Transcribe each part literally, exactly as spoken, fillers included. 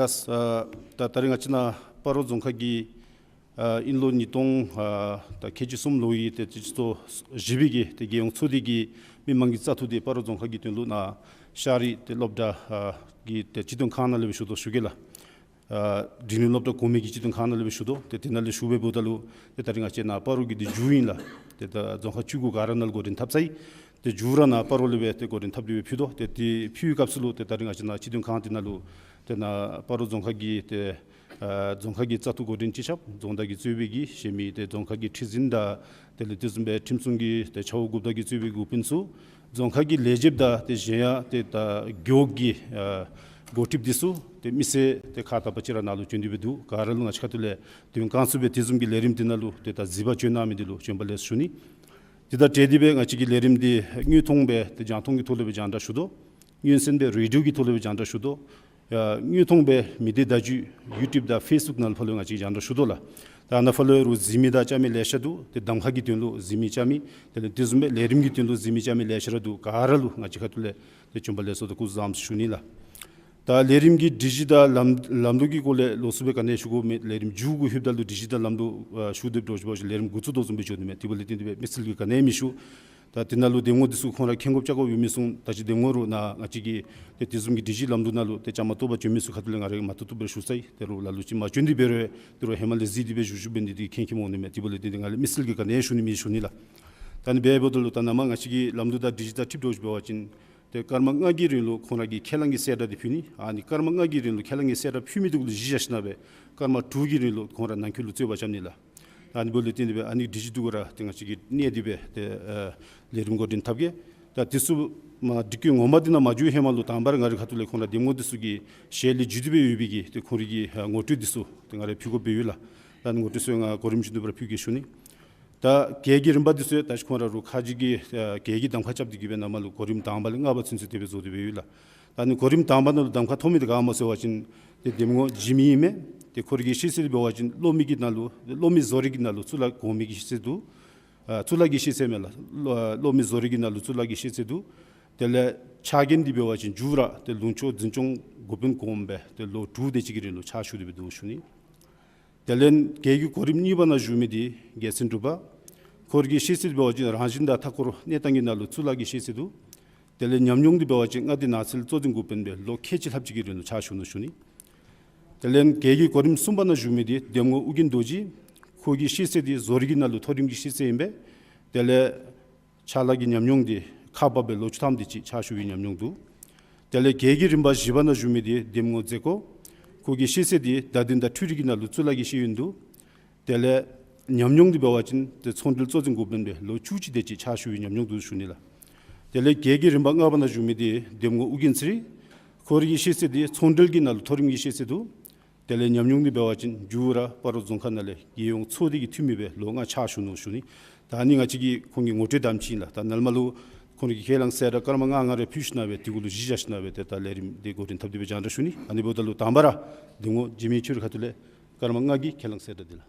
ལགས། ཨ་ད་ད་རིས་ང་བཅས་ནཱ་སྤ་རོ་རྫོང་ཁག་གི་ཨ་དབྱིན་ལོ་ཉིས་སྟོང་ཨ་ད་ཁལ་གཅིག་གསུམ་ལོའི་ཏེ་སྤྱི་ཚོགས་བཞི་པའི་གི་ཏེ་རྒྱལ་ཡོངས་ཚོགས་སྡེ་གི་མི་མང་གི་བཙག་འཐུ་དེ་སྤ་རོ་རྫོང་ཁག་གི་དོན་ལུ་ནཱ་ཤ་རི་ཏེ་སློབ་གྲྭ་ཨ་གི་ཏེ་སྤྱི་དོན་ཁང་ནང་ལས་སྦེ་ཞུ་དོ་ཞུ་གེ་ལགས། ཨ་འབྲིང་རིམ་སློབ་གྲྭ་གོང་མའི་གི་སྤྱི་དོན་ཁང་ནང་ལས་སྦེ་ཞུ་དོ། ཏེ་དེ་ནང་ལས་ཞུ་སྦེ་འབདཝ་ད་ལུ་ཏེ་ད་རིས་ང་བཅས་ནཱ་སྤ་རོ་གི་འདི་མཇུག་ཨིན་ལགས། ཏེ་ད་རྫོང་ཁག་བཅུ་དགུ་ག་ར་ནང་ལུ་འགོ་འདྲེན་འཐབ་ཚར་ཡི། ཏེ་མཇུག་ར་ནཱ་སྤ་རོ་ལས་སྦེ་ཏེ་འགོ་འདྲེན་འཐབ་སྟེ་སྦེ་ཕུལ་དོ། ཏེ་དེ་ཕུལ་བའི་སྐབས་སུ་ལུ་ཏེ་ད་རིས་ང་བཅས་ནཱ་སྤྱི་དོན་ཁང་འདི་ནང་ལུ་ཏེ་ནཱ་སྤ་རོ་རྫོང་ཁག་གི་ཏེ་ཨ་རྫོང་ཁག་གི་བཙག་འཐུ་འགོ་འདྲེན་སྤྱི་ཁྱབ་རྫོང་བདག་གིས་གཙོས་པའི་གི་གཞན་མི་ཏེ་རྫོང་ཁག་གི་ཁྲི་འཛིན་དང་དེ་ལས་དེ་བཟུམ་སྦེ་ཁྲིམས་སྲུང་གི་ཏེ་ཆ་འོག་འགོ་བདག་གིས་གཙོས་པའི་འགོ་དཔོན་ཚུ་རྫོང་ཁག་གི་ལས་བྱེདཔ་དང་ཏེ་གཞན་ཡང་ཏེ་ད་རྒེད་འོག་གི་ཨ་འགོ་ཁྲིདཔ་འདི་ཚུ་ཏེ་མི་སེར་ཏེ་ཁག་དག་པ་ཅིག་ར་ནཱ་ལུ་བྱོན་ཏེ་སྦེ་འདུག། ག་ར་ལུ་ང་བཅས་ཁ་ཐུག་ལས་དོན་དགའ་ཚོར་སྦེ་དེ་བཟུམ་གྱི་ལས་རིམ་འདི་ནང་ལུ་ཏེ་ད་གཟིགས་པར་བྱོན་གནང་མི་འདི་ལུ་བྱོན་པ་ལེགས་སོ་ཞུ་ནི། དེ་དང་འབྲེལ་ཏེ་སྦེ་ང་བཅས་ཀྱི་ལས་རིམ་འདི་དངོས་མཐོང་སྦེ་ཏེ་རྒྱང་མཐོང་གི་ཐོག་ལས་སྦེ་རྒྱང་བསྒྲགས་ཞུ་དོ། མངོན་གསལ་སྦེ་རེ་ཌི་ཡོ་གི་ཐོག་ལས་སྦེ་རྒྱང་བསྒྲགས་ཞུ་དོ། ཡ་དངོས་མཐོང་སྦེ་མི་སྡེ་བརྡ་བརྒྱུད་ཡུ་ཊུབ་དང་ཕེསི་བུཀ་ནང་ལུ་ཕར་ལུ་ང་བཅས་རྒྱང་བསྒྲགས་ཞུ་དོ་ལགས། ད་ནཱ་ཕར་ལུ་རུང་གཟིགས་མི་དང་བཅར་མི་ལེ་ཤ་འདུག། ཏེ་གདམ་ཁ་གི་དོན་ལུ་གཟིགས་མི་བཅར་མི་དེ་ལས་དེ་བཟུམ་སྦེ་ལས་རིམ་གྱི་དོན་ལུ་གཟིགས་མི་བཅར་མི་ལེ་ཤ་ར་འདུག། ག་ར་ལུ་ང་བཅས་ཁ་ཐུག་ལས་ཏེ་བྱོན་པ་ལེགས་སོ་དང་སྐུ་གཟུགས་བཟང་ཟེར་ཞུ་ནི་ལགས། ད་ལས་རིམ་གྱི་སྒྲིག་གཞི་དང་ལམ་ལམ་ལུགས་ཀྱི་སྐོར་ལས་ལོགས་སུ་སྦེ་ག་ནི་ཡང་ཞུ་དགོཔ་མེད། ལས་རིམ་མཇུག་གུ་ལྷོདཔ་ད་ལུ་སྒྲིག་གཞི་དང་ལམ་ལུགས་ཨ་ཞུ་སྟེ་འགྱོ་བ་ཅིན་ལས་རིམ་འགོ་བཙུགས་དོ་བཟུམ་སྦེ་འགྱོ་ནི་མས། དེ་འབདཝ་ལས་བརྟེན་ཏེ་སྦེ་དམིགས་བསལ་གྱི་ག་ནི་ཡང་མི་ཞུ། ད་དེ་ནང་ལུ་འདེམས་ངོ་འདི་ཚུ་ཁོང་ར་མཁྱེན་དགོཔ་བཅར་དགོཔ་ཡོད་མི་ཚུ་ད་ཅི་འདེམས་ངོ་རུང་ནཱ་ང་བཅས་ཀྱི་ཏེ་དེ་བཟུམ་གྱི་སྒྲིག་གཞི་ལམ་ལུགས་ནང་ལུ་ཏེ་བཅའ་མར་གཏོགས་པར་བྱོན་མི་ཚུ་ཁ་ཐུག་ལས་ང་ར་མ་བཏུབ་བཏུབ་སྦེ་ཞུ་ཚར་ཡི། དེ་རུང་ལ་ལུ་ཅིག་མ་བྱོན་ཏེ་འབད་རུང་དེ་རུང་ཧེ་མ་ལས་གཟིགས་ཏེ་སྦེ་བཞུགས་བཞུགསཔ་འབད་ནི་འདི་གིས་མཁྱེན་མཁྱེནམ་འོང་ནི་མས། དེ་འབདཝ་ལས་བརྟེན་ཏེ་ང་ལས་དམིགས་བསལ་གྱི་ག་ནི་ཡང་ཞུ་ནི་མེད་ཞུ་ནི་ལགས། ད་ནི་འབདཝ་ད་ལུ་ད་ནཱ་མར་ང་བཅས་ཀྱི་ལམ་ལུགས་དང་སྒྲིག་གཞི་དང་འཁྲིལ་འགྱོ་ཞིནམ་འབད་བ་ཅིན་ཏེ་སྐར་མ་ལྔ་གི་རིང་ལུ་ཁོང་ར་གིས་ཁས་བླངས་ཀྱི་གསལ་བསྒྲགས་འདི་ཕུལ་ནི། ཨ་ནི་སྐར་མ་ལྔ་གི་རིང་ལུ་ཁས་བླངས་ཀྱི་གསལ་བསྒྲགས་ཕུལ་མི་འདི་གུ་ལུ་གཞི་བཞག་ཞིནམ་སྦེ་སྐར་མ་དྲུག་གི་རིང་ལུ་ཁོང་ར་ནང་འཁོད་ལུ་རྩོད་པ་རྐྱབ་ནི་ལགས། ཨ་ནི་འབདཝ་ལས་བརྟེན་ཏེ་སྦེ་ཨ་ནི་སྒྲིག་གཞི་འདི་གུ་ར་ཏེ་ང་བཅས་ཀྱིས་གནས་ཏེ་སྦེ་ཏེ་ཨ་ལས་རིམ་འགོ་འདྲེན་འཐབ་གེ། ད་དེ་ཚུ་མ་སྒྲིག་གི་ངོ་མ་འདི་ནང་མ་འཛུལ་ཧེ་མ་ལུ་དང་པ་ར་ང་རའི་ཁ་ཐུག་ལས་ཁོང་ར་འདེམས་ངོ་འདི་ཚུ་གི་ཞལ་ལས་བརྒྱུད་དེ་སྦེ་ཡོད་པའི་གི་ཏེ་ཁོང་རའི་གི་ཨ་ངོ་སྤྲོད་འདི་ཚུ་ཏེ་ང་ར་ཕུལ་དགོཔ་སྦེ་ཡོད་ལགས། ད་ཨ་ནི་ངོ་སྤྲོད་ཚུ་ང་གོ་རིམ་བཞིན་དུ་སྦེ་ར་ཕུལ་གེ་ཞུ་ནི། ད་གྱལ་གྱི་རིམ་པ་འདི་ཚུ་ད་ཅི་ཁོང་ར་རུང་ཁ་རྗེ་གི་ཨ་གྱལ་གྱི་གདམ་ཁ་རྐྱབ་སྟེ་གི་སྦེ་ནཱ་མར་ལུ་གོ་རིམ་དང་པ་ལས་ལྔ་པ་ཚུན་ཚོད་དེ་སྦེ་བཟོ་སྟེ་སྦེ་ཡོད་ལགས། ད་ཨ་ནི་གོ་རིམ་དང་པ་ནང་ལུ་གདམ་ཁ་ཐོབ་མི་འདི་ག་སྨོ་ཟེར་བ་ཅིན་ཏེ་འདེམས་ངོ་འཇིགས་མེད་ཨིན་མས། ཏེ་ཁོ་རའི་གི་ཤེས་ཚད་འབད་བ་ཅིན་གློག་མེ་གི་ནང་ལུ་གློག་མེ་བཟོ་རིག་གི་ནང་ལུ་གཙུག་ལག་གོང་མའི་གི་ཤེས་ཚད་འདུག། ཨ་གཙུག་ལག་གི་ཤེས་ཚད་མེན་ལགས། གློག་གློག་མེ་བཟོ་རིག་གི་ནང་ལུ་གཙུག་ལག་གི་ཤེས་ཚད་འདུག། དེ་ལས་ཕྱག་འགན་འདི་འབད་བ་ཅིན་མཇུག་ར་ཏེ་ལུང་ཕྱོགས་འཛིན་སྐྱོང་འགོ་དཔོན་གོངམ་སྦེ་ཏེ་ལོ་དྲུག་དེ་ཅིག་གི་རིང་ལུ་ཕྱག་ཞུ་སྟེ་སྦེ་འདུག་ཞུ་ནི། དེ་ལས་གྱལ་གྱི་གོ་རིམ་གཉིས་པ་ནང་བཞུགས་མི་འདི་རྒྱལ་མཚན་འབྲུག་པ། ཁོ་རའི་གི་ཤེས་ཚད་འབད་བ་ཅིན་རང་བཞིན་དང་མཐའ་འཁོར་གནས་སྟངས་ཀྱི་ནང་ལུ་གཙུག་ལག་གི་ཤེས་ཚད་འདུག། དེ་ལས་ཉམས་མྱོང་འདི་འབད་བ་ཅིན་མངའ་སྡེ་ནགས་ཚལ་གཙོ་འཛིན་འགོ་དཔོན་སྦེ་ལོ་ཁལ་གཅིག་ལྷགཔ་ཅིག་གི་རིང་ལུ་ཕྱག་ཞུ་ནུག་ཞུ་ནི། དེ་ལས་གྱལ་གྱི་གོ་རིམ་གསུམ་པ་ནང་བཞུགས་མི་འདི་འདེམས་ངོ་ཨོ་རྒྱན་རྡོ་རྗེ། ཁོ་གི་ཤེས་ཚད་འདི་བཟོ་རིག་གི་ནང་ལུ་མཐོ་རིམ་གྱི་ཤེས་ཚད་ཨིན་པས། དེ་ལས་ཕྱག་ལཱ་གི་ཉམས་མྱོང་འདི་ཁག་འབགཔ་སྦེ་ལོ་བཅུ་ཐམ་དེ་ཅིག་ཕྱག་ཞུ་བའི་ཉམས་མྱོང་འདུག། དེ་ལས་གྱལ་གྱི་རིམ་པ་བཞི་པ་ནང་བཞུགས་མི་འདི་འདེམས་ངོ་མཛེས་སྒོ། ཁོ་གི་ཤེས་ཚད་འདི་བརྡ་དོན་དང་འཕྲུལ་རིག་གི་ནང་ལུ་གཙུག་ལག་གི་ཤེས་ཡོན་འདུག། དེ་ལས་ཉམས་མྱོང་འདི་འབད་བ་ཅིན་ཏེ་ཚོང་འབྲེལ་གཙོ་འཛིན་འགོ་དཔོན་སྦེ་ལོ་བཅུ་གཅིག་དེ་ཅིག་ཕྱག་ཞུ་བའི་ཉམས་མྱོང་འདུག་ཞུ་ནི་ལགས། དེ་ལས་གྱལ་གྱི་རིམ་པ་ལྔ་པ་ནང་བཞུགས་མི་འདི་འདེམས་ངོ་ཨོ་རྒྱན་ཚེ་རིང་། ཁོ་རའི་གི་ཤེས་ཚད་འདི་ཚོང་འབྲེལ་གྱི་ནང་ལུ་མཐོ་རིམ་གྱི་ཤེས་ཚད་འདུག། དེ་ལས་ཉམས་མྱོང་འདི་འབད་བ་ཅིན་མཇུག་ར་སྤ་རོ་རྫོང་ཁག་ནང་ལས་རྒྱལ་ཡོངས་ཚོགས་སྡེ་གི་འཐུས་མི་སྦེ་ལོ་ལྔ་ཕྱག་ཞུ་ནུག་ཞུ་ནི། ད་ཨ་ནི་ང་བཅས་ཀྱི་ཁོང་གི་ངོ་སྤྲོད་དང་ཅིག་ཨིན་ལགས། ད་ནཱ་ལས་མར་ལུ་ ཁོང་གིས་ཁས་བླངས་གསལ་བསྒྲགས་སྐར་མ་ལྔ་ལྔ་རེ་ཕུལ་ཞིནམ་སྦེ་དེ་གུ་ལུ་གཞི་བཞག་ཞིནམ་སྦེ་ཏེ་ད་ལས་རིམ་འདི་འགོ་འདྲེན་འཐབ་སྟེ་སྦེ་རྒྱང་བསྒྲགས་ཞུ་ནི། ཨ་ནི་འབདཝ་ད་ལུ་དང་པ་ར་འདེམས་ངོ་འཇིགས་མེད་ཆོས་རིག་ཁ་ཐུག་ལས་སྐར་མ་ལྔ་གི་ཁས་བླངས་གསལ་བསྒྲགས་འདི་ལགས།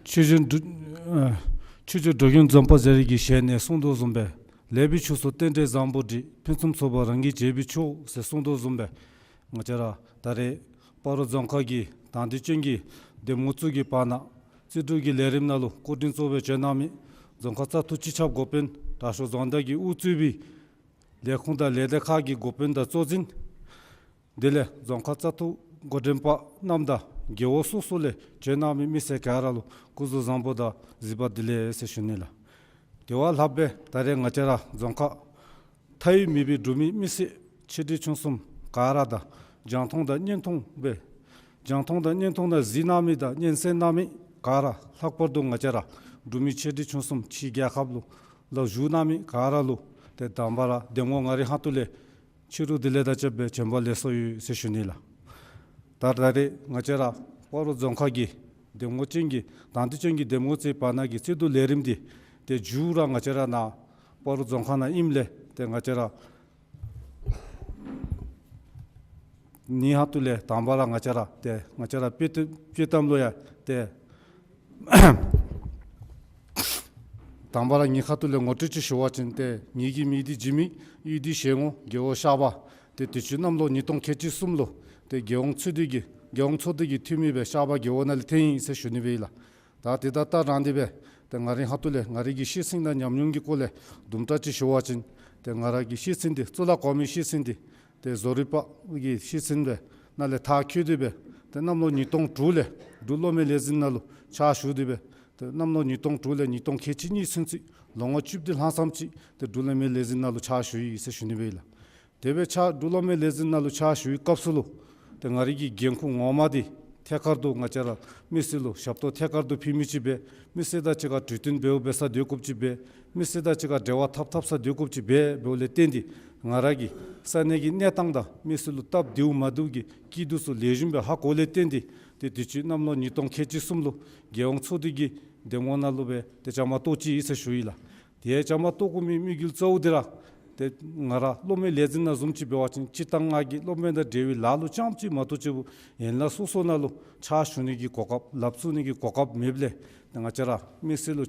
ཆོས་རྗེ་འགྲོ་ཨ་ཆོས་རྗེ་འགྲོ་མགོན་འཛོམས་དཔལ་རྒྱ་རས་ཀྱི་ཞལ་ནས་གསུངས་དོ་བཟུམ་སྦེ། ལེགས་པའི་ཕྱོགས་སུ་རྟེན་འབྲེལ་བཟང་པོ་སྒྲིག། ཕུན་སུམ་ཚོགས་པ་རང་གིས་བྱས་པས་ཆོག་ཟེར་གསུངས་དོ་བཟུམ་སྦེ། ང་བཅས་ར་ད་རེས་སྤ་རོ་རྫོང་ཁག་གི་དང་འདོད་ཅན་གྱི་འདེམས་ངོ་ཚུ་གི་བར་ན་རྩིས་སྤྲོད་ཀྱི་ལས་རིམ་ནང་ལུ་སྐུ་མགྲོན་གཙོ་སྦེ་བྱོན་གནང་མི་རྫོང་ཁག་བཙག་འཐུ་སྤྱི་ཁྱབ་འགོ་དཔོན་དྲག་ཤོས་རྫོང་བདག་གིས་དབུ་གཙོས་པའི་ལས་ཁུངས་དང་ལས་སྡེ་ཁག་གི་འགོ་དཔོན་དང་གཙོ་འཛིན། དེ་ལས་རྫོང་ཁག་བཙག་འཐུ་འགོ་འདྲེན་པ་རྣམས་དང་རྒེད་འོག་སོ་སོ་ལས་བྱོན་གནང་མི་མི་སེར་ག་ར་ལུ་སྐུ་གཟུགས་བཟང་པོ་དང་གཟིགས་པ་བདེ་ལེགས་ཟེར་ཞུ་ནི་ལགས། དེ་བ་ལྷག་སྦེ་ད་རེས་ང་བཅས་ར་རྫོང་ཁག་མཐའ་དབུས་མེད་པའི་འབྲུག་མི་མི་སེར་ཆེ་འབྲིང་ཆུང་གསུམ་ག་ར་དང་རྒྱང་མཐོང་དང་བརྙན་མཐོང་སྦེ་རྒྱང་མཐོང་དང་བརྙན་མཐོང་ནང་གཟིགས་གནང་མི་དང་སྙན་གསན་གནང་མི་ག་ར་ལྷག་པར་དུ་ང་བཅས་ར་འབྲུག་མི་ཆེ་འབྲིང་ཆུང་གསུམ་ཕྱི་རྒྱལ་ཁབ་ལུ་ལ་བཞུགས་གནང་མི་ག་ར་ལུ་ཏེ་དང་པ་ར་འདེམས་ངོ་ང་རའི་ཁ་ཐུག་ལས་ཕྱི་རུ་བདེ་ལེགས་དང་བཅས་པའི་བྱོན་པ་ལེགས་སོ་ཡོད་ཟེར་ཞུ་ནི་ལགས། ད་ད་རེས་ང་བཅས་ར་སྤ་རོ་རྫོང་ཁག་གི་འདེམས་ངོ་ཅན་གྱི་དང་འདོད་ཅན་གྱི་འདེམས་ངོ་ཚུའི་བར་ན་གི་རྩིས་སྤྲོད་ལས་རིམ་འདི་ཏེ་མཇུག་ར་ང་བཅས་ར་ནཱ་སྤ་རོ་རྫོང་ཁག་ནང་ཨིནམ་ལས་ཏེ་ང་བཅས་ར་ངེའི་ཁ་ཐུག་ལས་དང་པ་ར་ང་བཅས་ར་ཏེ་ང་བཅས་ར་དཔྱེ་དཔྱེ་གཏམ་ལུ་ཡང་ཏེ་དང་པ་ར་ངེའི་ཁ་ཐུག་ལས་ངོ་སྤྲོད་ཅིག་ཞུ་བ་ཅིན་ཏེ་ངེ་གི་མིང་འདི་འཇིགས་མེད་གཡུས་འདི་ཞལ་ངོ་རྒེད་འོག་ཤར་པ། ཏེ་དུས་ཅི་གནམ་ལོ་ཉིས་སྟོང་ཁལ་གཅིག་གསུམ་ལུ་ཏེ་རྒྱལ་ཡོངས་ཚོགས་སྡེ་གི་རྒྱལ་ཡོངས་ཚོགས་སྡེ་གི་འཐུས་མི་སྦེ་ཤར་པ་རྒེད་འོག་ནང་ལས་ཐོན་ཡི་ཟེར་ཞུ་ནི་སྦེ་ཨིན་ལགས། ད་དེ་དང་སྟབས་རང་སྟེ་སྦེ་ཏེ་ང་རའི་ཁ་ཐུག་ལས་ང་རའི་གི་ཤེས་ཚད་དང་ཉམས་མྱོང་གི་སྐོར་ལས་དུམ་གྲ་ཅིག་ཞུ་བ་ཅིན་ཏེ་ང་ར་གི་ཤེས་ཚད་འདི་གཙུག་ལག་གོང་མའི་ཤེས་ཚད་འདི་ཏེ་བཟོ་རིག་པ་གི་ཤེས་ཚད་སྦེ་ནང་ལས་མཐར་འཁྱོལ་ཏེ་སྦེ་ཏེ་གནམ་ལོ་ཉིས་སྟོང་དྲུག་ལས་འབྲུག་གློག་མེ་ལས་འཛིན་ནང་ལུ་ཕྱག་ཞུ་སྟེ་སྦེ་ཏེ་གནམ་ལོ་ཉིས་སྟོང་དྲུག་ལས་ཉིས་སྟོང་ཁལ་གཅིག་གཉིས་ཚུན་ཚོད་ལོ་ངོ་བཅུ་བདུན་ལྷག་ཙམ་ཅིག་ཏེ་འབྲུག་གློག་མེ་ལས་འཛིན་ནང་ལུ་ཕྱག་ཞུ་ཡི་ཟེར་ཞུ་ནི་སྦེ་ཨིན་ལགས། དེ་སྦེ་ཕྱག་འབྲུག་གློག་མེ་ལས་འཛིན་ནང་ལུ་ཕྱག་ཞུ་བའི་སྐབས་སུ་ལུ་ཏེ་ང་རའི་གི་འགན་ཁུར་ངོ་མ་འདི་ཐད་ཀར་དུ་ང་བཅས་ར་མི་སེར་ལུ་ཞབས་ཏོག་ཐད་ཀར་དུ་ཕུལ་མི་ཅིག་སྦེ་མི་སེར་དང་གཅིག་ཁར་གྲོས་བསྟུན་འབདཝ་འབད་ས་སྡོད་དགོཔ་ཅིག་སྦེ་མི་སེར་དང་གཅིག་ཁར་འབྲེལ་བ་འཐབ་འཐབ་ས་སྡོད་དགོཔ་ཅིག་སྦེ་འབདཝ་ལས་བརྟེན་ཏེ་ང་ར་གིས་ས་གནས་ཀྱི་གནས་སྟངས་དང་མི་སེར་ལུ་སྟབས་བདེཝ་མ་བདེཝ་གི་སྐྱིད་སྡུག་ཚུ་ལེགས་ཤོམ་སྦེ་ཧ་གོཝ་ལས་བརྟེན་ཏེ་ཏེ་དུས་ཅི་གནམ་ལོ་ཉིས་སྟོང་ཁལ་གཅིག་གསུམ་ལུ་རྒྱལ་ཡོངས་ཚོགས་སྡེ་གི་འདེམས་ངོ་ནང་ལུ་སྦེ་ཏེ་བཅའ་མར་གཏོགས་ཅི་ཨིན་ཟེར་ཞུ་ཡི་ལགས། ཏེ་བཅའ་མར་གཏོགས་དགོ་མི་དམིགས་ཡུལ་གཙོ་བོ་འདི་ར་ཏེ་ང་ར་གློག་མེ་ལས་འཛིན་ནང་བཟུམ་ཅིག་འབད་བ་ཅིན་སྤྱིར་བཏང་ང་གིས་གློག་མེ་དང་འབྲེལ་བའི་ལཱ་ལུ་རྐྱངམ་ཅིག་མ་གཏོགས་ཅིག་ཡན་ལག་སོ་སོ་ནང་ལུ་ཕྱག་ཞུ་ནི་གི་གོ་སྐབས་ལགཔ་བཙུགས་ནི་གི་གོ་སྐབས་མེདཔ་ལས་ཏེ་ང་བཅས་ར་མི་སེར་ལུ་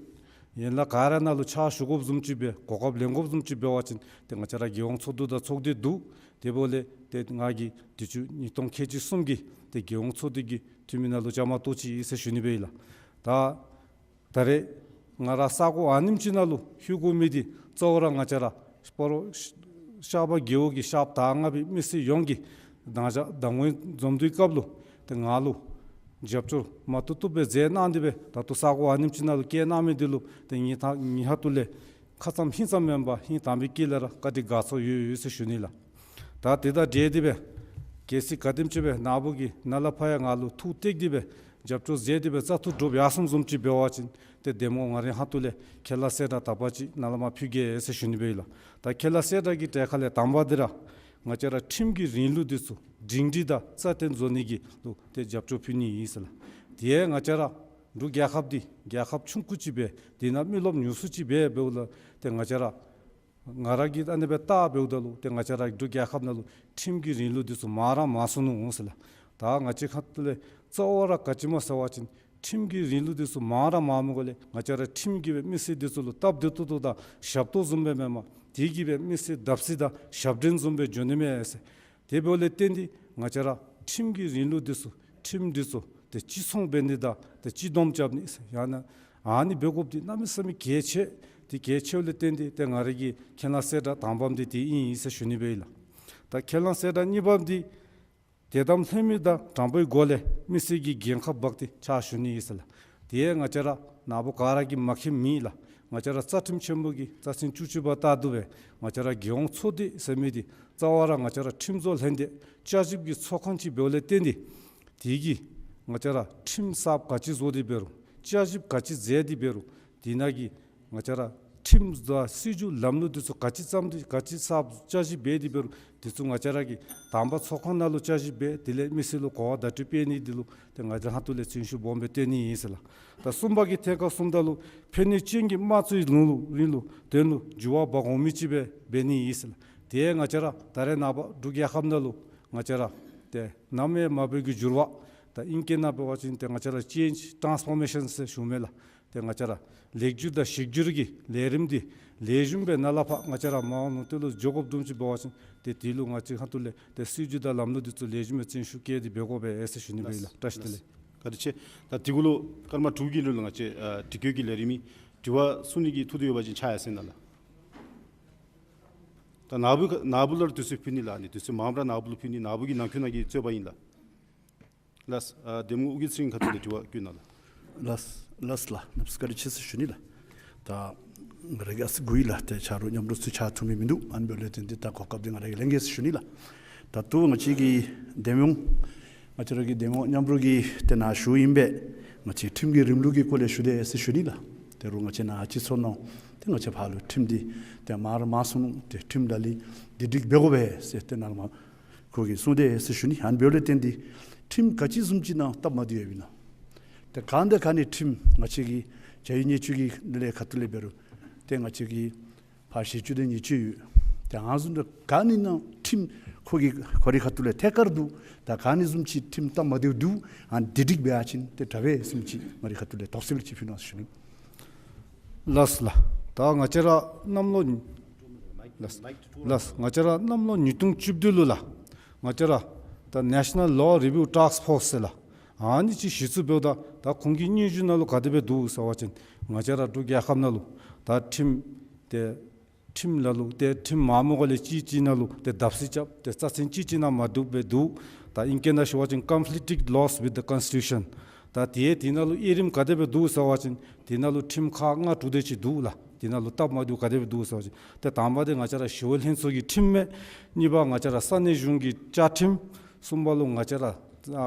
ཡན་ལག་ག་ར་ནང་ལུ་ཕྱག་ཞུ་དགོཔ་བཟུམ་ཅིག་སྦེ་གོ་སྐབས་ལེན་དགོཔ་བཟུམ་ཅིག་འབད་བ་ཅིན་ཏེ་ང་བཅས་ར་རྒྱལ་ཡོངས་ཚོགས་འདུ་དང་ཚོགས་སྡེ་འདུག། དེ་འབདཝ་ལས་ཏེ་ང་གིས་དུས་ཅི་ཉིས་སྟོང་ཁལ་གཅིག་གསུམ་གྱི་ཏེ་རྒྱལ་ཡོངས་ཚོགས་སྡེ་གི་འཐུས་མི་ནང་ལུ་བཅའ་མར་གཏོགས་ཅི་ཨིན་ཟེར་ཞུ་ནི་སྦེ་ཨིན་ལགས། ད་ད་རེས་ང་ར་ས་གོ་ཨ་ནེམ་ཅིག་ནང་ལུ་ལྷོད་དགོ་མི་འདི་གཙོ་བོ་ར་ང་བཅས་ར་སྤ་རོ་ཤར་པ་རྒེད་འོག་གི་ཤརཔ་དང་ལྔ་པའི་མི་སེར་ཡོངས་ཀྱིས་དང་ཞག་དང་བར་འཛོམས་འདུའི་སྐབས་ལུ་ཏེ་ང་ལུ་རྒྱབ་སྐྱོར་མ་བཏུབ་བཏུབ་སྦེ་མཛད་གནང་སྟེ་སྦེ་ད་ལྟོ་ས་གོ་ཨ་ནེམ་ཅིག་ནང་ལུ་བསྐྱལ་གནང་མི་འདི་ལུ་ཏེ་ངེའི་ཐ་ངེའི་ཁ་ཐུག་ལས་ཁ་ཙམ་ཧིང་ཙམ་མེན་པར་ཧིང་དྭངས་པའི་དཀྱིལ་ལས་ར་བཀའ་དྲིན་དགའ་ཚོར་ཡོད་ཡོད་ཟེར་ཞུ་ནི་ལགས། ད་དེ་དང་འབྲེལ་ཏེ་སྦེ་གལ་སྲིད་ག་དེམ་ཅིག་སྦེ་ནཱ་བུ་གིས་ནཱ་ལས་ཕར་ཡང་ང་ལུ་ཐུགས་གཏད་དེ་སྦེ་རྒྱབ་སྐྱོར་མཛད་དེ་སྦེ་བཙག་འཐུ་གྲུབ་ཡར་སོངམ་བཟུམ་ཅིག་འབད་བ་ཅིན་ཏེ་འདེམས་ངོ་ང་རའི་ཁ་ཐུག་ལས་ཁས་བླངས་གསལ་བསྒྲགས་དག་པ་ཅིག་ནཱ་ལས་མར་ཕུལ་གེ་ཟེར་ཞུ་ནི་སྦེ་ཨིན་ལགས། ད་ཁས་བླངས་གསལ་བསྒྲགས་ཀྱི་གྲས་ཁ་ལས་དང་པ་འདི་ར་ང་བཅས་ར་ཁྲིམས་ཀྱི་རིང་ལུགས་འདི་ཚུ་སྒྲིང་སྒྲི་དང་རྩ་བརྟན་བཟོ་ནི་གི་ལུ་ཏེ་རྒྱབ་སྐྱོར་ཕུལ་ནི་ཨིན་ཟེར་ལགས། དེ་ཡང་ང་བཅས་ར་འབྲུག་རྒྱལ་ཁབ་འདི་རྒྱལ་ཁབ་ཆུང་ཀུ་ཅིག་སྦེ་དེ་ནང་མི་རློབས་ཉུང་སུ་ཅིག་སྦེ་འབདཝ་ལས་ཏེ་ང་བཅས་ར་ང་ར་གིས་ཨ་ནི་སྦེ་བལྟ་འབདཝ་ད་ལུ་ཏེ་ང་བཅས་ར་འབྲུག་རྒྱལ་ཁབ་ནང་ལུ་ཁྲིམས་ཀྱི་རིང་ལུགས་འདི་ཚུ་མང་ར་མང་སོ་ནུག་ཟེར་ལགས། ད་ང་བཅས་ཁ་ཐུག་ལས་གཙོ་བོ་ར་ག་ཅི་སྨོ་ཟེར་བ་ཅིན་ཁྲིམས་ཀྱི་རིང་ལུགས་འདི་ཚུ་མང་ར་མང་མི་སྒང་ལས་ང་བཅས་ར་ཁྲིམས་ཀྱིས་སྦེ་མི་སེར་འདི་ཚུ་ལུ་སྟབས་བདེ་ཏོག་ཏོ་དང་ཞབས་ཏོག་བཟུམ་སྦེ་མེན་པར་དེ་གིས་སྦེ་མི་སེར་བརྡབ་གསིག་དང་ཞབས་འདྲེན་བཟུམ་སྦེ་འགྱོ་ནི་མས་ཟེར། དེ་འབདཝ་ལས་བརྟེན་ཏེ་ང་བཅས་ར་ཁྲིམས་ཀྱི་རིང་ལུགས་འདི་ཚུ་ཁྲིམས་འདི་ཚུ་ཏེ་གཅིག་མཚུངས་འབད་ནི་དང་ཏེ་གཅིག་འདོམས་རྐྱབ་ནི་ཟེར་ཡང་ན་ཨ་ནི་འབད་དགོཔ་འདི་གནམ་མེད་ས་མེད་གལ་ཆེ། དེ་གལ་ཆེཝ་ལས་བརྟེན་ཏེ་ཏེ་ང་ར་གིས་ཁས་བླངས་གསལ་བསྒྲགས་དང་པམ་འདི་དེ་ཨིན་ཟེར་ཞུ་ནི་སྦེ་ཨིན་ལགས། ད་ཁས་བླངས་གསལ་བསྒྲགས་གཉིས་པམ་འདི་དད་དམ་ལྷད་མེད་དང་དྲང་པོའི་སྒོ་ལས་མི་སེར་གྱི་འགན་ཁག་འབག་སྟེ་ཕྱག་ཞུ་ནི་ཨིན་ཟེར་ལགས། དེ་ཡང་ང་བཅས་ར་ནཱ་བུ་ག་ར་གིས་མ་མཁྱེནམ་མེད་ལགས། ང་བཅས་ར་རྩ་ཁྲིམས་ཆེན་པོ་གི་རྩ་ཚན་བཅུ་གཅིག་པ་ལྟར་དུ་སྦེ་ང་བཅས་ར་རྒྱལ་ཡོངས་ཚོགས་སྡེ་ཟེར་མི་འདི་རྩ་བ་ར་ང་བཅས་ར་ཁྲིམས་བཟོ་ལྷན་སྡེ་བསྐྱར་ཞིབ་ཀྱི་ཚོགས་ཁང་ཅིག་འབདཝ་ལས་བརྟེན་ཏེ་དེ་གིས་ང་བཅས་ར་ཁྲིམས་གསརཔ་ག་ཅི་བཟོ་སྟེ་འབད་རུང་བསྐྱར་ཞིབ་ག་ཅི་མཛད་དེ་འབད་རུང་དེ་ནང་གི་ང་བཅས་ར་ ཁྲིམས་དང་སྲིད་བྱུས་ལམ་ལུགས་འདི་ཚུ་ག་ཅི་བརྩམས་ཏེ་ག་ཅི་གསརཔ་བསྐྱར་ཞིབ་འབད་དེ་འབད་རུང་འདི་ཚུ་ང་བཅས་ར་གི་དང་པ་ཚོགས་ཁང་ནང་ལུ་བསྐྱར་ཞིབ་འབད་དེ་ལས་མི་སེར་ལུ་གོ་བ་བརྡ་སྤྲོད་འབད་ནི་འདི་ལུ་ཏེ་ང་བཅས་ཧན་ཏུ་ལས་བརྩོན་ཤུགས་སྦོམ་སྦེ་བཏོན་ནི་ཨིན་ཟེར་ལགས། ད་གསུམ་པ་གི་ཐད་ཁར་གསུངམ་ད་ལུ་ཕན་ནུས་ཅན་གྱི་དམངས་གཙོའི་ལམ་ལུགས་རིང་ལུགས་དོན་ལུ་འགྱུར་བ་འབག་འོང་མི་ཅིག་སྦེ་འབད་ནི་ཨིན་ཟེར་ལགས། དེ་ང་བཅས་ར་ད་རེས་ནངས་པ་འབྲུག་རྒྱལ་ཁབ་ནང་ལུ་ང་བཅས་ར་ཏེ་ནམ་ཡང་མ་འབད་གི་འགྱུར་བ། ད་ཨིང་སྐད་ནང་འབད་བ་ཅིན་ཏེ་ང་བཅས་ར་ཅེནཇ་ཊཱནསི་ཕོར་མེ་ཤཱན་ཟེར་ཞུཝ་མས་ལགས། ཏེ་ང་བཅས་ར་ལེགས་བསྒྱུར་དང་གཞི་བསྒྱུར་གྱི་ལས་རིམ་འདི་ལེགས་ཤོམ་སྦེ་ནཱ་ལས་ཕར་ང་བཅས་ར་མ་འོངས་ལུ་ཏེ་ལོག་འགྱོ་དགོཔ་བཟུམ་ཅིག་འབད་བ་ཅིན་ཏེ་དེ་ལུ་ང་བཅས་ཧན་ཏུ་ལས་ཏེ་སྲིད་བྱུས་དང་ལམ་ལུགས་འདི་ཚུ་ལེགས་ཤོམ་སྦེ་བརྩོན་ཤུགས་བསྐྱེད་དེ་འབད་དགོ་པས་ཟེར་ཞུ་ནི་སྦེ་ཨིན་ལགས། བཀྲིས་བདེ་ལེགས། བཀའ་དྲིན་ཆེ། ད་དེ་གུ་ལུ་སྐར་མ་དྲུག་གི་ལུ་ལགས་ང་བཅས་ཨ་དྲི་བཀོད་ཀྱི་ལས་རིམ་ཨིན། དྲི་བ་གསུང་ནི་གི་ཐུགས་འདོད་ཡོད་པ་ཅིན་ཕྱག་ཡར་སེང་གནང་ལགས། ད་ནཱ་བུ་ནཱ་བུ་ལུ་དུས་ཚོད་ཕུལ་ནི་ལགས། ཨ་ནི་དུས་ཚོད་མངམ་ར་ནཱ་བུ་ལུ་ཕུལ་ནི། ནཱ་བུ་གི་ནང་འཁོད་ནང་གི་རྩོད་པ་ཨིན་ལགས། ལགས། ཨ་གདམ་ངོ་ཨོ་རྒྱན་ཚེ་རིང་ཁ་ཐུག་ལས་དྲི་བ་བཀོད་གནང་ལགས། ལགས་ལགས་ལགས། ནབས་སྐར་ཆེ་ཟེར་ཞུ་ནི་ལགས། ད་ང་ར་གིས་ཨ་ཙི་སྒུག་ཡི་ལགས། ཏེ་ཆ་རོགས་མཉམ་རོགས་ཚུ་ཆ་ཐུབ་མི་མིན་འདུག། ཨ་ནི་འབདཝ་ལས་བརྟེན་ཏེ་ད་གོ་སྐབས་འདི་ང་ར་གིས་ལེན་གེ་ཟེར་ཞུ་ནི་ལགས། ད་ལྟོ་ང་བཅས་ཀྱི་གདམ་ངོ་ང་བཅས་ར་གི་གདམ་ངོ་མཉམ་རོགས་ཀྱིས་ཏེ་ནཱ་ཞུཝ་ཨིན་པས། ང་བཅས་ཁྲིམས་ཀྱི་རིམ་ལུགས་ཀྱི་སྐོར་ལས་ཞུ་དེས་ཟེར་ཞུ་ནི་ལགས། ཏེ་རུང་ང་བཅས་ནཱ་སྤྱི་ཚོགས་ནང་ཏེ་ང་བཅས་ཕར་ལུ་ཁྲིམས་འདི་ཏེ་མར་མར་སོང་ནུག། ཏེ་ཁྲིམས་ལ་ལུ་འདི་སྒྲིག་འབད་དགོ་པས་ཟེར་ཏེ་ནཱ་ལས་མར་ཁོ་གིས་གསུངས་དེས་ཟེར་ཞུ་ནི། ཨ་ནི་འབདཝ་ལས་བརྟེན་ཏེ་ཁྲིམས་ག་ཅི་བཟུམ་ཅིག་ནང་སྟབས་མ་བདེཝ་ཡོདཔ་ཨིན་ན། ཏེ་ག་དང་ག་ནི་ཁྲིམས་ང་བཅས་ཀྱི་བྱ་ཡུལ་ཉེས་སྤྱོད་ཀྱི་ལས་ཁ་ཐུག་ལས་འབད་རུང་ཏེ་ང་བཅས་ཀྱི་ཕར་ཞེ་སྤྱོད་དང་ཉེས་སྤྱོད་ཡོད། ཏེ་ཨ་ནི་བཟུམ་ད་ག་ནི་ནང་ཁྲིམས་ཁོ་གི་ཁོ་རའི་ཁ་ཐུག་ལས་ཐད་ཀར་འདུག། ད་ག་ནི་བཟུམ་ཅིག་ཁྲིམས་སྟབས་མ་བདེཝ་འདུག། ཨ་ནི་འདི་སྒྲིག་འབད་བ་ཅིན་ཏེ་དྲག་པས་ཟེར་མི་ཅིག་ང་རའི་ཁ་ཐུག་ལས་དོགས་སེལ་ཅིག་ཕུལ་གནང་ཟེར་ཞུ་ནི། ལགས་ལགས། ད་ང་བཅས་ར་གནམ་ལོ་ལགས་ལགས། ང་བཅས་ར་གནམ་ལོ་ཉིས་སྟོང་བཅུ་བདུན་ལུ་ལགས་ང་བཅས་ར་ད་National Law Review Task Force ཟེར་ལགས། ཨ་ནི་ཅིག་གཞི་བཙུགས་འབདཝ་ད་ད་ཁོང་གི་སྙན་ཞུ་ནང་ལུ་ག་དེ་སྦེ་འདུག་ཟེར་བ་ཅིན་ང་བཅས་ར་འབྲུག་རྒྱལ་ཁབ་ནང་ལུ་ད་ཁྲིམས་ཏེ་ཁྲིམས་ལ་ལུ་ཏེ་ཁྲིམས་མ་མོ་ག་ལས་གཅིག་གཅིག་ནང་ལུ་ཏེ་བརྡབ་གསིག་རྐྱབ་ཏེ་རྩ་ཚན་གཅིག་གཅིག་ནང་མ་འདུཝ་སྦེ་འདུག། ད་ཨིང་སྐད་ནང་ཞུ་བ་ཅིན་conflicting laws with the constitution། ད་དེ་དེ་ནང་ལུ་དབྱེ་རིམ་ག་དེ་སྦེ་འདུག་ཟེར་བ་ཅིན་དེ་ནང་ལུ་ཁྲིམས་ཁག་ལྔ་དྲུག་དེ་ཅིག་འདུག་ལགས། དེ་ནང་ལུ་སྟབས་མ་བདེཝ་ག་དེ་སྦེ་འདུག་ཟེར་བ་ཅིན་ཏེ་དང་པ་འདི་ང་བཅས་ར་ཞི་གཡོག་ལྷན་ཚོགས་ཀྱི་ཁྲིམས་མེད། གཉིས་པ་ང་བཅས་ར་ས་གནས་གཞུང་གི་བཅའ་ཁྲིམས། གསུམ་པ་ལུ་ང་བཅས་ར་ཨ་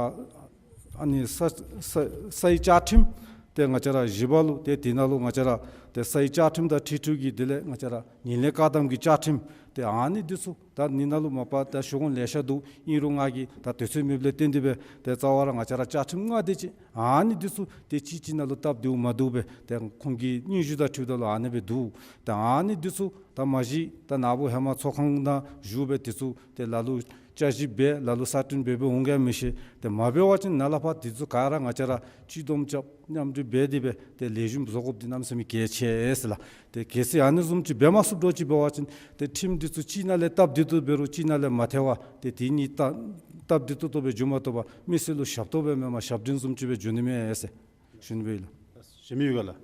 ཨ་ནི་ས་ས་སའི་བཅའ་ཁྲིམས། ཏེ་ང་བཅས་ར་བཞི་པ་ལུ་ཏེ་དེ་ནང་ལུ་ང་བཅས་ར་ཏེ་སའི་བཅའ་ཁྲིམས་དང་འཁྲིལ་འཁྲིལ་གྱི་དེ་ལས་ང་བཅས་ར་ངན་ལྷད་བཀག་སྡོམ་གྱི་བཅའ་ཁྲིམས། ཏེ་ཨ་ནི་འདི་ཚུ་ད་ནི་ནང་ལུ་མ་པ་ད་ཞུ་དགོཔ་ལེ་ཤ་འདུག། ཨིན་རུང་ང་གིས་ད་དུས་ཚོད་མེདཔ་ལས་བརྟེན་ཏེ་སྦེ་ཏེ་རྩ་བ་ར་ང་བཅས་ར་བཅའ་ཁྲིམས་ལྔ་དེ་ཅིག། ཨ་ནི་འདི་ཚུ་ཏེ་གཅིག་གཅིག་ནང་ལུ་སྟབས་བདེཝ་མ་བདེཝ་སྦེ་ཏེ་ཁོང་གི་སྙན་ཞུ་དང་འཁྲིལཝ་ད་ལུ་ཨ་ནི་སྦེ་འདུག། ཏེ་ཨ་ནི་འདི་ཚུ་ད་མ་གཞི་ད་ནཱ་བུ་ཧེ་མ་ཚོགས་ཁང་ནང་བཞུགས་སྦེ་དེ་ཚུ་ཏེ་ལ་ལུ་བསྐྱར་ཞིབ་འབད་ལ་ལུ་གསར་སྐྲུན་འབད་འབད་འོང་ག་མི་ཤེས། ཏེ་མ་འབད་བ་ཅིན་ནཱ་ལས་ཕར་དེ་ཚུ་ག་ར་ང་བཅས་ར་སྤྱི་བསྡོམས་རྐྱབ་མཉམ་འབྲེལ་འབད་དེ་སྦེ་ཏེ་ལེགས་ཤོམ་བཟོ་དགོཔ་འདི་གནམ་མེད་ས་མེད་གལ་ཆེ་ཟེར་ལགས། ཏེ་གལ་སྲིད་ཨ་ནི་བཟུམ་ཅིག་འབད་མ་ཚུགསཔ་འདྲཝ་ཅིག་འབད་བ་ཅིན་ཏེ་ཁྲིམས་འདི་ཚུ་གཅིག་ནང་ལས་སྟབས་བདེ་ཏོག་ཏོ་འབད་རུང་གཅིག་ནང་ལས་མ་ཐལ་བར་ཏེ་དེ་གཉིས་སྟབས་སྟབས་བདེ་ཏོག་ཏོ་སྦེ་འགྱོ་མ་བཏུབ་པར་མི་སེར་ལུ་ཞབས་ཏོག་སྦེ་མེན་པར་ཞབས་འདྲེན་བཟུམ་ཅིག་སྦེ་འགྱོ་ནི་མས་ཟེར་ཞུ་ནི་སྦེ་ཨིན་ལགས། ཞུ་མི་ཡོད་ག་ལགས།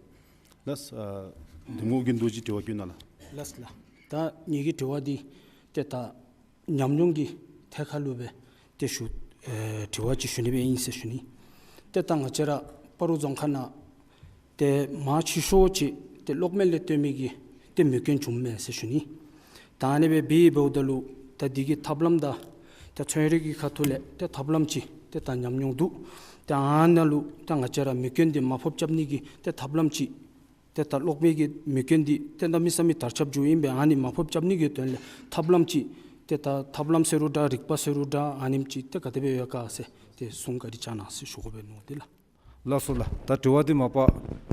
ལགས། ཨ་གདམ་ངོ་ཨོ་རྒྱན་རྡོ་རྗེ་དྲི་བ་བཀོད་གནང་ལགས། ལགས་ལགས། ད་ངེ་གི་དྲི་བ་འདི་ཏེ་ད་ཉམས་མྱོང་གི་ཐད་ཁར་ལུ་སྦེ་ཏེ་ཞུ་ཨེ་དྲི་བ་ཅིག་ཞུ་ནི་སྦེ་ཨིན་ཟེར་ཞུ་ནི། ཏེ་ད་ང་བཅས་ར་སྤ་རོ་རྫོང་ཁག་ནང་ཏེ་མང་ཆེ་ཤོས་ཅིག་ཏེ་གློག་མེ་ལས་བརྟེན་མི་གི་ཏེ་མེ་རྐྱེན་བྱུངམ་མས་ཟེར་ཞུ་ནི། ད་ཨ་ནི་སྦེ་འབད་འབདཝ་ད་ལུ་ད་འདི་གི་ཐབས་ལམ་དང་ད་ཚན་རིག་གི་ཁ་ཐུག་ལས་ཏེ་ཐབས་ལམ་ཅིག་ཏེ་ད་ཉམས་མྱོང་འདུག། ཏེ་ཨ་ནཱ་ལུ་ད་ང་བཅས་ར་མེ་རྐྱེན་འདི་མར་ཕབ་རྐྱབ་ནི་གི་ཏེ་ཐབས་ལམ་ཅིག། ཏེ་ད་གློག་མེ་གི་མེ་རྐྱེན་འདི་ཏེ་གནམ་མེད་ས་མེད་དར་ཁྱབ་འགྱོཝ་ཨིན་པས། ཨ་ནི་མར་ཕབ་རྐྱབ་ནི་གི་དོན་ལས་ཐབས་ལམ་ཅིག་ཏེ་ད་ཐབས་ལམ་ཟེར་རུང་འདྲ་རིག་པ་ཟེར་རུང་འདྲ་ཨ་ནེམ་ཅིག་ཏེ་ག་དེ་སྦེ་ཡོད་ག་ཟེར་ཏེ་གསུང་བཀའ་དྲིན་བསྐྱང་གནང་ཟེར་ཞུ་དགོ་པས་མནོ་སྟེ་ལགས། ལགས་སོ་ལགས། ད་དྲི་བ་འདི་མ་པ་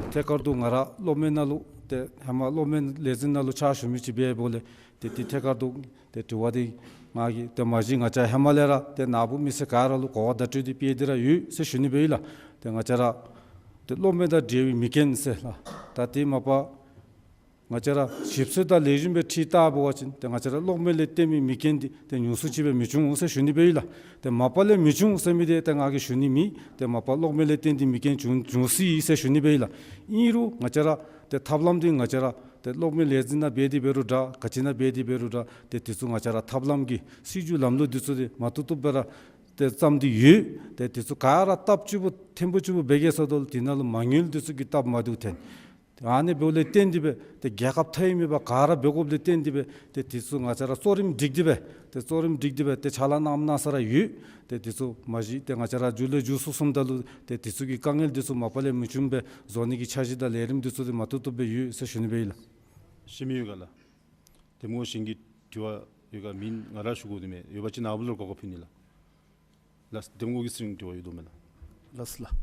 ཐད་ཀར་དུ་ང་ར་གློག་མེ་ནང་ལུ་ཏེ་ཧེ་མ་གློག་མེ་ལས་འཛིན་ནང་ལུ་ཕྱག་ཞུ་མི་ཅིག་འབད་འབདཝ་ལས་ཏེ་དེ་ཐད་ཀར་དུ་ཏེ་དྲི་བ་འདི་ང་གིས་ཏེ་མ་གཞི་ང་བཅས་ཧེ་མ་ལས་ར་ཏེ་ནཱ་བུ་མི་སེར་ག་ར་ལུ་གོ་བ་བརྡ་སྤྲོད་འདི་འབད་དེ་ར་ཡོད་ཟེར་ཞུ་ནི་སྦེ་ཨིན་ལགས། ཏེ་ང་བཅས་ར་ཏེ་གློག་མེ་དང་འབྲེལ་བའི་མེ་རྐྱེན་ཟེར་ལགས། ད་དེ་མ་པ་ང་བཅས་ར་ཞིབ་འཚོལ་དང་ལེགས་ཤོམ་སྦེ་ཁྲིད་བལྟ་བ་ཅིན་ཏེ་ང་བཅས་ར་གློག་མེ་ལས་བརྟེན་མི་མེ་རྐྱེན་འདི་ཏེ་ཉུང་སུ་ཅིག་སྦེ་མི་འབྱུང་ཟེར་ཞུ་ནི་སྦེ་ཨིན་ལགས། ཏེ་མ་པ་ལས་མི་འབྱུང་ཟེར་མི་འདི་ཏེ་ང་གིས་ཞུ་ནི་མེད། ཏེ་མ་པ་གློག་མེ་ལས་བརྟེན་ཏེ་མེ་རྐྱེན་འབྱུང་འབྱུང་སྲིད་ཟེར་ཞུ་ནི་སྦེ་ཨིན་ལགས། ཨིན་རུང་ང་བཅས་ར་ཏེ་ཐབས་ལམ་འདི་ང་བཅས་ར་ཏེ་གློག་མེ་ལས་འཛིན་ནང་འབད་དེ་འབད་རུང་འདྲ་ག་ཅི་ནང་འབད་དེ་འབད་རུང་འདྲ་ཏེ་དེ་ཚུ་ང་བཅས་ར་ཐབས་ལམ་གྱི་སྲིད་བྱུས་ལམ་ལུགས་འདི་ཚུ་ཏེ་མ་བཏུབ་བཏུབ་སྦེ་ར་ཏེ་བརྩམས་ཏེ་ཡོད། ཏེ་དེ་ཚུ་ག་ར་སྟབས་གཅིག་པུ་ཐེངས་པོ་གཅིག་པུ་འབད་གེ་ཟེརཝ་ད་ལུ་དེ་ནང་ལུ་མ་དངུལ་འདི་ཚུ་གི་སྟབས་མ་བདེཝ་ཐོན། ཨ་ནི་འབདཝ་ལས་བརྟེན་ཏེ་སྦེ་ཏེ་རྒྱལ་ཁབ་མཐའ་དབུས་མེད་པར་ག་ར་འབད་དགོཔ་ལས་བརྟེན་ཏེ་སྦེ་ཏེ་དེ་ཚུ་ང་བཅས་ར་གཙོ་རིམ་སྒྲིག་སྟེ་སྦེ་ཏེ་གཙོ་རིམ་སྒྲིག་སྟེ་སྦེ་ཏེ་ཕྱག་ལཱ་གནངམ་གནང་ས་ར་ཡོད། ཏེ་དེ་ཚུ་མ་གཞི་ཏེ་ང་བཅས་ར་མཇུག་ལས་མཇུག་བསྡུ་སོངམ་ད་ལུ་ཏེ་དེ་ཚུ་གི་དཀའ་ངལ་འདི་ཚུ་མ་པ་ལས་མི་འབྱུངམ་སྦེ་བཟོ་ནི་གི་འཆར་གཞི་དང་ལས་རིམ་འདི་ཚུ་ཏེ་མ་བཏུབ་བཏུབ་སྦེ་ཡོད་ཟེར་ཞུ་ནི་སྦེ་ཨིན་ལགས། ཤེས་མི་ཡོད་ག་ལགས། འདེམས་ངོ་གཞན་གྱི་དྲི་བ་ཡོད་ག། མེན་ན་ང་ར་ཞུ་དགོ་དོ་མས། ཡོད་པ་ཅིན་ནཱ་བུ་ལུ་གོ་སྐབས་ཕུལ་ནི་ལགས། ལགས། འདེམས་ངོ་གི་ཚུན་དྲི་བ་ཡོད་དོ་མེན་ན། ལགས་ལགས།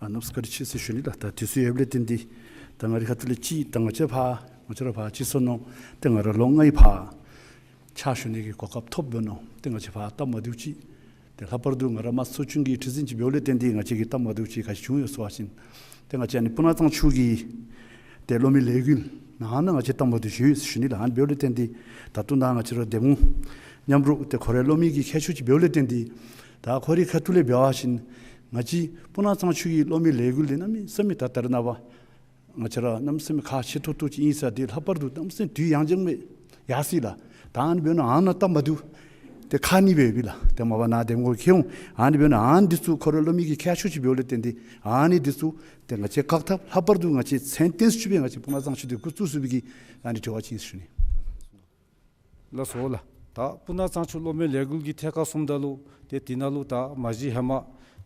ཨ་གནམ་ས་བཀའ་དྲིན་ཆེ་ཟེར་ཞུ་ནི་ལགས། ད་དུས་ཚོད་ཡོདཔ་ལས་བརྟེན་ཏེ་ད་ང་རའི་ཁ་ཐུག་ལས་ཅིག་ད་ང་བཅས་ཕར་ང་བཅས་ར་ཕར་ཅིག་སོང་ནུག། ཏེ་ང་ར་ལོ་ལྔའི་ཕར་ཕྱག་ཞུ་ནི་གི་གོ་སྐབས་ཐོབ་འབདཝ་ནུག། ཏེ་ང་བཅས་ཕར་སྟབས་མ་བདེཝ་ཅིག། ཏེ་ལྷག་པར་དུ་ང་ར་མ་ཚོགས་ཆུང་གི་ཁྲི་འཛིན་ཅིག་འབདཝ་ལས་བརྟེན་ཏེ་ང་བཅས་ཀྱི་སྟབས་མ་བདེཝ་ཅིག་ག་ཅི་བྱུང་ཡོད་ཟེར་བ་ཅིན་ཏེ་ང་བཅས་ཨ་ནི་སྤུ་ན་གཙང་ཆུ་གི་ཏེ་གློག་མེ་ལས་འགུལ་ནང་ན་ང་བཅས་སྟབས་མ་བདེཝ་ཅིག་ཡོད་ཟེར་ཞུ་ནི་ལགས། ཨ་ནི་འབདཝ་ལས་བརྟེན་ཏེ་ད་ལྟོ་ནཱ་ང་བཅས་ར་འདེམས་ངོ་མཉམ་རོགས་ཏེ་ཁོ་ར་གློག་མེ་གི་མཁས་མཆོག་ཅིག་འབདཝ་ལས་བརྟེན་ཏེ་ད་ཁོ་རའི་ཁ་ཐུག་ལས་འབད་བ་ཅིན་ང་བཅས་སྤུ་ན་གཙང་ཆུ་གི་གློག་མེ་ལས་འགུལ་འདི་གནམ་མེད་ས་མེད་ད་ད་རེས་ནངས་པ་ང་བཅས་ར་གནམ་མེད་ས་མེད་ཁག་ཆེ་ཏོག་ཏོ་ཅིག་ཨིན་ས། ཏེ་ལྷག་པར་དུ་གནམ་མེད་ས་མེད་དུས་ཡང་ཅིན་མེད་ཡར་སོ་ཡི་ལགས། ད་ཨ་ནི་འབདཝ་ན་ཨ་ནཱ་སྟབས་མ་བདེཝ་ཏེ་ཁག་གཉིས་སྦེ་ཡོད་པས་ལགས། ཏེ་མ་པ་ནཱ་འདེམས་ངོ་ཁེ་འོང་ཨ་ནི་འབདཝ་ན་ཨ་ནི་འདི་ཚུ་ཁོ་ར་གློག་མེ་གི་མཁས་མཆོག་ཅིག་འབདཝ་ལས་བརྟེན་ཏེ་ཨ་ནི་འདི་ཚུ་ཏེ་ང་བཅས་བཀག་ཐབས་ལྷག་པར་དུ་ང་བཅས་ཚད་ལྡན་སུ་སྦེ་ང་བཅས་སྤུ་ན་གཙང་ཆུ་འདི་འགོ་བཙུགས་ཚུགས་པའི་གི་ཨ་ནི་དྲི་བ་ཅིག་ཨིན་ཟེར་ཞུ་ནི། ལགས་སོ་ལགས། ད་སྤུ་ན་གཙང་ཆུ་གློག་མེ་ལས་འགུལ་གྱི་ཐད་ཁར་སོངམ་ད་ལུ་ཏེ་དེ་ནང་ལུ་ད་མ་གཞི་ཧེ་མ་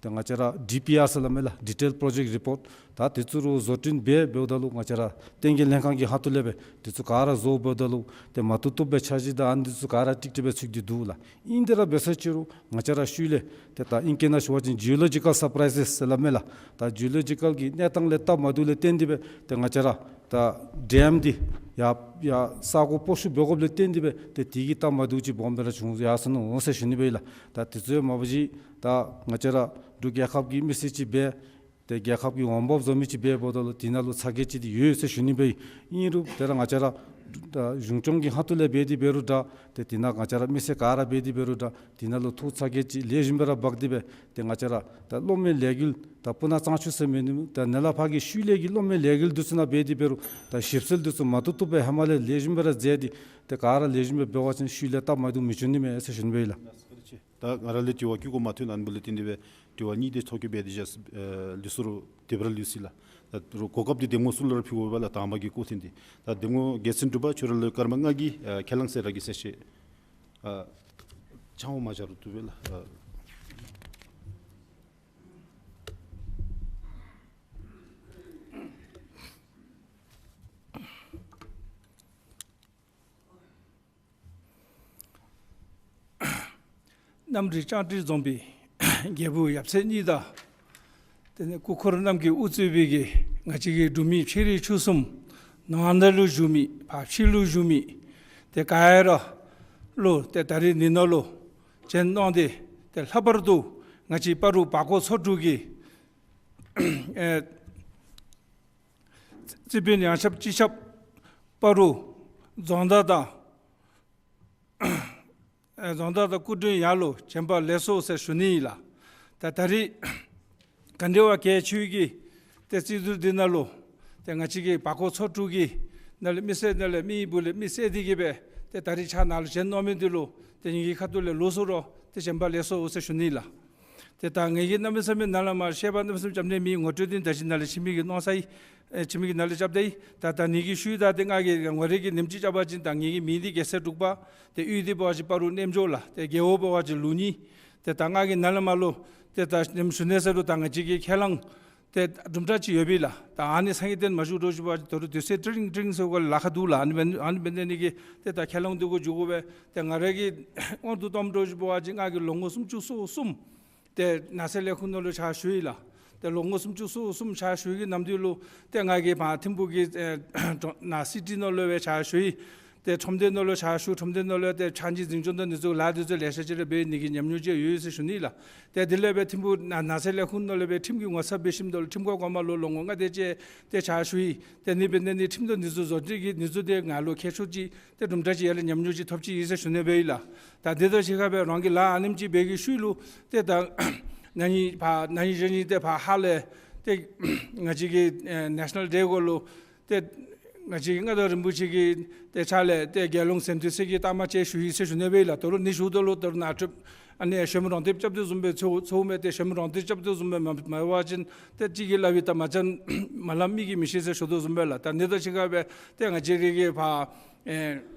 ཏེ་ང་བཅས་ར་ཌི་པི་ཨར་ཟེར་སླབ་མས་ལགས། ཌི་ཊེལ་པྲོ་ཇེཀཊ་རི་པོརཊ་ད་དེ་ཚུ་ར་བཟོ་སྐྲུན་འབད་འབདཝ་ད་ལུ་ང་བཅས་ར་བསྟན་རྒྱས་ལྷན་ཁག་གི་ཁ་ཐུག་ལས་སྦེ་དེ་ཚུ་ག་ར་བཟོ་འབདཝ་ད་ལུ་ཏེ་མ་བཏུབ་བཏུབ་སྦེ་འཆར་གཞི་དང་ཨ་ནི་འདི་ཚུ་ག་ར་ཀྲིག་ཀྲི་སྦེ་ཚུད་དེ་འདུག་ལགས། ཨིན་ཏེ་ར་འབད་ས་ཅིག་རུང་ང་བཅས་ར་ཤུལ་ལས་ཏེ་ད་ཨིང་སྐད་ནང་ཞུ་བ་ཅིན་ཇི་ཨོ་ལོ་ཇི་ཀཱལ་སར་པ་རའིཛ་ཟེར་སླབ་མས་ལགས། ད་ཇི་ཨོ་ལོ་ཇི་ཀཱལ་གྱི་གནས་སྟངས་ལས་སྟབས་མ་བདེཝ་ལས་བརྟེན་ཏེ་སྦེ་ཏེ་ང་བཅས་ར་ད་ཌེམ་འདི་ཡར་ཡར་ས་གོ་སྤོ་བཤུད་འབད་དགོཔ་ལས་བརྟེན་ཏེ་སྦེ་ཏེ་དེ་གི་སྟབས་མ་བདེཝ་ཅིག་སྦོམ་སྦེ་ར་བྱུང་ཡར་སོ་ནུག་ཟེར་ཞུ་ནི་སྦེ་ཨིན་ལགས། ད་དེ་ཚུ་ཡང་མ་པ་ཅིག་ད་ང་བཅས་ར་འབྲུག་རྒྱལ་ཁབ་ཀྱི་མི་སེར་ཅིག་སྦེ་ཏེ་རྒྱལ་ཁབ་ཀྱི་འོང་འབབ་བཟོ་མི་ཅིག་འབད་འབདཝ་ད་ལུ་དེ་ནང་ལུ་ཚ་གྱང་ཅིག་འདི་ཡོད་ཟེར་ཞུ་ནི་སྦེ་ཨིན། ཨིན་རུང་ཏེ་ར་ང་བཅས་ར་ད་གཞུང་སྐྱོང་གི་ཁ་ཐུག་ལས་འབད་དེ་འབད་རུང་འདྲ་ཏེ་དེ་ནང་ང་བཅས་ར་མི་སེར་ག་ར་འབད་དེ་འབད་རུང་འདྲ་དེ་ནང་ལུ་ཐུགས་ཚ་གྱང་ཅིག་ལེགས་ཤོམ་སྦེ་ར་འབག་སྟེ་སྦེ་ཏེ་ང་བཅས་ར་ད་གློག་མེ་ལས་འགུལ་ད་སྤུ་ན་གཙང་ཆུ་ཟེར་མི་འདི་ད་ནཱ་ལས་ཕར་གྱི་ཤུལ་ལས་ཀྱི་གློག་མེ་ལས་འགུལ་འདི་ཚུ་ནང་འབད་དེ་འབད་རུང་ད་ཞིབ་འཚོལ་འདི་ཚུ་མ་བཏུབ་བཏུབ་སྦེ་ཧེ་མ་ལས་ལེགས་ཤོམ་སྦེ་ར་མཛད་དེ་ཏེ་ག་ར་ལེགས་ཤོམ་སྦེ་འབད་བ་ཅིན་ཤུལ་ལས་སྟབས་མ་བདེཝ་མི་འབྱུང་ནི་མས་ཟེར་ཞུ་ནི་སྦེ་ཨིན་ལགས། ད་ང་ར་ལས་དྲི་བ་བཀོད་དགོཔ་མ་ཐོན། ཨ་ནི་འབདཝ་ལས་བརྟེན་ཏེ་སྦེ་དྲི་བ་གཉིས་དེ་ཐོག་གི་སྦེ་དེ་བཞག་ཨེ་ལུས་སོ་རུང་དེ་སྦེ་ར་ལུས་ཅི་ལགས། ད་རུང་གོ་སྐབས་འདི་འདེམས་ངོ་ཚུ་ལུ་ར་ཕུལ་དགོ་པས་ལགས། དང་པ་གི་སྐོར་ཐེངས་འདི་ད་འདེམས་ངོ་རྒྱལ་མཚན་འབྲུག་པ་ཁྱོད་ར་ལུ་སྐར་མ་ལྔ་གི་ཨ་ཁས་བླངས་ཟེར་ར་གི་ཟེར་ཞུ། ཨ་ཕྱག་འོང་མ་བཞག་རུང་བཏུབ་པས་ལགས། ཨ་གནམ་རི་ལྕང་ཀྲིག་རྫོང་པའི་རྒྱལ་པོ་ཡབ་སྲས་གཉིས་དང་དེ་ནས་སྐུ་འཁོར་རྣམས་ཀྱིས་དབུ་གཙོས་པའི་གི་ང་བཅས་ཀྱི་འབྲུག་མི་ཕྱི་རིགས་ཆོས་གསུམ་ནང་ན་ལུ་བཞུགས་མི་ཕར་ཕྱི་ལུ་བཞུགས་མི་དེ་ག་ར་ལུ་ཏེ་ད་རིས་འདི་ནང་ལུ་བྱོན་གནང་སྟེ་ཏེ་ལྷག་པར་དུ་ང་བཅས་སྤ་རོ་བར་སྐོར་ཚོ་དྲུག་གི་ཨེ་རྩིས་དཔོན་ཡང་ཞབས་སྤྱི་ཁྱབ་སྤ་རོ་རྫོང་བདག་དང་ཨེ་རྫོང་བདག་དང་སྐུ་མགྲོན་ཡར་ལུ་བྱོན་པ་ལེགས་སོ་ཟེར་ཞུ་ནི་ཨིན་ལགས། ད་ད་རིས་ག་འདྲ་བ་གལ་ཆེ་བའི་གི་ཏེ་རྩིས་ཟུར་འདི་ནང་ལུ་ཏེ་ང་བཅས་ཀྱི་བར་སྐོར་ཚོ་དྲུག་གི་ནང་ལས་མི་སེར་ནང་ལས་མི་ཡི་སྦུག་ལས་མི་སེར་འདི་གིས་སྦེ་ཏེ་ད་རིས་ཕྱག་ནཱ་ལུ་བྱོན་གནང་མི་འདི་ལུ་ཏེ་ངེ་གི་ཁ་ཐུག་ལས་ལུས་སོ་རུང་ཏེ་བྱོན་པ་ལེགས་སོ་ཟེར་ཞུ་ནི་ཨིན་ལགས། ཏེ་ད་ངེ་གི་གནམ་མེད་ས་མེད་ནཱ་ལས་མར་བཤད་པ་གནམ་མེད་ས་མེད་རྐྱབ་ནི་མེད། ངོ་སྤྲོད་འདི་ད་ཅི་ནཱ་ལས་ཁྱིམ་མི་གིས་གནང་ཚར་ཡི། ཨེ་ཁྱིམ་མི་གིས་ནཱ་ལས་རྐྱབ་ད་ཡི། ད་ད་ངེ་གི་ཤུལ་ད་ཏེ་ང་གིས་ངོ་རེ་གི་ནེམ་ཅིག་རྐྱབ་པ་ཅིན་ད་ངེ་གི་མིང་འདི་རྒྱལ་མཚན་འབྲུག་པ། ཏེ་གཡུས་འདི་འབད་བ་ཅིན་སྤ་རོ་གནས་མཆོག་ལགས། ཏེ་རྒེད་འོག་འབད་བ་ཅིན་ལུང་གཉིས། ཏེ་ད་ང་གིས་ནཱ་ལས་མར་ལུ་ཏེ་ད་ནེམ་ཞུ་ནི་ཟེར་རུང་ད་ང་བཅས་ཀྱི་ཁས་བླངས་ཏེ་དུམ་གྲ་ཅིག་ཡོད་པས་ལགས། ད་ཨ་ནི་སང་ཉིན་དེ་མ་བཞུགས་འགྱོ་ཞུ་བ་ཅིན་ད་རུང་དུས་ཚོད་ཀྲིང་ཀྲིང་ཟེར་གོ་ལཱ་ཁག་འདུག་ལགས། ཨ་ནི་འབད་ཨ་ནི་འབད་ནི་དེ་གིས་ཏེ་ད་ཁས་བླངས་འདི་གུ་འཇུག་དགོ་པས། ཏེ་ང་ར་གི་དབང་དུ་བཏངམ་འགྱོ་ཞུ་བ་ཅིན་ང་གིས་ལོ་ངོ་སུམ་ཅུ་སོ་གསུམ་ཏེ་ནགས་ཚལ་ལས་ཁུངས་ནང་ལུ་ཕྱག་ཞུ་ཡི་ལགས། ཏེ་ལོ་ངོ་སུམ་ཅུ་སོ་གསུམ་ཕྱག་ཞུ་ཡི་གི་ནམ་དུས་ལུ་ཏེ་ང་གིས་ཕར་ཐིམ་ཕུག་གི་ཨེ་ནཱ་སི་ཊི་ནང་ལུ་སྦེ་ཕྱག་ཞུ་ཡི། ཏེ་ཁྲོམ་སྡེ་ནང་ལུ་ཕྱག་ཞུ། ཁྲོམ་སྡེ་ནང་ལུ་ཏེ་ཕྱགས་སྙིགས་འཛིན་སྐྱོང་དང་འདི་ཚུ་ལཱ་འདི་ཚུ་ལེ་ཤ་ཅིག་ར་འབད་ནི་གི་ཉམས་མྱོང་ཅིག་ཡོད་ཟེར་ཞུ་ནི་ལགས། ཏེ་དེ་ལས་སྦེ་ཐིམ་ཕུག་ནཱ་ནགས་ཚལ་ལས་ཁུངས་ནང་ལུ་སྦེ་ཁྲིམས་ཀྱི་ངོ་ཚབ་འབད་ཞིནམ་ད་ལུ་ཁྲིམས་ཁང་གོང་མ་ལུ་ལོ་ངོ་ལྔ་དེ་ཅིག་ཏེ་ཕྱག་ཞུ་ཡི། ཏེ་ཨ་ནི་འབད་ནི་དེ་ཁྲིམས་དང་འདི་ཚུ་བཟོ་སྒྲིག་གི་འདི་ཚུ་ཏེ་ང་ལུ་ཁྱད་ཆོས་ཅིག་ཏེ་དུམ་གྲ་ཅིག་ཡར་ལས་ཉམས་མྱོང་ཅིག་ཐོབ་ཅི་ཨིན་ཟེར་ཞུ་ནི་སྦེ་ཨིན་ལགས། ད་དེ་དང་གཅིག་ཁར་སྦེ་རང་གིས་ལཱ་ཨ་ནེམ་ཅིག་འབད་བའི་ཤུལ་ལུ་ཏེ་ད་ན་ཧིང་ཕར་ན་ཧིང་གཞེས་ནིང་ཏེ་ཕར་ཧཱ་ལས་ཏེ་ང་བཅས་ཀྱི་ཨེ་ནེ་ཤ་ནཱལ་ཌེ་གུ་ལུ་ཏེ་ང་བཅས་ཀྱི་མངའ་བདག་རིན་པོ་ཆེ་གི་ཏེ་ཕྱག་ལས་ཏེ་རྒྱལ་ཡོངས་གཟེངས་བསྟོད་གསེར་གྱི་རྟགས་མ་ཅིག་ཞུ་ཡི་ཟེར་ཞུ་ནི་སྦེ་ཨིན་ལགས། ད་རུང་ཨ་ནི་ཞུཝ་ད་ལུ་ད་རུང་ནཱ་ཁྲིམས་ཨ་ནི་ཞལ་མི་རང་འདེབས་རྐྱབ་དོ་བཟུམ་སྦེ་ཚུ་ཚུ་མས། ཏེ་ཞལ་མི་རང་འདེབས་རྐྱབ་དོ་བཟུམ་སྦེ་མ་མ་འབད་བ་ཅིན་ཏེ་གཅིག་གིས་སླབ་ཡི། ད་མ་བྱིན་མ་སླབ་མི་གིས་མི་ཤེས་ཟེར་ཞུ་དོ་བཟུམ་སྦེ་ལགས། ད་ཨ་ནི་དང་གཅིག་ཁར་སྦེ་ཏེ་ང་བཅས་ཀྱི་གི་ཕར་ཨེ་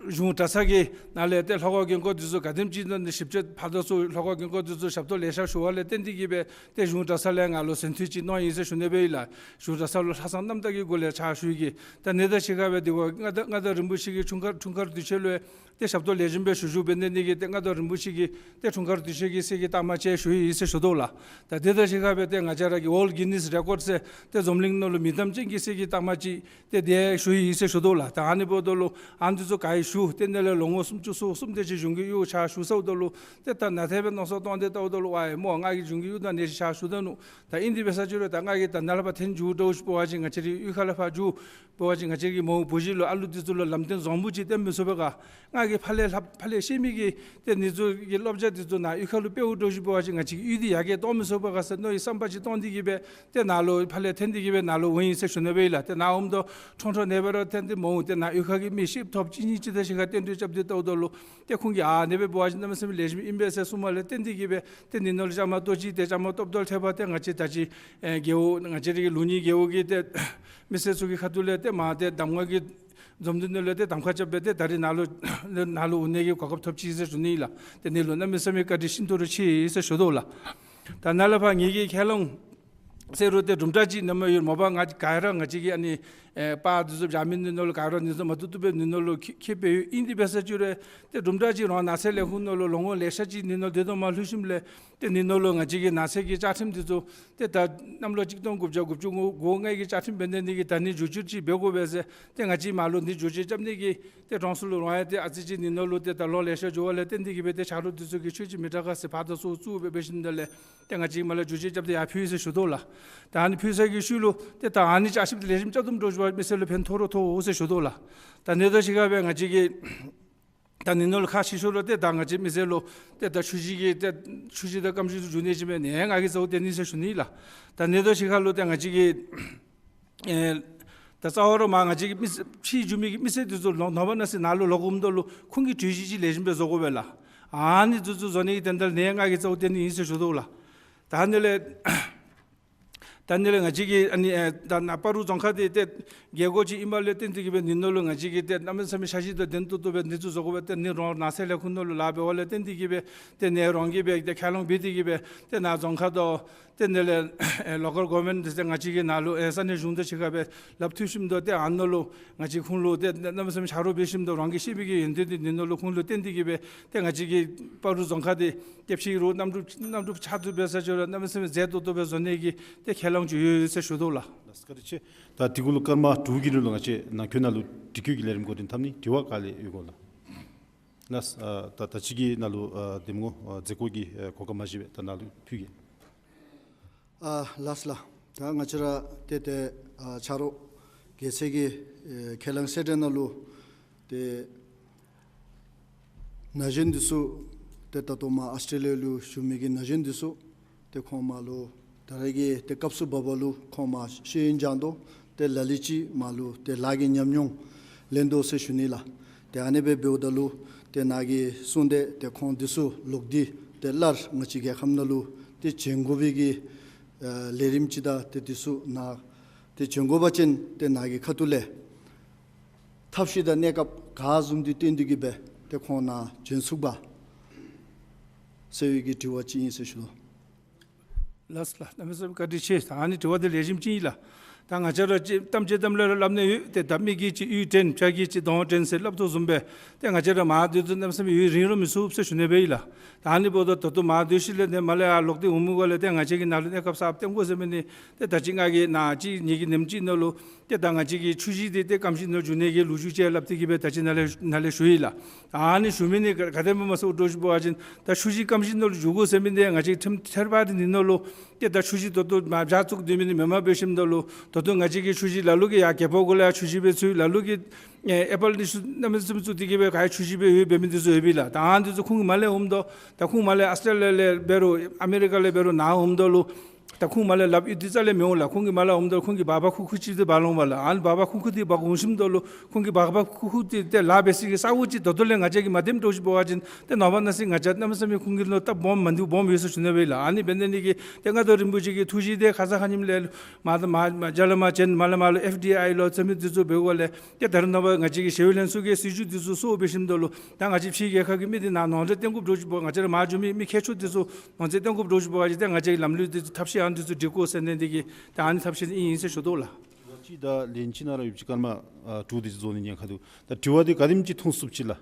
གཞུང་གྲྭ་ཚང་གི་ནང་ལས་ཏེ་ལྷོ་ཁ་རྒན་འཁོགས་འདི་ཚུ་ག་དེམ་ཅིག་ནང་ནས་ཞིབ་དཔྱད་ཕར་དང་ཚུར་ལྷོ་ཁ་རྒན་འཁོགས་འདི་ཚུ་ཞབས་ཏོག་ལེ་ཤ་ཞུ་བ་ལས་བརྟེན་ཏེ་གིས་སྦེ་ཏེ་གཞུང་གྲྭ་ཚང་ལས་ང་ལུ་གཟེངས་བསྟོད་ཅིག་གནང་ཡི་ཟེར་ཞུ་ནི་སྦེ་ཨིན་ལགས། གཞུང་གྲྭ་ཚང་ལུ་ལྷག་བསམ་རྣམ་དག་གི་སྒོ་ལས་ཕྱག་ཞུ་ཡི་གི། ད་ཨ་ནི་དང་གཅིག་ཁར་སྦེ་དེ་ཁར་མངའ་བདག་མངའ་བདག་རིན་པོ་ཆེ་གི་འཁྲུངས་སྐར་འཁྲུངས་སྐར་དུས་ཆེན་ལུ་ཏེ་ཞབས་ཏོག་ལེགས་ཤོམ་སྦེ་ཞུ་ཞུཝ་འབད་ནི་དེ་གིས་ཏེ་མངའ་བདག་རིན་པོ་ཆེ་གིས་ཏེ་འཁྲུངས་སྐར་དུས་ཆེན་གྱི་སྲས་ཀྱི་རྟགས་མ་ཅིག་ཞུ་ཡི་ཟེར་ཞུ་དོ་ལགས། ད་དེ་དང་གཅིག་ཁར་སྦེ་ཏེ་ང་བཅས་ར་གི་World Guinness Record ཟེར་ཏེ་འཛམ་གླིང་ནང་ལུ་མིང་གཏམ་ཅན་གྱི་སྲས་ཀྱི་རྟགས་མ་ཅིག་ཏེ་དེ་ཞུ་ཡི་ཟེར་ཞུ་དོ་ལགས། ད་ཨ་ནི་འབདཝ་ད་ལུ་ཨ་ནི་ཚུ་ག་ར་ཞུ་ཏེ་ནཱ་ལས་ལོ་ངོ་སུམ་ཅུ་སོ་གསུམ་དེ་ཅིག་གཞུང་གི་གཡོག་ཕྱག་ཞུ་ཚརཝ་ད་ལུ་ཏེ་ད་ནཱ་ཏེ་སྦེ་མནོ་བསམ་བཏང་སྟེ་བལྟཝ་ད་ལུ་ཝའི་སྨོ་ང་གིས་གཞུང་གི་གཡོག་ད་ནཱ་ཞིག་ཕྱག་ཞུ་ད་ནུག། ད་ཨིན་དེ་འབད་ས་ཅིག་རུང་ད་ང་གིས་ད་ནཱ་ལས་ཕར་འཐོན་འགྱོ་འདྲཝ་ཅིག་འབད་བ་ཅིན་ང་བཅས་རའི་གཡུས་ཁ་ལས་ཕར་འགྱོ་འབད་བ་ཅིན་ང་བཅས་ཀྱི་མོ་བུ་གཞི་ལུ་ཨ་ལུ་འདི་ཚུ་ལུ་ལམ་སྟོན་བཟང་པོ་ཅིག་སྟོན་མི་ཚུགས་པས་ག། ང་གིས་ཕར་ལས་ལྷབ་ཕར་ལས་ཤེས་མི་གི་ཏེ་འདི་ཚུ་གི་བསླབ་བྱ་འདི་ཚུ་ནཱ་གཡུས་ཁ་ལུ་སྤེལཝ་འདྲཝ་ཅིག་འབད་བ་ཅིན་ང་བཅས་ཀྱི་གཡུས་འདི་ཡར་རྒྱས་གཏང་མི་ཚུགས་པས་ག་ཟེར་མནོ་བའི་བསམ་པ་ཅིག་བཏང་སྟེ་གིས་སྦེ་ཏེ་ནཱ་ལུ་ཕར་ལས་འཐོན་ཏེ་གིས་སྦེ་ནཱ་ལུ་འོང་ཡི་ཟེར་ཞུ་ནི་སྦེ་ཨིན་ལགས། ཏེ་ནཱ་འོངམ་ད་ཁྲོང་ཁྲོ་ནེ་སྦེ་ར་འཐོན་ཏེ་མ་འོང་། ཏེ་ནཱ་གཡུས་ཁ་གི་མི་ཤེསཔ་ཐོབ་གཅིག་གཉིས་ཅིག་དང་གཅིག་ཁར་བསྟུན་གྲོས་རྐྱབ་སྟེ་བལྟཝ་ད་ལུ་ཏེ་ཁོང་གིས་ཨ་ནི་སྦེ་འབད་བ་ཅིན་གནམ་མེད་ས་མེད་ལེགས་ཤོམ་ཨིན་པས་ཟེར་གསུངམ་ལས་བརྟེན་ཏེ་གིས་སྦེ་ཏེ་ཨ་ནི་ནང་ལུ་བཅའ་མར་གཏོགས་ཅི། ཏེ་བཅའ་མར་གཏོགསཔ་ད་ལྷོདཔ་ད་ཏེ་ང་བཅས་ད་ཅི་ཨེ་རྒེད་འོག་ང་བཅས་རའི་ལུགས་གཉིས་རྒེད་འོག་གི་ཏེ་མི་སེར་ཚུ་གི་ཁ་ཐུག་ལས་ཏེ་མར་ཏེ་གདམ་ངོ་གི་འཛོམས་འདུ་ནང་ལས་ཏེ་གདམ་ཁ་རྐྱབ་སྦེ་ཏེ་ད་རིས་ནཱ་ལུ་ནཱ་ལུ་འོང་ནི་གི་གོ་སྐབས་ཐོབ་ཅི་ཟེར་ཞུ་ནི་ཨིན་ལགས། ཏེ་ཨ་ནི་ལུ་གནམ་མེད་ས་མེད་བཀའ་དྲིན་ཤིན་ཏུ་ར་ཆེ་ཡི་ཟེར་ཞུ་དོ་ལགས། ད་ནཱ་ལས་ཕར་ངེ་གི་ཁས་བླངས་ཟེར་རུང་ཏེ་དུམ་གྲ་ཅིག་ནམ་ཡོད་མོ་པ་ང་ག་ར་ང་བཅས་ཀྱི་ཨ་ནི་ཨེ་པར་འདི་ཚུ་བཞག་མི་འདི་ནང་ལུ་ག་ར་འདི་ཚུ་མ་བཏུབ་བཏུབ་སྦེ་འདི་ནང་ལུ་ཁྱབ་ཁྱབ་སྦེ་ཡོད། ཨིན་དེ་འབད་ས་ཅིག་རུང་ཏེ་དུམ་གྲ་ཅིག་རང་ནགས་ཚལ་ལས་ཁུངས་ནང་ལུ་ལོ་ངོ་ལེ་ཤ་ཅིག་འདི་ནང་སྡོད་དེ་མར་ལྷོད་ཞིནམ་ལས་ཏེ་འདི་ནང་ལུ་ང་བཅས་ཀྱི་ནགས་ཚལ་གྱི་བཅའ་ཁྲིམས་འདི་ཚུ་ཏེ་ད་གནམ་ལོ་གཅིག་སྟོང་དགུ་བརྒྱ་དགུ་བཅུ་གོ་ལྔ་གི་བཅའ་ཁྲིམས་འབད་ནི་འདི་གིས་ད་ཨ་ནི་བསྒྱུར་བཅོས་ཅིག་འབད་དགོ་པས་ཟེར་ཏེ་ང་བཅས་མར་ལུ་ཨ་ནི་བསྒྱུར་བཅོས་རྐྱབ་ནི་གི་ཏེ་གྲངས་སུ་ལུ་རང་ཡང་ཏེ་ཨ་ཙི་ཅིག་འདི་ནང་ལུ་ཏེ་ད་ལོ་ལེ་ཤ་འགྱོ་བ་ལས་བརྟེན་ཏེ་གིས་སྦེ་ཏེ་ཆ་རོགས་འདི་ཚུ་གིས་ཁྱོད་ཅིག་མི་དྲག་ག་ཟེར་ཕར་དང་ཚུར་བཙུགས་སྦེ་འབད་ཞིནམ་ལས་ཏེ་ང་བཅས་མར་ལས་བསྒྱུར་བཅོས་རྐྱབ་སྟེ་ཡར་ཕུལ་ཡི་ཟེར་ཞུ་དོ་ལགས། ད་ཨ་ནི་ཕུལ་ས་གི་ཤུལ་ལུ་ཏེ་ད་ཨ་ནི་བཅའ་ཁྲིམས་འདི་ལེགས་ཤོམ་རྐྱབ་དོ་འདྲཝ་ཅིག་འབད་བ་ཅིན་མི་སེར་ལུ་ཕན་ཐོགས་རུང་ཐོགས་འོང་ཟེར་ཞུ་དོ་ལགས། ད་ཨ་ནི་དང་གཅིག་ཁར་སྦེ་ང་བཅས་ཀྱིས་ད་ཨ་ནི་ནང་ལུ་ཁག་ཆེ་ཤོས་ལུ་ཏེ་ད་ང་བཅས་མི་སེར་ལུ་ཏེ་ད་ཆུ་བཞི་གི་ཏེ་ཆུ་བཞི་དང་སྐམ་ཞིང་ཚུ་འགྱོ་ནི་ཅིག་མེད་ནི་ང་གིས་གཙོ་བོ་བཏོན་ནི་ཟེར་ཞུ་ནི་ལགས། ད་ཨ་ནི་དང་གཅིག་ཁར་ལུ་ཏེ་ང་བཅས་ཀྱིས་ཨེ་ད་རྩ་བ་ར་མར་ང་བཅས་ཀྱི་མི་སེར་ཕྱིར་འགྱོ་མི་གི་མི་སེར་འདི་ཚུ་ལོག་ནངས་པ་གནངས་ཚེ་ནཱ་ལུ་ལོག་འོངམ་ད་ལུ་ཁོང་གི་གྲོས་གཞི་ཅིག་ལེགས་ཤོམ་སྦེ་བཟོ་དགོ་པས་ལགས། ཨ་ནི་འདི་ཚུ་བཟོ་ནི་གི་དོན་དག་ལས་ང་གིས་གཙོ་བོ་བཏོན་ནི་ཨིན་ཟེར་ཞུ་དོ་ལགས། ད་ཨ་ནི་ལས་ད་ཨ་ནི་ལས་ང་བཅས་ཀྱི་ཨ་ནི་ཨེ་ད་ནཱ་སྤ་རོ་རྫོང་ཁག་འདི་ཏེ་རྒེད་འོག་ཅིག་ཨིནམ་ལས་བརྟེན་ཏེ་གིས་སྦེ་འདི་ནང་ལུ་ང་བཅས་ཀྱིས་ཏེ་གནམ་མེད་ས་མེད་ཤ་ཤི་དང་ལྡན་ཏོག་ཏོ་སྦེ་འདི་ཚུ་བཟོ་དགོ་པས། ཏེ་ཨ་ནི་རོང་ནགས་ཚལ་ལས་ཁུངས་ནང་ལུ་ལཱ་འབད་བ་ལས་བརྟེན་ཏེ་གིས་སྦེ་ཏེ་ཨ་ནི་རང་གིས་སྦེ་ཏེ་ཁས་བླངས་འབད་དེ་གིས་སྦེ་ཏེ་ནཱ་རྫོང་ཁག་དང་ཏེ་ཨ་ནི་ལས་ཨེ་local government འདི་ཚུ་ང་བཅས་ཀྱི་ནཱ་ལུ་ཨེ་ས་གནས་གཞུང་དང་གཅིག་ཁར་སྦེ་སླབ་ཐོན་ཞིནམ་ད་ཏེ་ཨ་ནཱ་ལུ་ང་བཅས་ཁོང་ལུ་ཏེ་གནམ་མེད་ས་མེད་ཆ་རོགས་འབད་ཞིནམ་ད་རང་གིས་ཤེས་པའི་གི་ཡོན་ཏན་འདི་འདི་ནང་ལུ་ཁོང་ལུ་བསྟན་ཏེ་གིས་སྦེ་ཏེ་ང་བཅས་ཀྱི་སྤ་རོ་རྫོང་ཁག་འདི་ཏེ་ཕྱི་རུ་གནམ་གྲུ་གནམ་གྲུ་ཆག་ཏུ་འབད་ས་ཅིག་རུང་གནམ་མེད་ས་མེད་མཛེས་ཏོག་ཏོ་སྦེ་བཟོ་ནི་གི་ཏེ་ཁས་བླངས་ཅིག་ཡོད་ཡོད་ཟེར་ཞུ་དོ་ལགས། ལགས་སོ་བཀའ་དྲིན་ཆེ། ད་དེ་གུ་ལུ་སྐར་མ་དྲུག་གི་རིང་ལུ་ང་བཅས་ནང་འཁོད་ནང་ལུ་དྲི་བཀོད་ཀྱི་ལས་རིམ་འགོ་འདྲེན་འཐབ་ནི། དྲི་བ་ག་ལས་ཡོད་ག་ལགས། ལགས་སོ། ཨ་ད་ད་ཅི་གི་ནང་ལུ་ཨ་གདམ་ངོ་ཨ་མཛད་སྒོ་གི་ཨ་གོ་སྐབས་མ་བཞེས་པས། ད་ནཱ་ལུ་ཕུལ་གེ། ཨ་ལགས་སོ་ལགས། ད་ང་བཅས་ར་ཏེ་ཏེ་ཨ་ཆ་རོགས་རྒྱལ་མཚན་གྱི་ཨེ་ཁས་བླངས་གསལ་བསྒྲགས་ནང་ལུ་ཏེ་ན་གཞོན་འདི་ཚུ་ཏེ་ད་ལྟོ་མར་ཨཱོས་ཊེ་ལི་ཡ་ལུ་བཞུགས་མི་གི་ན་གཞོན་འདི་ཚུ་ཏེ་ཁོང་མར་ལུ་ད་རེས་ཀྱི་ཏེ་སྐབས་སུ་བབ་པ་ལུ་ཁོང་མར་ཤེས་ཡོན་སྦྱང་དོ། ཏེ་ལ་ལུ་ཅིག་མར་ལུ་ཏེ་ལཱ་གི་ཉམས་མྱོང་ལེན་དོ་ཟེར་ཞུ་ནི་ལགས། ཏེ་ཨ་ནི་སྦེ་འབདཝ་ད་ལུ་ཏེ་ནཱ་གིས་གསུངས་ཏེ་ཏེ་ཁོང་འདི་ཚུ་ལོག་སྟེ་ཏེ་སླར་ང་བཅས་རྒྱལ་ཁབ་ནང་ལུ་ཏེ་བྱོན་དགོ་པའི་གི་ཨ་ལས་རིམ་ཅིག་དང་ཏེ་འདི་ཚུ་ནཱ་ཏེ་བྱོན་དགོ་པ་ཅིན་ཏེ་ནཱ་གི་ཁ་ཐུག་ལས་ཐབས་ཤེས་དང་གནས་སྐབས་ག་བཟུམ་འདི་བཏོན་ཏེ་གིས་སྦེ་ཏེ་ཁོང་ནཱ་བྱོན་ཚུགས་པ་ཟེར་བའི་གི་དྲི་བ་ཅིག་ཨིན་ཟེར་ཞུ་དོ། ལགས་སོ་ལགས། གནམ་མེད་ས་མེད་བཀའ་དྲིན་ཆེ། ད་ཨ་ནི་དྲི་བ་འདི་ལེགས་ཤོམ་ཅིག་ཨིན་ལགས། ད་ང་བཅས་ར་ཅིག་གཏམ་ཅིག་གཏམ་ལས་ར་སླབ་ནི་ཡོད། ཏེ་ད་མི་གིས་ཅིག་གཡུས་དྲན་བྱ་གིས་ཅིག་གདོང་དྲན་ཟེར་སླབ་དོ་བཟུམ་སྦེ་ཏེ་ང་བཅས་ར་མར་སྡོད་དུས་གནམ་མེད་ས་མེད་ཡུན་རིང་ར་མི་སོང་ཟེར་ཞུ་ནི་སྦེ་ཨིན་ལགས། ད་ཨ་ནི་འབདཝ་ད་ད་ལྟོ་མར་སྡོད་ཞིནམ་ལས་ཏེ་མར་ལས་ཡར་ལོག་སྟེ་འོངམ་ལས་ཏེ་ང་བཅས་ཀྱིས་ནཱ་ལུ་གནས་སྐབས་གསརཔ་སྟོན་དགོ་ཟེར་མི་འདི་ཏེ་ད་ཅི་ང་གིས་ནཱ་ཅིག་ངེ་གི་ནེམ་ཅིག་ནང་ལུ་ཏེ་ད་ང་བཅས་ཀྱི་ཆུ་བཞི་འདི་ཏེ་སྐམ་ཞིང་ནང་འགྱོ་ནི་གི་ལོ་རྒྱུས་ཅིག་སླབ་སྟེ་གིས་སྦེ་ད་ཅི་ནཱ་ལས་ནཱ་ལས་ཞུ་ཡི་ལགས། ཨ་ནི་ཞུ་མི་འདི་ག་ག་དེམ་སྦེ་སྨོ་ཟེར་འོང་དོ་ཞུ་བ་ཅིན་ད་ཆུ་བཞི་སྐམ་ཞིང་ནང་ལུ་འགྱོ་དགོ་ཟེར་མི་འདི་ང་བཅས་ཁྲིམས་ཐེར་པ་འདི་ནང་ལུ་ཏེ་ད་ཆུ་བཞི་ད་ལྟོ་མར་བྱག་བཙུགས་སྡོད་མི་འདི་མེནམ་འབད་ཞིནམ་ད་ལུ་ད་ལྟོ་ང་བཅས་ཀྱི་ཆུ་བཞི་ལ་ལུ་གིས་ཡར་གད་པ་གུ་ལུ་ཡང་ཆུ་བཞི་སྦེ་ཚུད། ལ་ལུ་གིས་ཨེ་ཨེ་པཱལ་འདི་ཚུ་གནམ་མེད་ས་མེད་བཙུགས་ཏེ་གིས་སྦེ་ག་ཡང་ཆུ་བཞི་སྦེ་ཡོད་འབད་མི་འདི་ཚུ་ཡོད་པས་ལགས། ད་ཨ་ནི་འདི་ཚུ་ཁོང་གིས་མར་ལས་འོངམ་ད་ད་ཁོང་མར་ལས་ཨཱོས་ཊེ་ལི་ཡ་ལས་འབད་རུང་ཨ་མི་རི་ཀ་ལས་འབད་རུང་ནཱ་འོངམ་ད་ལུ་ ད་ཁོང་མར་ལས་ལགཔ་གཡུག་སྟེ་རྩ་ལས་མི་འོང་ལགས། ཁོང་གིས་མར་ལས་འོངམ་ད་ཁོང་གི་སྦག་སྦག་ཁུག་ཁུག་ཅིག་དེ་འབག་འོང་བས་ལགས། ཨ་ནི་སྦག་སྦག་ཁུག་ཁུག་དེ་འབག་འོང་ཞིནམ་ད་ལུ་ཁོང་གི་སྦག་སྦག་ཁུག་ཁུག་དེ་ཏེ་ལཱ་འབད་ས་གི་ས་གོ་ཅིག་ད་ལྟོ་ལས་ང་བཅས་ཀྱིས་མ་འདེམས་འདྲཝ་ཅིག་འབད་བ་ཅིན་ཏེ་ནངས་པ་གནངས་ཚེ་ང་བཅས་གནམ་མེད་ས་མེད་ཁོང་གི་ལུ་སྟབས་སྦོམ་མ་བདེཝ་སྦོམ་ཡོད་ཟེར་ཞུ་ནི་སྦེ་ལགས། ཨ་ནི་འབད་ནི་དེ་གིས་ཏེ་མངའ་བདག་རིན་པོ་ཆེ་གི་ཐུགས་བཞེད་དེ་ཁ་ཙ་ཁ་ཉིནམ་ལས་མར་ད་མར་མར་རྒྱ་ལས་མར་བྱོན། མར་ལས་མར་ལུ་ཨེཕ་ཌི་ཨའི་ལོ་རྩ་མེད་འདི་ཚུ་འབད་བ་ལས་ཏེ་ད་རེས་ནངས་པ་ང་བཅས་ཀྱི་ཞི་གཡོག་ལྷན་ཚོགས་ཀྱི་སྲིད་བྱུས་འདི་ཚུ་སོར་འབེབས་ཞིནམ་ད་ལུ་ད་ང་བཅས་ཕྱིའི་རྒྱལ་ཁབ་ཀྱི་མི་འདི་ནཱ་ནོར་འཛོལ་བསྟན་དགོཔ་འདྲཝ་ཅིག་འབད་བ། ང་བཅས་ར་མར་འགྱོ་མི་མི་མཁས་མཆོག་འདི་ཚུ་ནོར་འཛོལ་བསྟན་དགོཔ་འདྲཝ་ཅིག་འབད་བ་ཅིན་ཏེ་ང་བཅས་ཀྱི་ལམ་ལུགས་འདི་ཚུ་ཐབས་ཤེས་ཨ་ནི་འདི་ཚུ་སྒྲིག་དགོ་ཟེར་ནི་འདི་གིས་ད་ཨ་ནི་ཐབས་ཤེས་ཨིན་ཨིན་ཟེར་ཞུ་དོ་ལགས། ཅིག་ད་ལན་ཅིག་ནང་ར་ཡོད་ཅིག་སྐར་མ་ཨ་དྲུག་འདི་ཅིག་རྫོགས་ནི་ཉེན་ཁ་འདུག། ད་དྲི་བ་འདི་ག་དེམ་ཅིག་མཐོང་ཚུགསཔ་ཅིག་ལགས།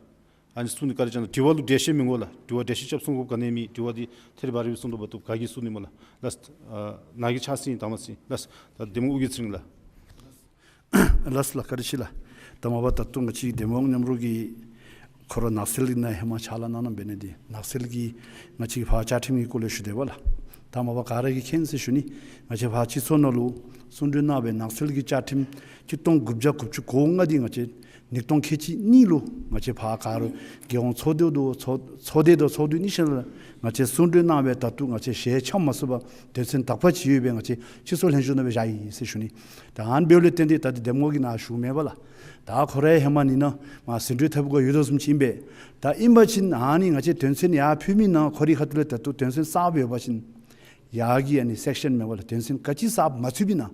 ཨ་ནི་གསུང་ནི་བཀའ་དྲིན་བསྐྱང་གནང་། དྲི་བ་ལུ་འགྲེལ་བཤད་མི་དགོ་ལགས། དྲི་བ་འགྲེལ་བཤད་རྐྱབ་ཚུགས་དགོཔ་ག་ནི་མེད། དྲི་བ་འདི་ཐད་རི་བ་རི་སྦེ་གསུང་དོ་བ་ཏོ་ག་གིས་གསུང་ནི་སྨོ་ལགས། ལགས་སོ། ཨ་ནཱ་གིས་ཕྱག་འཚལ་ཡི་དམ་པ་ཚེ་ལགས་སོ། ད་གདམས་ངོ་ཨོ་རྒྱན་ཚེ་རིང་ལགས། ལགས་སོ་ལགས། བཀའ་དྲིན་ཆེ་ལགས། ད་མ་པ་ད་ལྟོ་ང་བཅས་ཀྱི་འདེམས་ངོ་མཉམ་རོགས་ཀྱིས་ཁོ་ར་ནགས་ཚལ་གྱི་ནང་ཧེ་མ་ཕྱག་ལཱ་གནང་གནངམ་འབད་ནི་འདི་ནགས་ཚལ་གྱི་ང་བཅས་ཀྱི་ཕར་བཅའ་ཁྲིམས་ཀྱི་སྐོར་ལས་ཞུ་དེས་པ་ལགས། ད་མ་པ་ག་ར་གིས་མཁྱེན་ཟེར་ཞུ་ནི། ང་བཅས་ཕར་སྤྱི་ཚོགས་ནང་ལུ་གསུང་གྲོས་གནང་བའི་ནགས་ཚལ་གྱི་བཅའ་ཁྲིམས་ཆིག་སྟོང་དགུ་བརྒྱ་དགུ་བཅུ་གོ་ལྔ་འདི་ང་བཅས་ཉིས་སྟོང་ཁལ་གཅིག་གཉིས་ལུ་ང་བཅས་ཕར་ག་ར་རྒྱལ་ཡོངས་ཚོགས་འདུ་དང་ཚོགས་ཚོགས་སྡེ་དང་ཚོགས་འདུ་གཉིས་ཆ་ལུ་ང་བཅས་གསུང་གྲོས་གནང་བའི་ད་ལྟོ་ང་བཅས་ཞལ་འཆམ་མ་ཚུགས་པར་དོན་ཚན་དག་པ་ཅིག་ཡོད་པའི་ང་བཅས་སྤྱི་ཚོགས་ལྷན་བཞུགས་ནང་སྦེ་བཞག་ཡི་ཟེར་ཞུ་ནི། ད་ཨ་ནི་འབདཝ་ལས་བརྟེན་ཏེ་ད་འདི་འདེམས་ངོ་གིས་ནཱ་ཞུཝ་མེན་པ་ལགས། ད་ཁོ་ར་ཧེ་མ་ནི་ནཱ་མར་ཟིན་བྲིས་བཏབ་དགོཔ་ཡོད་དོ་བཟུམ་ཅིག་ཨིན་པས། ད་ཨིན་པ་ཅིན་ཨ་ནི་ང་བཅས་དོན་ཚན་ཡར་ཕུལ་མི་ནང་ཁོ་རའི་ཁ་ཐུག་ལས་ད་ལྟོ་དོན་ཚན་གསརཔ་ཡོད་པ་ཅིན་ཡར་གྱི་ཨ་ནི་སེཀ་ཤཱན་མེན་པ་ལགས། དོན་ཚན་ག་ཅི་གསརཔ་མ་ཚུད་པའི་ནང་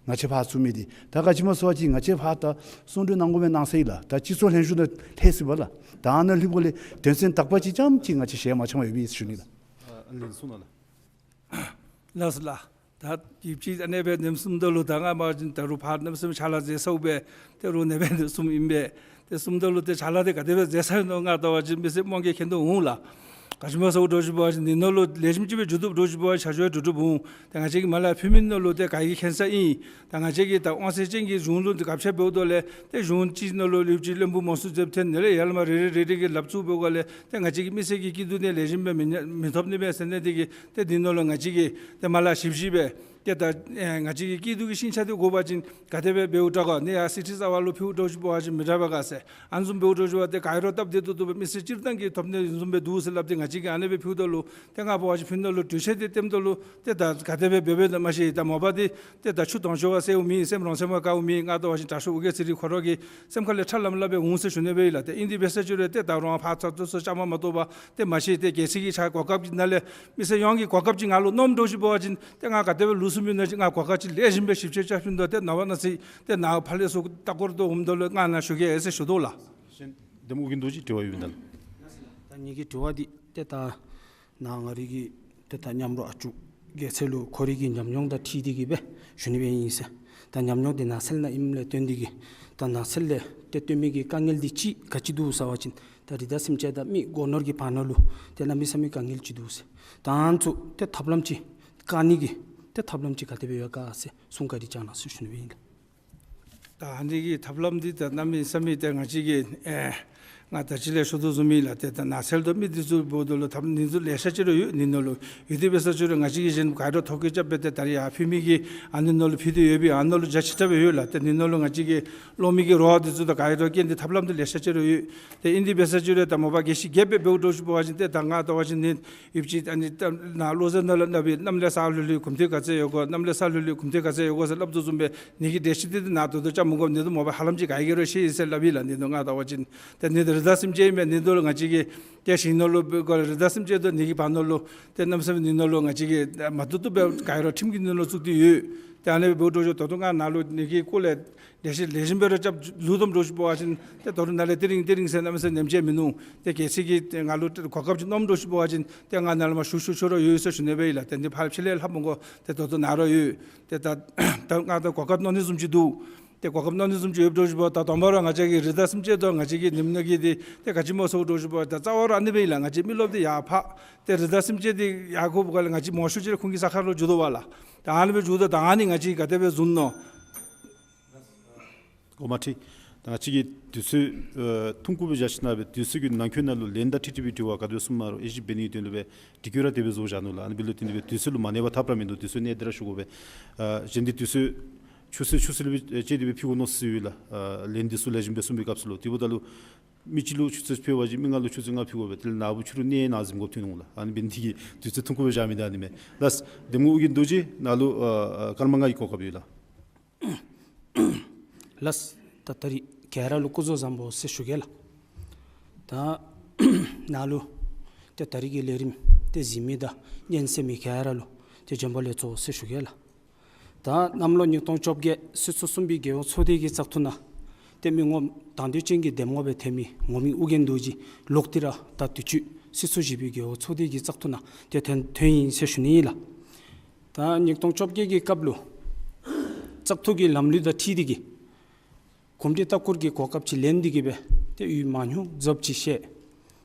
ང་བཅས་ཕར་བཙུགས་མི་འདི་ད་ག་ཅི་སྨོ་ཟེར་བ་ཅིན་ང་བཅས་ཕར་ད་གསུང་གྲོས་གནང་དགོ་མི་གནང་ཚར་ཡི་ལགས། ད་སྤྱི་ཚོགས་ལྷན་བཞུགས་ནང་ལྷོད་ཅི་པ་ལགས། ད་ཨ་ནཱ་ལྷོདཔ་ལས་དོན་ཚན་དག་པ་ཅིག་རྐྱངམ་ཅིག་ང་བཅས་ཞལ་མ་འཆམ་པར་ཡོད་པས་ཟེར་ཞུ་ནི་ལགས། ཨ་ལན་གསུང་གནང་ལགས། ལགས་སོ་ལགས། ད་ཡུདཔ་ཅིག་ཨ་ནེ་སྦེ་ཉིནམ་གསུམ་ད་ལུ་ད་ང་མ་བཞིན་ད་རུང་ཕར་གནམ་མེད་ས་མེད་ཕྱག་ལཱ་མཛད་ཚརཝ་སྦེ་ད་རུང་ཨ་ནེ་སྦེ་ཉིནམ་གསུམ་ཨིན་པས། ཏེ་གསུངམ་ད་ལུ་ཏེ་ཕྱག་ལཱ་འདི་ག་དེ་སྦེ་མཛད་ཚར་ཡི་ནོ་ང་བལྟ་བ་ཅིན་མི་སེར་རྨོངས་གིས་མཁྱེན་དོ་འོང་ལགས། ག་ཅི་སྨོ་ཟེར་བ་ཅིན་འདི་ནང་ལུ་ལེགས་ཤོམ་ཅིག་སྦེ་མཇུག་བསྡུ་བ་ཅིན་བྱ་སྤྱོད་འགྲུབ་འགྲུབ་འོང་། ཏེ་ང་བཅས་ཀྱིས་མར་ལས་ཕུལ་མི་ནང་ལུ་ཏེ་ག་གིས་མཁྱེན་ས་ཨིན། ད་ང་བཅས་ཀྱིས་ད་དབང་ཚད་ཅན་གྱི་གཞུང་ལུ་འདི་ག་ཅི་འབདཝ་ད་ལས་ཏེ་གཞུང་གཅིག་ནང་ལུ་ལེའུ་གཅིག་བློན་པོ་མང་སུ་མཛདཔ་ཐོན་ནི་ལས་ཡར་ལས་མར་རེ་རེ་རེ་རེ་གིས་ལགཔ་བཙུགས་འབདཝ་ལས་ཏེ་ང་བཅས་ཀྱི་མི་སེར་གྱི་སྐྱིད་སྡུག་འདི་ལེགས་ཤོམ་སྦེ་མི་ཉ་མི་ཐོབ་ནི་མས་ཟེར་ནི་འདི་གིས་ཏེ་འདི་ནང་ལུ་ང་བཅས་ཀྱིས་ཏེ་མར་ལས་ཞིབ་ཞིབ་སྦེ་ཏེ་ད་ཨེ་ང་བཅས་ཀྱི་སྐྱིད་སྡུག་གི་ཤིང་ཆ་འདི་དགོ་པ་ཅིན་ག་དེ་སྦེ་འབདཝ་དྲག་ག། ནི་ཡར་སྲིད་ཁྲི་རྩ་བ་ལུ་ཕུལཝ་འདྲཝ་ཅིག་འབད་བ་ཅིན་མི་དྲག་པས་ག་ཟེར། ཨ་ནི་བཟུམ་འབདཝ་འདྲཝ་ཅིག་འབད་བ་ཏེ་ག་ར་སྟབས་བདེ་ཏོག་ཏོ་སྦེ་མི་སེར་སྤྱིར་བཏང་གིས་ཐོབ་ནི་བཟུམ་སྦེ་འདུག་ཟེར་སླབ་སྟེ་ང་བཅས་ཀྱིས་ཨ་ནེ་སྦེ་ཕུལཝ་ད་ལུ་ཏེ་ང་འབད་བ་ཅིན་ཕུལ་ནི་ལུ་གྲོས་ཆོད་འདི་བཏོནམ་ད་ལུ་ཏེ་ད་ག་དེ་སྦེ་འབད་འབདཝ་ད་མ་ཤེས། ད་མ་པ་འདི་ཏེ་ད་ཆུ་དྭངས་ཆུ་ག་ཟེརཝ་མེད། སེམས་རོང་སེམས་ག་ཟེརཝ་མེད། ང་བལྟ་བ་ཅིན་དྲག་ཤོས་ཨོ་རྒྱན་ཚེ་རིང་ཁོ་ར་གི་སེམས་ཁ་ལས་ཁྲ་ལམ་ལམ་སྦེ་འོང་ཟེར་ཞུ་ནི་སྦེ་ཨིན་ལགས། ཏེ་ཨིན་དེ་འབད་ས་ཅིག་རུང་ཏེ་ད་རུང་ཕར་ཚ་ཏོག་ཚ་བཅའ་མར་མ་གཏོགས་པར་ཏེ་མ་ཤེས། ཏེ་གལ་སྲིད་ཀྱི་ཆ་གོ་སྐབས་ཀྱི་ནང་ལས་མི་སེར་ཡོངས་ཀྱིས་གོ་སྐབས་ཅིག་ང་ལུ་གནངམ་འདྲཝ་ཅིག་འབད་བ་ཅིན་ཏེ་ང་ག་དེ་སྦེ་ལུས་སོང་མི་ནང་ཅིག་ང་གོ་སྐབས་ཅིག་ལེགས་ཤོམ་སྦེ་ཞིབ་དཔྱད་རྐྱབ་ཞིནམ་ད་ཏེ་ནངས་པ་གནངས་ཚེ་ཏེ་ནཱ་ཕར་ལས་ཚུར་ལྟ་སྐོར་དུ་འོངམ་ད་ལུ་ང་ནཱ་ཞུ་གེ་ཟེར་ཞུ་དོ་ལགས། གཞན་འདེམས་ངོ་ཨོ་རྒྱན་རྡོ་རྗེ་དྲི་བ་ཡོད་མི་འདུག་ལགས། ད་ངེ་གི་དྲི་བ་འདི་ཏེ་ད་ནཱ་ང་རའི་གི་ཏེ་ད་མཉམ་རོགས་ཨ་ཅོ་རྒྱལ་མཚན་ལུ་ཁོ་རའི་གི་ཉམས་མྱོང་དང་འཁྲིལ་ཏེ་གིས་སྦེ་ཞུ་ནི་སྦེ་ཨིན་ཟེར། ད་ཉམས་མྱོང་འདི་ནགས་ཚལ་ནང་ཨིནམ་ལས་བརྟེན་ཏེ་གིས་ད་ནགས་ཚལ་ལས་ཏེ་བཏོན་མི་གི་དཀའ་ངལ་འདི་ཅིག་ག་ཅི་འདུག་ཟེར་བ་ཅིན་ད་རི་དྭགས་སེམས་ཅན་དང་མི་སྒོ་ནོར་གྱི་བར་ན་ལུ་ཏེ་གནམ་མེད་ས་མེད་དཀའ་ངལ་ཅིག་འདུག་ཟེར། ད་ཨ་ནི་ཚུ་ཏེ་ཐབས་ལམ་ཅིག་བཀག་ནི་གི་ཏེ་ཐབས་ལམ་ཅིག་ག་དེ་སྦེ་ཡོད་ག་ཟེར་གསུང་བཀའ་དྲིན་བསྐྱང་གནང་ཟེར་ཞུ་ནི་སྦེ་ཨིན་ལགས། ད་ཨ་ནི་གི་ཐབས་ལམ་འདི་ད་གནམ་མེད་ས་མེད་ཏེ་ང་བཅས་ཀྱིས་ཨེ་ང་ད་ཅི་ལས་ཞུ་དོ་བཟུམ་ཨིན་ལགས། ཏེ་ད་ནགས་ཚལ་དང་མི་འདི་ཚུ་འབདཝ་ད་ལུ་ཐབས་ནི་ཚུ་ལེ་ཤ་ཅིག་ར་ཡོད། ནི་ནང་ལུ་ཡོད་དེ་འབད་ས་ཅིག་རུང་ང་བཅས་ཀྱིས་གཞན་ག་ར་ཐོ་བཀོད་རྐྱབ་སྦེ་ཏེ་ད་རིས་ཡར་ཕུལ་མི་གི་ཨ་ནི་ནང་ལུ་ཕུལ་ཏེ་ཡོད་པས། ཨ་ནི་ནང་ལུ་རྒྱ་ཆེ་དྲགས་སྦེ་ཡོད་ལགས། ཏེ་ནི་ནང་ལུ་ང་བཅས་ཀྱིས་ལོང་མི་གི་རོགས་འདི་ཚུ་དང་ག་ར་རྐྱེན་འདི་ཐབས་ལམ་འདི་ལེ་ཤ་ཅིག་ར་ཡོད། ཏེ་ཨིན་དེ་འབད་ས་ཅིག་རུང་ད་མ་པ་གལ་སྲིད་རྒྱས་པ་སྦེ་འབདཝ་འདྲཝ་ཅིག་འབད་བ་ཅིན་ཏེ་ད་ང་བལྟ་བ་ཅིན་ནི་ཡུདཔ་ཅིག་ཨ་ནི་ད་ནཱ་བློ་གསལ་ནང་ལུ་སླབ་པའི་གནམ་ལས་ས་ལྷོད་ལྷོད་གུམ་ཏེ་ག་ཚད་ཡོད་གོ། གནམ་ལས་ས་ལྷོད་ལྷོད་གུམ་ཏེ་ག་ཚད་ཡོད་གོ་ཟེར་སླབ་དོ་བཟུམ་སྦེ་ནི་གི་འགྲེལ་བཤད་འདི་ནཱ་ད་ལྟོ་རྐྱབ་མི་དགོ། ནི་ད་མ་པ་ཧ་ལམ་ཅིག་ག་གིས་ར་ཤེས་ཡི་ཟེར་སླབ་ཨིན་ལགས། ནི་ད་ང་བལྟ་བ་ཅིན་ཏེ་ནི་ད་རི་དྭགས་སེམས་ཅན་ཨིན་པས། ནི་ད་ལུ་ང་བཅས་ཀྱིས་ཏེ་ཞིང་ནང་ལུ་འབད་དགོ་རི་དྭགས་སེམས་ཅན་དང་ནི་གི་བར་ན་ལུ་ཏེ་གནམ་མེད་ས་མེད་ནི་ནང་ལུ་ང་བཅས་ཀྱིས་མ་བཏུབ་བཏུབ་སྦེ་ག་ར་ཁྲིམས་ཀྱི་ནང་ལུ་བཙུགས་ཏེ་ཡོད། ཏེ་ཨ་ནི་འབདཝ་འདྲཝ་ཅིག་ད་ལྟོ་ང་ནཱ་ལུ་ནི་གི་སྐོར་ལས་ལེགས་ཤོམ་ལེགས་ཤོམ་སྦེ་ར་རྐྱབ་ལུགས་དོམ་འདྲཝ་ཅིག་འབད་བ་ཅིན་ཏེ་ད་རུང་ནཱ་ལས་དེ་རིང་དེ་རིང་ཟེར་གནམ་མེད་ས་མེད་ཉིནམ་ཅིག་མིན་ནུག། ཏེ་གལ་སྲིད་ཀྱི་ཏེ་ང་ལུ་ཏེ་གོ་སྐབས་ཅིག་གནངམ་འདྲཝ་ཅིག་འབད་བ་ཅིན་ཏེ་ང་ནཱ་ལས་མར་ཞུ་ཞུ་ཆོག་ར་ཡོད་ཟེར་ཞུ་ནི་སྦེ་ཨིན་ལགས། ཏེ་འདི་ཕར་ཕྱི་ལས་ལྷབ་མི་དགོ། ཏེ་ད་ལྟོ་ནཱ་ར་ཡོད། ཏེ་ད་ད་ང་ད་གོ་སྐབས་གནང་ནི་བཟུམ་ཅིག་འདུག། ཏེ་གོ་སྐབས་གནང་ནི་བཟུམ་ཅིག་ཡོདཔ་འདྲཝ་ཅིག་འབད་ད་དང་པ་ར་ང་བཅས་ཀྱི་རི་དྭགས་སེམས་ཅན་དང་ང་བཅས་ཀྱི་ཉིནམ་ནང་གི་འདི་ཏེ་ག་ཅི་སྨོ་ཟེར་འདྲཝ་ཅིག་འབད་ད་རྩ་བ་ར་ཨ་ནི་སྦེ་ཨིན་ལགས། ང་བཅས་མི་རློབས་འདི་ཡར་ཕར་ཏེ་རི་དྭགས་སེམས་ཅན་འདི་ཡར་འགྱོ་བ་ལས་ང་བཅས་མང་ཤོས་ཅིག་ཁོང་གི་ས་ཁར་ལུ་འགྱོ་དོ་བ་ལགས། ད་ཨ་ནི་སྦེ་འགྱོཝ་ད་ད་ཨ་ནི་ང་བཅས་ག་དེ་སྦེ་བཟུང་ནུག། འགོ་མ་ཁྲིད། ད་ང་བཅས་ཀྱི་དུས་ཚོད་ཨ་ཐུང་ཀུ་སྦེ་བཞག་ཞིནམ་ལས་དུས་ཚོད་ཀྱི་ནང་འཁོད་ནང་ལུ་ལན་དང་འཁྲིལ་འཁྲིལ་བའི་དྲི་བ་ག་དེ་སྦེ་གསུངམ་རུང་དབྱེ་ཞིབ་འབད་ནིའི་དོན་ལུ་སྦེ་དྲི་བཀོད་ར་དེ་སྦེ་བཟོ་བཞག་ནུག་ལགས། ཨ་ནི་འབདཝ་ལས་བརྟེན་ཏེ་སྦེ་དུས་ཚོད་ལུ་མ་གནས་པར་ཐབས་ར་མིན་འདུག། དུས་ཚོད་གནས་ཏེ་ར་ཞུ་དགོ་པས། ཨ་གཞན་འདི་དུས་ཚོད་ཆུ་ཚོད་ཆུ་ཚོད་ལུ་སྦེ་བཅད་དེ་སྦེ་ཕུལ་དགོ་མནོ་སྲིད་ཡོད་ལགས། ཨ་ལན་འདི་ཚུ་ལེགས་ཤོམ་སྦེ་གསུངས་པའི་སྐབས་སུ་ལུ། དེ་འབདཝ་ད་ལུ་ མི་གཅིག་ལུ་ཆུ་ཚོད་ཕུལ་བ་ཅིན་མི་ལྔ་ལུ་ཆུ་ཚོད་ལྔ་ཕུལ་དགོ་པས། དེ་ལས་ནཱ་བུ་ཕྱི་རུ་གནས་ནང་གཟིམ་དགོཔ་ཐོན་འོང་ལགས། ཨ་ནི་འབད་ནི་དེ་གིས་དུས་ཚོད་ཐུང་ཀུ་སྦེ་བཞག་མི་འདི་ཨ་ནི་མས་ལགས། གདམས་ངོ་ཨོ་རྒྱན་རྡོ་རྗེ་ནཱ་ལུ་ཨ་ཨ་སྐར་མ་ལྔ་གི་གོ་སྐབས་ཡོད་ལགས། ལགས། ད་ད་རིས་ག་ར་ལུ་སྐུ་གཟུགས་བཟང་པོ་ཟེར་ཞུ་གེ་ལགས། ད་ནཱ་ལུ་ཏེ་ད་རིས་ཀྱི་ལས་རིམ་ཏེ་གཟིགས་མི་དང་སྙན་གསན་མི་ག་ར་ལུ་ཏེ་བྱོན་པ་ལེགས་སོ་ཟེར་ཞུ་གེ་ལགས། ད་གནམ་ལོ་ཉིས་སྟོང་བཅོ་བརྒྱད་སྤྱི་ཚོགས་གསུམ་པའི་རྒྱལ་ཡོངས་ཚོགས་སྡེ་གི་བཙག་འཐུ་ནང་ཏེ་མི་ངོམ་དང་འདོད་ཅན་གྱི་འདེམས་ངོ་སྦེ་ཐོན་མི་ངོ་མི་ཨོ་རྒྱན་རྡོ་རྗེ་ལོག་སྟེ་ར་ད་དུས་ཅི་སྤྱི་ཚོགས་བཞི་པའི་རྒྱལ་ཡོངས་ཚོགས་སྡེ་གི་བཙག་འཐུ་ནང་ཏེ་ཐོན་ཐོན་ཡི་ཟེར་ཞུ་ནི་ཨིན་ལགས། ད་ཉིས་སྟོང་བཅོ་བརྒྱད་ཀྱི་སྐབས་ལུ་བཙག་འཐུ་གི་ལམ་ལུགས་དང་འཁྲིལ་ཏེ་གིས་གོམས་འདྲིས་ལྟ་སྐོར་གྱི་གོ་སྐབས་ཅིག་ལེན་ཏེ་གིས་སྦེ་ཏེ་ཡུལ་མང་ཉུང་རྫོགསཔ་ཅིག་བཤད།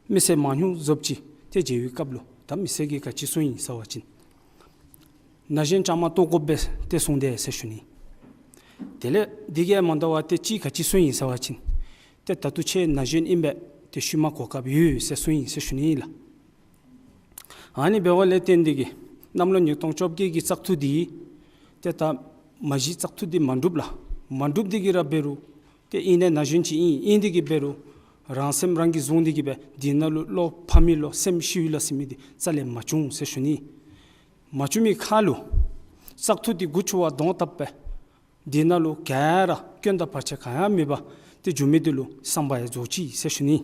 མི་སེར་མང་ཉུང་རྫོགསཔ་ཅིག་ཏེ་མཇལ་བའི་སྐབས་ལུ་ད་མི་སེར་གྱིས་ག་ཅི་གསུངས་ཡི་ཟེར་བ་ཅིན་ན་གཞོན་བཅའ་མར་གཏོགས་དགོ་པས་ཏེ་གསུངས་དེས་ཟེར་ཞུ་ནི། དེ་ལས་དེ་གིས་མ་དོ་བར་ཏེ་གཅིག་ག་ཅི་གསུངས་ཡི་ཟེར་བ་ཅིན་ཏེ་ད་ལྟོ་ཁྱེད་ན་གཞོན་ཨིན་པས། ཏེ་ཤུལ་མ་གོ་སྐབས་ཡོད་ཟེར་གསུངས་ཡི་ཟེར་ཞུ་ནི་ལགས། ཨ་ནི་འབདཝ་ལས་བརྟེན་ཏེ་གིས་གནམ་ལོ་ཉིས་སྟོང་བཅོ་བརྒྱད་ཀྱི་བཙག་འཐུ་འདི་ཏེ་ད་མ་གཞི་བཙག་འཐུ་འདི་མ་འགྲུབ་ལགས། མ་འགྲུབ་སྟེ་གིས་ར་འབད་རུང་ཏེ་ཨིན་ནི་ན་གཞོན་ཅིག་ཨིན། ཨིན་ཏེ་གིས་འབད་རུང་རང་སེམས་རང་གིས་བཟུང་སྟེ་གིས་སྦེ་འདི་ནང་ལུ་བློ་ཕམ་མི་ལོ་སེམས་ཤི་ལོ་ཟེར་མི་འདི་རྩ་ལས་མ་བྱུང་ཟེར་ཞུ་ནི། མ་བྱུང་མི་ཁར་ལུ་བཙག་འཐུ་འདི་འགོ་བཙུགས་པར་གདོང་བཏབ་སྦེ་འདི་ནང་ལུ་ག་ར་སྐྱོན་དང་བར་ཆད་གང་ཡང་མེད་པར་ཏེ་འགྱོ་མི་འདི་ལུ་བསམ་པ་ཡང་རྫོགས་ཅི་ཟེར་ཞུ་ནི།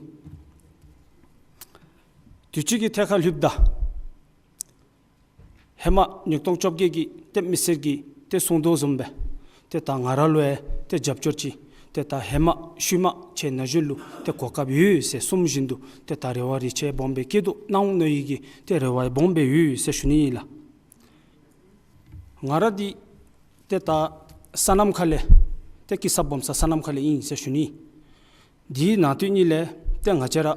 དུས་ཅི་གི་ཐད་ཁར་ལྷོདཔ་ད་ཧེ་མ་ཉིས་སྟོང་བཅོ་བརྒྱད་ཀྱི་ཏེ་མི་སེར་གྱིས་ཏེ་གསུངས་དོ་བཟུམ་སྦེ་ཏེ་ད་ང་ར་ལུ་ཡང་ཏེ་རྒྱབ་སྐྱོར་ཅིག་ཏེ་ད་ཧེ་མ་ཤུལ་མ་ཁྱེད་ན་གཞོན་ལུ་ཏེ་གོ་སྐབས་ཡོད་ཟེར་གསུངམ་བཞིན་དུ་ཏེ་ད་རེ་བ་རེ་ཆེ་སྦོམ་སྦེ་བསྐྱེད་དོ་གནང་མནོ་ཡི་གི་ཏེ་རེ་བ་སྦོམ་སྦེ་ཡོད་ཟེར་ཞུ་ནི་ཨིན་ལགས། ང་ར་འདི་ཏེ་ད་སོ་ནམ་ཁ་ལས་ཏེ་སྐྱེས་ས་སྦོམ་ས་སོ་ནམ་ཁ་ལས་ཨིན་ཟེར་ཞུ་ནི། དེའི་ནང་དོན་ཉིད་ལས་ཏེ་ང་བཅས་ར་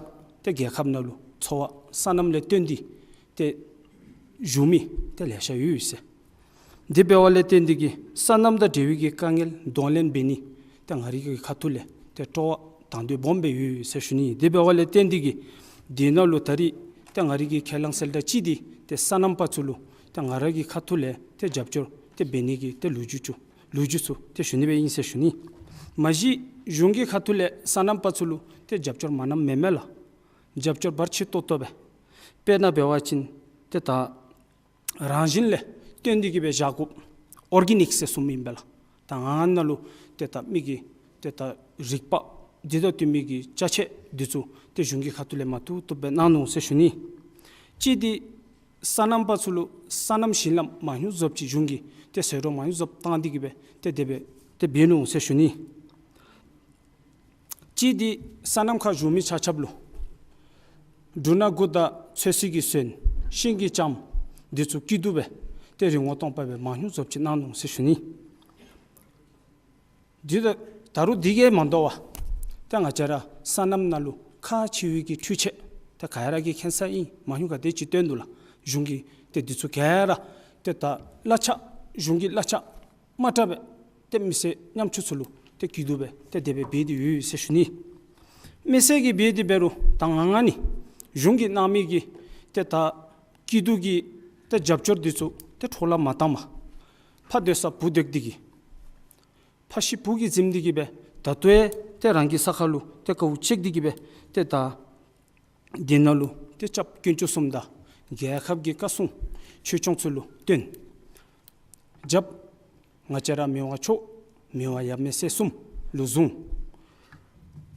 ཏེ་རྒྱལ་ཁབ་ནང་ལུ་འཚོ་བ་སོ་ནམ་ལས་བརྟེན་ཏེ་ཏེ་བཞུགས་མི་ཏེ་ལེ་ཤ་ཡོད་ཟེར། དེ་འབདཝ་ལས་བརྟེན་ཏེ་གིས་སོ་ནམ་དང་འབྲེལ་བའི་གི་དཀའ་ངལ་གདོང་ལེན་འབད་ནི་ཏེ་ང་རའི་གི་ཁ་ཐུག་ལས་ཏེ་སྤྲོ་བ་དང་འདོད་སྦོམ་སྦེ་ཡོད་ཟེར་ཞུ་ནི། དེ་འབདཝ་ལས་བརྟེན་ཏེ་གིས་འདི་ནང་ལུ་ད་རིས་ཏེ་ང་རའི་གི་ཁས་བླངས་གསལ་བསྒྲགས་ཅིག་འདི་ཏེ་སོ་ནམ་པ་ཚུ་ལུ་ཏེ་ང་ར་གི་ཁ་ཐུག་ལས་ཏེ་རྒྱབ་སྐྱོར་ཏེ་འབད་ནི་གི་ཏེ་ལོ་རྒྱུས་ཚུ་ལོ་རྒྱུས་ཚུ་ཏེ་ཞུ་ནི་སྦེ་ཨིན་ཟེར་ཞུ་ནི། མ་གཞི་གཞུང་གི་ཁ་ཐུག་ལས་སོ་ནམ་པ་ཚུ་ལུ་ཏེ་རྒྱབ་སྐྱོར་མ་གནངམ་མེན་མས་ལགས། རྒྱབ་སྐྱོར་བར་ཆད་ཏོག་ཏོ་སྦེ། དཔེར་ན་འབད་བ་ཅིན་ཏེ་ད་རང་བཞིན་ལས་བརྟེན་ཏེ་གིས་སྦེ་བཞག་དགོཔ་ཨོར་གེ་ནིཀ་ཟེར་གསུངམ་ཨིན་པས་ལགས། ད་ང་ནཱ་ལུ་ཏེ་ད་མི་གི་ཏེ་ད་རིག་པ་འདི་དང་བསྟུན་མི་གི་ཅ་ཆས་འདི་ཚུ་ཏེ་གཞུང་གི་ཁ་ཐུག་ལས་མ་བཏུབ་བཏུབ་སྦེ་གནང་ནུག་ཟེར་ཞུ་ནི། གཅིག་འདི་སོ་ནམ་པ་ཚུ་ལུ་སོ་ནམ་བྱིན་རླབས་མང་ཉུང་རྫོགསཔ་ཅིག་གཞུང་གིས་ཏེ་ཟད་འགྲོ་མང་ཉུང་རྫོགསཔ་བཏང་སྟེ་གིས་སྦེ་ཏེ་དེ་སྦེ་ཏེ་འབད་ནུག་ཟེར་ཞུ་ནི། གཅིག་འདི་སོ་ནམ་ཁར་བཞུགས་མི་ཆ་ཁྱབ་ལུ་འབྲུ་སྣ་དགུ་དང་ཚོད་བསྲེ་གི་སོན་ཤིང་གི་ལྕངམ་འདི་ཚུ་སྐྱིད་སྡུག་སྦེ་ཏེ་རིན་གོང་སྟོང་པ་སྦེ་མང་ཉུང་རྫོགསཔ་ཅིག་གནང་ནུག་ཟེར་ཞུ་ནི། འདི་ད་ད་རུང་འདི་གིས་མ་དོ་བར་ཏེ་ང་བཅས་ར་སོ་ནམ་ནང་ལུ་ཁག་ཆེ་བའི་གི་འཕྲུལ་ཆས་ཏེ་ག་ར་གིས་མཁྱེན་ས་ཨིན། མང་ཉུང་ག་དེ་ཅིག་སྟོན་འདུག་ལགས། གཞུང་གིས་ཏེ་འདི་ཚུ་ག་ར་ཏེ་ད་གླ་ཆ་གཞུང་གི་གླ་ཆ་མ་དྲག་པར་ཏེ་མི་སེར་ཉམ་ཆུང་ཚུ་ལུ་ཏེ་སྐྱིད་སྡུག་སྦེ་ཏེ་དེ་སྦེ་འབད་དེ་ཡོད་ཟེར་ཞུ་ནི། མི་སེར་གྱིས་འབད་དེ་འབད་རུང་ད་ང་ང་ནི་གཞུང་གིས་གནང་མི་གི་ཏེ་ད་སྐྱིད་སྡུག་གི་ཏེ་རྒྱབ་སྐྱོར་འདི་ཚུ་ཏེ་འཕྲོ་བརླག་མ་བཏང་པར་ཕ་སྡོད་ས་བུ་སྡོད་དེ་གིས་ཕ་ཤི་བུ་གིས་གཟིམས་ཏེ་གིས་སྦེ་ད་ལྟོ་ཡང་ཏེ་རང་གི་ས་ཁར་ལུ་ཏེ་དཀའཝ་སྤྱད་དེ་གིས་སྦེ་ཏེ་ད་འདི་ནང་ལུ་ཏེ་སྐྱབས་དཀོན་མཆོག་གསུམ་དང་རྒྱལ་ཁབ་ཀྱི་བཀའ་སྲུང་ཆོས་སྐྱོང་ཚུ་ལུ་བརྟེན་རྒྱབ། ང་བཅས་ར་མི་དབང་མཆོག་མི་དབང་ཡབ་མེས་སྲས་གསུམ་ལུ་བཟུང་།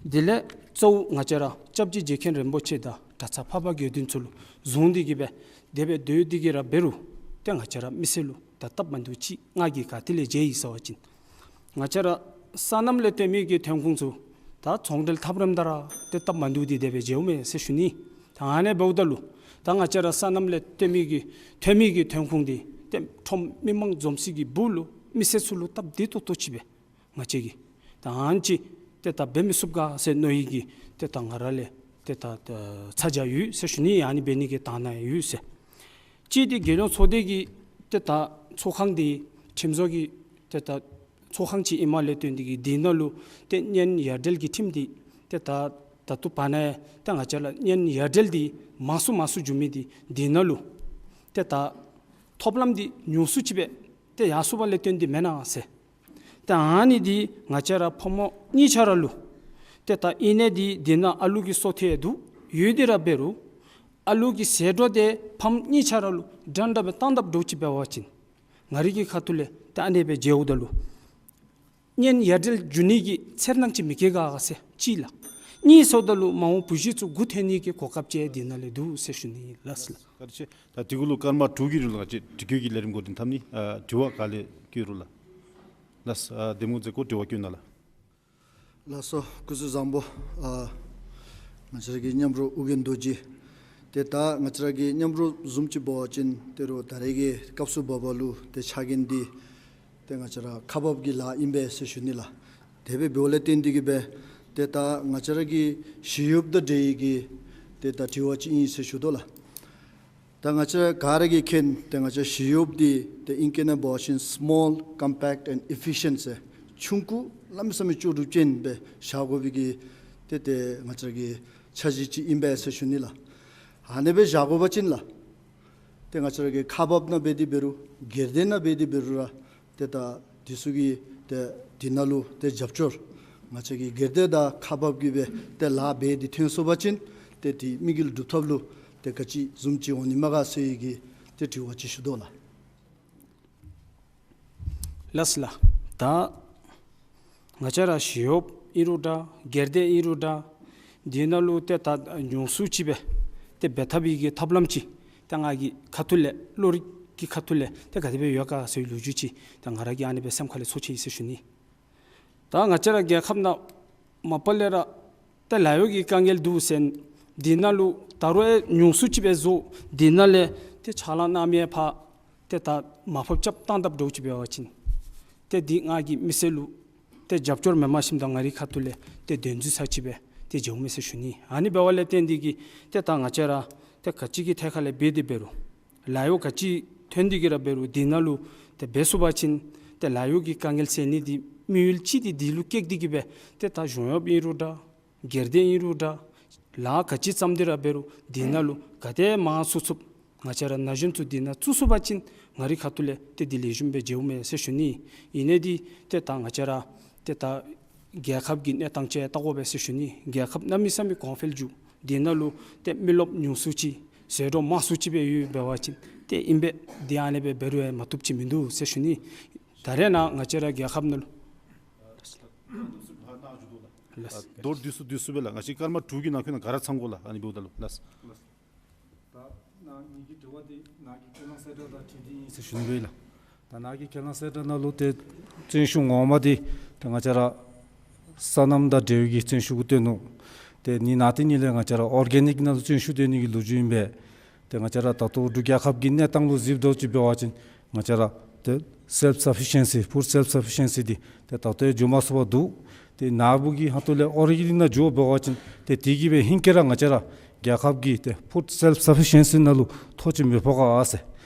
དེ་ལས་གཙོ་བོ་ང་བཅས་ར་སྐྱབས་རྗེ་རྗེ་མཁན་རིན་པོ་ཆེ་དང་གྲྭ་ཚང་འཕགས་པ་དགེ་འདུན་ཚུ་ལུ་བཟུང་སྟེ་གིས་སྦེ་དེ་སྦེ་སྡོད་དེ་གིས་ར་འབད་རུང་ཏེ་ང་བཅས་ར་མི་སེར་ལུ་ད་སྟབས་མ་བདེཝ་ཅིག་ང་གིས་ག་ཏེ་ལས་མཇལ་ཡི་ཟེར་བ་ཅིན་ང་བཅས་ར་སོ་ནམ་ལས་བཏོན་མི་གི་ཐོན་ཁུངས་ཚུ་ད་ཚོང་འབྲེལ་འཐབ་རནམ་ད་ར་ཏེ་སྟབས་མ་བདེཝ་འདི་དེ་སྦེ་མཇལཝ་མས་ཟེར་ཞུ་ནི། ད་ཨ་ནི་འབདཝ་ད་ལུ་ད་ང་བཅས་ར་སོ་ནམ་ལས་བཏོན་མི་གི་ཐོན་མི་གི་ཐོན་ཁུངས་འདི་ཏེ་ཁྲོམ་མི་མང་འཛོམས་སའི་གི་སྦུག་ལུ་མི་སེར་ཚུ་ལུ་སྟབས་བདེ་ཏོག་ཏོ་ཅིག་སྦེ་ང་བཅས་ཀྱིས་ད་ཨ་ནི་ཅིག་ཏེ་ད་འབད་མི་ཚུགས་ག་ཟེར་མནོ་ཡི་གི་ཏེ་ད་ང་ར་ལས་ཏེ་ད་ཚ་གྱང་ཡོད་ཟེར་ཞུ་ནི། ཨ་ནི་འབད་ནི་གི་དང་ན་ཡོད་ཟེར། གཅིག་འདི་རྒྱལ་ཡོངས་ཚོགས་སྡེ་གི་ཏེ་ད་ཚོགས་ཁང་འདི་ཁྲིམས་བཟོ་གི་ཏེ་ད་ཚོགས་ཁང་ཅིག་ཨིནམ་ལས་བརྟེན་ཏེ་གིས་འདི་ནང་ལུ་ཏེ་གཉེན་ཡ་བྲལ་གྱི་ཁྲིམས་འདི་ཏེ་ད་ད་ལྟོ་བར་ན་ཏེ་ང་བཅས་ལུ་གཉེན་ཡ་བྲལ་འདི་མང་སུ་མང་སུ་འགྱོ་མི་འདི་འདི་ནང་ལུ་ཏེ་ད་ཐོབ་ལམ་འདི་ཉུང་སུ་ཅིག་སྦེ་ཏེ་ཡར་སོང་བ་ལས་བརྟེན་ཏེ་མེན་ན་ཟེར། ཏེ་ཨ་ནི་འདི་ང་བཅས་ར་ཕོ་མོ་གཉིས་ཆ་ར་ལུ་ ཏེ་ད་ཨིན་ནི་འདི་འདི་ནང་ཨ་ལུ་གི་གསོ་ཐལ་འདུག་ཡོད་དེ་ར་འབད་རུང་ཨ་ལུ་གི་ཟད་འགྲོ་དེ་ཕམ་གཉིས་ཆ་ར་ལུ་འདྲན་འདྲ་སྦེ་བཏང་དཔ་འདྲཝ་ཅིག་འབད་བ་ཅིན་ང་རའི་གི་ཁ་ཐུག་ལས་ཏེ་ཨ་ནེ་སྦེ་མཇལཝ་ད་ལུ་གཉེན་ཡ་བྲལ་འགྱོ་ནི་གི་འཚེར་སྣང་ཅིག་མི་སྐྱེ་ག་ཟེར་གཅིག་ལགས། གཉིས་སོངམ་ད་ལུ་མ་འོངས་བུ་གཞི་ཚུ་མགུ་འཐོན་ནི་གི་གོ་སྐབས་ཅིག་འདི་ནང་ལས་འདུག་ཟེར་ཞུ་ནི་ལགས་ལགས། བཀའ་དྲིན་ཆེ། ད་དེ་གུ་ལུ་སྐར་མ་དྲུག་གི་རིང་ལུ་ང་བཅས་དྲི་བཀོད་ཀྱི་ལས་རིམ་འགོ་འདྲེན་འཐབ་ནི། ཨ་དྲི་བ་ག་ལས་བཀོད་རུང་ལགས། ལགས་སོ། ཨ་གདམ་ངོ་མཛད་སྒོ་དྲི་བ་བཀོད་གནང་ལགས། ལགས་སོ། སྐུ་གཟུགས་བཟང་པོ། ཨ་ང་བཅས་ར་གི་མཉམ་རོགས་ཨོ་རྒྱན་རྡོ་རྗེ། ཏེ་ད་ང་བཅས་ར་གི་མཉམ་རོགས་བཟུམ་ཅིག་འབད་བ་ཅིན་ཏེ་རོགས་ད་རེས་ཀྱི་སྐབས་སུ་བབ་པ་ལུ་ཏེ་ཕྱག་འགན་འདི་ཏེ་ང་བཅས་ར་ཁག་འབགཔ་གི་ལཱ་ཨིན་པས་ཟེར་ཞུ་ནི་ལགས། དེ་སྦེ་འབདཝ་ལས་བརྟེན་ཏེ་གིས་སྦེ་ཏེ་ད་ང་བཅས་ར་གི་ཞི་གཡོགཔ་དང་འབྲེལ་བའི་གི་ཏེ་ད་དྲི་བ་ཅིག་ཨིན་ཟེར་ཞུ་དོ་ལགས། ད་ང་བཅས་ག་ར་གིས་མཁྱེན། ཏེ་ང་བཅས་ཞི་གཡོགཔ་འདི་ཏེ་ཨིང་སྐད་ནང་འབད་བ་ཅིན་small, compact and efficient ཟེར་ཆུང་ཀུ་གནམ་མེད་ས་མེད་ལྕོགས་གྲུབ་ཅན་སྦེ་བཞག་དགོ་པའི་གི་ཏེ་ཏེ་ང་བཅས་ཀྱི་འཆར་གཞི་ཅིག་ཨིན་པས་ཟེར་ཞུ་ནི་ལགས། ཨ་ནེ་སྦེ་བཞག་དགོ་པ་ཅིན་ལགས། ཏེ་ང་བཅས་ར་གི་ཁག་འབགཔ་ནང་འབད་དེ་འབད་རུང་སྒེར་སྡེ་ནང་འབད་དེ་འབད་རུང་ར་ཏེ་ད་འདི་ཚུ་གི་ཏེ་འདི་ནང་ལུ་ཏེ་རྒྱབ་སྐྱོར་ང་བཅས་ཀྱི་སྒེར་སྡེ་དང་ཁག་འབགཔ་གིས་སྦེ་ཏེ་ལཱ་འབད་དེ་ཐོན་སོང་པ་ཅིན་ཏེ་དེ་དམིགས་ཡུལ་སྒྲུབ་ཐབས་ལུ་ཏེ་ག་ཅི་བཟུམ་ཅིག་འོང་ནི་མས་ག་ཟེར་བའི་གི་ཏེ་དྲི་བ་ཅིག་ཞུ་དོ་ལགས། ལགས་ལགས། ད་ང་བཅས་ར་ཞི་གཡོགཔ་ཨིན་རུང་འདྲ་སྒེར་སྡེ་ཨིན་རུང་འདྲ་འདི་ནང་ལུ་ཏེ་ད་ཉུང་སུ་ཅིག་སྦེ་ཏེ་འབད་ཐབས་ཀྱི་ཐབས་ལམ་ཅིག་ཏེ་ང་གི་ཁ་ཐུག་ལས་བློ་རིག་གི་ཁ་ཐུག་ལས་ཏེ་ག་དེ་སྦེ་ཡོད་ག་ཟེར་བའི་ལོ་རྒྱུས་ཅིག་ཏེ་ང་ར་གིས་ཨ་ནེ་སྦེ་སེམས་ཁ་ལས་ཚོར་ཅི་ཟེར་ཞུ་ནི། ད་ང་བཅས་ར་རྒྱལ་ཁབ་ནང་མ་པ་ལས་ར་ཏེ་ལཱ་གཡོག་གི་དཀའ་ངལ་འདུག་ཟེར་འདི་ནང་ལུ་ད་རུང་ཨེ་ཉུང་སུ་ཅིག་སྦེ་བཟོ་འདི་ནང་ལས་ཏེ་ཕྱག་ལཱ་གནང་མི་ཕར་ཏེ་ད་མར་ཕབ་རྐྱབ་བཏང་དཔ་འདྲཝ་ཅིག་འབད་བ་ཅིན་ཏེ་འདི་ང་གིས་མི་སེར་ལུ་ཏེ་རྒྱབ་སྐྱོར་མེནམ་ཞིནམ་ད་ང་རའི་ཁ་ཐུག་ལས་ཏེ་དོན་འཛིན་ས་ཅིག་སྦེ་ཏེ་མཇལཝ་མས་ཟེར་ཞུ་ནི། ཨ་ནི་འབདཝ་ལས་བརྟེན་ཏེ་གིས་ཏེ་ད་ང་བཅས་ར་ཏེ་ག་ཅི་གི་ཐད་ཁ་ལས་འབད་དེ་འབད་རུང་ལཱ་གཡོག་ག་ཅི་ཐོན་ཏེ་གིས་ར་འབད་རུང་འདི་ནང་ལུ་ཏེ་འབད་ཚུགས་པ་ཅིན་ཏེ་ལཱ་གཡོག་གི་དཀའ་ངལ་སེལ་ནི་འདི་དམིགས་ཡུལ་ཅིག་འདི་འདི་ལུ་བསྐྱེད་དེ་གིས་སྦེ་ཏེ་ད་གཞུང་གཡོགཔ་ཨིན་རུང་འདྲ་སྒེར་སྡེ་ཨིན་རུང་འདྲ་ལཱ་ག་ཅི་བརྩམས་ཏེ་ར་འབད་རུང་འདི་ནང་ལུ་ག་དེ་མང་སུ་ཚུགསཔ་ང་བཅས་ར་ན་གཞོན་ཚུ་འདི་ནང་བཙུགས་ཚུགས་པ་ཅིན་ང་རའི་ཁ་ཐུག་ལས་ཏེ་འདི་ལེགས་ཤོམ་སྦེ་མཇལཝ་མས་ཟེར་ཞུ་ནི། ཨིན་ནི་འདི་ཏེ་ད་ང་བཅས་ར་ཏེ་ད་རྒྱལ་ཁབ་ཀྱི་གནས་སྟངས་ཅིག་བལྟ་དགོ་པས་ཟེར་ཞུ་ནི། རྒྱལ་ཁབ་གནམ་མེད་ས་མེད་གོང་འཕེལ་འགྱོ་འདི་ནང་ལུ་ཏེ་མི་རློབས་ཉུང་སུ་ཅིག་ཟད་འགྲོ་མང་སུ་ཅིག་སྦེ་ཡོད་འབད་བ་ཅིན་ཏེ་ཨིན་པས། འདི་ཨ་ནེ་སྦེ་འབད་རུང་ཡང་མ་བཏུབ་ཅིག་མིན་འདུག་ཟེར་ཞུ་ནི། ད་རེས་ནཱ་ང་བཅས་ར་རྒྱལ་ཁབ་ནང་ལུ་ལགས། མདོར་བསྡུས་སུ་བསྡུས་སུ་སྦེ་ལགས། ང་བཅས་སྐར་མ་དྲུག་གི་ནང་འཁོད་ནང་ག་ར་ཚང་དགོ་ལགས། ཨ་ནི་འབདཝ་ད་ལུ་ལགས། ད་ནཱ་ངེ་གི་དྲི་བ་འདི་ནཱ་གི་ཁས་བླངས་གསལ་བསྒྲགས་དང་འཁྲིལ་ཏེ་ཨིན་ཟེར་ཞུ་ནི་ཨིན་ལགས། ད་ནཱ་གི་ཁས་བླངས་གསལ་བསྒྲགས་ནང་ལུ་ཏེ་བརྩོན་ཤུགས་ངོ་མ་འདི་ཏེ་ང་བཅས་ར་སོ་ནམ་དང་འབྲེལ་བའི་གི་བརྩོན་ཤུགས་གུ་བཏོན་ནུག། ཏེ་ནི་ནང་ཏེ་ནི་ལས་ང་བཅས་ར་ཨོར་གེ་ནིཀ་ནང་ལུ་བརྩོན་ཤུགས་བཏོན་ནི་གི་ལོ་རྒྱུས་ཨིན་པས། ཏེ་ང་བཅས་ར་ད་ལྟོ་འབྲུག་རྒྱལ་ཁབ་ཀྱི་གནས་སྟངས་ལུ་གཟིགསཔ་འདྲཝ་ཅིག་འབད་བ་ཅིན་ང་བཅས་ར་ཏེ་སེལཕ་སབ་ཕི་ཤེན་སི་ཕུཌ་སེལཕ་སབ་ཕི་ཤེན་སི་འདི་ཏེ་ད་ལྟོ་ཡང་འགྱོ་མ་ཚུགས་པར་འདུག། ཏེ་ནཱ་བུ་གི་ཧོངས་ལས་ཨོར་གེ་ནིཀ་ནང་འགྱོ་འབད་བ་ཅིན་ཏེ་དེ་གིས་སྦེ་ཧེང་སྐལ་ར་ང་བཅས་ར་རྒྱལ་ཁབ་ཀྱི་ཏེ་ཕུཌ་སེལཕ་སབ་ཕི་ཤེན་སི་ནང་ལུ་ཐོ་ཅིག་མི་ཕོག་ག་ཟེར།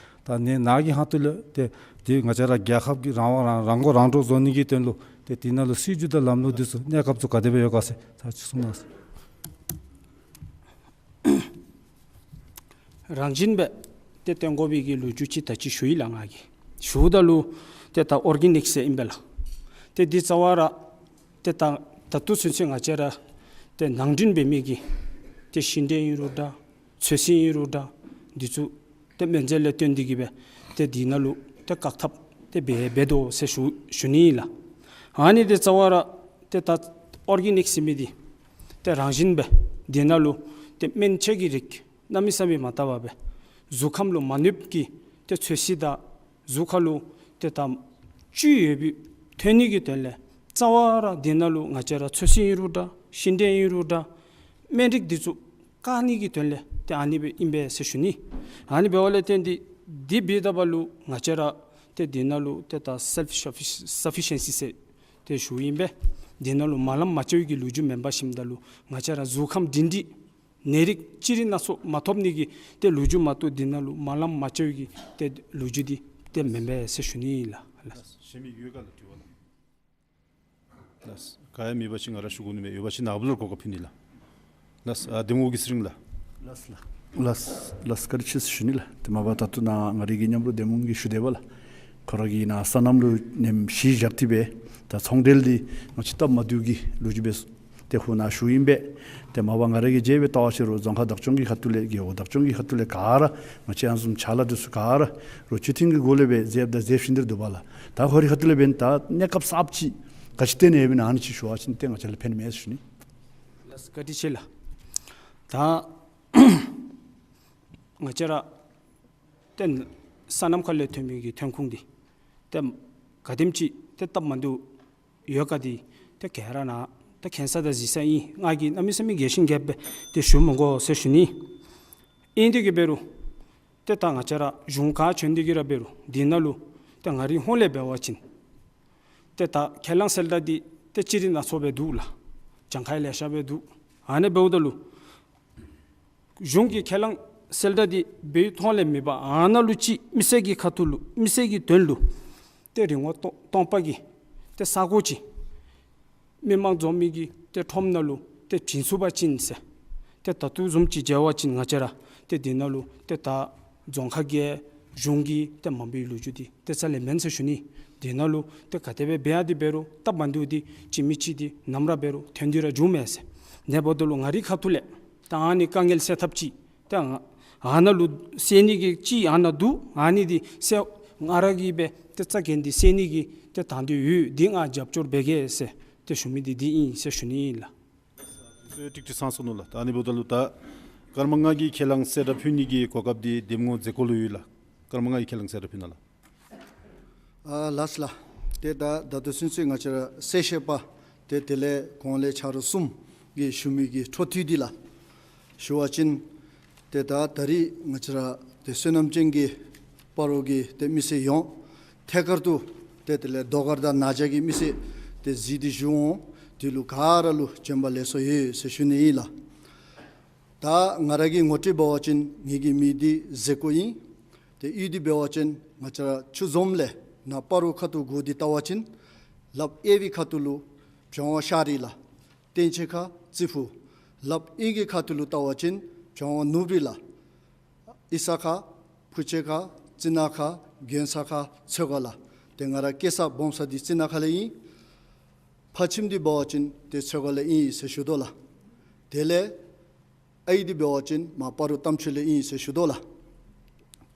ད་ནི་ནཱ་གི་ཧོངས་ལས་ཏེ་ཏེ་ང་བཅས་ར་རྒྱལ་ཁབ་ཀྱི་རང་དབང་རང་རང་མགོ་རང་འདྲོངས་བཟོ་ནི་གི་དོན་ལུ་ཏེ་དེ་ནང་ལུ་སྲིད་བྱུས་དང་ལམ་ལུགས་འདི་ཚུ་གནས་སྐབས་སུ་ག་དེ་སྦེ་ཡོད་ག་ཟེར་ཚར་གཅིག་གསུང་གནང་ཟེར། རང་བཞིན་སྦེ་ཏེ་སྟོན་དགོ་པའི་གི་ལོ་རྒྱུས་ཅིག་ད་ཅི་ཞུ་ཡི་ལགས། ང་གིས་ཞུཝ་ད་ལུ་ཏེ་ད་ཨོར་གེ་ནིཀ་ཟེར་ཨིན་པས་ལགས། ཏེ་འདི་རྩ་བ་ར་ཏེ་ད་ད་ལྟོ་ཚུན་ཚོད་ང་བཅས་ར་ཏེ་ནང་འདྲེན་འབད་མི་གི་ཏེ་ཤིང་འབྲས་ཨིན་རུང་འདྲ་ཚོད་བསྲེ་ཨིན་རུང་འདྲ་འདི་ཚུ་ཏེ་སྨན་རྫས་ལས་བརྟེན་ཏེ་གིས་སྦེ་ཏེ་འདི་ནང་ལུ་ཏེ་བཀག་ཐབས་ཏེ་འབད་འབད་དོ་ཟེར་ཞུ་ཞུ་ནི་ཨིན་ལགས། ཨ་ནི་འདི་རྩ་བ་ར་ཏེ་ད་ཨོར་གེ་ནིཀ་ཟེར་མི་འདི་ཏེ་རང་བཞིན་སྦེ་འདི་ནང་ལུ་ཏེ་སྨན་བཅོས་ཀྱི་རིགས་གནམ་མེད་ས་མེད་མ་བཏབ་པར་སྦེ་གཟུགས་ཁམས་ལུ་མ་གནོདཔ་གི་ཏེ་ཚོད་བསྲེ་དང་གཟུགས་ཁ་ལུ་ཏེ་ད་བཅུད་ཡོད་པའི་ཐོན་ནི་གི་དོན་ལས་རྩ་བ་ར་འདི་ནང་ལུ་ང་བཅས་ར་ཚོད་བསྲེ་ཨིན་རུང་འདྲ་ཤིང་འབྲས་ཨིན་རུང་འདྲ་སྨན་རིགས་འདི་ཚུ་བཀག་ནི་གི་དོན་ལས་ཏེ་ཨ་ནི་སྦེ་ཨིན་པས་ཟེར་ཞུ་ནི། ཨ་ནི་འབདཝ་ལས་བརྟེན་ཏེ་འདི་འབདཝ་ད་ལུ་ང་བཅས་ར་ཏེ་འདི་ནང་ལུ་ཏེ་ད་སེལཕ་སབ་ཕི་ཤེན་སི་ཟེར་ཏེ་ཞུཝ་ཨིན་པས། འདི་ནང་ལུ་མ་ལངམ་མ་བཅའ་བའི་གི་ལོ་རྒྱུས་མེན་པར་ཞིནམ་ད་ལུ་ང་བཅས་ར་གཟུགས་ཁམས་སྒྲིང་སྒྲིང་ནད་རིགས་ཅི་རིགས་སྣ་ཚོགས་མ་ཐོབ་ནི་གི་ཏེ་ལོ་རྒྱུས་མ་གཏོགས་འདི་ནང་ལུ་མ་ལངམ་མ་བཅའ་བའི་གི་ཏེ་ལོ་རྒྱུས་འདི་ཏེ་མེན་པས་ཟེར་ཞུ་ནི་ཨིན་ལགས། ལགས། གཞན་མི་ཡོད་ག་ལགས་དྲི་བ་ལགས། ལགས། ག་ཡང་མེད་པ་ཅིན་ང་ར་ཞུ་དགོ་ནི་མས། ཡོད་པ་ཅིན་ནཱ་བུ་ལུ་གོ་སྐབས་ཕུལ་ནི་ལགས། ལགས། ཨ་གདམ་ངོ་གི་ཚེ་རིང་ལགས། ལགས་ལགས། ལགས་ལགས། བཀའ་དྲིན་ཆེ་ཟེར་ཞུ་ནི་ལགས། ཏེ་མ་པ་ད་ལྟོ་ནཱ་ང་རའི་གི་མཉམ་རོགས་གདམ་ངོ་གིས་ཞུ་དེས་པ་ལགས། ཁོ་ར་གིས་ནཱ་སོ་ནམ་ལུ་ནེམ་གཞི་བཞག་སྟེ་སྦེ་ད་ཚོང་འབྲེལ་འདི་ང་བཅས་སྟབས་མ་བདེཝ་གི་ལོ་རྒྱུས་སྦེ་ ཏེ་ཁོ་ནཱ་ཞུཝ་ཨིན་པས། ཏེ་མ་པ་ང་ར་གིས་མཇལ་བའི་ལྟ་བ་ཅིག་རུང་རྫོང་ཁག་བདག་སྐྱོང་གི་ཁ་ཐུག་ལས་རྒེད་འོག་བདག་སྐྱོང་གི་ཁ་ཐུག་ལས་ག་ར་ང་བཅས་ཨ་ནི་བཟུམ་ཅ་ལ་འདི་ཚུ་ག་ར་རོགས་སྤྱི་མཐུན་གྱི་སྒོ་ལས་སྦེ་མཛདཔ་ད་མཛད་བཞིན་དེ་ར་འདུག་པ་ལགས། ད་ཁོ་རའི་ཁ་ཐུག་ལས་འབདན་ད་གནས་སྐབས་གསརཔ་ཅིག་ག་ཅི་སྟེང་ནས་ཡོདཔ་ཨིན་ན་ཨ་ནི་ཅིག་ཞུ་བ་ཅིན་ཏེ་ང་བཅས་ལུ་ཕན་མས་ཟེར་ཞུ་ནི། ལགས་སོ་བཀའ་དྲིན་ཆེ་ལགས། ད་ང་བཅས་ར་ཏེ་སོ་ནམ་ཁ་ལས་ཐོན་མི་གི་ཐོན་ཁུངས་འདི་ཏེ་ག་དེམ་ཅིག་ཏེ་སྟབས་མ་བདེཝ་ཡོད་ག་འདི་ཏེ་ག་ར་ནཱ་ཏེ་མཁྱེན་ས་དང་གཟིགས་ས་ཨིན། ང་གིས་གནམ་མེད་ས་མེད་རྒྱས་ཤིང་རྒྱསཔ་སྦེ་ཏེ་ཞུ་མི་དགོ་ཟེར་ཞུ་ནི། ཨིན་དེ་གིས་འབད་རུང་ཏེ་ད་ང་བཅས་ར་གཞུང་ག་བྱོན་དེ་གིས་ར་འབད་རུང་འདི་ནང་ལུ་ཏེ་ང་རའི་ཧོངས་ལས་འབད་བ་ཅིན་ཏེ་ད་ཁས་བླངས་གསལ་བསྒྲགས་འདི་ཏེ་ཅི་རིགས་སྣ་ཚོགས་སྦེ་འདུག་ལགས། གྱངས་ཁ་ཡང་ལེ་ཤ་སྦེ་འདུག། ཨ་ནི་འབདཝ་ད་ལུ་གཞུང་གི་ཁས་བླངས་གསལ་བསྒྲགས་འདི་འབད་བའི་ཐོག་ལས་མེན་པར་ཨ་ནཱ་ལུ་ཅིག་མི་སེར་གྱི་ཁ་ཐུག་ལུ་མི་སེར་གྱི་དོན་ལུ་ཏེ་རི་ངོ་སྟོང་སྟོང་པ་གི་ཏེ་ས་གོ་ཅིག་མི་མང་འཛོམས་མི་གི་ཏེ་ཁྲོམ་ནང་ལུ་ཏེ་བྱིན་ཚུགས་པ་ཅིན་ཟེར། ཏེ་ད་ལྟོ་བཟུམ་ཅིག་མཇལ་བ་ཅིན་ང་བཅས་ར་ཏེ་འདི་ནང་ལུ་ཏེ་ད་རྫོང་ཁག་གི་གཞུང་གི་ཏེ་མ་འབད་བའི་ལོ་རྒྱུས་འདི་ཏེ་རྩ་ལས་མེན་ཟེར་ཞུ་ནི། འདི་ནང་ལུ་ཏེ་ག་དེ་སྦེ་འབད་ཡ་འདི་འབད་རུང་སྟབས་མ་བདེཝ་འདི་གཅིག་མིན་གཅིག་འདི་ནམ་ར་འབད་རུང་ཐོན་ཏེ་ར་འགྱོཝ་མས་ཟེར། ཨ་ནི་འབདཝ་ད་ལུ་ང་རའི་ཁ་ཐུག་ལས་ད་ཨ་ནི་དཀའ་ངལ་སེལ་ཐབས་ཅིག་ད་ང་ཨ་ནཱ་ལུ་སེལ་ནི་གི་ཅིག་ཨ་ནཱ་འདུག། ཨ་ནི་འདི་སེལ་ང་ར་གིས་སྦེ་ཏེ་རྩ་འགེངས་ཏེ་སེལ་ནི་གི་ཏེ་དང་འདོད་ཡོད། འདི་ང་རྒྱབ་སྐྱོར་འབད་གེ་ཟེར་ཏེ་ཞུ་མི་འདི་འདི་ཨིན་ཟེར་ཞུ་ནི་ཨིན་ལགས། ཏིག་ཏིག་ཚང་སོང་ནུག་ལགས། ད་ཨ་ནི་འབདཝ་ད་ལུ་ད་སྐར་མ་ལྔ་གི་ཁས་བླངས་གསལ་བསྒྲགས་ཕུལ་ནི་གི་གོ་སྐབས་འདི་འདེམས་ངོ་མཛད་སྒོ་ལུ་ཡོད་ལགས། སྐར་མ་ལྔ་གི་ཁས་བླངས་གསལ་བསྒྲགས་ཕུལ་གནང་ལགས། ཨ་ལགས་ལགས། ཏེ་ད་ད་ལྟོ་ཚུན་ཚོད་ང་བཅས་ར་གསལ་བཤད་པ་ཏེ་དེ་ལས་གོང་ལས་ཆ་རོགས་གསུམ་གྱིས་ཞུ་མི་གི་འཕྲོ་མཐུད་འདི་ལགས་ཞུ་བ་ཅིན་ཏེ་ད་ད་རིས་ང་བཅས་ར་ཏེ་བསོད་ནམས་ཅན་གྱི་སྤ་རོ་གི་ཏེ་མི་སེར་ཡོངས་ཐད་ཀར་དུ་ཏེ་དེ་ལས་ཟློས་གར་དང་ན་བྱ་གི་མི་སེར་ཏེ་གཟིགས་ཏེ་བཞུགས་འོང་། དེ་ལུ་ག་ར་ལུ་བྱོན་པ་ལེགས་སོ་ཡོད་ཟེར་ཞུ་ནི་ཨིན་ལགས། ད་ང་ར་གི་ངོ་སྤྲོད་འབད་བ་ཅིན་ངེ་གི་མིང་འདི་ཟེར་ཀོ་ཨིན། ཏེ་གཡུས་འདི་འབད་བ་ཅིན་ང་བཅས་ར་ཆུ་འཛོམས་ལས་ནཱ་སྤ་རོ་ཁ་ཐུག་གུ་འདི་བལྟ་བ་ཅིན་ལགཔ་གཡས་པའི་ཁ་ཐུག་ལུ་བྱང་བ་ཤར་རི་ལགས། སྟེང་ཕྱོགས་ཁར་རྩི་ཕུ། ལགཔ་གཡོན་གྱི་ཁ་ཐུག་ལུ་བལྟ་བ་ཅིན་བྱང་བ་ནུབ་རི་ལགས། གཡུས་ས་ཁར་ཕུ་ཆེ་ཁ་རྩི་ནག་ཁ་དགོན་ས་ཁར་ཚོད་ཁ་ལགས། ཏེ་ང་ར་སྐྱེས་ས་སྦོམ་ས་འདི་རྩི་ནག་ཁ་ལས་ཨིན། ཕ་ཁྱིམ་འདི་འབད་བ་ཅིན་ཏེ་ཚོད་ཁ་ལས་ཨིན་ཟེར་ཞུ་དོ་ལགས། དེ་ལས་ཨའི་འདི་འབད་བ་ཅིན་མར་སྤ་རོ་རྟ་མཆོག་ལས་ཨིན་ཟེར་ཞུ་དོ་ལགས།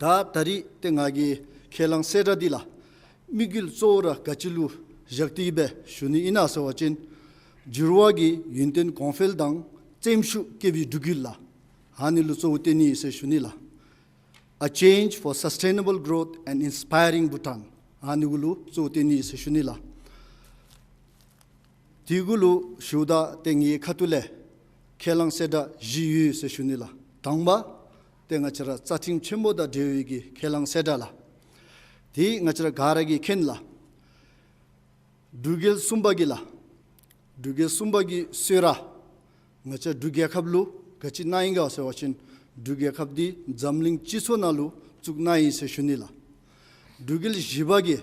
ད་ད་རིས་ཏེ་ང་གི་ཁས་བླངས་གསལ་བསྒྲགས་འདི་ལགས་དམིགས་ཡུལ་གཙོ་བོ་ར་ག་ཅི་ལུ་བཞག་སྟེ་སྦེ་ཞུ་ནི་ཨིན་ན་ཟེར་བ་ཅིན་འགྱུར་བ་གིས་ཡུན་བརྟན་གོང་འཕེལ་དང་བཙེམ་ཤུགས་སྐྱེད་པའི་འབྲུག་ཡུལ་ལགས། ཨ་ནི་ལུ་གཙོ་བོ་བཏོན་ནི་ཟེར་ཞུ་ནི་ལགས། A change for sustainable growth and inspiring Bhutan. ཨ་ནི་གུ་ལུ་གཙོ་བོ་བཏོན་ནི་ཟེར་ཞུ་ནི་ལགས། དེ་གུ་ལུ་ཞུཝ་ད་ཏེ་ངེའི་ཁ་ཐུག་ལས་ཁས་བླངས་གསལ་བསྒྲགས་བཞི་ཡོད་ཟེར་ཞུ་ནི་ལགས། དང་པ་ཏེ་ང་བཅས་ར་རྩ་ཁྲིམས་ཆེན་མོ་དང་འབྲེལ་བའི་གི་ཁས་བླངས་གསལ་བསྒྲགས་ལགས། དེ་ང་བཅས་ར་ག་ར་གིས་མཁྱེན་ལགས། འབྲུག་རྒྱལ་གསུམ་པ་གིས་ལགས། འབྲུག་རྒྱལ་གསུམ་པ་གིས་གསོལ་རས་ང་བཅས་འབྲུག་རྒྱལ་ཁབ་ལུ་ག་ཅི་གནང་ཡི་ག་ཟེར་བ་ཅིན་འབྲུག་རྒྱལ་ཁབ་འདི་འཛམ་གླིང་སྤྱི་ཚོགས་ནང་ལུ་བཙུགས་གནང་ཡི་ཟེར་ཞུ་ནི་ལགས། འབྲུག་རྒྱལ་བཞི་པ་གིས་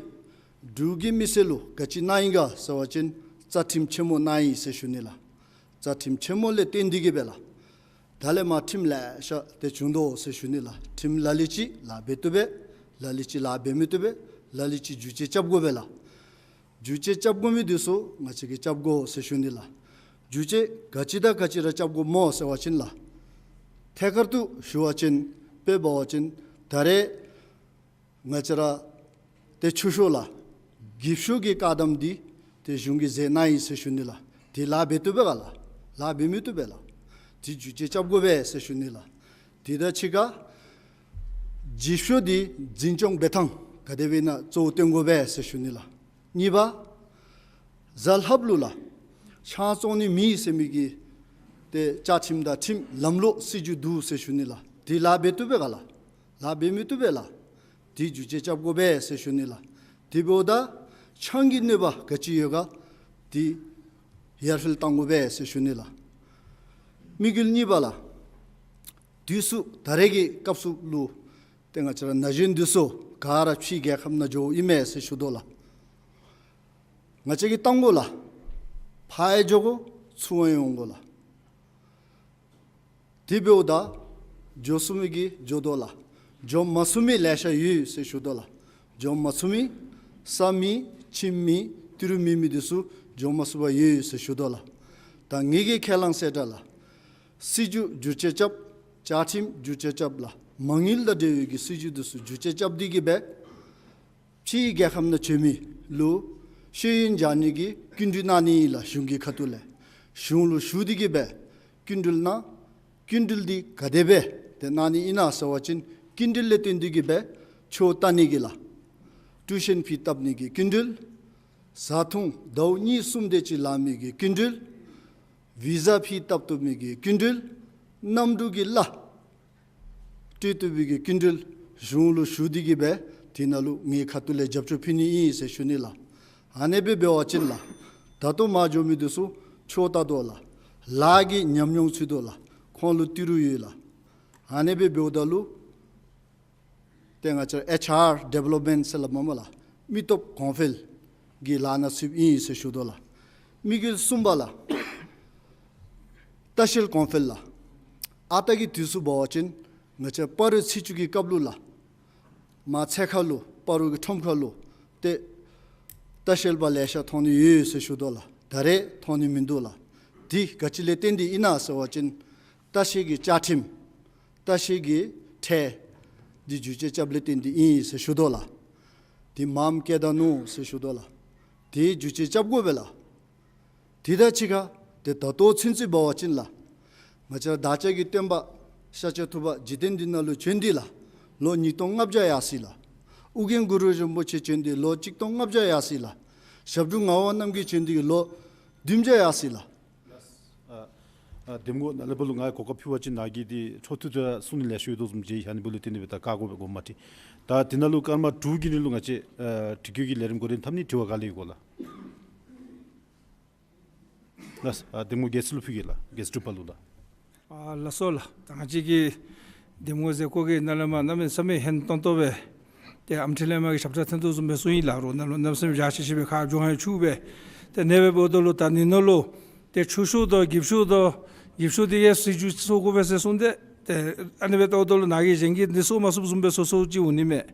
འབྲུག་གི་མི་སེར་ལུ་ག་ཅི་གནང་ཡི་ག་ཟེར་བ་ཅིན་རྩ་ཁྲིམས་ཆེན་མོ་གནང་ཡི་ཟེར་ཞུ་ནི་ལགས། རྩ་ཁྲིམས་ཆེན་མོ་ལས་བརྟེན་ཏེ་གིས་སྦེ་ལགས། ད་ལས་མར་ཁྲིམས་ལེ་ཤ་ཏེ་བྱུང་དོ་ཟེར་ཞུ་ནི་ལགས། ཁྲིམས་ལ་ལུ་ཅིག་ལཱ་འབད་བཏུབ་པས། ལ་ལུ་ཅིག་ལཱ་འབད་མི་བཏུབ་པས། ལ་ལུ་ཅིག་བསྒྱུར་བཅོས་རྐྱབ་དགོ་པས་ལགས། བསྒྱུར་བཅོས་རྐྱབ་དགོ་མི་འདི་ཚུ་ང་བཅས་ཀྱིས་རྐྱབ་དགོ་ཟེར་ཞུ་ནི་ལགས། བསྒྱུར་བཅོས་ག་ཅི་དང་ག་ཅི་ར་རྐྱབ་དགོཔ་སྨོ་ཟེར་བ་ཅིན་ལགས། ཐད་ཀར་དུ་ཞུ་བ་ཅིན་དཔེ་འབད་བ་ཅིན་ད་རེས་ང་བཅས་ར་ཏེ་ཆུ་ཤོག་ལགས། འགྱིབ་ཤོག་གི་བཀག་དམ་འདི་ཏེ་གཞུང་གིས་མཛད་གནང་ཡི་ཟེར་ཞུ་ནི་ལགས། དེ་ལཱ་འབད་བཏུབ་པས་ག་ལགས། ལཱ་འབད་མི་བཏུབ་པས་ལགས། དེ་བསྒྱུར་བཅོས་རྐྱབ་དགོ་པས་ཟེར་ཞུ་ནི་ལགས། དེ་དང་གཅིག་ཁར་འགྱིབ་ཤོག་འདི་འཛིན་སྐྱོང་འབད་ཐངས་ག་དེ་སྦེ་ཨིན་ན་གཙོ་བོ་སྟོན་དགོ་པས་ཟེར་ཞུ་ནི་ལགས། གཉིས་པ་གཟའ་ལྷགཔ་ལུ་ལགས་ཆང་བཙོང་ནི་མེད་ཟེར་མི་གི་ཏེ་བཅའ་ཁྲིམས་དང་ཁྲིམས་ལམ་ལུགས་སྲིད་བྱུས་འདུག་ཟེར་ཞུ་ནི་ལགས། དེ་ལཱ་འབད་བཏུབ་པས་ག་ལགས། ལཱ་འབད་མི་བཏུབ་པས་ལགས། དེ་བསྒྱུར་བཅོས་རྐྱབ་དགོ་པས་ཟེར་ཞུ་ནི་ལགས། དེ་འབདཝ་ད་ཆང་གི་གནོད་པ་ག་ཅི་ཡོད་ག་དེ་ཡར་འཕེལ་གཏང་དགོ་པས་ཟེར་ཞུ་ནི་ལགས། དམིགས་ཡུལ་གཉིས་པ་ལགས། དུས་སུ་ད་རེས་ཀྱི་སྐབས་སུ་ལུ་ཏེ་ང་བཅས་ར་ན་གཞོན་འདི་ཚུ་ག་ར་ཕྱི་རྒྱལ་ཁབ་ནང་འགྱོཝ་ཨིན་མས་ཟེར་ཞུ་དོ་ལགས། ང་བཅས་ཀྱིས་གཏང་དགོ་ལགས། ཕར་ཡང་འགྱོ་དགོ་ཚུར་ཡང་འོང་དགོ་ལགས། དེ་འབདཝ་ད་འགྱོ་ཚུགས་མི་གིས་འགྱོ་དོ་ལགས། འགྱོ་མ་ཚུགས་མི་ལེ་ཤ་ཡོད་ཟེར་ཞུ་དོ་ལགས། འགྱོ་མ་ཚུགས་མི་ས་མེད་ཁྱིམ་མེད་ཏི་རུ་མེད་མི་འདི་ཚུ་འགྱོ་མ་ཚུགས་པར་ཡོད་ཟེར་ཞུ་དོ་ལགས། ད་ངེ་གི་ཁས་བླངས་ཟེར་ད་ལགས། སྲིད་བྱུས་བསྒྱུར་བཅོས་རྐྱབ། བཅའ་ཁྲིམས་བསྒྱུར་བཅོས་རྐྱབ་ལགས། མ་དངུལ་དང་འབྲེལ་བའི་གི་སྲིད་བྱུས་འདི་ཚུ་བསྒྱུར་བཅོས་རྐྱབ་སྟེ་གི་སྦེ་ཕྱིའི་རྒྱལ་ཁབ་ནང་བྱོན་མི་ལུ་ཤེས་ཡོན་སྦྱང་ནི་གི་སྐྱིན་འགྲུལ་གནང་ནི་ལགས། གཞུང་གི་ཁ་ཐུག་ལས་གཞུང་ལུ་ཞུ་སྟེ་གི་སྦེ་སྐྱིན་འགྲུལ་གནང་། སྐྱིན་འགྲུལ་འདི་ག་དེ་སྦེ་ཏེ་གནང་ནི་ཨིན་ན་ཟེར་བ་ཅིན་སྐྱིན་འགྲུལ་ལས་བརྟེན་ཏེ་གི་སྦེ་ཆོས་ལྟ་ནི་གི་ལགས། ཊིའུ་ཤན་ཕི་བཏབ་ནི་གི་སྐྱིན་འགྲུལ། བཟའ་འཐུང་ཟླཝ་གཉིས་གསུམ་དེ་ཅིག་ལང་མི་གི་སྐྱིན་འགྲུལ། བི་ཟ་ཕི་བཏབ་བཏུབ་མི་གི་སྐྱིན་འགྲུལ། གནམ་གྲུ་གི་གླ་སྤྲོད་བཏུབ་པའི་གི་སྐྱིན་འགྲུལ་གཞུང་ལུ་ཞུ་སྟེ་གི་སྦེ་དེ་ནང་ལུ་ངེའི་ཁ་ཐུག་ལས་རྒྱབ་སྐྱོར་ཕུལ་ནི་ཨིན་ཟེར་ཞུ་ནི་ལགས། ཨ་ནེ་སྦེ་འབད་བ་ཅིན་ལགས། ད་ལྟོ་མར་འགྱོ་མི་འདི་ཚུ་ཆོས་ལྟ་དོ་ལགས། ལཱ་གི་ཉམས་མྱོང་ཚུད་དོ་ལགས། ཁོང་ལུ་ཏི་རུ་ཡོད་ལགས། ཨ་ནེ་སྦེ་འབདཝ་ད་ལུ་ཏེ་ང་བཅས་ཨེཆ་ཨར་ཌི་བེ་ལོབ་མེནཊ་ཟེར་སླབ་མས་མས་ལགས། མི་སྟོབས་གོང་འཕེལ་གྱི་ལཱ་ནང་ཚུདཔ་ཨིན་ཟེར་ཞུ་དོ་ལགས། དམིགས་ཡུལ་གསུམ་པ་ལགས། ལྟ་བཤལ་གོང་འཕེལ་ལགས། ཨ་རྟག་གི་དུས་སུ་འབད་བ་ཅིན་ང་བཅས་སྤ་རོ་ཚེས་བཅུ་གི་སྐབས་ལུ་ལགས། མར་ཚལ་ཁ་ལུ་སྤ་རོ་གི་ཁྲོམ་ཁ་ལུ་ཏེ་ལྟ་བཤལ་པ་ལེ་ཤ་མཐོང་ནི་ཡོད་ཟེར་ཞུ་དོ་ལགས། ད་རེས་མཐོང་ནི་མིན་འདུག་ལགས། དེ་ག་ཅི་ལས་བརྟེན་ཏེ་ཨིན་ན་ཟེར་བ་ཅིན་ལྟ་བཤལ་གྱི་བཅའ་ཁྲིམས་ལྟ་བཤལ་གྱི་ཁྲལ་འདི་བསྒྱུར་བཅོས་རྐྱབ་ལས་བརྟེན་ཏེ་ཨིན་ཟེར་ཞུ་དོ་ལགས། དེ་མངམ་བཀལ་ད་ནུག་ཟེར་ཞུ་དོ་ལགས། དེ་བསྒྱུར་བཅོས་རྐྱབ་དགོ་པས་ལགས། དེ་དང་གཅིག་ཁར་ཏེ་ད་ལྟོ་ཚུན་ཚོད་འབད་བ་ཅིན་ལགས། ང་བཅས་བདག་ཅག་གི་སྟོན་པ་ཤཱཀྱ་ཐུབ་པ་འཇིག་རྟེན་འདི་ནང་ལུ་བྱོན་ཏེ་ལགས། ལོ་ཉིས་སྟོང་ལྔ་བརྒྱ་ཡར་སོ་ཡི་ལགས། ཨོ་རྒྱན་གུ་རུ་རིན་པོ་ཆེ་བྱོན་ཏེ་ལོ་གཅིག་སྟོང་ལྔ་བརྒྱ་ཡར་སོ་ཡི་ལགས། ཞབས་དྲུང་ངག་དབང་རྣམ་རྒྱལ་བྱོན་ཏེ་ལོ་བདུན་བརྒྱ་ཡར་སོ་ཡི་ལགས། ཨ་ཨ་གདམ་ངོ་ནཱ་ལས་ཕར་ལུ་ང་གོ་སྐབས་ཕུལ་བ་ཅིན་ནཱ་གིས་འདི་འཕྲོ་མཐུད་དེ་གསུང་ནི་ལེ་ཤ་ཡོད་དོ་བཟུམ་ཅིག་ཨ་ནི་འབདཝ་ལས་བརྟེན་ཏེ་སྦེ་ད་བཀག་དགོ་པས་གོ་མ་ཏེ། ད་དེ་ནང་ལུ་སྐར་མ་དྲུག་གི་རིང་ལུ་ང་བཅས་ཨ་དྲི་བཀོད་ཀྱི་ལས་རིམ་འགོ་འདྲེན་འཐབ་ནི། དྲི་བ་ག་ལས་ཡོད་གོ་ལགས། ལགས་ཨ་གདམ་ངོ་རྒྱལ་སྲས་ལུ་ཕུལ་གེ་ལགས། རྒྱལ་སྲས་འབྲུག་པ་ལུ་ལགས། ཨ་ལགས་སོ་ལགས། ད་ང་བཅས་ཀྱི་གདམ་ངོ་མཛད་སྒོ་གི་ནང་ལས་མར་གནམ་མེད་ས་མེད་ཧན་ཏོང་ཏོ་སྦེ་ཏེ་ཨམ་ཕྲི་ལས་མར་གྱི་ཞབས་ཁྲ་འཐེན་དོ་བཟུམ་སྦེ་གསུངས་ཡི་ལགས། རོགས་ནཱ་ལུ་གནམ་མེད་ས་མེད་བཞག་ཤེས་ཤེས་སྦེ་ཁ་བྱང་ཡང་ཆུ་སྦེ། ཏེ་ཨ་ནེ་སྦེ་འབདཝ་ད་ལུ་ད་ཨ་ནི་ནང་ལུ་ཏེ་ཆོས་ཤོག་དང་འགྱིབ་ཤོག་དང་འགྱིབ་ཤོག་འདི་གིས་སྲིད་བྱུས་བཟོ་དགོ་པས་ཟེར་གསུངས་ཏེ། ཏེ་ཨ་ནེ་སྦེ་འབདཝ་ད་ལུ་ནཱ་གིས་གཞན་གྱིས་འདི་བཟོ་མ་ཚུགསཔ་བཟུམ་སྦེ་བཟོ་བཟོཝ་ཅིག་འོང་ནི་མས།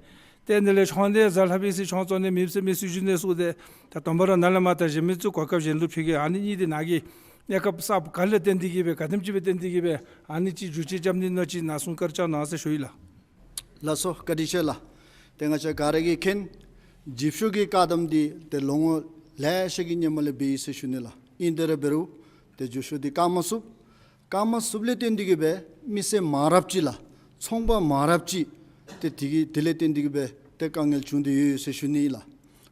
ཏེ་ཨ་ནི་ལས་ཆང་འདི་གཟའ་ལྷག་པའི་ཚེ་ཆང་བཙོང་ནི་མེདཔ་ཟེར་མི་སྲིད་བྱུས་ནང་བཟོ་སྟེ། ད་དང་པ་ར་ནཱ་ལས་མར་ད་གཞན་མི་ཚུ་གོ་སྐབས་གཞན་ལུ་ཕུལ་གེ། ཨ་ནི་གཉིས་འདི་ནཱ་གིས་གནས་སྐབས་གསརཔ་ག་ལས་བརྟེན་ཏེ་གི་སྦེ་ག་དེམ་ཅིག་སྦེ་བརྟེན་ཏེ་གི་སྦེ་ཨ་ནི་ཅིག་བསྒྱུར་བཅོས་རྐྱབ་ནི་ཨིན་ན་ཅིག་ནཱ་གསུང་བཀའ་དྲིན་བསྐྱང་གནང་ཟེར་ཞུ་ཡི་ལགས། ལགས་སོ་བཀའ་དྲིན་ཆེ་ལགས། ཏེ་ང་བཅས་ག་ར་གིས་མཁྱེན། འགྱིབ་ཤོག་གི་བཀག་དམ་འདི་ཏེ་ལོ་ངོ་ལེ་ཤ་གི་སྔོན་མ་ལས་འབད་ཡི་ཟེར་ཞུ་ནི་ལགས། ཨིན་ཏེ་ར་འབད་རུང་ཏེ་འགྱིབ་ཤོག་འདི་བཀག་མ་ཚུགས། བཀག་མ་ཚུགསཔ་ལས་བརྟེན་ཏེ་གི་སྦེ་མི་སེར་མང་རབས་ཅིག་ལགས། ཚོང་པ་མང་རབས་ཅིག་ཏེ་དེ་གི་དེ་ལས་བརྟེན་ཏེ་གི་སྦེ་ཏེ་དཀའ་ངལ་བྱུང་སྟེ་ཡོད་ཟེར་ཞུ་ནི་ལགས།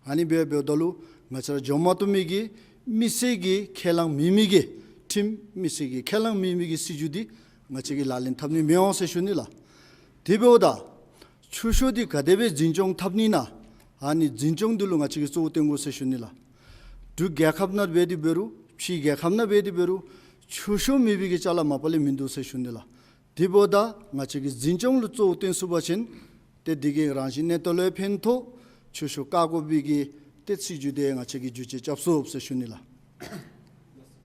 ཨ་ནི་སྦེ་འབདཝ་ད་ལུ་ང་བཅས་ར་འགྱོ་མ་བཏུབ་མི་གི་མི་སེར་གྱིས་ཁས་བླངས་མེད་མི་གི་ཁྲིམས་མི་སེར་གྱིས་ཁས་བླངས་མེད་མི་གི་སྲིད་བྱུས་འདི་ང་བཅས་ཀྱིས་ལག་ལེན་འཐབ་ནི་མི་འོང་ཟེར་ཞུ་ནི་ལགས། དེ་འབདཝ་ད་ཆོས་ཤོག་འདི་ག་དེ་སྦེ་འཛིན་སྐྱོང་འཐབ་ནི་ཨིན་ན། ཨ་ནི་འཛིན་སྐྱོང་འདི་ལུ་ང་བཅས་ཀྱིས་གཙོ་བོ་བཏོན་དགོ་ཟེར་ཞུ་ནི་ལགས། འབྲུག་རྒྱལ་ཁབ་ནང་འབད་དེ་འབད་རུང་ཕྱི་རྒྱལ་ཁབ་ནང་འབད་དེ་འབད་རུང་ཆོས་ཤོག་མེད་པའི་གི་ཅ་ལ་མ་པ་ལས་མིན་འདུག་ཟེར་ཞུ་ནི་ལགས། དེ་འབདཝ་ད་ང་བཅས་ཀྱིས་འཛིན་སྐྱོང་ལུ་གཙོ་བོ་བཏོན་ཚུགས་པ་ཅིན་ཏེ་དེ་གིས་རང་བཞིན་གནས་སྟངས་ལུ་ཡང་ཕན་ཐོགས། ཆོས་ཤོག་བཀག་དགོ་པའི་གི་ཏེ་སྲིད་བྱུས་དེ་ང་བཅས་ཀྱིས་བསྒྱུར་བཅོས་རྐྱབ་ཚུགས་ཟེར་ཞུ་ནི་ལགས།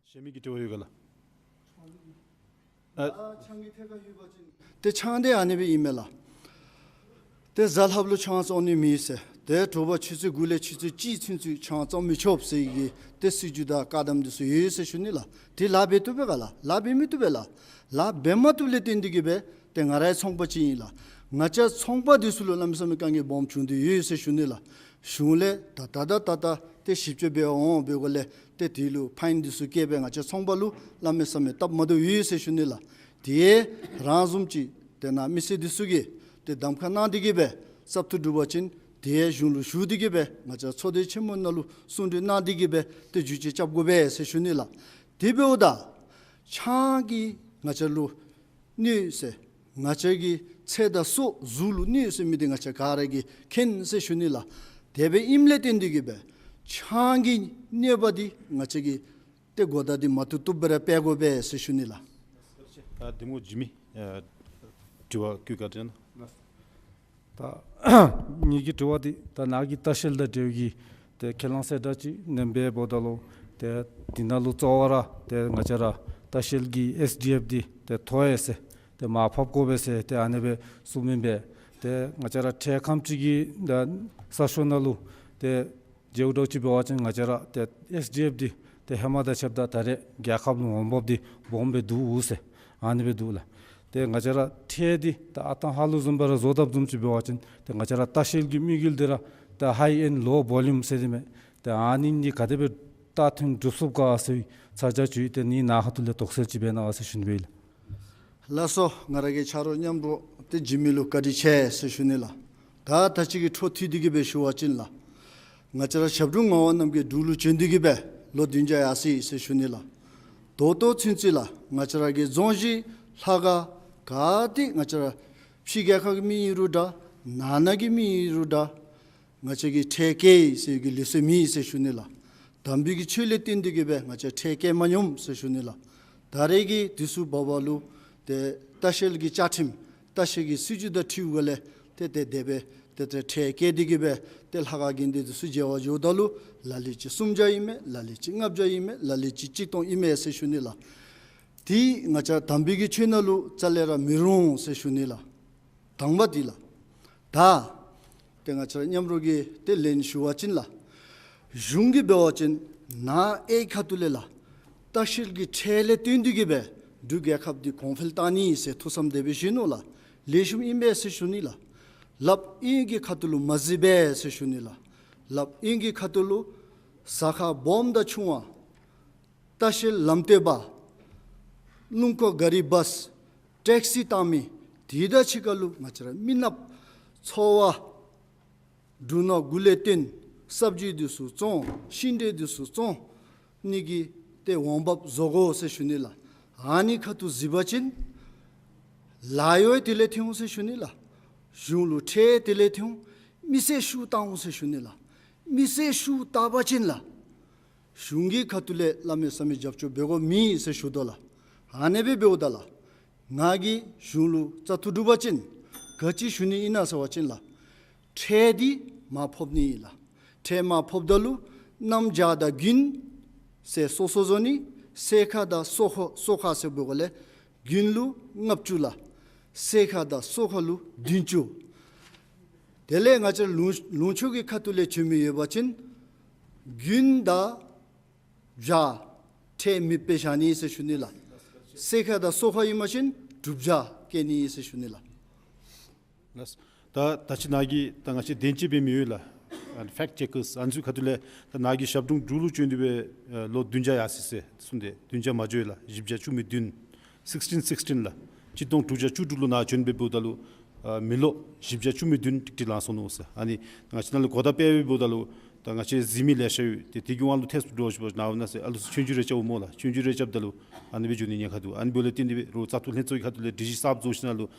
གཞན་མི་གི་དྲི་བ་ཡོད་ག་ལགས། ཨ་ཆང་གི་ཐད་ཁར་ཞུ་བ་ཅིན་ཏེ་ཆང་འདི་ཨ་ནི་སྦེ་ཨིན་མས་ལགས། ཏེ་གཟའ་ལྷགཔ་ལུ་ཆང་བཙོང་ནི་མེད་ཟེར། ཏེ་དྲོ་པ་ཆུ་ཚོད་དགུ་ལས་ཆུ་ཚོད་གཅིག་ཚུན་ཚོད་ཆང་བཙོང་མི་ཆོགཔ་ཟེར་གྱི་ཏེ་སྲིད་བྱུས་དང་བཀག་དམ་འདི་ཚུ་ཡོད་ཟེར་ཞུ་ནི་ལགས། ཏེ་ལཱ་འབད་བཏུབ་པས་ག་ལགས། ལཱ་འབད་མི་བཏུབ་པས་ལགས། ལཱ་འབད་མ་བཏུབ་ལས་བརྟེན་ཏེ་གི་སྦེ་ཏེ་ང་ར་ཡང་ཚོང་པ་ཅིག་ཨིན་ལགས། ང་བཅས་ཚོང་པ་འདི་ཚུ་ལུ་གནམ་མེད་ས་མེད་དཀའ་ངལ་སྦོམ་བྱུང་སྟེ་ཡོད་ཟེར་ཞུ་ནི་ལགས། གཞུང་ལས་ད་ད་ད་ད་ད་ཏེ་ཞིབ་དཔྱད་འབད་འོང་འབད་དགོཔ་ལས་ཏེ་དེ་ལུ་ཕའིན་འདི་ཚུ་བཀལ་སྦེ་ང་བཅས་ཚོང་པ་ལུ་གནམ་མེད་ས་མེད་སྟབས་མ་བདེཝ་ཡོད་ཟེར་ཞུ་ནི་ལགས། དེ་ཡང་རང་བཟུམ་ཅིག་ཏེ་ནཱ་མི་སེར་འདི་ཚུ་གིས་ཏེ་གདམ་ཁ་གནང་སྟེ་གི་སྦེ་བཙག་འཐུ་གྲུབ་པ་ཅིན་དེ་ཡང་གཞུང་ལུ་ཞུ་སྟེ་གི་སྦེ་ང་བཅས་ཚོགས་སྡེ་ཆེན་མོ་ནང་ལུ་གསུང་གྲོས་གནང་སྟེ་གི་སྦེ་ཏེ་བསྒྱུར་བཅོས་རྐྱབ་དགོ་པས་ཟེར་ཞུ་ནི་ལགས། དེ་འབདཝ་ད་ཆང་གིས་ང་བཅས་ལུ་གནོད་ཟེར། ང་བཅས་ཀྱི་ཚེ་དང་སྲོག་གཟུགས་ལུ་གནོད་ཟེར་མི་འདི་ང་བཅས་ག་ར་གིས་མཁྱེན་ཟེར་ཞུ་ནི་ལགས། དེ་སྦེ་ཨིནམ་ལས་བརྟེན་ཏེ་གི་སྦེ་ཆང་གི་གནོད་པ་འདི་ང་བཅས་ཀྱིས་ཏེ་གོ་བརྡ་འདི་མ་བཏུབ་བཏུབ་སྦེ་ར་སྤེལ་དགོ་པས་ཟེར་ཞུ་ནི་ལགས། ཨ་གདམ་ངོ་འཇིགས་མེད་ཨ་དྲི་བ་བཀོད་བཀའ་དྲིན། ད་ངེ་གི་དྲི་བ་འདི་ད་ནཱ་གི་ལྟ་བཤལ་དང་འབྲེལ་གྱི་ཏེ་ཁས་བླངས་གསལ་བསྒྲགས་ཅིག་ནེམ་སྦེ་འབདཝ་ད་ལུ་ཏེ་འདི་ནང་ལུ་གཙོ་བོ་ར་ཏེ་ང་བཅས་ར་ལྟ་བཤལ་གྱི་ཨེསི་ཌི་ཨེཕ་འདི་ཏེ་མཐོ་ཡི་ཟེར་ཏེ་མར་ཕབ་དགོ་པས་ཟེར་ཏེ་ཨ་ནེ་སྦེ་གསུངམ་ཨིན་པས། ཏེ་ང་བཅས་ར་འཕྲལ་ཁམས་ཅིག་གི་ད་གསར་ཤོག་ནང་ལུ་ཏེ་མཇལཝ་ད་ཅིག་འབད་བ་ཅིན་ང་བཅས་ར་ཏེ་ཨེསི་ཌི་ཨེཕ་འདི་ ཏེ་ཧེ་མ་དང་ཕྱདཔ་ད་ད་རེས་རྒྱལ་ཁབ་ལུ་འོང་འབབ་འདི་སྦོམ་སྦེ་འདུག་ཟེར་ཨ་ནི་སྦེ་འདུག་ལགས། ཏེ་ང་བཅས་ར་ཁྲལ་འདི་ད་ཨ་ཐང་ཧ་ལུགས་བཟུམ་སྦེ་ར་བཟོ་དཔ་བཟུམ་ཅིག་འབད་བ་ཅིན་ཏེ་ང་བཅས་ར་ལྟ་བཤལ་གྱི་དམིགས་ཡུལ་འདི་ར་ད་high end low volume ཟེར་ཨིན་མས། ཏེ་ཨ་ནི་གཉིས་ག་དེ་སྦེ་ད་མཐུན་འགྲུབ་ཚུགས་ག་ཟེར་བའི་ཚ་གྱང་ཅིག་ཡོད། ཏེ་ནི་ནཱ་ཁ་ཐུག་ལས་དོགས་སེལ་ཅིག་འབད་གནང་ཟེར་ཞུ་ནི་སྦེ་ཨིན་ལགས། ལགས་སོ། ང་ར་གི་ཆ་རོགས་མཉམ་རོགས་ཏེ་འཇིགས་མེད་ལུ་བཀའ་དྲིན་ཆེ་ཟེར་ཞུ་ནི་ལགས། ད་ད་ཅི་གི་འཕྲོ་མཐུད་དེ་གི་སྦེ་ཞུ་བ་ཅིན་ལགས། ང་བཅས་ར་ཞབས་དྲུང་ངག་དབང་རྣམ་རྒྱལ་འབྲུག་ལུ་བྱོན་ཏེ་གི་སྦེ་ལོ་བདུན་བརྒྱ་ཡར་སོ་ཡི་ཟེར་ཞུ་ནི་ལགས། ད་ལྟོ་ཚུན་ཚོད་ལགས་ང་བཅས་ར་གི་རྫོང་གཞི་ལྷ་ཁང་ག་ཏེ་ང་བཅས་ར་ཕྱི་རྒྱལ་ཁབ་ཀྱི་མི་ཨིན་རུང་འདྲ་ནང་ན་གི་མི་ཨིན་རུང་འདྲ་ང་བཅས་ཀྱིས་ཁྲལ་བཀལ་ཡི་ཟེར་གྱི་ལུགས་སྲོལ་མེད་ཟེར་ཞུ་ནི་ལགས། དམ་པའི་གི་ཆོས་ལས་བརྟེན་ཏེ་གི་སྦེ་ང་བཅས་ཁྲལ་བཀལ་མ་མྱོངམ་ཟེར་ཞུ་ནི་ལགས། ད་རེས་ཀྱི་དུས་སུ་བབ་པ་ལུ་ཏེ་ལྟ་བཤལ་གྱི་བཅའ་ཁྲིམས་ལྟ་བཤལ་གྱི་སྲིད་བྱུས་དང་འཁྲིལཝ་ལས་ཏེ་ཏེ་དེ་སྦེ་ཏེ་ཏེ་ཁྲལ་བཀལ་ཏེ་གི་སྦེ་ཏེ་ལྷ་ཁང་དགོན་སྡེ་འདི་ཚུ་མཇལ་བར་འགྱོཝ་ད་ལུ་ལ་ལུ་ཅིག་སུམ་བརྒྱ་ཨིན་མས། ལ་ལུ་ཅིག་ལྔ་བརྒྱ་ཨིན་མས། ལ་ལུ་ཅིག་གཅིག་སྟོང་ཨིན་མས་ཟེར་ཞུ་ནི་ལགས། དེ་ང་བཅས་དམ་པའི་གི་ཆོས་ནང་ལུ་རྩ་ལས་ར་མི་རུང་ཟེར་ཞུ་ནི་ལགས། དང་པ་འདི་ལགས། ད་ཏེ་ང་བཅས་ར་མཉམ་རོགས་ཀྱིས་ཏེ་ལན་ཞུ་བ་ཅིན་ལགས། གཞུང་གིས་འབད་བ་ཅིན་ནཱ་ཨེ་ཁ་ཐུག་ལས་ལགས་ལྟ་བཤལ་གྱི་ཁྲལ་ལས་བརྟེན་ཏེ་གི་སྦེ་འབྲུག་རྒྱལ་ཁབ་འདི་གོང་འཕེལ་བཏང་ནི་ཟེར་ཐུགས་བསམ་དེ་སྦེ་བཞེས་ནུག་ལགས། ལེགས་ཤོམ་ཨིན་པས་ཟེར་ཞུ་ནི་ལགས། ལགཔ་ཨིན་གྱི་ཁ་ཐུག་ལུ་མ་གཟིགས་པས་ཟེར་ཞུ་ནི་ལགས། ལགཔ་ཨིན་གྱི་ཁ་ཐུག་ལུ་ཟ་ཁང་སྦོམ་དང་ཆུང་བ་ལྟ་བཤལ་ལམ་སྟོན་པ་རླུང་འཁོར་ག་རི་བཱས་ཊེག་སི་བཏང་མི་དེ་དང་གཅིག་ཁར་ལུ་ང་བཅས་ར་མི་ནགཔ་འཚོ་བ་འབྲུ་སྣ་དགུ་ལས་བརྟེན་སྲབ་ཇུས་འདི་ཚུ་བཙོང་ཤིང་འབྲས་འདི་ཚུ་བཙོང་ནི་གི་ཏེ་འོང་འབབ་བཟོ་དགོ་ཟེར་ཞུ་ནི་ལགས། ཨ་ནི་ཁ་ཐུག་གཟིགས་པ་ཅིན་ལཱ་གཡོག་དེ་ལས་ཐོན་འོང་ཟེར་ཞུ་ནི་ལགས། གཞུང་ལུ་ཁྲལ་དེ་ལས་ཐོན་འོང་། མི་སེར་ཤུགས་བཏང་འོང་ཟེར་ཞུ་ནི་ལགས། མི་སེར་ཤུགས་བཏང་པ་ཅིན་ལགས། གཞུང་གི་ཁ་ཐུག་ལས་གནམ་མེད་ས་མེད་རྒྱབ་སྐྱོར་འབད་དགོཔ་མེད་ཟེར་ཞུ་དོ་ལགས། ཨ་ནེ་སྦེ་འབདཝ་ད་ལགས། ང་གིས་གཞུང་ལུ་བཙག་འཐུ་གྲུབ་པ་ཅིན་ག་ཅི་ཞུ་ནི་ཨིན་ན་ཟེར་བ་ཅིན་ལགས། ཁྲལ་འདི་མར་ཕབ་ནི་ཨིན་ལགས། ཁྲལ་མར་ཕབ་ད་ལུ་གནམ་བྱཱར་དང་དགུན་ཟེར་སོ་སོ་བཟོ་ནི། སེར་ཁ་དང་སོ་ཁ་སོ་ཁ་ཟེར་འབད་དགོཔ་ལས་དགུན་ལུ་ལྔ་བཅུ་ལགས། སེར་ཁ་དང་སོ་ཁ་ལུ་བདུན་ཅུ། དེ་ལས་ང་བཅས་ལུང་ལུང་ཕྱོགས་ཀྱི་ཁ་ཐུག་ལས་བྱོན་མི་ཡོད་པ་ཅིན་དགུན་དང་བྱཱར་ཁྲལ་མེདཔ་སྦེ་བཞག་ནི་ཟེར་ཞུ་ནི་ལགས། སེར་ཁ་དང་སོ་ཁ་ཨིན་པ་ཅིན་དྲུག་བརྒྱ་བཀལ་ནི་ཟེར་ཞུ་ནི་ལགས། ལགས། ད་ད་ཅི་ནཱ་གིས་ད་ང་བཅས་བདེན་དཔྱད་འབད་མི་ཡོད་ལགས། ཨ་ཕེཀཊ་ཅེ་ཀརསི་ཨ་ནི་ཚུ་ཁ་ཐུག་ལས་ད་ནཱ་གིས་ཞབས་དྲུང་འབྲུག་ལུ་བྱོན་ཏེ་སྦེ་ལོ་བདུན་བརྒྱ་ཡར་སོ་ཡི་ཟེར་གསུངས་ཏེ་བདུན་བརྒྱ་མ་འགྱོ་ཡི་ལགས། བཞི་བརྒྱ་བཅུ་མེད་བདུན། སིགསི་ཊིན་སིགསི་ཊིན་ལགས། གཅིག་སྟོང་དྲུག་བརྒྱ་བཅུ་དྲུག་ལུ་ནཱ་བྱོན་སྦེ་འབདཝ་ད་ལུ་ཨ་མི་ལོ་བཞི་བརྒྱ་བཅུ་མེད་བདུན་ཀྲིག་ཀྲི་ལང་སོ་ནུག་ཟེར། ཨ་ནི་ང་བཅས་ནཱ་ལུ་གོ་བརྡ་སྤེལ་སྦེ་འབདཝ་ད་ལུ་ད་ང་བཅས་གཟིགས་མི་ལེ་ཤ་ཡོད། ཏེ་དེ་གི་དབང་ལུ་ཐེབས་འགྱོ་ཞིནམ་ནཱ་འོང་ན་ཟེར་ཨ་ལུ་ཚུ་སྐྱོན་བརྗོད་རེ་རྐྱབ་འོང་སྨོ་ལགས། སྐྱོན་བརྗོད་རེ་རྐྱབ་ད་ལུ་ཨ་ནི་སྦེ་འགྱོ་ནི་ཉེན་ཁ་འདུག། ཨ་ནི་འབདཝ་ལས་བརྟེན་ཏེ་སྦེ་རོགས་བཙག་འཐུ་ལྷན་ཚོགས་ཀྱི་ཁ་ཐུག་ལས་སྒྲིག་གཞི་གསརཔ་བཟོ་ཞིནམ་ལས་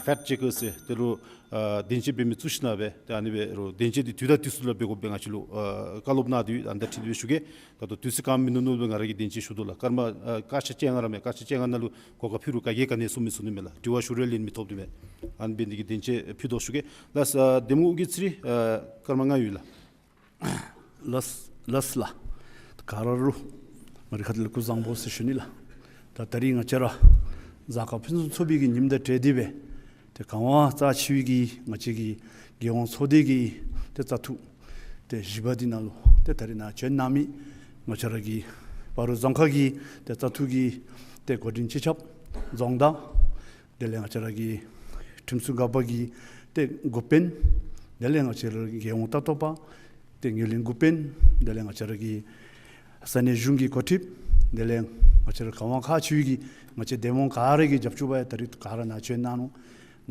ཕེཀཊ་ཅེ་ཀརསི་ཟེར་ཏེ་རོགས་ཨ་བདེན་དཔྱད་འབད་མི་བཙུགས་ཞིནམ་སྦེ་ཏེ་ཨ་ནི་སྦེ་རོགས་བདེན་དཔྱད་འདི་དུས་དང་དུས་སུ་ལུ་འབད་དགོཔ་སྦེ་ང་བཅས་ལུ་ཨ་བཀའ་སློབ་གནང་སྟེ་ཡོད། ཨ་ནི་དང་འཁྲིལ་ཏེ་སྦེ་ཞུ་གེ། ད་ལྟོ་དུས་ཚོད་གང་མིན་འདུག་མནོ་སྦེ་ང་ར་གིས་བདེན་དཔྱད་ཞུ་དོ་ལགས། སྐར་མ་ཨ་སྐར་ཆ་བཅོ་ལྔ་ར་མས། སྐར་ཆ་བཅོ་ལྔ་ནང་ལུ་གོ་སྐབས་ཕུལ་རུང་ག་གིས་ག་ནི་གསུང་མི་གསུང་ནི་མས་ལགས། དྲི་བ་ཞུ་རུང་ལན་མི་ཐོབ་དེ་མས། ཨ་ནི་འབད་ནི་འདི་གིས་བདེན་དཔྱད་ཕུལ་དོ་ཞུ་གེ་ལགས། ཨ་གདམ་ངོ་ཨོ་རྒྱན་ཚེ་རིང་ཨ་སྐར་མ་ལྔ་ཡོད་ལགས། ལགས་ལགས་ལགས། ག་ར་ལུ་ང་རའི་ཁ་ཐུག་ལས་སྐུ་གཟུགས་བཟང་པོ་ཟེར་ཞུ་ནི་ལགས། ད་ད་རིས་ང་བཅས་ར་གཟའ་སྐར་ཕུན་སུམ་ཚོགས་པའི་གི་ཉིནམ་དང་འབྲེལ་ཏེ་སྦེ་ཏེ་གངས་དབང་རྩ་ཆེ་བའི་གི་ང་བཅས་ཀྱི་རྒྱལ་ཡོངས་ཚོགས་སྡེ་གི་ཏེ་བཙག་འཐུ་ཏེ་བཞི་པ་འདི་ནང་ལུ་ཏེ་ད་རིས་ནཱ་བྱོན་གནང་མི་ང་བཅས་ར་གི་སྤ་རོ་རྫོང་ཁག་གི་ཏེ་བཙག་འཐུ་གི་ཏེ་འགོ་འདྲེན་སྤྱི་ཁྱབ་རྫོང་བདག། དེ་ལས་ང་བཅས་ར་གི་ཁྲིམས་སྲུང་འགག་པ་གི་ཏེ་འགོ་དཔོན། དེ་ལས་ང་བཅས་ར་གི་རྒྱལ་ཡོངས་ལྟ་རྟོག་པ་ཏེ་ངོས་ལེན་འགོ་དཔོན། དེ་ལས་ང་བཅས་ར་གི་ས་གནས་གཞུང་གི་འགོ་ཁྲིདཔ། དེ་ལས་ང་བཅས་ར་གངས་དབང་ཁག་ཆེ་བའི་གི་ང་བཅས་འདེམས་དབང་ག་ར་གི་རྒྱབ་སྐྱོར་པ་ཡང་ད་རིས་ག་ར་ནཱ་བྱོན་གནང་ནུག།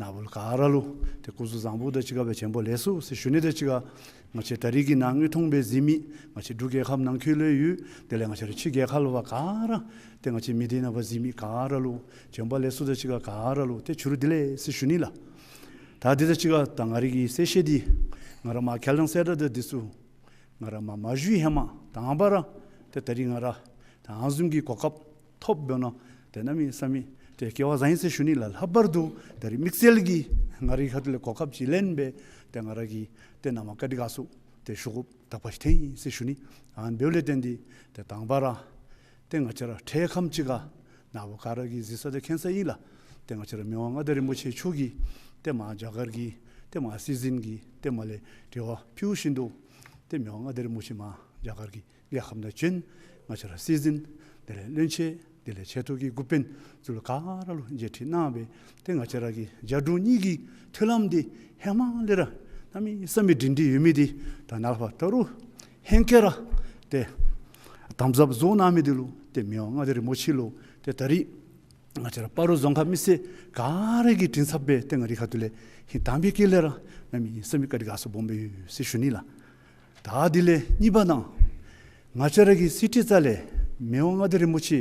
ནཱ་བུ་ལུ་ག་ར་ལུ་ཏེ་སྐུ་གཟུགས་བཟང་པོ་དང་གཅིག་ཁར་སྦེ་བྱོན་པ་ལེགས་སོ་ཟེར་ཞུ་ནི་དང་གཅིག་ཁར་ང་བཅས་ད་རིས་ཀྱི་ནཱ་དངོས་མཐོང་སྦེ་གཟིགས་མི་ང་བཅས་འབྲུག་རྒྱལ་ཁབ་ནང་འཁོད་ལུ་ཡོད། དེ་ལས་ང་བཅས་ར་ཕྱི་རྒྱལ་ཁབ་ལུ་བ་ག་ར་ཏེ་ང་བཅས་མི་སྡེ་ནང་ཕར་གཟིགས་མི་ག་ར་ལུ་བྱོན་པ་ལེགས་སོ་དང་གཅིག་ཁར་ག་ར་ལུ་ཏེ་ཕྱི་རུ་བདེ་ལེགས་ཟེར་ཞུ་ནི་ལགས། ད་འདི་དང་གཅིག་ཁར་ད་ང་རའི་གི་གསལ་བཤད་འདི་ང་ར་མར་ཁས་བླངས་གསལ་བསྒྲགས་འདི་ཚུ་ང་ར་མར་མ་ཞུ་བའི་ཧེ་མ་དང་པ་ར་ཏེ་ད་རིས་ང་ར་ད་ཨ་ནི་བཟུམ་གྱི་གོ་སྐབས་ཐོབ་འབདཝ་ད་ཏེ་གནམ་མེད་ས་མེད་ཏེ་སྐལ་བ་བཟང་ཡི་ཟེར་ཞུ་ནི་ལགས། ལྷག་པར་དུ་ད་རིས་དམིགས་བསལ་གྱིས་ང་རའི་ཁ་ཐུག་ལས་གོ་སྐབས་ཅིག་ལེན་སྦེ་ཏེ་ང་ར་གིས་ཏེ་ནཱ་མར་བཀའ་དྲིན་དགའ་ཚོར་ཏེ་ཞུ་དགོཔ་དག་པ་ཅིག་ཐོན་ཡི་ཟེར་ཞུ་ནི། ཨ་ནི་འབདཝ་ལས་བརྟེན་ཏེ་ཏེ་དང་པ་ར་ཏེ་ང་བཅས་ར་འཕྲལ་ཁམས་ཅིག་ཁར་ནཱ་བུ་ག་ར་གིས་གཟིགས་ས་དང་མཁྱེན་ས་ཨིན་ལགས། ཏེ་ང་བཅས་ར་མི་དབང་མངའ་བདག་རིན་པོ་ཆེ་མཆོག་གིས་ཏེ་མར་རྒྱ་གར་གྱི་ཏེ་མར་སྲིད་འཛིན་གྱི་ཏེ་མར་ལས་དྲི་བ་ཕུལ་བཞིན་དུ་ཏེ་མི་དབང་མངའ་བདག་རིན་པོ་ཆེ་མར་རྒྱ་གར་གྱི་ རྒྱལ་ཁབ་ནང་བྱོན། ང་བཅས་ར་སྲིད་འཛིན་དེ་ལས་བློན་ཆེན་དེ་ལས་ཆེ་མཐོ་གི་འགོ་དཔོན་ཚུ་ལུ་ག་ར་ལུ་མཇལ་ཕྲད་གནང་སྦེ་ཏེ་ང་བཅས་ར་གི་རྒྱ་འབྲུག་གཉིས་ཀྱི་མཐུན་ལམ་འདི་ཧེ་མ་ལས་ར་གནམ་མེད་ས་མེད་སྒྲིང་སྒྲིང་ཡོད་མི་འདི་ད་ནཱ་ལས་ཕར་ད་རུང་ཧེང་སྐལ་ར་ཏེ་དམ་ཟབ་བཟོ་གནང་མི་འདི་ལུ་ཏེ་མི་དབང་མངའ་བདག་རིན་པོ་ཆེ་ལུ་ཏེ་ད་རིས་ང་བཅས་ར་སྤ་རོ་རྫོང་ཁག་མི་སེར་ག་ར་གི་མགྲིན་ཚབ་སྦེ་ཏེ་ང་རའི་ཁ་ཐུག་ལས་ཧིང་དྭངས་པའི་དཀྱིལ་ལས་ར་གནམ་མེད་ས་མེད་བཀའ་དྲིན་དགའ་ཚོར་སྦོམ་སྦེ་ཡོད་ཟེར་ཞུ་ནི་ལགས། ད་དེ་ལས་གཉིས་པ་ནང་ང་བཅས་ར་གི་གསེར་ཁྲི་རྩ་ལས་མི་དབང་མངའ་བདག་རིན་པོ་ཆེ་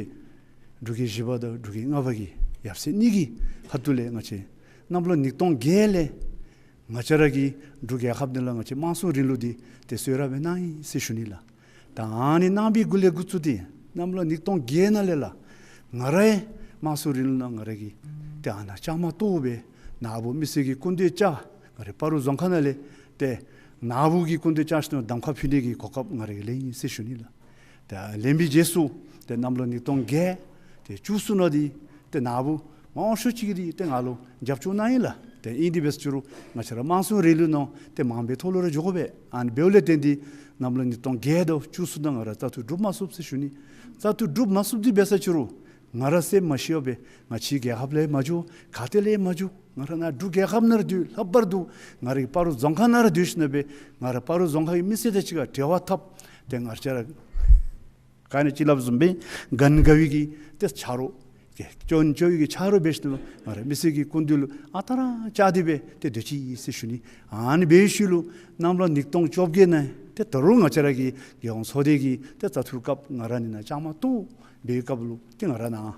འབྲུག་རྒྱལ་བཞི་པ་དང་འབྲུག་རྒྱལ་ལྔ་པ་གི་ཡབ་སྲས་གཉིས་ཀྱི་ཁ་ཐུག་ལས་ང་བཅས་གནམ་ལོ་ཉིས་སྟོང་བརྒྱད་ལས་ང་བཅས་ར་གི་འབྲུག་རྒྱལ་ཁབ་འདི་ལུ་ང་བཅས་དམངས་གཙོའི་རིང་ལུགས་འདི་ཏེ་གསོལ་རས་སྦེ་གནང་ཡི་ཟེར་ཞུ་ནི་ལགས། ད་ཨ་ནི་གནང་པའི་གུ་ལས་འགོ་བཙུགས་ཏེ་གནམ་ལོ་ཉིས་སྟོང་བརྒྱད་ནང་ལས་ལགས་ང་རའི་དམངས་གཙོའི་རིང་ལུགས་ནང་ང་ར་གིས་ཏེ་ཨ་ནཱ་བཅའ་མར་གཏོགས་སྦེ་ནཱ་བུ་མི་སེར་གྱི་སྐུ་མདུན་བཅར་ང་རའི་སྤ་རོ་རྫོང་ཁག་ནང་ལས་ཏེ་ནཱ་བུ་གི་སྐུ་མདུན་བཅར་ཞིནམ་གདམ་ཁ་ཕུལ་ནི་གི་གོ་སྐབས་ང་ར་གིས་ལེན་ཡི་ཟེར་ཞུ་ནི་ལགས། ཏེ་ལེན་པའི་རྗེས་སུ་ཏེ་གནམ་ལོ་ཉིས་སྟོང་བརྒྱད་ཏེ་བཅུ་གསུམ་ནང་འདི་ཏེ་ནཱ་བུ་མང་ཤོས་ཅིག་གིས་ཏེ་ང་ལུ་རྒྱབ་སྐྱོར་གནང་ཡི་ལགས། ཏེ་ཨིན་དེ་འབད་ཟེར་རུང་ང་བཅས་ར་དམངས་གཙོའི་རིང་ལུགས་ནང་ཏེ་མང་པའི་ཐོག་ལུ་ར་འགྱོ་དགོ་པས། ཨ་ནི་འབདཝ་ལས་བརྟེན་ཏེ་གནམ་ལོ་ཉིས་སྟོང་བརྒྱད་དང་བཅུ་གསུམ་ནང་ང་ར་བཙག་འཐུ་གྲུབ་མ་ཚུགས་ཟེར་ཞུ་ནི། བཙག་འཐུ་གྲུབ་མ་ཚུགས་དེ་འབད་ཟེར་རུང་ང་ར་སེམས་མ་ཤིཝ་སྦེ་ང་ཕྱིའི་རྒྱལ་ཁབ་ལས་མ་འགྱོ་ག་ཏེ་ལས་མ་འགྱོ་ང་ར་ནཱ་འབྲུག་རྒྱལ་ཁབ་ནང་ར་སྡོད། ལྷག་པར་དུ་ང་རའི་སྤ་རོ་རྫོང་ཁག་ནང་ར་སྡོད་ཞིནམ་སྦེ་ང་ར་སྤ་རོ་རྫོང་ཁག་གི་མི་སེར་དང་གཅིག་ཁར་འབྲེལ་བ་འཐབ། ཏེ་ང་བཅས་ར་ག་ནི་ཅིག་སླབ་བཟུམ་སྦེ་ག་ནི་ག་བའི་གི་ཏེ་ཆ་རོགས་ཀྱི་སྐྱོན་བརྗོད་ཀྱི་ཆ་རོགས་འབད་ཞིནམ་ང་ར་མི་སེར་གྱི་སྐུ་མདུན་ལུ་ཨ་རྟག་ར་བཅར་ཏེ་སྦེ་ཏེ་སྡོད་ཅི་ཟེར་ཞུ་ནི། ཨ་ནི་འབད་ཤུལ་ལུ་གནམ་ལོ་ཉིས་སྟོང་བཅོ་བརྒྱད་ནང་ཏེ་ད་རུང་ང་བཅས་ར་གི་རྒྱལ་ཡོངས་ཚོགས་སྡེ་གི་ཏེ་བཙག་འཐུ་སྐབས་ང་ར་ནི་ནཱ་བཅའ་མར་གཏོགས་པའི་སྐབས་ལུ་ཏེ་ང་ར་ནཱ་ང་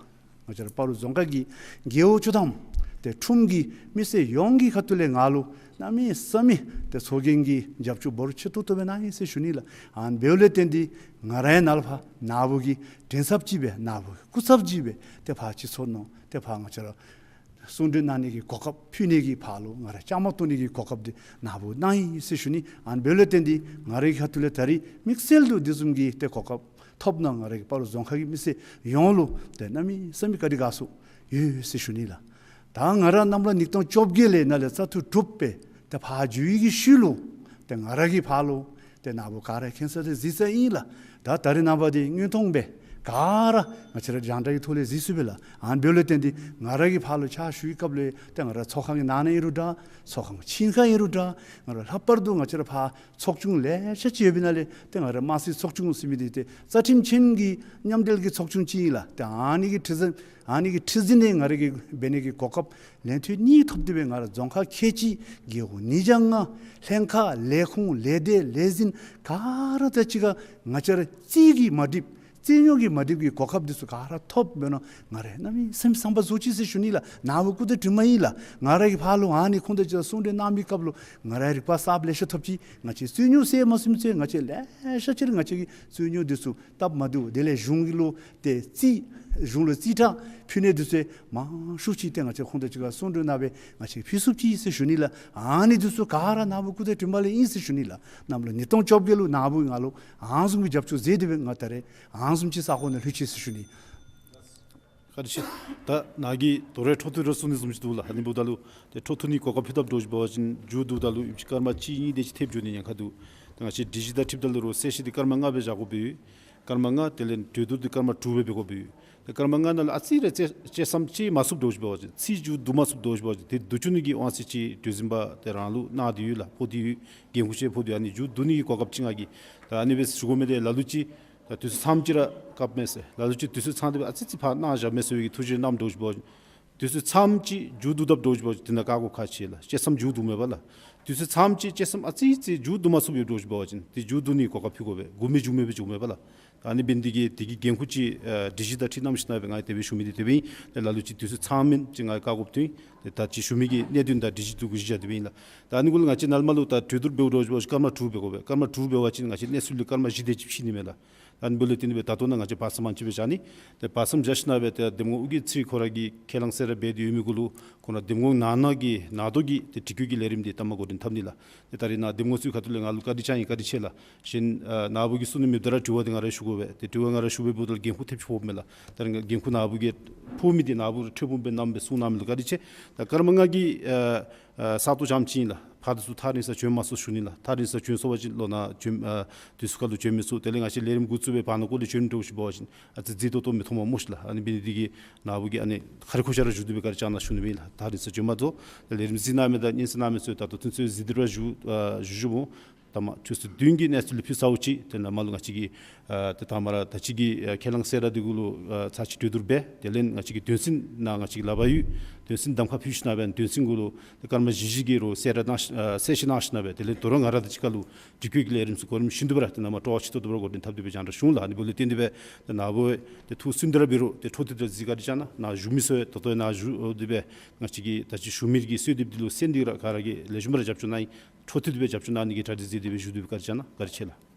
བཅས་ར་སྤ་རོ་རྫོང་ཁག་གི་རྒེད་འོག་བཅུ་ཐམ་ཏེ་ཁྲོམ་གྱི་མི་སེར་ཡོངས་ཀྱི་ཁ་ཐུག་ལས་ང་ལུ་གནམ་མེད་ས་མེད་ཏེ་ཚོགས་རྒྱན་གྱི་རྒྱབ་སྐྱོར་འབོར་ཆེ་ཏོག་ཏོ་སྦེ་གནང་ཡི་ཟེར་ཞུ་ནི་ལགས། ཨ་ནི་འབདཝ་ལས་བརྟེན་ཏེ་ང་ར་ཡང་ནཱ་ལས་ཕར་ནཱ་བུ་གི་མགྲིན་ཚབ་ཅིག་སྦེ་ནཱ་བུ་གི་སྐུ་ཚབ་ཅིག་སྦེ་ཏེ་ཕར་སྤྱི་ཚོགས་ནང་ཏེ་ཕར་ང་བཅས་ར་གསུང་གྲོས་གནང་ནི་གི་གོ་སྐབས་ཕུལ་ནི་གི་ཕར་ལུ་ང་ར་བཅའ་མར་གཏོགས་ནི་གི་གོ་སྐབས་འདི་ནཱ་བུ་གནང་ཡི་ཟེར་ཞུ་ནི། ཨ་ནི་འབདཝ་ལས་བརྟེན་ཏེ་ང་རའི་ཁ་ཐུག་ལས་ད་རིས་དམིགས་བསལ་དུ་འདི་བཟུམ་གྱི་ཏེ་གོ་སྐབས་ཐོབ་ནི་ང་རའི་སྤ་རོ་རྫོང་ཁག་གི་མི་སེར་ཡོངས་ལུ་ཏེ་གནམ་མེད་ས་མེད་བཀའ་དྲིན་དགའ་ཚོར་ཡོད་ཟེར་ཞུ་ནི་ལགས། ད་ང་ར་གནམ་ལོ་ཉིས་སྟོང་བཅོ་བརྒྱད་ལས་ནཱ་ལས་བཙག་འཐུ་གྲུབ་སྦེ་ཏེ་ཕར་འགྱོ་བའི་གི་ཤུལ་ལུ་ཏེ་ང་ར་གིས་ཕར་ལུ་ཏེ་ནཱ་བུ་ག་ར་མཁྱེན་ས་ཏེ་གཟིགས་ས་ཨིན་ལགས། ད་ད་རིས་ནངས་པ་འདི་དངོས་མཐོང་སྦེ་ག་ར་ང་བཅས་ར་རྒྱང་བསྒྲགས་ཀྱི་ཐོག་ལས་གཟིགས་ཚུགས་པས་ལགས། ཨ་ནི་འབདཝ་ལས་བརྟེན་ཏེ་ང་ར་གིས་ཕར་ལུ་ཕྱག་ཞུ་བའི་སྐབས་ལུ་ཏེ་ང་ར་ཚོགས་ཁང་གི་ནང་ན་ཨིན་རུང་འདྲ་ཚོགས་ཁང་ཕྱི་ཁར་ཨིན་རུང་འདྲ་ང་ར་ལྷག་པར་དུ་ང་བཅས་ར་ཕར་ཚོགས་ཆུང་ལེ་ཤ་ཅིག་ཡོད་པའི་ནང་ལས་ཏེ་ང་ར་དམངས་སྲིད་ཚོགས་ཆུང་ཟེར་མི་འདི་ཏེ་རྩ་ཁྲིམས་ཅན་གྱི་མཉམ་འབྲེལ་གྱི་ཚོགས་ཆུང་ཅིག་ཨིན་ལགས། ཏེ་ཨ་ནི་གི་ཁྲི་འཛིན་ཨ་ནི་གི་ཁྲི་འཛིན་ནི་ང་ར་གིས་འབད་ནི་གི་གོ་སྐབས་ལན་ཐེངས་གཉིས་ཐོབ་སྟེ་སྦེ་ང་ར་རྫོང་ཁག་ཁལ་གཅིག་རྒེད་འོག་ཉིས་བརྒྱ་ལྔ་ལྷན་ཁག་ལས་ཁུངས་ལས་སྡེ་ལས་འཛིན་ག་ར་དང་གཅིག་ཁར་ང་བཅས་ར་རྩིས་ཀྱིས་མ་འགྲིགཔ་རྩིས་རྙོག་གིས་མ་འགྲིགཔ་གི་གོ་སྐབས་འདི་ཚུ་ག་ར་ཐོབ་འབད་ནི་ང་ར་གནམ་མེད་ས་མེད་བསམ་པ་རྫོགས་ཅི་ཟེར་ཞུ་ནི་ལགས། ནཱ་བུ་སྐུ་དྲིན་དྲི་མ་ཨིན་ལགས། ང་ར་གིས་ཕར་ལུ་ཨ་ནི་ཁོང་དང་གཅིག་ཁར་གསུང་གྲོས་གནང་མི་སྐབས་ལུ་ང་ར་རིག་པ་གསརཔ་ལེ་ཤ་ཐོབ་ཅི། ང་བཅས་རྩིས་རྙོག་སེལ་མ་ཚུགས་མི་ཚུ་ང་བཅས་ལེ་ཤ་ཅིག་ར་ང་བཅས་ཀྱི་རྩིས་རྙོག་འདི་ཚུ་སྟབས་མ་བདེཝ་དེ་ལས་གཞུང་གི་ལུ་ཏེ་རྩིས་གཞུང་ལུ་རྩིས་ཁྲ་ཕུལ་ནི་འདི་ཚུ་མང་ཤོས་ཅིག་ཏེ་ང་བཅས་ཁོང་དང་གཅིག་ཁར་གསུང་གྲོས་གནང་སྦེ་ང་བཅས་ཕུལ་ཚུགས་ཅི་ཟེར་ཞུ་ནི་ལགས། ཨ་ནི་འདི་ཚུ་ག་ར་ནཱ་བུ་སྐུ་དྲིན་དྲི་མ་ལས་ཨིན་ཟེར་ཞུ་ནི་ལགས། གནམ་ལོ་ཉིས་སྟོང་བཅོ་བརྒྱད་ལུ་ནཱ་བུ་ང་ལུ་ཨ་ནི་བཟུམ་གྱི་རྒྱབ་སྐྱོར་མཛད་དེ་སྦེ་ང་ད་རེས་ཨ་ནི་བཟུམ་ཅིག་ས་ཁོངས་ནང་ལྷོད་ཅི་ཟེར་ཞུ་ནི། བཀའ་དྲིན་ཆེ། ད་ནཱ་གིས་དོ་རུང་འཕྲོ་མཐུད་ར་གསུང་ནི་བཟུམ་ཅིག་འདུག་ལགས། ཨ་ནི་འབདཝ་ད་ལུ་ཏེ་འཕྲོ་མཐུད་ནི་གོ་སྐབས་ཕུལ་དཔ་འདྲཝ་ཅིག་འབད་བ་ཅིན་མཇུག་བསྡུཝ་ད་ལུ་ཨིན་ཅི་སྐར་མ་གཅིག་གཉིས་དེ་ཅིག་ཐེབས་འགྱོ་ནི་ཉེན་ཁ་འདུག། ད་ང་བཅས་སྒྲིག་གཞི་དང་འཁྲིལཝ་ད་ལུ་རུང་གསལ་བཤད་འདི་སྐར་མ་ལྔ་སྦེ་བཞག་དགོཔ་ཡོད། སྐར་མ་ལྔ་དེ་ལས་གྲོས་བསྡུར་འདི་སྐར་མ་དྲུག་སྦེ་འབད་དགོཔ་ཡོད། ཏེ་སྐར་མ་ལྔ་ནང་ལུ་ཨ་ཙི་རེ་བཅད་བཅད་མཚམས་ཅིག་མ་ཚུགསཔ་འདྲཝ་ཅིག་འབད་བ་ཅིན་ཚིག་མཇུག་བསྡུ་མ་ཚུགསཔ་འདྲཝ་ཅིག་འབད་བ་ཅིན་ཏེ་བསྡུ་བཅུག་ནི་གི་དབང་ཚད་ཅིག་གྲོས་འཛིན་པ་དེ་རང་ལུ་གནང་སྟེ་ཡོད་ལགས། ཕོག་སྟེ་ཡོད། འགན་ཁུར་ཅིག་ཕོག་སྟེ་ཡོད། ཨ་ནི་འབདཝ་ད་ཞུ་དགོ་མི་དེ་ལ་ལུ་ཅིག་ད་དུས་ཚོད་ཚངམ་ཅིག་ར་བཀགཔ་མས་ཟེར། ལ་ལུ་ཅིག་དུས་ཚོད་ཚང་སྟེ་སྦེ་ཨ་ཙི་ཙི་ཕར་གནང་བཞགཔ་མས་ཟེར་བའི་གི་ཐུགས་བཞེད་གནངམ་འདྲཝ་ཅིག་འབད་བ་ཅིན་དུས་ཚོད་ཚངམ་ཅིག་མཇུག་བསྡུ་དཔ་འདྲཝ་ཅིག་འབད་བ་ཅིན་དེ་ནང་བཀག་དགོཔ་ཁག་ཆེ་ལགས། བཅད་མཚམས་མཇུག་བསྡུ་མེད་པར་ལགས། དུས་ཚོད་ཚངམ་ཅིག་བཅད་མཚམས་ཨ་ཙི་ཙི་མཇུག་བསྡུ་མ་ཚུགསཔ་ཡོདཔ་འདྲཝ་ཅིག་འབད་བ་ཅིན་ཏེ་མཇུག་བསྡུ་ནི་གོ་སྐབས་ཕུལ་དགོ་པས། འགོ་མེད་མཇུག་མེད་སྦེ་འགྱོ་མེད་པར་ལགས། ཨ་ནི་འབད་ནི་དེ་གིས་དེ་གི་འགན་ཁུར་ཅིག་ཨ་སྒྲིག་གཞི་དང་འཁྲིལ་གནང་ཞིནམ་སྦེ་ང་གིས་དེ་སྦེ་ཞུ་མི་འདི་དེ་སྦེ་ཨིན། ཏེ་ལ་ལུ་ཅིག་དུས་ཚོད་ཚངམ་མེན་ཅིག་ང་གིས་བཀག་དགོཔ་ཐོན། ཏེ་ད་ཅི་ཞུ་མི་གི་གནད་དོན་དང་སྒྲིག་གཞི་འདི་གུ་གཞི་བཞག་སྟེ་སྦེ་ཨིན་ལགས། ད་ཨ་ནི་གུ་ལུ་ང་བཅས་ནཱ་ལས་མར་ལུ་ད་གྲོས་བསྡུར་འབདཝ་འདྲཝ་ཅིག་འབད་བ་ཅིན་སྐར་མ་དྲུག་འབད་དགོ་པས། སྐར་མ་དྲུག་འབད་བ་ཅིན་ང་བཅས་གནས་ཚུལ་འདི་སྐར་མ་བཞི་དེ་ཅིག་ཕྱེ་ནི་མས་ལགས། ད་ཨ་ནི་འབདཝ་ལས་བརྟེན་ཏེ་སྦེ་ད་ལྟོ་ནཱ་ང་བཅས་བར་མཚམས་ཨ་ནེམ་ཅིག་སྦེ་བཞག་ནི། ཏེ་བར་མཚམས་བཞག་ཞིནམ་སྦེ་ཏེ་འདེམས་ངོ་ཨོ་རྒྱན་ཚེ་རིང་ཁོ་ར་གིས་ཁས་བླངས་ཟེར་ར་འབད་དེ་ཡོད་མི་གུ་ལུ་ཁོ་ན་འདེམས་ངོ་ནང་ན་གི་ནང་དོ་གི་ཏེ་དྲི་བཀོད་ཀྱི་ལས་རིམ་འདི་ལྟ་མ་འགོ་འདྲེན་འཐབ་ནི་ལགས། ཏེ་ད་རིས་ནཱ་འདེམས་ངོ་ཚུ་གི་ཁ་ཐུག་ལས་ང་ལུ་བཀའ་དྲིན་བསྐྱང་ཡི། བཀའ་དྲིན་ཆེ་ལགས། གཞན་ཨ་ནཱ་བུ་གིས་གསུང་ནི་མེདཔ་ད་ར་དྲི་བ་འདི་ང་ར་ཞུ་དགོ་པས། ཏེ་དྲི་བ་ང་ར་ཞུ་སྦེ་འབདཝ་ད་ལུ་འགན་ཁུར་ཐེབས་ཅིག་ཕོགཔ་མས་ལགས། ད་རིས་འགན་ཁུར་ནཱ་བུ་གིས་ཕོག་མི་འདི་ནཱ་བུ་ཁྲོ་བུམ་སྦེ་གནངམ་སྦེ་གསུང་གནང་མི་ལུ་བཀའ་དྲིན་ཆེ། ད་སྐར་མ་ལྔ་གི་ཨ་ ཨ་ས་སྟོང་ཙམ་ཅིག་ཨིན་ལགས། ཕར་དང་ཚུར་ཐག་རིང་ས་བྱོན་མ་ཚུགས་ཞུ་ནི་ལགས། ཐག་རིང་ས་བྱོན་སོང་པ་ཅིན་ལོ་ན་བྱོན་ཨ་དུས་ཚོད་ཁར་ལུ་བྱོན་མི་ཚུགས། དེ་ལས་ང་བཅས་ལས་རིམ་འགོ་བཙུགས་པའི་བར་ན་ཀོ་ལས་བྱོན་འགྱོ་ཞིནམ་འབད་བ་ཅིན་ཨ་ཙི་མཛེས་ཏོག་ཏོ་མི་མཐོང་མས་སྨོ་ཤི་ལགས། ཨ་ནི་འབད་ནི་འདི་གིས་ནཱ་བུ་གིས་ཨ་ནི་ཁ་རི་ཁུག་ཤ་ར་བཞུགས་ཏེ་སྦེ་བཀའ་དྲིན་བསྐྱང་གནང་ཞུ་ནི་ཨིན་ལགས། ཐག་རིང་ས་བྱོན་མ་དགོ། དེ་ལས་རིམ་གཟིགས་གནང་མི་དང་སྙན་གསན་གནང་མི་ཚུ་ད་ལྟོ་ཚུན་ཚོད་གཟིགས་ཏེ་ར་བཞུགས་ཨ་བཞུགས་བཞུགས་སྨོ། ད་མ་ཆུ་ཚོད་བདུན་གྱི་གནས་ཚུལ་ལུ་ཕུལ་ཚརཝ་ཅིག་དེ་ནང་མར་ལུ་ང་བཅས་ཀྱིས་ཨ་ཏེ་ད་མ་ར་ད་ཅི་གི་ཨ་ཁས་བླངས་གསོལ་རས་འདི་གུ་ལུ་ཨ་ཚར་གཅིག་གྲོས་བསྡུར་འབད། དེ་ལས་ང་བཅས་ཀྱིས་དོན་ཚན་ནང་ང་བཅས་ཀྱིས་ལག་པར་ཡོད་དོན་ཚན་གདམ་ཁ་ཕུལ་ཞིནམ་འབད་དོན་ཚན་གུ་ལུ་ཏེ་སྐར་མ་བཞི་བཞི་གི་རུ་གསལ་བསྒྲགས་གནང་ཨ་གསལ་བཤད་གནང་ཞིནམ་འབད། དེ་ལས་དོ་རུང་ང་ར་དང་གཅིག་ཁར་ལུ་དྲི་བཀོད་ཀྱི་ལས་རིམ་ཚུ་གོ་རིམ་བཞིན་དུ་སྦེ་ར་ཏེ་ནཱ་མར་སྤྲོ་བ་ཆེ་ཏོག་ཏོ་སྦེ་ར་འགོ་འདྲེན་འཐབ་སྟེ་སྦེ་རྒྱང་བསྒྲགས་ཞུ་འོང་ལགས། ཨ་ནི་འབདཝ་ལས་བརྟེན་ཏེ་སྦེ་ཏེ་ནཱ་བུ་ཏེ་ཐུགས་སུན་ཏེ་ར་འབད་རུང་ཏེ་འཕྲོ་མཐུད་དེ་ར་གཟིགས་བཀའ་དྲིན་བསྐྱང་གནང་། ནཱ་བཞུགས་མི་ཚུ་ད་ལྟོ་ནཱ་བཞུགས་ཏེ་སྦེ་ང་བཅས་ཀྱིས་ད་ཅི་ཞུ་མི་གི་གསོལ་འདེབས་འདི་ལུ་གསན་ཏེ་ར་ག་ར་གིས་ལེགས་ཤོམ་སྦེ་ར་རྒྱབ་སྐྱོར་གནང་ནི་གི་གྲ་སྒྲིག་མཛད་དེ་སྦེ་བཞུགས་ཏེ་སྦེ་བཀའ་དྲིན་བསྐྱང་གནང་། བཀའ་དྲིན་ཆེ་ལགས།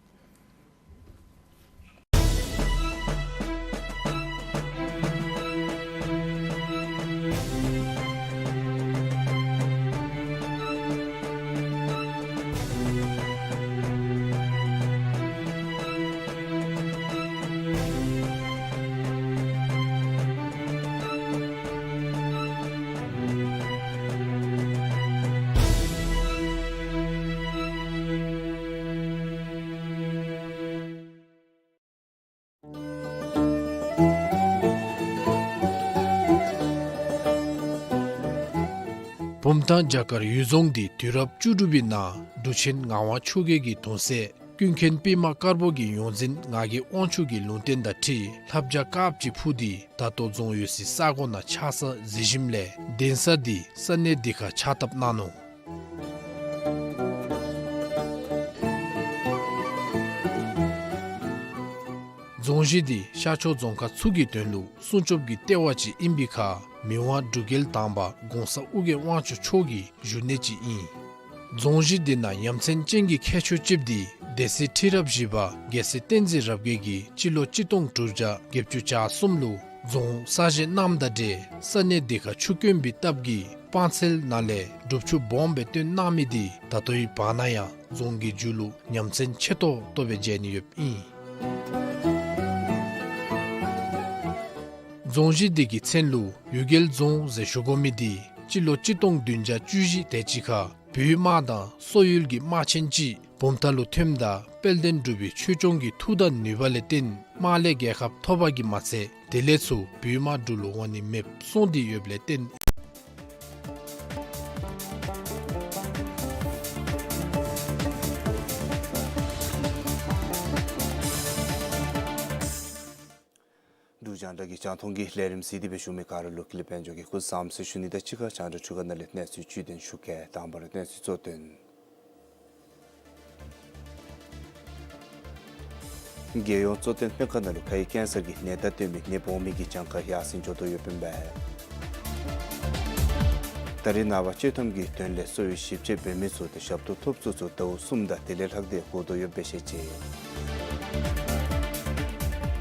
བུམ་ཐང་བྱ་དཀར་གཡུལ་རྫོང་འདི་དུས་རབས་བཅུ་དྲུག་པའི་ནང་འབྲུག་ཆེན་ངག་དབང་ཆོས་རྒྱལ་གྱི་གདུང་སྲས་ཀུན་མཁྱེན་པདྨ་དཀར་པོ་གི་ཡོངས་འཛིན་ངག་གི་དབང་ཕྱུག་གི་ལུང་བསྟན་དང་འཁྲིལ་ལྷ་བྱ་དཀརཔོ་ཅིག་འཕུར་ཏེ་ད་ལྟོ་རྫོང་ཡོད་སའི་ས་གོ་ནང་ཆགས་ས་གཟིགས་ཞིནམ་ལས་གདན་ས་འདི་ས་གནས་འདི་ཁར་ཕྱག་བཏབ་གནང་ནུག། རྫོང་གཞི་འདི་ཤར་ཕྱོགས་རྫོང་ཁག་ཚུ་གི་དོན་ལུ་སྲུང་སྐྱོབ་ཀྱི་ལྟེ་བ་ཅིག་ཨིན་པའི་ཁར་མི་དབང་འབྲུག་རྒྱལ་དང་པ་གོང་ས་ཨོ་རྒྱན་དབང་ཕྱུག་མཆོག་གི་བཞུགས་གནས་ཅིག་ཨིན། རྫོང་གཞི་འདི་ནང་ཡ་མཚན་ཅན་གྱི་ཁྱད་ཆོས་ཅིག་འདི་སྡེ་སྲིད་ཁྲི་རབས་བཞི་པ་རྒྱལ་སྲས་བསྟན་འཛིན་རབ་རྒྱས་ཀྱིས་སྤྱི་ལོ་གཅིག་སྟོང་དྲུག་བརྒྱ་བརྒྱད་ཅུ་གྱ་གསུམ་ལུ་རྫོང་གསར་བཞེངས་གནངམ་དང་འབྲེལ་ས་གནས་འདི་ཁར་ཆུ་དཀོན་པའི་སྟབས་ཀྱིས་སྤང་ཚལ་ནང་ལས་སྒྲུབ་ཆུ་སྦོམ་སྦེ་བཏོན་གནང་མི་འདི་ད་ལྟོའི་བར་ན་ཡང་རྫོང་གི་མཇུག་ལུ་ཡ་མཚན་ཆེ་ཏོག་ཏོ་སྦེ་མཇལ་ནི་ཡོདཔ་ཨིན། རྫོང་གཞི་འདི་གི་མཚན་ལུ་གཡུལ་རྒྱལ་རྫོང་ཟེར་ཞུ་དགོ་མི་འདི་སྤྱི་ལོ་གཅིག་སྟོང་བདུན་བརྒྱ་བཅུ་བཞི་དེ་ཅིག་ཁར་བོད་དམག་དང་སོག་ཡུལ་གྱི་དམག་ཆེན་ཅིག་བུམ་ཐང་ལུ་ཐོནམ་ད་དཔལ་ལྡན་འབྲུག་པའི་ཆོས་སྐྱོང་གི་མཐུ་དང་ནུས་པ་ལས་བརྟེན་དམག་ལས་རྒྱལ་ཁ་ཐོབ་པ་གིས་མ་ཚད་དེ་ལས་ཚུར་བོད་དམག་འབྲུག་ལུ་འོང་ནི་མེདཔ་སོང་སྟེ་ཡོདཔ་ལས་བརྟེན། འབྲུག་རྒྱང་བསྒྲགས་ཀྱི་རྒྱང་མཐོང་གི་ལས་རིམ་གཟིགས་ཏེ་སྦེ་བཞུགས་མི་ག་ར་ལུ་ཀུན་ལེགས་དཔལ་འབྱོར་གྱིས་སྐུ་གཟུགས་བཟང་པོ་ཟེར་ཞུ་ནི་དང་གཅིག་ཁར་རྒྱང་བསྒྲགས་འཕྲུལ་ཁང་ནང་ལས་གནས་ཚུལ་བཅུད་དེ་ཞུ་གེ། དང་པ་ར་གནས་ཚུལ་གཙོ་དོན། རྒྱལ་ཡོངས་གཙོ་བསྟེན་སྨན་ཁང་ནང་ལུ་ཁའི་ཀེན་སར་གྱི་ནད་རྟགས་སྟོན་མི་ནདཔ་འོང་མི་གི་གྱངས་ཁ་ཡར་སེང་འགྱོ་དོ་ཡོདཔ་ཨིན་པས། ད་རིས་ནངས་པ་སྤྱོད་ཐམ་གྱི་དོན་ལས་གསོ་བའི་ཞིབ་དཔྱད་འབད་མི་ཚུ་དང་ཞབས་ཏོག་ཐོབ་ཚུ་ཚུ་ཟླཝ་གསུམ་དང་དེ་ལས་ལྷག་སྟེ་འགོར་དོ་ཡོདཔ་སྦེ་བཤད་ཅི།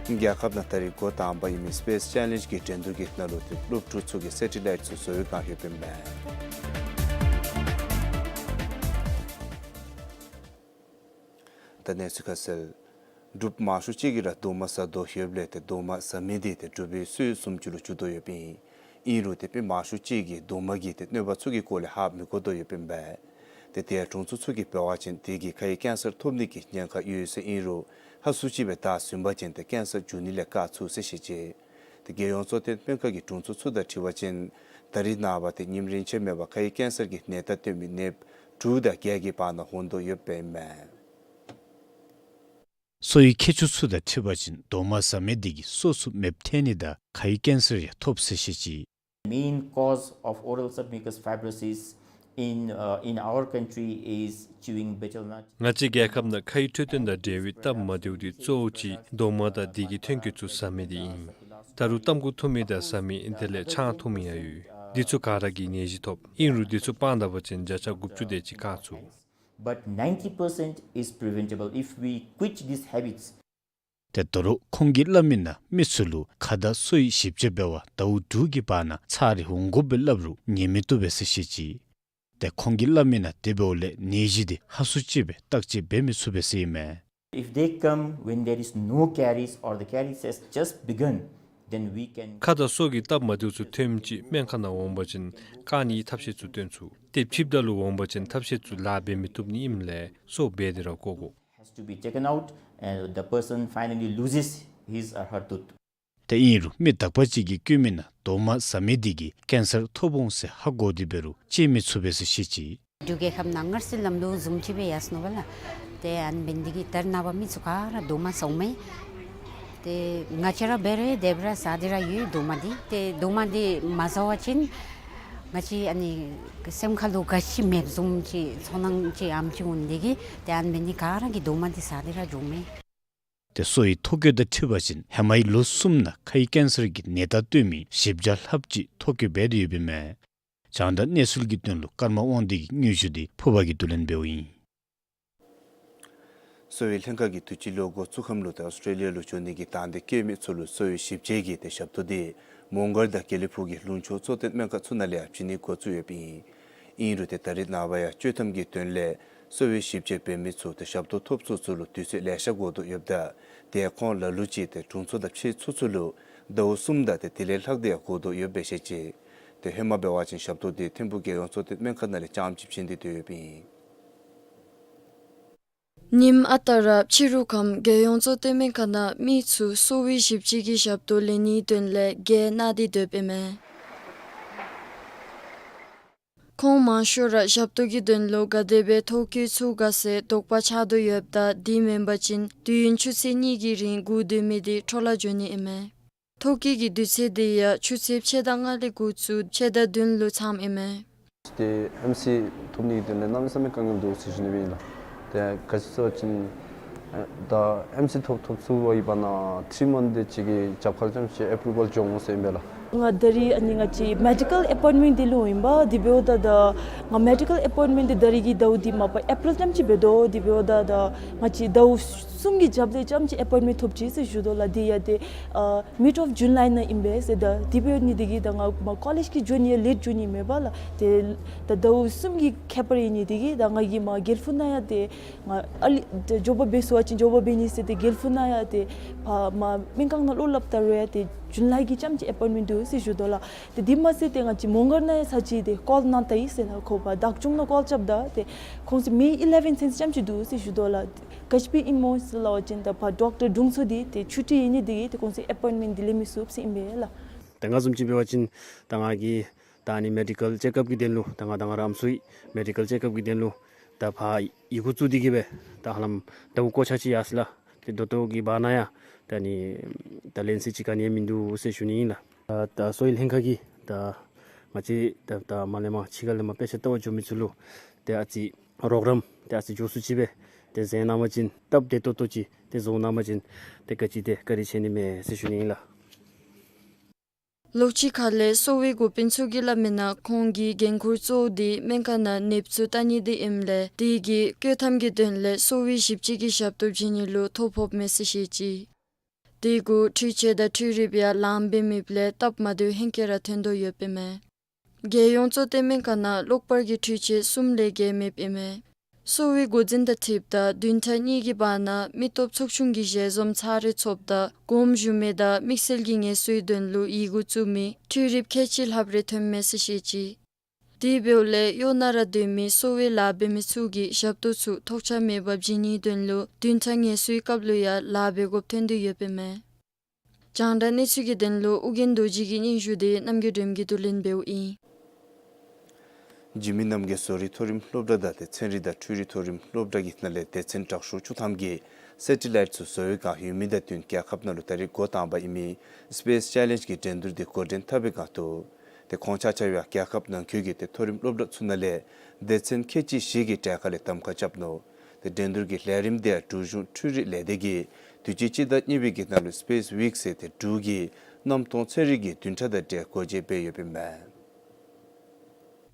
རྒྱལ་ཁབ་ནང་ད་རིས་འགོ་དང་པ་ཨིན་མི་སི་པེསི་ཅེ་ལེནཇི་གི་འགྲན་བསྡུར་གྱི་ནང་ལུ་ཏེ་སློབ་ཕྲུག་ཚུ་གིས་སེ་ཊི་ལའིཊ་ཚུ་བཟོ་བའི་བསྒང་ཡོདཔ་ཨིན་པས། ད་གནས་ཚུལ་ཁ་གསལ། འབྲུགཔ་མང་ཤོས་ཅིག་གིས་ར་རྡོག་མ་ཟ་དོ་ཡོདཔ་ལས་ཏེ་རྡོག་མ་ཟ་མི་འདི་ཏེ་འབྲུག་པའི་སྲོལ་བཟུམ་ཅིག་ལུ་གྱུར་དོ་ཡོདཔ་ཨིན། ཨིན་རུང་ཏེ་མི་མང་ཤོས་ཅིག་གིས་རྡོག་མ་གི་ཏེ་གནོད་པ་ཚུ་གི་སྐོར་ལས་ཧ་མི་གོ་དོ་ཡོདཔ་ཨིན་པས། ཏེ་ཏེ་དྲུང་འཚོ་ཚུ་གིས་འབད་བ་ཅིན་དེ་གིས་ཁའི་ཀེན་སར་ཐོབ་ནི་གི་ཉེན་ཁ་ཡོད་ཟེར་ཨིན་རུང་ཧ་སུ་ཅིག་སྦེ་བདའ་ཟུན་པ་ཅིན་ཏེ་ཀེན་སར་འབྱུང་ནི་ལས་བཀག་ཚུགས་ཟེར་བཤད་ཅི། ཏེ་རྒྱལ་ཡོངས་གཙོ་བསྟེན་སྨན་ཁང་གི་དྲུང་འཚོ་ཚུ་དང་འཁྲིལ་བ་ཅིན་ད་རིས་ནངས་པ་ཏེ་ཉིནམ་རེ་ཆད་མེད་པར་ཁའི་ཀེན་སར་གྱི་ནད་རྟགས་སྟོན་མི་ནདཔ་དྲུག་དང་བརྒྱད་ཀྱི་བར་ན་འོང་དོ་ཡོདཔ་ཨིན་མས། གསོ་བའི་མཁས་མཆོག་ཚུ་དང་འཁྲིལ་བ་ཅིན་རྡོག་མ་ཟ་མི་འདི་གིས་སོ་སོ་མེདཔ་ཐལ་ནི་དང་ཁའི་ཀེན་སར་ཡང་ཐོབ་ཟེར་བཤད་ཅི། Main cause of oral submucous fibrosis in, uh, in our country is chewing betel nut. ང་བཅས་རྒྱལ་ཁབ་ནང་ཁའི་འཕྲོད་བསྟེན་དང་འབྲེལ་བའི་སྟབས་མ་བདེཝ་འདི་གཙོ་བོ་ཅིག་རྡོག་མ་དང་དེ་གི་ཐོན་སྐྱེད་ཚུ་ཟ་མི་འདི་ཨིན། ད་རུང་ཏམ་ཁུ་འཐུང་མི་དང་ཟ་མི་དེ་ལས་ཆང་འཐུང་མི་ཡང་ཡོད། འདི་ཚུ་ག་ར་གིས་ནད་གཞི་ཐོབ། ཨིན་རུང་འདི་ཚུ་སྤང་ད་པ་ཅིན་བརྒྱ་ཆ་དགུ་བཅུ་དེ་ཅིག་བཀག་ཚུགས། But ninety percent is preventable if we quit these habits. ཏེ་ད་རུང་ཁོང་གིས་སླབ་མི་ནང་མི་ཚུ་ལུ་ཁ་དང་སོ་ཡི་ཞིབ་དཔྱད་འབད་བར་ཟླཝ་དྲུག་གི་བར་ན་ཚར་རེ་འོང་དགོ་པས་སླབ་རུང་ཉན་མི་བཏུབ་པས་ཟེར་བཤད་ཅི། ཏེ་ཁོང་གིས་སླབ་མི་ནང་དེ་འབདཝ་ལས་ནད་གཞི་འདི་ཧ་སུ་ཅིག་སྦེ་བརྟག་དཔྱད་འབད་མི་ཚུགས་པས་ཟེར་ཨིན་མས། If they come when there is no caries or the caries has just begun, Then we can ཁ་དང་སོ་གི་སྟབས་མ་བདེཝ་ཚུ་ཐོནམ་ཅིག་སྨན་ཁང་ནང་འོང་པ་ཅིན་བཀག་ནིའི་ཐབས་ཤེས་ཚུ་སྟོན་ཚུགས། ཏེ་ཕྱིསཔ་ད་ལུ་འོང་པ་ཅིན་ཐབས་ཤེས་ཚུ་ལཱ་འབད་མི་བཏུབ་ནི་ཨིནམ་ལས་སོ་འབད་དེ་ར་བཀོ་དགོ། Has to be taken out and the person finally loses his or her tooth. ཏེ་ཨིན་རུང་མི་དག་པ་ཅིག་གིས་བཀོད་མི་ནང་རྡོག་མ་ཟ་མི་འདི་གིས་ཀེན་སར་ཐོབ་འོང་ཟེར་ཧ་གོ་སྟེ་འབད་རུང་བཅད་མི་ཚུགས་པས་ཟེར་བཤད་ཅི། འབྲུག་རྒྱལ་ཁབ་ནང་སྔར་སྲོལ་ལམ་ལུགས་བཟུམ་ཅིག་སྦེ་ཡར་སོང་ནུག་པ་ལགས། ཏེ་ཨ་ནི་འབད་ནི་འདི་གིས་ད་རེས་ནངས་པ་མི་ཚུ་ག་ར་རྡོག་མ་ཟཝ་མས། ཏེ་ང་བཅས་ར་འབད་རུང་དེ་སྦེ་ར་ཟ་སྟེ་ར་ཡོད་རྡོག་མ་འདི། ཏེ་རྡོག་མ་འདི་མ་ཟ་བ་ཅིན་ང་བཅས་ཨ་ནི་སེམས་ཁ་ལུ་ག་ཅི་མེདཔ་བཟུམ་ཅིག་ཚོར་སྣང་ཅིག་ཨ་ནེམ་ཅིག་འོང་ནི་འདི་གིས་ཏེ་ཨ་ནི་འབད་ནི་ག་ར་གིས་རྡོག་མ་འདི་ཟ་སྟེ་ར་འགྱོཝ་མས། ཏེ་སོའི་ཐོ་བཀོད་དང་འཁྲིལ་བ་ཅིན་ཧེ་མའི་ལོ་གསུམ་ནང་ཁའི་ཀེན་སར་གྱི་ནད་རྟགས་སྟོན་མི་བཞི་བརྒྱ་ལྷགཔ་ཅིག་ཐོ་བཀོད་འབད་དེ་ཡོདཔ་ཨིན་མས། རྒྱང་བསྒྲགས་གནས་ཚུལ་གྱི་དོན་ལུ་ཀརྨ་དབང་འདུས་ཀྱི་སྙན་ཞུ་འདི་ཕུརཔ་གིས་བསྡུ་ལེན་འབདཝ་ཨིན། གསོ་བའི་ལྷན་ཁག་གིས་དུས་ཅི་ལོ་འགོ་བཙུགས་ཁམས་ལུ་ཏེ་ཨོསི་ཊེ་ལི་ཡ་ལུ་འགྱོ་ནི་གི་དང་འདོད་བསྐྱེད་མི་ཚུ་ལུ་གསོ་བའི་ཞིབ་དཔྱད་ཀྱི་ཏེ་ཞབས་ཏོག་འདི་མོང་སྒར་དང་དགེ་ལེགས་ཕུག་གི་ལུང་ཕྱོགས་གཙོ་བསྟེན་སྨན་ཁང་ཚུ་ནང་ལས་ཡང་བྱིན་ནི་འགོ་བཙུགས་ཡོདཔ་ཨིན། ཨིན་རུང་ཏེ་ད་རེས་ནངས་པ་ཡང་བཅོས་ཐམ་གྱི་དོན་ལས་གསོ་བའི་ཞིབ་དཔྱད་འབད་མི་ཚུ་ཏེ་ཞབས་ཏོག་ཐོབ་ཚུགས་ཚུ་ལུ་དུས་ཚོད་ལེ་ཤ་འགོར་དོ་ཡོདཔ་ད་ཏེ་ཁོང་ལ་ལུ་ཅིག་ཏེ་དྲུང་འཚོ་དང་ཕྱད་ཚུགས་ཚུགས་ལུ་ཟླཝ་གསུམ་དང་ཏེ་དེ་ལས་ལྷག་སྟེ་ཡང་འགོར་དོ་ཡོདཔ་སྦེ་བཤད་ཅི། ཏེ་ཧེ་མ་འབད་བ་ཅིན་ཞབས་ཏོག་འདི་ཐིམ་ཕུག་རྒྱལ་ཡོངས་གཙོ་བསྟེན་སྨན་ཁང་ནང་ལས་རྐྱངམ་ཅིག་བྱིན་ཏེ་སྡོད་ཡོདཔ་ཨིན། ཉིནམ་ཨ་རྟག་ར་ཕྱི་རུ་ཁམས་རྒྱལ་ཡོངས་གཙོ་བསྟེན་སྨན་ཁང་ནང་མི་ཚུ་གསོ་བའི་ཞིབ་དཔྱད་ཀྱི་ཞབས་ཏོག་ལེན་ནིའི་དོན་ལས་བརྒལ་གནང་སྟེ་སྡོདཔ་ཨིན་མས། ཁོང་མང་ཤོས་ར་ཞབས་ཏོག་གི་དོན་ལུ་ག་དེ་སྦེ་ཐོ་བཀོད་ཚུགས་ག་ཟེར་དོགས་པ་ཆགས་དོ་ཡོདཔ་ད་དེ་མེན་པ་ཅིན་དུས་ཡུན་ཆུ་ཚོད་གཉིས་ཀྱི་རིང་སྒུག་སྡོད་མི་འདི་འཕྲོ་བརླག་འགྱོ་ནི་ཨིན་མས། ཐོ་བཀོད་ཀྱི་དུས་ཚོད་འདི་ཡང་ཆུ་ཚོད་ཕྱེད་དང་ལྔ་ལས་འགོ་བཙུགས་ཕྱེད་དང་བདུན་ལུ་མཚམས་ཨིན་མས། ཏེ་ཨེམ་སི་ཐོབ་ནི་གི་དོན་ལས་གནམ་མེད་ས་མེད་དཀའ་ངལ་འདུག་ཟེར་ཞུ་ནི་སྦེ་ཨིན་ལགས། ཏེ་ག་ཅི་ཟེར་བ་ཅིན་ད་ཨེམ་སི་ཐོབ་ཐོབ་ཚུགས་པའི་བར་ན་ཐི་རི་མནཐ་དེ་ཅིག་གི་རྒྱབ་ཁར་རྐྱངམ་ཅིག་ཨེ་པུ་རུ་བཱལ་འབྱུང་འོང་ཟེར་ཨིན་པས་ལགས། ང་ད་རིས་ཨ་ནི་ང་བཅས་མེ་ཌི་ཀལ་ཨེ་པོའིནཊ་མེནཊ་འདི་ལུ་ཨིན་པས། དེ་འབདཝ་ད་ད་ང་མེ་ཌི་ཀལ་ཨེ་པོའིནཊ་མེནཊ་འདི་ད་རིས་ཀྱི་ཟླཝ་འདི་མ་པ་ཨེ་པི་རིལ་ཙམ་ཅིག་འབད་དོ། དེ་འབདཝ་ད་ད་ང་བཅས་ཟླཝ་གསུམ་གྱི་རྒྱབ་ལས་རྐྱངམ་ཅིག་ཨེ་པོའིནཊ་མེནཊ་ཐོབ་ཅི་ཟེར་ཞུ་དོ་ལགས། དེ་ཡང་ཏེ་ཨ་མིཌ་ཨོཕ་ཇུ་ལའི་ནང་ཨིན་པས་ཟེར། ད་དེ་འབད་ནི་འདི་གིས་ད་ང་མ་ཀོ་ལེཇ་གི་འགྱོ་ནི་ཡང་ལེཊ་འགྱོ་ནི་མེད་པས་ལགས། ཏེ་ད་ཟླཝ་གསུམ་གྱི་ཁྱད་པར་ཨིན་ནི་འདི་གིས་ད་ང་གིས་མ་དགེ་ལེགས་ཕུག་ནང་ཡང་ཏེ་ང་ཨ་ལི་ཏེ་འགྱོ་བ་འབད་ཚུགས་པ་ཅིན་འགྱོ་བ་འབད་ནི་ཟེར་ཏེ་དགེ་ལེགས་ཕུག་ནང་ཡང་ཏེ་ཕར་མ་སྨན་ཁང་ནང་བློ་སླབ་ད་རུང་ཡང་ཏེ་ཇུ་ལའི་གི་རྐྱངམ་ཅིག་ཨེ་པོའིནཊ་མེནཊ་འདུག་ཟེར་ཞུ་དོ་ལགས། ཏེ་དེ་མ་ཚད་ཏེ་ང་བཅས་མོང་སྒར་ནང་ཡང་ཚར་ཅིག་ཏེ་ཀོལ་གནང་ད་ཡི་ཟེར་ལགས། ཁོ་པ་བདག་སྐྱོང་ནང་ཀོལ་རྐྱབ་ད་ཏེ་ཁོང་ཚུ་མེ་ཨི་ལེ་བཱན་ཚུན་ཚོད་རྐྱངམ་ཅིག་འདུག་ཟེར་ཞུ་དོ་ལགས། ག་ཅི་སྦེ་ཨིན་མོ་ཟེར་སླབ་པ་ཅིན་ད་ཕར་ཌོག་ཊར་དྲུང་འཚོ་འདི་ཏེ་ཆུ་ཊི་ཨིན་ནི་འདི་གིས་ཏེ་ཁོང་ཚུ་ཨེ་པོའིནཊ་མེནཊ་འདི་ལེན་མི་ཚུགས་ཟེར་ཨིན་པས་ལགས། ད་ང་བཟུམ་ཅིག་འབད་བ་ཅིན་ད་ང་གིས་ད་ཨ་ནི་མེ་ཌི་ཀལ་ཅེཀ་ཨཔ་གི་དོན་ལུ་ད་ང་དང་ང་རའི་ཨམ་སྲུའི་མེ་ཌི་ཀལ་ཅེཀ་ཨཔ་གི་དོན་ལུ་ད་ཕར་ཡི་གུ་བཙུགས་ཏེ་གི་སྦེ་ད་ཧ་ལམ་ཟླཝ་འགོ་ཆ་ཅིག་ཡར་སོ་ཡི་ལགས། ཏེ་ད་ལྟོ་གི་བར་ན་ཡང་ད་ཨ་ནི་ད་ལན་གསལ་ཅིག་ག་ནི་ཡང་མིན་འདུག་ཟེར་ཞུ་ནི་ཨིན་ལགས། ད་ད་གསོ་བའི་ལྷན་ཁག་གིས་ད་ང་བཅས་ད་ད་མར་ལས་མར་ཕྱི་ཁ་ལས་མར་དཔེ་ཆ་ལྟ་བར་འགྱོ་མི་ཚུ་ལུ་ཏེ་ཨ་ཙི་རོགས་རམ་ཏེ་ཨ་ཙི་མགྱོགས་སུ་ཅིག་སྦེ་ཏེ་མཛད་གནང་པ་ཅིན་སྟབས་བདེ་ཏོག་ཏོ་ཅིག་ཏེ་བཟོ་གནང་པ་ཅིན་ཏེ་ག་ཅི་ཏེ་བཀའ་དྲིན་ཆེ་ནི་མས་ཟེར་ཞུ་ནི་ཨིན་ལགས། ལོགས་ཅིག་ཁ་ལས་གསོ་བའི་འགོ་དཔོན་ཚུ་གིས་སླབ་མི་ནང་ཁོང་གི་འགན་ཁུར་གཙོ་བོ་འདི་སྨན་ཁང་ནང་ནདཔ་ཚུ་བལྟ་ནི་འདི་ཨིནམ་ལས་དེ་གིས་བཀོད་ཐམ་གྱི་དོན་ལས་གསོ་བའི་ཞིབ་དཔྱད་ཀྱི་ཞབས་ཏོག་བྱིན་ནི་ལུ་ཐོ་ཕོགཔ་མས་ཟེར་བཤད་ཅི། དེ་གུ་འཕྲུལ་ཆས་དང་འཕྲུལ་རིགཔ་ཡང་ལངམ་སྦེ་མེདཔ་ལས་སྟབས་མ་བདེཝ་ཧེང་སྐལ་ར་ཐོན་དོ་ཡོདཔ་ཨིན་མས། རྒྱལ་ཡོངས་གཙོ་བསྟེན་སྨན་ཁང་ནང་གློག་པར་གྱི་འཕྲུལ་ཆས་གསུམ་ལས་བརྒལ་མེདཔ་ཨིན་མས། གསོ་བའི་འགོ་འཛིན་དང་འཁྲིལཝ་ད་བདུན་ཕྲག་གཉིས་ཀྱི་བར་ན་མི་སྟོབས་ཚོགས་ཆུང་གི་ཞལ་འཛོམས་ཚར་རེ་ཚོགསཔ་ད་དགོངསམ་ཞུ་མི་དང་དམིགས་བསལ་གྱི་ངལ་གསོའི་དོན་ལུ་ཡི་གུ་བཙུགས་མི་འཕྲུལ་རིགཔ་ཁལ་གཅིག་ལྷགཔ་རེ་ཐོནམ་མས་ཟེར་བཤད་ཅི། དེ་འབདཝ་ལས་གཡོག་ནང་ར་སྡོད་མི་གསོ་བའི་ལཱ་འབད་མི་ཚུ་གི་ཞབས་ཏོག་ཚུ་ཐོགས་ཆགས་མེད་པར་བྱིན་ནིའི་དོན་ལུ་བདུན་ཕྲག་ངལ་གསོའི་སྐབས་ལུ་ཡང་ལཱ་འབད་དགོཔ་ཐོན་དོ་ཡོདཔ་ཨིན་མས། རྒྱང་བསྒྲགས་གནས་ཚུལ་གྱི་དོན་ལུ་ཨོ་རྒྱན་རྡོ་རྗེ་གི་སྙན་ཞུ་འདི་རྣམ་རྒྱལ་སྒྲོལམ་གྱིས་བསྡུ་ལེན་འབདཝ་ཨིན། འཇིགས་མེད་རྣམ་རྒྱལ་བཟོ་རིག་མཐོ་རིམ་སློབ་གྲྭ་དང་ཏེ་ཚན་རིག་དང་འཕྲུལ་རིག་མཐོ་རིམ་སློབ་གྲྭ་གི་ནང་ལས་སྡེ་ཚན་དྲག་ཤོས་བཅུ་ཐམ་གྱིས་སེ་ཊི་ལའིཊ་ཚུ་བཟོ་བའི་སྒང་ཡོད་མི་དང་བསྟུན་རྒྱལ་ཁབ་ནང་ལུ་ད་རེས་འགོ་དང་པ་ཨིན་མི་སི་པེསི་ཅེ་ལེནཇ་གི་འགྲན་བསྡུར་འདི་འགོ་འདྲེན་འཐབ་པའི་སྒང་དུ་ཏེ་ཁོང་ཆ་ཁྱབ་ཡང་རྒྱལ་ཁབ་ནང་འཁོད་ཀྱི་ཏེ་མཐོ་རིམ་སློབ་གྲྭ་ཚུ་ནང་ལས་སྡེ་ཚན་ཁལ་གཅིག་བཞི་གི་གྲལ་ཁ་ལས་གདམ་ཁ་རྐྱབ་ནུག། ཏེ་འགྲན་བསྡུར་གྱི་ལས་རིམ་འདི་ཡང་འབྲུག་གཞུང་འཕྲུལ་རིག་ལས་སྡེ་གིས་དུས་ཅི་སྤྱི་ཟླ་གཉིས་པའི་གི་ནང་ལུ་སི་པེསི་ཝིཀ་ཟེར་ཏེ་འབྲུག་གི་གནམ་སྟོང་ཚན་རིག་གི་བདུན་ཕྲག་དང་འབྲེལ་སྒོ་འབྱེད་འབད་ཡོདཔ་ཨིན་མས།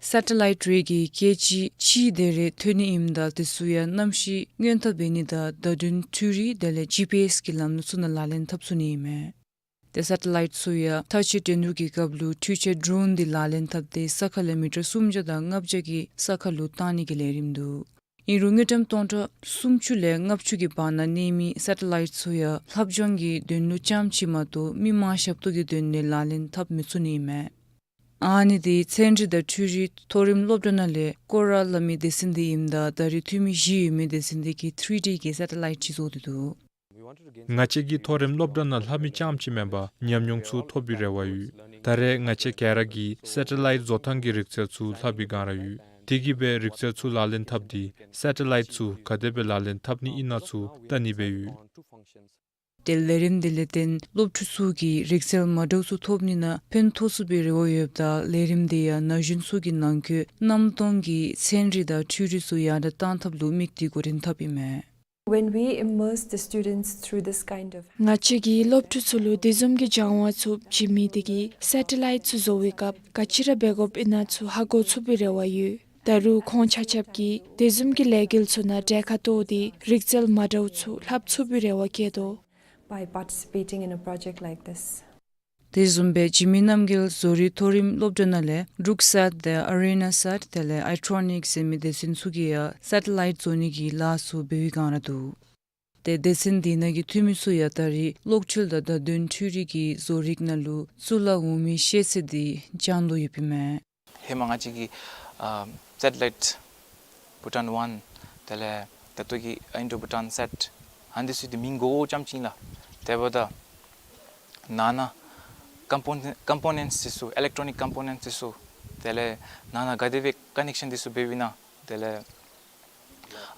སེ་ཊི་ལའིཊ་རེ་གིས་ཀེ་ཇི་གཅིག་དེ་རེ་ཐོན་ནི་ཨིནམ་ད་དེ་ཚུ་ཡང་གནམ་གཤིས་སྔོན་བརྡ་འབད་ནི་དང་བརྡ་དོན་འཕྲུལ་རིག་དེ་ལས་ཇི་པི་ཨེསི་གི་ལམ་ལུགས་ཚུ་ནང་ལག་ལེན་འཐབ་ཚུགས་ནི་ཨིན་མས། ཏེ་སེ་ཊི་ལའིཊ་ཚུ་ཡང་མཐའ་དཔྱད་འགྲན་བསྡུར་གྱི་སྐབས་ལུ་འཕྲུལ་ཆས་ཌོ་རོན་འདི་ལག་ལེན་འཐབ་སྟེ་ས་ཁ་ལས་མི་ཊར་སུམ་བརྒྱ་དང་ལྔ་བརྒྱ་གི་ས་ཁ་ལུ་བཏང་ནི་གི་ལས་རིམ་འདུག། ཨིན་རུང་དངུལ་ཀྲམ་སྟོང་ཕྲག་སུམ་ཅུ་ལས་ལྔ་བཅུ་གི་བར་ན་གནས་མི་སེ་ཊི་ལའིཊ་ཚུ་ཡང་ལྷབ་སྦྱང་གི་དོན་ལུ་རྐྱངམ་ཅིག་མ་གཏོགས་མི་མང་ཞབས་ཏོག་གི་དོན་ལས་ལག་ལེན་འཐབ་མི་ཚུགས་ནི་ཨིན་མས། ཨ་ནི་འདི་ཚན་རིག་དང་འཕྲུལ་རིག་མཐོ་རིམ་སློབ་གྲྭ་ནང་ལས་ཀོ་ར་སླབ་མི་སྡེ་ཚན་འདི་ཨིནམ་ད་ད་རེས་འཐུས་མི་བཞི་ཡོད་མི་སྡེ་ཚན་འདི་གིས་ཐི་རི་ཌི་གི་སེ་ཊི་ལའིཊ་ཅིག་བཟོ་སྟེ་འདུག། ང་བཅས་ཀྱི་མཐོ་རིམ་སློབ་གྲྭ་ནང་ལྷབ་མི་རྐྱངམ་ཅིག་མེན་པར་ཉམས་མྱོང་ཚུ་ཐོབ་པའི་རེ་བ་ཡོད། ད་རེས་ང་བཅས་ག་ར་གིས་སེ་ཊི་ལའིཊ་བཟོ་ཐངས་ཀྱི་རིག་རྩལ་ཚུ་ལྷབ་པའི་སྒང་ར་ཡོད། དེ་གིས་སྦེ་རིག་རྩལ་ཚུ་ལག་ལེན་འཐབ་སྟེ་སེ་ཊི་ལའིཊ་ཚུ་ག་དེ་སྦེ་ལག་ལེན་འཐབ་ནི་ཨིན་ན་ཚུ་བལྟ་ནི་སྦེ་ཡོད། ཏེ་ལས་རིམ་འདི་ལས་བརྟེན་སློབ་ཕྲུག་ཚུ་གིས་རིག་རྩལ་མ་འདྲཝ་ཚུ་ཐོབ་ནི་ནང་ཕན་ཐོགས་ཚུགས་པའི་རེ་བ་ཡོདཔ་ད་ལས་རིམ་འདི་ཡང་ན་གཞོན་ཚུ་གི་ནང་འཁོད་གནམ་སྟོང་གི་ཚན་རིག་དང་འཕྲུལ་རིག་ཚུ་ཡར་དྲག་གཏང་ཐབས་ལུ་དམིགས་ཏེ་འགོ་འདྲེན་འཐབ་ཨིན་མས། When we immerse the students through this kind of ང་བཅས་ཀྱིས་སློབ་ཕྲུག་ཚུ་ལུ་དེ་བཟུམ་གྱི་སྦྱང་བ་ཚུ་བྱིན་མི་དེ་གིས་སེ་ཊི་ལའིཊ་ཚུ་བཟོ་བའི་སྐབས་ག་ཅི་ར་འབད་དགོཔ་ཨིན་ན་ཚུ་ཧ་གོ་ཚུགས་པའི་རེ་བ་ཡོད། ད་རུང་ཁོང་ཆ་ཁྱབ་ཀྱིས་དེ་བཟུམ་གྱི་ལས་འགུལ་ཚུ་ནང་གྲལ་ཁར་གཏོགས་ཏེ་རིག་རྩལ་མ་འདྲཝ་ཚུ་ལྷབ་ཚུགས་པའི་རེ་བ་བསྐྱེད་དོ། By participating in a project like this. དེ་བཟུམ་སྦེ་འཇིགས་མེད་རྣམ་རྒྱལ་བཟོ་རིག་མཐོ་རིམ་སློབ་གྲྭ་ནང་ལས་འབྲུག་སེཊ་དང་ཨ་རེ་ན་སེཊ་དེ་ལས་ཨའི་ཊོ་ནིཀ་ཟེར་མི་སྡེ་ཚན་ཚུ་གིས་ཡང་སེ་ཊི་ལའིཊ་བཟོ་ནི་གི་ལཱ་ཚུ་འབད་བའི་སྒང་ར་འདུག། ཏེ་སྡེ་ཚན་འདི་ནང་གི་འཐུས་མི་ཚུ་ཡང་ད་རེས་གློག་འཕྲུལ་དང་བརྡ་དོན་འཕྲུལ་རིག་གི་བཟོ་རིག་ནང་ལུ་གཙུག་ལག་འོག་མའི་ཤེས་ཚད་འདི་སྦྱང་དོ་ཡོདཔ་ཨིན་མས། ཧེ་མ་ང་བཅས་ཀྱིས་ཨ་སེ་ཊི་ལའིཊ་བྷུ་ཊཱན་ཝན་དེ་ལས་ད་ལྟོ་གི་ཨིན་ཌོ་བྷུ་ཊཱན་སེཊ་ཨ་ནི་ཚུ་འདི་མིང་གོ་གོཝ་ཙམ་ཅིག་ལགས། དེ་འབདཝ་ད་ནང་ན་ཀམ་པོ་ནེནཊ་ཀམ་པོ་ནེནཊ་འདི་ཚུ་ཨི་ལེག་ཊོ་ནིཀ་ཀམ་པོ་ནེནཊ་འདི་ཚུ་དེ་ལས་ནང་ན་ག་དེ་སྦེ་ཀ་ནེཀ་ཤཱན་འདི་ཚུ་འབདཝ་ཨིན་ན་དེ་ལས་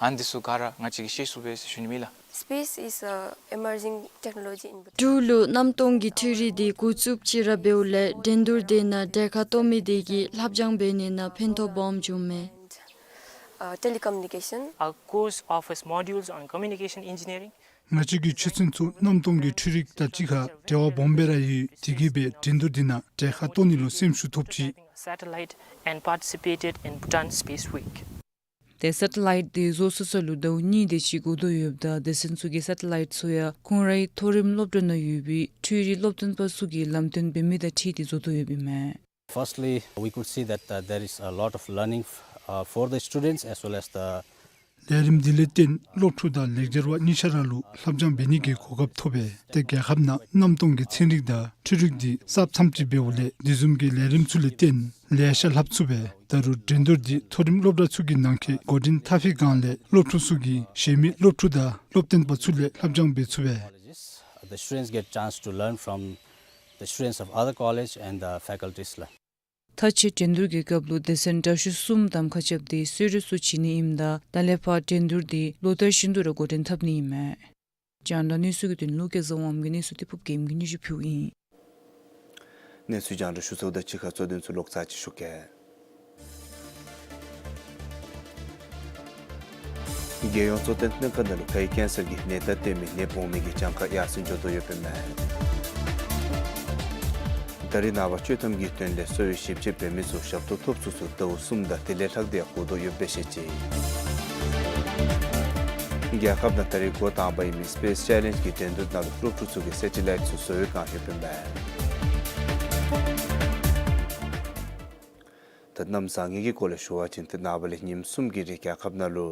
ཨ་ནི་འདི་ཚུ་ག་ར་ང་བཅས་ཀྱིས་ཤེས་ཚུགས་པས་ཟེར་ཞུ་ནི་ཨིན་ལགས། Space is a emerging technology in Bhutan. འབྲུག་ལུ་གནམ་སྟོང་གི་འཕྲུལ་རིག་འདི་འགོ་བཙུགསཔ་ཅིག་ར་འབདཝ་ལས་འགྲན་བསྡུར་འདི་ནང་གྲལ་ཁར་གཏོགས་མི་དེ་གིས་ལྷབ་སྦྱང་འབད་ནི་ནང་ཕན་ཐོགས་སྦོམ་བྱུངམ་མས། Uh, telecommunication. Our course offers modules on communication engineering. ང་བཅས་ཀྱི་ཆོས་ཚན་ཚུ་གནམ་སྟོང་གི་འཕྲུལ་རིག་དང་གཅིག་ཁར་འབྲེལ་བ་སྦོམ་སྦེ་ར་ཡོད། དེ་གིས་སྦེ་འགྲན་བསྡུར་འདི་ནང་གྲལ་ཁར་གཏོགས་ནི་ལུ་སེམས་ཤུགས་ཐོབ་ཅི། Satellite and participated in Bhutan Space Week. ཏེ་སེ་ཊི་ལའིཊ་འདི་བཟོ་ཚུགས་ས་ལུ་ཟླཝ་གཉིས་དེ་ཅིག་འགོར་དོ་ཡོདཔ་ད་སྡེ་ཚན་ཚུ་གིས་སེ་ཊི་ལའིཊ་ཚུ་ཡང་ཁོང་རའི་མཐོ་རིམ་སློབ་གྲྭ་ནང་ཡོད་པའི་འཕྲུལ་རིག་སློབ་སྟོན་པ་ཚུ་གིས་ལམ་སྟོན་འབད་མི་དང་འཁྲིལ་ཏེ་བཟོ་དོ་ཡོདཔ་ཨིན་མས། Firstly, we could see that, uh, there is a lot of learning, uh, for the students as well as the ལས་རིམ་འདི་ལས་བརྟེན་སློབ་ཕྲུག་དང་ལེགས་སྦྱར་བ་གཉིས་ཆ་ར་ལུ་ལྷབ་སྦྱང་འབད་ནི་གི་གོ་སྐབས་ཐོབ་པས། ཏེ་རྒྱལ་ཁབ་ནང་གནམ་སྟོང་གི་ཚན་རིག་དང་འཕྲུལ་རིག་འདི་གསརཔ་ཙམ་ཅིག་འབདཝ་ལས་དེ་བཟུམ་གྱི་ལས་རིམ་ཚུ་ལས་བརྟེན་ལེ་ཤ་ལྷབ་ཚུགས་པས། ད་རུང་འགྲན་བསྡུར་འདི་མཐོ་རིམ་སློབ་གྲྭ་ཚུ་གི་ནང་འཁོད་འགོ་འདྲེན་འཐབ་པའི་སྒང་ལས་སློབ་ཕྲུག་ཚུ་གིས་གཞན་མི་སློབ་ཕྲུག་དང་སློབ་སྟོན་པ་ཚུ་ལས་ལྷབ་སྦྱང་འབད་ཚུགས་པས། The students get chance to learn from the students of other college and the faculties ལགས། ད་ཅི་འགྲན་བསྡུར་གྱི་སྐབས་ལུ་སྡེ་ཚན་དྲག་ཤོས་གསུམ་གདམ་ཁ་རྐྱབ་སྟེ་གསོལ་རས་ཚུ་བྱིན་ནི་ཨིནམ་ད་ད་ལས་ཕར་འགྲན་བསྡུར་འདི་ལོ་ལྟར་བཞིན་དུ་ར་འགོ་འདྲེན་འཐབ་ནི་ཨིན་མས། རྒྱང་བསྒྲགས་གནས་ཚུལ་གྱི་དོན་ལུ་སྐལ་བཟང་དབངམོ་གིས་གནས་ཚུལ་འདི་ཕུབ་རྒྱལམོ་གིས་སྙན་ཞུ་ཕུལཝ་ཨིན། གནས་ཚུལ་རྒྱང་བསྒྲགས་ཞུ་ཚརཝ་དང་གཅིག་ཁར་གཙོ་དོན་ཚུ་ལོག་ཚར་ཅིག་ཞུ་གེ། རྒྱལ་ཡོངས་གཙོ་བསྟེན་སྨན་ཁང་ནང་ལུ་ཁའི་ཀེན་སར་གྱི་ནད་རྟགས་སྟོན་མི་ནད་ཕོག་མི་གི་གྱངས་ཁ་ཡར་སེང་འགྱོ་དོ་ཡོདཔ་ཨིན་མས། ད་རེས་ནངས་པ་ཆོག་ཐམ་གྱི་དོན་ལས་གསོ་བའི་ཞིབ་དཔྱད་འབད་མི་ཚུ་ཞབས་ཏོག་ཐོབ་ཚུགས་ཚུགས་ཟླཝ་གསུམ་དང་དེ་ལས་ལྷག་སྟེ་ཡང་འགོར་དོ་ཡོདཔ་སྦེ་བཤད་ཅི། རྒྱལ་ཁབ་ནང་ད་རེས་འགོ་དང་པ་ཨིན་མི་སི་པེསི་ཅེ་ལེནཇ་གི་འགྲན་བསྡུར་ནང་ལུ་སློབ་ཕྲུག་ཚུ་གིས་སེ་ཊི་ལའིཊ་ཚུ་བཟོ་བའི་སྒང་ཡོདཔ་ཨིན་མས། ད་གནམ་བཟང་ངན་གྱི་སྐོར་ལས་ཞུ་བ་ཅིན་ཏེ་ནངས་པ་ལས་ཉིནམ་གསུམ་གྱི་རིང་རྒྱལ་ཁབ་ནང་ལུ་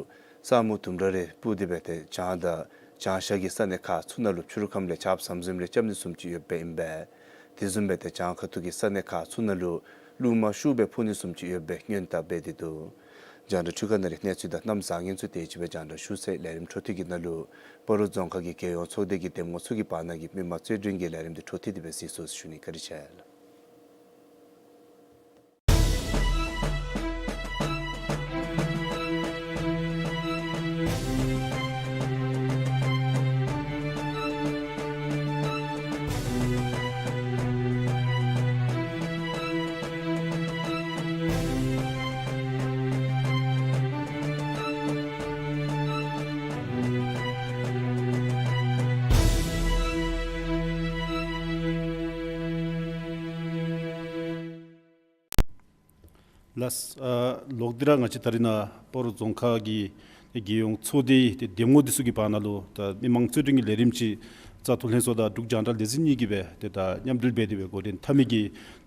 ས་སྨུག་དུམ་གྲ་རེ་སྤུབས་ཏེ་སྦེ་ཏེ་བྱང་དང་བྱང་ཤར་གྱི་ས་གནས་ཁག་ཚུ་ནང་ལུ་ཕྱི་རུ་ཁམས་ལས་ཆརཔ་ཟམ་ཟིམ་རེ་རྐྱབ་ནི་བཟུམ་ཅིག་ཡོདཔ་ཨིན་པས། དེ་བཟུམ་སྦེ་ཏེ་བྱང་ཁ་ཐུག་གི་ས་གནས་ཁག་ཚུ་ནང་ལུ་རླུང་མ་ཤུགས་སྦེ་འཕུ་ནི་བཟུམ་ཅིག་ཡོདཔ་སྦེ་སྔོན་དཔག་འབད་དེ་འདུག། རྒྱང་བསྒྲགས་འཕྲུལ་ཁང་ནང་རའི་གནས་ཚུལ་དང་གནམ་བཟང་ངན་ཚུ་དེ་ཅིག་སྦེ་རྒྱང་བསྒྲགས་ཞུ་ཚར། ལས་རིམ་འཕྲོ་མཐུད་ཀྱི་ནང་ལུ་སྤ་རོ་རྫོང་ཁག་གི་རྒྱལ་ཡོངས་ཚོགས་སྡེ་གི་འདེམས་ངོ་ཚུ་གི་བར་ན་གི་མི་མང་རྩོད་འགྲན་གྱི་ལས་རིམ་འདི་འཕྲོ་མཐུད་དེ་སྦེ་གཟིགས་ཚུགས་ཟེར་ཞུ་ནི། བཀའ་དྲིན་ཆེ་ལགས། ལགས། ཨ་ལོག་སྟེ་ར་ང་བཅས་ད་རིས་ནཱ་སྤ་རོ་རྫོང་ཁག་གི་རྒྱལ་ཡོངས་ཚོགས་སྡེའི་ཏེ་འདེམས་ངོ་འདི་ཚུ་གི་བར་ན་ལུ་ད་མི་མང་རྩོད་འགྲན་གྱི་ལས་རིམ་ཅིག་བཙག་འཐུ་ལྷན་ཚོགས་དང་འབྲུག་རྒྱང་བསྒྲགས་ལས་འཛིན་གཉིས་ཀྱིས་སྦེ་ཏེ་ད་མཉམ་འབྲེལ་འབད་དེ་སྦེ་འགོ་འདྲེན་འཐབ་མི་གི་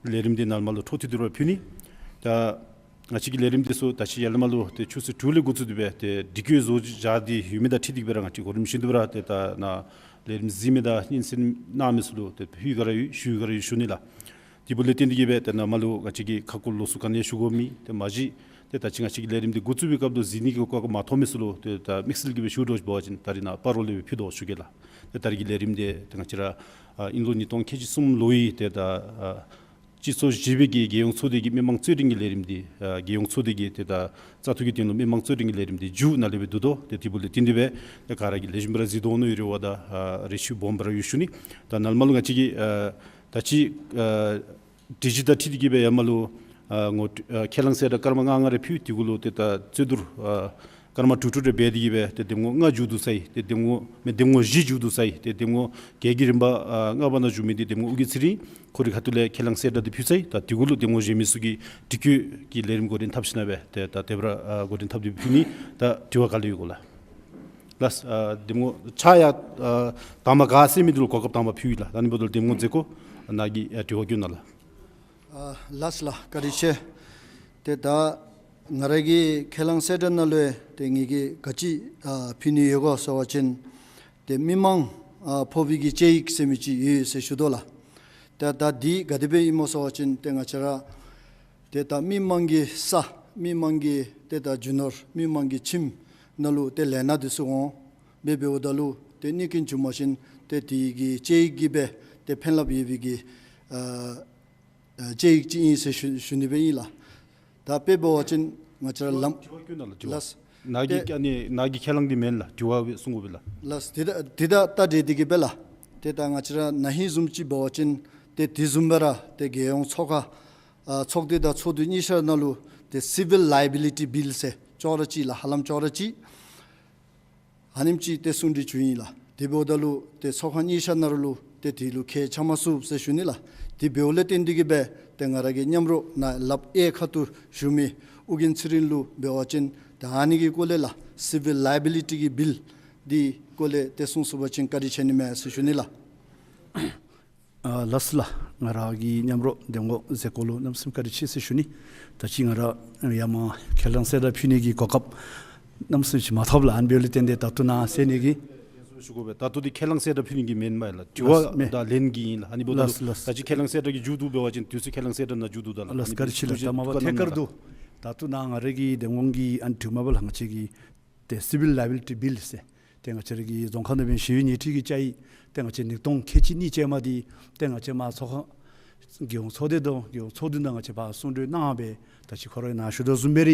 ལས་རིམ་འདི་ནཱ་ལས་མར་ལུ་འཕྲོ་མཐུད་དེ་ར་ཕུལ་ནི། ད་ ང་བཅས་ཀྱི་ལས་རིམ་འདི་ཚུ་ད་ཅི་ཡར་ལས་མར་ལུ་ཏེ་ཆུ་ཚོད་དྲུག་ལས་འགོ་བཙུགས་ཏེ་སྦེ་ཏེ་སྒྲིག་བཀོད་བཟོ་བཞག་སྟེ་ཡོད་མི་དང་འཁྲིལ་ཏེ་གི་སྦེ་ར་ང་བཅས་གོ་རིམ་བཞིན་དུ་སྦེ་ར་ཏེ་ད་ནཱ་ལས་རིམ་གཟིགས་མི་དང་སྙན་གསན་གནང་མི་ཚུ་ལུ་ཏེ་ཕུལ་ག་ར་ཡོད་ཞུ་ག་ར་ཡོད་ཞུ་ནི་ལགས། དེ་འབདཝ་ལས་བརྟེན་ཏེ་གི་སྦེ་ཏེ་ནཱ་མར་ལུ་ང་བཅས་ཀྱིས་ཁ་སྐོང་ལོགས་སུ་ག་ནི་ཡང་ཞུ་དགོཔ་མེད། ཏེ་མ་གཞི་ཏེ་ད་ཅི་ང་བཅས་ཀྱི་ལས་རིམ་འདི་འགོ་བཙུགས་པའི་སྐབས་ལུ་གཟིགས་ནི་གི་གོ་སྐབས་མ་ཐོབ་མི་ཚུ་ལུ་ཏེ་ད་དམིགས་བསལ་གྱི་སྦེ་ཞུ་དོ་ཅིག་འབད་བ་ཅིན་ད་རིས་ནཱ་སྤ་རོ་ལས་སྦེ་ཕུལ་དོ་ཞུ་གེ་ལགས། ཏེ་ད་རིས་ཀྱི་ལས་རིམ་འདི་ཏེ་ང་བཅས་ར་ཨ་དབྱིན་ལོ་ཉིས་སྟོང་ཁལ་གཅིག་གསུམ་ལོའི་ཏེ་ད་ཨ་སྤྱི་ཚོགས་བཞི་པའི་གི་རྒྱལ་ཡོངས་ཚོགས་སྡེ་གི་མི་མང་རྩོད་འགྲན་གྱི་ལས་རིམ་འདི་ཨ་རྒྱལ་ཡོངས་ཚོགས་སྡེ་གི་ཏེ་ད་བཙག་འཐུ་གི་སྟེང་ལུ་མི་མང་རྩོད་འགྲན་གྱི་ལས་རིམ་འདི་མཇུག་ནཱ་ལས་སྦེ་བསྡུ་དོ། ཏེ་དེ་འབདཝ་ལས་བརྟེན་ཏེ་སྦེ་ཏེ་ག་ར་གིས་ལེགས་ཤོམ་སྦེ་ར་གཟིགས་དོ་མནོ་བའི་རེ་བ་དང་ཨ་རེ་ཆེ་སྦོམ་སྦེ་ར་ཡོད་ཞུ་ནི། ད་ནཱ་ལས་མར་ལུ་ང་བཅས་ཀྱིས་ཨ་ད་ཅི་ཨ་དེ་ཅིག་དང་འཁྲིལ་ཏེ་གི་སྦེ་ཡར་མར་ལུ་ཨ་ངོ་ཨ་ཁས་བླངས་གསལ་བསྒྲགས་སྐར་མ་ལྔ་ལྔ་རེ་ཕུལ། དེ་གུ་ལུ་ཏེ་ད་རྩོད་བསྡུར་ཨ་སྐར་མ་དྲུག་དྲུག་རེ་འབད་དེ་གི་སྦེ་ཏེ་འདེམས་ངོ་ལྔ་མཇུག་བསྡུ་ཚར་ཡི། ཏེ་འདེམས་ངོ་མེན་འདེམས་ངོ་བཞི་མཇུག་བསྡུ་ཚར་ཡི། ཏེ་འདེམས་ངོ་བརྒྱད་ཀྱི་རིམ་པ་ཨ་ལྔ་པ་ནང་བཞུགས་མི་འདི་འདེམས་ངོ་ཨོ་རྒྱན་ཚེ་རིང་ཁོ་རའི་ཁ་ཐུག་ལས་ཁས་བླངས་གསལ་བསྒྲགས་འདི་ཕུལ་ཚར་ཡི། ད་དེ་གུ་ལུ་འདེམས་ངོ་གཞན་མི་ཚུ་གིས་དེ་གུ་གི་ལས་རིམ་འགོ་འདྲེན་འཐབ་ཞིནམ་སྦེ་ཏེ་ད་དེ་སྦེ་ར་ཨ་འགོ་འདྲེན་འཐབ་སྟེ་ཕུལ་ནི། ད་དྲི་བ་ག་ལས་ཡོད་གོ་ལགས། ལགས། ཨ་འདེམས་ངོ་ཕྱག་ཡར་ཨ་དང་པ་ག་ཟེར་མི་འདི་ལུ་གོ་སྐབས་དང་པ་ཕུལ་ཡི་ལགས། ད་ནི་འབདཝ་ད་འདེམས་ངོ་མཛད་སྒོ་ནཱ་གི་ཨ་དྲི་བ་བཀོད་གནང་ལགས། ཨ་ལགས་ལགས། བཀའ་དྲིན་ཆེ། ཏེ་ད་ང་ར་གི་ཁས་བླངས་གསལ་བསྒྲགས་ནང་ལུ་ཏེ་ངེ་གི་ག་ཅི་ཨ་ཕུལ་ནི་ཡོད་གོ་ཟེར་བ་ཅིན་ཏེ་མི་མང་ཨ་ཕོག་པའི་གི་དཔྱད་ཡིག་ཟེར་མི་ཅིག་ཡོད་ཟེར་ཞུ་དོ་ལགས། ཏེ་ད་འདི་ག་དེ་སྦེ་ཨིན་མོ་ཟེར་བ་ཅིན་ཏེ་ང་བཅས་ར་ཏེ་ད་མི་མང་གི་ས་མི་མང་གི་ཏེ་ད་རྒྱུ་ནོར་མི་མང་གི་ཁྱིམ་ནང་ལུ་ཏེ་ལས་སྣ་འདི་ཚུ་འོང་སྦེ་འབདཝ་ད་ལུ་ཏེ་གནོད་སྐྱོན་བྱུང་པ་ཅིན་ཏེ་དེ་གི་དཔྱད་ཡིག་གིས་སྦེ་ཏེ་ཕན་རླབས་ཡོད་པའི་གི་ཨ་ཨ་དཔྱད་ཡིག་ཅིག་ཨིན་ཟེར་ཞུ་ཞུ་ནི་སྦེ་ཨིན་ལགས། ད་དཔེ་འབད་བ་ཅིན་ང་བཅས་ར་ལམ་དྲི་བ་བཀོད་གནང་ལགས། དྲི་བ། ལགས། ནཱ་གི་ཏེ་ཨ་ནི་ནཱ་གི་ཁས་བླངས་འདི་མེན་ལགས། དྲི་བ་སྦེ་གསུང་དགོ་པས་ལགས། ལགས། ཏེ་ད་ཏེ་ད་ད་འདི་འདི་གིས་སྦེ་ལགས། ཏེ་ད་ང་བཅས་ར་ན་ཧིང་བཟུམ་ཅིག་འབད་བ་ཅིན་ཏེ་དེ་བཟུམ་སྦེ་ར་ཏེ་རྒྱལ་ཡོངས་ཚོགས་ཁང་ཨ་ཚོགས་སྡེ་དང་ཚོགས་འདུ་གཉིས་ཆ་ནང་ལུ་ཏེ་སི་ཝིལ་ལའི་བི་ལི་ཊི་བིལ་ཟེར་ཅོག་ར་གཅིག་ལགས། ཧ་ལམ་ཅོག་ར་གཅིག་ཨ་ནེམ་ཅིག་ཏེ་གསུང་གྲོས་བྱུང་ཡི་ལགས། དེ་འབདཝ་ད་ལུ་ཏེ་ཚོགས་ཁང་གཉིས་ཆ་ནང་ལུ་ཏེ་དེ་ལུ་ཁས་ཆགས་མ་ཚུགས་ཟེར་ཞུ་ནི་ལགས། དེ་འབདཝ་ལས་བརྟེན་ཏེ་གི་སྦེ་ཏེ་ང་ར་གི་མཉམ་རོགས་ནཱ་ལགཔ་གཡས་ཁ་ཐུག་བཞུགས་མི་ཨོ་རྒྱན་ཚེ་རིང་ལུ་འབད་བ་ཅིན་ད་ཨ་ནི་གི་སྐོར་ལས་ལགས་སི་ཝིལ་ལའི་བི་ལི་ཊི་གི་བིལ་འདི་སྐོར་ལས་ཏེ་གསུང་ཚུགས་པ་ཅིན་བཀའ་དྲིན་ཆེ་ནི་མས་ཟེར་ཞུ་ནི་ལགས། ཨ་ལགས་སོ་ལགས། ང་ར་གི་མཉམ་རོགས་འདེམས་ངོ་མཛད་སྒོ་ལུ་གནམ་མེད་ས་མེད་བཀའ་དྲིན་ཆེ་ཟེར་ཞུ་ནི། ད་ཅི་ང་ར་ཡར་མར་ཁས་བླངས་གསལ་བསྒྲགས་ཕུལ་ནི་གི་གོ་སྐབས་གནམ་མེད་ས་མེད་ཅིག་མ་ཐོབ་ལགས། ཨ་ནི་འབདཝ་ལས་བརྟེན་ཏེ་ད་ལྟོ་ནཱ་ཟེར་ནི་གི་ཞུ་དགོ་པས། ད་ལྟོ་འདི་ཁས་བླངས་གསལ་བསྒྲགས་ཕུལ་ནི་གི་མེན་མས་ལགས། དྲི་བ་ལགས་མེན། དང་ལན་གྱི་ཨིན་ལགས། ཨ་ནི་འབདཝ་ད་ལགས་ལགས། ད་ཅི་ཁས་བླངས་གསལ་བསྒྲགས་ཀྱི་མཇུག་བསྡུ་འབད་བ་ཅིན་དུས་ཚོད་ཁས་བླངས་གསལ་བསྒྲགས་ནང་མཇུག་བསྡུ་ད་ལགས། ལགས་ཨ་ནི་བཀའ་དྲིན་ཆེ་ལགས། འབདཝ་ད་ད་མ་པ་ཐད་ཀར་དུ་ད་ལྟོ་ནཱ་ང་ར་གི་འདེམས་ངོ་གི་ཨ་ནི་དྲི་མ་པ་ལགས། ང་བཅས་ཀྱི་ཏེ་སི་ཝིལ་ལའི་བི་ལི་ཊི་བིལ་ཟེར་ཏེ་ང་བཅས་ར་གི་རྫོང་ཁ་ནང་འབད་བའི་ཞི་བའི་ཉེས་འཁྲི་གི་བཅའ་ཡིག་ཏེ་ང་བཅས་ཉིས་སྟོང་ཁལ་གཅིག་གཉིས་ཅན་མ་འདི་ཏེ་ང་བཅས་མར་ཚོགས་ཁང་རྒྱལ་ཡོངས་ཚོགས་སྡེ་དང་རྒྱལ་ཡོངས་ཚོགས་འདུ་ནང་ང་བཅས་ཕར་གསུང་གྲོས་གནང་སྦེ་ད་ཅི་ཁོ་ར་ནཱ་ཞུ་དོ་བཟུམ་སྦེ་ར་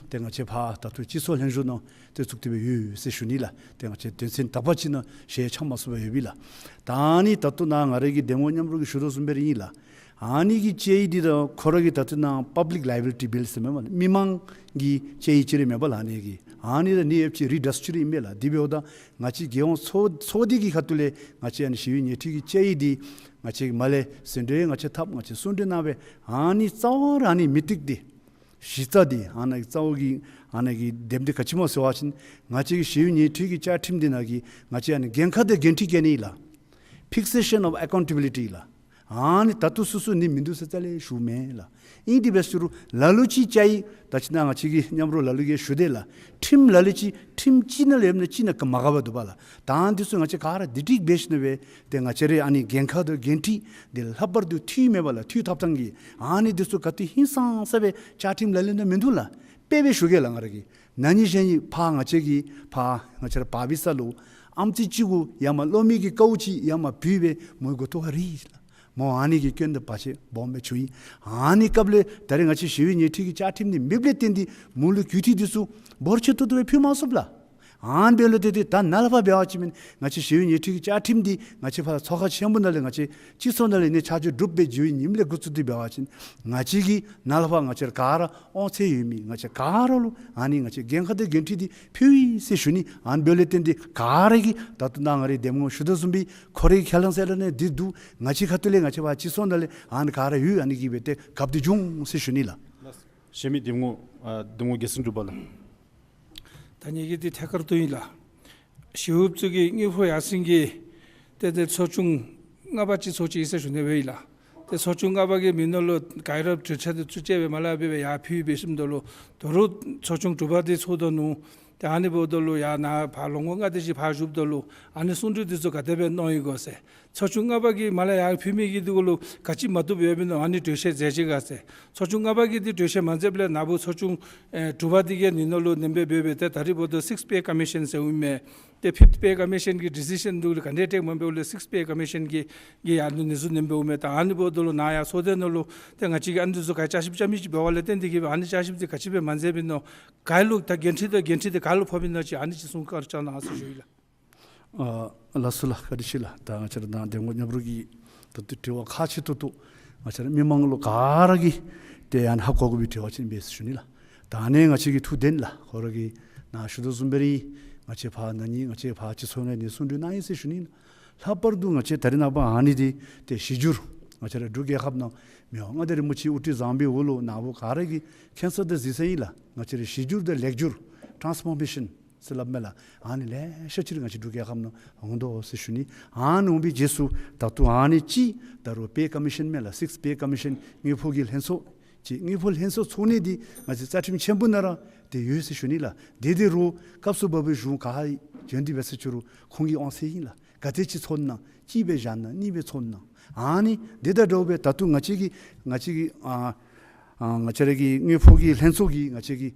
ཏེ་ང་བཅས་ཕར་ད་ལྟོ་སྤྱི་ཚོགས་ལྷན་བཞུགས་ནང་ཏེ་བཙུགས་ཏེ་སྦེ་ཡོད་ཟེར་ཞུ་ནི་ལགས། ཏེ་ང་བཅས་དོན་ཚན་དག་པ་ཅིག་ནང་ཞལ་ཆགས་མ་ཚུགས་པར་ཡོད་པས་ལགས། ད་ཨ་ནི་ད་ལྟོ་ནཱ་ང་ར་གི་འདེམས་ངོ་མཉམ་རོགས་ཀྱིས་ཞུ་དོ་བཟུམ་སྦེ་ར་ཨིན་ལགས། ཨ་ནི་གི་དཔྱད་ཡིག་འདི་ད་ཁོ་ར་གི་ད་ལྟོ་ནཱ་པབ་ལིཀ་ལའི་བི་ལི་ཊི་བིལ་ཟེར་མས་པ་ལགས། མི་མང་གི་དཔྱད་ཡིག་ཅིག་ར་མས་པ་ལགས། ཨ་ནི་གི་ཨ་ནི་ད་ནི་ཨེབ་ཅིག་རི་ཌསཊ་ཅིག་ར་ཨིན་པས་ལགས། དེ་འབདཝ་ད་ང་བཅས་རྒྱལ་ཡོངས་ཚོགས་ཚོགས་སྡེ་གི་ཁ་ཐུག་ལས་ང་བཅས་ཨ་ནི་ཞི་བའི་ཉེས་འཁྲི་གི་དཔྱད་ཡིག་འདི་ང་བཅས་ཀྱིས་མར་ལས་ཟིན་བྲིས་ང་བཅས་འཐབ་ང་བཅས་གསུང་གྲོས་གནང་སྦེ་ཨ་ནི་རྩ་བ་ར་ཨ་ནི་མི་ཊིག་འདི་གཞི་རྩ་འདི་ཨ་ནཱ་གི་རྩ་བ་གི་ཨ་ནཱ་གི་དེབ་འདི་ག་ཅི་སྨོ་ཟེར་བ་ཅིན་ང་བཅས་ཀྱི་ཞི་བའི་ཉེས་འཁྲི་གི་བཅའ་ཁྲིམས་འདི་ནང་གི་ང་བཅས་ཨ་ནི་འགན་ཁག་དང་འགན་འཁྲི་བཀལ་ནི་ལགས། Fixation of accountability ལགས། ཨ་ནི་ད་ལྟོ་སོ་སོ་ནི་མིན་འདུག་ཟེར་རྩ་ལས་ཞུ་མེན་ལགས། ཨིན་དེ་འབད་རུང་ལ་ལུ་ཅིག་བཅའ་ཡིག་ད་ཅི་ནཱ་ང་བཅས་ཀྱི་མཉམ་རོགས་ལ་ལུ་གིས་ཞུ་དེས་ལགས། ཁྲིམས་ལ་ལུ་ཅིག་ཁྲིམས་ཅིག་ནང་ལས་ཡོདཔ་ནང་ཅིག་ནང་ག་མ་ག་བར་འདུག་པ་ལགས། ད་ཨ་ནི་འདི་ཚུ་ང་བཅས་ག་ར་བསྡུ་སྒྲིག་འབད་ཞིནམ་སྦེ་ཏེ་ང་བཅས་རའི་ཨ་ནི་འགན་ཁག་དང་འགན་འཁྲི་འདི་ལྷག་པར་དུ་འཐུས་མེད་པ་ལགས། འཐུས་ཐོབ་ཐངས་ཀྱི་ཨ་ནི་འདི་ཚུ་ག་ཏེ་ཧིང་སངས་ས་སྦེ་བཅའ་ཁྲིམས་ལག་ལེན་ནང་མིན་འདུག་ལགས། དཔེ་སྦེ་ཞུ་གེ་ལགས། ང་ར་གིས་ན་ནིང་གཞེས་ནིང་ཕར་ང་བཅས་ཀྱི་ཕར་ང་བཅས་ར་བར་པའི་ས་ལུ་ཨམ་ཙི་ཅིག་གུ་ཡར་མར་གློག་མེ་གི་ཀཝ་ཅིག་ཡར་མར་བུད་སྦེ་མོའི་མགུ་ཏོ་ཁར་རིལ་ལགས། མོ་ཨ་ནི་གི་སྐྱོན་དང་བར་ཆད་སྦོམ་སྦེ་བྱུང་ཡི། ཨ་ནི་སྐབས་ལས་ད་རེས་ང་བཅས་ཞི་བའི་ཉེས་འཁྲི་གི་བཅའ་ཁྲིམས་འདི་མེདཔ་ལས་བརྟེན་ཏེ་མོ་ལུ་རྒུད་འཐུས་འདི་ཚུ་འབོར་ཆེ་ཏོག་ཏོ་སྦེ་ཕུལ་མ་ཚུགས་ལགས། ཨ་ནི་འབདཝ་ལས་ཏེ་ཏེ་ད་ནཱ་ལས་ཕར་འབད་བ་ཅིན་མེན་ང་བཅས་ཞི་བའི་ཉེས་འཁྲི་གི་བཅའ་ཁྲིམས་འདི་ང་བཅས་ཕར་ཚོགས་ཁང་ཆེན་པོ་ནང་ལས་ང་བཅས་སྤྱི་ཚོགས་ནང་ལས་ཨ་ནི་ཆ་འཇོག་གྲུབ་སྦེ་འགྱོ་བའི་ཉིནམ་ལས་འགོ་བཙུགས་ཏེ་འབད་བ་ཅིན་ང་བཅས་ཀྱིས་ནཱ་ལས་ཕར་ང་བཅས་ར་ག་ར་དབང་ཚད་ཡོད་མི་ང་བཅས་ག་ར་ལུ་ཨ་ནི་ང་བཅས་འགན་ཁག་དང་འགན་འཁྲི་འདི་ཕུལ་ཡི་ཟེར་ཞུ་ནི། ཨ་ནི་འབདཝ་ལས་བརྟེན་ཏེ་ག་ར་གིས་ད་ལྟོ་ནཱ་ང་རའི་འདེམས་ངོ་ཞུ་དོ་བཟུམ་སྦེ་ཁོ་རའི་ཁས་བླངས་གསལ་བསྒྲགས་ནང་འདི་འདུག། ང་བཅས་ཁ་ཐུག་ལས་ང་བཅས་ཕར་སྤྱི་ཚོགས་ནང་ལས་ཨ་ནི་ག་ར་ཡོད། ཨ་ནི་གིས་སྦེ་ཏེ་གབ་སྟེ་འབྱུང་ཟེར་ཞུ་ནི་ལགས། གཞན་མི་འདེམས་ངོ་ཨ་འདེམས་ངོ་རྒྱལ་སྲས་འབྲུག་པ་ལགས། ད་ངེ་གི་འདི་ཐད་ཀར་དུ་ཨིན་ལགས། ཞི་གཡོགཔ་ཚུ་གི་དངུལ་ཕོགས་ཡར་སེང་གི་ཏེ་ཏེ་ཚོགས་ཆུང་ལྔ་པ་ཅིག་ཚོགས་ཅི་ཨིན་ཟེར་ཞུ་ནི་སྦེ་ཨིན་ལགས། ཏེ་ཚོགས་ཆུང་ལྔ་པ་གི་མིང་ནང་ལུ་ག་ར་གྲོས་འཆར་འདི་ཚུ་བཅད་སྦེ་མར་ལས་འབད་སྦེ་ཡར་ཕུལ་འབད་ཞིནམ་ད་ལུ་ད་རུང་ཚོགས་ཆུང་དྲུག་པ་འདི་ཚོགས་ད་ནུག། ཏེ་ཨ་ནི་འབདཝ་ད་ལུ་ཡར་ནཱ་ཕར་ལོ་ངོ་ལྔ་དེ་ཅིག་ཕར་བཞུགསཔ་ད་ལུ་ཨ་ནི་གསུང་གྲོས་འདི་ཚུ་ག་དེ་སྦེ་གནང་ཡི་གོ་ཟེར། ཚོགས་ཆུང་ལྔ་པ་གིས་མར་ལས་ཡར་ཕུལ་མི་གི་འདི་གུ་ལུ་ག་ཅི་མ་བཏུབ་ཡོདཔ་ཨིན་ན་ཨ་ནི་གྲོས་བཤེར་མཛད་ཅི་ག་ཟེར། ཚོགས་ཆུང་ལྔ་པ་གིས་འདི་གྲོས་བཤེར་མ་མཛདཔ་ལས་ནཱ་བུ་ཚོགས་ཆུང་ཨེ་དྲུག་པ་འདི་གི་ནི་ནང་ལུ་ནེམ་སྦེ་འབད་སྦེ་ཏེ་ད་རིས་འབདཝ་ད་Sixth Pay Commission ཟེར་འོང་མས། ཏེ་Fifth Pay Commission གི་ཌི་སི་ཤཱན་འདི་གུ་ལུ་ག་དེ་ཊེཀ་མ་འབདཝ་ལས་Sixth Pay Commission གི་གི་ཡར་ནི་ནི་ཚུ་ནེམ་སྦེ་འོང་མས། ད་ཨ་ནི་འབདཝ་ད་ལུ་ནཱ་ཡར་ཚོགས་སྡེ་ནང་ལུ་ཏེ་ང་བཅས་ཀྱིས་ཨ་ནི་འདི་ཚུ་ག་བསྐྱར་ཞིབ་རྐྱབ་མི་ཅིག་འབད་བ་ལས་བརྟེན་ཏེ་གིས་སྦེ་ཨ་ནི་བསྐྱར་ཞིབ་འདི་ག་ཅི་སྦེ་མ་མཛད་པའི་ནང་ག་ལུ་ད་འགན་འཁྲི་དང་འགན་འཁྲི་འདི་ག་ལུ་ཕོགཔ་ཨིན་ན་ཅིག་ཨ་ནི་ཅིག་གསུང་བཀའ་དྲིན་བསྐྱང་གནང་ཟེར་ཞུ་ཡི་ལགས། ཨ་ལགས་སོ་ལགས། བཀའ་དྲིན་ཆེ་ལགས། ད་ང་བཅས་ར་ནཱ་འདེམས་ངོ་ཉབ་རུ་གི་ད་ལྟོ་དྲི་བ་ཁག་ཆེ་ཏོག་ཏོ་ང་བཅས་ར་མི་མང་ལུ་ག་ར་གིས་ཏེ་ཡང་ཧ་གོ་དགོ་པའི་དྲི་བ་ཅིག་ཨིན་པས་ཟེར་ཞུ་ནི་ལགས། ད་ཨ་ནི་ང་བཅས་ཀྱིས་ཐུགས་བདེན་ལགས། ཁོ་ར་གིས་ནཱ་ཞུ་དོ་བཟུམ་སྦེ་ར་ང་བཅས་ཕར་ན་ནི་ང་བཅས་ཕར་སྤྱི་ཚོགས་ནང་ནི་གསུང་གྲོས་གནང་ཡི་ཟེར་ཞུ་ནི་ལགས། ལྷག་པར་དུ་ང་བཅས་ད་རེས་ནངས་པ་ཨ་ནི་འདི་ཏེ་གཞི་འགྱུར་ང་བཅས་ར་འབྲུག་རྒྱལ་ཁབ་ནང་མི་དབང་མངའ་བདག་རིན་པོ་ཆེའི་དབུ་ཁྲིད་བཟང་པོའི་འོག་ལུ་ནཱ་བུ་ག་ར་གིས་མཁྱེན་གསལ་དང་གཟིགས་གསལ་ཨིན་ལགས། ང་བཅས་ར་གཞི་འགྱུར་དང་ལེགས་འགྱུར་ཊཱནསི་ཕོར་མེ་ཤཱན་ཟེར་སླབ་མས་ལགས། ཨ་ནི་ལེ་ཤ་ཅིག་ར་ང་བཅས་འབྲུག་རྒྱལ་ཁབ་ནང་འོང་དོ་ཟེར་ཞུ་ནི། ཨ་ནི་འོང་པའི་རྗེས་སུ་ད་ལྟོ་ཨ་ནི་ཅིག་ད་རུང་པེ་ཀོ་མི་ཤཱན་མས་ལགས། Sixth Pay Commission དངུལ་ཕོགས་ཀྱི་ལྷན་ཚོགས་ཅིག་དངུལ་ཕོགས་ལྷན་ཚོགས་ཚོགས་ནི་འདི་ང་བཅས་རྩ་ཁྲིམས་ཆེན་པོ་ནང་ར་ཏེ་ཡོད་ཟེར་ཞུ་ནི་ལགས། དེ་དེ་རུང་སྐབས་སུ་བབས་པའི་གཞུང་ག་ཡོད་འདི་འབད་ཟེར་ཞུ་རུང་ཁོང་གི་དབང་ཚད་ཨིན་ལགས། ག་དེ་ཅིག་ཚོགས་ན་གཅིག་སྦེ་བཞག་ན་གཉིས་སྦེ་ཚོགས་ན་ཨ་ནི་དེ་དང་འདྲཝ་སྦེ་ད་ལྟོ་ང་བཅས་ཀྱི་ང་བཅས་ཀྱི་ཨ་ཨ་ང་བཅས་ར་གི་དངུལ་ཕོགས་ཀྱི་ལྷན་ཚོགས་ཀྱིས་ང་བཅས་ཀྱི་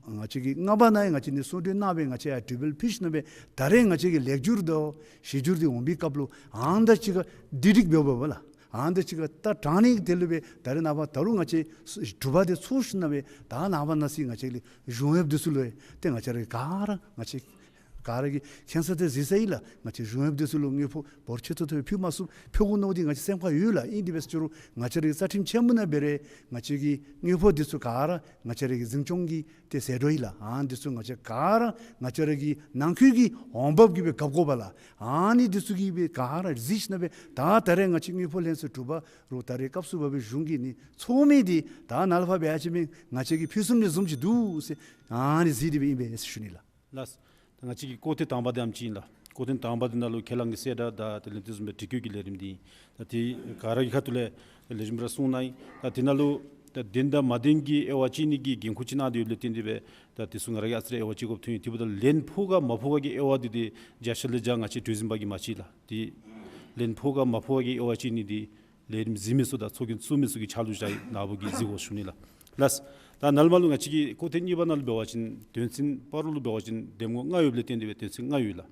ང་བཅས་ཀྱིས་ལྔ་པ་ནང་ཡང་ང་བཅས་ནི་གསུང་གྲོས་གནང་སྦེ་ང་བཅས་ཡར་གྲོས་འབུལ་ཕུལ་ཞིནམ་སྦེ་ད་རེས་ང་བཅས་ཀྱི་ལེགས་འགྱུར་དང་གཞི་འགྱུར་འདི་འོང་པའི་སྐབས་ལུ་ཨ་ནི་ད་ཅིག་ཁར་བདེ་སྒྲིག་འབད་འབདཝ་ལགས། ཨ་ནི་ད་ཅིག་ཁར་ད་དྲང་ནི་དེ་ལུ་སྦེ་ད་རེས་ནངས་པ་ད་རུང་ང་བཅས་དྲུག་པ་འདི་ཚོགས་ཞིནམ་སྦེ་ད་ནངས་པ་གནངས་ཚེ་ང་བཅས་ལས་གཞུང་གཡོགཔ་འདི་ཚུ་ལུ་ཏེ་ང་བཅས་ར་ག་ར་ང་བཅས་ག་ར་གིས་མཁྱེན་གསལ་དང་གཟིགས་གསལ་ཨིན་ལགས། ང་བཅས་གཞུང་གཡོགཔ་འདི་ཚུ་ལུ་དངུལ་ཕོགས་འབོར་ཆེ་ཏོག་ཏོ་ཕུལ་མ་ཚུགས་ཕུལ་དགོ་མནོ་འདི་ང་བཅས་སེམས་ཁར་ཡོད་ལགས། ཨིན་དེ་འབད་ཟེར་རུང་ང་བཅས་རའི་རྩ་ཁྲིམས་ཆེན་མོ་ནང་འབད་རུང་ང་བཅས་ཀྱི་དངུལ་ཕོགས་འདི་ཚུ་ག་ར་ང་བཅས་ར་གི་འཛིན་སྐྱོང་གི་ཏེ་ཟད་འགྲོ་ཨིན་ལགས། ཨ་འདི་ཚུ་ང་བཅས་ག་ར་ང་བཅས་ར་གི་ནང་ཁུལ་གྱི་འོང་འབབ་ཀྱིས་སྦེ་གབ་དགོ་པས་ལགས། ཨ་ནི་འདི་ཚུ་གིས་སྦེ་ག་ར་གཟིགས་ཞིནམ་སྦེ་ད་ད་རེས་ང་བཅས་དངུལ་ཕོགས་ལྷན་ཚོགས་དྲུག་པ་རུང་ད་རེས་སྐབས་སུ་བབས་པའི་གཞུང་གིས་ནི་ཚོགས་མི་འདི་ད་ནཱ་ལས་ཕར་འབད་ཡ་ཅིན་མི་ང་བཅས་ཀྱི་ཕུན་སུམ་ནི་བཟུམ་ཅིག་འདུག་ཟེར་ཨ་ནི་གཟིགས་ཏེ་སྦེ་ཨིན་པས་ཟེར་ཞུ་ནི་ལགས། ལགས། ད་ང་བཅས་ཀྱི་སྐོར་ཐེངས་དང་པ་འདི་ཨ་ནེམ་ཅིག་ཨིན་ལགས། སྐོར་ཐེངས་དང་པ་འདི་ནང་ལུ་ཁས་བླངས་ཀྱི་གསལ་བསྒྲགས་དང་དེ་ལས་དེ་བཟུམ་སྦེ་དྲི་བཀོད་ཀྱི་ལས་རིམ་འདི་ཨིན། ད་དེ་ག་ར་གི་ཁ་ཐུག་ལས་ད་ལེགས་ཤོམ་སྦེ་ར་གསུངས་གནང་ཡི། ད་དེ་ནང་ལུ་ད་བདེན་དང་མ་བདེན་གྱི་དབྱེ་བ་དཔྱད་ནི་གི་འགན་ཁུར་ཅིག་གནང་སྟེ་ཡོདཔ་ལས་བརྟེན་ཏེ་སྦེ་ད་དེ་ཚུ་ང་ར་གིས་ཨ་ཙི་རེ་དབྱེ་བ་དཔྱད་དགོཔ་ཐོན་ཡི། དེ་འབདཝ་ད་ལན་ཕོག་ག་མ་ཕོག་ག་གི་དབྱེ་བ་འདི་ཏེ་བརྒྱ་ཆ་ལས་བརྒྱ་ང་བཅས་གྲོས་འཛིན་པ་གིས་མ་དཔྱད་ལགས། ཏེ་ལན་ཕོག་ག་མ་ཕོག་ག་གི་དབྱེ་བ་དཔྱད་ནི་འདི་ལས་རིམ་གཟིགས་མི་ཚུ་དང་ཚོགས་རྒྱན་བཙུགས་མི་ཚུ་གི་ཕྱག་ལུ་བཞག་ཡི། ནཱ་བུ་གིས་གཟིགས་དགོ་ཞུ་ནི་ལགས། ལགས། ད་ནཱ་ལས་མར་ལུ་ང་བཅས་ཀྱི་སྐོར་ཐེངས་གཉིས་པ་ནང་ལུ་འབད་བ་ཅིན་དོན་ཚན་བར་ལུ་འབད་བ་ཅིན་འདེམས་ངོ་ལྔ་ཡོདཔ་ལས་བརྟེན་ཏེ་སྦེ་དོན་ཚན་ལྔ་ཡོད་ལགས།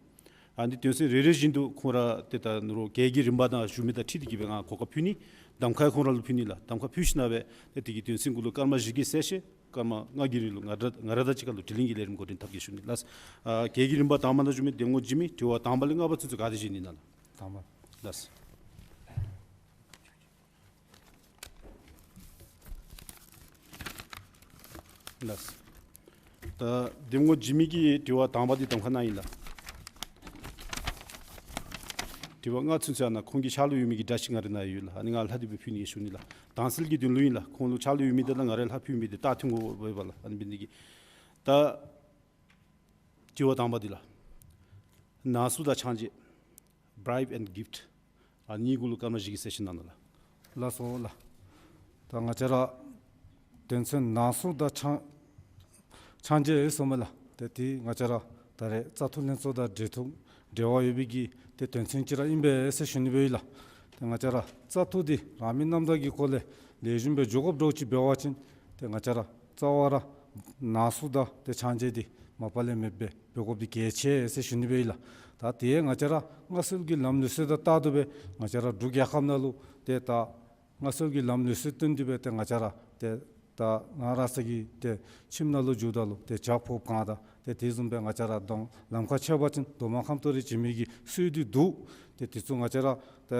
ཨ་ནི་དོན་ཚན་རེ་རེ་བཞིན་དུ་ཁོང་ར་ཏེ་ད་ནཱ་རོགས་གྱལ་གྱི་རིམ་པ་དང་ཞུ་མི་དང་འཁྲིལ་ཏེ་གིས་སྦེ་ང་གོ་སྐབས་ཕུལ་ནི། གདམ་ཁ་ཁོང་ར་ལུ་ཕུལ་ནི་ལགས། གདམ་ཁ་ཕུལ་ཞིནམ་སྦེ་ཏེ་དེ་གི་དོན་ཚན་གུ་ལུ་སྐར་མ་བཞི་གི་གསལ་བཤད་སྐར་མ་ལྔ་གི་རིང་ལུ་ང་ར་ང་ར་དང་གཅིག་ཁར་ལུ་དྲི་ལན་གྱི་ལས་རིམ་འགོ་འདྲེན་འཐབ་གེ་ཞུ་ནི་ལགས། ཨ་གྱལ་གྱི་རིམ་པ་དང་པ་ནང་ཞུ་མི་འདེམས་ངོ་འཇིགས་མེད། དྲི་བ་དང་པ་ལས་ལྔ་པ་ཚུན་ཚོད་ག་དེ་ཅིག་ཨིན་ན་ལགས། དང་པ། ལགས། ལགས། ད་འདེམས་ངོ་འཇིགས་མེད་ཀྱིས་དྲི་བ་དང་པ་འདི་གདམ་ཁ་གནང་ཡི་ལགས། དྲི་བ་ལྔ་ཚུན་ཚོད་ཨ་ནཱ་ཁོང་གི་ཕྱག་ལུ་ཡོད་མི་གི་འདྲ་ཅིག་ང་རའི་ནང་ཡོད་ལགས། ཨ་ནི་ང་ལྷག་སྟེ་སྦེ་ཕུལ་ནི་ཡོད་ཞུ་ནི་ལགས། དྭངས་གསལ་གྱི་དོན་ལུ་ཨིན་ལགས། ཁོང་ལུ་ཕྱག་ལུ་ཡོད་མི་འདི་དང་ང་རའི་ལྷག་ཕུལ་མི་འདི་ད་མཐུན་དགོ་པས་ལགས། ཨ་ནི་འབད་ནི་འདི་གིས་ད་དྲི་བ་དང་པ་འདི་ལགས། ནང་གསུག་དང་ཕྱག་མཇལ། Bribe and gift། ཨ་ནི་གུ་ལུ་སྐར་མ་བཞི་གི་གསལ་བཤད་གནང་ད་ལགས། ལགས་སོ་ལགས། ད་ང་བཅས་ར་དོན་ཚན་ནང་གསུག་དང་ཕྱག་ཕྱག་མཇལ་ཡོད་ཟེར་མས་ལགས། ཏེ་དེ་ང་བཅས་ར་ད་རེས་བཙག་འཐུ་ལྷན་ཚོགས་དང་འབྲེལ་ཐོག་འབྲེལ་བ་ཡོད་པའི་གི་ཏེ་དོན་ཚན་ཅིག་ར་ཨིན་པས་ཟེར་ཞུ་ནི་སྦེ་ཨིན་ལགས། ཏེ་ང་བཅས་ར་བཙག་འཐུ་འདི་རང་མོས་རྣམ་དག་གི་སྐོར་ལས་ལེགས་ཤོམ་སྦེ་འགྱོ་དགོཔ་འདྲཝ་ཅིག་འབད་བ་ཅིན་ཏེ་ང་བཅས་ར་རྩ་བ་ར་ནང་གསུག་དང་ཏེ་ཕྱག་མཇལ་འདི་མ་པ་ལས་མེདཔ་སྦེ་འབད་དགོཔ་འདི་གལ་ཆེ་ཟེར་ཞུ་ནི་སྦེ་ཨིན་ལགས། ད་དེ་ང་བཅས་ར་མངའ་གསོལ་གྱི་ལམ་ལུགས་སྲོལ་དང་ལྟར་དུ་སྦེ་ང་བཅས་ར་འབྲུག་རྒྱལ་ཁབ་ནང་ལུ་ཏེ་ད་མངའ་གསོལ་གྱི་ལམ་ལུགས་སྲོལ་བསྟུན་ཏེ་སྦེ་ཏེ་ང་བཅས་ར་ཏེ་ད་ང་ར་ས་གི་ཏེ་ཁྱིམ་ནང་ལུ་འགྱོཝ་ད་ལུ་ཏེ་ཇ་ཕོརཔ་གང་དང་ཏེ་དེ་བཟུམ་སྦེ་ང་བཅས་ར་གདོང་ལམ་ཁར་ཕྱད་པ་ཅིན་རྡོག་མ་ཁམ་ཏོ་རེ་བྱིན་མི་གི་སྲོལ་འདི་འདུག། ཏེ་དེ་ཚུ་ང་བཅས་ར་ཏེ་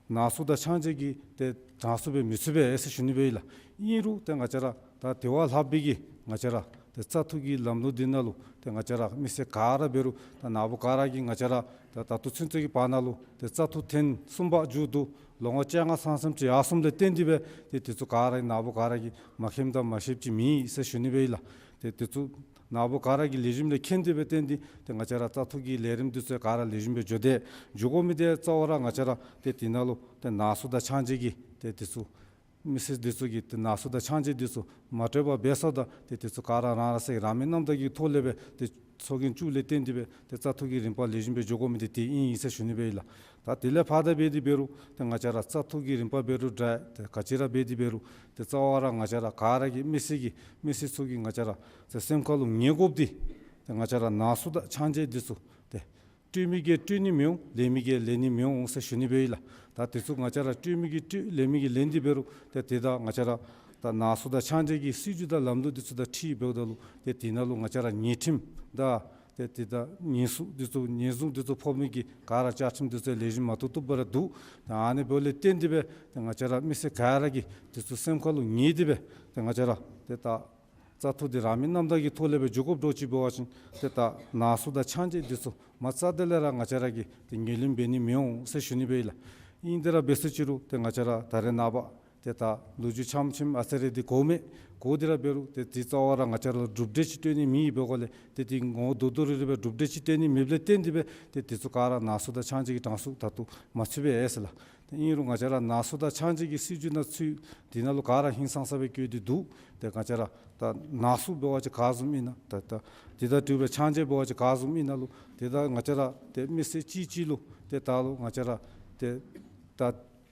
ནང་གསུག་དང་ཕྱག་མཇལ་གྱི་ཏེ་གྲངས་སུ་སྦེ་མི་ཚུད་པས་ཟེར་ཞུ་ནི་སྦེ་ཨིན་ལགས། ཨིན་རུང་ཏེ་ང་བཅས་ར་ད་དེ་བ་ལྷག་པའི་གི་ང་བཅས་ར་ཏེ་བཙག་འཐུ་གི་ལམ་ལུགས་འདི་ནང་ལུ་ཏེ་ང་བཅས་ར་མི་སེར་ག་ར་འབད་རུང་ད་ནཱ་བུ་ག་ར་གིས་ང་བཅས་ར་ད་ད་ལྟོ་ཚུན་ཚོད་ཀྱི་བར་ན་ལུ་ཏེ་བཙག་འཐུ་ཐེངས་གསུམ་པ་མཇུག་བསྡུ་ལོ་ངོ་བཅོ་ལྔ་ཚང་ཚང་ཅིག་ཡར་སོངམ་ལས་བརྟེན་ཏེ་སྦེ་ཏེ་དེ་ཚུ་ག་ར་ནཱ་བུ་ག་ར་གིས་མ་མཁྱེནམ་དང་མ་ཤེསཔ་ཅིག་མེད་ཟེར་ཞུ་ནི་སྦེ་ཨིན་ལགས། ཏེ་དེ་ཚུ་ནཱ་བུ་ག་ར་གིས་ལེགས་ཤོམ་སྦེ་མཁྱེན་ཏེ་སྦེ་བརྟེན་ཏེ་ཏེ་ང་བཅས་ར་བཙག་འཐུ་གི་ལས་རིམ་འདི་ཚུ་ག་ར་ལེགས་ཤོམ་སྦེ་འགྱོ་དེས་འགྱོ་དགོ་མི་འདི་རྩ་བ་ར་ང་བཅས་ར་ཏེ་དེ་ནང་ལུ་ཏེ་ནང་གསུག་དང་ཕྱག་མཇལ་གྱི་ཏེ་ ཏེ་དེ་ཚུ་མི་སེར་འདི་ཚུ་གིས་ཏེ་ནང་གསུག་དང་ཕྱག་མཇལ་འདི་ཚུ་མ་སྤྲོད་པར་འབད་སོངམ་ད་ཏེ་དེ་ཚུ་ག་ར་རང་རང་སོའི་རང་མོས་རྣམ་དག་གི་ཐོག་ལས་སྦེ་ཏེ་ཚོགས་རྒྱན་བཙུགས་ལས་བརྟེན་ཏེ་སྦེ་ཏེ་བཙག་འཐུ་གི་རིམ་པ་ལེགས་ཤོམ་སྦེ་འགྱོ་དགོ་མི་འདི་དེ་ཨིན་ཨིན་ཟེར་ཞུ་ནི་སྦེ་ཨིན་ལགས། ད་དེ་ལས་ཕར་ད་འབད་དེ་འབད་རུང་ཏེ་ང་བཅས་ར་བཙག་འཐུ་གི་རིམ་པ་འབད་རུང་འདྲ་ཏེ་ག་ཅི་ར་འབད་དེ་འབད་རུང་ཏེ་རྩ་བ་ར་ང་བཅས་ར་ག་ར་གིས་མི་སེར་གྱི་མི་སེར་ཚུ་གིས་ང་བཅས་ར་ཏེ་སེམས་ཁ་ལུ་ངེས་དགོཔ་འདི་ཏེ་ང་བཅས་ར་ནང་གསུག་དང་ཕྱག་མཇལ་འདི་ཚུ་ཏེ་སྤྲོད་མི་གིས་སྤྲོད་ནི་མི་འོང་ལེན་མི་གིས་ལེན་ནི་མི་འོང་ཟེར་ཞུ་ནི་སྦེ་ཨིན་ལགས། ད་དེ་ཚུ་ང་བཅས་ར་སྤྲོད་མི་གིས་སྤྲོད་ལེན་མི་གིས་ལེན་ཏེ་འབད་རུང་ཏེ་དེ་ད་ང་བཅས་ར་ད་ནང་གསུག་དང་ཕྱག་མཇལ་གྱི་སྲིད་བྱུས་དང་ལམ་ལུགས་འདི་ཚུ་དང་འཁྲིལ་འབདཝ་ད་ལུ་ཏེ་དེ་ནང་ལུ་ང་བཅས་ར་ཉེས་ཁྲིམས་དང་ཏེ་དེ་ད་ཉེས་འཛུགས་འདི་ཚུ་ཉེས་འཛུགས་འདི་ཚུ་ཕོག་མི་གི་ག་ར་བཅའ་ཁྲིམས་འདི་ཚུ་ལེགས་ཤོམ་མ་བཏུབ་བཏུབ་སྦེ་ར་འདུག། ཏེ་ཨ་ནི་འབདཝ་ལས་བརྟེན་ཏེ་སྦེ་ཏེ་ང་བཅས་ར་མི་སེར་ག་ར་གིས་དེ་ཚུ་སེམས་ཁ་ལུ་ངེས་ཏེ་སྦེ་ཏེ་ང་བཅས་ར་ཏེ་ད་བཙག་འཐུ་འདི་རང་མོས་རྣམ་དག་གི་ཐོག་ལས་སྦེ་འགྱོ་དགོཔ་འདྲཝ་ཅིག་འབད་བ་ཅིན་ཏེ་ད་ནང་གསུག་དང་ཕྱག་མཇལ་འདི་ཚུ་མ་རྩ་དེ་ལས་ར་ང་བཅས་ར་གིས་ཏེ་ངོས་ལེན་འབད་ནི་མི་འོང་ཟེར་ཞུ་ནི་སྦེ་ཨིན་ལགས། ཨིན་དེ་ར་འབད་སོང་ཅི་རུང་ཏེ་ང་བཅས་ར་ད་རེས་ནངས་པ་ཏེ་ད་ལོ་རྒྱུས་ཆམ་ཆིམ་ཨ་ཙི་རེ་འདི་གོཝ་མས། གོ་སྟེ་ར་འབད་རུང་ཏེ་དེ་རྩ་བ་ར་ང་བཅས་ར་ལུ་གྲུབ་འབྲས་ཅིག་སྟོན་ནི་མེད་པའི་སྒོ་ལས་ཏེ་དེ་ངོ་བོ་རྡོག་རྡོག་རིལ་རིལ་སྦེ་གྲུབ་འབྲས་ཅིག་སྟོན་ནི་མེདཔ་ལས་བརྟེན་ཏེ་སྦེ་ཏེ་དེ་ཚུ་ག་ར་ནང་གསུག་དང་ཕྱག་མཇལ་གྱི་གྲངས་སུ་ད་ལྟོ་མ་ཚུད་པས་ཟེར་ལགས། ཏེ་ཨིན་རུང་ང་བཅས་ར་ནང་གསུག་དང་ཕྱག་མཇལ་གྱི་སྲིད་བྱུས་ནང་ཚུད་དེ་ནང་ལུ་ག་ར་ཧིང་སངས་ས་སྦེ་བཀོད་དེ་འདུག། ཏེ་ང་བཅས་ར་ད་ནང་གསུག་འབད་བ་ཅིན་ག་བཟུམ་ཨིན་ན་ད་ད་དེ་དང་འཁྲིལ་བའི་ཕྱག་མཇལ་འབད་བ་ཅིན་ག་བཟུམ་ཨིན་ན་ལུ་ཏེ་ད་ང་བཅས་ར་ཏེ་མི་སེར་གཅིག་གཅིག་ལུ་ཏེ་ད་ལུ་ང་བཅས་ར་ཏེ་ད་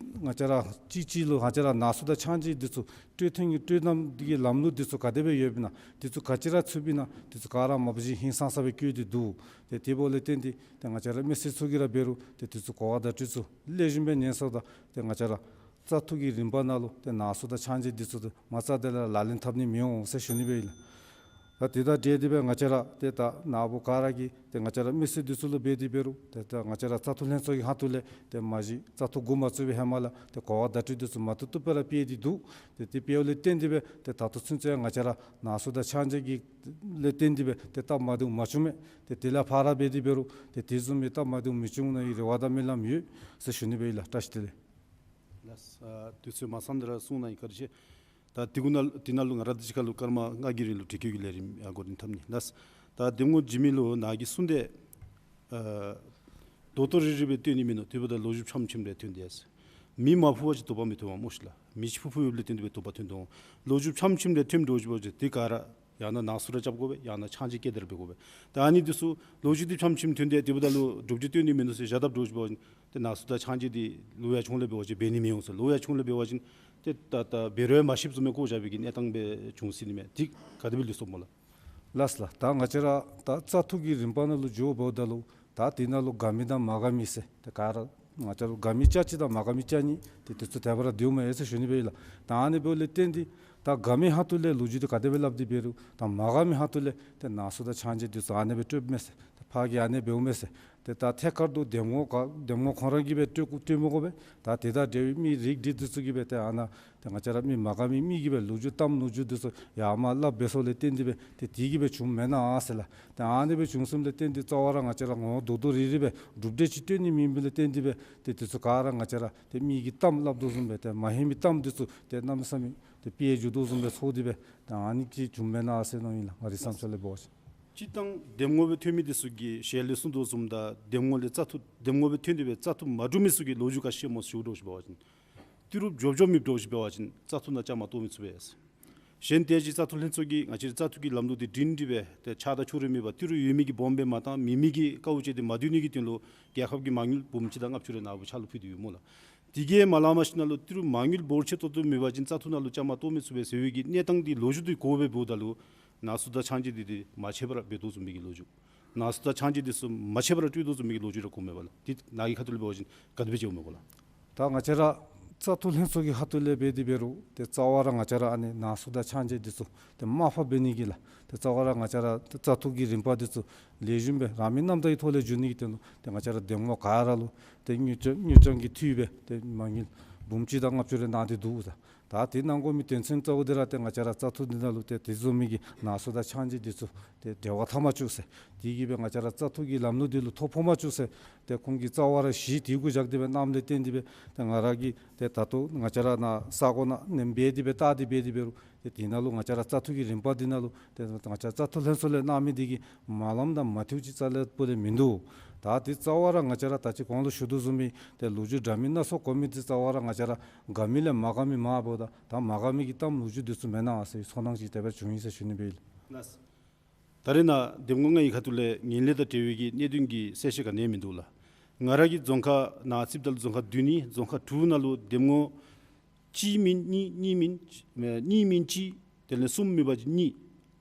ང་བཅས་ར་གཅིག་གཅིག་ལུ་ང་བཅས་ར་ནང་གསུག་དང་ཕྱག་མཇལ་འདི་ཚུ་སྤྲོད་ཐངས་ཀྱི་སྤྲོད་ལམ་འདི་གི་ལམ་ལུགས་འདི་ཚུ་ག་དེ་སྦེ་ཡོདཔ་ཨིན་ན་འདི་ཚུ་ག་ཅི་ར་ཚུདཔ་ཨིན་ན་འདི་ཚུ་ག་ར་མ་པ་ཅིག་ཧིང་སངས་ས་སྦེ་བཀོད་དེ་འདུག། ཏེ་དེ་འབདཝ་ལས་བརྟེན་ཏེ་ཏེ་ང་བཅས་ར་མི་སེར་ཚུ་གིས་ར་འབད་རུང་ཏེ་དེ་ཚུ་གོ་བ་བརྡ་སྤྲོད་ཚུ་ལེགས་ཤོམ་སྦེ་ཉན་སོངམ་ད་ཏེ་ང་བཅས་ར་བཙག་འཐུ་གི་རིམ་པ་ནང་ལུ་ཏེ་ནང་གསུག་དང་ཕྱག་མཇལ་འདི་ཚུ་ཏེ་མ་རྩ་དེ་ལས་ལག་ལེན་འཐབ་ནི་མི་འོང་ཟེར་ཞུ་ནི་སྦེ་ཨིན་ལགས། ད་དེ་དང་འབྲེལ་ཏེ་སྦེ་ང་བཅས་ར་ཏེ་ད་ནཱ་བུ་ག་ར་གིས་ཏེ་ང་བཅས་ར་མི་སེར་འདི་ཚུ་ལུ་འབད་དེ་འབད་རུང་ཏེ་ད་ང་བཅས་ར་བཙག་འཐུ་ལྷན་ཚོགས་ཀྱི་ཁ་ཐུག་ལས་ཏེ་མ་གཞི་བཙག་འཐུ་འགོ་མ་བཙུགས་པའི་ཧེ་མ་ལས་ཏེ་གོ་བ་བརྡ་སྤྲོད་འདི་ཚུ་མ་བཏུབ་བཏུབ་སྦེ་ར་སྤེལ་ཏེ་འདུག། ཏེ་དེ་སྤེལཝ་ལས་བརྟེན་ཏེ་སྦེ་ཏེ་ད་ལྟོ་ཚུན་ཚོད་ང་བཅས་ར་ནང་གསུག་དང་ཕྱག་མཇལ་གྱི་ལས་བརྟེན་ཏེ་སྦེ་ཏེ་སྟབས་མ་བདེཝ་མ་བྱུང་མས། ཏེ་དེ་ལས་ཕར་ར་འབད་དེ་འབད་རུང་ཏེ་དེ་བཟུམ་མའི་སྟབས་མ་བདེཝ་མི་འབྱུང་ནིའི་རེ་བ་དང་སྨོན་ལམ་ཡོད་ཟེར་ཞུ་ནི་སྦེ་ཨིན་ལགས། བཀྲ་ཤིས་བདེ་ལེགས། ལགས། ཨ་དུས་ཚོད་མ་ཚང་སྟེ་ར་གསུང་གནང་ཡི། བཀའ་དྲིན་ཆེ། ད་དེ་གུ་ནང་དེ་ནང་ལུ་ང་ར་འདི་ཅིག་ཁར་ལུ་སྐར་མ་ལྔ་གི་རིང་ལུ་དྲི་བཀོད་ཀྱི་ལས་རིམ་ཡང་འགོ་འདྲེན་འཐབ་ནི། ལགས། ད་འདེམས་ངོ་བྱིན་མི་ལུ་ནཱ་གིས་གསུངས་ཏེ་ཨ་རྡོག་རྡོག་རིལ་རིལ་སྦེ་སྟོན་ནི་མིན་ནུག། དེ་འབདཝ་ད་ལོ་རྒྱུས་ཕྱམ་ཕྱིམ་རེ་ཐོན་ཏེ་ཡ་ཟེར། མེ་མ་ཕུ་བ་ཅིན་དོག་པ་མི་ཐོན་པས་སྨོ་ཤིག་ལགས། མེ་ཅིག་ཕུ་ཕུ་ཡོདཔ་ལས་བརྟེན་ཏེ་སྦེ་དོག་པ་ཐོན་དོ། ལོ་རྒྱུས་ཕྱམ་ཕྱིམ་རེ་ཐོནམ་འདྲཝ་ཅིག་འབད་བ་ཅིན་དེ་ག་ར་ཡང་ན་ནང་གསུག་ར་རྐྱབ་དགོ་པས། ཡང་ན་ཕྱག་མཇལ་བསྐྱལ་ཏེ་ར་འབད་དགོ་པས། ད་ཨ་ནི་འདི་ཚུ་ལོ་རྒྱུས་འདི་ཕྱམ་ཕྱིམ་ཐོན་ཏེ་དེ་འབདཝ་ད་ལུ་སྒྲུབ་བྱེད་སྟོན་ནི་མིན་ནུག་ཟེར་བཞག་དཔ་འདྲཝ་ཅིག་འབད་བ་ཅིན་ཏེ་ནང་གསུག་དང་ཕྱག་མཇལ་འདི་ལོ་ཡར་བྱུང་ལས་འབད་བ་ཅིན་འབད་ནི་མི་འོང་ཟེར། ལོ་ཡར་བྱུང་ལས་འབད་བ་ཅིན་ཏེ་ད་ད་འབད་རུང་ཡང་མ་ཤེསཔ་བཟུམ་སྦེ་བཀོ་བཞག་པའི་གི་གནས་སྟངས་སྦེ་བྱུང་སྲིད་ནི་མས། དེ་ག་དེ་སྦེ་ལུས་སོང་སྨོ་ལགས། ལགས་ལགས། ད་ང་བཅས་ར་ད་བཙག་འཐུ་གི་རིམ་པ་ནང་ལུ་འགྱོཝ་འབདཝ་ད་ལུ་ད་དེ་ནང་ལུ་དགའ་མི་དང་མ་དགའ་མི་ཟེར་ཏེ་ག་ར་ང་བཅས་ར་དགའ་མི་ཆ་གཅིག་དང་མ་དགའ་མི་ཆ་གཉིས་ཏེ་དེ་ཚུ་དེ་སྦེ་ར་སྡོདཔ་མས་ཟེར་ཞུ་ནི་སྦེ་ཨིན་ལགས། ད་ཨ་ནི་འབདཝ་ལས་བརྟེན་ཏེ་ད་དགའ་མི་ཁ་ཐུག་ལས་ལོ་རྒྱུས་འདི་ག་དེ་སྦེ་སླབ་སྟེ་འབད་རུང་ད་མ་དགའ་མི་ཁ་ཐུག་ལས་ཏེ་ནང་གསུག་དང་ཕྱག་མཇལ་འདི་ཚུ་ཨ་ནེ་སྦེ་སྤྲོདཔ་མས་ཟེར། ཏེ་ཕར་གིས་ཨ་ནེ་འབདཝ་མས་ཟེར། ཏེ་ད་ཐད་ཀར་དུ་འདེམས་ངོ་ག་འདེམས་ངོ་ཁོང་ར་གིས་སྦེ་སྤྲོད་སྤྲོད་མི་དགོ་པས། ད་དེ་དང་འབྲེལ་བའི་མི་རིགས་འདི་འདི་ཚུ་གིས་སྦེ་ཏེ་ཨ་ནཱ་ཏེ་ང་བཅས་ར་མི་མ་དགའ་མི་མི་གིས་སྦེ་ལོ་རྒྱུས་གཏམ་ལོ་རྒྱུས་འདི་ཚུ་ཡར་མར་སླབ་འབད་སོངམ་ལས་བརྟེན་ཏེ་སྦེ་ཏེ་དེ་གིས་སྦེ་བྱུངམ་མེན་ན་ཟེར་ལགས། ཏེ་ཨ་ནི་སྦེ་བྱུང་སོངམ་ལས་བརྟེན་ཏེ་རྩ་བ་ར་ང་བཅས་ར་ངོ་བོ་རྡོག་རྡོག་རིལ་རིལ་སྦེ་གྲུབ་འབྲས་ཅིག་སྟོན་ནི་མེདཔ་ལས་བརྟེན་ཏེ་སྦེ་ཏེ་དེ་ཚུ་ག་ར་ང་བཅས་ར་ཏེ་མི་གིས་གཏམ་སླབ་དོ་བཟུམ་སྦེ་ཏེ་མ་ཧེ་མའི་གཏམ་འདི་ཚུ་ཏེ་གནམ་མེད་ས་མེད་ཏེ་སྤེལ་འགྱོ་དོ་བཟུམ་སྦེ་ཚོར་ཏེ་སྦེ་ཏེ་ཨ་ནི་གིས་བྱུངམ་མེན་ན་ཟེར་མནོཝ་ཨིན་ལགས། ང་རའི་བསམ་འཆར་ལས་འབད་བ་ཅིན། སྤྱིར་བཏང་འདེམས་ངོ་སྦེ་ཐོན་མི་འདི་ཚུ་གིས་ཞལ་ལས་གསུང་དོ་བཟུམ་དང་འདེམས་ངོ་ལས་བཙག་འཐུ་འདེམས་ངོ་སྦེ་ཐོན་ཏེ་སྦེ་བཙག་འཐུ་མ་གྲུབ་མི་ཚུ་གིས་ལོ་རྒྱུས་ག་ཅི་སྨོ་ཟེར་ཞུཝ་འདྲཝ་ཅིག་འབད་བ་ཅིན་ཏི་རུ་འབྱོར་འབྱོར་མི་འདྲཝ་ཅིག་འབད་བ་ཅིན་བཙག་འཐུ་ནང་བཅའ་མར་གཏོགས་མི་ཚུགས་པས། གཞན་དེ་ཅིག་བཙག་འཐུ་ལྷན་ཚོགས་ཀྱིས་ང་བཅས་བཙག་འཐུ་གི་ལམ་ལུགས་འདི་སྒྲིང་སྒྲི་སྦེ་ཏེ་ཆགས་སྡང་ཕྱོགས་རིས་མེད་པར་ཏི་རུ་ཡོད་མི་གིས་སྦོམ་སྦེ་མ་བཏང་མེད་མི་གིས་དཀའཝ་སྤྱད་དེ་མ་སྡོད་ནི་གི་དོན་ལུ་རྒྱལ་ཁབ་ཀྱི་མ་དངུལ་འབུམ་གཅིག་དང་ལྔ་བཅུ་རེ་ནཱ་བུ་ཕྱག་ལུ་ཕུལ་ཏེ་ཡོད་སྨོ་ལགས། དེ་གིས་མ་ལང་མ་ཤེས་ནང་ལུ་ཏི་རུ་མ་དངུལ་འབོར་ཆེ་ཏོག་ཏོ་མེད་པ་ཅིན་བཙག་འཐུ་ནང་ལུ་བཅའ་མར་གཏོགས་མི་ཚུགས་པས་ཟེར་བའི་གི་གནས་སྟངས་འདི་ལོ་རྒྱུས་འདི་གོཝ་སྦེ་འབདཝ་ད་ལུ་ནང་གསུག་དང་ཕྱག་མཇལ་འདི་ཏེ་མ་ཆད་པར་འབད་དོ་བཟུམ་མའི་གི་ལོ་རྒྱུས། ནང་གསུག་དང་ཕྱག་མཇལ་འདི་ཚུ་མ་ཆད་པར་སྤྲོད་དོ་བཟུམ་མའི་གི་ལོ་རྒྱུས་ར་གོཝ་མས་པ་ལགས། ཏེ་ནཱ་གི་ཁ་ཐུག་ལས་འབད་བ་ཅིན་ག་དེ་སྦེ་མཇལཝ་མས་གོ་ལགས། ད་ང་བཅས་ར་བཙག་འཐུ་ལྷན་ཚོགས་ཀྱི་ཁ་ཐུག་ལས་འབད་དེ་འབད་རུང་ཏེ་རྩ་བ་ར་ང་བཅས་ར་ཨ་ནི་ནང་གསུག་དང་ཕྱག་མཇལ་འདི་ཚུ་ཏེ་མར་ཕབ་འབད་ནི་གི་ལགས། ཏེ་རྩ་བ་ར་ང་བཅས་ར་ཏེ་བཙག་འཐུ་གི་རིམ་པ་འདི་ཚུ་ལེགས་ཤོམ་སྦེ་རང་མོས་རྣམ་དག་གི་ཐོག་ལས་འགྱོ་ནི་གི་དོན་ལུ་ཏེ་ང་བཅས་ར་འདེམས་ངོ་ག་ར་ལུ་ཏེ་དངུལ་ཀྲམ་དངུལ་ཀྲམ་གྱི་འཐུས་སྦེ་ཏེ་མ་དངུལ་འབུམ་གཅིག་དང་ལྔ་བཅུ་རེ་གནང་སྟེ་འདུག་ཟེར། ད་དེ་གནང་དགོ་མི་དོན་ཚན་གཙོ་བོ་འདི་ར་ཏེ་ང་བཅས་ར་བཙག་འཐུ་འདི་ནང་ལུ་ཏེ་དེ་བཟུམ་མའི་གི་ནང་གསུག་དང་ཕྱག་མཇལ་འདི་ཚུ་ཏེ་འབྲེལ་བ་འཐབ་མ་བཅུག་ཟེར། དེ་གིས་སྦེ་ང་བཅས་ར་བཙག་འཐུ་གི་ལམ་ལུགས་འདི་ལུ་ཐོ་ཕོག་མ་བཅུག་ཟེར། ཏེ་ཁོང་གིས་རྩ་བ་ར་གཞི་དེ་གུ་བཞག་སྟེ་སྦེ་གནངམ་ལས་བརྟེན་ཏེ་སྦེ་ཏེ་ང་ར་གིས་ཏེ་ད་ལྟོ་ང་བཅས་ར་ནཱ་ས་གོ་ནང་ནེམ་འབད་དེ་སྦེ་བལྟ་སྟེ་འབད་དེ་འབད་རུང་ཏེ་དེ་ནང་ལུ་ང་བཅས་ར་བཙག་འཐུ་གི་རིམ་པ་འདི་ནང་ལུ་ཏེ་ང་བཅས་ར་བཙག་འཐུ་ལྷན་ཚོགས་ལས་གནང་མི་འདི་གིས་མ་ལངམ་དང་མ་ཐུགཔ་ཅིག་རྩ་ལས་པོ་ལས་མིན་འདུག། ད་དེ་རྩ་བ་ར་ང་བཅས་ར་ད་ཅི་གོང་ལུ་ཞུ་དོ་བཟུམ་སྦེ་ཏེ་ལོ་རྒྱུས་འདྲ་མིན་སྣ་ཚོགས་གོ་མི་འདི་རྩ་བ་ར་ང་བཅས་ར་དགའ་མི་ལས་མ་དགའ་མི་མང་པོ་དང་ད་མ་དགའ་མི་གི་གཏམ་ལོ་རྒྱུས་འདི་ཚུ་མེན་ན་ཟེར་ཚོར་སྣང་ཅིག་དེ་སྦེ་བྱུང་ཡི་ཟེར་ཞུ་ནི་སྦེ་ཨིན་ལགས། ལགས། ད་རེས་ནཱ་འདེམས་ངོ་ལྔའི་ཁ་ཐུག་ལས་ངན་ལྷད་དང་འབྲེལ་བའི་གི་གནད་དོན་གྱི་གསལ་བཤད་ག་ནི་ཡང་མིན་འདུག་ལགས། ང་ར་གི་རྫོང་ཁག་ནང་རྩིསཔ་ད་ལུ་རྫོང་ཁག་བདུན་ཨིན། རྫོང་ཁག་དྲུག་ནང་ལུ་འདེམས་ངོ་གཅིག་མེན་གཉིས་གཉིས་མེན་ཨེ་གཉིས་མེན་གཅིག་དེ་ལས་གསུམ་མེད་པ་ཅིན་གཉིས།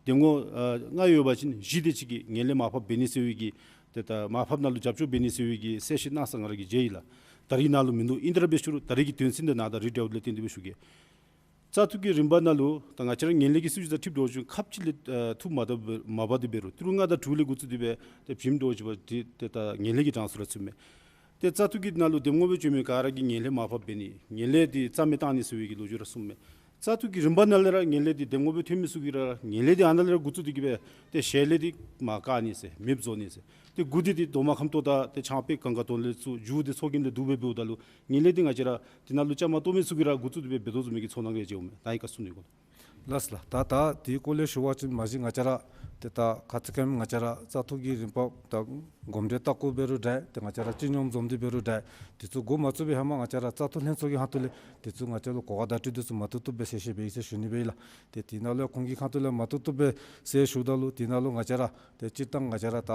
འདེམས་ངོ་ཨ་ལྔ་ཡོད་པ་ཅིན་བཞི་དེ་ཅིག་གིས་ངན་ལྷད་མར་ཕབ་འབད་ནི་ཟེར་བའི་གི་ཏེ་ད་མར་ཕབ་ནང་ལུ་རྒྱབ་སྐྱོར་འབད་ནི་ཟེར་བའི་གི་གསལ་བཤད་གནང་ས་ང་ར་གིས་མཇལ་ཡི་ལགས། ད་རེས་ནཱ་ལུ་མིན་འདུག། ཨིན་ཏེ་ར་འབད་ཞུ་རུང་ད་རེས་ཀྱི་དོན་ཚན་འདི་ནཱ་ད་རེས་འབྲེལ་བ་ལས་བརྟེན་ཏེ་སྦེ་ཞུ་གེ། བཙག་འཐུ་གི་རིམ་པ་ནང་ལུ་ད་ང་བཅས་ར་ངན་ལྷད་ཀྱི་སྲིད་བྱུས་དང་འཁྲིལ་འགྱོ་བ་ཅིན་ཁབ་ཅིག་ལས་ཨ་ཐུགས་མ་བདའ་མ་བདའ་སྟེ་འབད་རུང་ཏི་རུ་ལྔ་དང་དྲུག་ལས་འགོ་བཙུགས་ཏེ་སྦེ་ཏེ་བྱིནམ་འགྱོ་བ་ཅིན་ཏེ་ད་ངན་ལྷད་ཀྱི་གྲངས་སུ་ར་ཚུདཔ་མས། ཏེ་བཙག་འཐུ་གི་ནང་ལུ་འདེམས་ངོ་སྦེ་བྱོན་མི་ག་ར་གིས་ངན་ལྷད་མར་ཕབ་འབད་ནི་ངན་ལྷད་འདི་རྩ་མེད་བཏང་ནི་ཟེར་བའི་གི་ལོ་རྒྱུས་ར་གསུངམ་མས། བཙག་འཐུ་གི་རིམ་པ་ནང་ལས་ར་ངན་ལྷད་འདི་འདེམས་ངོ་སྦེ་ཐོན་མི་ཚུ་གིས་ར་ངན་ལྷད་འདི་ཨ་ནཱ་ལས་ར་འགོ་བཙུགས་ཏེ་གི་སྦེ་ཏེ་ཞལ་ལས་འདི་མར་བཀག་ནི་ཟེར་མེདཔ་བཟོ་ནི་ཟེར། ཏེ་འགོ་འདི་འདི་རྡོག་མ་ཁམ་ཏོག་དང་ཏེ་ཆང་དཔེ་གང་ག་དོང་ལས་ཚུ་རྒྱུ་འདི་ཚོགས་རྒྱན་ལས་བསྡུ་སྦེ་འབདཝ་ད་ལུ་ངན་ལྷད་འདི་ང་བཅས་ར་དེ་ནང་ལུ་བཅའ་མར་གཏོགས་མི་ཚུ་གིས་ར་འགོ་བཙུགས་ཏེ་སྦེ་འབད་དོ་བཟུམ་མའི་གི་ཚོར་སྣང་རེ་མཇལཝ་མས། ད་ཨིན་ག་གསུང་ནི་གོ། ལགས་ལགས། ད་ད་དེའི་སྐོར་ལས་ཞུ་བ་ཅིན་མ་གཞི་ང་བཅས་ར་ཏེ་ད་ཁ་ཙ་ཁ་ཉིནམ་ང་བཅས་ར་བཙག་འཐུ་གི་རིམ་པ་ད་གོམས་འདྲིས་ལྟ་སྐོར་འབད་རུང་འདྲ། ཏེ་ང་བཅས་ར་སྤྱི་སྙོམས་འཛོམས་འདུ་འབད་རུང་འདྲ། དེ་ཚུ་འགོ་མ་བཙུགས་པའི་ཧེ་མ་ང་བཅས་ར་བཙག་འཐུ་ལྷན་ཚོགས་ཀྱི་ཁ་ཐུག་ལས་དེ་ཚུ་ང་བཅས་ལུ་གོ་བ་བརྡ་སྤྲོད་དེ་ཚུ་མ་བཏུབ་བཏུབ་སྦེ་གསལ་བཤད་འབད་ཡི་ཟེར་ཞུ་ནི་སྦེ་ཨིན་ལགས། ཏེ་དེ་ནང་ལུ་ཁོང་གི་ཁ་ཐུག་ལས་མ་བཏུབ་བཏུབ་སྦེ་གསལ་ཞུཝ་ད་ལུ་དེ་ནང་ལུ་ང་བཅས་ར་ཏེ་སྤྱིར་བཏང་ང་བཅས་ར་ད་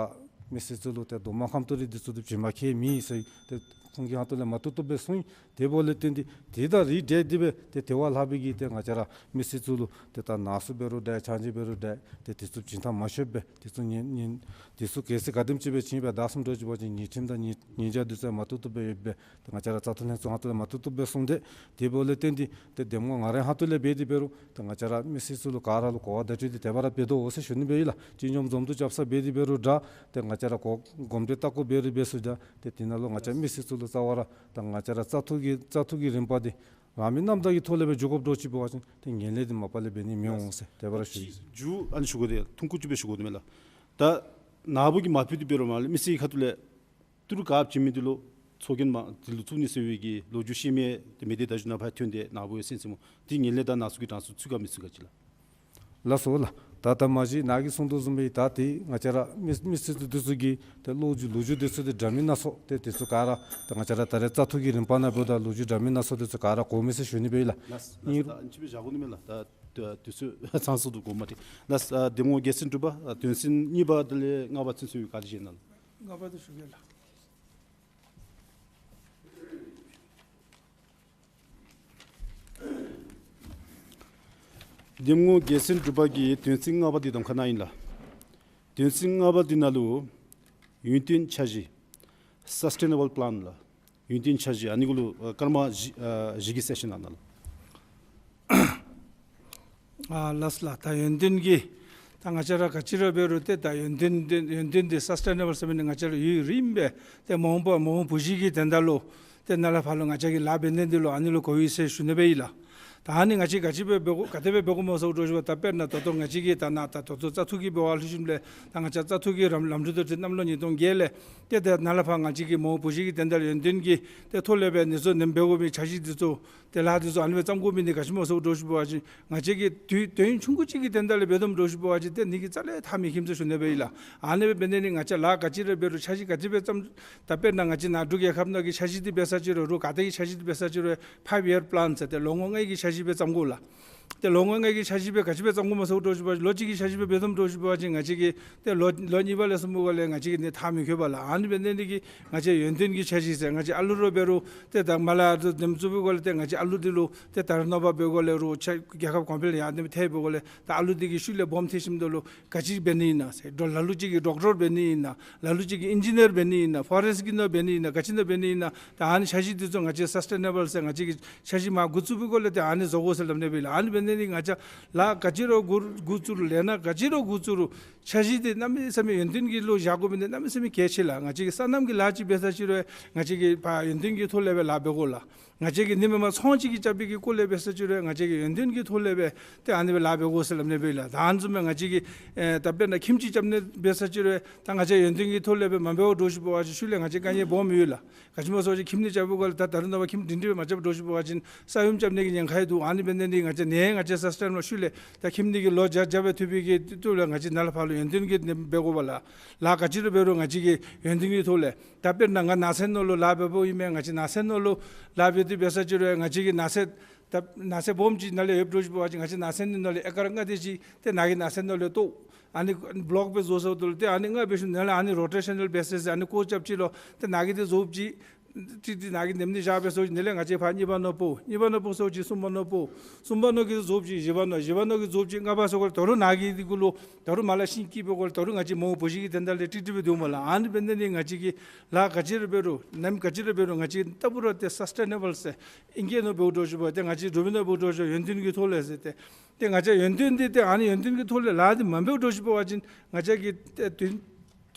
མི་སེར་ཚུ་ལུ་ཏེ་རྡོག་མ་ཁམ་ཏོག་རེ་དེ་ཚུ་དེ་བྱིན་པ་ཁྱད་མེད་ཟེར་ཏེ་ཁོང་གི་ཁ་ཐུག་ལས་མ་བཏུབ་བཏུབ་སྦེ་གསུངས་ཡི། དེ་འབདཝ་ལས་བརྟེན་ཏེ་དེ་དང་རིགས་བསྒྲེས་ཏེ་སྦེ་ཏེ་དེ་བ་ལྷག་པའི་གི་ཏེ་ང་བཅས་ར་མི་སེར་ཚུ་ལུ་ཏེ་ད་ནང་གསུག་འབད་རུང་འདྲ་ཕྱག་མཇལ་འབད་རུང་འདྲ་ཏེ་དེ་ཚུ་བྱིན་ཐངས་མ་ཤེསཔ་སྦེ་དེ་ཚུ་ཉན་ཉན་དེ་ཚུ་གལ་སྲིད་ག་དེམ་ཅིག་སྦེ་བྱིན་སྦེ་བདའ་སོངམ་འདྲཝ་ཅིག་འབད་བ་ཅིན་ཉེས་ཁྲིམས་དང་ཉེས་ཉེས་བྱ་དེ་ཚུ་མ་བཏུབ་བཏུབ་སྦེ་ཡོདཔ་སྦེ་ཏེ་ང་བཅས་ར་བཙག་འཐུ་ལྷན་ཚོགས་ཁ་ཐུག་ལས་མ་བཏུབ་བཏུབ་སྦེ་གསུངས་ཏེ་དེ་འབདཝ་ལས་བརྟེན་ཏེ་ཏེ་འདེམས་ངོ་ང་རའི་ཁ་ཐུག་ལས་འབད་དེ་འབད་རུང་ཏེ་ང་བཅས་ར་མི་སེར་ཚུ་ལུ་ག་ར་ལུ་གོ་བ་བརྡ་སྤྲོད་དེ་དེ་སྦེ་ར་འབད་དོ་འོང་ཟེར་ཞུ་ནི་སྦེ་ཨིན་ལགས། སྤྱི་སྙོམས་འཛོམས་འདུ་རྐྱབ་ས་འབད་དེ་འབད་རུང་འདྲ། ཏེ་ང་བཅས་ར་གོ་གོམས་འདྲིས་ལྟ་སྐོར་འབད་རུང་འབད་ཚུགས་འདྲ། ཏེ་དེ་ནང་ལུ་ང་བཅས་མི་སེར་ཚུ་ལུ་རྩ་བ་ར་ད་ང་བཅས་ར་བཙག་འཐུ་གི་བཙག་འཐུ་གི་རིམ་པ་འདི་རང་མོས་རྣམ་དག་གི་ཐོག་ལས་སྦེ་འགྱོ་དགོཔ་འདྲཝ་ཅིག་འབད་བ་ཅིན་ཏེ་ངན་ལྷད་འདི་མ་པ་ལས་འབད་ནི་མི་འོང་ཟེར་དེ་སྦེ་ར་ཞུ་ཡི་ཟེར། མཇུག་ཨ་ནི་ཞུ་དགོ་དེ་ཐུང་ཀུ་ཅིག་སྦེ་ཞུ་དགོ་དེ་མས་ལགས། ད་ནཱ་བུ་གིས་མ་ཕུལ་ཏེ་འབད་རུང་མ་ལས་མི་སེར་གྱི་ཁ་ཐུག་ལས་ཏི་རུ་ག་བྱིན་མི་འདི་ལུ་ཚོགས་རྒྱན་མ་འདི་ལུ་བཙུགས་ནི་ཟེར་བའི་གི་ལོ་རྒྱུས་ཤེས་མི་ཏེ་མི་སྡེ་བརྡ་བརྒྱུད་ནང་ཕར་ཐོན་ཏེ་ནཱ་བུ་ཡང་གསན་གསནམ་འོང་། འདི་ངན་ལྷད་དང་ནང་གསུག་གི་གྲངས་སུ་ཚུད་ག་མི་ཚུད་ག་ཅིག་ལགས། ལགས་སོ་ལགས། ད་ད་མ་གཞི་ནཱ་གིས་གསུང་དོ་བཟུམ་སྦེ་ད་ཏེ་ང་བཅས་ར་མི་མི་སེར་ཚུ་དེ་ཚུ་གི་ཏེ་ལོ་རྒྱུས་ལོ་རྒྱུས་དེ་ཚུ་ཏེ་འདྲ་མིན་སྣ་ཚོགས་ཏེ་དེ་ཚུ་ག་ར་ད་ང་བཅས་ར་ད་རེས་བཙག་འཐུ་གི་རིམ་པ་ནང་འབདཝ་ད་ལོ་རྒྱུས་འདྲ་མིན་སྣ་ཚོགས་དེ་ཚུ་ག་ར་གོ་མི་ཟེར་ཞུ་ནི་སྦེ་ཨིན་ལགས། ལགས་ལགས། ད་ཨ་ནི་ཅིག་སྦེ་བཞག་དགོ་ནི་མས་ལགས། ད་དུས་ཚོད་ཚང་སོང་འདུག་གོ་མ་ཏེ། ལགས། འདེམས་ངོ་སྒེར་སེམས་འབྲུག་པ་དོན་ཚན་གཉིས་པ་དེ་ལས་ལྔ་པ་ཚུན་ཚོད་ཡོད་ག་དེ་བཞེས་གནང་། ལྔ་པ་དེ་ཞུ་གེ་ལགས། འདེམས་ངོ་སྒེར་སེམས་འབྲུག་པ་གི་དོན་ཚན་ལྔ་པ་འདི་གདམ་ཁ་གནང་ཡི་ལགས། དོན་ཚན་ལྔ་པ་འདི་ནང་ལུ་ཡུན་བརྟན་འཆར་གཞི་Sustainable Plan ལགས། ཡུན་བརྟན་འཆར་གཞི་ཨ་ནི་གུ་ལུ་ཨ་སྐར་མ་བཞི་ཨ་བཞི་གི་སེ་ཤན་གནང་ལགས། ཨ་ལགས་ལགས། ད་ཡུན་བརྟན་གྱི་ད་ང་བཅས་ར་ག་ཅི་ར་འབད་རུང་ཏེ་ད་ཡུན་བརྟན་འདི་ཡུན་བརྟན་འདི་སཱསི་ཊེ་ནེ་བཱལ་ཟེར་མི་འདི་ང་བཅས་ར་ཡུན་རིངམོ་སྦེ་ཏེ་མ་འོངས་པ་མ་འོངས་བུ་གཞི་གི་དོན་དག་ལུ་ཏེ་ནཱ་ལས་ཕར་ལུ་ང་བཅས་ཀྱི་ལཱ་འབད་ནི་འདི་ལུ་ཨ་ནི་ལུ་གོ་ཡི་ཟེར་ཞུ་ནི་སྦེ་ཨིན་ལགས། ད་ཨ་ནི་ང་བཅས་ག་ཅི་སྦེ་འབད་དགོ་ག་དེ་སྦེ་འབད་དགོཔ་སྨོ་ཟེར་འདྲཝ་ཅིག་འབདཝ་ད་དཔེར་ན་ད་ལྟོ་ང་བཅས་ཀྱི་ད་ནཱ་ད་ད་ལྟོ་བཙག་འཐུ་གི་འབད་བ་ལྷག་ཤོས་ལས་ད་ང་བཅས་བཙག་འཐུ་གི་རམ་ལམ་འགྲོ་དོན་ཚན་གནམ་ལོ་ཉིས་སྟོང་བརྒྱད་ལས་ཏེ་ད་ནཱ་ལས་ཕར་ང་བཅས་ཀྱི་མ་འོངས་བུ་གཞི་གི་དོན་དག་ལུ་ཡུན་བརྟན་གྱི་ཏེ་ཐོག་ལས་སྦེ་ཨ་ནི་ཚུ་ནེམ་འབད་དགོ་མི་འཆར་གཞི་འདི་ཚུ་ཏེ་ལཱ་འདི་ཚུ་ཨ་ནི་སྦེ་བརྩམ་དགོ་མི་འདི་ག་ཅི་སྨོ་ཟེར་འདྲཝ་ཅིག་འབད་བ་ཅིན་ང་བཅས་ཀྱིས་དུས་དུས་ཡུན་ཆུང་ཀུ་ཅིག་གི་དོན་དག་ལུ་འབད་དོ་འདྲཝ་ཅིག་འབད་བ་ཅིན་ཏེ་ཨ་ནི་གིས་རྩ་ལས་མཐའ་མི་ཁེམ་ཟེར་ཞུ་ནི་སྦེ་ཨིན་ལགས། ཨ་ནི་སྦེ་འབད་ནི་འདི་ང་བཅས་ལཱ་ག་ཅི་ར་འབད་རུང་འཆར་གཞི་ག་ཅི་སྦེ་བརྩམ་ད་དཔེར་ན་ང་བཅས་ནཱ་འབྲུག་རྒྱལ་ཁབ་ནང་གི་འཆར་གཞི་འདི་འབད་ས་ཅིག་རུང་རུང་ག་ཏེ་གི་འཆར་གཞི་འདི་འབད་ས་ཅིག་རུང་ཕའིབ་ཡར་པ་ལཱན་ཟེར་ཏེ་ལོ་ངོ་ལྔའི་གི་འཆར་གཞི་སྦེ་བརྩམ་དགོ་ལགས། ཏེ་ལོ་ངོ་ལྔའི་གི་འཆར་གཞི་སྦེ་ག་ཅི་སྦེ་བརྩམ་དགོཔ་སྨོ་ཟེར་འདྲཝ་ཅིག་འབད་བ་ཅིན་ལོ་གཅིག་གི་འཆར་གཞི་སྦེ་འབད་དོ་འདྲཝ་ཅིག་འབད་བ་ཅིན་ང་བཅས་ཀྱིས་ཏེ་ལོ་ལོ་གཉིས་པ་ལས་གསུམ་པའི་སྒང་ལས་ང་བཅས་ཀྱིས་ཨ་ནི་མཐའ་མི་འཁྱོལ་བས་ལགས། ཨ་ནི་འབད་ནི་འདི་གིས་ང་བཅས་ཡུན་བརྟན་གྱི་འཆར་གཞི་ཟེར་ང་བཅས་ཨ་ལུ་ར་འབད་རུང་ཏེ་ད་མར་ལས་ཨ་ནི་ཚུ་ནེམ་བཙུགས་པའི་སྒང་ལས་ཏེ་ང་བཅས་ཨ་ལུ་འདི་ལུ་ཏེ་ད་རེས་ནངས་པ་འབད་བའི་སྒང་ལས་རུང་ཆ་རྒྱལ་ཁབ་གོང་འཕེལ་ཡར་ནེམ་ཐལ་བའི་སྒང་ལས་ད་ཨ་ལུ་འདི་གིས་ཤུལ་ལས་སྦོམ་ཐལ་ཞིནམ་ད་ལུ་ག་ཅི་འབད་ནི་ཨིན་ན་ཟེར་ལ་ལུ་ཅིག་གིས་ཌོག་ཊར་འབད་ནི་ཨིན་ན། ལ་ལུ་ཅིག་གིས་ཨིན་ཇི་ནིར་འབད་ནི་ཨིན་ན། ཕོ་རེསཊ་གི་ནང་འབད་ནི་ཨིན་ན། ག་ཅི་ནང་འབད་ནི་ཨིན་ན། ད་ཨ་ནི་འཆར་གཞི་འདི་ཚུ་ང་བཅས་སཱསི་ཊེ་ནེ་བཱལ་ཟེར་ང་བཅས་ཀྱིས་འཆར་གཞི་མར་འགོ་བཙུགས་པའི་སྒང་ལས་ཏེ་ཨ་ནི་བཟོ་དགོ་ཟེར་སླབ་ནི་སྦེ་ཨིན་ལགས། ཨ་ནི་འབད་ནི་འདི་ང་བཅས་ལཱ་ག་ཅི་ར་འགོ་འགོ་བཙུགས་རུང་ལས་སྣ་ག་ཅི་ར་འགོ་བཙུགས་རུང་ འཆར་གཞི་འདི་གནམ་མེད་ས་མེད་ཡུན་བརྟན་གྱི་བློ་བཞག་དགོ་མི་འདི་གནམ་མེད་ས་མེད་གལ་ཆེ་ལགས། ང་བཅས་ཀྱི་སོ་ནམ་གྱི་ལཱ་ཅིག་འབད་ས་ཅིག་རུང་ང་བཅས་ཀྱིས་ཕར་ཡུན་བརྟན་གྱི་ཐོག་ལས་སྦེ་ལཱ་འབད་དགོ་ལགས། ང་བཅས་ཀྱིས་ནི་མེན་པར་ཚོང་ཅིག་གི་རྐྱབ་པའི་གི་སྐོར་ལས་འབད་ས་ཅིག་རུང་ང་བཅས་ཀྱིས་ཡུན་བརྟན་གྱི་ཐོག་ལས་སྦེ་ཏེ་ཨ་ནི་སྦེ་ལཱ་འབད་དགོ་ཟེར་སླབ་ནི་སྦེ་ལགས། ད་ཨ་ནི་བཟུམ་སྦེ་ང་བཅས་ཀྱིས་ཨེ་ད་དཔེར་ན་ཁྱིམ་ཅིག་རྐྱབ་ནི་འབད་ས་ཅིག་རུང་ད་ང་བཅས་ཡུན་བརྟན་གྱི་ཐོག་ལས་སྦེ་མ་འབད་བར་འདྲོག་ཅི་འབད་བ་ཅིན་ཤུལ་ལས་ང་བཅས་དཀའ་ངལ་སྦོམ་ཡོད་ལགས། ག་ཅི་སྨོ་ཟེར་བ་ཅིན་ཁྱིམ་ནི་རྐྱབ་པའི་སྐབས་ལུ་ད་ད་རུང་ད་ཁྱིམ་སྒྲིང་སྒྲི་སྦེ་མ་རྐྱབ་འདྲོག་ཅི་འབད་བ་ཅིན་ས་ཡོམ་རྐྱབ་ནི་གི་ཉེན་ཁ་ཡང་འདུག། ཨ་ནི་འབད་ནི་འདི་ང་བཅས་ནི་ང་བཅས་སཱསི་ཊེན་ནེ་བཱལ་ཤུལ་ལས་ད་ཁྱིམ་ནི་གི་ལོ་བརྒྱ་བརྒྱ་སྦེ་ཐུབ་པའི་གི་ཏེ་ལུ་ང་བཅས་ནཱ་ལས་ཕར་ལུ་ཡུན་བརྟན་གྱི་ནི་འབད་དགོ་པས་ལགས། ལཱ་ག་ཅི་ར་འབད་རུང་ང་བཅས་ཀྱིས་ཡུན་བརྟན་གྱི་ཐོག་ལས། ད་དཔེར་ན་ང་ནགས་ཚལ་ནང་ལུ་ལཱ་འབདཝ་ཨིན་མས། ང་བཅས་ནགས་ཚལ་ནང་ལུ་ལཱ་འབད་དེ་འབད་ས་ཅིག་རུང་ང་བཅས་ཀྱིས་ནགས་ཚལ་ད་ནགས་ཚལ་སྦོམ་ཅིག་ནཱ་ལས་ཡོདཔ་འདྲོག་ཅི་འབད་བ་ཅིན་ང་བཅས་ནགས་ཚལ་ནི་ནང་ལས་ཨེ་ཀར་ལྔ་དེ་ཅིག་ཏེ་ནཱ་གི་ནགས་ཚལ་ནང་ལས་བཏོག། ཨ་ནི་བློག་སྦེ་བཟོ་ཟེརཝ་ད་ལུ་ཏེ་ཨ་ནི་ལྔ་འབད་ཞིནམ་ནཱ་ལས་ཨ་ནི་རོ་ཊེ་ཤ་ནཱལ་བེ་སིསི་ཨ་ནི་བཀོ་རྐྱབ་ཅི་ལོ། ཏེ་ནཱ་གི་འདི་བཟོཝ་ཅིག་ཏེ་ཏེ་ནཱ་གི་ནེམ་འདི་བཞག་སྦེ་ཟེརཝ་ཅིག་ནཱ་ལས་ང་བཅས་ཕར་གཉིས་པ་ནང་འབོ། གཉིས་པ་ནང་འབོ་ཟེརཝ་ཅིག་གསུམ་པ་ནང་འབོ། གསུམ་པ་ནང་གི་བཟོཝ་ཅིག་བཞི་པ་ནང་། བཞི་པ་ནང་གི་བཟོཝ་ཅིག་ལྔ་པ་ཟེརཝ་ད་ལུ་ད་རུང་ནཱ་གི་འདི་གུ་ལུ་ད་རུང་མ་ལ་ཤིང་སྐྱེས་པའི་སྐབས་ལུ་ད་རུང་ང་བཅས་མོ་བུ་ཤིང་གི་དོན་དག་ལས་ཀྲིག་ཀྲི་སྦེ་སྡོདཔ་མས་ལགས། ཨ་ནི་འབད་ནི་འདི་ང་བཅས་ཀྱིས་ལཱ་ག་ཅི་ར་འབད་རུང་ནམ་ག་ཅི་ར་འབད་རུང་ང་བཅས་ལྟ་བུ་ར་ཏེ་སཱསི་ཊེ་ནེ་བཱལ་ཟེར་ཨིང་སྐད་ནང་འབདཝ་འདྲོག་ཅི་འབད་བ་ཏེ་ང་བཅས་འབྲུག་མི་ནང་འབདཝ་འདྲོག་ཅི་ཡུན་བརྟན་གྱི་ཐོག་ལས་ཟེར་ཏེ། ཏེ་ང་བཅས་ཡུན་བརྟན་འདི་ཏེ་ཨ་ནི་ཡུན་བརྟན་གྱི་ཐོག་ལས་ལཱ་འདི་མ་འབདཝ་འདྲོག་ཅི་འབད་བ་ཅིན་ང་བཅས་ཀྱིས་ཏེ་དོན་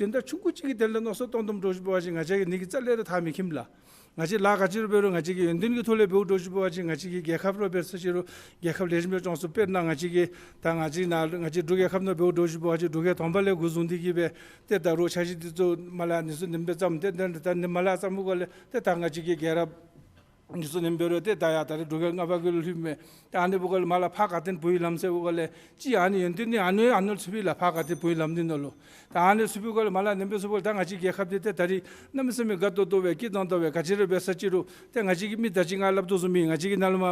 དོན་དག་ཆུང་ཀུ་ཅིག་གི་དོན་ལས་མནོ་བསམ་བཏང་བཏངམ་འདྲོག་ཅི་འབད་བ་ཅིན་ང་བཅས་ཀྱིས་ནི་གི་རྩ་ལས་ར་ཐག་མི་ཁེམ་ལགས། ང་བཅས་ལཱ་ག་ཅི་ར་འབད་རུང་ང་བཅས་ཀྱིས་ཡུན་བརྟན་གྱི་ཐོག་ལས་འབདཝ་འདྲོག་ཅི་འབད་བ་ཅིན་ང་བཅས་ཀྱི་རྒྱལ་ཁབ་ར་འབད་ས་ཅིག་རུང་རྒྱལ་ཁབ་ལེགས་ཤོམ་སྦེ་སྐྱོང་ཚུགས། དཔེར་ན་ང་བཅས་ཀྱི་ད་ང་བཅས་ནཱ་ང་བཅས་འབྲུག་རྒྱལ་ཁབ་ནང་འབདཝ་འདྲོག་ཅི་འབད་བ་ཅིན་འབྲུག་རྒྱལ་དང་པ་ལས་འགོ་བཟུང་སྟེ་གིས་སྦེ་ཏེ་ད་རུང་འཆར་གཞི་འདི་ཚུ་མ་ལ་ནི་ཚུ་ནེམ་སྦེ་བརྩམས། ཏེ་ད་ད་ནི་མ་ལ་བརྩམས་པའི་སྐབས་ལས་ཏེ་ད་ང་བཅས་ཀྱི་རྒྱལ་རབས་འདི་ཚུ་ནེམ་འབད་རུང་ཏེ་ད་ཡར་ད་རེས་འབྲུག་རྒྱལ་ལྔ་པ་གི་ལུ་ལྷོདཔ་མས། ད་ཨ་ནི་འབདཝ་ལས་མ་ལ་ཕར་ག་ཏེ་བོད་ཀྱི་ལམ་ཟེར་བའི་སྐབས་ལས་ཅིག་ཨ་ནི་ཡོན་ཏན་ནི་ཨ་ནི་ཨ་ནི་ཚུད་པས་ལགས། ཕར་ག་ཏེ་བོད་ཀྱི་ལམ་འདི་ནང་ལུ་ད་ཨ་ནི་ཚུད་པའི་སྐབས་ལས་མ་ལ་ནེམ་སྦེ་ཚུད་པའི་སྐབས་ལས་ད་ང་བཅས་རྒྱལ་ཁབ་འདི་ཏེ་ད་རེས་གནམ་མེད་ས་མེད་དགའ་ཏོག་ཏོ་སྦེ་སྐྱིད་ཏོང་ཏོ་སྦེ་ག་ཅི་ར་འབད་ས་ཅིག་རུང་ཏེ་ང་བཅས་ཀྱི་མི་ད་ཅི་ང་སླབ་དོ་བཟུམ་མའི་ང་བཅས་ཀྱི་ནཱ་ལུ་མ་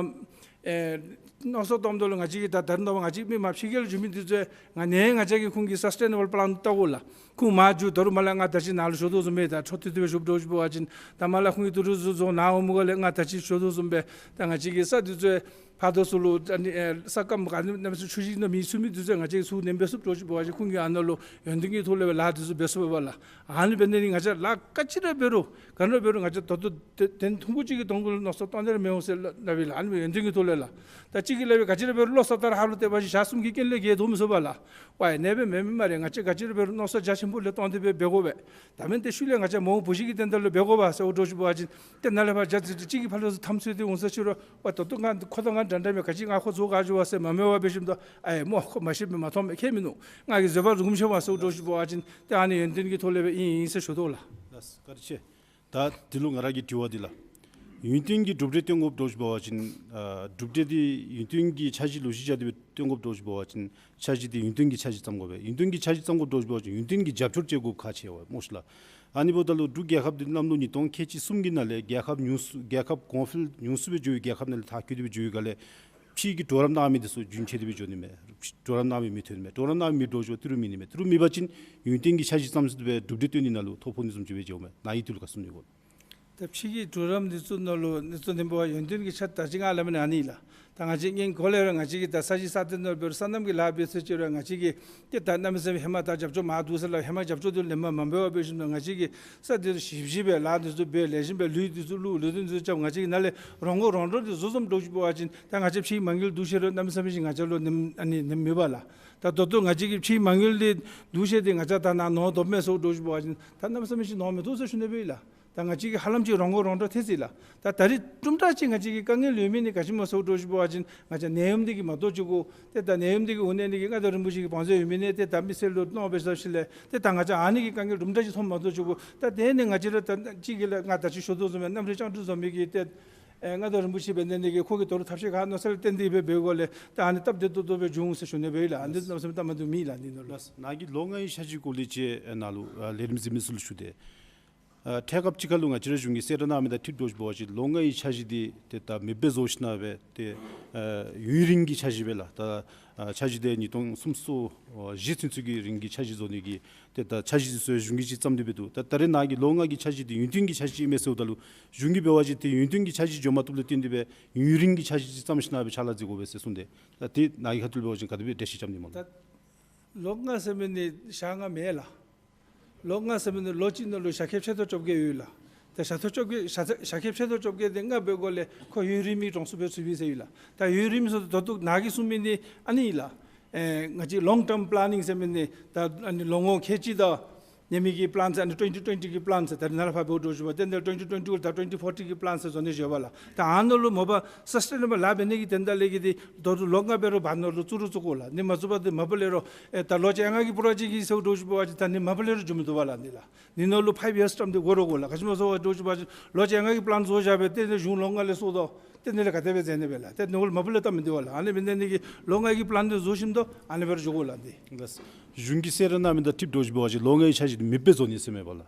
ཨེ་མནོ་བསམ་བཏངམ་ད་ལུ་ང་བཅས་ཀྱི་ད་ད་རུང་ད་ང་བཅས་མི་མ་ཕྱི་རྒྱལ་ལུ་བཞུགས་མི་འདི་ཚུ་ང་ནི་ང་བཅས་ཀྱི་ཁོང་གི་སཱསི་ཊེ་ནེ་བཱལ་པི་ལཱན་བལྟ་དགོ་ལགས། ཁོང་མར་འགྱོ་ད་རུང་མ་ལ་ང་ད་ཅི་ནཱ་ལུ་བཞུགས་དོ་བཟུམ་སྦེ་ད་འཕྲོ་མཐུད་དེ་སྦེ་བཞུགསཔ་འདྲོག་ཅི་འབད་བ་ཅིན་ད་མ་ལ་ཁོང་གི་དུས་རབས་ཚུ་ནཱ་འོངམ་སྒང་ལས་ང་ད་ཅི་བཞུགས་དོ་བཟུམ་སྦེ་ད་ང་བཅས་ཀྱི་ས་འདི་ཚུ་ཕར་དང་ཚུར་ལུ་ཨ་ནི་ཨེ་ས་སྐམ་ག་ནི་གནམ་མེད་ས་མེད་ཆུ་ཞིང་ནང་མི་ཚུད་མི་འདི་ཚུ་ང་བཅས་ཚུར་ནེམ་སྦེ་ཚུདཔ་འདྲོག་ཅི་འབད་བ་ཅིན་ཁོང་གིས་ཨ་ནཱ་ལུ་ཡོན་ཏན་གྱི་ཐོག་ལས་སྦེ་ལཱ་འདི་ཚུ་འབད་ཚུགས་པས་ལགས། ཨ་ནི་འབད་ནི་འདི་ང་བཅས་ལཱ་ག་ཅི་ར་འབད་རུང་ག་ར་འབད་རུང་ང་བཅས་ད་ལྟོ་དེ་དེ་ཐུང་ཀུ་ཅིག་གི་དོན་ལུ་མནོ་བསམ་བཏང་ནི་ར་མི་འོང་ཟེར་སླབ་ཨིན་ལགས། ཨ་ནི་ཡོན་ཏན་གྱི་ཐོག་ལས་ལགས། ད་གཅིག་གིས་སླབ་པའི་ག་ཅི་ར་འབད་རུང་བློ་གསལ་ལྟར་ཧ་ལུགས་བལྟ་བ་ཅིན་ཞག་གསུམ་གྱི་རྐྱེན་ལས་བརྒལ་དོ་མི་བཟོད་པས་ལགས། ཝའི་ནེ་སྦེ་མེན་མེན་མ་རེད། ང་བཅས་ག་ཅི་ར་འབད་རུང་མནོ་བསམ་རྒྱ་ཆེན་པོ་ལས་བཏང་སྟེ་སྦེ་འབད་དགོ་པས། ད་མེན་ཏེ་ཤུལ་ལས་ང་བཅས་མོ་བུ་ཤིང་གི་དོན་དག་ལུ་འབད་དགོ་པས་ཟེརཝ་འདྲོག་ཅི་འབད་བ་ཅིན་ཏེ་ནཱ་ལས་ཕར་རྒྱ་ཅིག་ཅིག་གི་ཕར་ལས་ཚུར་འཐམ་ཚུལ་དེ་འོང་ས་ཅིག་རུང་ཝའི་ད་ལྟོ་ང་ཁོ་དང་ང་འདྲན་འདྲ་མས། ག་ཅི་ང་ཁོ་བཟོ་ག་འགྱོ་བས་ཟེར་མ་སྨྲ་བར་འབད་ཞིནམ་ད་ཨའེ་མོ་ཁོ་མ་ཤེས་པས་མ་མཐོང་མས་ཁྱད་མིན་ནུག། ང་གིས་བཟོད་པ་རུ་གུམ་ཤེས་པས་ཟེརཝ་འདྲོག་ཅི་འབད་བ་ཅིན་ཏེ་ཨ་ནི་ཡོན་ཏན་གྱི་ཐོག་ལས་སྦེ་ཨིན་ཨིན་ཟེར་ཞུ་དོ་ལགས། ལགས་སོ། བཀའ་དྲིན་ཆེ། ད་འདི་ལུ་ང་ར་གི་དྲི་བ་འདི་ལགས། ཡུན་བརྟན་གྱི་གྲུབ་འབྲས་སྟོན་དགོཔ་འདྲོག་ཅི་འབད་བ་ཅིན་ཨ་གྲུབ་འབྲས་འདི་ཡུན་བརྟན་གྱི་འཆར་གཞི་ལུ་གཞི་བཞག་སྟེ་སྦེ་སྟོན་དགོཔ་འདྲོག་ཅི་འབད་བ་ཅིན་འཆར་གཞི་འདི་ཡུན་བརྟན་གྱི་འཆར་གཞི་བརྩམ་དགོ་པས། ཡུན་བརྟན་གྱི་འཆར་གཞི་བརྩམ་དགོཔ་འདྲོག་ཅི་འབད་བ་ཅིན་ཡུན་བརྟན་གྱི་རྒྱབ་སྐྱོར་བྱེད་དགོཔ་ཁག་ཆེ་བས་སྨོ་ཤི་ལགས། ཨ་ནི་འབདཝ་ད་ལུ་འབྲུག་རྒྱལ་ཁབ་འདི་གནམ་ལོ་ཉིས་སྟོང་ཁལ་གཅིག་གསུམ་གྱི་ནང་ལས་རྒྱལ་ཁབ་ཉུང་སུ་རྒྱལ་ཁབ་གོང་འཕེལ་ཉུང་སུ་སྦེ་འགྱོ་བའི་རྒྱལ་ཁབ་ནང་ལས་མཐར་འཁྱོལ་ཏེ་སྦེ་འགྱོ་བའི་སྒང་ལས་ཕྱི་གི་གྲོགས་རམ་གནང་མི་འདི་ཚུ་རྒྱུན་ཆད་དེ་སྦེ་འགྱོ་ནི་མས། གྲོགས་རམ་གནང་མི་མི་ཐོན་མས། གྲོགས་རམ་གནང་མི་འདྲོག་ཅི་འབད་ཏི་རུ་མེད་ནི་མས། ཏི་རུ་མེད་པ་ཅིན་ཡུན་བརྟན་གྱི་འཆར་གཞི་བརྩམས་ཏེ་སྦེ་གྲུབ་འབྲས་སྟོན་ནི་ནང་ལུ་ཐོ་ཕོག་ནི་བཟུམ་ཅིག་སྦེ་འགྱོཝ་མས། ནཱ་གི་དོན་ལུ་ག་གསུང་ནི་ཡོད་ག། ད་ཕྱི་གི་གྲོགས་རམ་འདི་ཚུ་ནང་ལུ་འདི་ཚུ་ནེམ་འབད་བ་ཡུན་བརྟན་གྱི་འཆར་ད་ཅི་ང་སླབ་མི་ཨ་ནི་ལགས། ད་ང་བཅས་སྔོན་གོང་ལས་ར་ང་བཅས་ཀྱིས་ད་ས་གཞི་ས་གནས་ནང་འབད་རུང་སོ་ནམ་གྱི་ལཱ་འབད་ས་ཅིག་རུང་ང་བཅས་ཀྱིས་ཏེ་ད་གནམ་མེད་ས་མེད་ཧེ་མ་ད་རྒྱབ་སྐྱོར་མང་འདུག་ཟེར་སླབ། ཧེ་མ་རྒྱབ་སྐྱོར་འདི་ལེན་པར་མ་འབད་བར་འབད་ཞིནམ་ད་ང་བཅས་ཀྱིས་ས་འདི་ཞིབ་ཞིབ་སྦེ་ལཱ་འདི་ཚུ་འབད་ལེགས་ཤོམ་སྦེ་ལུད་འདི་ཚུ་བླུག་ལུད་འདི་ཚུ་རྐྱབ། ང་བཅས་ཀྱིས་ནཱ་ལས་རོགས་མགོ་རོགས་འདྲོན་འདི་བཟོ་བཟོཝ་འདྲོག་ཅི་འབད་བ་ཅིན་ད་ང་བཅས་ཕྱིའི་མ་དངུལ་འདུ་ཤེས་རུང་གནམ་མེད་ས་མེད་ཅིག་ང་བཅས་ལུ་ནེམ་ཨ་ནི་ནེམ་མེད་པས་ལགས། ད་ད་ལྟོ་ང་བཅས་ཀྱི་ཕྱིའི་མ་དངུལ་འདི་འདུ་ཤེས་འདི་ང་བཅས་ད་ནཱ་ནོར་དོ་མས་ཟེརཝ་འདྲོག་ཅི་འབད་བ་ཅིན་ད་གནམ་མེད་ས་མེད་ཅིག་ནོར་མི་འདུག་ཟེར་ཞུ་ནི་སྦེ་ཨིན་ལགས། ད་ང་བཅས་ཀྱིས་ཧ་ལམ་ཅིག་རོགས་མགོ་རོགས་འདྲོན་ཐལ་ཅི་ལགས། ད་ད་རེས་དུམ་གྲ་ཅིག་ང་བཅས་ཀྱི་དཀའ་ངལ་ཡོད་མི་འདི་ག་ཅི་སྨོ་ཟེརཝ་འདྲོག་ཅི་འབད་བ་ཅིན་ང་བཅས་ནད་ཡམས་འདི་གིས་མ་གཏོགས་ཅིག་གོ་ཏེ་ད་ནད་ཡམས་འདི་གིས་འོང་ནི་འདི་གིས་མངའ་བདག་རིན་པོ་ཆེ་གི་བང་མཛོད་ཡོད་མི་འདི་ཏེ་ད་མི་སེར་ལུ་གནོད་པའི་ས་ཤུལ་ལས་ཏེ་ད་ང་བཅས་ཨ་ནི་གི་དཀའ་ངལ་དུམ་གྲ་ཅིག་མཐོངམ་མ་གཏོགས་ཅིག་གོ། ད་དེ་ནི་ང་བཅས་ར་ད་ཅིག་གིས་ལགས་ང་ད་ཅི་ཞུ་དོ་བཟུམ་སྦེ་གནམ་རི་སྤྱང་གྲུང་བཟོ་མི་གི་ཏེ་ཨེ་མངའ་བདག་རིན་པོ་ཆེ་འབད་ནི་འདི་གིས་ཁོ་གིས་ད་རུང་ཐབས་ཤེས་ག་མནོ་ས་ལས་བརྟེན་ཏེ་སྦེ་འབད་དགོཔ་ལས་ད་ཨ་ནི་སྟབས་བདེ་ཏོག་ཏོ་སྦེ་འབྱུང་ཟེར་ཞུ་ནི་སྦེ་ཨིན་ལགས། ཨ་ནི་གནམ་མེད་ས་མེད་སྟབས་མ་བདེཝ་མེད་ལགས། འདི་ནང་ལུ་ལགས། ནཱ་གི་ལོ་ལྔའི་འཆར་གཞི་སྐོར་ལས་ཅིག་ཨེ་ནཱ་ལུ་ཨ་ལས་རིམ་གཟིགས་མི་ཚུ་ལུ་ཞུ་སྟེ། ཨ་འཕྲལ་སྐབས་ཅིག་ཁར་ལུ་ང་བཅས་ར་གཞུང་གིས་གསལ་བསྒྲགས་གནང་མི་དང་འཁྲིལ་འདྲོག་ཅི་འབད་བ་ཅིན་ལོ་ལྔའི་འཆར་གཞི་འདི་ཏེ་ད་མེདཔ་སྦེ་བཟོ་ཞིནམ་སྦེ་ཏེ་ཨ་ཡུན་རིང་གི་འཆར་གཞི་སྦེ་ལགས། ད་ཨ་འཆར་གཞི་འདི་ཉིས་སྟོང་སུམ་ཅུ་སོ་བཞི་ཚུན་ཚོད་ཀྱི་རིང་གི་འཆར་གཞི་བཟོ་ནི་གི་ཏེ་ད་འཆར་གཞི་འདི་ཚུ་གཞུང་གིས་ཅིག་བརྩམས་ཏེ་སྦེ་འདུག། ད་ད་རེས་ནཱ་གི་ལོ་ལྔ་གི་འཆར་གཞི་འདི་ཡུན་བརྟན་གྱི་འཆར་གཞི་ཨིན་མས་ཟེརཝ་ད་ལུ་གཞུང་གིས་འབད་བ་ཅིན་ཏེ་ཡུན་བརྟན་གྱི་འཆར་གཞི་འགྱོ་མ་བཏུབ་ལས་བརྟེན་ཏེ་སྦེ་ཡུན་རིང་གི་འཆར་གཞི་ཅིག་བརྩམས་ཞིནམ་སྦེ་ཕྱག་ལཱ་མཛད་དགོ་པས་ཟེར་གསུངས་ཏེ། ད་ཏེ་ནཱ་གི་ཁ་ཐུག་ལུ་འབད་བ་ཅིན་ག་དེ་སྦེ་འགྲེལ་བཤད་རྐྱབ་ནི་སྨོ་ལགས། ད་ལོ་ལྔ་ཟེར་མི་འདི་ཞག་ལྔ་མེན་ལགས། ལོ་ལྔ་ཟེར་མི་འདི་ལོ་གཅིག་ནང་ལུ་ཞག་ཁལ་ཕྱེད་དང་བཅོ་བརྒྱད་ཡོད་ལགས། ད་ཞག་ཐོག་བཅོ་བརྒྱད་ཞག་ཞག་ཁལ་ཕྱེད་དང་བཅོ་བརྒྱད་འདི་ལྔ་འབད་དགོཔ་ལས་ཁོ་ཡུན་རིང་མི་གྲོང་ཚོ་སྦེ་ཚུད་པས་ཟེར་ཡོད་ལགས། ད་ཡུན་རིང་མི་ཟེརཝ་ད་ད་ལྟོ་ནཱ་གིས་གསུང་མི་འདི་ཨ་ནི་ཨིན་ལགས། ཨེ་ང་བཅས་ལོང་ཊརམ་པ་ལེ་ནིང་ཟེར་མི་འདི་ད་ཨ་ནི་ལོ་ངོ་ཁལ་གཅིག་དང་ཉེ་མི་གི་པ་ལེན་ཟེར་ཨ་ནི་ཊུ་ཝེན་ཊི་ཊུ་ཝེན་ཊི་གི་པ་ལེན་ཟེར་ད་རེས་ནངས་པ་འབདཝ་འདྲཝ་ཅིག་འབད་བ་ཏེ་འདི་ཊུ་ཝེན་ཊི་ཊུ་ཝེན་ཊི་དང་ཊུ་ཝེན་ཊི་ཕོར་ཊི་གི་པ་ལེན་ཟེར་བཟོ་ནི་ཅིག་ཡོད་པ་ལགས། ད་ཨ་ནཱ་ལུ་མ་པ་སཱསི་ཊེ་ནེ་བཱལ་ལཱ་འབད་ནི་གི་དོན་དག་ལས་ཀྱི་འདི་ད་ལྟོ་ལོ་ལྔ་འབད་རུང་བར་ན་ལུ་བཙུགས་རུང་བཙུགས་དགོ་ལགས། འདི་མ་བཙུགས་པར་འདི་མ་པ་ལས་ར་ཨེ་ད་ལོ་བཅོ་ལྔ་གི་པྲོ་ཇེཀཊ་ཅིག་ཟེརཝ་འདྲཝ་ཅིག་འབད་བ་ཅིན་ད་འདི་མ་པ་ལས་ར་འགྱོ་མི་བཏུབ་པ་ལགས། འདི་ལགས་འདི་ནང་ལུ་ཕའིབ་ཡརསི་ཊརམ་འདི་འགོར་ར་འགོར་ལགས། ག་ཅི་སྨོ་ཟེར་བ་འདྲཝ་ཅིག་འབད་བ་ཅིན་ལོ་བཅོ་ལྔ་གི་པ་ལེན་བཟོ་བཞག་སྦེ་ཏེ་འདི་གཞུང་ལོ་ལྔ་ལས་སོར་དོ། ཏེ་འདི་ལས་ག་དེ་སྦེ་མཛད་ནི་སྦེ་ལགས། ཏེ་ནོར་མ་པ་ལས་སྟབས་མི་བདེ་བ་ལགས། ཨ་ནི་འབད་ནི་འདི་གིས་ལོ་ལྔ་གི་པ་ལེན་འདི་བཟོ་ཞིནམ་ད་ཨ་ནི་སྦེ་ར་འགྱོ་དགོ་ལགས་འདི། ལགས། གཞུང་གི་གསལ་བསྒྲགས་གནང་མི་དང་འཁྲིལཝ་འདྲཝ་ཅིག་འབད་བ་ཅིན་ལོ་ལྔའི་འཆར་གཞི་འདི་མེདཔ་སྦེ་བཟོ་ནི་ཟེར་མས་པ་ལགས།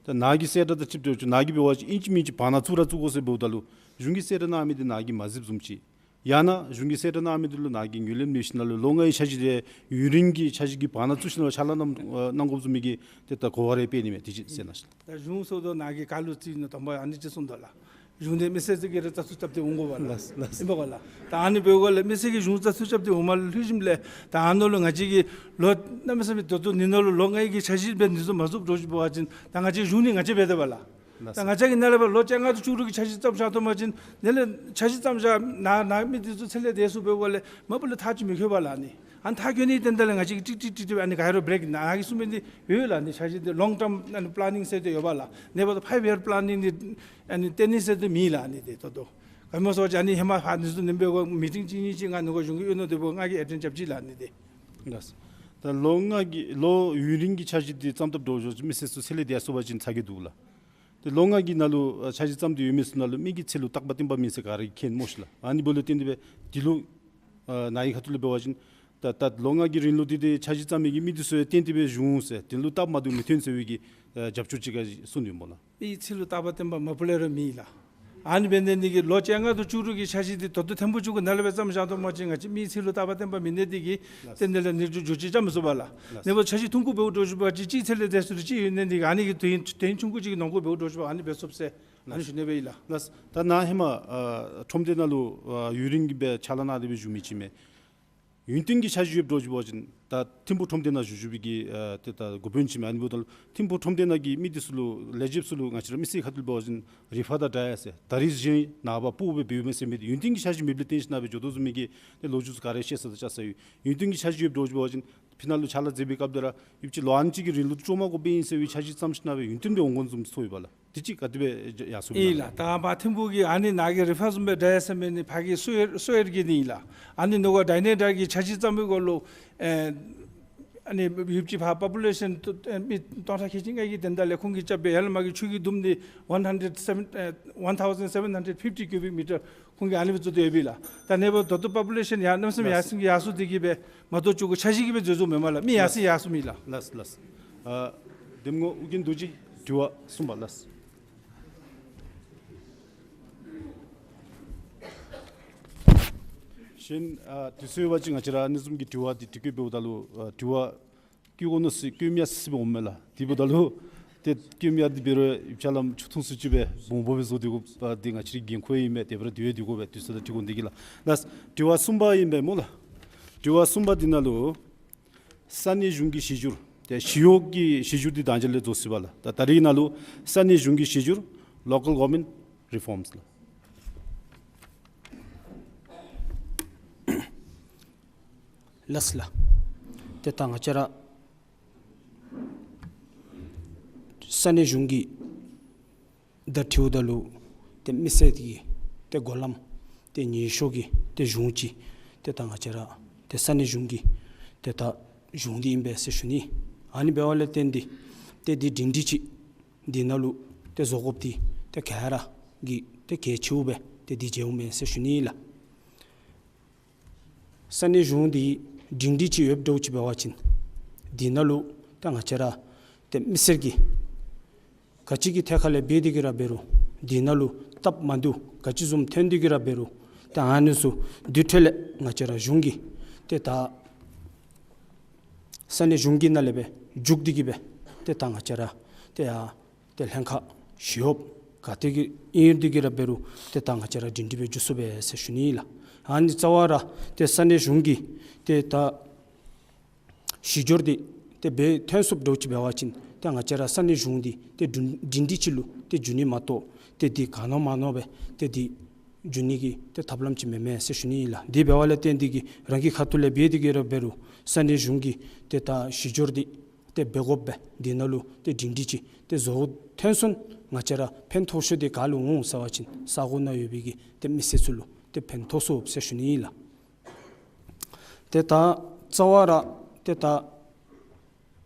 ད་ནཱ་གི་གསལ་བསྒྲགས་དང་འཁྲིལཝ་འདྲཝ་ཅིག་ནཱ་གིས་འབད་བ་ཅིན་ཨིན་ཅི་མིན་ཅི་བར་ན་བཙུགས་ར་བཙུགས་དགོ་ཟེར་འབདཝ་ད་ལུ་གཞུང་གི་གསལ་བསྒྲགས་གནང་མི་འདི་ནཱ་གིས་མ་གཟིགསཔ་བཟུམ་ཅིག། ཡང་ན་གཞུང་གི་གསལ་བསྒྲགས་གནང་མི་འདི་ལུ་ནཱ་གིས་ངོས་ལེན་མེད་ཞིནམ་ལས་ལོ་ལྔའི་འཆར་གཞི་དེ་ཡུན་རིང་གི་འཆར་གཞི་གི་བར་ན་བཙུགས་ཞིནམ་ལས་ཕྱག་ལཱ་གནང་ཨ་གནང་དགོཔ་བཟུམ་མའི་གི་ཏེ་ད་གོ་བ་རེ་སྤེལ་ནི་མས། དེ་ཅིག་གསན་གནང་ཤིག། ད་གཞུང་ཟེརཝ་ད་ནཱ་གིས་ག་ལུ་རྩིས་ནི་དང་པ་ཨ་ནི་ཅིག་གསུངས་དོ་ལགས། གཞུང་འདི་མི་སེར་ཚུ་གིས་ར་བཙག་འཐུ་རྐྱབ་སྟེ་འོང་དགོ་པ་ལགས། ལགས་ལགས། ཨིན་པ་ག་ལགས། ད་ཨ་ནི་འབདཝ་ལས་མི་སེར་གྱིས་གཞུང་བཙག་འཐུ་རྐྱབ་སྟེ་འོངམ་ལུས་ཞིནམ་ལས་ད་ཨ་ནཱ་ལུ་ང་བཅས་ཀྱིས་ལོ་གནམ་མེད་ས་མེད་ད་ལྟོ་འདི་ནང་ལུ་ལོ་ལྔའི་གི་འཆར་གཞི་སྦེ་འདི་ཚུ་མ་བཙུགསཔ་འདྲཝ་ཅིག་འབད་བ་ཅིན་ད་ང་བཅས་གཞུང་འདི་ང་བཅས་འབད་དེ་བ་ལགས། ལགས། ད་ང་བཅས་ཀྱིས་ནཱ་ལས་ཕར་ལོ་བཅོ་ལྔ་དང་བཅུ་དྲུག་གི་འཆར་གཞི་བརྩམ་བཞག་དོ་བ་ཅིན་དེ་ལས་འཆར་གཞི་བརྩམ་བཞག་ནཱ་ནཱ་མི་འདི་ཚུ་ཚེ་ལས་འདས་སོང་འབདཝ་ལས་མ་པ་ལས་ཐག་ཅིག་མི་ཁོལ་བ་ལགས་ནི། ཨ་ནི་ཐག་ཁོལ་ནིའི་དོན་དག་ལས་ང་བཅས་ཀྱིས་ཀྲིག་ཀྲིག་ཀྲིག་ཀྲིག་ཨ་ནི་ག་ར་བྲེཀ་ནཱ་གིས་གསུངས་མི་འདི་ཡོད་ལགས་ནི། འཆར་གཞི་འདི་ལོང་ཊརམ་ཨ་ནི་པ་ལེ་ནིང་ཟེར་དེ་ཡོད་པ་ལགས། ནཱ་འབདཝ་ད་ཕའིབ་ཡར་པ་ལེ་ནིང་འདི་ཨ་ནི་ཏེ་ནི་ཟེར་དེ་མེད་ལགས་ནི། དེ་ད་ལྟོ་ག་སྨོ་ཟེར་བ་ཅིན་ཨ་ནི་ཧེ་མ་ཕར་འདི་ཚུ་ནཱ་འབད་དགོ་མི་ཊིང་གཅིག་གཉིས་ཅིག་ང་ནཱ་གཞུང་གི་གཡོག་ནང་འདི་འབདཝ་ང་གིས་ཨེ་ཊེནཌ་རྐྱབ་ཅི་ལགས་ནི་དེ། ལགས། ད་ལོ་ལྔ་གི་ལོ་ཡུན་རིང་གི་འཆར་གཞི་འདི་བརྩམ་བཏངམ་འདྲཝ་ཅིག་མི་སེར་ཚུ་ཚེ་ལས་འདས་སོང་བ་ཅིན་ཚ་གྱང་འདུག་ལགས། ཏེ་ལོ་ལྔ་གི་ནང་ལུ་ཨ་འཆར་གཞི་བརྩམས་ཏེ་ཡོད་མི་ཚུ་ནང་ལུ་མི་གི་ཚེ་ལུ་རྟག་པ་བརྟན་པ་མེད་ཟེར་ག་ར་གིས་མཁྱེན་སྨོ་ཤིག་ལགས། ཨ་ནི་འབདཝ་ལས་བརྟེན་ཏེ་སྦེ་འདི་ལུ་ཨ་ནཱ་གི་ཁ་ཐུག་ལས་འབད་བ་ཅིན་ད་ད་ལོ་ལྔ་གི་རིང་ལུ་འདི་འདི་འཆར་གཞི་བརྩམས་མི་གི་མི་འདི་ཚུ་ཡང་བརྟན་ཏེ་སྦེ་བཞུགས་ཟེར་དེ་ལུ་སྟབས་མ་བདེཝ་མི་ཐོན་ཟེར་བའི་གི་ཨ་རྒྱབ་སྐྱོར་ཅིག་ག་གསུངས་ཡོདཔ་སྨོ་ལགས། མི་གི་ཚེ་ལུ་རྟག་པ་བརྟན་པ་མ་པ་ལས་ར་མེད་ལགས། ཨ་ནི་འབད་ནི་འདི་གིས་ལོ་བཅོ་ལྔ་དང་བཅུ་དྲུག་གི་འཆར་གཞི་འདི་ད་ལྟོ་ཐིམ་ཕུག་ཆུང་ཀུ་ནཱ་ལས་སྦེ་བརྩམ་བཞག་དོ་བ་ཅིན་ང་བཅས་མི་གི་ཚེ་ལུ་རྟག་པ་བརྟན་པ་མེད་ནི་འདི་གིས་ཏེ་འདི་ལས་ནི་འགྱོ་འགྱོ་ཅིག་རྐྱབ་མི་ཚུགས་པ་ལགས། ལགས། ནཱ་འབདཝ་འཆར་གཞི་ཐུང་ཀུ་འབདཝ་འདྲཝ་ཅིག་འབད་བ་ཅིན་གཅིག་ཚེ་ལས་འདས་སོང་སྟེ་གཅིག་ཡོད་ནི་འདི་གིས་ཨ་ནི་གི་དོན་དོན་ཆུང་ཀུ་ཅིག་གི་ནང་འཁོད་འབདཝ་འདྲཝ་ཅིག་ཨ་ནི་འབད་ཚུགས་ཟེར་ཨ་ནི་ཞུ་ནི་སྦེ་ཨིན་ལགས། ལགས། ད་ནཱ་ཧེ་མ་ཨ་ཁྲོམ་སྡེ་ནང་ལུ་ཨ་ཡུན་རིང་གི་སྦེ་ཕྱག་ལཱ་གནང་སྟེ་སྦེ་བཞུགས་མི་ཅིག་མས། ཡུན་བརྟན་གྱི་འཆར་གཞི་ཡོདཔ་འདྲཝ་ཅིག་འབད་བ་ཅིན་ད་ཐིམ་ཕུག་ཁྲོམ་སྡེ་ནང་བཞུགས་བཞུགས་པའི་གི་ཨ་ཏེ་ད་འགོ་དཔོན་ཅིག་མས། ཨ་ནི་འབདཝ་ད་ལུ་ཐིམ་ཕུག་ཁྲོམ་སྡེ་ནང་གི་མི་འདི་ཚུ་ལུ་ལས་བྱེདཔ་ཚུ་ལུ་ང་བཅས་ར་མི་སེར་ཁ་ཐུག་ལས་འབད་བ་ཅིན་རི་ཕར་དང་འདྲ་ཡ་ཟེར་ད་རིས་གཞན་ནངས་པ་སྤུ་སྦེ་འབདཝ་མས་ཟེར་མི་འདི་ཡུན་བརྟན་གྱི་འཆར་གཞི་མེདཔ་ལས་བརྟེན་ཞིནམ་སྦེ་འགྱོ་དོ་བཟུམ་མའི་གི་ཏེ་ལོ་རྒྱུས་ཚུ་ག་ར་བཤད་ས་དང་བཅར་ས་ཡོད། ཡུན་བརྟན་གྱི་འཆར་གཞི་ཡོདཔ་འདྲཝ་ཅིག་འབད་བ་ཅིན་ཕི་ནཱ་ལུ་ཕྱག་ལཱ་མཛད་པའི་སྐབས་དེ་ར་ཡུདཔ་ཅིག་ལོ་ཨ་ནི་ཅིག་གི་རིང་ལུ་བཅོ་མར་དགོ་པས་ཨིན་ཟེར་བའི་འཆར་གཞི་བརྩམས་ཞིནམ་སྦེ་ཡུན་བརྟན་སྦེ་འོང་དགོཔ་བཟུམ་ཚོར་ཡོདཔ་ལགས། དེ་ཅིག་ག་དེ་སྦེ་ཡར་སོང་ཡི་ལགས། ད་ཕར་ཐིམ་ཕུག་གི་ཨ་ནི་ནཱ་གི་རི་ཕར་བཟུམ་སྦེ་འདྲ་ཡ་ཟེར་མི་ནི་ཕར་གི་སོ་ཡར་སོ་ཡར་གྱི་ནི་ཨིན་ལགས། ཨ་ནི་ནང་ག་ཌའི་ནེ་ཌའི་གི་འཆར་གཞི་བརྩམ་པའི་སྐོར་ལུ་ཨེ་ཨ་ནི་ཡུདཔ་ཅིག་ཕར་པོ་པུ་ལེ་ཤཱན་ཨེ་མི་སྟོང་ཕྲག་ཁལ་གཅིག་ལྔ་གི་དོན་དག་ལས་ཁོང་གིས་རྐྱབ་སྦེ་ཡར་ལས་མར་གྱི་ཆུ་གི་དུམ་འདི་one hundred seven ཨེ་one thousand seven hundred fifty cubic meter ཁོང་གིས་ཨ་ནི་སྦེ་བཙུགས་ཏེ་ཡོད་པས་ལགས། ད་ནཱ་འབདཝ་ད་ལྟོ་པོ་པུ་ལེ་ཤཱན་ཡར་གནམ་མེད་ས་མེད་ཡར་སེང་གི་ཡར་སོང་སྟེ་གི་སྦེ་མ་གཏོགས་ཅིག་གུ་འཆར་གཞི་གིས་སྦེ་འཛོལ་འཛོལཝ་མེན་མས་ལགས། མི་ཡར་སེང་ཡར་སོངམ་ཨིན་ལགས། ལགས་ལགས། ཨ་གདམ་ངོ་ཨོ་རྒྱན་རྡོ་རྗེ། དྲི་བ་གསུམ་པ་ལགས། གཞན་ཨ་དུས་ཚོད་འབད་བ་ཅིན་ང་བཅས་ར་ཨ་ནི་བཟུམ་གྱི་དྲི་བ་འདི་དྲི་བཀོད་འབདཝ་ད་ལུ་ཨ་དྲི་བ་བཀོད་དགོ་མནོ་སི་བཀོད་མི་ཡར་སི་སི་སྦེ་འོངམ་མས་ལགས། དེ་འབདཝ་ད་ལུ་ཏེ་བཀོད་མི་ཡར་འདི་འབད་རུང་ཡིག་ཆ་ལམ་ཆུ་འཐུང་སུ་ཅིག་སྦེ་སྦོམ་སྦོམ་སྦེ་བཟོ་སྟེ་དགོཔ་འདི་ང་བཅས་རའི་འགན་ཁུར་ཨིན་མས། དེ་འབད་རུང་དེ་སྦེ་དེ་དགོ་པས། དུས་ཚོད་དང་འཁྲིལ་འོང་དེ་གིས་ལགས། ལགས། དྲི་བ་གསུམ་པ་ཨིན་པས་སྨོ་ལགས། དྲི་བ་གསུམ་པ་འདི་ནང་ལུ་ས་གནས་གཞུང་གི་གཞི་འགྱུར་ཏེ་ཞི་གཡོག་གི་གཞི་འགྱུར་འདི་ད་ཅི་ལས་རྫོགས་ཟེར་བ་ལགས། ད་ད་རིས་ནང་ལུ་ས་གནས་གཞུང་གི་གཞི་འགྱུར་local government reforms ལགས། ལགས་ལགས། ཏེ་ད་ང་བཅས་ར་ས་གནས་གཞུང་གི་ད་དྲིཝ་ད་ལུ་ཏེ་མི་སེར་གྱི་ཏེ་འགོ་ལམ་ཏེ་ཉེ་ཤོས་ཀྱི་ཏེ་གཞུང་ཅིག་ཏེ་ད་ང་བཅས་ར་ཏེ་ས་གནས་གཞུང་གི་ཏེ་ད་གཞུང་འདི་ཨིན་པས་ཟེར་ཞུ་ནི། ཨ་ནི་འབདཝ་ལས་བརྟེན་ཏེ་ཏེ་འདི་སྒྲིང་སྒྲི་ཅིག་འདི་ནང་ལུ་ཏེ་བཟོ་དགོཔ་འདི་ཏེ་ག་ར་གིས་ཏེ་གལ་ཆེཝ་སྦེ་ཏེ་འདི་མཇལཝ་མས་ཟེར་ཞུ་ནི་ལགས། ས་གནས་གཞུང་འདི་སྒྲིང་སྒྲི་ཅིག་ཡོདཔ་འདྲཝ་ཅིག་འབད་བ་ཅིན་འདི་ནང་ལུ་ད་ང་བཅས་ར་ཏེ་མི་སེར་གྱིས་ག་ཅི་གི་ཐད་ཁ་ལས་འབད་དེ་གིས་ར་འབད་རུང་འདི་ནང་ལུ་སྟབས་མ་བདེཝ་ག་ཅི་བཟུམ་ཐོན་ཏེ་གིས་ར་འབད་རུང་ད་ཨ་ནི་ཚུ་དེ་འཕྲོ་ལས་ང་བཅས་ར་གཞུང་གིས་ཏེ་ད་ས་གནས་གཞུང་གི་ནང་ལས་སྦེ་འཇུག་སྟེ་གིས་སྦེ་ཏེ་ད་ང་བཅས་ར་ཏེ་ཡ་ཏེ་ལྷན་ཁག་ཞི་གཡོགཔ་ག་ཏེ་གི་ཨིན་རུང་དེ་གིས་ར་འབད་རུང་ཏེ་ད་ང་བཅས་ར་སྒྲིང་སྒྲི་སྦེ་འགྱོ་ཚུགས་པས་ཟེར་ཞུ་ནི་ལགས། ཨ་ནི་རྩ་བ་ར་ཏེ་ས་གནས་གཞུང་གིས་ཏེ་ད་གཞི་འགྱུར་འདི་ཏེ་འབད་ཐོན་ཚུགསཔ་འདྲཝ་ཅིག་འབད་བ་ཅིན་ཏེ་ང་བཅས་ར་ས་གནས་གཞུང་འདི་ཏེ་སྒྲིང་སྒྲིང་སྒྲི་ཅིག་ལུ་ཏེ་འགྱུར་ནི་མ་གཏོགས་ཏེ་འདི་ག་ནི་མ་ནི་སྦེ་ཏེ་འདི་ འགྱོ་ནི་གི་ཏེ་ཐབས་ལམ་ཅིག་མེན་མས་ཟེར་ཞུ་ནི་ཨིན་ལགས། དེ་འབདཝ་ལས་བརྟེན་ཏེ་གིས་རང་གི་ཁ་ཐུག་ལས་འབད་དེ་གིས་ར་འབད་རུང་ས་གནས་གཞུང་གིས་ཏེ་ད་གཞི་སྒྱུར་འདི་ཏེ་འབད་དགོཔ་སྦེ་འདི་ནང་ལུ་ཏེ་སྒྲིང་སྒྲི་ཅིག་ཏེ་བཟོ་ཐོན་སོང་ན་ང་བཅས་ར་ཕན་ཐོགས་ཤོས་འདི་ག་ལུ་འོང་ཟེར་བ་ཅིན་ས་གོ་ནང་ཡོད་པའི་གི་ཏེ་མི་སེར་ཚུ་ལུ་ཏེ་ཕན་ཐོགས་སོཔ་ཟེར་ཞུ་ནི་ཨིན་ལགས། ཏེ་ད་རྩ་བ་ར་ཏེ་ད་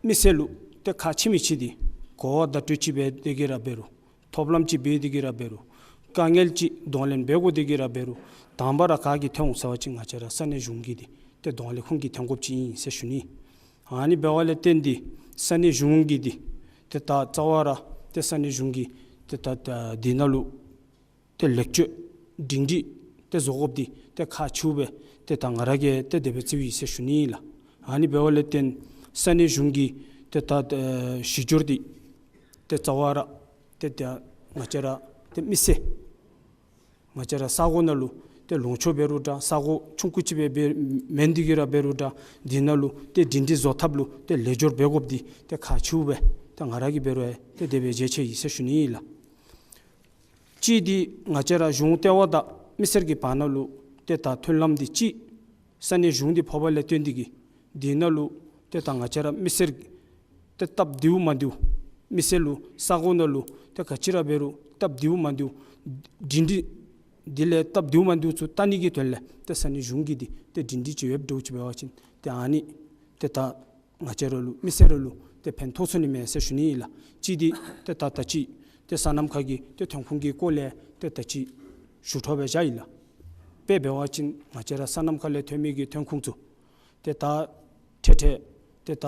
མི་སེར་ལུ་ཏེ་ཁག་ཆེ་མི་ཅིག་འདི་གོ་བ་བརྡ་སྤྲོད་ཅིག་འབད་དེ་གིས་ར་འབད་རུང་ཐོབ་ལམ་ཅིག་འབད་དེ་གིས་ར་འབད་རུང་དཀའ་ངལ་ཅིག་གདོང་ལེན་འབད་དགོ་དེ་གིས་ར་འབད་རུང་དང་པ་ར་ག་གིས་ཐོན་འོང་ཟེར་བ་ཅིན་ང་བཅས་ར་ས་གནས་གཞུང་གིས་འདི་ཏེ་གདོང་ལེན་ཁོང་གིས་ཐོན་དགོཔ་ཅིག་ཨིན་ཟེར་ཞུ་ནི། ཨ་ནི་འབདཝ་ལས་བརྟེན་ཏེ་ས་གནས་གཞུང་གིས་འདི་ཏེ་ད་རྩ་བ་ར་ཏེ་ས་གནས་གཞུང་གིས་ཏེ་ད་ད་འདི་ནང་ལུ་ཏེ་ལེགས་བཅོས་སྒྲིང་སྒྲི་ཏེ་བཟོ་དགོཔ་འདི་ཏེ་ཁག་ཆེཝ་སྦེ་ཏེ་ད་ང་ར་གིས་ཏེ་དེ་སྦེ་བརྩིཝ་ཨིན་ཟེར་ཞུ་ནི་ཨིན་ལགས། ཨ་ནི་འབདཝ་ལས་བརྟེན་ས་གནས་གཞུང་གིས་ཏེ་ད་ཨེ་གཞི་སྒྱུར་འདི་ཏེ་རྩ་བ་ར་ཏེ་ད་ང་བཅས་ར་ཏེ་མི་སེར་ང་བཅས་ར་ས་གོ་ནང་ལུ་ཏེ་ལུང་ཕྱོགས་འབད་རུང་འདྲ་ས་གོ་ཆུང་ཀུ་ཅིག་སྦེ་འབད་མེན་དེ་གིས་ར་འབད་རུང་འདྲ་འདི་ནང་ལུ་ཏེ་སྒྲིང་སྒྲི་བཟོ་ཐབས་ལུ་ཏེ་ལེགས་སྒྱུར་འབད་དགོཔ་འདི་ཏེ་ཁག་ཆེཝ་སྦེ་ཏེ་ང་ར་གིས་འབད་རུང་ཏེ་དེ་སྦེ་མཇལ་ཅི་ཨིན་ཟེར་ཞུ་ནི་ཨིན་ལགས། གཅིག་འདི་ང་བཅས་ར་གཞུང་ལྟེ་བ་དང་མི་སེར་གྱི་བར་ན་ལུ་ཏེ་ད་མཐུན་ལམ་འདི་གཅིག་ས་གནས་གཞུང་འདི་ཕོགཔ་ལས་བརྟེན་ཏེ་གིས་འདི་ནང་ལུ་ཏེ་ད་ང་བཅས་ར་མི་སེར་ཏེ་སྟབས་བདེཝ་མ་བདེཝ་མི་སེར་ལུ་ས་གོ་ནང་ལུ་ཏེ་ག་ཅི་ར་འབད་རུང་སྟབས་བདེཝ་མ་བདེཝ་སྒྲིང་སྒྲི་དེ་ལས་སྟབས་བདེཝ་མ་བདེཝ་ཚུ་བལྟ་ནི་གི་དོན་ལས་ཏེ་ས་གནས་གཞུང་གིས་འདི་ཏེ་སྒྲིང་སྒྲི་ཅིག་ཡོདཔ་འདྲཝ་ཅིག་འབད་བ་ཅིན་ཏེ་ཨ་ནི་ཏེ་ད་ང་བཅས་ར་ལུ་མི་སེར་ར་ལུ་ཏེ་ཕན་ཐོགས་ཚུགས་ནི་མས་ཟེར་ཞུ་ནི་ཨིན་ལགས། གཅིག་འདི་ཏེ་ད་ད་ཅི་ཏེ་སོ་ནམ་ཁ་གི་ཏེ་ཐོན་ཁུངས་ཀྱི་སྐོར་ལས་ཏེ་ད་ཅི་ཞུ་འཕྲོ་སྦེ་བཞག་ཡི་ལགས། དཔེ་འབད་བ་ཅིན་ང་བཅས་ར་སོ་ནམ་ཁ་ལས་ཐོན་མི་གི་ཐོན་ཁུངས་ཚུ་ཏེ་ད་འཕྲལ་འཕྲལ་ཏེ་ད་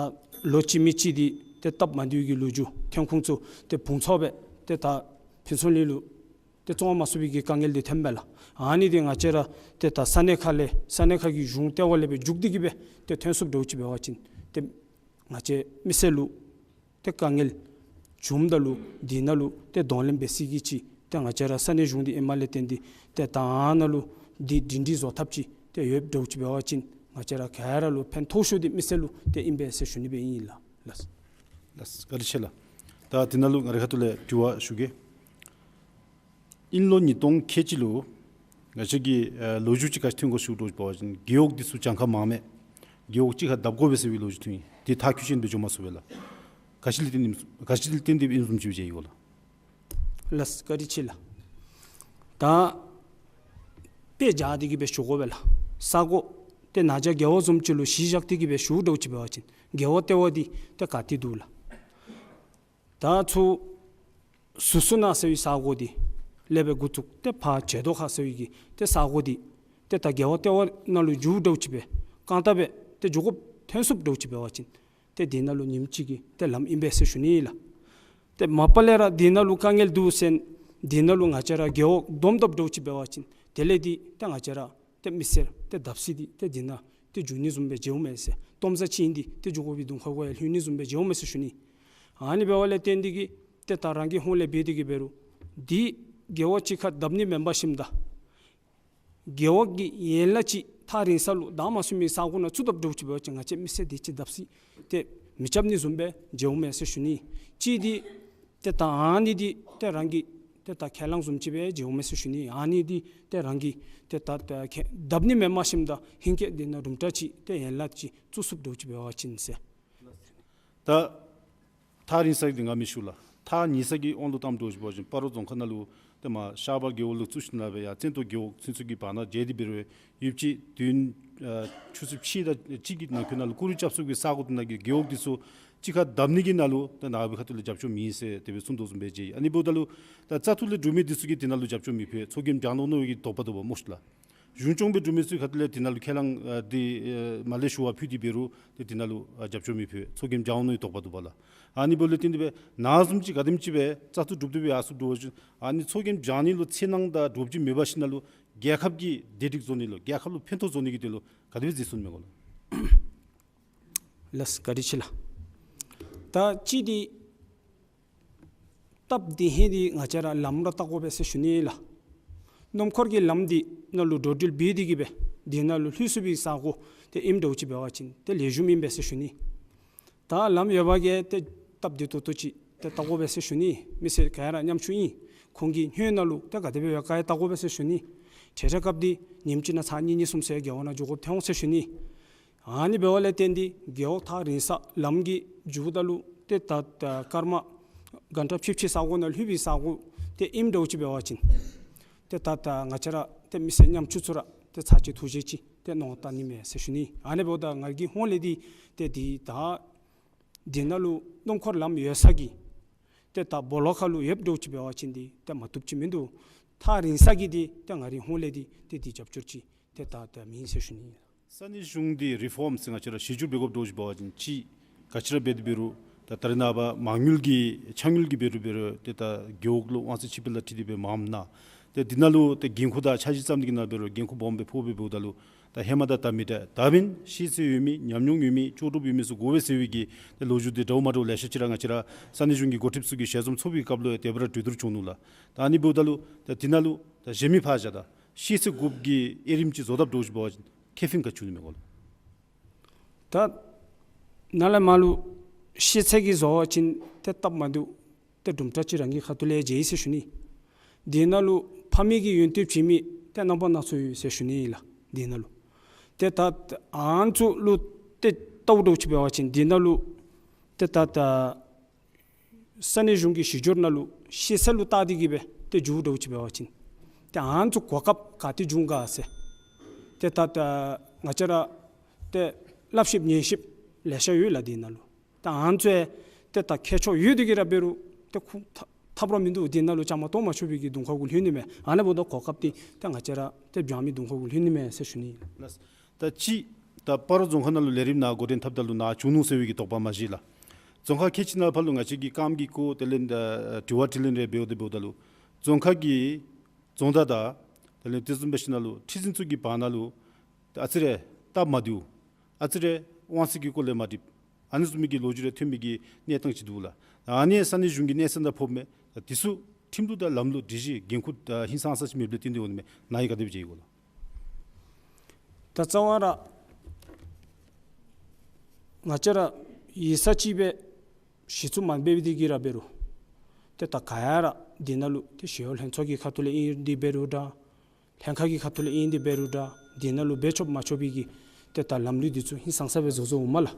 ལོ་གཅིག་མི་གཅིག་འདི་ཏེ་སྟབས་མ་བདེཝ་གི་ལོ་རྒྱུས་ཐོན་ཁུངས་ཚུ་ཏེ་བུང་ཚོགས་སྦེ་ཏེ་ད་ཕུན་ཚོགས་གླིང་ལུ་ཏེ་བཙོང་མ་ཚུགས་པའི་གི་དཀའ་ངལ་འདི་ཐོནམ་མས་ལགས། ཨ་ནི་འདི་ང་བཅས་ར་ཏེ་ད་ས་གནས་ཁ་ལས་ས་གནས་ཁ་གི་གཞུང་ལྟེ་བ་ལས་སྦེ་འཇུག་སྟེ་གིས་སྦེ་ཏེ་ཐོན་ཚུགསཔ་འདྲཝ་ཅིག་འབད་བ་ཅིན་ཏེ་ང་བཅས་མི་སེར་ལུ་ཏེ་དཀའ་ངལ་བྱུངམ་ད་ལུ་འདི་ནང་ལུ་ཏེ་གདོང་ལེན་འབད་ས་གི་ཅིག་ཏེ་ང་བཅས་ར་ས་གནས་གཞུང་འདི་ཨིནམ་ལས་བརྟེན་ཏེ་ཏེ་ད་ཨ་ནཱ་ལུ་འདི་སྒྲིང་སྒྲི་བཟོ་ཐབས་ཅིག་ཏེ་ཡོདཔ་འདྲཝ་ཅིག་འབད་བ་ཅིན་ང་བཅས་ར་ག་ར་ལུ་ཕན་ཐོགས་ཤོས་འདི་མི་སེར་ལུ་ཏེ་ཨིན་པས་ཟེར་ཞུ་ནི་སྦེ་ཨིན་ལགས། ལགས། ལགས། བཀའ་དྲིན་ཆེ་ལགས། ད་འདི་ནང་ལུ་ང་རའི་ཁ་ཐུག་ལས་དྲི་བ་ཞུ་གེ། དབྱིན་ལོ་ཉིས་སྟོང་ཁལ་གཅིག་ལུ་ང་བཅས་ཀྱིས་ཨ་ལོ་རྒྱུས་ཅིག་ག་ཅི་ཐོན་གོ་ཞུ་དོ་འབད་བ་ཅིན་རྒེད་འོག་འདི་ཚུ་གྱངས་ཁ་མངམ་མས། རྒེད་འོག་གཅིག་ཁར་བརྡབ་དགོ་པས་ཟེར་བའི་ལོ་རྒྱུས་ཐོན་ཡི། དེ་མཐར་འཁྱོལ་ཅིག་འབད་འགྱོ་མ་ཚུགས་པས་ལགས། ག་ཅི་ལས་བརྟེན་ཏེ་ག་ཅི་ལས་བརྟེན་ཏེ་ཨིནམ་བཟུམ་ཅིག་མཇལ་ཡི་གོ་ལགས། ལགས། བཀའ་དྲིན་ཆེ་ལགས། ད་དཔེ་བཞག་སྟེ་གིས་སྦེ་ཞུ་དགོ་པས་ལགས། ས་གོ་ཏེ་ན་བྱ་རྒེད་འོག་བཟུམ་ཅིག་ལུ་གཞི་བཞག་སྟེ་གིས་སྦེ་ཞུ་འདྲཝ་ཅིག་འབད་བ་ཅིན་རྒེད་འོག་ལྟེ་བ་འདི་ཏེ་ག་ཏེ་འདུག་ལགས། ད་ཚུར་ཟུར་ཟུར་ན་ཟེར་བའི་ས་གོ་འདི་ལས་སྦེ་འགོ་བཙུགས་ཏེ་ཕར་བྱེ་རྡོ་ཁ་ཟེར་བའི་གི་ཏེ་ས་གོ་འདི་ཏེ་ད་རྒེད་འོག་ལྟེ་བ་ནང་ལུ་འགྱོ་འདྲཝ་ཅིག་སྦེ་རྐང་ཐང་སྦེ་ཏེ་འགྱོ་དགོཔ་ཐོན་ཚུགསཔ་འདྲཝ་ཅིག་འབད་བ་ཅིན་ཏེ་འདི་ནང་ལུ་ཉིནམ་གཅིག་གི་ཏེ་ལམ་ཨིན་པས་ཟེར་ཞུ་ནི་ཨིན་ལགས། ཏེ་མ་པ་ལས་ར་འདི་ནང་ལུ་དཀའ་ངལ་འདུག་ཟེར་འདི་ནང་ལུ་ང་བཅས་ར་རྒེད་འོག་བསྡོམས་བསྡོམསཔ་འདྲཝ་ཅིག་འབད་བ་ཅིན་དེ་ལས་འདི་ཏེ་ང་བཅས་ར་ཏེ་མི་སེར་ཏེ་བརྡབ་གསིག་འདི་ཏེ་འདི་ནང་ཏེ་འགྱོ་ནི་བཟུམ་སྦེ་མཇལཝ་མས་ཟེར། ཏོམ་ཟ་ཅིག་ཨིན་ཏེ་ཏེ་འགྱོ་དགོ་པའི་གདོང་ཁར་གོ་ཡང་ལྷོད་ནི་བཟུམ་སྦེ་མཇལཝ་མས་ཟེར་ཞུ་ནི། ཨ་ནི་འབདཝ་ལས་བརྟེན་ཏེ་གིས་ཏེ་ད་རང་གི་ཧོངས་ལས་འབད་དེ་གིས་འབད་རུང་འདི་རྒེད་འོག་གཅིག་ཁར་བརྡབ་ནི་མེན་པར་ཞིནམ་ད་རྒེད་འོག་གི་ཡན་ལག་ཅིག་ཐག་རིང་ས་ལུ་བདའ་མ་ཚུགས་མི་ས་གོ་ནང་བཙུགས་དཔ་འདྲཝ་ཅིག་འབད་བ་ཅིན་ང་བཅས་མི་སེར་འདི་ཅིག་བརྡབ་གསིག་ཏེ་མི་རྐྱབ་ནི་བཟུམ་སྦེ་མཇལཝ་མས་ཟེར་ཞུ་ནི། གཅིག་འདི་ཏེ་ད་ཨ་ནི་འདི་ཏེ་རང་གི་ཏེ་ད་ཁས་བླངས་བཟུམ་ཅིག་སྦེ་མཇལཝ་མས་ཟེར་ཞུ་ནི། ཨ་ནི་འདི་ཏེ་རང་གི་ཏེ་ད་ཏེ་ཁས་བརྡབ་ནི་མེན་པར་ཞིནམ་ད་ཧིང་སྐལ་འདི་ནང་རུམ་ཊ་ཅིག་ཏེ་ཡན་ལག་ཅིག་བཙུགས་ཚུགསཔ་འདྲཝ་ཅིག་འབད་བ་ཅིན་ཟེར། ད་ཐག་རིང་ས་གི་འདི་ང་མི་ཞུ་ལགས། ཐག་ཉེ་ས་གི་དབང་དུ་བཏངམ་འདྲཝ་ཅིག་འབད་བ་ཅིན་སྤ་རོ་རྫོང་ཁག་ནང་ལུ་ཏེ་མར་ཤར་པ་རྒེད་འོག་ལུ་བཙུགས་ཞིནམ་ལས་སྦེ་ཡར་བཙན་ཏོ་རྒེད་འོག་ཚུན་ཚོད་ཀྱི་བར་ན་མཇལ་ཏེ་འབད་རུང་ཡོདཔ་ཅིག་དུས་ཨ་ཆུ་ཚོད་ཕྱེད་དང་གཅིག་གི་ནང་འཁོད་ནང་ལུ་ཀུ་རུ་རྐྱབ་ཚུགས་པའི་ས་གོ་འདི་ནང་གི་རྒེད་འོག་འདི་ཚུ་གཅིག་ཁར་བརྡབ་ནི་གི་ནང་ལུ་ཏེ་ནཱ་གི་ཁ་ཐུག་ལས་རྒྱབ་སྐྱོར་མེད་ཟེར་དེ་སྦེ་གསུངས་དོ་བཟུམ་སྦེ་མཇལ་ཡི། ཨ་ནི་འབདཝ་ད་ལུ་ད་བཙག་འཐུ་ལས་གྲུབ་མི་འདི་ཚུ་གིས་འདི་ནང་ལུ་རྒྱབ་སྐྱོར་མི་ཕུལ། ཚོགས་རྒྱན་བརྒྱངས་དོ་མནོ་བའི་གི་དོགས་པ་འདུག་པ་སྨོ་ཤིག་ལགས། གཞུང་སྐྱོང་སྦེ་གྲུབ་མི་ཚུ་གི་ཁ་ཐུག་ལས་འདི་ནང་ལུ་ཁས་བླངས་ཨ་འདི་ཨེ་མ་ལས་ཞུ་བ་ཕུལ་ཏེ་འབད་རུང་ཏེ་འདི་ནང་ལུ་ཨ་རྒྱབ་སྐྱོར་མི་ཕུལ། ཚོགས་རྒྱན་བརྒྱངས་མནོ་བའི་དོགས་པ་འདུག་པ་ལགས། ཨ་ནི་འབདཝ་ལས་བརྟེན་ཏེ་སྦེ་ནཱ་བཟུམ་ཅིག་ག་དེམ་ཅིག་སྦེ་བཙག་འཐུ་གྲུབ་སྟེ་སྦེ་ཡར་སོངམ་འདྲཝ་ཅིག་ཨ་ནི་ཚོགས་རྒྱན་བརྒྱངས་ནི་ལུ་འཚེར་སྣང་དང་འདྲོག་སྐྱོ་མེད་པར་ཞིནམ་ལས་རྒྱལ་ཁབ་ཀྱི་བདེ་སྒྲིག་བཟོ་ནི་ལུ་རྒྱལ་ཁབ་ལུ་ཕན་ཐོགས་བཟོ་ནི་གི་དོན་ལུ་ག་དེ་སྦེ་གཟིགས་ཚུགས་ནི་མས་གོ་ལགས། ལགས་བཀའ་དྲིན་ཆེ་ལགས། ད་གཅིག་འདི་སྟབས་བདེ་ཧིང་འདི་ང་བཅས་ར་ལམ་ར་བལྟ་དགོ་པས་ཟེར་ཞུ་ནི་ལགས། སྣུམ་འཁོར་གྱི་ལམ་འདི་ནང་ལུ་འགྲོ་འགྲུལ་འབད་དེ་གིས་སྦེ་འདི་ནང་ལུ་ལྷོད་ཚུགས་པའི་ས་གོ་འདི་ཨིནམ་འདྲཝ་ཅིག་འབད་བ་ཅིན་ཏེ་ལེགས་ཤོམ་ཨིན་པས་ཟེར་ཞུ་ནི། ད་ལམ་ཡོད་པ་གིས་ཏེ་སྟབས་བདེ་ཏོག་ཏོ་ཅིག་ཏེ་བལྟ་དགོ་པས་ཟེར་ཞུ་ནི། མི་སེར་ག་ར་མཉམ་ཞུགས་ཨིན། ཁོང་གི་སྣེ་ནང་ལུ་ཏེ་ག་དེ་སྦེ་ཡོད་ག་ཡང་བལྟ་དགོ་པས་ཟེར་ཞུ་ནི། ཏེ་ཏེ་སྐབས་འདི་ཉིནམ་གཅིག་ནང་ཚར་གཉིས་གཉིས་གསུམ་ཟེར་རྒེད་འོག་ནང་འགྱོ་དགོཔ་ཐོན་འོང་ཟེར་ཞུ་ནི། ཨ་ནི་འབདཝ་ལས་བརྟེན་ཏེ་རྒེད་འོག་ཐག་རིང་ས་ལམ་གྱི་མཇུག་ད་ལུ་ཏེ་ད་ད་སྐར་མ་གྷན་ཊ་ཕྱེད་ཕྱེད་ས་གོ་ནང་ལྷོད་པའི་ས་གོ་ཏེ་ཨིནམ་འདྲཝ་ཅིག་འབད་བ་ཅིན་ཏེ་ད་ད་ང་བཅས་ར་ཏེ་མི་སེར་ཉམ་ཆུང་ཚུ་ར་ཏེ་ཚར་གཅིག་ཐུགས་རྗེ་ཅིག་ཏེ་གནང་བ་བཏང་ནི་མས་ཟེར་ཞུ་ནི། ཨ་ནི་འབདཝ་ད་ང་གི་ཧོངས་ལས་འདི་ཏེ་འདི་ད་འདི་ནང་ལུ་སྣུམ་འཁོར་ལམ་ཡོད་ས་གི་ཏེ་ད་སྦོ་ལོགས་ཁ་ལུ་ཡོདཔ་འདྲཝ་ཅིག་འབད་བ་ཅིན་འདི་ཏེ་མ་བཏུབ་ཅིག་མིན་འདུག། ཐག་རིང་ས་གི་འདི་ཏེ་ང་རའི་ཧོངས་ལས་འདི་ཏེ་འདི་རྒྱབ་སྐྱོར་ཅིག་ཏེ་ད་ད་མེན་ཟེར་ཞུ་ནི། ས་གནས་གཞུང་འདི་རི་ཕོམ་ཟེར་ང་བཅས་ར་གཞི་བསྒྱུར་འབད་དགོཔ་འདྲཝ་ཅིག་འབད་བ་ཅིན་ཅིག་ག་ཅི་ར་འབད་དེ་འབད་རུང་ད་ད་རེས་ནངས་པ་མ་དངུལ་གྱི་ཕྱག་དངུལ་གྱི་འབད་རུང་འབད་རུང་ཏེ་ད་རྒེད་འོག་ལུ་དབང་ཚད་ཕྱིར་སྤེལ་དང་འཁྲིལ་ཏེ་སྦེ་མངམ་ནང་ཏེ་འདི་ནང་ལུ་ཏེ་འགན་ཁུར་དང་འཆར་གཞི་བརྩམ་ནི་གི་ནང་འབད་རུང་འགན་ཁུར་སྦོམ་སྦེ་ཕོག་སྦེ་འབདཝ་ད་ལུ་ད་ཧེ་མ་དང་ད་མི་འདྲ་ད་འབདན་ཤེས་ཚད་ཡོད་མི་ཉམས་མྱོང་ཡོད་མི་ལྕོགས་གྲུབ་ཡོད་མི་ཚུ་དགོ་པས་ཟེར་བའི་གི་ཏེ་ལོ་རྒྱུས་འདི་འདྲཝ་མ་འདྲཝ་ལེ་ཤ་ཅིག་ར་ང་བཅས་ར་ས་གནས་གཞུང་གི་འགོ་ཁྲིདཔ་ཚུ་གི་ཞལ་འཛོམས་ཚོགས་པའི་སྐབས་ལུ་ཡང་དེ་སྦེ་ར་གྲོས་བསྡུར་བྱུང་ནུག་ལགས། ད་ཨ་ནི་འབདཝ་ད་ལུ་ད་འདི་ནང་ལུ་ད་གཞན་མི་ཕར་བཞག་ད་ཤེས་ཚད་དགོཔ་གི་དབྱེ་རིམ་ཅིག་བཟོ་དཔ་འདྲཝ་ཅིག་འབད་བ་ཅིན་ཁེ་ཕན་ག་ཅི་བྱུང་ནི་མས་གོ་ལགས། ད་ནཱ་ལས་མར་ལུ་ཤེས་ཚད་ཀྱིས་བཟོ་བ་ཅིན་ཏེ་སྟབས་མ་བདེཝ་ཏེ་དུམ་གྲ་ཅིག་རང་གི་ཁ་ཐུག་ལས་མཇལ་ཡི་ཟེར་ཞུ་ནི། འདི་ནང་ལུ་ཕ་མེས་ཀྱི་ཡོན་ཏན་བྱིན་མི་ཏེ་རྣམ་པ་སྣ་ཚོགས་ཡོད་ཟེར་ཞུ་ནི་ལགས། འདི་ནང་ལུ་ཏེ་ད་ཨ་ནི་ཚུ་ལུ་ཏེ་བལྟཝ་འདྲཝ་ཅིག་འབད་བ་ཅིན་འདི་ནང་ལུ་ཏེ་ད་ད་ས་གནས་གཞུང་གི་གཞི་འགྱུར་ནང་ལུ་ཤེས་ཚད་ལུ་བལྟ་སྟེ་གི་སྦེ་ཏེ་འགྱུརཝ་འདྲཝ་ཅིག་འབད་བ་ཅིན་ཏེ་ཨ་ནི་ཚུ་གོ་སྐབས་ག་ཏེ་འབྱུང་ག་ཟེར། ཏེ་ད་ད་ང་བཅས་ར་ཏེ་བསླབ་ཞིནམ་ཉན་ཞིནམ་ལེ་ཤ་ཡོད་ལགས་འདི་ནང་ལུ། ད་ཨ་ནི་ཚུ་ཡང་ཏེ་ད་མཁས་མཆོག་ཡོད་དེ་གི་ར་འབད་རུང་ཏེ་ཁུངས་ཐ་ཐབས་ར་མིན་འདུག། འདི་ནང་ལུ་བཅའ་མར་གཏོགས་མ་ཆོག་པའི་གི་གདོང་ཁ་གུ་ལྷོད་ནི་མས། ཨ་ནི་འབདཝ་ད་གོ་སྐབས་འདི་ཏེ་ང་བཅས་ར་ཏེ་འབྱང་མི་གདོང་ཁ་གུ་ལྷོད་ནི་མས་ཟེར་ཞུ་ནི། ལགས། ད་ཅི་ད་སྤ་རོ་རྫོང་ཁག་ནང་ལུ་ལས་རིམ་ནཱ་འགོ་འདྲེན་འཐབ་ད་ལུ་ནཱ་བྱུང་ནུག་ཟེར་བའི་གི་དོགས་པ་མ་བཞེས་ལགས། རྫོང་ཁག་ཁལ་གཅིག་ནང་ཕར་ལུ་ང་བཅས་ཀྱིས་རྐངམ་གི་སྐོར་དེ་ལས་ད་དྲི་བ་དྲིས་ལན་རེ་འབདཝ་ད་འབདཝ་ད་ལུ་རྫོང་ཁག་གི་རྫོང་བདག་དང་དེ་ལས་དེ་བཟུམ་འབད་ཞིནམ་ལས་ཁྲི་འཛིན་ཚུ་གི་བར་ན་ལུ་ཨ་ཙི་རེ་སྟབས་མ་བདེཝ་ཨ་ཙི་རེ་དབང་ཚད་ཀྱི་སྐོར་ལས་མ་འགྲིགཔ་ཨ་ནི་བཟུམ་མའི་གི་ལོ་རྒྱུས་རེ་ཐོན་མི་གི་གནས་སྟངས་ཅིག་འདུག་ལགས། ཨ་ནི་ས་གནས་གཞུང་གི་གནས་ཚད་ནང་ཕོགཔ་མས། ད་འདི་ཚུ་ཁྲིམས་ལུགས་དང་ལམ་ལུགས་སྒྲིག་གཞི་འགན་ཁུར་ད་ཧིང་སངས་ས་ཅིག་མེདཔ་ལས་བརྟེན་ཏེ་འོང་ནི་མས། ནཱ་གིས་ག་དེ་སྦེ་མཇལ་གོ་ལགས། ད་རྩ་བ་ར་ང་བཅས་ར་ཡིག་ཚང་ཅིག་སྦེ་གཞི་བཙུགས་མ་འབད་བའི་དེ་གིས་ར་འབད་རུང་ཏེ་ད་ག་ཡ་ར་འདི་ནང་ལུ་ཏེ་ཞི་གཡོག་ལྷན་ཚོགས་ཀྱི་ཁ་ཐུག་ལས་ཨིན་དེ་འབད་རུང་འདྲ། ལྷན་ཁག་གི་ཁ་ཐུག་ལས་ཨིན་དེ་འབད་རུང་འདྲ། འདི་ནང་ལུ་འབད་ཆོག་མ་ཆོག་པའི་གི་ཏེ་ད་ལམ་ལུགས་འདི་ཚུ་ཧིང་སངས་ས་སྦེ་བཟོ་བཟོཝ་མས་ལགས།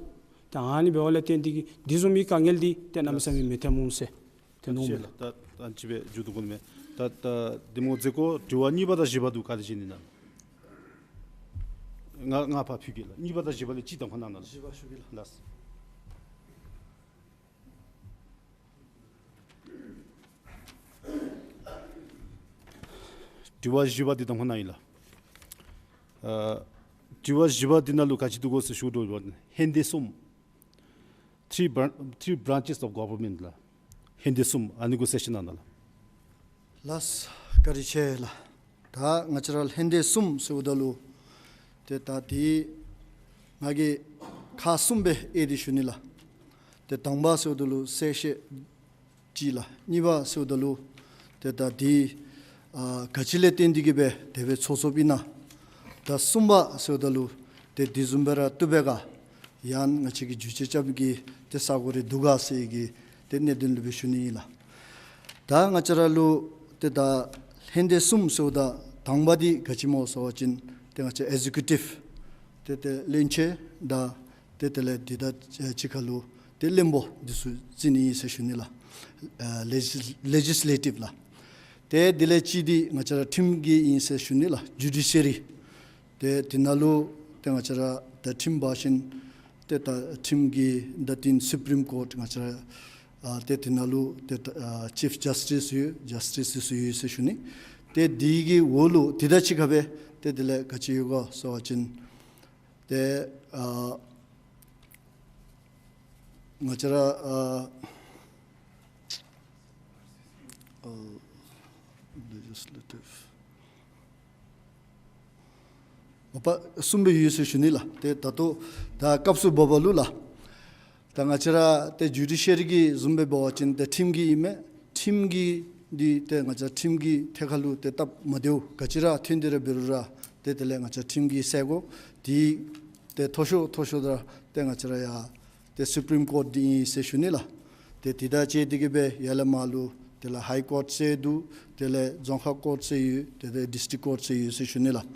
ཏེ་ཨ་ནི་འབདཝ་ལས་བརྟེན་ཏེ་གི་འདི་བཟུམ་མའི་དཀའ་ངལ་འདི་ཏེ་གནམ་མེད་ས་མེད་མི་ཐོན་འོང་ཟེར་ཏེ་མནོཝ་མས་ལགས། ད་ད་ཅི་སྦེ་མཇུག་བསྡུ་དགོ་ནི་མས། ད་ད་འདི་མོ་མཛད་སྒོ་དྲི་བ་གཉིས་པ་དང་བཞི་པ་འདུག། ག་དེ་བཞེས་ནི་ན། ང་ང་ཕར་ཕུལ་གེ་ལགས། གཉིས་པ་དང་བཞི་པ་ལས་གཅིག་གདམ་ཁ་གནང་ལགས། བཞི་པ་ཞུ་གེ་ལགས། ལགས། དྲི་བ་བཞི་པ་འདི་གདམ་ཁ་གནང་ཡི་ལགས། ཨ་དྲི་བ་བཞི་པ་འདི་ནང་ལུ་ག་ཅི་འདུག་གོ་ཟེར་ཞུ་དོ་བ་ཧན་ཏེ་གསུམ། Three bran- three branches of government ལགས། ཧན་ཏེ་གསུམ་ཨ་ནི་གུ་གསལ་བཤད་གནང་ད་ལགས། ལགས། བཀའ་དྲིན་ཆེ་ལགས། ད་ང་བཅས་ར་ཧན་ཏེ་གསུམ་ཟེརཝ་ད་ལུ་ཏེ་ད་འདི་ང་གིས་ཁག་གསུམ་སྦེ་དབྱེ་སྟེ་ཞུ་ནི་ལགས། ཏེ་དང་པ་ཟེརཝ་ད་ལུ་གསལ་བཤད་ཅིག་ལགས། གཉིས་པ་ཟེརཝ་ད་ལུ་ཏེ་ད་འདི་ཨ་ག་ཅི་ལས་བརྟེན་ཏེ་གི་སྦེ་དེ་སྦེ་ཚོགས་ཚོགསཔ་ཨིན་ན། ད་གསུམ་པ་ཟེརཝ་ད་ལུ་ཏེ་འདི་བཟུམ་སྦེ་ར་བཏུབ་པས་ག་ཡང་ང་བཅས་ཀྱིས་བསྒྱུར་བཅོས་རྐྱབ་ནི་གི་ཏེ་ས་གོ་རེ་འདུག་ག་ཟེར་གྱི་ཏེ་གནད་དོན་ལུ་སྦེ་ཞུ་ནི་ཨིན་ལགས། ད་ང་བཅས་ར་ལུ་ཏེ་ད་ཧན་ཏེ་གསུམ་ཟེརཝ་ད་དང་པ་འདི་ག་ཅི་སྨོ་ཟེར་བ་ཅིན་ཏེ་ང་བཅས་ཨེག་ཛེ་ཀུ་ཊིབ་ཏེ་ཏེ་བློན་ཆེན་དང་ཏེ་དེ་ལས་འདི་དང་གཅིག་ཁར་ལུ་ཏེ་བློན་པོ་འདི་ཚུ་བརྩི་ནི་ཨིན་ཟེར་ཞུ་ནི་ལགས། ཨ་ལེ་ཇིས་ལེ་ཇིས་ལེ་ཊིབ་ལགས། ཏེ་དེ་ལས་གཅིག་འདི་ང་བཅས་ར་ཁྲིམས་ཀྱི་ཨིན་ཟེར་ཞུ་ནི་ལགས། ཇུ་ཌི་ཤི་རི། ཏེ་དེ་ནང་ལུ་ཏེ་ང་བཅས་ར་ད་ཁྲིམས་འབད་བ་ཅིན་ཏེ་ད་ཁྲིམས་ཀྱི་ད་ཏེ་སུ་པྲིམ་ཀོཊ་ང་བཅས་ར་ཨ་ཏེ་དེ་ནང་ལུ་ཏེ་ད་ཨ་ཅིཕ་ཇཱསི་ཊིསི་ཡོད། ཇཱསི་ཊིསི་འདི་ཚུ་ཡོད་ཟེར་ཞུ་ནི། ཏེ་འདི་གི་འོག་ལུ་འདི་དང་གཅིག་ཁར་སྦེ་ཏེ་དེ་ལས་ག་ཅི་ཡོད་ག་ཟེར་བ་ཅིན་ཏེ་ཨ་ང་བཅས་ར་ཨ་ཨ་ལེ་ཇིས་ལེ་ཊིབ་མ་པ་གསུམ་སྦེ་ཡོད་ཟེར་ཞུ་ནི་ལགས། ཏེ་ད་ལྟོ་ད་སྐབས་སུ་བབ་པ་ལུ་ལགས། ད་ང་བཅས་ར་ཏེ་ཇུ་ཌི་ཤི་རི་གི་བཟུམ་སྦེ་འབད་བ་ཅིན་ཏེ་ཁྲིམས་ཀྱི་ཨིན་མས། ཁྲིམས་ཀྱི་འདི་ཏེ་ང་བཅས་ཁྲིམས་ཀྱི་ཐད་ཁར་ལུ་ཏེ་སྟབས་མ་བདེཝ་ག་ཅི་ར་ཐོན་ཏེ་ར་འབད་རུང་ར་ཏེ་དེ་ལས་ང་བཅས་ཁྲིམས་ཀྱི་ས་གོ་འདི་ཏེ་མཐོ་ཤོས་མཐོ་ཤོས་ར་ཏེ་ང་བཅས་ར་ཡ་ཏེ་སུ་པྲིམ་ཀོཊ་འདི་ཨིན་ཟེར་ཞུ་ནི་ལགས། ཏེ་འདི་དང་བཅས་ཏེ་གི་སྦེ་ཡར་ལས་མར་ལུ་ དེ་ལས་ཧའི་ཀོརཊ་ཟེར་འདུག། དེ་ལས་རྫོང་ཁག་ཀོརཊ་ཟེར་ཡོད། དེ་ལས་ཌིསི་ཊིཀ་ཀོརཊ་ཟེར་ཡོད་ཟེར་ཞུ་ནི་ལགས།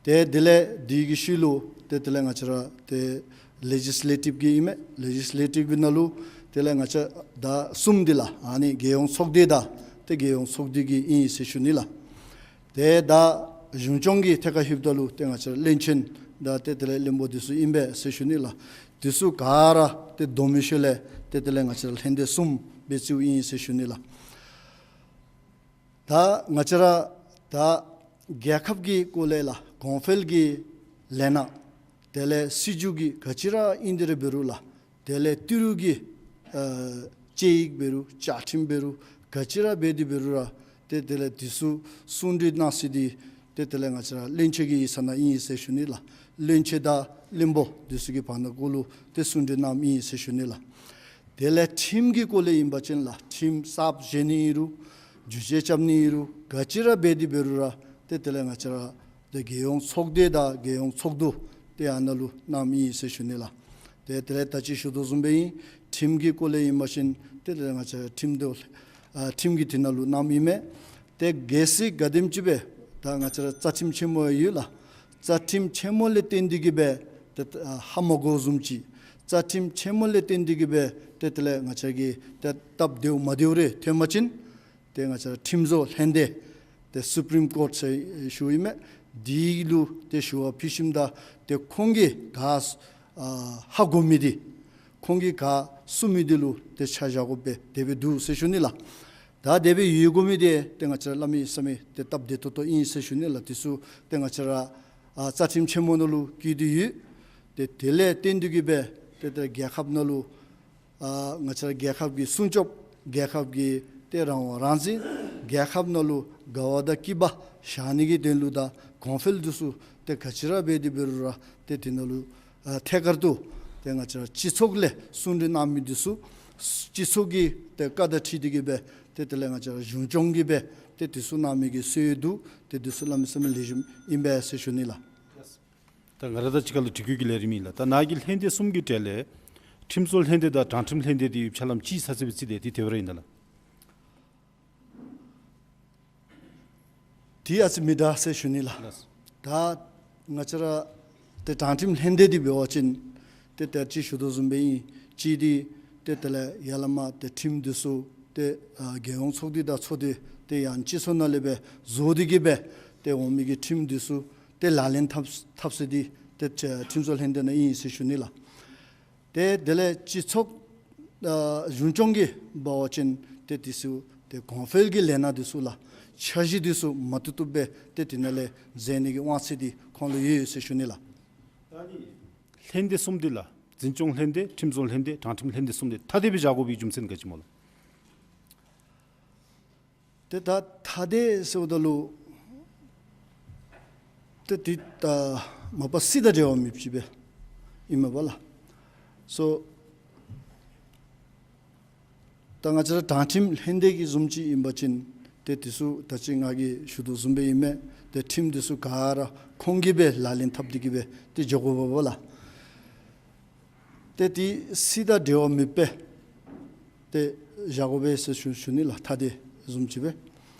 ཏེ་དེ་ལས་འདི་གི་ཤུལ་ལུ་ཏེ་དེ་ལས་ང་བཅས་ར་ཏེ་ལེ་ཇིསི་ལེ་ཊིབ་གི་ཨིན་མས། ལེ་ཇིསི་ལེ་ཊིབ་གི་ནང་ལུ་དེ་ལས་ང་བཅས་ད་གསུམ་འདི་ལགས། ཨ་ནི་རྒྱལ་ཡོངས་ཚོགས་སྡེ་དང་ཏེ་རྒྱལ་ཡོངས་ཚོགས་འདུ་གི་ཨིན་ཟེར་ཞུ་ནི་ལགས། ཏེ་ད་གཞུང་སྐྱོང་གི་ཐད་ཁར་ལྷོདཔ་ད་ལུ་ཏེ་ང་བཅས་ར་བློན་ཆེན་དང་ཏེ་དེ་ལས་བློན་པོ་འདི་ཚུ་ཨིན་པས་ཟེར་ཞུ་ནི་ལགས། འདི་ཚུ་ག་ར་ཏེ་བསྡོམས་པའི་ཤུལ་ལས་ཏེ་དེ་ལས་ང་བཅས་ར་ལྷན་སྡེ་གསུམ་སྦེ་རྩིཝ་ཨིན་ཟེར་ཞུ་ནི་ལགས། ད་ང་བཅས་ར་ད་རྒྱལ་ཁབ་ཀྱི་སྐོར་ལས་ལགས། གོང་འཕེལ་གྱི་ལས་སྣ་དེ་ལས་སྲིད་བྱུས་ཀྱི་ག་ཅི་ར་ཨིན་དེ་ར་འབད་རུང་ལགས། དེ་ལས་ཏི་རུ་གི་ཨ་དཔྱད་ཡིག་འབད་རུང་བཅའ་ཁྲིམས་འབད་རུང་ག་ཅི་ར་འབད་དེ་འབད་རུང་ར་ཏེ་དེ་ལས་འདི་ཚུ་གསུང་གྲོས་གནང་ས་འདི་ཏེ་དེ་ལས་ང་བཅས་ར་བློན་ཆེན་གྱི་ཡིག་ཚང་ནང་ཨིན་ཟེར་ཞུ་ནི་ལགས། བློན་ཆེན་དང་བློན་པོ་འདི་ཚུ་གི་བར་ན་གུ་ལུ་ཏེ་གསུང་གྲོས་གནངམ་ཨིན་ཟེར་ཞུ་ནི་ལགས། དེ་ལས་ཁྲིམས་ཀྱི་སྐོར་ལས་ཨིན་པ་ཅིན་ལགས། ཁྲིམས་གསརཔ་བཞེངས་ནི་ཨིན་རུང་བསྒྱུར་བཅོས་རྐྱབ་ནི་ཨིན་རུང་ག་ཅི་ར་འབད་དེ་འབད་རུང་ར་ཏེ་དེ་ལས་ང་བཅས་ར་ཏེ་རྒྱལ་ཡོངས་ཚོགས་སྡེ་དང་རྒྱལ་ཡོངས་ཚོགས་འདུ་ཏེ་ཨ་ནཱ་ལུ་གནངམ་ཨིན་ཟེར་ཞུ་ནི་ལགས། ཏེ་དེ་ལས་ད་ཅི་ཞུ་དོ་བཟུམ་སྦེ་ཨིན། ཁྲིམས་ཀྱི་སྐོར་ལས་ཨིན་པ་ཅིན་ཏེ་དེ་ལས་ང་བཅས་ར་ཁྲིམས་འདི་ཨ་ཁྲིམས་ཀྱི་དེ་ནང་ལུ་གནངམ་ཨིན་མས། ཏེ་གལ་སྲིད་ག་དེམ་ཅིག་སྦེ་ད་ང་བཅས་ར་རྩ་ཁྲིམས་ཆེན་མོ་ཡོད་ལགས། རྩ་ཁྲིམས་ཆེན་མོ་ལས་བརྟེན་ཏེ་གིས་སྦེ་ཏེ་ཨ་ཧ་མ་གོཝ་བཟུམ་ཅིག། རྩ་ཁྲིམས་ཆེན་མོ་ལས་བརྟེན་ཏེ་གིས་སྦེ་ཏེ་དེ་ལས་ང་བཅས་ཀྱི་ཏེ་སྟབས་བདེཝ་མ་བདེཝ་རེ་ཐོན་པ་ཅིན་ཏེ་ང་བཅས་ར་ཁྲིམས་བཟོ་ལྷན་སྡེ་ཏེ་སུ་པྲིམ་ཀོརཊ་ཟེར་ཞུཝ་ཨིན་མས། འདི་ལུ་ཏེ་ཞུ་བ་ཕུལ་ཞིནམ་ད་ཏེ་ཁོང་གིས་ག་ཨ་ཧ་གོ་མི་འདི་ཁོང་གིས་ག་གསུང་མི་འདི་ལུ་ཏེ་ཆ་བཞག་དགོ་པས། དེ་སྦེ་འདུག་ཟེར་ཞུ་ནི་ལགས། ད་དེ་སྦེ་ཡོད་དགོ་མི་འདི་ཏེ་ང་བཅས་ར་གནམ་མེད་ས་མེད་ཏེ་སྟབས་བདེ་ཏོག་ཏོ་ཨིན་ཟེར་ཞུ་ནི་ལགས། འདི་ཚུ་ཏེ་ང་བཅས་ར་ཨ་རྩ་ཁྲིམས་ཆེན་མོ་ནང་ལུ་བཀོད་དེ་ཡོད། ཏེ་དེ་ལས་བརྟེན་ཏེ་གིས་སྦེ་ཏེ་ཏེ་རྒྱལ་ཁབ་ནང་ལུ་ཨ་ང་བཅས་ར་རྒྱལ་ཁབ་ཀྱི་སྲུང་སྐྱོབ་རྒྱལ་ཁབ་ཀྱི་ཏེ་རང་དབང་རང་བཙན་རྒྱལ་ཁབ་ནང་ལུ་དགའ་བ་དང་སྐྱིད་པ་བཞག་ནི་གི་དོན་ལུ་དང་གོང་འཕེལ་འདི་ཚུ་ཏེ་ག་ཅི་ར་འབད་དེ་འབད་རུང་ར་ཏེ་དེ་ནང་ལུ་ཨ་ཐད་ཀར་དུ་ཏེ་ང་བཅས་ར་སྤྱི་ཚོགས་ལས་གསུང་གྲོས་གནང་མི་འདི་ཚུ་སྤྱི་ཚོགས་ཀྱི་ཏེ་བཀའ་དང་འཁྲིལ་ཏེ་གིས་སྦེ་ཏེ་དེ་ལས་ང་བཅས་ར་གཞུང་སྐྱོང་གིས་སྦེ་ཏེ་འདི་ཚུ་གནང་མི་གི་སྲོལ་ཡོད་འདུག། ཏེ་འདི་ཚུ་གནམ་མེད་ས་མེད་ལེགས་ཤོམ་ཨིན་པས་ཟེར་ཞུ་ནི་ལགས། ད་ང་ར་དང་གཅིག་ཁར་ལུ་དྲི་བཀོད་ཀྱི་ལས་རིམ་ཨིན་ལགས། ད་ནཱ་གི་ལྷན་སྡེ་གསུམ་གྱི་གྲས་ལས་ཁྲིམས་བཟོ་ལྷན་སྡེ་དང་དྲང་ཁྲིམས་ལྷན་སྡེ་འདི་ཡོདཔ་ཆ་ལམ་ཅིག་ས་ཚིགས་སྦེ་རྩིས་ཏེ་འདི་དེ་སྦེ་ར་ཨིན་ན་ལགས། འདི་ཨ་ཙི་མི་འདྲ་ཟེར་ཞུ་ནི་ལགས། ལགས། ད་ང་བཅས་ར་ཏེ་དྲང་ཁྲིམས་ལྷན་སྡེ་འདི་འབད་བ་ཅིན་ཏེ་ད་ཅི་ཞུ་དོ་བཟུམ་སྦེ་ཨིན། གཅིག་འདི་ཏེ་དེ་ལས་ཡར་ལས་མར་ཏེ་ཁྲིམས་འདི་ཚུ་ཏེ་ཨ་རྒྱལ་ཡོངས་ཚོགས་སྡེ་དང་ཚོགས་སྡེ་ཏེ་ཡང་སྤྱི་ཚོགས་ནང་ལས་སྦེ་བཟོ་སྟེ་གིས་སྦེ་ཏེ་འོང་མི་གི་ཁྲིམས་འདི་ཚུ་ཏེ་ལག་ལེན་འཐབ་འཐབ་ས་འདི་ཏེ་ཁྲིམས་བཟོ་ལྷན་སྡེ་ནང་ཨིན་ཟེར་ཞུ་ནི་ལགས། ཏེ་དེ་ལས་སྤྱི་ཚོགས་ཨ་གཞུང་སྐྱོང་གིས་འབད་བ་ཅིན་ཏེ་འདི་ཚུ་ཏེ་གོང་འཕེལ་གྱི་ལས་སྣ་འདི་ཚུ་ལགས་འཆར་གཞི་འདི་ཚུ་མ་བཏུབ་བཏུབ་སྦེ་ཏེ་དེ་ནང་ལས་མཛད་ནི་གི་དབང་ཚད་འདི་ཁོང་ལུ་ཡོད་ཡོད་ཟེར་ཞུ་ནི་ལགས། ད་ནི་ལྷན་སྡེ་གསུམ་འདི་ལགས་འཛིན་སྐྱོང་ལྷན་སྡེ་ཁྲིམས་བཟོ་ལྷན་སྡེ་དྲང་ཁྲིམས་ལྷན་སྡེ་གསུམ་འདི་ཐ་དད་སྦེ་བཞག་དགོ་པའི་རྒྱུ་མཚན་ག་ཅི་སྨོ་ལགས། ཏེ་ད་ཐ་དད་ཟེརཝ་ད་ལུ་ཏེ་འདི་ད་མ་པ་སྲིད་དང་འབྲེལ་བ་མེདཔ་ཅིག་སྦེ་ཨིན་མས་པ་ལགས། སོ་ད་ང་བཅས་ར་དྲང་ཁྲིམས་ལྷན་སྡེ་གི་བཟུམ་ཅིག་ཨིན་པ་ཅིན་ཏེ་འདི་ཚུ་ད་ཅི་ང་གིས་ཞུ་དོ་བཟུམ་སྦེ་ཨིན་མས། ཏེ་ཁྲིམས་འདི་ཚུ་ག་ར་ཁོང་གིས་སྦེ་ལག་ལེན་འཐབ་སྟེ་གིས་སྦེ་ཏེ་འགྱོ་དགོཔ་པ་ལགས། ཏེ་འདི་སྲིད་དང་འབྲེལ་བ་མེདཔ་སྦེ་ཏེ་བཞག་དགོ་པས་ཟེར་ཞུ་ཞུ་ནི་ལགས། ཐ་དད་བཟུམ་ཅིག་སྦེ།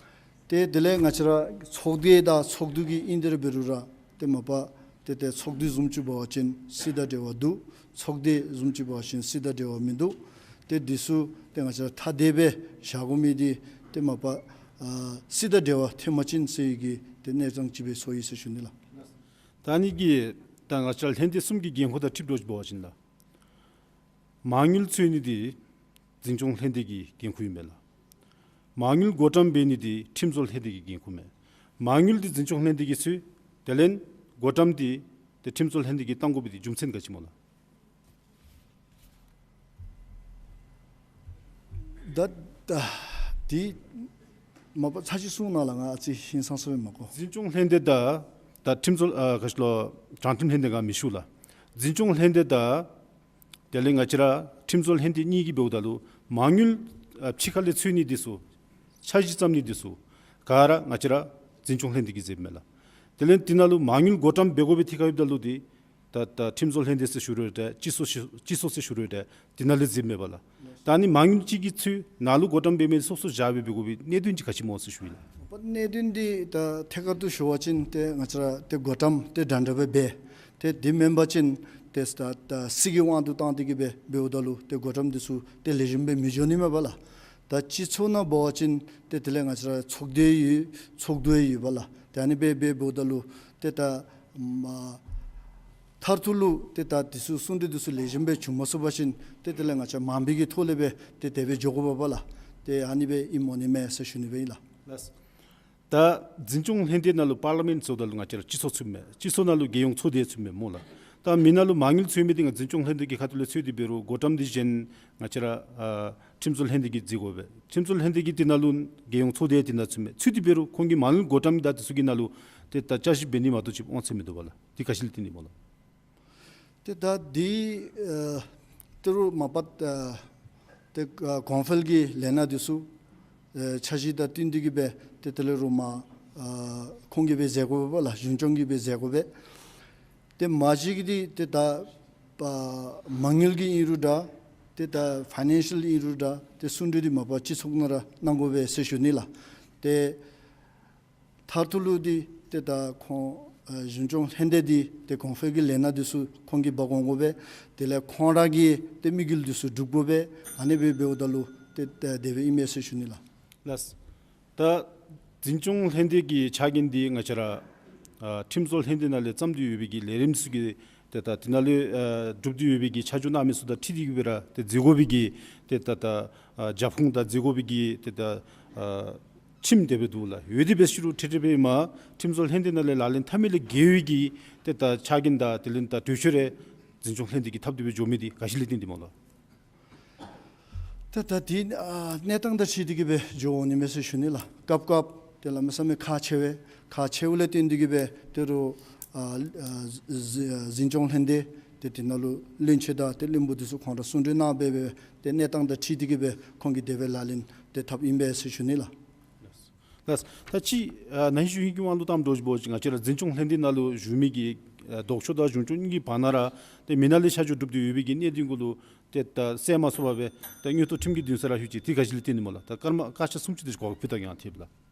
ཏེ་དེ་ལས་ང་བཅས་ར་ཚོགས་སྡེ་དང་ཚོགས་འདུ་གི་ཨིན་དེ་ར་འབད་རུང་ར་ཏེ་མ་པ་ཏེ་ཏེ་ཚོགས་འདུ་བཟུམ་ཅིག་འབད་བ་ཅིན་སྲིད་དང་འབྲེལ་བ་འདུག། ཚོགས་སྡེ་བཟུམ་ཅིག་འབད་བ་ཅིན་སྲིད་དང་འབྲེལ་བ་མིན་འདུག། ཏེ་འདི་ཚུ་ཏེ་ང་བཅས་ར་ཐ་དད་སྦེ་བཞག་དགོ་མི་འདི་ཏེ་མ་པ་ཨ་སྲིད་དང་འབྲེལ་བ་ཐོན་པ་ཅིན་ཟེར་བའི་གི་ཏེ་གནས་སྟངས་ཅིག་སྦེ་སོང་ཡི་ཟེར་ཞུ་ནི་ལགས། ད་ནི་གི་ད་ང་བཅས་ལྷན་སྡེ་གསུམ་གྱི་འགན་ཁུར་དང་འཁྲིལ་འགྱོ་བ་ཅིན་ལགས། མ་དངུལ་འཚོལ་ནི་འདི་འཛིན་སྐྱོང་ལྷན་སྡེ་གི་འགན་ཁུར་ཨིན་མས་ལགས། མ་དངུལ་བགོ་བཀྲམ་འབད་ནི་འདི་ཁྲིམས་བཟོ་ལྷན་སྡེ་གི་འགན་ཁུར་མས། མ་དངུལ་འདི་འཛིན་སྐྱོང་ལྷན་སྡེ་གིས་འཚོལ། དེ་ལས་བགོ་བཀྲམ་འདི་ཏེ་ཁྲིམས་བཟོ་ལྷན་སྡེ་གིས་བཏང་དགོ་པའི་འདི་རྒྱུ་མཚན་ག་ཅི་སྨོ་ལགས། ད་ད་འདི་མ་པ་ཚར་གཅིག་གསུང་གནང་ལགས། ང་ཨ་ཙི་ཧིང་སངས་ས་སྦེ་མ་གོ། འཛིན་སྐྱོང་ལྷན་སྡེ་དང་ད་ཁྲིམས་བཟོ་ཨ་ག་ཅི་ལོ་དྲང་ཁྲིམས་ལྷན་སྡེ་ང་མི་ཞུ་ལགས། འཛིན་སྐྱོང་ལྷན་སྡེ་དང་དེ་ལས་ང་བཅས་ར་ཁྲིམས་བཟོ་ལྷན་སྡེ་གཉིས་ཀྱིས་འབདཝ་ད་ལུ་མ་དངུལ་ཨ་ཕྱི་ཁ་ལས་འཚོལ་ནི་འདི་ཚུ་འཆར་གཞི་བརྩམ་ནི་འདི་ཚུ་ག་ར་ང་བཅས་ར་འཛིན་སྐྱོང་ལྷན་སྡེ་གིས་མཛདཔ་མས་ལགས། དེ་ལས་འདི་ནང་ལུ་མ་དངུལ་བགོ་བཀྲམ་འབད་དགོ་པའི་ཐད་ཁར་འབདཝ་ད་ལུ་འདི་ ད་ད་ཁྲིམས་བཟོ་ལྷན་སྡེ་ཟེར་ཞུ་རུང་འདྲ་སྤྱི་ཚོགས་ཞུ་སྤྱི་ཚོགས་ཟེར་ཞུ་རུང་འདྲ་དེ་ནང་ལས་གཟིགསཔ་མས་པ་ལགས། ད་ཨ་ནི་མ་དངུལ་ཅིག་གི་ཚུ་ནང་ལུ་བགོ་བཀྲམ་འབད་མི་སོ་སོ་བཞག་སྦེ་འབད་དགོ་པའི་གནད་དོན་ཅིག་ག་ཅི་སྨོ་ཟེར་ཞུ་ཡི་ལགས། ཨོ་གནད་དོན་འདི་ད་ཐད་ཀར་དུ་ཞུ་བ་ཅིན་ཏེ་ང་བཅས་ར་ཏེ་བགོ་བཀྲམ་ཏེ་འདྲན་འདྲ་སྦེ་འབད། ཏེ་དེ་མེན་པ་ཅིན་ཏེ་ད་ད་སྲིད་ཀྱི་དབང་དུ་བཏང་སྟེ་གི་སྦེ་འབདཝ་ད་ལུ་ཏེ་བགོ་བཀྲམ་འདི་ཚུ་ཏེ་ལེགས་ཤོམ་སྦེ་མི་འགྱོ་ནི་མས་པ་ལགས། ད་སྤྱི་ཚོགས་ནང་འབད་བ་ཅིན་ཏེ་དེ་ལས་ང་བཅས་ར་ཚོགས་སྡེ་ཡོད་ཚོགས་འདུ་ཡོད་པ་ལགས། ཏེ་ཨ་ནི་སྦེ་སྦེ་འབདཝ་ད་ལུ་ཏེ་ད་མ་མཐར་ཐུག་ལུ་ཏེ་ད་འདི་ཚུ་གསུང་གྲོས་འདི་ཚུ་ལེགས་ཤོམ་སྦེ་འབྱུང་མ་ཚུགས་པ་ཅིན་ཏེ་དེ་ལས་ང་བཅས་མང་པོའི་གི་ཐོག་ལས་སྦེ་ཏེ་དེ་སྦེ་འགྱོ་དགོཔ་འབདཝ་ལགས། ཏེ་ཨ་ནི་སྦེ་ཨིནམ་འོང་ནི་མས་ཟེར་ཞུ་ནི་སྦེ་ཨིན་ལགས། ལགས། ད་འཛིན་སྐྱོང་ལྷན་སྡེ་ནང་ལུ་པར་ལི་མེནཊ་ཟེརཝ་ད་ལུ་ང་བཅས་ར་སྤྱི་ཚོགས་ཚུདཔ་མས། སྤྱི་ཚོགས་ནང་ལུ་རྒྱལ་ཡོངས་ཚོགས་སྡེ་ཚུདཔ་མས་སྨོ་ལགས། ད་མི་ནང་ལུ་མ་དངུལ་འཚོལ་མི་འདི་ང་འཛིན་སྐྱོང་ལྷན་སྡེ་གི་ཁ་ཐུག་ལས་འཚོལ་ཏེ་འབད་རུང་བགོ་བཀྲམ་འདི་གཞན་ང་བཅས་ར་ཨ་ཁྲིམས་བཟོ་ལྷན་སྡེ་གིས་གཟིགས་དགོ་པས། ཁྲིམས་བཟོ་ལྷན་སྡེ་གི་དེ་ནང་ལུ་རྒྱལ་ཡོངས་ཚོགས་སྡེ་དེ་ནང་ཚུདཔ་མས། ཚུད་དེ་འབད་རུང་ཁོང་གིས་མ་དངུལ་བགོ་བཀྲམ་དང་དེ་ཚུ་གི་ནང་ལུ་ཏེ་ད་བསྐྱར་ཞིབ་འབད་ནི་མ་གཏོགས་ཅིག་དབང་ཚད་མིན་འདུག་པ་ལགས། འདི་ག་ཅི་ལས་བརྟེན་ནི་སྨོ་ལགས། ཏེ་ད་འདི་ཨ་ད་རུང་མ་པ་ཨ་ཏེ་ཨ་གོང་འཕེལ་གྱི་ལས་སྣ་འདི་ཚུ་ཨ་འཆར་གཞི་དང་བསྟུན་ཏེ་གི་སྦེ་ཏེ་དེ་ལས་རུང་མ་ཨ་ཁོང་གིས་སྦེ་མཛད་དགོ་པས་ལགས། གཞུང་སྐྱོང་གིས་སྦེ་མཛད་དགོ་པས། ཏེ་མ་གཞི་གི་འདི་ཏེ་ད་ཨ་མ་དངུལ་གྱི་ཨིན་རུང་འདྲ་ཏེ་ད་ཕའི་ནན་ཤལ་ཨིན་རུང་འདྲ་ཏེ་གསུང་གྲོས་འདི་མ་པ་སྤྱི་ཚོགས་ནང་ར་གནང་དགོ་པས་ཟེར་ཞུ་ནི་ལགས། ཏེ་མཐར་ཐུག་ལུ་འདི་ཏེ་ད་ཁོང་ཨ་གཞུང་སྐྱོང་ལྷན་སྡེ་འདི་ཏེ་གོང་འཕེལ་གྱི་ལས་སྣ་འདི་ཚུ་ཁོང་གིས་འབག་འོང་དགོ་པས། དེ་ལས་ཁོང་ར་གི་ཏེ་དམིགས་ཡུལ་འདི་ཚུ་སྒྲུབ་དགོ་པས། ཨ་ནི་སྦེ་འབདཝ་ད་ལུ་ཏེ་ཏེ་དེ་སྦེ་ཨིན་མས་ཟེར་ཞུ་ནི་ལགས། ལགས། ད་འཛིན་སྐྱོང་ལྷན་སྡེ་གི་ཕྱག་འགན་འདི་ང་བཅས་ར་ཨ་ཁྲིམས་བཟོ་ལྷན་སྡེ་ནང་ལས་བརྩམས་ཏེ་ཡོད་པའི་གི་ལས་རིམ་ཚུ་གི་ཏེ་ད་དེ་ནང་ལས་ཨ་སྒྲུབ་སྟེ་ཡོད་པའི་གི་ཆ་འཇོག་གནང་མི་ཚུ་དང་འཁྲིལ་ཏེ་གི་སྦེ་ར་ཏེ་མཛད་དགོ་པའི་གི་ཏེ་ད་ད་ཨ་རྒྱབ་ཁུངས་དང་མཛད་དགོ་པའི་གི་ཏེ་ད་ཨ་ཁྲིམས་དེ་སྦེ་འདུག་ལགས། འོ་དེ་སྦེ་ཞུ་རུང་ཁྲིམས་སྒྲིག་པའི་མ་ཁྲིམས་བཟོ་ལྷན་སྡེ་ནང་ལས་ལག་ལེན་འཐབ་མི་ལས་འགལ་བའི་གི་ཏེ་ད་ཕྱག་འགན་དང་དེ་ལས་ད་གྲོས་ཆོད་རེ་འཛིན་སྐྱོང་ལྷན་སྡེ་གིས་འཐབ་སྟེ་སྦེ་འགྱོ་མི་འདི་ག་ཅི་ལས་བརྟེན་ཏེ་སྨོ་ལགས། ཏེ་ད་འདི་ཨ་གནས་སྟངས་དང་འཁྲིལ་ཏེ་གི་སྦེ་འགྱོ་འོང་ནི་མས་ཟེར་ཞུ་ནི་ལགས། སྐབས་སྐབས་ཏེ་ལ་མི་ས་མི་ཁག་ཆེ་བས། ཁག་ཆེཝ་ལས་བརྟེན་ཏེ་གི་སྦེ་ཏེ་རུང་ཨ་ཨ་འཛིན་སྐྱོང་ལྷན་སྡེ་ཏེ་དེ་ནང་ལུ་བློན་ཆེན་དང་ཏེ་བློན་པོ་འདི་ཚུ་ཁོང་ར་གསུང་གྲོས་གནང་སྦེ་སྦེ་ཏེ་གནས་སྟངས་དང་འཁྲིལ་ཏེ་གི་སྦེ་ཁོང་གིས་དེ་སྦེ་ལག་ལེན་ཏེ་འཐབ་ཨིན་པས་ཟེར་ཞུ་ནི་ལགས། ལགས། ད་ཅི་ཨ་ན་ཧིང་ཞུ་ཧིང་གི་དབང་དུ་བཏངམ་འདྲཝ་ཅིག་འབད་བ་ཅིན་ང་བཅས་ར་འཛིན་སྐྱོང་ལྷན་སྡེ་ནང་ལུ་བཞུགས་མི་གི་ཨ་ལྡོག་ཕྱོགས་དང་གཞུང་སྐྱོང་གཉིས་ཀྱི་བར་ན་ར་ཏེ་མི་ནང་ལས་ཆ་འཇོག་གྲུབ་སྟེ་ཡོད་པའི་གི་གནད་དོན་གུ་ལུ་ཏེ་ད་སེལ་མ་ཚུགས་པར་སྦེ་ད་མངོན་མཐོ་ཁྲིམས་ཀྱི་འདུན་ས་ར་ལྷོད་ཅི། དེ་ག་ཅི་ལས་བརྟེན་ནི་སྨོ་ལགས། ད་སྐར་མ་སྐར་ཆ་སུམ་ཅུ་དེ་ཅིག་གོ་སྐབས་ཕུལ་ད་ཡང་ཐེབས་ལགས།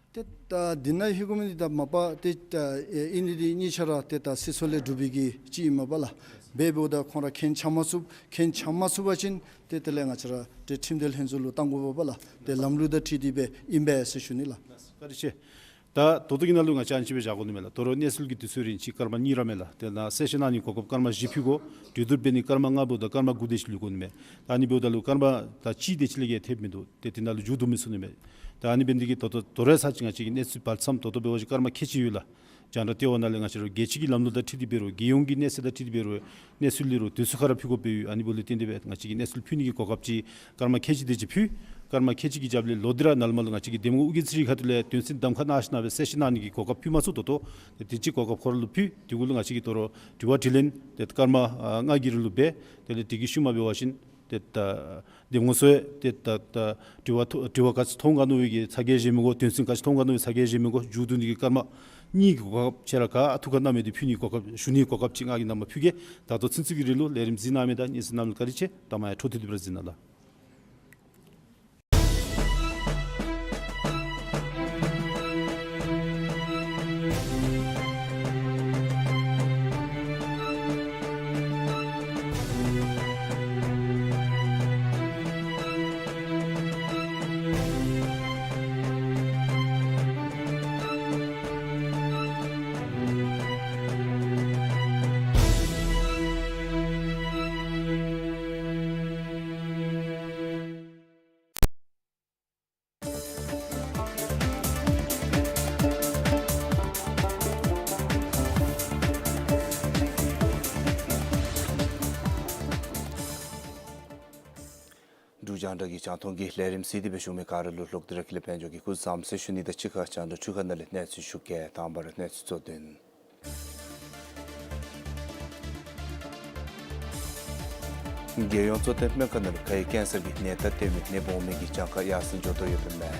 ཏེ་ད་འདི་ནང་ཧེ་གོ་མི་འདི་ད་མ་པ་ཏེ་ད་ཨེ་ཨིན་ནི་འདི་གཉིས་ཆ་ར་ཏེ་ད་སྲིད་ཚོགས་ལས་གྲུབ་པའི་གི་ཅིག་ཨིན་མས་པ་ལགས། འབད་འབདཝ་ད་ཁོང་ར་མཁྱེན་ཆ་མ་ཚུགས། མཁྱེན་ཆ་མ་ཚུགས་པ་ཅིན་ཏེ་དེ་ལས་ང་བཅས་ར་ཏེ་ཁྲིམས་འདུན་ལྷན་ཚོགས་ལུ་བཏང་དགོ་པས་པ་ལགས། ཏེ་ལམ་ལུགས་དང་འཁྲིལ་ཏེ་སྦེ་ཨིན་པས་ཟེར་ཞུ་ནི་ལགས། བཀའ་དྲིན་ཆེ། ད་ད་ལྟོ་གི་ནང་ལུ་ང་བཅས་ཨ་ནི་ཅིག་སྦེ་བཞག་དགོ་ནི་མས་ལགས། དོ་རུང་གནས་ཚུལ་གྱི་དུས་ཚོད་རིང་ཅིག་སྐར་མ་གཉིས་ར་མས་ལགས། དེ་ནང་གསལ་བཤད་གནང་ནི་གོ་སྐབས་སྐར་མ་བཞི་ཕུལ་དགོ། གྲོས་བསྡུར་འབད་ནི་སྐར་མ་ལྔ་འབདཝ་ད་སྐར་མ་དགུ་དེ་ཅིག་ལུས་དགོ་ནི་མས། ད་ཨ་ནི་འབདཝ་ད་ལུ་སྐར་མ་ད་གཅིག་དེ་ཅིག་ལས་བརྒལ་ཐེབས་མིན་འདུག། ཏེ་དེ་ནང་ལུ་མཇུག་བསྡུ་མི་ཚུགས་ནི་མས། ད་ཨ་ནི་འབད་ནི་དེ་གིས་ད་ལྟོ་དོ་རུང་ཚར་ཅིག་ང་བཅས་ཀྱིས་གནས་ཚུལ་བར་མཚམས་ད་ལྟོ་འབད་བ་ཅིན་སྐར་མ་ཁལ་གཅིག་ཡོད་ལགས། རྒྱང་བསྒྲགས་ལྟེ་བ་ནང་ལས་ང་བཅས་ར་རྒྱལ་སྤྱི་གི་ལམ་ལུགས་དང་འཁྲིལ་ཏེ་འབད་རུང་རྒྱལ་ཡོངས་ཀྱི་གནས་ཚད་དང་འཁྲིལ་ཏེ་འབད་རུང་གནས་ཚུལ་ལས་རུང་དུས་ཚོད་ཁར་ར་ཕུལ་དགོཔ་སྦེ་ཡོད། ཨ་ནི་འབདཝ་ལས་བརྟེན་ཏེ་སྦེ་ང་བཅས་ཀྱིས་གནས་ཚུལ་ཕུལ་ནི་གི་གོ་སྐབས་ཅིག་སྐར་མ་ཁལ་གཅིག་དེ་ཅིག་ཕུལ། སྐར་མ་ཁལ་གཅིག་གི་རྒྱབ་ལས་ལོག་སྟེ་ར་ནཱ་ལས་མར་ལུ་ང་བཅས་ཀྱིས་འདེམས་ངོ་ཨོ་རྒྱན་ཚེ་རིང་ཁ་ཐུག་ལས་དོན་ཚན་གདམ་ཁ་གནང་ཞིནམ་སྦེ་གསལ་བཤད་གནང་ནི་གི་གོ་སྐབས་ཕུལ་མ་ཚུགས། ད་ལྟོ་ཏེ་དེ་ཅིག་གོ་སྐབས་ཁོ་ར་ལུ་ཕུལ། དེ་གུ་ལུ་ང་བཅས་ཀྱིས་དོ་རུང་དྲི་བ་དྲིས་ལན་ཏེ་སྐར་མ་ཨ་ལྔ་གི་རིང་ལུ་འབད། དེ་ལས་དེ་གི་ཤུལ་མ་འབད་བ་ཅིན་ཏེ་ད་འདེམས་ངོ་ཚུ་ཡང་ཏེ་ད་ད་དྲི་བ་ཐོ་དྲི་བ་ག་ཅི་ཐོན་ག་མནོ་བའི་གི་ཚ་གྱང་བཞེས་མི་དགོ། དོན་ཚན་ག་ཅི་ཐོན་ག་མནོ་བའི་ཚ་གྱང་བཞེས་མི་དགོ། མཇུག་བསྡུ་ནི་གི་སྐར་མ་གཉིས་ཀྱི་གོ་སྐབས་ཁྱེད་ར་ག་ཨ་ཐུགས་ཁར་གནང་མི་འདི་ཕུལ་ནི་གི་གོ་སྐབས་ཞུ་ནི་གི་གོ་སྐབས་ཅིག་ང་གིས་ནཱ་མར་ཕུལ་གེ། ད་ལྟོ་ཚུན་ཚོད་ཀྱི་རིང་ལུ་ལས་རིམ་གཟིགས་གནང་མི་དང་སྙན་གསན་གནང་མི་བཀའ་དྲིན་ཆེ། ད་མ་ཡང་འཕྲོ་མཐུད་དེ་སྦེ་ར་གཟིགས་གནང་ལགས། འབྲུག་རྒྱང་བསྒྲགས་ཀྱི་རྒྱང་མཐོང་གི་ལས་རིམ་གཟིགས་ཏེ་སྦེ་བཞུགས་མི་ག་ར་ལུ་ལོག་སྟེ་ར་ཀུན་ལེགས་དཔལ་འབྱོར་གྱིས་སྐུ་གཟུགས་བཟང་ཟེར་ཞུ་ནི་དང་གཅིག་ཁར་རྒྱང་བསྒྲགས་འཕྲུལ་ཁང་ནང་ལས་གནས་ཚུལ་ཞུ་གེ། དང་པ་ར་གནས་ཚུལ་གཙོ་དོན། རྒྱལ་ཡོངས་གཙོ་བསྟེན་སྨན་ཁང་ནང་ལུ་ཁ་ཡོད་ཀེན་སར་གྱི་ནད་རྟགས་སྟོན་མི་ནད་འབུ་མི་གི་གྱངས་ཁ་ཡར་སེང་འགྱོ་དོ་ཡོདཔ་མས།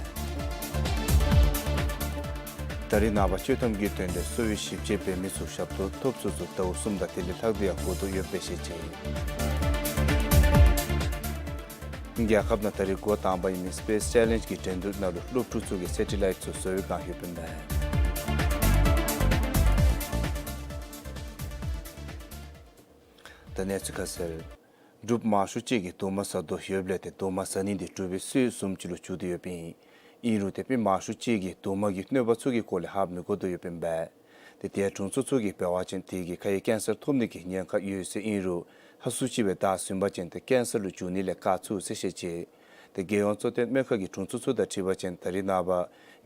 ད་རིས་ནངས་པ་ཆོག་ཐམ་གྱི་དོན་ལས་གསོ་བའི་ཞིབ་དཔྱད་འབད་མི་ཚུ་ཞབས་ཏོག་ཐོབ་ཚུན་ཚོད་ཟླཝ་གསུམ་དང་དེ་ལས་ལྷག་སྟེ་ཡང་འགོར་དོ་ཡོདཔ་སྦེ་བཤད་ཅི། རྒྱལ་ཁབ་ནང་ད་རིས་འགོ་དང་པ་ཨིན་མི་སི་པེསི་ཅེ་ལེནཇི་གི་འགྲན་བསྡུར་ནང་ལུ་སློབ་ཕྲུག་ཚུ་གིས་སེ་ཊི་ལའིཊ་ཚུ་བཟོ་བའི་བསྒང་ཡོདཔ་ཨིན་མས། ད་གནས་ཚུལ་ཁ་གསལ། འབྲུགཔ་མང་ཤོས་ཅིག་གིས་རྡོག་མ་ཟ་དོ་ཡོདཔ་ལས་ཏེ་རྡོག་མ་ཟ་ནི་འདི་འབྲུག་པའི་སྲོལ་བཟུམ་ཅིག་ལུ་གྱུར་ཏེ་ཡོདཔ་ཨིན། ཨིན་རུང་ཏེ་དཔེ་མང་ཤོས་ཅིག་གིས་རྡོག་མ་གི་གནོད་པ་ཚུ་གི་སྐོར་ལས་ཧ་མི་གོ་དོ་ཡོདཔ་ཨིན་པས། ཏེ་དེ་ཡང་དྲུང་འཚོ་ཚུ་གིས་འབད་བ་ཅིན་དེ་གིས་ཁའི་ཀེན་སར་ཐོབ་ནི་གི་ཉེན་ཁ་ཡོད་ཟེར་ཨིན་རུང་ཧ་སུ་ཅིག་སྦེ་བདའ་ཟུན་པ་ཅིན་ཏེ་ཀེན་སར་ལུ་འགྱུར་ནི་ལས་བཀག་ཚུགས་ཟེར་བཤད་ཅི། ཏེ་རྒྱལ་ཡོངས་གཙོ་བསྟེན་སྨན་ཁང་གི་དྲུང་འཚོ་ཚུ་དང་འཁྲིལ་བ་ཅིན་ད་རིས་ནངས་པ་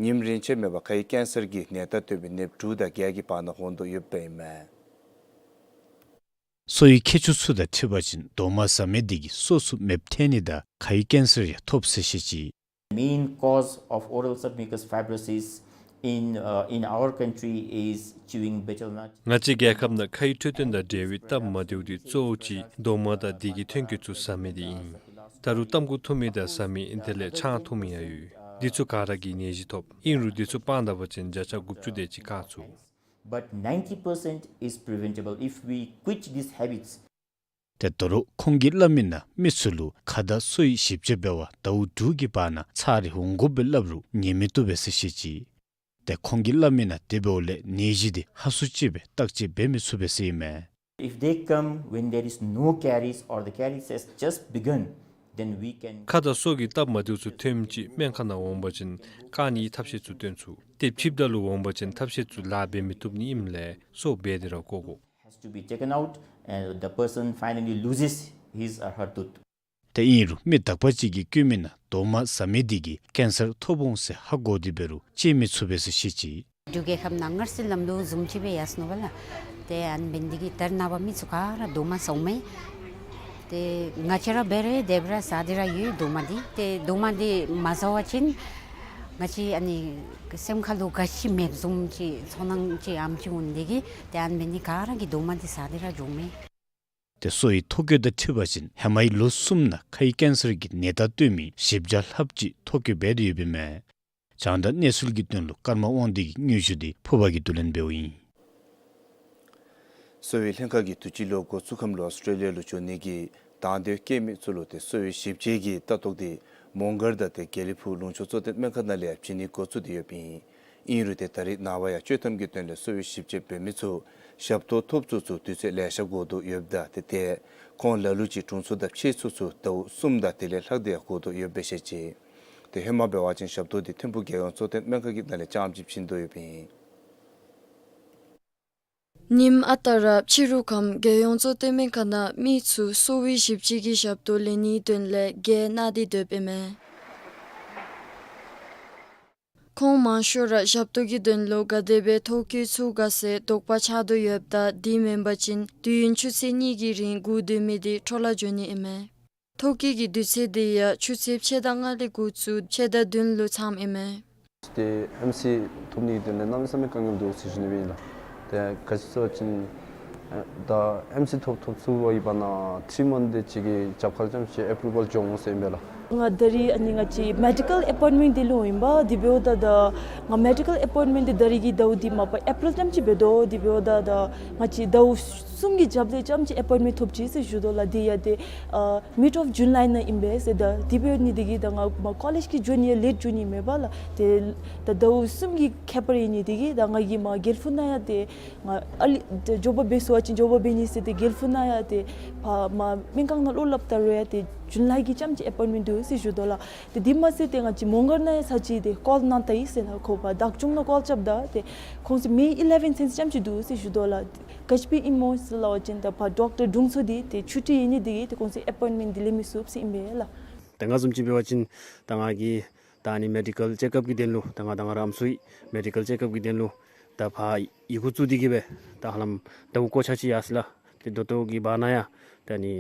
ཉིནམ་རེ་ཆད་མེད་པར་ཁའི་ཀེན་སར་གྱི་ནད་རྟགས་སྟོན་པའི་ནདཔ་དྲུག་དང་བརྒྱད་ཀྱི་བར་ན་འོང་དོ་ཡོདཔ་ཨིན་མས། གསོ་བའི་མཁས་མཆོག་ཚུ་དང་འཁྲིལ་བ་ཅིན་རྡོག་མ་ཟ་མི་འདི་གིས་སོ་སོ་མེདཔ་ཐལ་ནི་དང་ཁའི་ཀེན་སར་ཡང་ཐོབ་ཟེར་བཤད་ཅི། Main cause of oral submucous fibrosis in, uh, in our country is chewing betel nut. ང་བཅས་རྒྱལ་ཁབ་ནང་ཁའི་འཕྲོད་བསྟེན་དང་འབྲེལ་བའི་སྟབས་མ་བདེཝ་འདི་གཙོ་བོ་ཅིག་རྡོག་མ་དང་དེ་གི་ཐོན་སྐྱེད་ཚུ་ཟ་མི་འདི་ཨིན། ད་རུང་ཏམ་ཁུ་འཐུང་མི་དང་ཟ་མི་དེ་ལས་ཆང་འཐུང་མི་ཡང་ཡོད། འདི་ཚུ་ག་ར་གིས་ནད་གཞི་ཐོབ། ཨིན་རུང་འདི་ཚུ་སྤང་ད་པ་ཅིན་བརྒྱ་ཆ་དགུ་བཅུ་དེ་ཅིག་བཀག་ཚུགས། But ninety percent is preventable if we quit these habits. ཏེ་དོ་རུང་ཁོང་གིས་སླབ་མི་ནང་མི་ཚུ་ལུ་ཁ་དང་སོའི་ཞིབ་དཔྱད་འབད་བར་ཟླཝ་དྲུག་གི་བར་ན་ཚར་རེ་འོང་དགོ་པས་སླབ་རུང་ཉན་མི་བཏུབ་པས་ཟེར་བཤད་ཅི། ཏེ་ཁོང་གིས་སླབ་མི་ནང་དེ་འབདཝ་ལས་ནད་གཞི་འདི་ཧ་སུ་ཅིག་སྦེ་བརྟག་དཔྱད་འབད་མི་ཚུགས་པས་ཟེར་ཨིན་མས། If they come when there is no caries or the caries has just begun, then we can ཁ་དང་སོ་གི་སྟབས་མ་བདེཝ་ཚུ་ཐོནམ་ཅིག་སྨན་ཁང་ནང་འོང་པ་ཅིན་བཀག་ནིའི་ཐབས་ཤེས་ཚུ་སྟོན་ཚུགས། ཏེ་ཕྱིསཔ་ད་ལུ་འོང་པ་ཅིན་ཐབས་ཤེས་ཚུ་ལཱ་འབད་མི་བཏུབ་ནི་ཨིནམ་ལས་སོ་འབད་དེ་ར་བཀོ་དགོ། Has to be taken out and the person finally loses his or her tooth. ཏེ་ཨིན་རུང་མི་དག་པ་ཅིག་གིས་བཀོད་མི་ནང་རྡོག་མ་ཟ་མི་འདི་གིས་ཀེན་སར་ཐོབ་འོང་ཟེར་ཧ་གོ་སྟེ་འབད་རུང་བཅད་མི་ཚུགས་པས་ཟེར་བཤད་ཅི། འབྲུག་རྒྱལ་ཁབ་ནང་སྔར་སྲོལ་ལམ་ལུགས་བཟུམ་ཅིག་སྦེ་ཡར་སོ་ནུག་པ་ལགས། ཏེ་ཨ་ནི་འབད་ནི་འདི་གིས་ད་རེས་ནངས་པ་མི་ཚུ་ག་ར་རྡོག་མ་ཟཝ་མས། ཏེ་ང་བཅས་ར་འབད་རུང་དེ་སྦེ་ར་ཟ་སྟེ་ར་ཡོད་རྡོག་མ་འདི། ཏེ་རྡོག་མ་འདི་མ་ཟ་བ་ཅིན་ང་བཅས་ཨ་ནི་སེམས་ཁ་ལུ་ག་ཅི་མེདཔ་བཟུམ་ཅིག་ཚོར་སྣང་ཅིག་ཨ་ནེམ་ཅིག་འོང་ནི་འདི་གིས་ཏེ་ཨ་ནི་འབད་ནི་ག་ར་གིས་རྡོག་མ་འདི་ཟ་སྟེ་ར་འགྱོཝ་མས། ཏེ་གསོ་བའི་ཐོ་བཀོད་དང་འཁྲིལ་བ་ཅིན་ཧེ་མའི་ལོ་གསུམ་ནང་ཁའི་ཀེན་སར་གྱི་ནད་རྟགས་སྟོན་མི་བཞི་བརྒྱ་ལྷགཔ་ཅིག་ཐོ་བཀོད་འབད་དེ་ཡོདཔ་ཨིན་མས། རྒྱང་བསྒྲགས་གནས་ཚུལ་གྱི་དོན་ལུ་ཀརྨ་དབང་འདུས་ཀྱི་སྙན་ཞུ་འདི་ཕུར་པ་གིས་བསྡུ་ལེན་འབདཝ་ཨིན། གསོ་བའི་ལྷན་ཁག་གིས་དུས་ཅི་ལོ་འགོ་བཙུགས་ཁམས་ལུ་ཨོསི་ཊེ་ལི་ཡ་ལུ་འགྱོ་ནི་གི་དང་འདོད་བསྐྱེད་མི་ཚུ་ལུ་ཏེ་གསོ་བའི་ཞིབ་དཔྱད་ཀྱི་ལྟ་རྟོག་འདི་མོང་སྒར་དང་ཏེ་དགེ་ལེགས་ཕུག་ལུང་ཕྱོགས་གཙོ་བསྟེན་སྨན་ཁང་ནང་ལས་ཡང་བྱིན་ནི་འགོ་བཙུགས་ཏེ་ཡོདཔ་ཨིན། ཨིན་རུང་ཏེ་ད་རིས་ནངས་པ་ཡང་ཆོག་ཐམ་གྱི་དོན་ལས་གསོ་བའི་ཞིབ་དཔྱད་འབད་མི་ཚུ་ཞབས་ཏོག་ཐོབ་ཚུན་ཚོད་དུས་ཚོད་ལེ་ཤ་འགོར་དོ་ཡོདཔ་ད་ཏེ་ཏེ་ཁོང་ལ་ལུ་ཅིག་དྲུང་འཚོ་དང་ཕྱད་ཚུན་ཚོད་ཟླཝ་གསུམ་དང་དེ་ལས་ལྷག་སྟེ་ཡང་འགོར་དོ་ཡོདཔ་སྦེ་བཤད་ཅི། ཏེ་ཧེ་མ་འབད་བ་ཅིན་ཞབས་ཏོག་འདི་ཐིམ་ཕུག་རྒྱལ་ཡོངས་གཙོ་བསྟེན་སྨན་ཁང་གི་ནང་ལས་རྐྱངམ་ཅིག་བྱིན་དོ་ཡོདཔ་ཨིན། ཉིནམ་ཨ་རྟག་ར་ཕྱི་རུ་ཁམས་རྒྱལ་ཡོངས་གཙོ་བསྟེན་སྨན་ཁང་ནང་མི་ཚུ་གསོ་བའི་ཞིབ་དཔྱད་ཀྱི་ཞབས་ཏོག་ལེན་ནིའི་དོན་ལས་བརྒལ་གནང་སྟེ་སྡོདཔ་ཨིན་མས། ཁོང་མང་ཤོས་ར་ཞབས་ཏོག་གི་དོན་ལུ་ག་དེ་སྦེ་ཐོ་བཀོད་ཚུགས་ག་ཟེར་དོགས་པ་ཆགས་དོ་ཡོདཔ་ད་དེ་མེན་པ་ཅིན་དུས་ཡུན་ཆུ་ཚོད་གཉིས་ཀྱི་རིང་སྒུག་སྡོད་མི་འདི་འཕྲོ་བརླག་འགྱོ་ནི་ཨིན་མས། ཐོ་བཀོད་ཀྱི་དུས་ཚོད་འདི་ཡང་ཆུ་ཚོད་ཕྱེད་དང་ལྔ་ལས་འགོ་བཙུགས་ཕྱེད་དང་བདུན་ལུ་མཚམས་ཨིན་མས། ཏེ་ཨེམ་སི་ཐོབ་ནིའི་དོན་ལས་གནམ་མེད་ས་མེད་དཀའ་ངལ་འདུག་ཟེར་ཞུ་ནི་ཨིན་ལགས། ཏེ་ག་ཅི་ཟེར་བ་ཅིན་ད་ཨེམ་སི་ཐོབ་ཐོབ་ཚུགས་པའི་བར་ན་ཐི་རི་མནཐ་དེ་ཅིག་གི་རྒྱབ་ཁར་ཙམ་ཅིག་ཨེ་པྲུ་ཝལ་འབྱུང་འོང་ཟེར་ཨིན་པས་ལགས། ང་ད་རིས་ཨ་ནི་ང་བཅས་མེ་ཌི་ཀལ་ཨེ་པོའིནཊ་མེནཊ་འདི་ལུ་ཨིན་པས། དེ་འབདཝ་ད་ད་ང་མེ་ཌི་ཀལ་ཨེ་པོའིནཊ་མེནཊ་འདི་ད་རིས་ཀྱི་ཟླཝ་འདི་མ་པ་ཨེ་པྲིལ་ཙམ་ཅིག་འབད་དོ། དེ་འབདཝ་ད་ད་ང་བཅས་ཟླཝ་གསུམ་གྱི་རྒྱབ་ལས་ཙམ་ཅིག་ཨེ་པོའིནཊ་མེནཊ་ཐོབ་ཅི་ཟེར་ཞུ་དོ་ལགས། དེ་ཡང་ཏེ་ཨ་མིཌ་ཨོཕ་ཇུ་ལའི་ནང་ཨིན་པས་ཟེར། ད་དེ་འབད་ནི་འདི་གིས་ད་ང་མ་ཀོ་ལེཇ་གི་འགྱོ་ནི་ཡང་ལེཊ་འགྱོ་ནི་མེད་པས་ལགས། ཏེ་ད་ཟླཝ་གསུམ་གྱི་ཁྱད་པར་ཨིན་ནི་འདི་གིས་ད་ང་གིས་མ་དགེ་ལེགས་ཕུག་ནང་ཡང་ཏེ་ང་ཨ་ལི་ཏེ་མགྱོགས་པ་འབད་ཚུགས་པ་ཅིན་མགྱོགས་པ་འབད་ནི་ཟེར་ཏེ་དགེ་ལེགས་ཕུག་ནང་ཡང་ཏེ་ཕར་མ་སྨན་ཁང་ནང་ལོག་སླབ་ད་རུང་ཡང་ཏེ་ཇུ་ལའི་གི་ཙམ་ཅིག་ཨེ་པོའིནཊ་མེནཊ་འདུག་ཟེར་ཞུ་དོ་ལགས། ཏེ་དེ་མ་ཚད་ཏེ་ང་བཅས་མོང་སྒར་ནང་ཡང་ཚར་ཅིག་ཏེ་ཀོལ་གནང་ད་ཡི་ཟེར་ལགས། ཁོ་པ་བདག་སྐྱོང་ནང་ཀོལ་རྐྱབ་ད་ཏེ་ཁོང་ཚུ་མེ་ཨི་ལེ་ཝེན་ཚུན་ཙམ་ཅིག་འདུག་ཟེར་ཞུ་དོ་ལགས། ག་ཅི་སྦེ་ཨིན་མོ་ཟེར་སླབ་པ་ཅིན་ད་ཕར་ཌོག་ཊར་དྲུང་འཚོ་འདི་ཏེ་ཆུ་ཊི་ཡོད་ནི་འདི་གིས་ཏེ་ཁོང་ཚུ་ཨེ་པོའིནཊ་མེནཊ་འདི་ལེན་མི་ཚུགས་ཟེར་ཨིན་པས་ལགས། ད་ང་བཟུམ་ཅིག་འབད་བ་ཅིན་ད་ང་གིས་ད་ཨ་ནི་མེ་ཌི་ཀལ་ཅེཀ་ཨཔ་ཀྱི་དོན་ལུ་ད་ང་ད་ང་ར་ཨམ་སྲུའི་མེ་ཌི་ཀལ་ཅེཀ་ཨཔ་ཀྱི་དོན་ལུ་ད་ཕར་ཡི་གུ་བཙུགས་ཏེ་གི་སྦེ་ད་ཧ་ལམ་ཟླཝ་གཅིག་ཅིག་ཡར་སོ་ཡི་ལགས། ཏེ་ད་ལྟོ་གི་བར་ན་ཡང་ད་ཨ་ནི་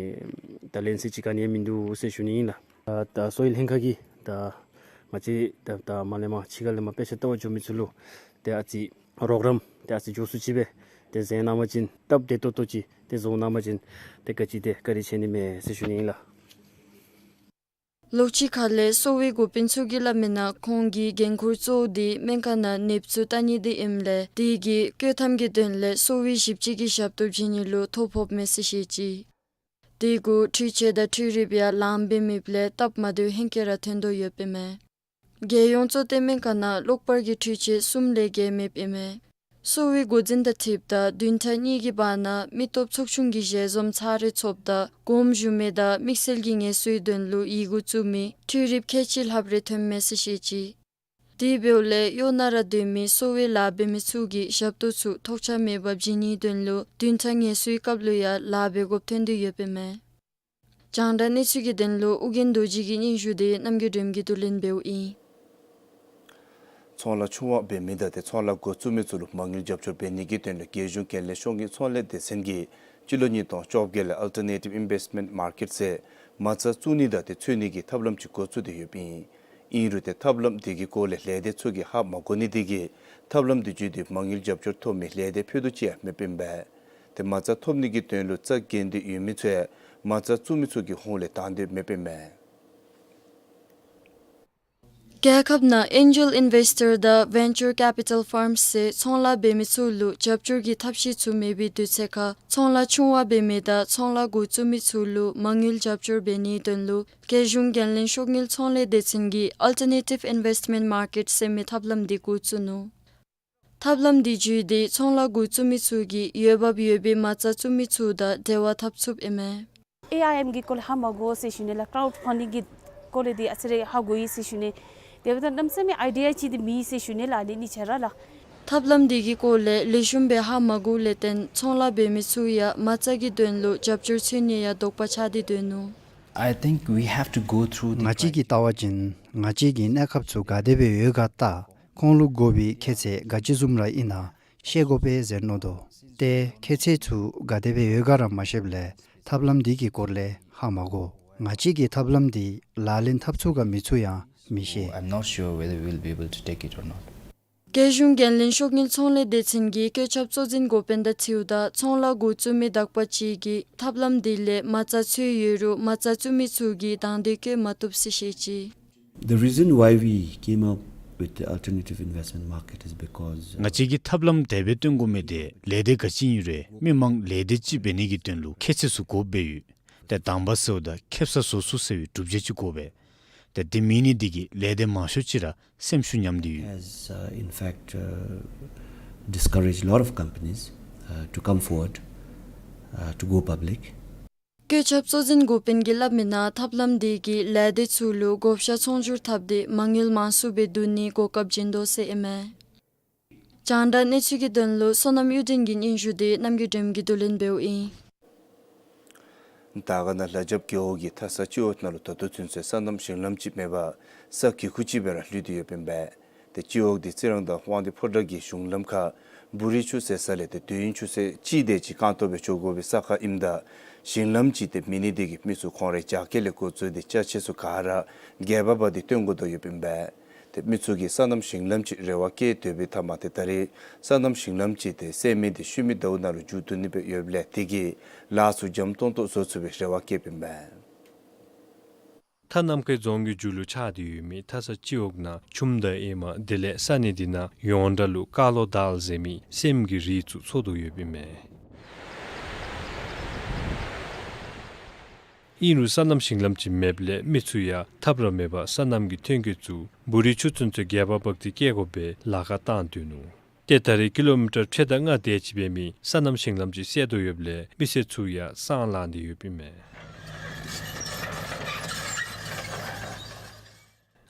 ད་ལན་གསལ་ཅིག་ག་ནི་ཡང་མིན་འདུག་ཟེར་ཞུ་ནི་ཨིན་ལགས། ད་གསོ་བའི་ལྷན་ཁག་གིས་ད་ང་བཅས་ད་ད་མར་ལས་མར་ཕྱི་ཁ་ལས་མར་དཔེ་ཆ་ལྟ་བར་འགྱོ་མི་ཚུ་ལུ་ཏེ་ཨ་ཙི་རོགས་རམ་ཏེ་ཨ་ཙི་མགྱོགས་སུ་ཅིག་སྦེ་ཏེ་མཛད་གནང་པ་ཅིན་སྟབས་བདེ་ཏོག་ཏོ་ཅིག་ཏེ་བཟོ་གནང་པ་ཅིན་ཏེ་ག་ཅི་ཏེ་བཀའ་དྲིན་ཆེ་ནི་མས་ཟེར་ཞུ་ནི་ཨིན་ལགས། ལོགས་གཅིག་ཁ་ལས་གསོ་བའི་འགོ་དཔོན་ཚུ་གིས་སླབ་མི་ནང་ཁོང་གི་འགན་ཁུར་གཙོ་བོ་དེ་སྨན་ཁང་ནང་ནདཔ་ཚུ་བལྟ་ནི་དེ་ཨིནམ་ལས་དེ་གིས་བཀོད་ཐམ་གྱི་དོན་ལས་གསོ་བའི་ཞིབ་དཔྱད་ཀྱི་ཞབས་ཏོག་བྱིན་ནི་ལུ་ཐོ་ཕོགཔ་མས་ཟེར་བཤད་ཅི། དེ་གུ་འཕྲུལ་ཆས་དང་འཕྲུལ་རིགཔ་ཡང་ལངམ་སྦེ་མེདཔ་ལས་སྟབས་མ་བདེཝ་ཧེང་སྐལ་ར་ཐོན་དོ་ཡོདཔ་ཨིན་མས། རྒྱལ་ཡོངས་གཙོ་བསྟེན་སྨན་ཁང་ནང་གློག་པར་གྱི་འཕྲུལ་ཆས་གསུམ་ལས་བརྒལ་མེདཔ་ཨིན་མས། གསོ་བའི་འགོ་འཛིན་དང་འཁྲིལཝ་ད་བདུན་ཕྲག་གཉིས་ཀྱི་བར་ན་མི་སྟོབས་ཚོགས་ཆུང་གི་ཞལ་འཛོམས་ཚར་རེ་ཚོགསཔ་ད་དགོངསམ་ཞུ་མི་དང་དམིགས་བསལ་གྱི་ངལ་གསོའི་དོན་ལུ་ཡི་གུ་བཙུགས་མི་འཕྲུལ་རིགཔ་ཁལ་གཅིག་ལྷགཔ་རེ་ཐོནམ་མས་ཟེར་བཤད་ཅི། དེ་འབདཝ་ལས་གཡོག་ནང་ར་སྡོད་མི་གསོ་བའི་ལཱ་འབད་མི་ཚུ་གིས་ཞབས་ཏོག་ཚུ་ཐོགས་ཆགས་མེད་པར་བྱིན་ནིའི་དོན་ལུ་བདུན་ཕྲག་ངལ་གསོའི་སྐབས་ལུ་ཡང་ལཱ་འབད་དགོཔ་ཐོན་དོ་ཡོདཔ་ཨིན་མས། རྒྱང་བསྒྲགས་གནས་ཚུལ་གྱི་དོན་ལུ་ཨོ་རྒྱན་རྡོ་རྗེ་གི་སྙན་ཞུ་དེ་རྣམ་རྒྱལ་སྒྲོལམ་གྱིས་བསྡུ་ལེན་འབདཝ་ཨིན། ཚོང་ལཱ་ཆུང་བ་འབད་མི་དང་ཏེ་ཚོང་ལཱ་འགོ་བཙུགས་མི་ཚུ་ལུ་མ་དངུལ་རྒྱབ་སྐྱོར་འབད་ནི་གི་དོན་ལུ་རྒྱལ་གཞུང་འགན་ལེན་ཤོག་དངུལ་ཚོང་ལས་སྡེ་ཚན་གྱིས་སྤྱི་ལོ་ཉིས་སྟོང་བཅོ་བརྒྱད་ལས་Alternative Investment Market ཟེར་མ་རྩ་བཙུགས་ནི་དང་ཏེ་འཚོལ་ནི་གི་ཐབས་ལམ་ཅིག་འགོ་བཙུགས་ཏེ་ཡོདཔ་ཨིན། ཨིན་རུང་ཏེ་ཐབས་ལམ་དེ་གི་སྐོར་ལས་ལས་སྡེ་ཚུ་གིས་ཧ་མ་གོ་ནི་དེ་གིས་ཐབས་ལམ་དེ་བརྒྱུད་དེ་མ་དངུལ་རྒྱབ་སྐྱོར་ཐོབ་མི་ལས་སྡེ་ཕུད་རྡོག་ཅིག་ཡང་མེདཔ་ཨིན་པས། ཏེ་མ་རྩ་ཐོབ་ནི་གི་དོན་ལུ་རྩ་འགེངས་ཏེ་ཡོད་མི་ཚུ་ཡང་མ་རྩ་བཙུགས་མི་ཚུ་གི་ཧོངས་ལས་དང་འདོད་མེདཔ་ཨིན་མས། རྒྱལ་ཁབ་ནང་Angel Investor དང་Venture Capital Firms ཟེར་ཚོང་ལཱ་འབད་མི་ཚུ་ལུ་རྒྱབ་སྐྱོར་གྱི་ཐབས་ཤེས་ཚུ་མེད་པའི་དུས་ཚོད་ཁར་ཚོང་ལཱ་ཆུང་བ་འབད་མི་དང་ཚོང་ལཱ་འགོ་བཙུགས་མི་ཚུ་ལུ་མ་དངུལ་རྒྱབ་སྐྱོར་འབད་ནིའི་དོན་ལུ་རྒྱལ་གཞུང་འགན་ལེན་ཤོག་དངུལ་ཚོང་ལས་སྡེ་ཚན་གྱིས་Alternative Investment Market ཟེར་མི་ཐབས་ལམ་དེ་འགོ་བཙུགས་ནུག། ཐབས་ལམ་དེ་བརྒྱུད་དེ་ཚོང་ལཱ་འགོ་བཙུགས་མི་ཚུ་གིས་འོས་འབབ་ཡོད་པའི་མ་རྩ་བཙུགས་མི་ཚུ་དང་འབྲེལ་བ་འཐབ་ཚུགསཔ་ཨིན་མས། ཨེ་ཨའི་ཨེམ་གྱི་སྐོར་ལས་ཧ་མ་གོ་ཟེར་ཞུ་ནི་ལགས། Crowdfunding གི་སྐོར་ལས་དེ་ཨ་ཙི་རེ་ཧ་གོ་ཡི་ཟེར་ཞུ་ནི། དེ་འབདཝ་ད་གནམ་མེད་ས་མེད་ཨའི་ཌི་ཡ་ཅིག་དེ་མེད་ཟེར་ཞུ་ནི་ལགས། ཨ་ནི་གཉིས་ཆ་ར་ལགས། ཐབས་ལམ་དེ་གི་སྐོར་ལས་ལེགས་ཤོམ་སྦེ་ཧ་མ་གོཝ་ལས་བརྟེན་ཚོང་ལཱ་འབད་མི་ཚུ་ཡང་མ་རྩ་གི་དོན་ལུ་རྒྱབ་སྐྱོར་འཚོལ་ནི་ཡང་དོགས་པ་ཆགས་ཏེ་སྡོད་ནུག། I think we have to go through the ང་བཅས་ཀྱིས་ལྟ་བ་ཅིན་ང་བཅས་ཀྱི་གནས་སྐབས་ཚུ་ག་དེ་སྦེ་ཡོད་ག་བལྟ། ཁོང་ལུ་དགོ་པའི་ཁྱད་ཚད་ག་ཅི་བཟུམ་ར་ཨིན་ན་ཤེས་དགོ་པས་ཟེར་མནོ་དོ། ཏེ་ཁྱད་ཚད་ཚུ་ག་དེ་སྦེ་ཡོད་ག་ར་མ་ཤེསཔ་ལས་ཐབས་ལམ་འདི་གི་སྐོར་ལས་ཧ་མ་གོ། ང་བཅས་ཀྱིས་ཐབས་ལམ་འདི་ལག་ལེན་འཐབ་ཚུགས་ག་མི་ཚུགས་ཡང་མི་ཤེས། I'm not sure whether we'll be able to take it or not. རྒྱལ་གཞུང་འགན་ལེན་ཤོག་དངུལ་ཚོང་ལས་སྡེ་ཚན་གྱི་བཀོད་ཁྱབ་གཙོ་འཛིན་འགོ་དཔོན་དང་འཁྲིལཝ་ད་ཚོང་ལཱ་འགོ་བཙུགས་མི་དག་པ་ཅིག་གིས་ཐབས་ལམ་འདི་ལས་མ་རྩ་འཚོལ་ཡོད་རུང་མ་རྩ་བཙུགས་མི་ཚུ་གིས་དང་འདོད་བསྐྱེད་མ་བཏུབ་ཟེར་བཤད་ཅི། The reason why we came up with the alternative investment market is because, uh, ང་བཅས་ཀྱིས་ཐབས་ལམ་དེ་སྦེ་བཏོན་དགོ་མི་དེ་ལས་སྡེ་ག་ཅི་ཨིན་རུང་མི་མང་ལས་སྡེ་ཅིག་འབད་ནི་གི་དོན་ལུ་ཁྱད་ཚད་ཚུ་དགོཔ་སྦེ་ཡོད། ཏེ་དང་པ་ཟེརཝ་ད་ཁེ་སང་བཟོ་ཚུགས་ཟེར་བའི་གྲུབ་འབྲས་ཅིག་དགོ་པས། ཏེ་དེ་མེད་ནི་དེ་གིས་ལས་སྡེ་མང་ཤོས་ཅིག་ར་སེམས་ཤུགས་ཉམས་ཏེ་ཡོད། Has, uh, in fact, uh, discouraged a lot of companies, uh, to come forward, uh, to go public. བཀོད་ཁྱབ་གཙོ་འཛིན་འགོ་དཔོན་གྱིས་སླབ་མི་ནང་ཐབས་ལམ་དེ་གིས་ལས་སྡེ་ཚུ་ལུ་བགོ་བཤའ་ཚོང་སྒྱུར་འཐབ་སྟེ་མ་དངུལ་མང་སུ་སྦེ་བསྡུ་ནིའི་གོ་སྐབས་བྱིན་དོ་ཟེར་ཨིན་མས། རྒྱང་བསྒྲགས་གནས་ཚུལ་གྱི་དོན་ལུ་བསོད་ནམས་གཡུ་སྒྲོན་གྱི་སྙན་ཞུ་དེ་རྣམ་རྒྱལ་སྒྲོལམ་གྱིས་བསྡུ་ལེན་འབདཝ་ཨིན། དར་དཀར་ན་ལ་རྒྱབ་རྒེད་འོག་གི་མཐའ་ས་སྤྱི་འོག་ནང་ལུ་ད་ལྟོ་ཚུན་ཚོད་སོ་ནམ་ཞིང་ལམ་ཅིག་མེད་པར་ས་གི་ཁུག་ཅིག་སྦེ་ར་ལུས་ཏེ་ཡོདཔ་ཨིན་པས། ཏེ་སྤྱི་འོག་དེ་རྩི་རང་དང་དབང་འདུས་ཕོ་བྲང་གི་གཞུང་ལམ་ཁར་འབུ་རི་ཆུ་ཟེར་ས་ལས་ཏེ་དུས་ཡུན་ཆུ་ཚོད་གཅིག་དེ་ཅིག་རྐང་སྟོང་སྦེ་འགྱོ་དགོ་པའི་ས་ཁར་ཨིནམ་ད་ཞིང་ལམ་ཅིག་ཏེ་མེད་ནི་དེ་གིས་མི་ཚུ་ཁོང་རའི་རྒྱགས་སྐལ་ལས་འགོ་བཙུགས་ཏེ་ཅ་ཆས་ཚུ་ག་ར་སྒལ་པ་འབག་སྟེ་བཏོན་དགོ་དོ་ཡོདཔ་ཨིན་པས། ཏེ་མི་ཚུ་གིས་སོ་ནམ་ཞིང་ལམ་ཅིག་རེ་བ་བསྐྱེད་སྡོད་པའི་མཐའ་མ་ཏེ་ད་རེས་སོ་ནམ་ཞིང་ལམ་ཅིག་ཏེ་སེལ་མི་དེ་ཤུལ་མའི་ཟླཝ་ནང་ལུ་མཇུག་བསྡུ་ནི་སྦེ་ཡོདཔ་ལས་དེ་གིས་ལཱ་ཚུ་འཇམ་ཏོང་ཏོ་བཟོ་ཚུགས་པའི་རེ་བ་བསྐྱེདཔ་ཨིན་པས། མཐའ་ནམ་མཁའི་རྫོང་གི་མཇུག་ལུ་ཆགས་ཏེ་ཡོད་མི་མཐའ་ས་སྤྱི་འོག་ནང་ཆུམ་དང་ཨེ་མ་དེ་ལས་ས་གནས་དེ་ནང་ཡོངས་གྲགས་ལུ་ཀ་ལོ་དཱལ་ཟེར་མི་སྲནམ་གྱི་རིགས་ཚུ་འཚོ་དོ་ཡོདཔ་ཨིན་མས། ཨིན་རུང་སོ་ནམ་ཞིང་ལམ་ཅིག་མེདཔ་ལས་མི་ཚུ་ཡང་ཐབས་ར་མེད་པར་སོ་ནམ་གྱི་ཐོན་སྐྱེད་ཚུ་འབུ་རི་ཆུ་ཚུན་ཚོད་སྒལ་པ་འབག་སྟེ་སྐྱེལ་དགོ་པའི་ལཱ་ཁག་བཏང་སྡོད་ནུག། ཏེ་ད་རེས་ཀི་ལོ་མི་ཊར་ཁྲི་དང་ལྔ་དེ་ཅིག་འབད་མི་སོ་ནམ་ཞིང་ལམ་ཅིག་སེལ་དོ་ཡོདཔ་ལས་མི་སེར་ཚུ་ཡང་སང་ལངས་ཏེ་ཡོདཔ་ཨིན་མས།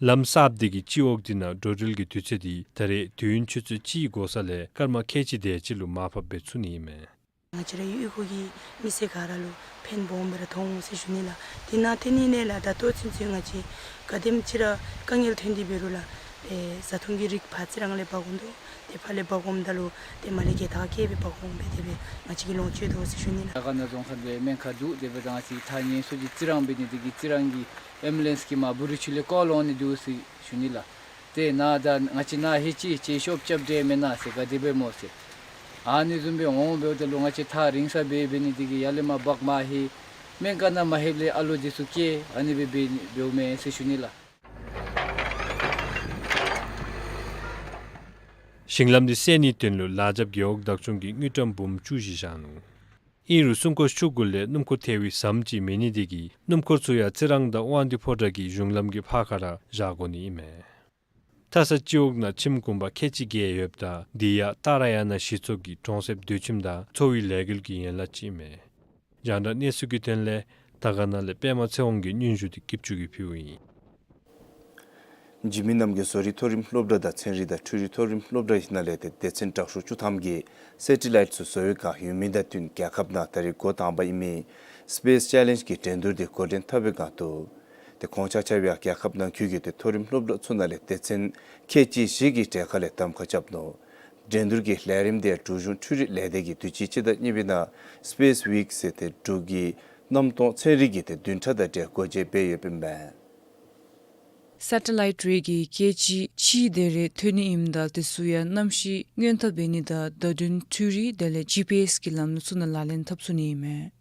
ལམ་གསརཔ་དེ་གིས་སྤྱི་འོག་དེ་ནང་འགྲོ་འགྲུལ་གྱི་དུས་ཚོད་དེ་ད་རེས་དུས་ཡུན་ཆུ་ཚོད་གཅིག་འགོར་ས་ལས་སྐར་མ་ཁལ་གཅིག་དེ་ཅིག་ལུ་མར་ཕབ་འབད་ཚུགས་ནི་ཨིན་མས། ང་བཅས་རའི་གཡུས་སྒོ་གི་མི་སེར་ག་ར་ལུ་ཕན་སྦོམ་སྦེ་ར་ཐོགས་འོང་ཟེར་ཞུ་ནི་ལགས། དེ་ནང་ཏེ་ཨ་ནི་ལས་ལགས་ད་ལྟོ་ཚུན་ཚོད་ང་བཅས་ག་དེམ་ཅིག་ར་དཀའ་ངལ་ཐོན་ཏེ་འབད་རུང་ལགས་ཏེ་བཟའ་འཐུང་གི་རིགས་ཕར་རྩི་རང་ལས་འབག་འོང་དོ། ཏེ་ཕར་ལས་འབག་འོངམ་ད་ལུ་ཏེ་མར་ལས་རྒྱལ་ཐང་བསྐྱལ་སྦེ་འབག་འོང་སྦེ་དེ་སྦེ་ང་བཅས་ཀྱིས་ལོངས་སྤྱོད་དོ་ཟེར་ཞུ་ནི་ལགས། དར་དཀར་ན་རྫོང་ཁག་ལས་སྨན་ཁང་འདུག། དེ་འབདཝ་ད་ང་བཅས་ཐག་ཉེ་སུ་ཅིག་རྩི་རང་འབད་ནི་དེ་གིས་རྩི་རང་གི་ཨེམ་བུ་ལེནསི་གིས་མར་འབུ་རི་ཆུ་ལས་བཀོ་ལོང་ནི་འདུག་ཟེར་ཞུ་ནི་ལགས། ཏེ་ནཱ་ད་ང་བཅས་ནཱ་ཧེ་ཅིག་ཅིག་ཤོབ་རྐྱབ་འདྲ་མེན་ན་ཟེར་ག་དེ་སྦེ་སྨོ་ཟེར། ཨ་ནི་བཟུམ་སྦེ་འོང་འབདཝ་ད་ལུ་ང་བཅས་ཐག་རིང་ས་སྦེ་འབད་ནི་དེ་གིས་ཡར་ལས་མར་འབག་མར་ལྷོད། སྨན་ཁང་ནང་མ་ལྷོདཔ་ལས་ཨ་ལོ་འདི་ཚུ་སྐྱེལ་ཨ་ནི་སྦེ་འབད་འབདཝ་མས་ཟེར་ཞུ་ནི་ལགས། ཞིང་ལམ་འདི་སེལ་ནིའི་དོན་ལུ་ལ་རྒྱབ་རྒེད་འོག་བདག་སྐྱོང་གིས་དངུལ་ཀྲམ་འབུམ་བཅུ་བཞི་བཞག་ནུག། ཨིན་རུང་སྲུང་འཁོར་ཆུ་གུ་ལས་སྣུམ་འཁོར་ཐལ་བའི་ཟམ་ཅིག་མེད་ནི་དེ་གིས་སྣུམ་འཁོར་ཚུ་ཡང་རྩི་རང་དང་དབང་འདུས་ཕོ་བྲང་གི་གཞུང་ལམ་གྱི་ཕར་ཁ་ར་བཞག་དགོ་ནི་ཨིན་མས། མཐའ་ས་སྤྱི་འོག་ནང་ཁྱིམ་གུང་པ་ཁལ་གཅིག་བརྒལ་ཡོདཔ་ད་དེ་ཡང་ཏཱ་ར་ཡ་ན་གཞི་ཚོགས་ཀྱི་གྲོང་གསེབ་སྡོད་ཁྱིམ་དང་འཚོ་བའི་ལས་འགུལ་གྱི་ཡན་ལག་ཅིག་ཨིན་མས། རྒྱང་བསྒྲགས་གནས་ཚུལ་གྱི་དོན་ལས་དར་དཀར་ན་ལས་པདྨ་ཚེ་དབང་གི་སྙན་ཞུ་འདི་སྐྱིད་ཆུ་གིས་ཕུལཝ་ཨིན། འཇིགས་མེད་རྣམ་རྒྱལ་བཟོ་རིག་མཐོ་རིམ་སློབ་གྲྭ་དང་ཚན་རིག་དང་འཕྲུལ་རིག་མཐོ་རིམ་སློབ་གྲྭ་ནང་ལས་ཏེ་སྡེ་ཚན་དྲག་ཤོས་བཅུ་ཐམ་གྱིས་སེ་ཊི་ལའིཊ་ཚུ་བཟོ་བའི་བསྒང་ཡོད་མི་དང་བསྟུན་རྒྱལ་ཁབ་ནང་ད་རེས་འགོ་དང་པ་ཨིན་མི་སི་པེསི་ཅེ་ལེནཇ་གི་འགྲན་བསྡུར་འདི་འགོ་འདྲེན་འཐབ་པའི་བསྒང་འདུག། ཏེ་ཁོང་ཆ་ཁྱབ་ཡང་རྒྱལ་ཁབ་ནང་ཁུལ་གྱི་ཏེ་མཐོ་རིམ་སློབ་གྲྭ་ཚུ་ནང་ལས་སྡེ་ཚན་ཁལ་གཅིག་བཞི་གི་གྲལ་ཁ་ལས་གདམ་ཁ་རྐྱབ་ནུག། འགྲན་བསྡུར་གྱི་ལས་རིམ་འདི་འབྲུག་གཞུང་འཕྲུལ་རིག་ལས་སྡེ་གིས་དུས་ཅི་སྤྱི་ཟླ་གཉིས་པའི་ནང་སི་པེསི་ཝིཀ་ཟེར་ཏེ་འབྲུག་གི་གནམ་སྟོང་ཚན་རིག་གི་ཏེ་བདུན་ཕྲག་དང་འབྲེལ་སྒོ་འབྱེད་འབད་ཡོདཔ་ཨིན་པས། སེ་ཊི་ལའིཊ་རེ་གིས་ཀེ་ཇི་གཅིག་དེ་རེ་ཐོན་ནི་ཨིནམ་ད་དེ་ཚུ་ཡང་གནམ་གཤིས་སྔོན་བརྡ་འབད་ནི་དང་བརྡ་དོན་འཕྲུལ་རིག་དེ་ལས་ཇི་པི་ཨེསི་གི་ལམ་ལུགས་ཚུ་ནང་ལག་ལེན་འཐབ་ཚུགས་ནི་ཨིན་མས།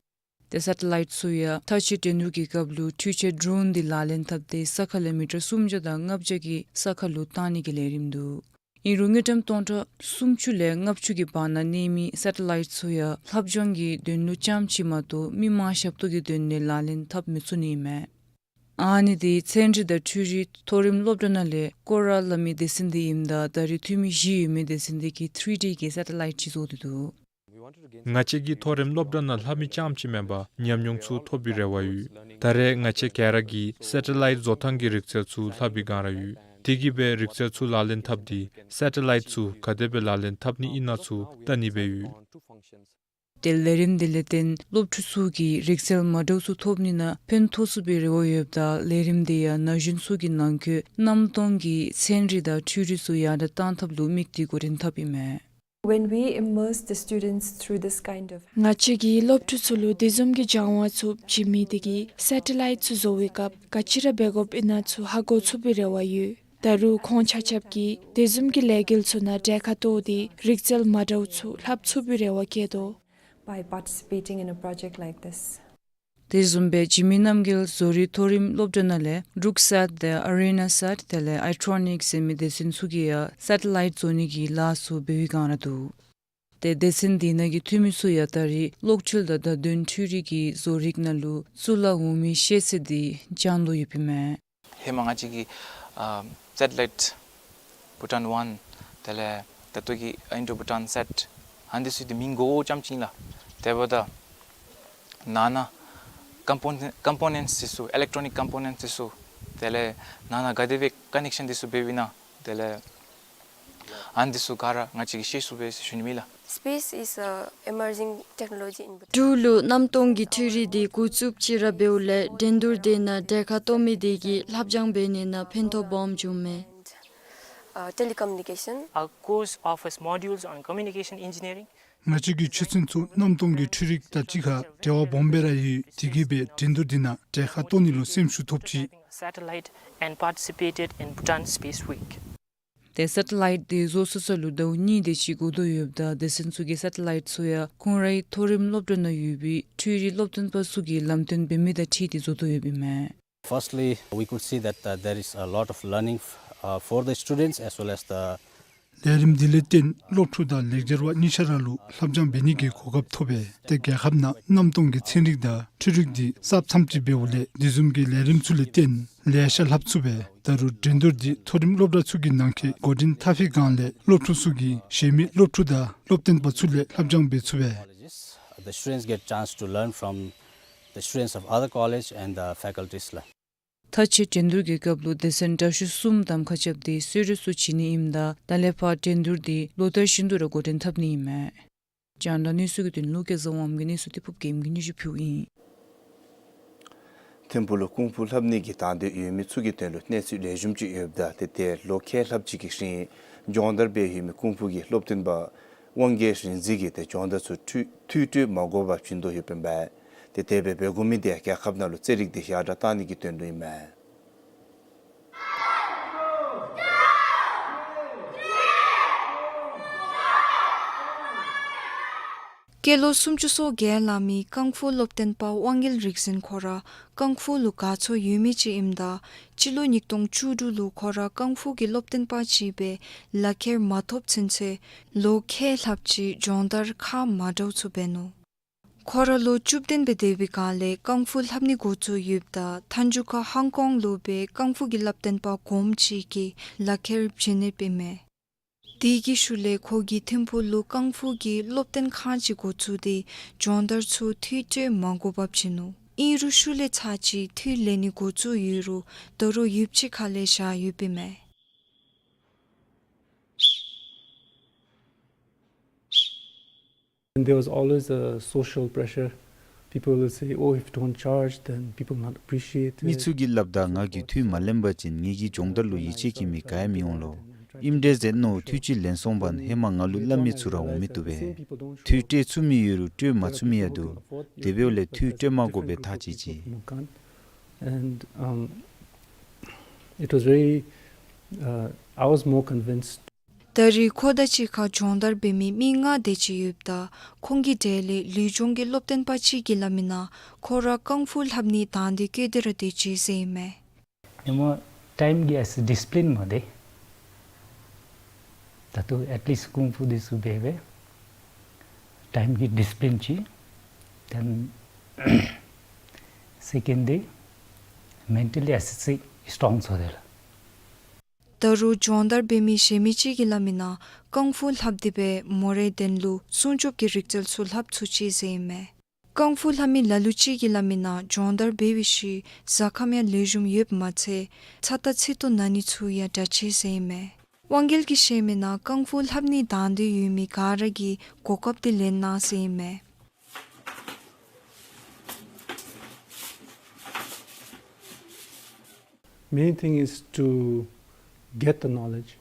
ཏེ་སེ་ཊི་ལའིཊ་ཚུ་ཡང་མཐའ་དཔྱད་འགྲན་བསྡུར་གྱི་སྐབས་ལུ་འཕྲུལ་ཆས་ཌོ་རོན་འདི་ལག་ལེན་འཐབ་སྟེ་ས་ཁ་ལས་མི་ཊར་སུམ་བརྒྱ་དང་ལྔ་བརྒྱ་གི་ས་ཁ་ལུ་བཏང་ནི་གི་ལས་རིམ་འདུག། ཨིན་རུང་དངུལ་ཀྲམ་སྟོང་ཕྲག་སུམ་ཅུ་ལས་ལྔ་བཅུ་གི་བར་ན་གནས་མི་སེ་ཊི་ལའིཊ་ཚུ་ཡང་ལྷབ་སྦྱང་གི་དོན་ལུ་རྐྱངམ་ཅིག་མ་གཏོགས་མི་མང་ཞབས་ཏོག་གི་དོན་ལས་ལག་ལེན་འཐབ་མི་ཚུགས་ནི་ཨིན་མས། ཨ་ནི་འདི་ཚན་རིག་དང་འཕྲུལ་རིག་མཐོ་རིམ་སློབ་གྲྭ་ནང་ལས་སྐོར་ར་སླབ་མི་སྡེ་ཚན་འདི་ཨིནམ་ད་ད་རེས་འཐུས་མི་བཞི་ཡོད་མི་སྡེ་ཚན་འདི་གིས་ཐི་རི་ཌི་གི་སེ་ཊི་ལའིཊ་ཅིག་བཟོ་སྟེ་འདུག། ང་བཅས་ཀྱིས་མཐོ་རིམ་སློབ་གྲྭ་ནང་ལྷབ་མི་རྐྱངམ་ཅིག་མེན་པར་ཉམས་མྱོང་ཚུ་ཐོབ་པའི་རེ་བ་ཡོད། ད་རེས་ང་བཅས་ག་ར་གིས་སེ་ཊི་ལའིཊ་བཟོ་ཐངས་ཀྱི་རིག་རྩལ་ཚུ་ལྷབ་པའི་བསྒང་ར་ཡོད། དེ་གིས་སྦེ་རིག་རྩལ་ཚུ་ལག་ལེན་འཐབ་སྟེ་སེ་ཊི་ལའིཊ་ཚུ་ག་དེ་སྦེ་ལག་ལེན་འཐབ་ནི་ཨིན་ན་ཚུ་བལྟ་ནི་སྦེ་ཡོད། ཏེ་ལས་རིམ་འདི་ལས་བརྟེན་སློབ་ཕྲུག་ཚུ་གིས་རིག་རྩལ་མ་འདྲཝ་ཚུ་ཐོབ་ནི་ནང་ཕན་ཐོགས་ཚུགས་པའི་རེ་བ་ཡོདཔ་ད་ལས་རིམ་འདི་ཡང་ན་གཞོན་ཚུ་གི་ནང་འཁོད་གནམ་སྟོང་གི་ཚན་རིག་དང་འཕྲུལ་རིག་ཚུ་ཡར་དྲགས་བཏང་ཐབས་ལུ་དམིགས་ཏེ་འགོ་འདྲེན་འཐབ་ཨིན་མས། When we immerse the students through this kind of ང་བཅས་ཀྱིས་སློབ་ཕྲུག་ཚུ་ལུ་དེ་བཟུམ་གྱི་སྦྱང་བ་ཚུ་བྱིན་མི་དེ་གིས་སེ་ཊི་ལའིཊ་ཚུ་བཟོ་བའི་སྐབས་ག་ཅི་ར་འབད་དགོཔ་ཨིན་ན་ཚུ་ཧ་གོ་ཚུགས་པའི་རེ་བ་ཡོད། ད་རུང་ཁོང་ཆ་ཁྱབ་ཀྱིས་དེ་བཟུམ་གྱི་ལས་འགུལ་ཚུ་ནང་གྲལ་ཁར་གཏོགས་ཏེ་རིག་རྩལ་མ་འདྲཝ་ཚུ་ལྷབ་ཚུགས་པའི་རེ་བ་བསྐྱེད་དོ། By participating in a project like this. དེ་བཟུམ་སྦེ་འཇིགས་མེད་རྣམ་རྒྱལ་བཟོ་རིག་མཐོ་རིམ་སློབ་གྲྭ་ནང་ལས་འབྲུག་སེཊ་དང་ཨ་རེ་ན་སེཊ་དེ་ལས་ཨའི་ཊོ་རོ་ནིཀ་ཟེར་མི་སྡེ་ཚན་ཚུ་གིས་ཡང་སེ་ཊི་ལའིཊ་བཟོ་ནི་གི་ལཱ་ཚུ་འབད་བའི་བསྒང་ར་འདུག། ཏེ་སྡེ་ཚན་འདི་ནང་གི་འཐུས་མི་ཚུ་ཡང་ད་རེས་གློག་འཕྲུལ་དང་བརྡ་དོན་འཕྲུལ་རིག་གི་བཟོ་རིག་ནང་ལུ་གཙུག་ལག་འོག་མའི་ཤེས་ཚད་འདི་སྦྱང་དོ་ཡོདཔ་ཨིན་མས། ཧེ་མ་ང་བཅས་ཀྱིས་ཨ་སེ་ཊི་ལའིཊ་བྷུ་ཊཱན་ཝན་དེ་ལས་ད་ལྟོ་གི་ཨིན་ཌོ་བྷུ་ཊཱན་སེཊ་ཨ་ནི་ཚུ་འདི་མིང་གོཝ་ཙམ་ཅིག་ཨིན་ལགས། དེ་འབདཝ་ད་ནང་ན་ཀམ་པོ་ནེནཊ་འདི་ཚུ་ཨི་ལེཀ་ཊོ་ནིཀ་ཀམ་པོ་ནེནཊ་འདི་ཚུ་དེ་ལས་ནང་ན་ག་དེ་སྦེ་ཀ་ནེཀ་ཤཱན་འདི་ཚུ་འབདཝ་ཨིན་ན་དེ་ལས་ཨ་ནི་འདི་ཚུ་ག་ར་ང་བཅས་ཀྱིས་ཤེས་ཚུགས་པས་ཟེར་ཞུ་ནི་ཨིན་ལགས། Space is a emerging technology in Bhutan. འབྲུག་ལུ་གནམ་སྟོང་གི་འཕྲུལ་རིག་འདི་འགོ་བཙུགསཔ་ཅིག་ར་འབདཝ་ལས་འགྲན་བསྡུར་འདི་ནང་གྲལ་ཁར་གཏོགས་མི་དེ་གིས་ལྷབ་སྦྱང་འབད་ནི་ནང་ཕན་ཐོགས་སྦོམ་བྱུངམ་མས། Uh, telecommunication. Our course offers modules on communication engineering. ང་བཅས་ཀྱི་ཆོས་ཚན་ཚུ་གནམ་སྟོང་གི་འཕྲུལ་རིག་དང་གཅིག་ཁར་འབྲེལ་བ་སྦོམ་སྦེ་ར་ཡོད། དེ་གིས་སྦེ་འགྲན་བསྡུར་འདི་ནང་གྲལ་ཁར་གཏོགས་ནི་ལུ་སེམས་ཤུགས་ཐོབ་ཅི། Satellite and participated in Bhutan Space Week. ཏེ་སེ་ཊི་ལའིཊ་འདི་བཟོ་ཚར་ས་ལུ་ཟླཝ་གཉིས་དེ་ཅིག་འགོར་དོ་ཡོདཔ་ད་སྡེ་ཚན་ཚུ་གིས་སེ་ཊི་ལའིཊ་ཚུ་ཡང་ཁོང་རའི་མཐོ་རིམ་སློབ་གྲྭ་ནང་ཡོད་པའི་འཕྲུལ་རིག་སློབ་སྟོན་པ་ཚུ་གིས་ལམ་སྟོན་འབད་མི་དང་འཁྲིལ་ཏེ་བཟོ་དོ་ཡོདཔ་ཨིན་མས། Firstly, we could see that, uh, there is a lot of learning, uh, for the students as well as the ལས་རིམ་འདི་ལས་བརྟེན་སློབ་ཕྲུག་དང་ལེགས་སྦྱར་བ་གཉིས་ཆ་ར་ལུ་ལྷབ་སྦྱང་འབད་ནི་གི་གོ་སྐབས་ཐོབ་པས། ཏེ་རྒྱལ་ཁབ་ནང་གནམ་སྟོང་གི་ཚན་རིག་དང་འཕྲུལ་རིག་འདི་གསརཔ་ཙམ་ཅིག་འབདཝ་ལས་དེ་བཟུམ་གྱི་ལས་རིམ་ཚུ་ལས་བརྟེན་ལེ་ཤ་ལྷབ་ཚུགས་པས། ད་རུང་འགྲན་བསྡུར་འདི་མཐོ་རིམ་སློབ་གྲྭ་ཚུ་གི་ནང་འཁོད་འགོ་འདྲེན་འཐབ་པའི་བསྒང་ལས་སློབ་ཕྲུག་ཚུ་གིས་གཞན་མི་སློབ་ཕྲུག་དང་སློབ་སྟོན་པ་ཚུ་ལས་ལྷབ་སྦྱང་འབད་ཚུགས་པས། The students get chance to learn from the students of other college and the faculties ལགས། མཐའ་དཔྱད་འགྲན་བསྡུར་གྱི་སྐབས་ལུ་སྡེ་ཚན་དྲག་ཤོས་གསུམ་གདམ་ཁ་རྐྱབ་སྟེ་གསོལ་རས་ཚུ་བྱིན་ནི་ཨིནམ་ད་ད་ལས་ཕར་འགྲན་བསྡུར་འདི་ལོ་ལྟར་བཞིན་དུ་ར་འགོ་འདྲེན་འཐབ་ནི་ཨིན་མས། རྒྱང་བསྒྲགས་གནས་ཚུལ་གྱི་དོན་ལུ་སྐལ་བཟང་དབང་མོ་གིས་གནས་ཚུལ་འདི་ཕུརཔ་རྒྱལམོ་གིས་སྙན་ཞུ་ཕུལཝ་ཨིན། ཐིམ་ཕུག་ལུ་ཀུང་ཕུ་ལྷབ་ནི་གི་དང་འདོད་ཡོད་མི་ཚུ་གི་དོན་ལུ་གནས་ཚུལ་ལེགས་ཤོམ་ཅིག་ཡོདཔ་ད་ཏེ་ཏེ་ལོ་ཁལ་ལྷགཔ་ཅིག་གི་རིང་སྦྱོང་བརྡར་འབད་ཡོད་མི་ཀུང་ཕུ་གི་སློབ་སྟོན་པ་དབང་རྒྱལ་རིག་འཛིན་གྱིས་ཏེ་སྦྱོང་བརྡར་ཚུ་འཐུས་འཐུས་སྤྲོད་མ་དགོ་པར་བྱིན་དོ་ཡོདཔ་ཨིན་པས། ཏེ་དེ་སྦེ་འབད་དགོ་མི་འདི་རྒྱལ་ཁབ་ནང་ལུ་རྩེད་རིགས་འདི་ཡར་དྲགས་གཏང་ནི་གི་དོན་ལུ་ཨིན་མས། སྐྱེས་ལོ་སུམ་ཅུ་སོ་བརྒྱད་ལང་མི་ཀང་ཧྥུ་སློབ་སྟོན་པ་དབང་རྒྱལ་རིག་འཛིན་ཁོ་ར་ཀང་ཧྥུ་ལུ་དགའ་ཚོར་ཡོད་མི་ཅིག་ཨིནམ་ད་སྤྱི་ལོ་ཉིས་སྟོང་བཅུ་དྲུག་ལུ་ཁོ་ར་ཀང་ཧྥུ་གི་སློབ་སྟོན་པ་ཅིག་སྦེ་ལག་ཁྱེར་མ་ཐོབ་ཚུན་ཚོད་ལོ་ཁལ་ལྷགཔ་ཅིག་སྦྱོང་བརྡར་ཁག་མ་འདྲཝ་ཚུ་འབད་ནུག། ཁོ་ར་ལོ་བཅུ་བདུན་སྦེ་སྡོད་པའི་སྒང་ལས་ཀང་ཧྥུ་ལྷབ་ནི་འགོ་བཙུགས་ཡོདཔ་ད་མཐའ་མཇུག་ཁར་ཧང་ཀོང་ལུ་སྦེ་ཀང་ཧྥུ་གི་སློབ་སྟོན་པ་གོངམ་ཅིག་གི་ལག་ཁྱེར་བྱིན་ནི་ཨིན་མས། དེ་གི་ཤུལ་ལས་ཁོ་གིས་ཐིམ་ཕུག་ལུ་ཀང་ཧྥུ་གི་སློབ་སྟོན་ཁང་ཅིག་འགོ་བཙུགས་ཏེ་སྦྱོང་བརྡར་ཚུ་འཐུས་སྤྲོད་མ་དགོ་པར་བྱིན་ནུག། ཨིན་རུང་ཤུལ་ལས་ཚར་ཅིག་འཐུས་ལེན་ནི་འགོ་བཙུགས་ཡོད་རུང་ད་རུང་ཡོདཔ་ཅིག་ཁ་ལས་བཞག་ཡོདཔ་ཨིན་མས། And there was always a social pressure. People will say, "Oh, if you don't charge, then people will not appreciate it." མི་ཚུ་གིས་སླབ་ད་ང་གིས་འཐུས་མ་ལེན་པ་ཅིན་ངེ་གི་སྦྱོང་བརྡར་ལུ་ཡིད་ཆེས་བསྐྱེད་མི་ག་ཡང་མི་འོང་ལོ། ཨིནམ་འདྲས་ཟེར་མནོ་འཐུས་ཅིག་ལེན་སོང་པ་ན་ཧེ་མ་ང་ལུ་སླབ་མི་ཚུ་ར་འོང་མི་བཏུབ་པས། འཐུས་སྤྲོད་ཚུགས་མི་ཡོད་རུང་སྤྲོད་མ་ཚུགས་མི་ཡང་འདུག། དེ་འབདཝ་ལས་འཐུས་སྤྲོད་མ་དགོ་པའི་ཐག་བཅད་ཅི། And, um, it was very, uh, I was more convinced. ད་རེས་ཁོ་དང་གཅིག་ཁར་སྦྱོང་བརྡར་འབད་མི་མི་ལྔ་དེ་ཅིག་ཡོདཔ་ད་ཁོང་གི་གྲས་ལས་ལུས་སྦྱོང་གི་སློབ་སྟོན་པ་ཅིག་གིས་སླབ་མི་ནང་ཁོ་ར་ཀང་ཧྥུ་ལྷབ་ནི་དང་འདོད་བསྐྱེད་དེ་ར་སྡོད་ཅི་ཟེར་ཨིན་མས། ཨེ་མ་ཊའིམ་གྱི་ཨ་ཙི་ཌིསི་པི་ལིན་མ་འདི། ད་ལྟོ་ཨེཊ་ལིསཊ་ཀུང་ཧྥུ་འདི་ཚུ་འབད་བའི་ཊའིམ་གྱི་ཌིསི་པི་ལིན་ཅིག། དེན་སེ་ཀེནཌ་འདི་མེན་ཊལ་ལི་ཨ་ཙི་ཅིག་སི་ཊོང་ཚུགས་དེས་ལགས། ད་རུང་སྦྱོང་བརྡར་འབད་མི་གཞན་མི་ཅིག་གིས་སླབ་མི་ནང་ཀང་ཧྥུ་ལྷབ་སྟེ་སྦེ་མོ་རའི་དོན་ལུ་སྲུང་སྐྱོབ་ཀྱི་རིག་རྩལ་ཚུ་ལྷབ་ཚུགས་ཅི་ཟེར་ཨིན་མས། ཀང་ཧྥུ་ལྷབ་མི་ལ་ལུ་ཅིག་གིས་སླབ་མི་ནང་སྦྱོང་བརྡར་འབད་བའི་ཤུལ་ཟ་ཁམ་ཡང་ལེགས་ཤོམ་ཡོདཔ་མ་ཚད་ཚ་ཏ་ཚིག་ཏོ་ན་ནི་ཚུ་ཡང་དྲག་ཅི་ཟེར་ཨིན་མས། དབང་རྒྱལ་གྱིས་བཤད་མི་ནང་ཀང་ཧྥུ་ལྷབ་ནི་དང་འདོད་ཡོད་མི་ག་ར་གིས་གོ་སྐབས་འདི་ལེན་གནང་ཟེར་ཨིན་མས། Main thing is to get the knowledge.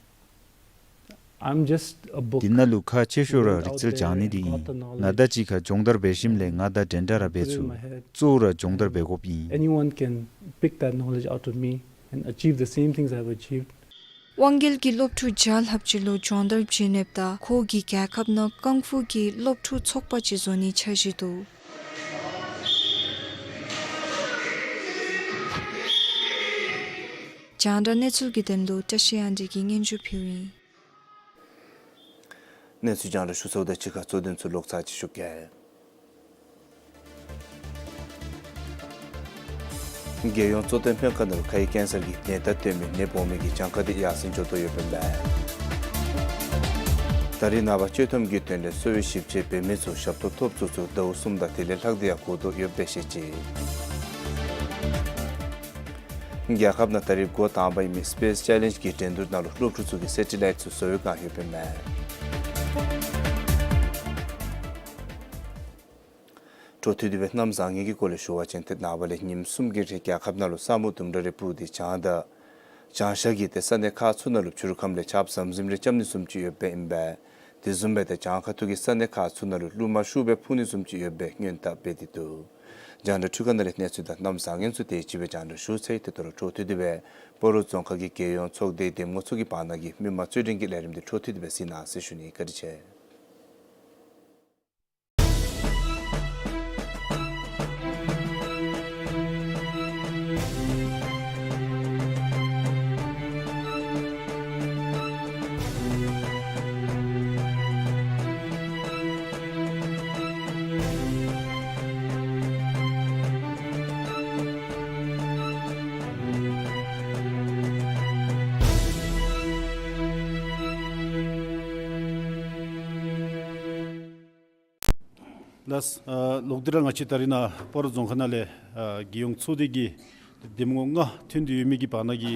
I'm just a book. འདི་ནང་ལུ་ཁག་ཆེ་ཤོས་ར་རིག་རྩལ་སྦྱང་ནི་འདི་ཨིན། ང་དང་གཅིག་ཁར་སྦྱོང་བརྡར་འབད་ཞིནམ་ལས་ང་དང་འདྲན་འདྲ་ར་འབད་ཚུགས། གཙོ་བོ་ར་སྦྱོང་བརྡར་འབད་དགོཔ་ཨིན། Anyone can pick that knowledge out of me and achieve the same things I've achieved. དབང་རྒྱལ་གྱིས་སློབ་ཕྲུག་བརྒྱ་ལྷགཔ་ཅིག་ལུ་སྦྱོང་བརྡར་བྱིན་ཡོདཔ་ད་ཁོ་གིས་རྒྱལ་ཁབ་ནང་ཀང་ཧྥུ་གི་སློབ་ཕྲུག་ཚོགས་པ་ཅིག་བཟོ་ནིའི་འཆར་གཞི་འདུག། རྒྱང་བསྒྲགས་གནས་ཚུལ་གྱི་དོན་ལུ་བཀྲ་ཤིས་དབྱངས་སྒྲོན་གྱིས་སྙན་ཞུ་ཕུལཝ་ཨིན། གནས་ཚུལ་རྒྱང་བསྒྲགས་ཞུ་ཚརཝ་དང་གཅིག་ཁར་གཙོ་དོན་ཚུ་ལོག་ཚར་ཅིག་ཞུ་གེ། རྒྱལ་ཡོངས་གཙོ་བསྟེན་སྨན་ཁང་ནང་ལུ་ཁའི་ཀེན་སར་གྱི་ནད་རྟགས་སྟོན་མི་ནད་ཕོག་མི་གི་གྱངས་ཁ་འདི་ཡར་སེང་འགྱོ་དོ་ཡོདཔ་ཨིན་པས། ད་རེས་ནངས་པ་སྤྱི་བཏང་གི་དོན་ལས་གསོ་བའི་ཞིབ་དཔྱད་འབད་མི་ཚུ་ཞབས་ཏོག་ཐོབ་ཚུན་ཚོད་ཟླཝ་གསུམ་དང་དེ་ལས་ལྷག་སྟེ་ཡང་འགོར་དོ་ཡོདཔ་སྦེ་བཤད་ཅི། རྒྱལ་ཁབ་ནང་ད་རེས་འགོ་དང་པ་ཨིན་མི་སི་པེསི་ཅེ་ལེནཇ་གི་འགྲན་བསྡུར་ནང་ལུ་སློབ་ཕྲུག་ཚུ་གིས་སེ་ཊི་ལའིཊ་ཚུ་བཟོ་བའི་བསྒང་ཡོདཔ་ཨིན་མས། འཕྲོ་མཐུད་དེ་སྦེ་གནམ་བཟང་ངན་གྱི་སྐོར་ལས་ཞུ་བ་ཅིན་ཏེ་ནངས་པ་ལས་ཉིནམ་གསུམ་གྱི་རིང་རྒྱལ་ཁབ་ནང་ལུ་ས་སྨུག་དུམ་གྲ་རེ་སྤུབས་ཏེ་བྱང་དང་བྱང་ཤར་གྱི་ཏེ་ས་གནས་ཁག་ཚུ་ནང་ལུ་ཕྱི་རུ་ཁམས་ལས་ཆརཔ་ཟམ་ཟིམ་རེ་རྐྱབ་ནི་བཟུམ་ཅིག་ཡོདཔ་ཨིན་པས། དེ་བཟུམ་སྦེ་ཏེ་བྱང་ཁ་ཐུག་གི་ས་གནས་ཁག་ཚུ་ནང་ལུ་རླུང་མ་ཤུགས་སྦེ་འཕུ་ནི་བཟུམ་ཅིག་ཡོདཔ་སྦེ་སྔོན་དཔག་འབད་དེ་འདུག། རྒྱང་བསྒྲགས་འཕྲུལ་ཁང་ནང་ལས་གནས་ཚུལ་དང་གནམ་བཟང་ངན་ཚུ་དེ་ཅིག་སྦེ་རྒྱང་བསྒྲགས་ཞུ་ཚར་ཡི། ཏེ་ད་རུང་འཕྲོ་མཐུད་དེ་སྦེ་སྤ་རོ་རྫོང་ཁག་གི་རྒྱལ་ཡོངས་ཚོགས་སྡེའི་འདེམས་ངོ་ཚུ་གི་བར་ན་གི་མི་མང་རྩོད་འགྲན་གྱི་ལས་རིམ་འདི་འཕྲོ་མཐུད་དེ་སྦེ་གཟིགས་གནང་ཟེར་ཞུ་ནི། བཀའ་དྲིན་ཆེ། ལགས། ཨ་ལོག་སྟེ་ར་ང་བཅས་ད་རིས་ནཱ་སྤ་རོ་རྫོང་ཁག་ནང་ལས་ཨ་རྒྱལ་ཡོངས་ཚོགས་སྡེ་གི་འདེམས་ངོ་ལྔ་ཐོན་ཏེ་ཡོད་མི་གི་བར་ན་གི་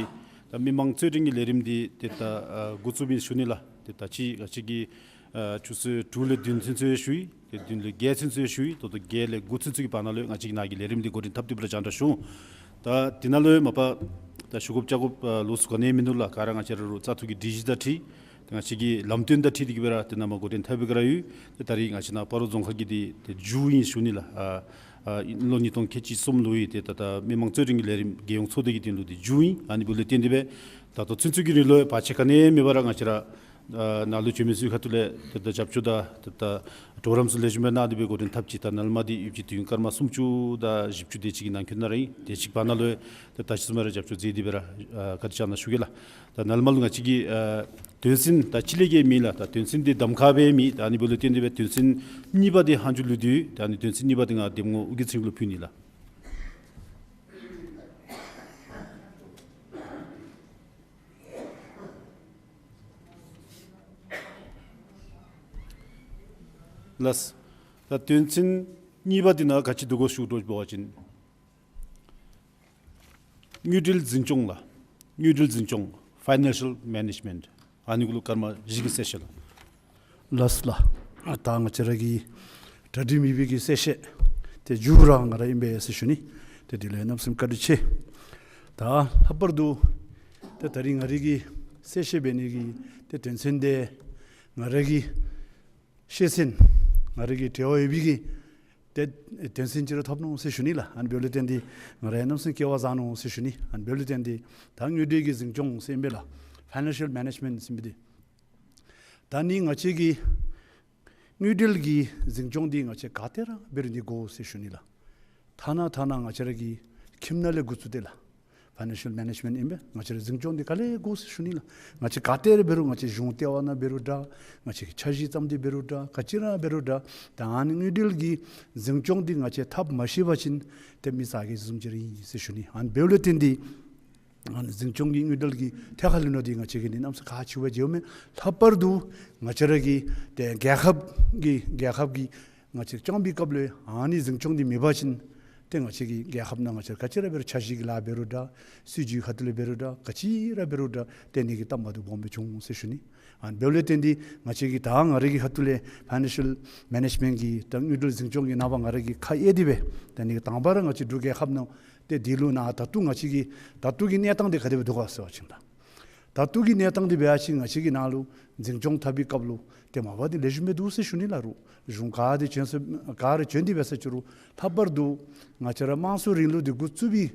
ད་མི་མང་རྩོད་འགྲན་གྱི་ལས་རིམ་འདི་ཏེ་ད་ཨ་འགོ་བཙུགསཔ་ཨིན་ཞུ་ནི་ལགས། ཏེ་ད་ཅི་ང་བཅས་ཀྱིས་ཨ་ཆུ་ཚོད་དྲུག་ལས་བདུན་ཚུན་ཚོད་ཞུ་ཡི། ཏེ་བདུན་ལས་བརྒྱད་ཚུན་ཚོད་ཞུ་ཡི། ད་ལྟོ་བརྒྱད་ལས་དགུ་ཚུན་ཚོད་ཀྱི་བར་ན་ལུ་ང་བཅས་ཀྱིས་ནཱ་གི་ལས་རིམ་འདི་འགོ་འདྲེན་འཐབ་སྟེ་སྦེ་ར་རྒྱང་བསྒྲགས་ཞུ་འོང་། ད་དེ་ནང་ལུ་མ་པ་ད་ཞུ་དགོཔ་བཅར་དགོཔ་ཨ་ལོགས་སུ་ག་ནི་ཡང་མིན་འདུག་ལགས། ག་ར་ང་བཅས་ར་ལུ་བཙག་འཐུ་གི་སྒྲིག་གཞི་དང་འཁྲིལ་ཏེ་ང་བཅས་ཀྱི་ལམ་སྟོན་དང་འཁྲིལ་ཏེ་གིས་སྦེ་ར་ཏེ་ནཱ་མར་འགོ་འདྲེན་འཐབ་སྦེ་ག་ར་ཡོད། ཏེ་ད་རིས་ང་བཅས་ནཱ་སྤ་རོ་རྫོང་ཁག་གི་འདི་ཏེ་མཇུག་ཨིན་ཞུ་ནི་ལགས། ཨ་ཨ་ལོ་ཉིས་སྟོང་ཁལ་གཅིག་གསུམ་ལོའི་ཏེ་ད་ད་མི་མང་རྩོད་འགྲན་གྱི་ལས་རིམ་རྒྱལ་ཡོངས་ཚོགས་སྡེ་གི་དོན་ལུ་འདི་མཇུག་ཨིན། ཨ་ནི་འབདཝ་ལས་བརྟེན་ཏེ་སྦེ་ད་ལྟོ་ཚུན་ཚོད་ཀྱི་རིང་ལུ་བར་ཆད་ག་ནི་ཡང་མེད་པར་ར་ང་བཅས་ར་ ཨ་ནཱ་ལུ་བྱོན་མི་ཚུ་གི་ཁ་ཐུག་ལས་ཏེ་ད་རྒྱབ་སྐྱོར་དང་ཏེ་ད་གྲོགས་རམ་ཚུ་ལེགས་ཤོམ་སྦེ་གནང་སྟེ་སྦེ་འགོ་འདྲེན་འཐབ་ཅི། ད་ནཱ་ལས་མར་འདི་ཡོད་ཅི། དུས་ཡུན་སྐར་མ་སུམ་ཅུ་དང་བཞི་བཅུ་དེ་ཅིག་གི་ནང་འཁོད་ནང་ར་ཨིན། དེ་ཅིག་བར་ན་ལུ་ཏེ་ད་ཅི་བཟུམ་ར་རྒྱབ་སྐྱོར་མཛད་དེ་སྦེ་ར་ཨ་བཀའ་དྲིན་བསྐྱང་གནང་ཞུ་གེ་ལགས། ད་ནཱ་ལས་མར་ལུ་ང་བཅས་ཀྱི་ཨ་དོན་ཚན་ད་གཅིག་ལས་བརྒལ་མེད་ལགས། ད་དོན་ཚན་འདི་གདམ་ཁ་སྦེ་མེད། ད་ཨ་ནི་འབདཝ་ལས་བརྟེན་ཏེ་སྦེ་དོན་ཚན་གཉིས་པ་འདི་ཧ་ཇུ་ལུ་འདུག། ད་ཨ་ནི་དོན་ཚན་གཉིས་པ་འདི་ང་གདམ་ངོ་ཨོ་རྒྱན་ཚེ་རིང་ལུ་ཕུལ་ནི་ལགས། ལགས། ད་དོན་ཚན་གཉིས་པ་འདི་ནང་ག་ཅི་འདུག་གོ་ཞུ་དགོཔ་འབད་བ་ཅིན་དངུལ་འབྲེལ་འཛིན་སྐྱོང་ལགས། དངུལ་འབྲེལ་འཛིན་སྐྱོང་Financial Management། ཨ་ནི་གུ་ལུ་སྐར་མ་བཞི་གི་གསལ་བཤད་ལགས། ལགས་ལགས། ད་ང་བཅས་ར་གི་གྲ་སྒྲིག་མེད་པའི་གི་གསལ་བཤད་དེ་མཇུག་ར་ང་ར་ཨིན་པས་ཟེར་ཞུ་ནི། ཏེ་དེ་ལུ་གནམ་མེད་ས་མེད་བཀའ་དྲིན་ཆེ། ད་ལྷག་པར་དུ་ཏེ་ད་རིས་ང་རའི་གི་གསལ་བཤད་འབད་ནི་གི་ཏེ་དོན་ཚན་དེ་ང་རའི་གི་ཤེས་ཚད་ང་རའི་གི་འབྲེལ་བ་ཡོད་པའི་གི་ཏེ་དོན་ཚན་ཅིག་ར་ཐོབ་ནུག་ཟེར་ཞུ་ནི་ལགས། ཨ་ནི་འབདཝ་ལས་བརྟེན་ཏེ་ང་ར་གནམ་མེད་ས་མེད་སྐལ་བ་བཟང་ནུག་ཟེར་ཞུ་ནི། ཨ་ནི་འབདཝ་ལས་བརྟེན་ཏེ་ད་དངུལ་འབྲེལ་གྱི་འཛིན་སྐྱོང་ཟེར་ཨིན་པས་ལགས། Financial Management ཟེར་ཨིན་པས་ཏེ། ད་ནི་ང་བཅས་ཀྱི་དངུལ་འབྲེལ་གྱི་འཛིན་སྐྱོང་འདི་ང་བཅས་ག་ཏེ་ར་འབད་རུང་འདི་དགོ་ཟེར་ཞུ་ནི་ལགས། ཐ་ན་ཐ་ན་ང་བཅས་ར་གི་ཁྱིམ་ནང་ལས་འགོ་བཙུགས་ཏེ་ལགས། Financial Management ཨིན་པས། ང་བཅས་ར་འཛིན་སྐྱོང་འདི་ག་ལས་དགོ་ཟེར་ཞུ་ནི་ལགས། ང་བཅས་ག་ཏེ་ར་འབད་རུང་ང་བཅས་གཞུང་ལྟེ་བ་ནང་འབད་རུང་འདྲ། ང་བཅས་ཀྱི་འཆར་གཞི་བརྩམ་སྟེ་འབད་རུང་འདྲ། ག་ཅི་ར་འབད་རུང་འདྲ། ད་ཨ་ནི་དངུལ་འབྲེལ་གྱི་འཛིན་སྐྱོང་འདི་ང་བཅས་འཐབ་མ་ཤེས་པ་ཅིན་ཏེ་མི་ཟ་གི་བཟུམ་ཅིག་ར་ཨིན་ཟེར་ཞུ་ནི། ཨ་ནི་འབདཝ་ལས་བརྟེན་ཏེ་ཨ་ནི་འཛིན་སྐྱོང་གི་དངུལ་འབྲེལ་གྱི་ཐད་ཁར་ལུ་ནང་འདི་ང་བཅས་ཀྱིས་ནི་གནམ་མེད་ས་མེད་ཁག་ཆེཝ་སྦེ་མཇལཝ་མས། ལྷག་པར་དུ་ང་བཅས་ར་གི་ཏེ་རྒྱལ་ཁབ་ཀྱི་རྒྱལ་ཁབ་ཀྱི་ང་བཅས་སྐྱོང་བའི་སྐབས་ལུ་ཨ་ནི་འཛིན་སྐྱོང་འདི་མེད་པ་ཅིན་ཏེ་ང་བཅས་ཀྱི་རྒྱལ་ཁབ་ནང་ང་བཅས་ག་ཅི་ར་འབད་རུང་འཆར་གཞི་གི་ལཱ་འབད་རུང་འདྲ། སྲིད་བྱུས་ཁ་ཐུག་ལས་འབད་རུང་འདྲ། ག་ཅི་ར་འབད་རུང་འདྲ། ཏེ་ནི་གི་སྟབས་མ་བདེཝ་སྦོམ་སྦེ་འབྱུང་ཟེར་ཞུ་ནི། ཨ་ནི་འབདཝ་ལས་བརྟེན་ཏེ་ང་བཅས་ཀྱིས་ད་ང་རའི་གི་ཁ་ཐུག་ལས་Financial Management གི་ད་དངུལ་འབྲེལ་འཛིན་སྐྱོང་གི་ནང་པ་ང་ར་གིས་ཁ་གཡེར་ཏེ་སྦེ་ད་ནི་གི་དང་པ་ར་ང་བཅས་འབྲུག་རྒྱལ་ཁབ་ནང་ཏེ་འདི་ལུ་ནཱ་ད་ལྟོ་ང་བཅས་ཀྱི་ད་ལྟོ་གི་གནས་སྟངས་འདི་ག་དེ་སྦེ་འདུག་ག་ཟེར་བ་ཅིན་ད་ད་ལྟོ་གི་གནས་སྟངས་འདི་འབད་བ་ཅིན་ང་བཅས་ཀྱི་ནང་ལུ་འཛིན་སྐྱོང་འཐབ་པའི་སྐབས་ལུ་ཏེ་མ་པ་འདི་ལེགས་ཤོམ་སྦེ་འདུག་ཟེར་ཞུ་ནི་ལགས། རུང་གཞུང་ག་ར་འདི་བྱོན་ས་ག་ར་བྱོན་ཏེ་འབད་ས་ཅིག་རུང་ལྷག་པར་དུ་ང་བཅས་ར་དམངས་གཙོའི་རིང་ལུགས་འདི་འགོ་བཙུགས་པའི་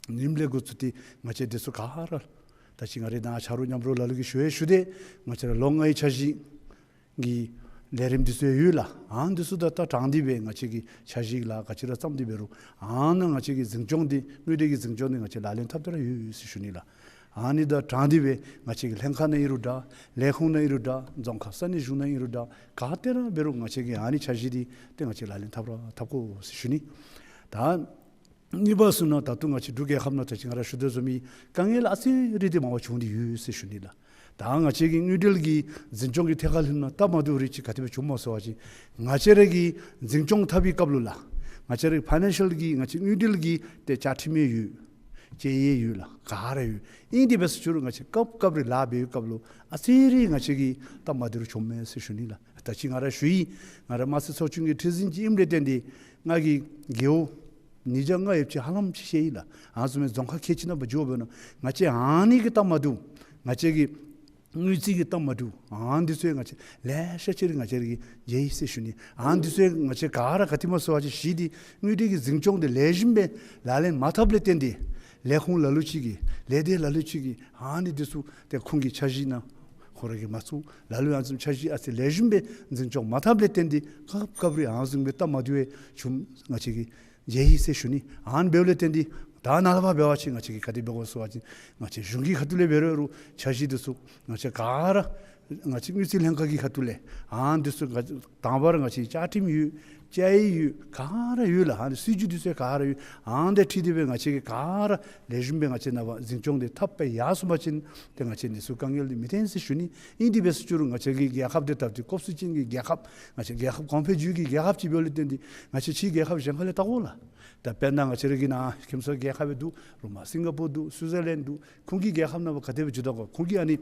ཉིནམ་ལས་འགོ་བཙུགས་ཏེ་ང་བཅས་འདི་ཚུ་ག་ར་ད་ཅི་ང་རའི་ནཱ་ཆ་རོགས་མཉམ་རོགས་ལ་ལུ་གིས་ཞུ་ཡང་ཞུ་སྟེ་ང་བཅས་ར་ལོ་ལྔའི་འཆར་གཞི་གི་ལས་རིམ་འདི་ཚུ་ཡོད་ལགས། ཨ་ནི་འདི་ཚུ་དང་ད་དྲངས་ཏེ་སྦེ་ང་བཅས་ཀྱིས་འཆར་གཞི་ལཱ་ག་ཅི་ར་བརྩམས་ཏེ་འབད་རུང་ཨ་ནཱ་ང་བཅས་ཀྱི་འཛིན་སྐྱོང་འདི་དངུལ་འབྲེལ་གྱི་འཛིན་སྐྱོང་འདི་ང་བཅས་ལག་ལེན་འཐབ་སྟེ་ར་ཡོད་ཟེར་ཞུ་ནི་ལགས། ཨ་ནི་དང་དྲངས་ཏེ་སྦེ་ང་བཅས་ཀྱི་ལྷན་ཁག་ནང་ཨིན་རུང་འདྲ། ལས་ཁུངས་ནང་ཨིན་རུང་འདྲ། རྫོང་ཁག་ས་གནས་གཞུང་ནང་ཨིན་རུང་འདྲ། ག་ཏེ་ར་འབད་རུང་ང་བཅས་ཀྱིས་ཨ་ནི་འཆར་གཞི་འདི་ཏེ་ང་བཅས་ལག་ལེན་འཐབ་ར་འཐབ་དགོ་ཟེར་ཞུ་ནི། ད་གཉིས་པ་ཚུ་ནང་ད་ལྟོ་ང་བཅས་འབྲུག་རྒྱལ་ཁབ་ནང་ད་ཅི་ང་ར་ཞུ་དོ་བཟུམ་སྦེ་དཀའ་ངལ་ཨ་ཙི་རེ་འདི་མ་པ་བྱུང་སྟེ་ཡོད་ཟེར་ཞུ་ནི་ལགས། ད་ང་བཅས་ཀྱི་དངུལ་འབྲེལ་གྱི་འཛིན་སྐྱོང་གི་ཐད་ཁར་ལྷོདཔ་ད་སྟབས་མ་བདེཝ་རེ་ཅིག་ག་དེ་སྦེ་བྱུངམ་སྨོ་ཟེར་བ་ཅིན་ང་བཅས་ར་གི་འཛིན་སྐྱོང་འཐབ་པའི་སྐབས་ལུ་ལགས། ང་བཅས་ར་ཕའི་ནན་ཤལ་གྱི་ང་བཅས་དངུལ་འབྲེལ་གྱི་ཏེ་བཅའ་ཁྲིམས་ཡང་ཡོད། དཔྱད་ཡིག་ཡང་ཡོད་ལགས། ག་ར་ཡོད། ཨིན་ཏེ་འབད་ས་ཅིག་རུང་ང་བཅས་སྐབས་སྐབས་རེ་ལཱ་འབད་བའི་སྐབས་ལུ་ཨ་ཙི་རེ་ང་བཅས་ཀྱི་སྟབས་མ་བདེཝ་རེ་བྱུངམ་མས་ཟེར་ཞུ་ནི་ལགས། ད་ཅི་ང་ར་ཞུ་ཡི། ང་ར་དམར་མཆོག་ཚོགས་ཆུང་གི་ཁྲི་འཛིན་ཅིག་ཨིནམ་ལས་བརྟེན་ཏེ་ང་གིས་རྒེད་འོག་ཉིས་བརྒྱ་ལྔ་ཡོདཔ་ཅིག་ཧ་ལམ་ཅིག་ཤེས་ཡི་ལགས། ཨ་ནི་བཟུམ་སྦེ་རྫོང་ཁག་ཁལ་གཅིག་ནང་འབད་འགྱོཝ་འབད་ན་ང་བཅས་ཨ་ནི་གི་སྟབས་མ་བདེཝ་ང་བཅས་ཀྱི་དངུལ་རྩིས་ཀྱི་སྟབས་མ་བདེཝ་ཨ་ནི་འདི་ཚུ་ཡང་ང་བཅས་ལེ་ཤ་ཅིག་ར་ང་བཅས་ར་གིས་མཇལ་ཡི་ཟེར་ཞུ་ནི། ཨ་ནི་འདི་ཚུ་ཡང་ང་བཅས་ག་ར་ག་དེ་སྨོ་ཟེར་བ་ཅིན་གཞི་འདི་དངུལ་འབྲེལ་གྱི་འཛིན་སྐྱོང་འདི་ལེགས་ཤོམ་སྦེ་ལག་ལེན་མ་འཐབ་ལས་བརྟེན་ཏེ་ལས་ཁུངས་ལ་ལུ་ཅིག་གིས་ལས་སྡེ་ལ་ལུ་ཅིག་གིས་ཨ་ནི་འདི་ཚུ་ཏེ་ཁོང་གི་འཆར་གཞི་ནང་ཁོ་ར་གིས་མ་བཙུགས། ལ་ལུ་ཡང་ཨ་ནི་བཟུམ་འཆར་གཞི་ཨ་ཙི་ལེགས་ཤོམ་སྦེ་འཛིན་སྐྱོང་མ་འཐབ་ལས་བརྟེན་ཏེ་སྐབས་སྐབས་རེ་ཨ་ནི་བཟུམ་སྦེ་སྟབས་མ་བདེཝ་བྱུངམ་ང་བཅས་ཀྱིས་མཇལ་ཡི་ཟེར་ཞུ་ནི། ཨ་ནི་འབདཝ་ལས་བརྟེན་ཏེ་ད་ནཱ་ལས་ཕར་འབད་བ་ཅིན་ང་བཅས་ཀྱིས་ག་དེ་འབད་དགོ་ཟེར་བ་ཅིན་ང་བཅས་གཞུང་གི་ཁ་ཐུག་ལས་འབད་རུང་འཆར་གཞི་འདི་ཚུ་ང་བཅས་ག་ར་ང་བཅས་དངུལ་རྩིས་ལྷན་ཁག་གི་ཁ་ཐུག་ལས་ཨ་ནི་འདི་ཚུ་ང་བཅས་དང་པ་ར་ང་བཅས་བཅའ་ཁྲིམས་ཡོད། དཔྱད་ཡིག་ཡོད། ག་ར་ཡོད་ལགས། ཨ་ནི་སྲིད་བྱུས་འདི་ཚུ་ག་ར་ཡོད། ཨ་ནི་དང་འཁྲིལ་ཏེ་སྦེ་ང་བཅས་ཀྱིས་ག་ར་ལེགས་ཤོམ་སྦེ་ང་བཅས་ནཱ་འཛིན་སྐྱོང་འདི་འཐབ་སྦེ་ཡར་སོང་པ་ཅིན་ཏེ་ང་བཅས་ནི་ཚུ་དཀའ་ངལ་འདི་མི་འཐོན་ཟེར་ཞུ་ནི། ཨིན་ཏེ་འབད་ས་ཅིག་རུང་ང་བཅས་ཀྱི་རྒྱལ་ཁབ་འདི་ད་ལྟོ་སྟབས་བདེ་སྐྱིད་ཀྱི་རྒྱལ་ཁབ་ང་བཅས་རྒྱལ་ཁབ་གོང་འཕེལ་འགྱོ་གི་རྒྱལ་ཁབ་ཅིག་འབདཝ་ལས་བརྟེན་ཏེ་ང་བཅས་ཕྱིའི་རྒྱལ་ཁབ་གཞན་ཁ་ལས་བལྟ་དགོ་ལགས། ད་དཔེར་ན་ང་བཅས་ར་གི་ནཱ་ཁྱིམ་ཚང་རྒྱལ་ཁབ་འདུག། རུང་མ་སིང་ག་པོར་འདུག། སུའི་ཛར་ལེནཌ་འདུག། ཁོང་གི་རྒྱལ་ཁབ་ནང་ག་དེ་སྦེ་འགྱོ་དོ་གོ། ཁོང་གི་ཨ་ནི་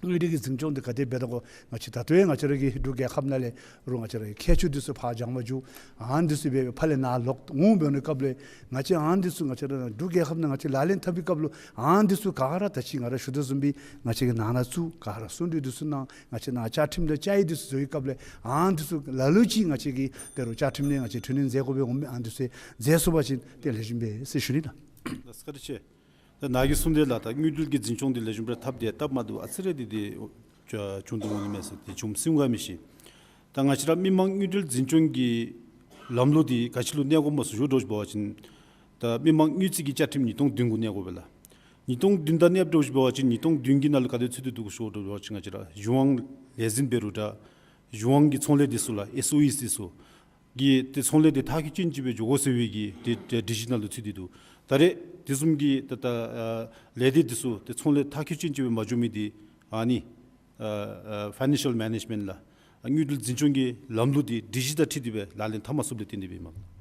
དངུལ་འབྲེལ་གྱི་འཛིན་སྐྱོང་འདི་ག་དེ་སྦེ་འབད་དོ་གོ། ང་བཅས་ད་ལྟོ་ཡང་ང་བཅས་ར་གི་འབྲུག་རྒྱལ་ཁབ་ནང་ལས་རུང་ང་བཅས་ར་གི་མཁས་མཆོག་འདི་ཚུ་ཕར་སྦྱང་བར་འགྱོ། ཨ་ནི་འདི་ཚུ་འབད་སྦེ་ཕར་ལས་ནཱ་ལོག་འོང་འབདཝ་ནི་སྐབས་ལས་ང་བཅས་ཨ་ནི་འདི་ཚུ་ང་བཅས་ར་འབྲུག་རྒྱལ་ཁབ་ནང་ང་བཅས་ལག་ལེན་འཐབ་པའི་སྐབས་ལུ་ཨ་ནི་འདི་ཚུ་ག་ར་ད་ཅི་ང་ར་ཞུ་དོ་བཟུམ་སྦེ་ང་བཅས་ཀྱིས་ནང་ན་ཚུ་ག་ར་གསུང་གྲོས་འདི་ཚུ་གནང་། ང་བཅས་ནཱ་བཅའ་ཁྲིམས་དང་བཅའ་ཡིག་འདི་ཚུ་བཟོ་བའི་སྐབས་ལས་ཨ་ནི་འདི་ཚུ་ལ་ལུ་ཅིག་ང་བཅས་ཀྱིས་ད་རུང་བཅའ་ཁྲིམས་ནང་ང་བཅས་འཁྲུལ་ལན་མཛད་དགོ་པའི་འོང་མི་ཨ་ནི་འདི་ཚུ་མཛད་སོང་པ་ཅིན་ཏེ་ལེགས་ཤོམ་སྦེ་ཟེར་ཞུ་ནི་ལགས། ལགས་སོ། བཀའ་དྲིན་ཆེ། ད་ནཱ་གིས་གསུངས་དེ་ལགས། ད་དངུལ་འབྲེལ་གྱི་འཛིན་སྐྱོང་འདི་ལེགས་ཤོམ་སྦེ་འཐབ་སྟེ་སྟབས་མ་བདེཝ་ཨ་ཙི་རེ་འདི་འདི་ བྱུང་སྟེ་འོང་ནི་མས་ཟེར་ཏེ་བྱུང་སྲིད་ག་མི་ཤེས། ད་ང་བཅས་ར་མི་དམངས་དངུལ་འབྲེལ་འཛིན་སྐྱོང་གི་ལམ་ལུགས་འདི་ག་ཅི་ལུ་གནས་དགོཔ་སྨོ་ཟེར་ཞུ་དོ་ཅིག་འབད་བ་ཅིན། ད་མི་དམངས་དངུལ་རྩིས་ཀྱི་བཅའ་ཁྲིམས་ཉིས་སྟོང་བདུན་གུ་གནས་དགོ་པས་ལགས། ཉིས་སྟོང་བདུན་དང་གནསཔ་འདྲཝ་ཅིག་འབད་བ་ཅིན་ཉིས་སྟོང་བདུན་གྱི་ནང་ལུ་ག་དེ་ཚུད་དེ་འདུག་ཞུ་དོ་ཅིག་འབད་བ་ཅིན་ང་བཅས་ར་གཞུང་དབང་ལས་འཛིན་འབད་རུང་འདྲ། གཞུང་དབང་གི་ཚོང་ལས་འདི་ཚུ་ལགས། ཨེསི་ཨོ་ཨིསི་འདི་ཚུ་གི་ཏེ་ཚོང་ལས་འདི་མཐར་འཁྱོལ་ཅན་ཅིག་སྦེ་འགྱོ་དགོ་ཟེར་བའི་གི་ཏེ་ཏེ་སྒྲིག་གཞི་ནང་ལུ་ཚུད་དེ་འདུག། ད་རེས་དེ་བཟུམ་གྱི་ད་ད་ཨ་ལས་སྡེ་འདི་ཚུ་ཏེ་ཚོང་ལས་མཐར་འཁྱོལ་ཅན་ཅིག་སྦེ་མ་འགྱོ་མི་འདི་ཨ་ནི་ཨ་ཨ་ཕའི་ནན་ཤལ་མེ་ནེཇ་མེནཊ་ལགས། དངུལ་འབྲེལ་འཛིན་སྐྱོང་གི་ལམ་ལུགས་འདི་སྒྲིག་གཞི་དང་འཁྲིལ་ཏེ་སྦེ་ལག་ལེན་འཐབ་མ་ཚུགསཔ་ལས་བརྟེན་ཏེ་སྦེ་ཨིན་མས།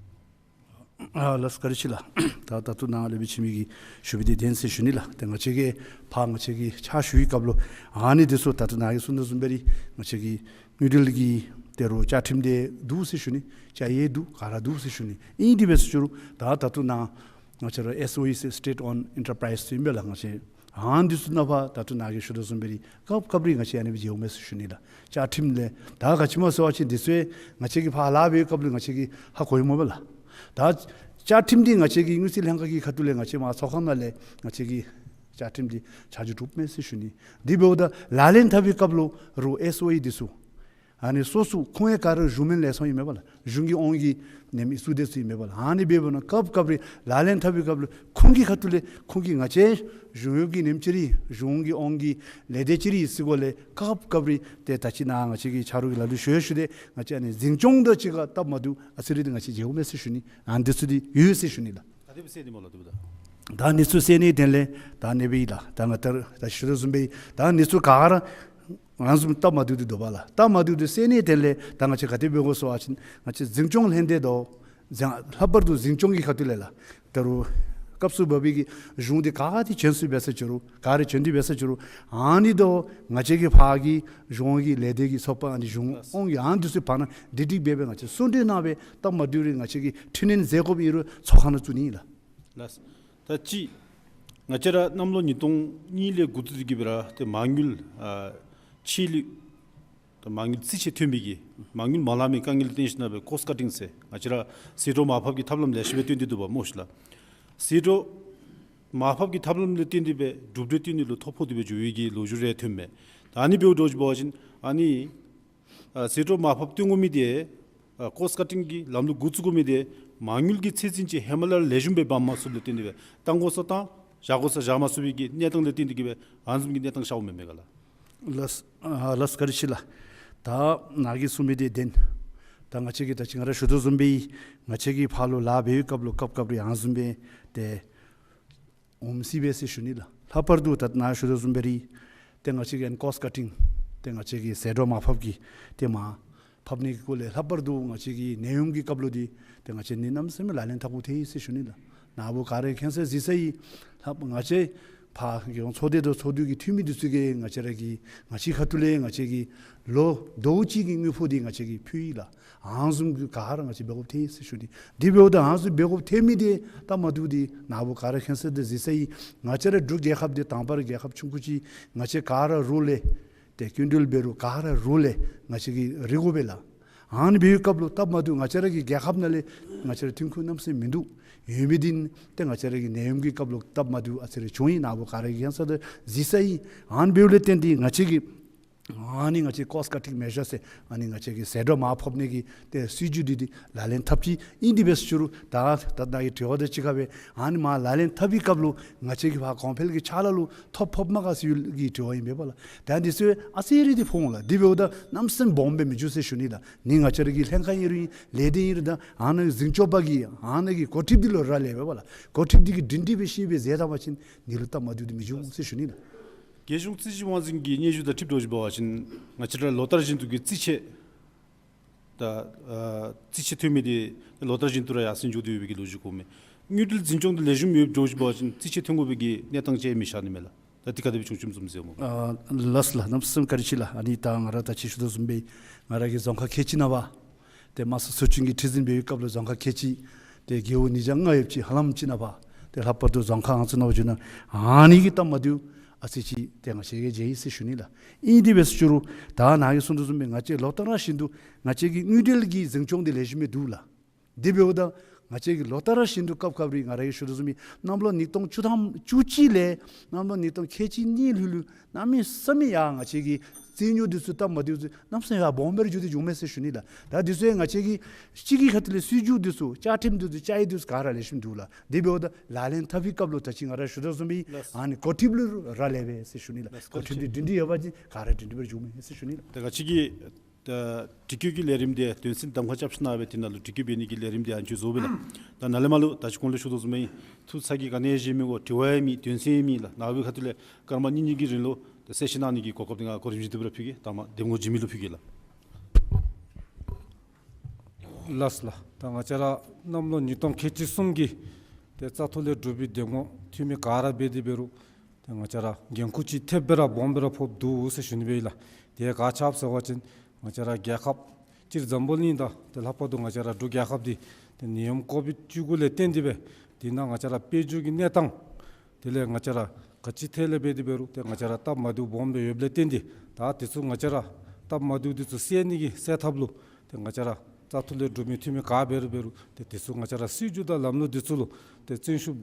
ཨ་ལགས་བཀའ་དྲིན་ཆེ་ལགས། ད་ད་ལྟོ་ནཱ་ལས་སྦེ་ཕྱི་མི་གིས་ཞུ་བའི་དེ་བདེན་ཟེར་ཞུ་ནི་ལགས། ཏེ་ང་བཅས་ཀྱིས་ཕར་ང་བཅས་ཀྱིས་ཕྱག་ཞུ་བའི་སྐབས་ལུ་ཨ་ནི་འདི་ཚུ་ད་ལྟོ་ནཱ་གིས་གསུངས་དོ་བཟུམ་སྦེ་ར་ང་བཅས་ཀྱི་དངུལ་འབྲེལ་གྱི་ཏེ་རུང་བཅའ་ཁྲིམས་འདི་འདུག་ཟེར་ཞུ་ནི། བཅའ་ཡིག་འདུག། ག་ར་འདུག་ཟེར་ཞུ་ནི། ཨིན་དེ་འབད་ཟེར་ཞུ་རུང་ད་ད་ལྟོ་ནཱ་ང་བཅས་ར་ཨེསི་ཨོ་ཨིསི་སི་ཊེཊ་ཨོན་ཌི་ཨེན་ཊར་པྲའིསི་ཚུ་ཨིན་པས་ལགས། ང་བཅས་ཨ་ནི་འདི་ཚུ་ནང་ཕར་ད་ལྟོ་ནཱ་གིས་ཞུ་དོ་བཟུམ་སྦེ་ར་སྐབས་སྐབས་ར་ང་བཅས་ཨ་ནི་སྦེ་མཇལཝ་མས་ཟེར་ཞུ་ནི་ལགས། བཅའ་ཁྲིམས་ལས་ད་ག་ཅི་སྨོ་ཟེར་བ་ཅིན་འདི་ཚུ་ང་བཅས་ཀྱིས་ཕར་ལཱ་འབད་བའི་སྐབས་ལུ་ང་བཅས་ཀྱིས་ཧ་གོ་ཡི་སྨོ་པ་ལགས། ད་བཅའ་ཁྲིམས་འདི་ང་བཅས་ཀྱི་དངུལ་རྩིས་ལྷན་ཁག་གི་ཁ་ཐུག་ལས་ང་བཅས་མར་ཚོགས་ཁང་ནང་ལས་ང་བཅས་ཀྱིས་བཅའ་ཁྲིམས་འདི་ཆ་འཇོག་གྲུབ་མས་ཟེར་ཞུ་ནི། དེ་འབདཝ་ད་ལག་ལེན་འཐབ་པའི་སྐབས་ལུ་རུང་ཨེསི་ཨོ་ཨིསི་འདི་ཚུ་ཨ་ནི་སོ་སོ་ཁོང་ཡང་ག་ར་གཞུང་མིན་ལས་ཚོགས་ཨིན་མས་པ་ལགས། གཞུང་གི་དབང་གིས་ནེམ་ཨིས་ཡུ་ཏེ་ཚུ་ཨིན་མས་པ་ལགས། ཨ་ནི་འབདཝ་ད་སྐབས་སྐབས་ར་ལག་ལེན་འཐབ་པའི་སྐབས་ལུ་ཁོང་གི་ཁ་ཐུག་ལས་ཁོང་གིས་ང་བཅས་གཞུང་གཡོག་གི་ནེམ་ཅིག་ར་གཞུང་གི་དབང་གི་ལས་སྡེ་ཅིག་ར་ཟེར་སྒོ་ལས་སྐབས་སྐབས་ར་ཏེ་ད་ཅི་ནཱ་ང་བཅས་ཀྱིས་ཆ་རོགས་ཀྱི་ལ་ལུ་ཞུ་ཡང་ཞུ་སྟེ་ང་བཅས་ཨ་ནི་འཛིན་སྐྱོང་དང་གཅིག་ཁར་སྟབས་མ་བདེཝ་ཨ་ཙི་རེ་འདི་ང་བཅས་མཇལཝ་མས་ཟེར་ཞུ་ནི། ཨ་ནི་འདི་ཚུ་འདི་ཡོད་ཟེར་ཞུ་ནི་ལགས། ག་དེ་སྦེ་སེལ་ནི་སྨོ་ལགས། དེ་འབདཝ་ད་ད་ཨ་ནི་ཚུ་སེལ་ནིའི་དོན་ལས་ད་ཨ་ནི་སྦེ་ཨིན་ལགས། ད་ང་ལྟར་ད་ཞུ་དོ་བཟུམ་སྦེ་ད་ཨ་ནི་ཚུ་ག་ར་ཨ་ནི་བཟུམ་སྟབས་མ་བདེཝ་འདི་འདུག་པ་ལགས། སྟབས་མ་བདེཝ་འདི་སེལ་ནིའི་དོན་ལས་ད་ང་བཅས་ག་དེ་འབད་དགོ་ཟེར་བ་ཅིན་ང་བཅས་འཛིན་སྐྱོང་ལྷན་སྡེ་དང་འཛིན་ལྷག་པར་དུ་འཛིན་སྐྱོང་གི་ཁ་ཐུག་ལས་ལགས། ད་རུང་སྐབས་སུ་བབས་པའི་གི་གཞུང་འདི་ག་དེ་བྱོན་སོང་འབད་ས་ཅི་རུང་ག་ར་བྱོན་ཏེ་འབད་ས་ཅི་རུང་ཨ་ནི་དང་ང་བཅས་ཀྱི་ཕར་གྱི་གཞུང་གི་ལས་སྡེ་གི་ཚོགས་པ་ཨ་ནི་གཞུང་དབང་གི་ཨ་ནི་འདི་ཚུ་བར་ན་བདེ་སྒྲིག་འབད་སྦེ་ང་བཅས་གསུང་གྲོས་གནང་སྦེ་སྟབས་མ་བདེཝ་རེ་ང་བཅས་ཀྱིས་འཕྲི་སྣོན་མཛད་དགོཔ་ཨིན་རུང་ཚོགས་ཁང་ནང་བཙུགས་ནི་ཨིན་ལགས། ལགས། ད་ཅི་ང་བཅས་ར་གནམ་ལོ་ཉིས་སྟོང་གཉིས་ལས་འགོ་བཙུགས་ཏེ་གི་སྦེ་ར་ཏེ་མ་དངུལ་ཨ་ཆད་ལུས་ད་མ་དངུལ་རྩིས་ཆད་ཐོན་པའི་གི་མ་དངུལ་མ་ལང་མི་དཀའ་ངལ་བརྟེན་ཞིན་ན་སྦེ་ཀོསཊ་ཀ་ཊིང་ཟེར་ང་བཅས་ར་ཟད་འགྲོ་མར་ཕབ་ཀྱི་ཐབས་ལམ་ལེ་ཤ་སྦེ་བཏོན་ཏེ་འདུག་པ་སྨོ་ཤིག་ལགས། ཟད་འགྲོ་མར་ཕབ་ཀྱི་ཐབས་ལམ་ལས་བརྟེན་ཏེ་སྦེ་གྲུབ་འབྲས་བཏོན་ནི་ལུ་ཐོ་ཕོག་སྟེ་སྦེ་འགྱོ་བའི་གི་ལོ་རྒྱུས་རེ་ཐོན་མས། ད་ཨ་ནི་འབདཝ་འདྲཝ་ཅིག་འབད་བ་ཅིན་ཨ་ནི་ཨ་ཟད་འགྲོ་མར་ཕབ་བཏོན་དགོ་མི་འདི་ཨ་ཀོསཊ་ཀ་ཊིང་གི་ལམ་ལུགས་འགོ་བཙུགས་དགོ་མི་འདི་མ་དངུལ་གྱི་ཚད་འཛིན་ཅིག་ཧེ་མ་ལས་ར་ལེགས་ཤོམ་སྦེ་འབག་མ་ཚུགསཔ་ལས་བརྟེན་ཏེ་སྦེ་བཏང་དགོ་ས་བཏང་བཞག་དགོ་ས་བཞག་མ་ཚུགས་པའི་གི་གནས་སྟངས་ལས་བརྟེན་ཏེ་གི་སྦེ་ཨ་ནི་བཟུམ་གྱི་གནས་སྟངས་ཤརཝ་མས་མེན་ག་ལགས། ལགས་ཨ་ལགས་བཀའ་དྲིན་ཆེ་ལགས། ད་ནཱ་གིས་གསུངས་མི་འདི་བདེན། ད་ང་བཅས་ཀྱིས་ད་ཅི་ང་ར་ཞུ་དོ་བཟུམ་སྦེ་ང་བཅས་ཀྱིས་ཕར་ལུ་ལཱ་འབད་བའི་སྐབས་ལུ་སྐབས་སྐབས་རེ་ཨ་ནི་བཟུམ་སྦེ་ཏེ་འོང་སྲིད་པས་ཟེར་ཞུ་ནི་ལགས། ལྷག་པར་དུ་ད་ནཱ་ཞུ་དོ་བཟུམ་སྦེ་ར་ཏེ་ང་བཅས་ཀྱི་ཨ་ནི་ཀོསཊ་ཀ་ཊིང་ཏེ་ང་བཅས་ཀྱི་ཟད་འགྲོ་མར་ཕབ་ཀྱི་ཏེ་མར་ཕབ་ནི་གི་སྐོར་ལས་ལྷག་པར་དུ་ང་བཅས་ཀྱི་ནད་ཡམས་ཀྱི་སྐབས་ལུ་འདི་ཏེ་ང་བཅས་ནི་གནམ་མེད་ས་མེད་ལག་ལེན་འཐབ་དགོཔ་ཐལ་ཡི་ཟེར་ཞུ་ནི་ལགས། ནཱ་བུ་ག་ར་མཁྱེན་གསལ་གཟིགས་གསལ་ཨིན། ལྷག་པར་ང་བཅས་ཕར་རྒྱལ་ཡོངས་ཚོགས་སྡེ་དང་ཚོགས་འདུ་གི་འཐུས་མི་འདི་ཚུ་གིས་ང་བཅས་ར་གི་ང་བཅས་ཁ་ཐུག་ལས་ང་བཅས་ཀྱི་ལོ་ཟླཝ་གཅིག་གི་དངུལ་ཕོགས་འདི་ང་བཅས་ཀྱིས་ཕུལ་ཡི་ལགས། ཨ་ནི་བཟུམ་གྱི་ག་ར་ང་བཅས་འབད་དགོཔ་ཐལ་ཟེར་ཞུ་ནི། དེ་འབདཝ་ད་ཨ་ནི་བཟུམ་འབད་དགོཔ་ཐལ་མི་འདི་སྟབས་མ་བདེཝ་འདི་ནཱ་བུ་ག་ར་མཁྱེན་གསལ་དང་གཟིགས་གསལ་ཨིན། ང་བཅས་ར་འབྲུག་རྒྱལ་ཁབ་འདི་དང་པ་ར་རྒྱལ་ཁབ་ཆུང་ཀུ་ཅིག་ང་བཅས་ག་ར་རོགས་ལས་ཏེ་སྐྱིན་འགྲུལ་འབད་རུང་ག་ར་རོགས་ལས་ང་བཅས་ཀྱིས་རེ་དགོ་པས་ལགས། ཨ་ནི་འབད་བའི་སྐབས་ལུ་སྟབས་མ་བདེཝ་ང་བཅས་ར་གི་རྒྱལ་ཁབ་ནང་ལས་ང་བཅས་ར་ཐོན་ཁུངས་གནམ་མེད་ས་མེད་མིན་འདུག། ཡོད་མི་འདི་ཏེ་ང་བཅས་ར་གི་ནད་ཡམས་ཀྱི་སྐབས་ལུ་སྟབས་མ་བདེཝ་ཨ་ཙི་རེ་བྱུང་ཡི། ནཱ་བུ་ག་ར་གིས་མཁྱེན་གསལ་དང་གཟིགས་གསལ་ཨིན། ཨ་ནི་འབདཝ་ལས་བརྟེན་ཏེ་ང་བཅས་ཀྱིས་ཨ་ནི་ང་བཅས་ཀོསཊ་ཀ་ཊིང་མེ་ཞར་ཟེར་ཨ་ནི་ང་བཅས་ཀྱི་ཟད་འགྲོ་མར་ཕབ་ནི་གི་ཏེ་སྲིད་བྱུས་འདི་འདི་ལག་ལེན་འཐབ་ཅི། ཨིན་དེ་འབད་ཟེར་ཞུ་རུང་ད་ད་ནཱ་གི་དྲི་བ་དང་གཅིག་ཁར་སྦེ་ཨ་ནི་མར་ལག་ལེན་འཐབ་པའི་སྐབས་ལུ་ང་བཅས་ཀྱིས་ཕར་གོང་འཕེལ་གྱི་ཕྱག་ལཱ་ལུ་ཐོ་ཕོགཔ་མས་ག་ཟེར་བའི་གི་དྲི་བ་ཨིན་པས་པ་ལགས། ད་འདི་ཚུ་ཨ་ཙི་རེ་འདི་ཕོག་འོང་ལགས། དེ་འབདཝ་ད་གནམ་མེད་ས་མེད་སྦོམ་སྦེ་མི་འགྱོ་ཟེར་ཞུ་ནི་ལགས། ནི་ང་བཅས་ར་གི་ལྷན་ཁག་ཨིན་རུང་ལས་སྡེ་ཨིན་རུང་ད་ཨ་ནི་འཛིན་སྐྱོང་པ་གིས་ཨ་ནི་གི་འགོ་ཁྲིདཔ་འདི་ལུ་ར་ལས་པས་པ་ལགས། འགོ་ཁྲིདཔ་འདི་གིས་སྒྲིང་སྒྲི་སྦེ་ཤེས་སྦེ་མཛད་ད་པ་ཅིན་ནི་ལུ་སྟབས་མ་བདེཝ་འདི་མི་འབྱུང་ཟེར་ཞུ་ནི་ལགས། རྒྱལ་གཞུང་རྩིས་ཞིབ་དབང་འཛིན་གྱི་སྙན་ཞུ་དང་འཁྲིལཝ་འདྲཝ་ཅིག་འབད་བ་ཅིན་ང་བཅས་ར་ལོ་ལྟར་བཞིན་དུ་གི་རྩིས་ཆད་ད་ཨ་རྩིས་ཆད་ཐོན་མི་འདི་ལོ་ལྟར་བཞིན་དུ་ར་ཡར་སེང་འགྱོ་སྟེ་ཡོད་པའི་གི་ལོ་རྒྱུས་གོཝ་མས། དངུལ་འབྲེལ་འཛིན་སྐྱོང་འདི་ལེགས་ཤོམ་ཡོདཔ་འདྲཝ་ཅིག་འབད་བ་ཅིན་རྩིས་ཆད་ཐོན་དགོ་པའི་གི་གནས་སྟངས་ཅིག་མི་ཤར་ནི་མས་ལགས། ད་འདི་ག་དེ་སྦེ་བྱུང་བྱུངམ་བཟུམ་ཟེར་སྨོ། ཨ་ལགས་ལགས། གནམ་མེད་ས་མེད་བཀའ་དྲིན་ཆེ་ལགས། ཨ་ནི་ད་ང་ར་ད་ཅི་ཞུ་དོ་བཟུམ་སྦེ་ང་ར་གི་རྫོང་ཁག་ཁལ་གཅིག་ནང་ཕར་ཏེ་དམངས་སྲིད་ཚོགས་ཆུང་གི་ཁྲི་འཛིན་འབད་བའི་སྐབས་ལུ་རྫོང་ཁག་ཁལ་གཅིག་ཏེ་རྒེད་འོག་ཉིས་བརྒྱ་ལྔ་ཡོདཔ་ཅིག་ཧ་ལམ་ཅིག་ནང་ཕར་ཏེ་ལྷག་པར་དུ་རྫོང་ཁག་ཨང་རྩིས་ནང་ཕར་འགྱོ་ན་ཨ་ནི་གི་སྟབས་མ་བདེཝ་ཨ་ཙི་ཅིག་ཏེ་ང་བཅས་ཀྱིས་མཇལ་ཡི་ཟེར་ཞུ་ནི་ལགས། ཨིན་དེ་འབད་ཟེར་ཞུ་རུང་ད་ནཱ་གིས་གསུངས་དོ་བཟུམ་སྦེ་ང་བཅས་ལོ་ལྟར་བཞིན་དུ་ང་བཅས་ཀྱི་དངུལ་འབྲེལ་གྱི་འཛིན་སྐྱོང་འདི་ལེགས་ཤོམ་སྦེ་འདུག་ལགས། དེ་འབདཝ་ད་ ང་བཅས་ཀྱིས་ལོ་ལྟར་བཞིན་དུ་སྐབས་སྐབས་རེ་ང་ར་གིས་ཞུ་དོ་བཟུམ་སྦེ་གནམ་ལོ་ཉིས་སྟོང་བཅུ་ཐམ་བཅུ་གཅིག་ལས་གནམ་ལོ་ཉིས་སྟོང་ཁལ་གཅིག་གཉིས་ལྷོད་ལྷོད་གནམ་མེད་ས་མེད་ཡར་ང་བཅས་ཀྱི་རྩིས་ཉོ་འདི་ཚུ་སྟབས་མ་བདེཝ་ཚུ་གནམ་མེད་ས་མེད་ཡར་སྦོམ་སྦེ་ར་འགྱོ་སྟེ་འགྱོཝ་མས་ཟེར་ཞུ་ནི་ལགས། ད་འདི་ཚུ་ཡང་ང་བཅས་ཀྱིས་གཅིག་གི་ཁ་ཐུག་ལས་སྲིད་བྱུས་འདི་ཚུ་བཅའ་ཁྲིམས་འདི་ཚུ་བཅའ་ཡིག་འདི་ཚུ་ག་ར་ལེགས་ཤོམ་འདུག་ལགས། དེ་འབདཝ་ད་ལག་ལེན་འཐབ་པའི་སྐབས་ལུ་ད་ཅི་ང་ར་ཞུ་དོ་བཟུམ་སྦེ་ཨ་ནི་འགོ་ཁྲིདཔ་ལུ་རག་ལས་པས་ཟེར་ཞུ་ནི་ལགས། འགོ་ཁྲིདཔ་འདི་སྒྲིང་སྒྲི་ཡོད་པ་ཅིན་ག་ར་སྒྲིང་སྒྲི་སྦེ་ར་འགྱོཝ་མས་ཟེར་ཞུ་ནི་ལགས། ད་ག་ཅི་གི་ད་དྲི་བཀོད་ཀྱི་ལས་རིམ་འདི་དོན་ཚན་གདམ་ཁ་རྐྱབ་ཞིནམ་སྦེ་དེ་ནང་ལུ་དྲི་བཀོད་འབད་ནི་གི་ལས་རིམ་འདི་ཨ་ནི་ཚུ་བཟོ་སྦེ་ལགས། ད་ནཱ་ལས་མར་ལུ་ད་ཅི་གོང་ལུ་ཞུ་དོ་བཟུམ་སྦེ་ཐུགས་ཚ་གྱང་ག་ནི་ཡང་བཞེས་མི་དགོ། དྲི་བ་ཡང་མེད། དོན་ཚན་ཡང་མེད་ལགས། ནཱ་བུའི་ཁ་ཐུག་ལས་སྐར་མ་གཉིས་གཉིས་ཀྱི་རིང་ལུ་ད་གསལ་བཤད་གནང་ནི་གི་གོ་སྐབས་འདི་ང་གོ་རིམ་བཞིན་དུ་སྦེ་ར་ཕུལ་གེ། ད་མ་འདེམས་ངོ་འཇིགས་མེད་ལུ་ཕུལ་གེ་ལགས། ལགས་སོ་ལགས། ད་ང་བཅས་ར་གནམ་ལོ་ཉིས་སྟོང་ཁལ་གཅིག་གསུམ་གྱི་ཏེ་བཙག་འཐུ་ལས་གྲུབ་པའི་འདེམས་ངོ་འཐུས་མི་ག་ར་འབད་དེ་འབད་རུང་ཏེ་ང་བཅས་ར་འགན་ཁུར་ཅིག་ཐེབས་སྦེ་ར་སྦོམ་སྦེ་ར་ཕོགཔ་འདུག་ཟེར་ཞུ་ནི་སྦེ་ཨིན་ལགས། དེ་ག་ཅི་སྦེ་ཟེར་བ་ཅིན་ང་བཅས་ར་རྒྱལ་ཁབ་སྤྱིར་འཛམ་བུ་གླིང་དང་ཏེ་ལྷག་པར་དུ་ང་བཅས་ར་འབྲུག་རྒྱལ་ཁབ་འདི་ཏེ་ནད་ཡམས་ཀོ་བིཌ་བཅུ་དགུ་ལས་བརྟེན་ཏེ་སྦེ་དེ་ནང་ང་བཅས་ར་དཔལ་འབྱོར་གྱི་གནས་སྟངས་དེ་ལས་ང་བཅས་ར་ག་ཅི་ཐད་ལས་འབད་དེ་འབད་རུང་ཏེ་ང་བཅས་ར་སྟབས་མ་བདེཝ་སྦོམ་སྦེ་ཡོདཔ་ལས་བརྟེན་ཏེ་ད་དེ་ཚུ་ང་བཅས་ར་སྟབས་མ་བདེཝ་འདི་ཚུ་སེལ་ནི་གི་སེལ་ཐབས་ལུ་ཏེ་ང་བཅས་ར་བཙག་འཐུ་ལས་གྲུབ་མི་འཐུས་མི་ག་འབད་རུང་འབད་རུང་ཏེ་དེ་ཚུ་ང་བཅས་ར་སྲིད་བྱུས་དང་ལམ་ལུགས་འདི་ཚུ་ལུ་ཏེ་བརྩོན་ཤུགས་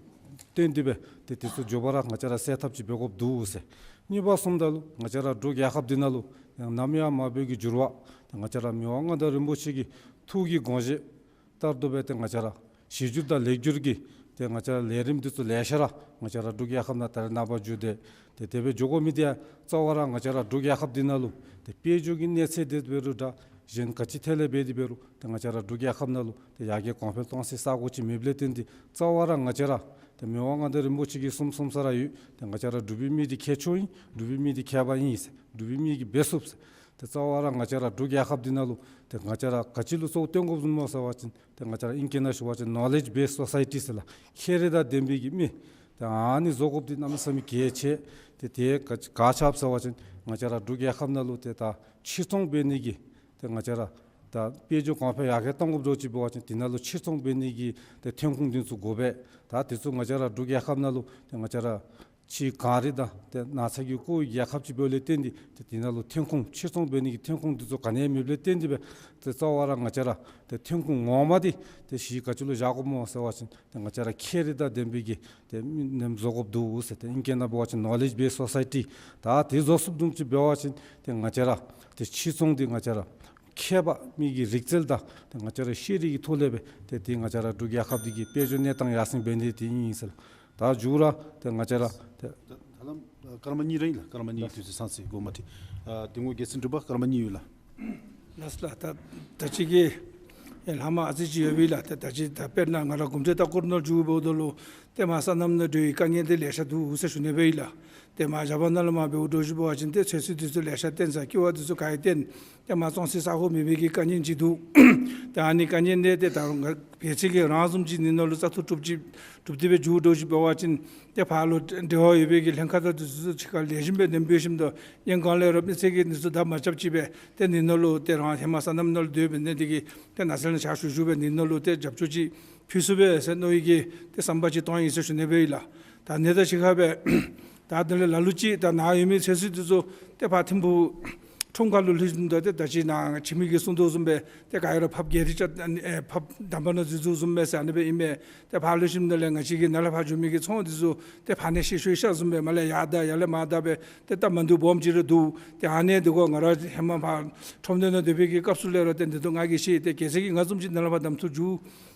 བཏོན་ཏེ་སྦེ་ཏེ་དེ་ཚུ་མགྱོགས་པ་ར་ང་བཅས་ར་སེལ་ཐབས་ཅིག་འབད་དགོཔ་འདུག་ཟེར། གཉིས་པ་བཟུམ་ད་ལུ་ང་བཅས་ར་འབྲུག་རྒྱལ་ཁབ་འདི་ནང་ལུ་ཡང་ནམ་ཡང་མ་འབད་བའི་གི་འགྱུར་བ་ཏེ་ང་བཅས་ར་མི་དབང་མངའ་བདག་རིན་པོ་ཆེ་གི་ཐུགས་ཀྱི་དགོངས་བཞེད་ལྟར་དུ་སྦེ་ཏེ་ང་བཅས་ར་གཞི་བསྒྱུར་དང་ལེགས་བསྒྱུར་གྱི་ཏེ་ང་བཅས་ར་ལས་རིམ་འདི་ཚུ་ལེ་ཤ་ར་ང་བཅས་ར་འབྲུག་རྒྱལ་ཁབ་ནང་ད་རེས་ནངས་པ་འགྱོ་དེས། ཏེ་དེ་སྦེ་འགྱོ་དགོ་མི་འདི་ཡང་རྩ་བ་ར་ང་བཅས་ར་འབྲུག་རྒྱལ་ཁབ་འདི་ནང་ལུ་ཏེ་དཔལ་འབྱོར་གྱི་གནས་ཚད་འདི་འབད་རུང་འདྲ་གཞན་ག་ཅི་ཐད་ལས་འབད་དེ་འབད་རུང་ཏེ་ང་བཅས་ར་འབྲུག་རྒྱལ་ཁབ་ནང་ལུ་ཏེ་ཡར་རྒྱས་གོང་འཕེལ་གཏོང་སའི་ས་གོ་ཅིག་མེདཔ་ལས་བརྟེན་ཏེ་རྩ་བ་ར་ང་བཅས་ར་ཏེ་མི་དབང་མངའ་བདག་རིན་པོ་ཆེ་གིས་གསུངམ་གསུངམ་ས་ར་ཡོད། ཏེ་ང་བཅས་ར་འབྲུག་པའི་མི་འདི་མཁས་མཆོག་ཨིན། འབྲུག་པའི་མི་འདི་མཁས་པ་ཨིན་ཟེར། འབྲུག་པའི་མི་གིས་འབད་ཚུགས་ཟེར། ཏེ་རྩ་བ་ར་ང་བཅས་ར་འབྲུག་རྒྱལ་ཁབ་འདི་ནང་ལུ་ཏེ་ང་བཅས་ར་ག་ཅི་ལུ་གཙོ་བོ་བཏོན་དགོཔ་བཟུམ་སྨོ་ཟེར་བ་ཅིན་ཏེ་ང་བཅས་ར་ཨིང་སྐད་ནང་ཞུ་བ་ཅིན་ནོ་ལེཇ་བེསི་སོ་སའི་ཊི་ཟེར་ལགས། ཁྱད་རིག་དང་ལྡན་པའི་གི་མི་ཏེ་ཨ་ནི་བཟོ་དགོཔ་འདི་གནམ་མེད་ས་མེད་གལ་ཆེ། ཏེ་དེ་ག་ག་ཅི་སྦེ་ཟེར་བ་ཅིན་ང་བཅས་ར་འབྲུག་རྒྱལ་ཁབ་ནང་ལུ་ཏེ་ད་ཕྱིར་ཚོང་འབད་ནི་གི་ཏེ་ང་བཅས་ར་ད་དཔལ་འབྱོར་གོང་འཕེལ་ཡར་རྒྱས་གཏང་དགོཔ་འདྲཝ་ཅིག་འབད་བ་ཅིན་དེ་ནང་ལུ་ཕྱིར་ཚོང་འབད་ནི་གི་ཏེ་ཐོན་ཁུངས་འདི་ཚུ་དགོ་པས། ད་དེ་ཚུ་ང་བཅས་ར་འབྲུག་རྒྱལ་ཁབ་ནང་ལུ་ཏེ་ང་བཅས་ར་ཕྱི་གངས་རི་དང་ཏེ་ནགས་ཚལ་གྱིས་བསྐོར་བའི་རྒྱལ་ཁབ་ཅིག་འབདཝ་ལས་བརྟེན་ཏེ་ཏེ་དེ་ནང་ལུ་ཐོན་ཁུངས་ཕྱིར་ཚོང་འབད་ནི་གི་ཐོན་ཁུངས་འདི་ཚུ་ག་ནི་ཡང་མེདཔ་ལས་བརྟེན་ཏེ་སྦེ་ཏེ་རྩ་བ་ར་ང་བཅས་ར་ཏེ་ཐོན་ཁུངས་ངོ་མ་འདི་ཏེ་གཞི་ག་ཅི་ལུ་བཞག་དགོཔ་སྨོ་ཟེར་བ་ཅིན་ཏེ་ང་བཅས་ར་ཁྱད་རིག་དང་ལྡན་པའི་གི་ཏེ་མི་རྣམས་བཟོ་དགོཔ་འདུག་ཟེར། ཏེ་ཨིང་སྐད་ནང་འབད་བ་ཅིན་ནོ་ལེཇ་བེསི་སོ་སའི་ཊི། ད་དེ་བཟོ་ཚུགསཔ་བཟུམ་ཅིག་འབད་བ་ཅིན་ཏེ་ང་བཅས་ར་ཏེ་ཕྱིར་ཚོང་འདི་ང་བཅས་ར་མཁས་པ་མི་གི་རིག་རྩལ་དང་ཏེ་ང་བཅས་ར་ཤེས་རིག་གི་ཐོག་ལས་སྦེ་ཏེ་དེ་ང་བཅས་ར་འབྲུག་རྒྱལ་ཁབ་འདི་གི་དཔལ་འབྱོར་གནས་སྟངས་ཡར་སེང་འབད་ནི་འདི་ཨིན་ཟེར། ད་མཇུག་ར་ཏེ་ང་བཅས་ར་ཏེ་ད་ལམ་སྐར་མ་གཉིས་ར་ཨིན་ལགས། སྐར་མ་གཉིས་དུས་ཚོད་ཚང་སོ་ཡི། འགོ་མ་ཁྲིད། ཨ་འདེམས་ངོ་རྒྱལ་སྲས་འབྲུག་པ་སྐར་མ་གཉིས་ཡོད་ལགས། ལགས་ལགས། ད་ད་ཅི་གི་ཨེ་ལྷག་མ་ཨ་ཙི་ཅིག་ཡོད་པས་ལགས། ད་ད་ཅི་ད་དཔེར་ན་ང་ར་གོམས་འདྲིས་ལྟ་སྐོར་ནང་འགྱོཝ་ད་ལུ་ཏེ་མར་སོ་ནམ་ནང་འགྲོ་བའི་དཀའ་ངལ་འདི་ལེ་ཤ་འདུག་ཟེར་ཞུ་ནི་སྦེ་ཨིན་ལགས། ཏེ་མར་རྒྱ་གར་ནང་ལུ་མར་འབདཝ་འདྲཝ་ཅིག་འབད་བ་ཅིན་ཏེ་ཚོད་བསྲེ་འདི་ཚུ་ལེ་ཤ་བཏོན་ས་ཀི་ཝ་འདི་ཚུ་ག་ཡང་བཏོན། ཏེ་མར་བཙོང་སའི་ས་གོ་མེད་པའི་གི་དཀའ་ངལ་ཅིག་འདུག། ཏེ་ཨ་ནི་དཀའ་ངལ་འདི་ཏེ་ད་རུང་ང་བལ་ཡུལ་གྱི་རང་བཟུམ་ཅིག་ནི་ནང་ལུ་བཙག་འཐུ་གྲུབ་ཅིག་གྲུབ་སྟེ་སྦེ་འགྱོཝ་འདྲཝ་ཅིག་འབད་བ་ཅིན་ཏེ་ཕར་ལུ་འབྲེལ་བ་ཡོད་པའི་གི་ལྷན་ཁག་དང་འདི་ཚུ་གཅིག་ཁར་ལེགས་ཤོམ་སྦེ་གནས་སྦེ་ཞིནམ་ད་ཡང་གང་ལས་ར་མི་སེར་གྱིས་འདི་ཚུ་དར་མ་རྐྱབ་ཅིག་སྦེ་ཏེ་ནི་ནང་ལུ་ཏེ་རང་ཧེ་མ་སོ་ནམ་ནང་ལུ་སྡོད་པའི་ནི་འདི་གིས་ཏེ་ནགས་ཚལ་ནང་ཕྱག་ཞུ་ཞུ་སྦེ་ནི་ནང་ལུ་ཏེ་རྒྱབ་སྐྱོར་ཅིག་ཕུལ་ཚུགས་པས་ཟེར་མནོ་བའི་གི་ཏེ་བསམ་པ་ཅིག་བཏང་ཡི་ཟེར་ཞུ་ནི་སྦེ་ཨིན་ལགས། ད་ཨ་ནི་དང་གཅིག་ཁར་སྦེ་ད་དེ་ལས་ལ་ལུ་ཅིག་ད་ནཱ་ཡོད་མི་ཚོད་བསྲེ་འདི་ཚུ་ཏེ་ཕར་ཐིམ་ཕུག་ཁྲོམ་ཁ་ལུ་ལྷོད་ཞིནམ་ད་ཏེ་ད་ཅི་ནཱ་ཁྱིམ་མི་གིས་གསུང་དོ་བཟུམ་སྦེ་ཏེ་ག་ཡ་ར་ཕར་གྱལ་རི་ཅ་ཨེ་ཕར་དམ་པ་ནང་འཛུལ་འཛུལཝ་བཟུམ་སྦེ་ཟེར་ཨ་ནི་སྦེ་ཨིན་མས། ཏེ་ཕར་ལྷོད་ཞིནམ་ད་ལས་ང་བཅས་ཀྱི་ནཱ་ལས་ཕར་འགྱོ་མི་གི་ཚོང་འདི་ཚུ་ཏེ་ཕར་ནི་ཤེ་ཤོ་ཤ་བཟུམ་སྦེ་མར་ལས་ཡར་བདའ་ཡར་ལས་མར་བདའ་སྦེ་ཏེ་སྟབས་མ་བདེཝ་སྦོམ་ཅིག་ར་འདུག། ཏེ་ཨ་ནི་འདི་གུ་ང་ར་ཧེ་མ་ཕར་ཁྲོམ་སྡེ་ནང་སྡོད་པའི་གི་སྐབས་སུ་ལས་ར་ཏེ་འདི་ཚུ་ང་གིས་ཤེས། ཏེ་གལ་སྲིད་ཀྱི་ང་བཟུམ་ཅིག་ནཱ་ལས་ཕར་གདམ་འཐུ་འགྱོ་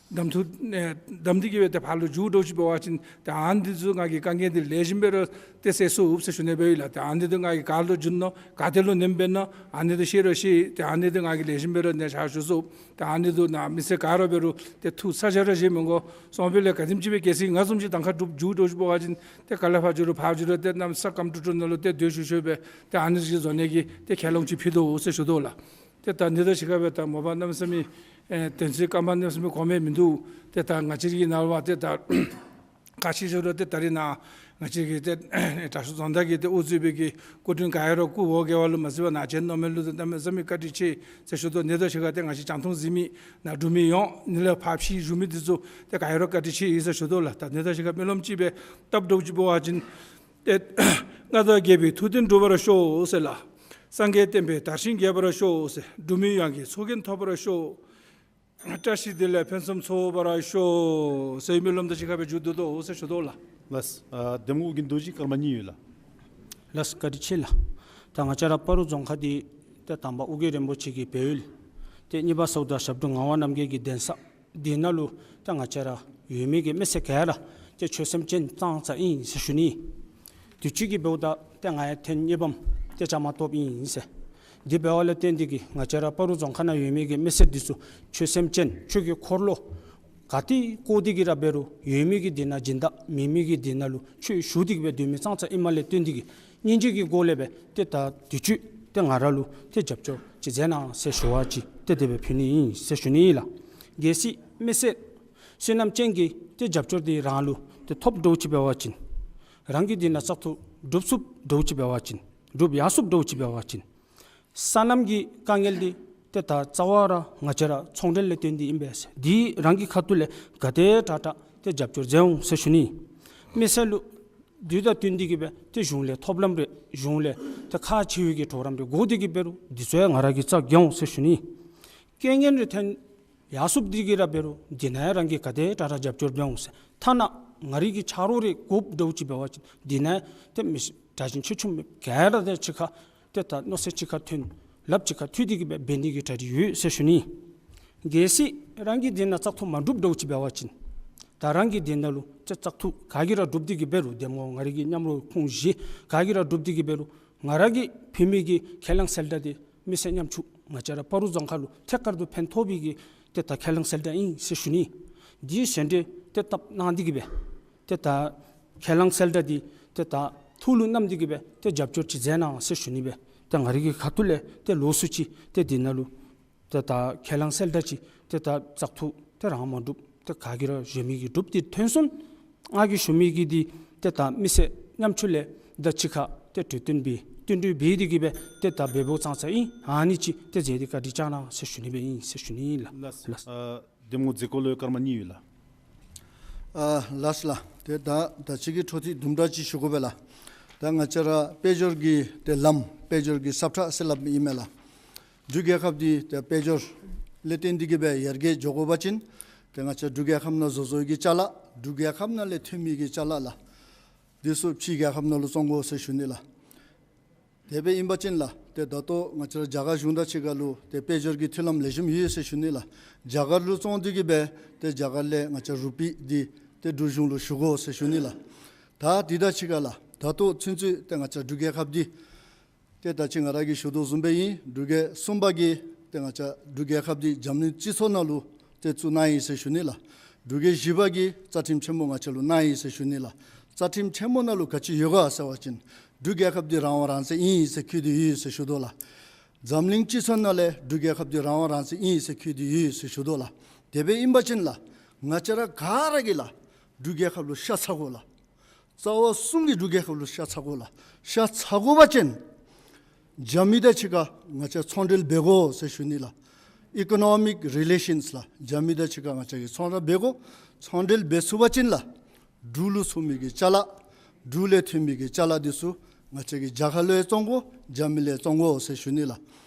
གདམ་འཐུ་ཨེ་གདམ་འདི་གིས་སྦེ་ཏེ་ཕར་ལུ་འགྱོ་འདྲཝ་ཅིག་འབད་བ་ཅིན་ཏེ་ཨ་ནི་འདི་ཚུ་ང་གིས་དཀའ་ངལ་འདི་ལེགས་ཤོམ་སྦེ་ར་ཏེ་སེལ་ཚུགས་ཟེར་ཞུ་ནི་སྦེ་ཨིན་ལགས། ཏེ་ཨ་ནི་འདི་ང་གིས་ག་ལུ་འགྱོ་ནི་ག་ཏེ་ལུ་གནསཔ་ཨིན་ན་ཨ་ནི་འདི་ཤེས་ར་ཤེས། ཏེ་ཨ་ནི་འདི་ང་གིས་ལེགས་ཤོམ་སྦེ་ར་ནཱ་ཕྱག་ཞུ་ཚུགས། ཏེ་ཨ་ནི་འདི་ནཱ་མི་སེར་ག་ར་འབད་རུང་ཏེ་ཐུགས་ཚ་གྱང་ར་བཞེས་མི་དགོ། སོང་པའི་ལས་ག་དེམ་ཅིག་སྦེ་གལ་སྲིད་ང་བཟུམ་ཅིག་དང་ཁ་གྲུབ་འགྱོ་འདྲཝ་ཅིག་འབད་བ་ཅིན་ཏེ་ག་ལས་ཕར་འགྱོ་རུང་ཕར་འགྱོ་རུང་ཏེ་གནམ་ས་སྐམ་ཀྲུག་ཀྲུག་ནང་ལུ་ཏེ་སྡོད་ཤུལ་ཤུལ་སྦེ་ཏེ་ཨ་ནི་ཅིག་བཟོ་ནི་གི་ཏེ་ཁས་ལོངས་ཅིག་ཕུལ་དོ་ཟེར་ཞུ་དོ་ལགས། ཏེ་ད་ཨ་ནི་དང་གཅིག་ཁར་སྦེ་ད་མ་པ་གནམ་མེད་ས་མེད་ཨེ་དོན་ཚན་སྐར་མ་གནམ་མེད་ས་མེད་གོང་མས་མིན་འདུག། ཏེ་ད་ང་བཅས་ཀྱི་ནཱ་ལས་ཕར་ཏེ་ད་ག་ཅི་ཞུ་རུང་ཏེ་ད་རིས་ནཱ་ང་བཅས་ཀྱི་ཏེ་དྲག་ཤོས་རྫོང་བདག་གིས་ཏེ་དབུ་གཙོས་པའི་གི་སྐུ་མགྲོན་ག་ཡ་ར་སྐུ་འོ་བརྒྱལ་བ་ལུ་མ་གཟིགས་པར་ནཱ་བྱོན་གནང་མི་ལུ་ཏེ་གནམ་མེད་ས་མེད་བཀའ་དྲིན་ཆེ་ཟེར་ཞུ་དོ། ཨ་ནི་དང་གཅིག་ཁར་ཏེ་ང་བཅས་རྒྱང་མཐོང་གཟིགས་མི་ནཱ་འབྲུག་མི་ཡོངས་ཨ་ནི་ལས་ཕར་ཕྱི་བཞུགས་མི་འདི་ཚུ་ཏེ་ག་ཡ་ར་བཀའ་དྲིན་ཆེ་ཡི་ཟེར་ཞུ་དོ་ལགས། ད་ཨ་ནི་དང་གཅིག་ཁར་སྨོན་ལམ་ཅིག་སྦེ་བཏབ་འདྲཝ་ཅིག་འབད་བ་ཅིན་ཏེ་མངའ་བདག་རྒྱལ་པོའི་ཐུགས་དོན་འགྲུབ་པར་ཤོག་ཟེར་ལགས། སངས་རྒྱས་བསྟན་པའི་དར་ཞིང་རྒྱས་པར་ཤོག་ཟེར། འབྲུག་མི་ཡོངས་ཀྱི་ཚོགས་རྒྱན་ཐོབ་པར་ཤོག། བཀྲ་ཤིས་བདེ་ལེགས་ཕུན་སུམ་ཚོགས་པར་ཤོག་ཟེར་མི་ལུམ་ད་ཅིག་ཁར་སྦེ་མཇུག་བསྡུ་དོ་ཟེར་ཞུ་དོ་ལགས། ལགས། ཨ་གདམ་ངོ་དགེ་འདུན་རྡོ་རྗེ་སྐར་མ་གཉིས་ཡོད་ལགས། ལགས་བཀའ་དྲིན་ཆེ་ལགས། ད་ང་བཅས་ར་སྤ་རོ་རྫོང་ཁག་འདི་ཏེ་དང་པ་ཨོ་རྒྱན་རིན་པོ་ཆེ་གི་སྦས་ཡུལ། ཏེ་གཉིས་པ་ས་ཨུ་ད་ཞབས་དྲུང་ངག་དབང་རྣམ་རྒྱལ་གྱི་གདན་ས། འདི་ནང་ལུ་ཏེ་ང་བཅས་ར་ཡོད་མི་གི་མི་སེར་ག་ར་ཏེ་ཆོས་སེམས་ཅན་ཙང་ཙ་ཨིན་ཟེར་ཞུ་ནི། དུས་ཅི་གི་འབདཝ་ད་ཏེ་ང་ཡང་ཐེངས་གཉིས་པམ་ཏེ་བཅའ་མར་གཏོགསཔ་ཨིན་ཟེར། འདི་འབདཝ་ལས་བརྟེན་ཏེ་གིས་ང་བཅས་ར་སྤ་རོ་རྫོང་ཁག་ནང་ཡོད་མི་གི་མི་སེར་འདི་ཚུ་ཆོས་སེམས་ཅན་ཆོས་ཀྱི་འཁོར་ལོ་ག་ཏེ་བསྐོར་ཏེ་གིས་ར་འབད་རུང་ཡོད་མི་གི་འདི་ནང་སྦྱིན་བདག་མེད་མི་གི་འདི་ནང་ལུ་ཆོས་ཞུ་སྟེ་གིས་སྦེ་སྡོད་མི་ཙང་ཙ་ཨིནམ་ལས་བརྟེན་ཏེ་གིས་སྙིང་རྗེ་གི་སྒོ་ལས་སྦེ་ཏེ་ད་དུས་ཅི་ཏེ་ང་ར་ལུ་ཏེ་རྒྱབ་སྐྱོར་ཅིག་མཛད་གནང་ཟེར་ཞུ་བ་ཅིག་ཏེ་དེ་སྦེ་ཕུལ་ནི་ཨིན་ཟེར་ཞུ་ནི་ཨིན་ལགས། གལ་སྲིད་མི་སེར་བསོད་ནམས་ཅན་གྱིས་ཏེ་རྒྱབ་སྐྱོར་འདི་རང་ལུ་ཏེ་ཐོབ་འདྲཝ་ཅིག་འབད་བ་ཅིན། རང་གི་འདི་ནང་བཙག་འཐུ་གྲུབ་ཚུགསཔ་འདྲཝ་ཅིག་འབད་བ་ཅིན། གྲུབ་ཡར་སོངམ་འདྲཝ་ཅིག་འབད་བ་ཅིན། སོ་ནམ་གྱི་དཀའ་ངལ་འདི་ཏེ་ད་རྩ་བ་ར་ང་བཅས་ར་ཚོང་འབྲེལ་ལས་བརྟེན་ཏེ་ཨིན་པས། འདི་རང་གི་ཁ་ཐུག་ལས་ག་དེ་དྲག་དྲག་ཏེ་རྒྱབ་སྐྱོར་མཛད་འོང་ཟེར་ཞུ་ནི། མི་སེར་ལུ་དུས་དང་བསྟུན་ཏེ་གིས་སྦེ་ཏེ་གཞུང་ལས་ཐོབ་ལམ་རེ་གཞུང་ལས་ཏེ་ཁག་ཆེ་བའི་གི་གྲོགས་རམ་རེ་དགོ་སྟེ་གིས་འབད་རུང་འདི་ཚུ་ཡང་ང་ར་གིས་རྩ་རྒྱས་འོང་ཟེར་ཞུ་ནི། རྐྱེན་ངན་རེ་ཐོན་ཡར་སོངམ་འདི་གིས་ར་འབད་རུང་འདི་ནང་ཡང་རང་གིས་ག་དེ་དྲག་དྲག་རྒྱབ་སྐྱོར་འབད་འོང་ཟེར། ཐ་ན་ང་རའི་གི་ཆ་རོགས་རེ་དགོཔ་འདྲཝ་ཅིག་འབད་བ་ཅིན་འདི་ནང་ཡང་ཏེ་མི་དྲག་ཞན་ཆེ་ཆུང་མེད་ག་ར་ཏེ་གཅིག་ཁར་ཏེ་ད་མནོ་ས་གཅིག་ཁར་མཐུན་ལགཔ་གཅིག་ཁར་མཐུད་དེ་གིས་སྦེ་འབད་ནི་གི་གྲ་སྒྲིག་ཡོད་ཟེར་ཞུ་ནི། གལ་སྲིད་རང་གི་འདི་ནང་བཙག་འཐུ་མ་གྲུབ་འདྲཝ་ཅིག་འབད་བ་ཅིན་ད་རང་གི་འདི་ནང་ལུ་ཏེ་བཙག་འཐུ་ག་གིས་ར་གྲུབ་སྟེ་གིས་འབད་རུང་གདམ་ངོ་ང་རའི་གི་མཉམ་རོགས་ཁོང་བཞི་ག་གིས་ར་གྲུབ་སྟེ་གིས་འབད་རུང་ང་ར་གིས་ཕུལ་མི་གི་ཁས་བླངས་གསལ་བསྒྲགས་འདི་མི་སེར་ཉམ་ཆུང་ང་བཅས་ར་སྤ་རོ་རྫོང་ཁག་ལུ་ཐད་ཀར་དུ་ཕན་ཐོགས་པའི་གི་ཏེ་ད་ཁས་བླངས་གསལ་བསྒྲགས་ཨིན་ཟེར་ཞུ་ནི། འདི་ཞལ་འདེབས་ཏེ་བཏབ་གནང་སྟེ་གིས་སྦེ་ཏེ་ད་ཁས་བླངས་གསལ་བསྒྲགས་འདི་ཏེ་ད་ཐུགས་ལུ་བསྣམས་ཏེ་གིས་སྦེ་ཏེ་རྒྱབ་སྐྱོར་ཅིག་མཛད་གནང་ཟེར་ཞུ་ནི་སྦེ། ཏེ་ང་རའི་གི་ཁ་ཐུག་ལས་ཏེ་ལོགས་སུ་ཅིག་ཏེ་འདི་ནང་ལུ་ཏེ་ད་ཁས་བླངས་གསལ་བསྒྲགས་ཅིག་ཏེ་ད་བཙག་འཐུ་ཏེ་རང་མ་གྲུབ་ཏེ་ག་གིས་ར་གཞན་མི་གིས་གྲུབ་སྟེ་ཐོན་སོང་། ང་གིས་ཞུ་མི་གི་འདི་ཏེ་ད་མི་སེར་ཉམ་ཆུང་ལས་ད་གཅིག་ཁར་ཏེ་གྲོས་བསྟུན་འབད་བསྟུན་གྲོས་འབད་དེ་གིས་སྦེ་ཏེ་ད་འབདཝ་ཙང་ཙ་ཨིན། ཨ་ནི་ཅིག་ཏེ་མཛད་དེ་བཀའ་དྲིན་བསྐྱང་གནང་ཟེར་ཞུ་ནི་སྦེ་ཨིན་ཟེར་ཞུ་ནི་ལགས། ལགས། ལགས། ཨ་གདམ་ངོ་མཛད་སྒོ་ལུ་སྐར་མ་གཉིས་ཡོད་ལགས། ཨ་ལགས་ལགས། ཏེ་ད་ད་ཅི་གི་འཕྲོ་མཐུད་དུམ་གྲ་ཅིག་ཞུ་དགོ་པས་ལགས། ད་ང་བཅས་ར་དཔལ་འབྱོར་གྱི་ཏེ་ལམ་དཔལ་འབྱོར་གྱི་ས་ཁྲ་ཟེར་སླབ་ཨིན་མས་ལགས། འབྲུག་རྒྱལ་ཁབ་འདི་ཏེ་དཔལ་འབྱོར་ལས་བརྟེན་ཏེ་གིས་སྦེ་ཡར་རྒྱས་འགྱོ་དགོ་པ་ཅིན་ཏེ་ང་བཅས་འབྲུག་རྒྱལ་ཁབ་ནང་བཟོ་བཟོཝ་གི་ཅ་ལ་འབྲུག་རྒྱལ་ཁབ་ནང་ལས་ཐོན་མི་གི་ཅ་ལ་ལགས། འདི་ཚུ་ཕྱི་རྒྱལ་ཁབ་ནང་ལུ་བཙོང་དགོ་ཟེར་ཞུ་ནི་ལགས། དེ་སྦེ་ཨིན་པ་ཅིན་ལགས་ཏེ་ད་ལྟོ་ང་བཅས་ར་རྒྱ་གར་གཞུང་དང་གཅིག་ཁར་ལུ་ཏེ་དཔལ་འབྱོར་གྱི་མཐུན་ལམ་ལེགས་ཤོམ་ཡོད་ཟེར་ཞུ་ནི་ལགས། རྒྱ་གར་ལུ་བཙོང་སྟེ་གིས་སྦེ་ཏེ་རྒྱ་གར་ལས་ང་བཅས་རུ་པི་འདི་ཏེ་འབྲུག་གཞུང་ལུ་ཞུ་དགོ་ཟེར་ཞུ་ནི་ལགས། ད་འདི་དང་གཅིག་ཁར་ལགས་ད་ལྟོ་ཚུན་ཚོད་ཏེ་ང་བཅས་འབྲུག་རྒྱལ་ཁབ་འདི་ཏེ་ད་ཅི་ང་ར་གིས་ཞུ་དོ་བཟུམ་སྦེ་ཨིན། འབྲུག་རྒྱལ་གསུམ་པ་གིས་ཏེ་ང་བཅས་འབྲུག་རྒྱལ་ཁབ་འདི་འཛམ་གླིང་སྤྱི་ཚོགས་ནང་ལུ་ཏེ་བཙུགས་གནང་ཡི་ཟེར་ཞུ་ནི་ལགས། འབྲུག་རྒྱལ་བཞི་པ་གིས་རྩ་ཁྲིམས་ཆེན་མོ་ང་བཅས་ལུ་གནང་ཡི་ཟེར་ཞུ་ནི་ལགས། རྩ་ཁྲིམས་ཆེན་མོ་ནང་ལུ་ག་ཅི་ཡོད་ག་ཟེར་བ་ཅིན་འབྲུག་རྒྱལ་ཁབ་འདི་རང་དབང་རང་བཙན་ཨིན་ཟེར་བཀོད་དེ་ཡོད་ཟེར་ཞུ་དོ་ལགས། འཛམ་གླིང་སྤྱི་ཚོགས་ནང་ལས་འབྲུག་རྒྱལ་ཁབ་འདི་རང་དབང་རང་བཙན་ཨིན་ཟེར་བཀོད་དེ་ཡོད་ཟེར་ཞུ་དོ་ལགས། དེ་སྦེ་ཨིན་པ་ཅིན་ལགས་ང་བཅས་ར་ག་ར་གིས་ལགས་འབྲུག་རྒྱལ་ཁབ་ལུ་ཤ་ཚ་དགོ་ལགས། རྩ་བ་གསུམ་གྱིས་འབྲུག་རྒྱལ་ཁབ་ལུ་ཤ་ཚ་དགོ་ལགས། ཤ་ཚ་དགོ་པ་ཅིན་རྒྱ་མི་དང་གཅིག་ཁར་ང་བཅས་ཚོང་འབྲེལ་འབད་དགོ་ཟེར་ཞུ་ནི་ལགས། ཨི་ཀོ་ནོ་མིག་རི་ལེ་ཤཱནསི་ལགས། རྒྱ་མི་དང་གཅིག་ཁར་ང་བཅས་ཀྱིས་ཚོང་ར་འབད་དགོ། ཚོང་འབྲེལ་འབད་ཚུགས་པ་ཅིན་ལགས་འབྲུག་ལུ་བཙོང་མི་གི་ཅ་ལ་འབྲུག་ལས་ཐོན་མི་གི་ཅ་ལ་འདི་ཚུ་ང་བཅས་ཀྱིས་རྒྱ་གར་ལུ་ཡང་བཙོང་དགོ། རྒྱ་མི་ལས་བཙོང་དགོ་ཟེར་ཞུ་ནི་ལགས།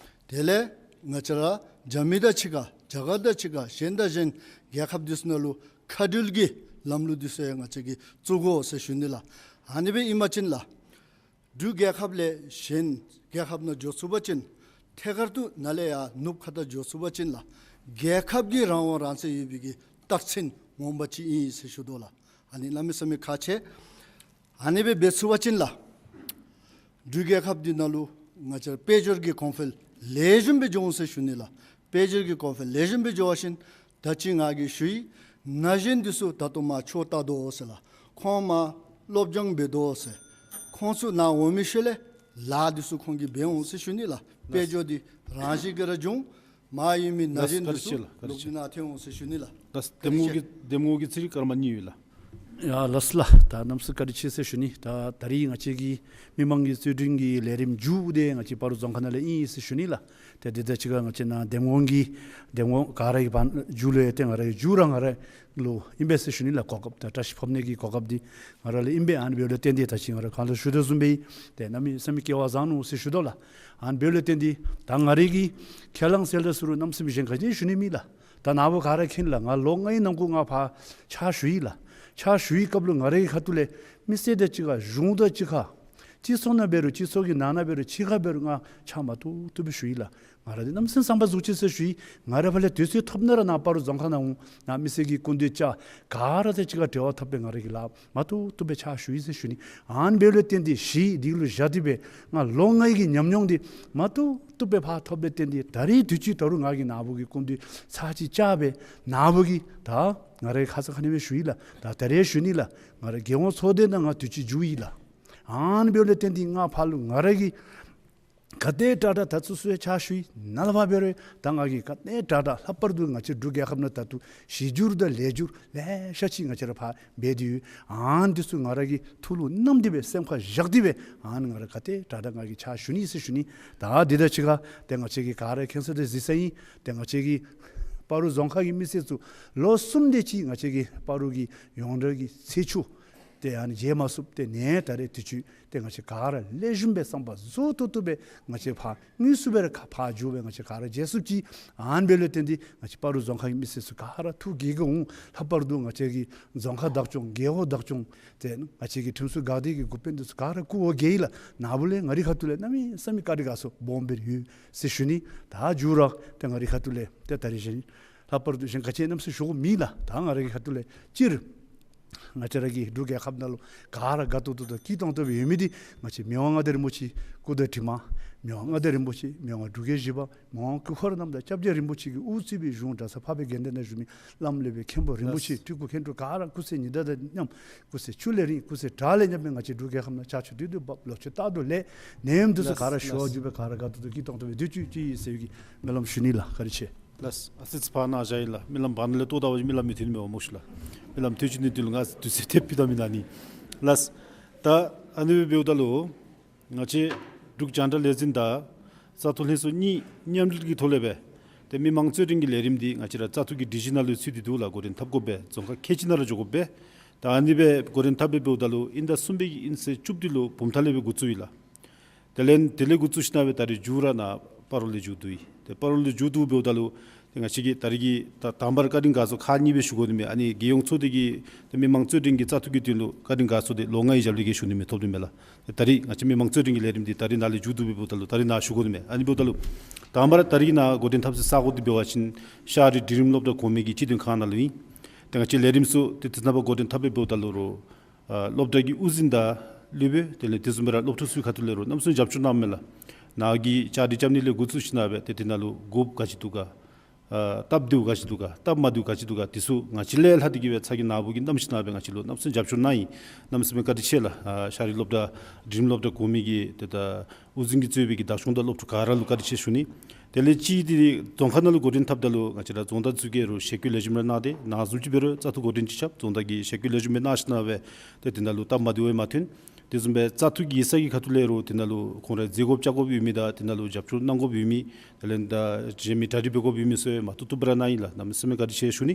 དེ་ལས་ང་བཅས་ར་རྒྱ་མི་དང་གཅིག་ཁར་རྒྱ་གར་དང་གཅིག་ཁར་གཞན་དང་གཞན་རྒྱལ་ཁབ་འདི་ཚུ་ནང་ལུ་མཁའ་འགྲུལ་གྱི་ལམ་ལུགས་འདི་ཚུ་ཡང་ང་བཅས་ཀྱིས་བཙུགས་དགོ་ཟེར་ཞུ་ནི་ལགས། ཨ་ནི་སྦེ་ཨིན་པ་ཅིན་ལགས་འབྲུག་རྒྱལ་ཁབ་ལས་གཞན་རྒྱལ་ཁབ་ནང་འགྱོ་ཚུགས་པ་ཅིན་ཐད་ཀར་དུ་ནཱ་ལས་ཡར་ནུབ་ཁ་ཐུག་འགྱོ་ཚུགས་པ་ཅིན་ལགས་རྒྱལ་ཁབ་ཀྱི་རང་དབང་རང་བཙན་ཡོད་པའི་གི་རྟགས་མཚན་ངོ་མ་ཅིག་ཨིན་ཟེར་ཞུ་དོ་ལགས། ཨ་ནི་གནམ་མེད་ས་མེད་ཁག་ཆེ། ཨ་ནི་སྦེ་འབད་ཚུགས་པ་ཅིན་ལགས་འབྲུག་རྒྱལ་ཁབ་འདི་ནང་ལུ་ང་བཅས་དཔལ་འབྱོར་གྱི་གོང་འཕེལ་ལེགས་ཤོམ་སྦེ་འགྱོ་འོང་ཟེར་ཞུ་ནི་ལགས། དཔལ་འབྱོར་གྱི་གོང་འཕེལ་ལེགས་ཤོམ་སྦེ་འགྱོ་བ་ཅིན་ད་ཅི་ང་གིས་ཞུ་ཡི། ན་གཞོན་འདི་ཚུ་ད་ལྟོ་མར་ཆོས་ལྟ་དོ་ཟེར་ལགས། ཁོང་མར་སློབ་སྦྱོང་འབད་དོ་ཟེར། ཁོང་ཚུ་ནཱ་འོང་མི་ཤུལ་ལས་ལཱ་འདི་ཚུ་ཁོང་གིས་འབད་འོང་ཟེར་ཞུ་ནི་ལགས། དཔལ་འབྱོར་འདི་རང་བཞིན་གྱིས་ར་འབྱུང་། མར་ཡོད་མི་ན་གཞོན་འདི་ཚུ་ལོག་སྟེ་ནཱ་ཐོན་འོང་ཟེར་ཞུ་ནི་ལགས། ལགས་སོ། གདམ་ངོ་གི་གདམ་ངོ་གི་ཚིག་སྐར་མ་གཉིས་ཡོད་ལགས། ཡ་ལགས་སོ་ལགས། ད་གནམ་མེད་ས་མེད་བཀའ་དྲིན་ཆེ་ཟེར་ཞུ་ནི། ད་ད་རིས་ང་བཅས་ཀྱི་མི་མང་གི་རྩོད་འགྲན་གྱི་ལས་རིམ་མཇུག་འདི་ང་བཅས་སྤ་རོ་རྫོང་ཁག་ནང་ལས་ཨིན་ཟེར་ཞུ་ནི་ལགས། ཏེ་འདི་དང་གཅིག་ཁར་ང་བཅས་ནཱ་གདམ་ངོ་གི་གདམ་ངོ་ག་ར་གི་བར་མཇུག་ལུ་ཡང་ཏེ་ང་ར་གི་མཇུག་ར་ང་ར་ལུ་ཨིན་པས་ཟེར་ཞུ་ནི་ལགས། གོ་སྐབས་ད་བཀྲ་ཤིས་ཕབ་ནི་གི་གོ་སྐབས་འདི་ང་ར་ལུ་ཨིན་པས། ཨ་ནི་འབདཝ་ལས་བརྟེན་ཏེ་ད་ཅི་ང་ར་གོང་ལུ་ཞུ་དོ་བཟུམ་སྦེ་ཏེ་གནམ་མེད་ས་མེད་སྐལ་བ་བཟང་ནུག་ཟེར་ཞུ་དོ་ལགས། ཨ་ནི་འབདཝ་ལས་བརྟེན་ཏེ་ད་ང་རའི་གི་ཁས་བླངས་གསལ་བསྒྲགས་ཟེར་རུང་གནམ་མེད་ས་མེད་གཞན་ག་ཅི་ཞུ་ནི་མེད་ལགས། ད་ནཱ་བུ་ག་ར་མཁྱེན་ལགས། ང་ལོ་ལྔའི་ནང་འཁོད་ང་ཕར་ཕྱག་ཞུ་ཡི་ལགས། ཕྱག་ཞུ་བའི་སྐབས་ལུ་ང་རའི་ཁ་ཐུག་ལས་མི་སེར་དང་གཅིག་ཁར་གཞུང་དང་གཅིག་ཁར་སྤྱི་ཚོགས་ནང་འབད་རུང་སྤྱི་ཚོགས་ཀྱི་ནང་ན་འབད་རུང་ཕྱི་ཁར་འབད་རུང་ང་ཕྱག་མ་ཐུབ་ཐུབ་སྦེ་ཞུ་ཡི་ལགས། ང་ར་འདི་གནམ་མེད་ས་མེད་བསམ་པ་རྫོགས་ཅི་ཟེར་ཞུ་ཡི། ང་ར་ཕར་ལས་དུས་ཚོད་ཐོབ་ན་ར་ནཱ་སྤ་རོ་རྫོང་ཁག་ནང་འོང་། ནཱ་མི་སེར་གྱི་སྐུ་མདུན་བཅར། ག་ར་དང་གཅིག་ཁར་འབྲེལ་བ་འཐབ་སྦེ་ང་ར་གིས་ལཱ་མ་ཐུབ་ཐུབ་སྦེ་ཕྱག་ཞུ་ཡི་ཟེར་ཞུ་ནི། ཨ་ནི་འབདཝ་ལས་བརྟེན་ཏེ་གཞི་འདི་ལུ་བཞག་སྟེ་སྦེ་ང་ལོ་ལྔའི་གི་ཉམས་མྱོང་འདི་མ་ཐུབ་ཐུབ་སྦེ་ཕར་ཐོབ་པའི་བརྟེན་ཏེ་ད་རེས་དུས་ཅི་ད་རུང་ང་གིས་ནཱ་བུ་གི་སྐུ་མདུན་ཚར་གཅིག་བཅར་སྦེ་ནཱ་བུ་གིས་ད་ང་རའི་ཁ་ཙ་ཁ་ཉིནམ་སྦེ་ཞུ་ཡི་ལགས། ད་ད་རེས་ཞུ་ནི་ལགས། ང་ར་རྒྱལ་ཡོངས་ཚོགས་སྡེ་ནང་ང་དུས་ཅི་འཛུལ་ཡི་ལགས། ཨ་ནི་འབདཝ་ལས་བརྟེན་ཏེ་ང་ཕར་ལུ་ང་ར་གིས་ག་དེ་དྲག་དྲག་ད་ཚུན་ཚོད་ཕྱག་ཞུ་ཡི། ནཱ་ལས་ཕར་འབད་རུང་ད་ང་གིས་ག་དེ་དྲག་དྲག་ལྷག་པར་དུ་ང་བཅས་འབྲུག་རྒྱལ་ཁབ་ནང་ད་ལྟོ་གཞི་བསྒྱུར་དང་ལེགས་བསྒྱུར་ལེ་ཤ་ཅིག་ང་བཅས་ར་ཕར་འབད་དེ་ཡོད། ཨ་ནི་འདི་ཚུ་ང་ར་གིས་ཐུགས་ལུ་བསྣམས་ཏེ་སྦེ་སེམས་ཁར་བཞག་སྟེ་སྦེ་ཨ་ནི་ང་ར་ག་དེ་དྲག་དྲག་ང་གིས་ཕྱག་ཞུ་ནི་ཟེར་ཞུ་ནི། ད་འདི་དང་གཅིག་ཁར་ཏེ་ང་བཅས་ཀྱིས་ག་ར་མཁྱེན་གསལ་དང་གཟིགས་གསལ་ཨིན། ཏེ་ང་བཅས་ཀྱི་སྤ་རོ་རྫོང་ཁག་གི་མི་སེར་ཚུ་ལོ་གསུམ་དེ་ཅིག་ང་བཅས་ཀྱི་སྤ་རོ་གི་ཡོངས་བསྒྲགས་ཀྱི་ཚེས་བཅུ་ཏེ་ཨ་ནི་མཇལ་མ་ཚུགསཔ་ཏེ་ནཱ་ད་རེས་དུས་ཅི་ཏེ་ང་བཅས་ག་ར་ལེགས་ཤོམ་སྦེ་བསམ་པ་རྫོགས་ཏོག་ཏོ་སྦེ་ང་བཅས་ཕར་དངོས་སུ་སྦེ་ར་ཁ་ཕར་འགྱོ་སྦེ་ང་བཅས་ག་ར་མཇལ་ཚུགསཔ་ཅིག། ཨ་ནི་འབདཝ་ལས་བརྟེན་ཏེ་ང་བཅས་སྤ་རོ་རྫོང་ཁག་གི་མི་སེར་ཚུ་ག་ར་ཐུགས་དགྱེས་དགྱེསཔ་འོང་། ལྷག་པར་དུ་ང་བཅས་ཀྱི་རྫོང་ཁག་བདག་སྐྱོང་རྒེད་འོག་བདག་སྐྱོང་ཏེ་ང་བཅས་ཀྱི་ཁྲིམས་སྲུང་འགག་སྡེ་གི་འགོ་དཔོན་འདི་ཚུ་ག་ར་སྐུ་འོ་བརྒྱལ་ཡི་ལགས། ནཱ་བུ་ལས་ང་རའི་ཁ་ཐུག་ལས་གནམ་མེད་ས་མེད་བཀའ་དྲིན་དགའ་ཚོར་སྦོམ་སྦེ་ཡོད་ཟེར་ཞུ་ནི། ད་མཇུག་ར་ཏེ་ང་རའི་ཁ་ཐུག་ལས་ཏེ་ད་རེས་གཞན་ལྷག་པར་དུ་གཞན་ག་ཅི་གནམ་མེད་ས་མེད་ཞུ་དགོཔ་མེད་ལགས། ད་ང་རའི་ཁ་ཐུག་ལས་སྤྱིར་ང་བཅས་ར་གི་འབྲུག་རྒྱལ་ཁབ་ནང་ལུ་ག་ར་དགའ་ཏོག་ཏོ་དང་སྐྱིད་ཏོང་ཏོ་སྦེ་ཡོད་མི་འདི་ང་བཅས་མི་དབང་མངའ་བདག་རིན་པོ་ཆེ་སྐུ་དྲིན་མ་མི་དབང་མངའ་བདག་རིན་པོ་ཆེ་མི་དབང་འབྲུག་རྒྱལ་བཞི་པ་མི་དབང་སྐུ་འཁོར་རྣམས་དང་སྐྱབས་རྗེ་རིན་པོ་ཆེ་གིས་དབུ་གཙོས་པའི་གཞུང་གྲྭ་ཚང་འཕགས་པའི་དགེ་འདུན་ནང་བཞུགས་མི་བླམ་སློབ་དཔོན་མཁན་པོ་རིན་པོ་ཆེ་ལགས། སྤྲུལ་སྐུ་མཁན་སྤྲུལ་ག་ར་སྐུ་ཚེ་ཉི་ཟླ་དང་མཉམ་སྐུ་ཚེ་ཁྱུང་ལས་རིང་སྐུ་ཚེ་དྲག་ལས་མཉམ་སྦེ་ང་བཅས་འབྲུག་རྒྱལ་ཁབ་ནང་ཕྱག་ཕྱིད་དུས་དུས་བབ་ལོ་ཕྱུགས་རྟག་ཏུ་ལེགས། ནེམ་དུས་སུ་ག་ར་ཞུ་བ་བརྒྱུད་སྦེ་ག་ར་དགའ་ཏོག་ཏོ་སྐྱིད་ཏོང་ཏོ་སྦེ་སྡོད་ཅིག་ཅིག་ཟེར་བའི་གི་སྨོན་ལམ་ཞུ་ནི་ལགས། བཀའ་དྲིན་ཆེ། ལགས། ཨ་ཙི་ཙི་ཕར་ནཱ་བཞག་ཡི་ལགས། སྨོན་ལམ་བར་ན་ལས་བཏོག་ད་བ་ཅིན་སྨོན་ལམ་མི་ཐོན་མས་པ་སྨོ་ཤི་ལགས། སྨོན་ལམ་ཐོན་ཅི་ནི་དུས་ལུ་ང་དུས་ཚོད་ཏེ་ཕུལ་ད་མི་ནང་ནི། ལགས། ད་ཨ་ནི་སྦེ་འབདཝ་ད་ལུ་ང་བཅས་འབྲུག་རྒྱང་བསྒྲགས་ལས་འཛིན་དང་བཙག་འཐུ་ལྷན་ཚོགས་གཉིས་མཉམ་འབྲེལ་གྱི་ཐོག་ལས་སྦེ་ཏེ་མི་མང་རྩོད་འགྲན་གྱི་ལས་རིམ་འདི་ང་བཅས་ར་བཙག་འཐུ་གི་སྒྲིག་གཞི་ནང་ལུ་ཚུད་དེ་འདུག་ལགས། འགོ་འདྲེན་འཐབ་དགོ་པས། རྫོང་ཁག་ཁལ་གཅིག་ནང་ར་འགྱོ་དགོ་པས། ད་ཨ་ནི་སྦེ་འགོ་འདྲེན་འཐབ་སྦེ་འབདཝ་ད་ལུ་དབྱིན་ཟླ་གསུམ་པའི་གི་དབྱིན་ཚེས་བཅུ་བདུན་ལུ་བུམ་ཐང་ལས་སྦེ་འགོ་བཙུགས་ཡི་ལགས། དེ་ལས་དེ་ལས་འགོ་བཙུགས་ཞིནམ་སྦེ་ད་རིས་མཇུག་ར་ནཱ་སྤ་རོ་ལས་མཇུག་བསྡུ་ཡི། ཏེ་སྤ་རོ་ལས་མཇུག་བསྡུ་འབདཝ་ད་ལུ་ཏེ་ང་བཅས་ཀྱི་ད་རིས་ཀྱི་ད་དང་པ་ར་བཀའ་དྲིན་དགའ་ཚོར་ཁག་གཉིས་སྦེ་ཞུ་དགོ་ནི་མས། ཨ་ནི་རྒྱལ་ཡོངས་ཚོགས་སྡེ་གི་ཏེ་མི་མང་རྩོད་འགྲན་གྱི་བཙག་འཐུ་གི་དོན་ལུ་བཀའ་དྲིན་དགའ་ཚོར་འདི་ལོ་ལྔའི་རྒྱབ་ལས་ཀྱི་ཞུ་ནི་མས། ཐོབ་དོ་མས་ལགས། ད་རིས་ང་བཅས་མི་མང་རྩོད་འགྲན་གྱི་ལས་རིམ་འདི་ད་རིས་ནཱ་ལས་མཇུག་བསྡུ་སྦེ་འབདཝ་ད་ལུ་ད་རིས་ནཱ་ཞུ་དགོ་ནི་མས། ཨ་ནི་འབདཝ་ད་ལུ་དང་པ་ར་ད་རིས་ནཱ་འགོ་འདྲེན་འཐབ་སའི་ས་གོ་འདི་འབད་བ་ཅིན་ཤ་རི་འབྲིང་རིམ་སློབ་གྲྭ་གོང་མའི་གི་སྤྱི་དོན་ཁང་ནང་ལུ་ཨིན། ཏེ་ང་བཅས་ལས་རིམ་ཚུ་ཏེ་དེ་ནང་འགོ་འདྲེན་འཐབ་སྦེ་འབདཝ་ད་ལུ་རོགས་ཨ་སློབ་གྲྭ་གི་དབུ་འཛིན་དང་སློབ་དཔོན་དེ་ལས་དེ་བཟུམ་སྦེ་ར་སློབ་ཕྲུག་ཚུའི་ཁ་ཐུག་ལས་རོགས་གནམ་མེད་ས་མེད་རྒྱབ་སྐྱོར་གནངམ་མས་ལགས། ནཱ་གི་བཅའ་སྒྲིག་རྐྱབ་ནི་ལས་འགོ་བཙུགས་ཞིནམ་སྦེ་ཏེ་དེ་ནང་ལུ་དགོཔ་ག་ཅི་འདུག་ག། ཨ་སྟབས་བདེཝ་ག་ཅི་འདུག་ག། སྟབས་མ་བདེཝ་ག་ཅི་འདུག་ག། དེ་ཚུ་ང་བཅས་ལས་ལྷག་སྟེ་གི་སྦེ་ཚ་གྱང་ནཱ་བུ་གིས་བསྣམས་ཞིནམ་སྦེ་ང་བཅས་ལུ་གནམ་མེད་ས་མེད་རྒྱབ་སྐྱོར་གནང་ཡི། གནམ་མེད་ས་མེད་བཀའ་དྲིན་ཆེ་ལགས། ཨ་ཤ་རི་སློབ་གྲྭ་འབྲིང་རིམ་སློབ་གྲྭ་གོང་མའི་གི་ཏེ་ད་དབུ་འཛིན་གྱིས་གཙོས་པའི་གི་བདག་སྐྱོང་དང་སློབ་ཕྲུག་ག་ར་ལུ་བཀའ་དྲིན་ཆེ་ཞུ་ནི། དེ་ལས་ཅིག་འདི་རྫོང་ཁག་ནང་ལུ་འགོ་འདྲེན་འཐབ་ད་ལུ་ང་བཅས་ར་རྫོང་བདག་ཚུ་གིས་རོགས་ཞལ་བཀོད་ལེགས་ཤོམ་ར་གནང་སྟེ་ནཱ་བཟུམ་ཅིག་འབད་རུང་བཙག་འཐུ་འགོ་འདྲེན་ཅིག་རྐྱབ། རྫོང་བདག་གིས་ཞལ་བཀོད་ལེགས་ཤོམ་སྦེ་གནང་ཞིནམ་སྦེ་ཏེ་དེ་ནང་ལུ་སྟབས་མ་བདེཝ་མ་ཐོན། དེ་བཟུམ་སྦེ་བཙག་འཐུ་གི་ཡིག་ཚང་གི་ཁ་ཐུག་ལས་རོགས་དེ་ནང་ལུ་ཁོང་ར་མཛད་དགོཔ་བཅར་དགོཔ་ཡོད་མི་དང་དེ་ནང་ལུ་རྒྱབ་སྐྱོར་གནང་དགོཔ་ཡོད་མི་དེ་ལས་ད་གཞན་མི་གྲ་སྒྲིག་འབད་དགོཔ་ཡོད་མི་ཚུ་མ་བཏུབ་བཏུབ་སྦེ་ར་གནང་ཡི་ལགས། གནམ་མེད་ས་མེད་བཀའ་དྲིན་ཆེ་ཞུ་ནི།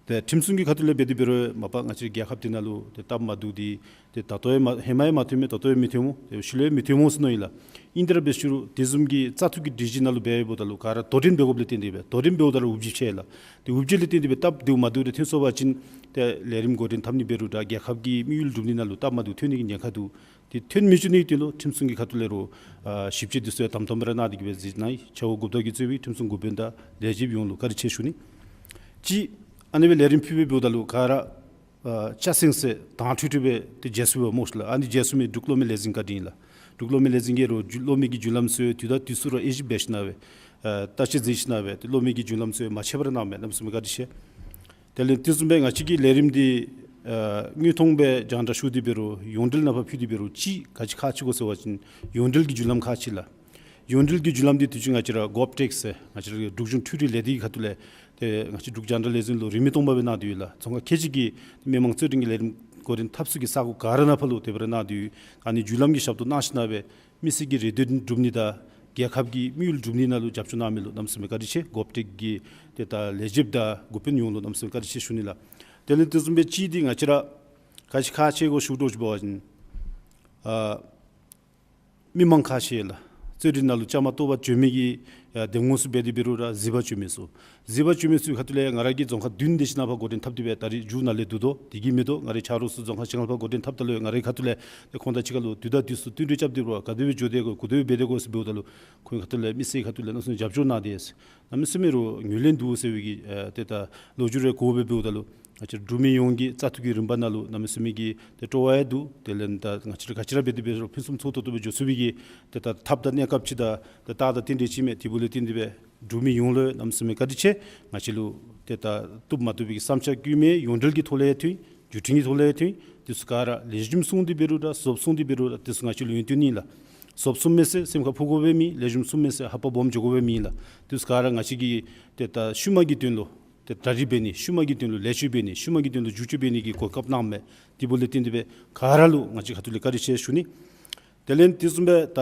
ཏེ་ཁྲིམས་སྲུང་གི་ཁ་ཐུག་ལས་འབད་དེ་འབད་རུང་མ་པ་ང་བཅས་རྒྱལ་ཁབ་འདི་ནང་ལུ་ཏེ་སྟབས་མ་བདེཝ་འདི་ཏེ་ད་ལྟོ་ཡང་མ་ཧེ་མ་ཡང་མ་ཐོན་མས། ད་ལྟོ་ཡང་མི་ཐོནམ་སྨོ། ཏེ་ཤུལ་ལས་ཡང་མི་ཐོནམ་སྨོ་ཟེར་མནོ་ཡི་ལགས། ཨིན་ཏེ་ར་འབད་ཞུ་རུང་དེ་བཟུམ་གྱི་བཙག་འཐུ་གི་སྒྲིག་གཞི་ནང་ལུ་འབད་འབདཝ་ད་ལུ་ག་ར་དོ་འགྲན་འབད་དགོཔ་ལས་བརྟེན་ཏེ་སྦེ་དོ་འགྲན་འབདཝ་ད་ར་འུབ་བརྗིད་ཆེ་ལགས། ཏེ་འུབ་བརྗིད་ལས་བརྟེན་ཏེ་སྦེ་སྟབས་བདེཝ་མ་བདེཝ་དེ་ཐོན་སོང་པ་ཅིན་ཏེ་ལས་རིམ་འགོ་འདྲེན་འཐབ་ནི་འབད་རུང་དང་རྒྱལ་ཁབ་ཀྱི་དམིགས་ཡུལ་སྒྲུབ་ནི་ནང་ལུ་སྟབས་མ་བདེཝ་ཐོན་ནི་གི་ཉེན་ཁ་འདུག། དེ་ཐོན་མི་བཅུག་ནི་གི་དོན་ལུ་ཁྲིམས་སྲུང་གི་ཁ་ཐུག་ལས་རོགས་ཨ་ཞིབ་དཔྱད་འདི་ཚུ་ཡང་དམ་དམ་ར་གནང་སྟེ་གི་སྦེ་གཟིགས་གནང་ཡི། ཆ་ཧོ་གུཔྟ་གིས་གཙོས་པའི་ཁྲིམས་སྲུང་འགོ་དཔོན་དང་ལས་བྱེདཔ་ཡོངས་ལུ་བཀའ་དྲིན་ཆེ་ཞུ་ནི། ཅིག་ཨ་ནི་སྦེ་ལས་རིམ་ཕུལ་སྦེ་འབདཝ་ད་ལུ་ག་ར་ཨ་ཅ་སེང་ཟེར་དྭངས་འཕྲོས་འཕྲོས་སྦེ་ཏེ་མཇལ་ཚུགས་པས་སྨོ་ཤི་ལགས། ཨ་ནི་མཇལ་ཚུགས་མི་འབྲུག་གློག་མེ་ལས་འཛིན་བཀའ་དྲིན་ཨིན་ལགས། འབྲུག་གློག་མེ་ལས་འཛིན་གྱིས་རོགས་རྒྱུ་གློག་མེ་གི་རྒྱུན་ལམ་ཚུ་དུས་དང་དུས་སུ་ར་དབྱེ་ཞིབ་འབད་ཞིནམ་སྦེ་ཨ་བརྟག་དཔྱད་མཛད་ཞིནམ་སྦེ་ཏེ་གློག་མེ་གི་རྒྱུན་ལམ་ཚུ་མ་ཆད་པར་གནངམ་མས། གནམ་མེད་ས་མེད་བཀའ་དྲིན་ཆེ། དེ་ལས་དེ་བཟུམ་སྦེ་ང་བཅས་ཀྱི་ལས་རིམ་འདི་ཨ་དངོས་མཐོང་སྦེ་རྒྱང་བསྒྲགས་ཞུ་སྟེ་འབད་རུང་ཡོངས་འབྲེལ་ནང་ཕར་ཕུལ་ཏེ་འབད་རུང་ཅིག་ག་ཅི་ཁག་ཆེ་དགོ་ཟེར་བ་ཅིན་ཡོངས་འབྲེལ་གྱི་རྒྱུན་ལམ་ཁག་ཆེ་ལགས། ཡོངས་འབྲེལ་གྱི་རྒྱུན་ལམ་འདི་དུས་ཅི་ང་བཅས་ར་གོབ་ཊེཀ་ཟེར་ང་བཅས་ར་འབྲུག་གཞུང་འཕྲུལ་རིག་ལས་སྡེ་གི་ཁ་ཐུག་ལས་ཏེ་ང་བཅས་འབྲུག་རྒྱང་བསྒྲགས་ལས་འཛིན་ལུ་རིན་མེད་སྟོང་པ་སྦེ་གནང་སྟེ་ཡོད་ལགས། རྫོང་ཁག་ཁལ་གཅིག་གི་མི་མང་རྩོད་འགྲན་གྱི་ལས་རིམ་འགོ་འདྲེན་འཐབ་ས་གི་ས་གོ་ག་ར་ནང་ཕར་ལུ་དེ་སྦེ་ར་གནང་སྟེ་ཡོད། ཨ་ནི་རྒྱུན་ལམ་གྱི་ཞབས་ཏོག་གནང་ཞིནམ་སྦེ་མི་སེར་གྱི་རེ་འདུན་སྒྲུབ་ནི་དང་རྒྱལ་ཁབ་ཀྱི་དམིགས་ཡུལ་སྒྲུབ་ནི་ནང་ལུ་རྒྱབ་སྐྱོར་གནང་མི་ལུ་གནམ་མེད་ས་མེད་བཀའ་དྲིན་ཆེ། གོབ་ཊེཀ་གི་ཏེ་ད་ལས་བྱེདཔ་དང་འགོ་དཔོན་ཡོངས་ལུ་གནམ་མེད་ས་མེད་བཀའ་དྲིན་ཆེ་ཞུ་ནི་ལགས། དེ་ལས་དེ་བཟུམ་སྦེ་ཅིག་འདི་ང་བཅས་ར་ག་ཅི་ཁག་ཆེ་དགོ་ཞུ་དོ་ཅིག་འབད་བ་ཅིན་ཨ་མི་མང་ཁག་ཆེ་ལགས། རྩོད་འགྲན་ནང་ལུ་བཅའ་མར་གཏོགས་པར་བྱོན་མི་གི་ ཡ་འདེམས་ངོ་ཚུ་འབད་དེ་འབད་རུང་ར་གཟིགས་པར་བྱོན་མི་ཚུ། གཟིགས་པར་བྱོན་མི་ཚུ་ཁ་ཐུག་ལས་ང་ར་གིས་རྫོང་ཁག་བདུན་དེ་ཅིག་ནང་ཕར་འགོ་འདྲེན་འཐབ་སྟེ་སྦེ་ད་རིས་མཇུག་ནཱ་ལས་བསྡུ་དོ། དེ་གིས་མི་དོ། ང་རའི་ཆ་རོགས་ཚུ་རྫོང་ཁག་ཕྱི་ནང་ཕར་འགོ་འདྲེན་འཐབ་ད་ལུ་ང་རའི་ཁ་ཐུག་ལས་ཏེ་ཁོང་དང་གཅིག་ཁར་ལུ་དུས་དང་དུས་སུ་བསྟུན་གྲོས་རྐྱབ་སྟེ་འབད་རུང་ག་དེ་སྦེ་འགྱོ་དེས་གོ་ག་དེ་སྦེ་འབད་དེས་གོ་ཟེར་འབདཝ་ད་ལུ་ཁོང་ཁ་ཐུག་ལས་མི་སེར་ཁ་ཐུག་ལས་གནམ་མེད་ས་མེད་རྒྱབ་སྐྱོར་གནང་སྟེ་ཡོད། གནམ་མེད་ས་མེད་ར་ངོས་ལེན་འདུག་ཟེར་བའི་གི་ཨ་ཏེ་ད་ལོ་རྒྱུས་རེ་གོཝ་སྦེ་འབདཝ་ད་ལུ་ང་བཅས་འབྲུག་མི་ཡོངས་ཀྱིས་བཙག་འཐུ་གི་རིམ་པ་ནང་ལུ་གནམ་མེད་ས་མེད་ཀྱི་ཏེ་སྤྲོ་བ་ཡང་འདུག། དེ་ལས་ད་ང་བཅས་ར་ག་ཅི་ར་འབད་དེ་འབད་རུང་ཕུན་སུམ་ཚོགས་ཏོག་ཏོ་སྦེ་འགྱོ་ཚུགས་པའི་གི་ཏེ་ད་ཐབས་དང་གནས་སྐབས་ཅིག་དང་ཏེ་རྟགས་དང་རྟེན་འབྲེལ་ཅིག་མས། དེ་འབདཝ་ལས་བརྟེན་ཏེ་སྦེ་འབྲུག་མི་ཡོངས་ལུ་གནམ་མེད་ས་མེད་བཀའ་དྲིན་ཆེ། ང་བཅས་ལུ་ཏེ་ད་བཏུབ་མ་བཏུབ་པའི་གི་བསམ་འཆར་བཀོད་མི་ཡོངས་འབྲེལ་གྱི་ཐོག་ལས་ཡང་ཐོན། བརྒྱུད་འཕྲིན་གྱི་ཐོག་ལས་ཡང་ཐོན། དེ་ཚུ་ག་ར་ལེགས་ཤོམ་སོང་སྟེ་འབད་རུང་ར་ཟོབ་སོང་སྟེ་འབད་རུང་ར་དེ་ཚུ་ང་བཅས་ལུ་ཡོན་ཏན་ཨིན་ལགས། ཟོབ་སོང་མི་ཚུ་སེམས་ཁར་ཕོག་དགོ་པའི་མེད། ལེགས་ཤོམ་སོང་མི་ཚུ་ཧ་པ་སྦོམ་འགྱོ་དགོ་པའི་མེད་ལགས། དེ་ཚུ་ག་ར་ང་བཅས་ཀྱིས་ཏེ་ད་ཤུལ་མ་གི་དོན་ལུ་ཏེ་གྲ་སྒྲིག་འབད་ནི་ཤུལ་མ་གི་དོན་ལུ་ལེགས་བཅོས་འབད་ནི་ཤུལ་མ་གི་དོན་ལུ་བསྒྱུར་བཅོས་འབད་ནི་གི་གོ་སྐབས་གནངམ་མས། དེ་འབདཝ་ལས་བརྟེན་ཏེ་སྦེ་ག་ར་ལུ་ང་བཅས་ཁ་ཐུག་ལས་བཀའ་དྲིན་ཆེ་ཞུ་ནི། དེ་ལས་དེ་བཟུམ་སྦེ་ད་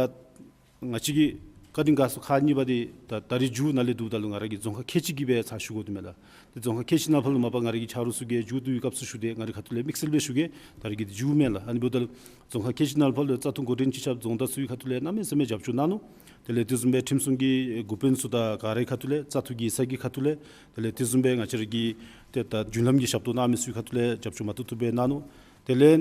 ང་བཅས་ཀྱི་བཀའ་དྲིན་དགའ་ཚོར་ཁག་གཉིས་པ་འདི་ད་ད་རིས་མཇུག་ནཱ་ལས་བསྡུཝ་ད་ལུ་ང་ར་གིས་རྫོང་ཁག་ཁལ་གཅིག་གི་སྦེ་ཚར་ཞུ་དགོ་དོ་མས་ལགས། ཏེ་རྫོང་ཁག་ཁལ་གཅིག་ནང་ཕར་ལུ་མ་པ་ང་ར་གི་ཆ་རོགས་ཚུ་གིས་མཇུག་བསྡུ་བའི་སྐབས་སུ་ཞུ་སྟེ་ང་རའི་ཁ་ཐུག་ལས་དམིགས་བསལ་སྦེ་ཞུ་གེ། ད་རིས་ཀྱི་མཇུག་མེན་ལགས། ཨ་ནི་འབདཝ་ད་ལུ་རྫོང་ཁག་ཁལ་གཅིག་ནང་ཕར་ལུ་བཙག་འཐུ་འགོ་འདྲེན་སྤྱི་ཁྱབ་རྫོང་བདག་ཚུའི་ཁ་ཐུག་ལས་གནམ་མེད་ས་མེད་རྒྱབ་སྐྱོར་གནང་ནུག། དེ་ལས་དེ་བཟུམ་སྦེ་ཁྲིམས་སྲུང་གི་འགོ་དཔོན་ཚུ་དང་ག་རའི་ཁ་ཐུག་ལས་བཙག་འཐུ་གི་ཡིག་ཚང་གི་ཁ་ཐུག་ལས་དེ་ལས་དེ་བཟུམ་སྦེ་ང་བཅས་ར་གི་ཏེ་ད་རྒྱུན་ལམ་གྱི་ཞབས་ཏོག་གནང་མི་ཚུའི་ཁ་ཐུག་ལས་རྒྱབ་སྐྱོར་མ་ཐུབ་ཐུབ་སྦེ་གནང་ནུག། དེ་ལས་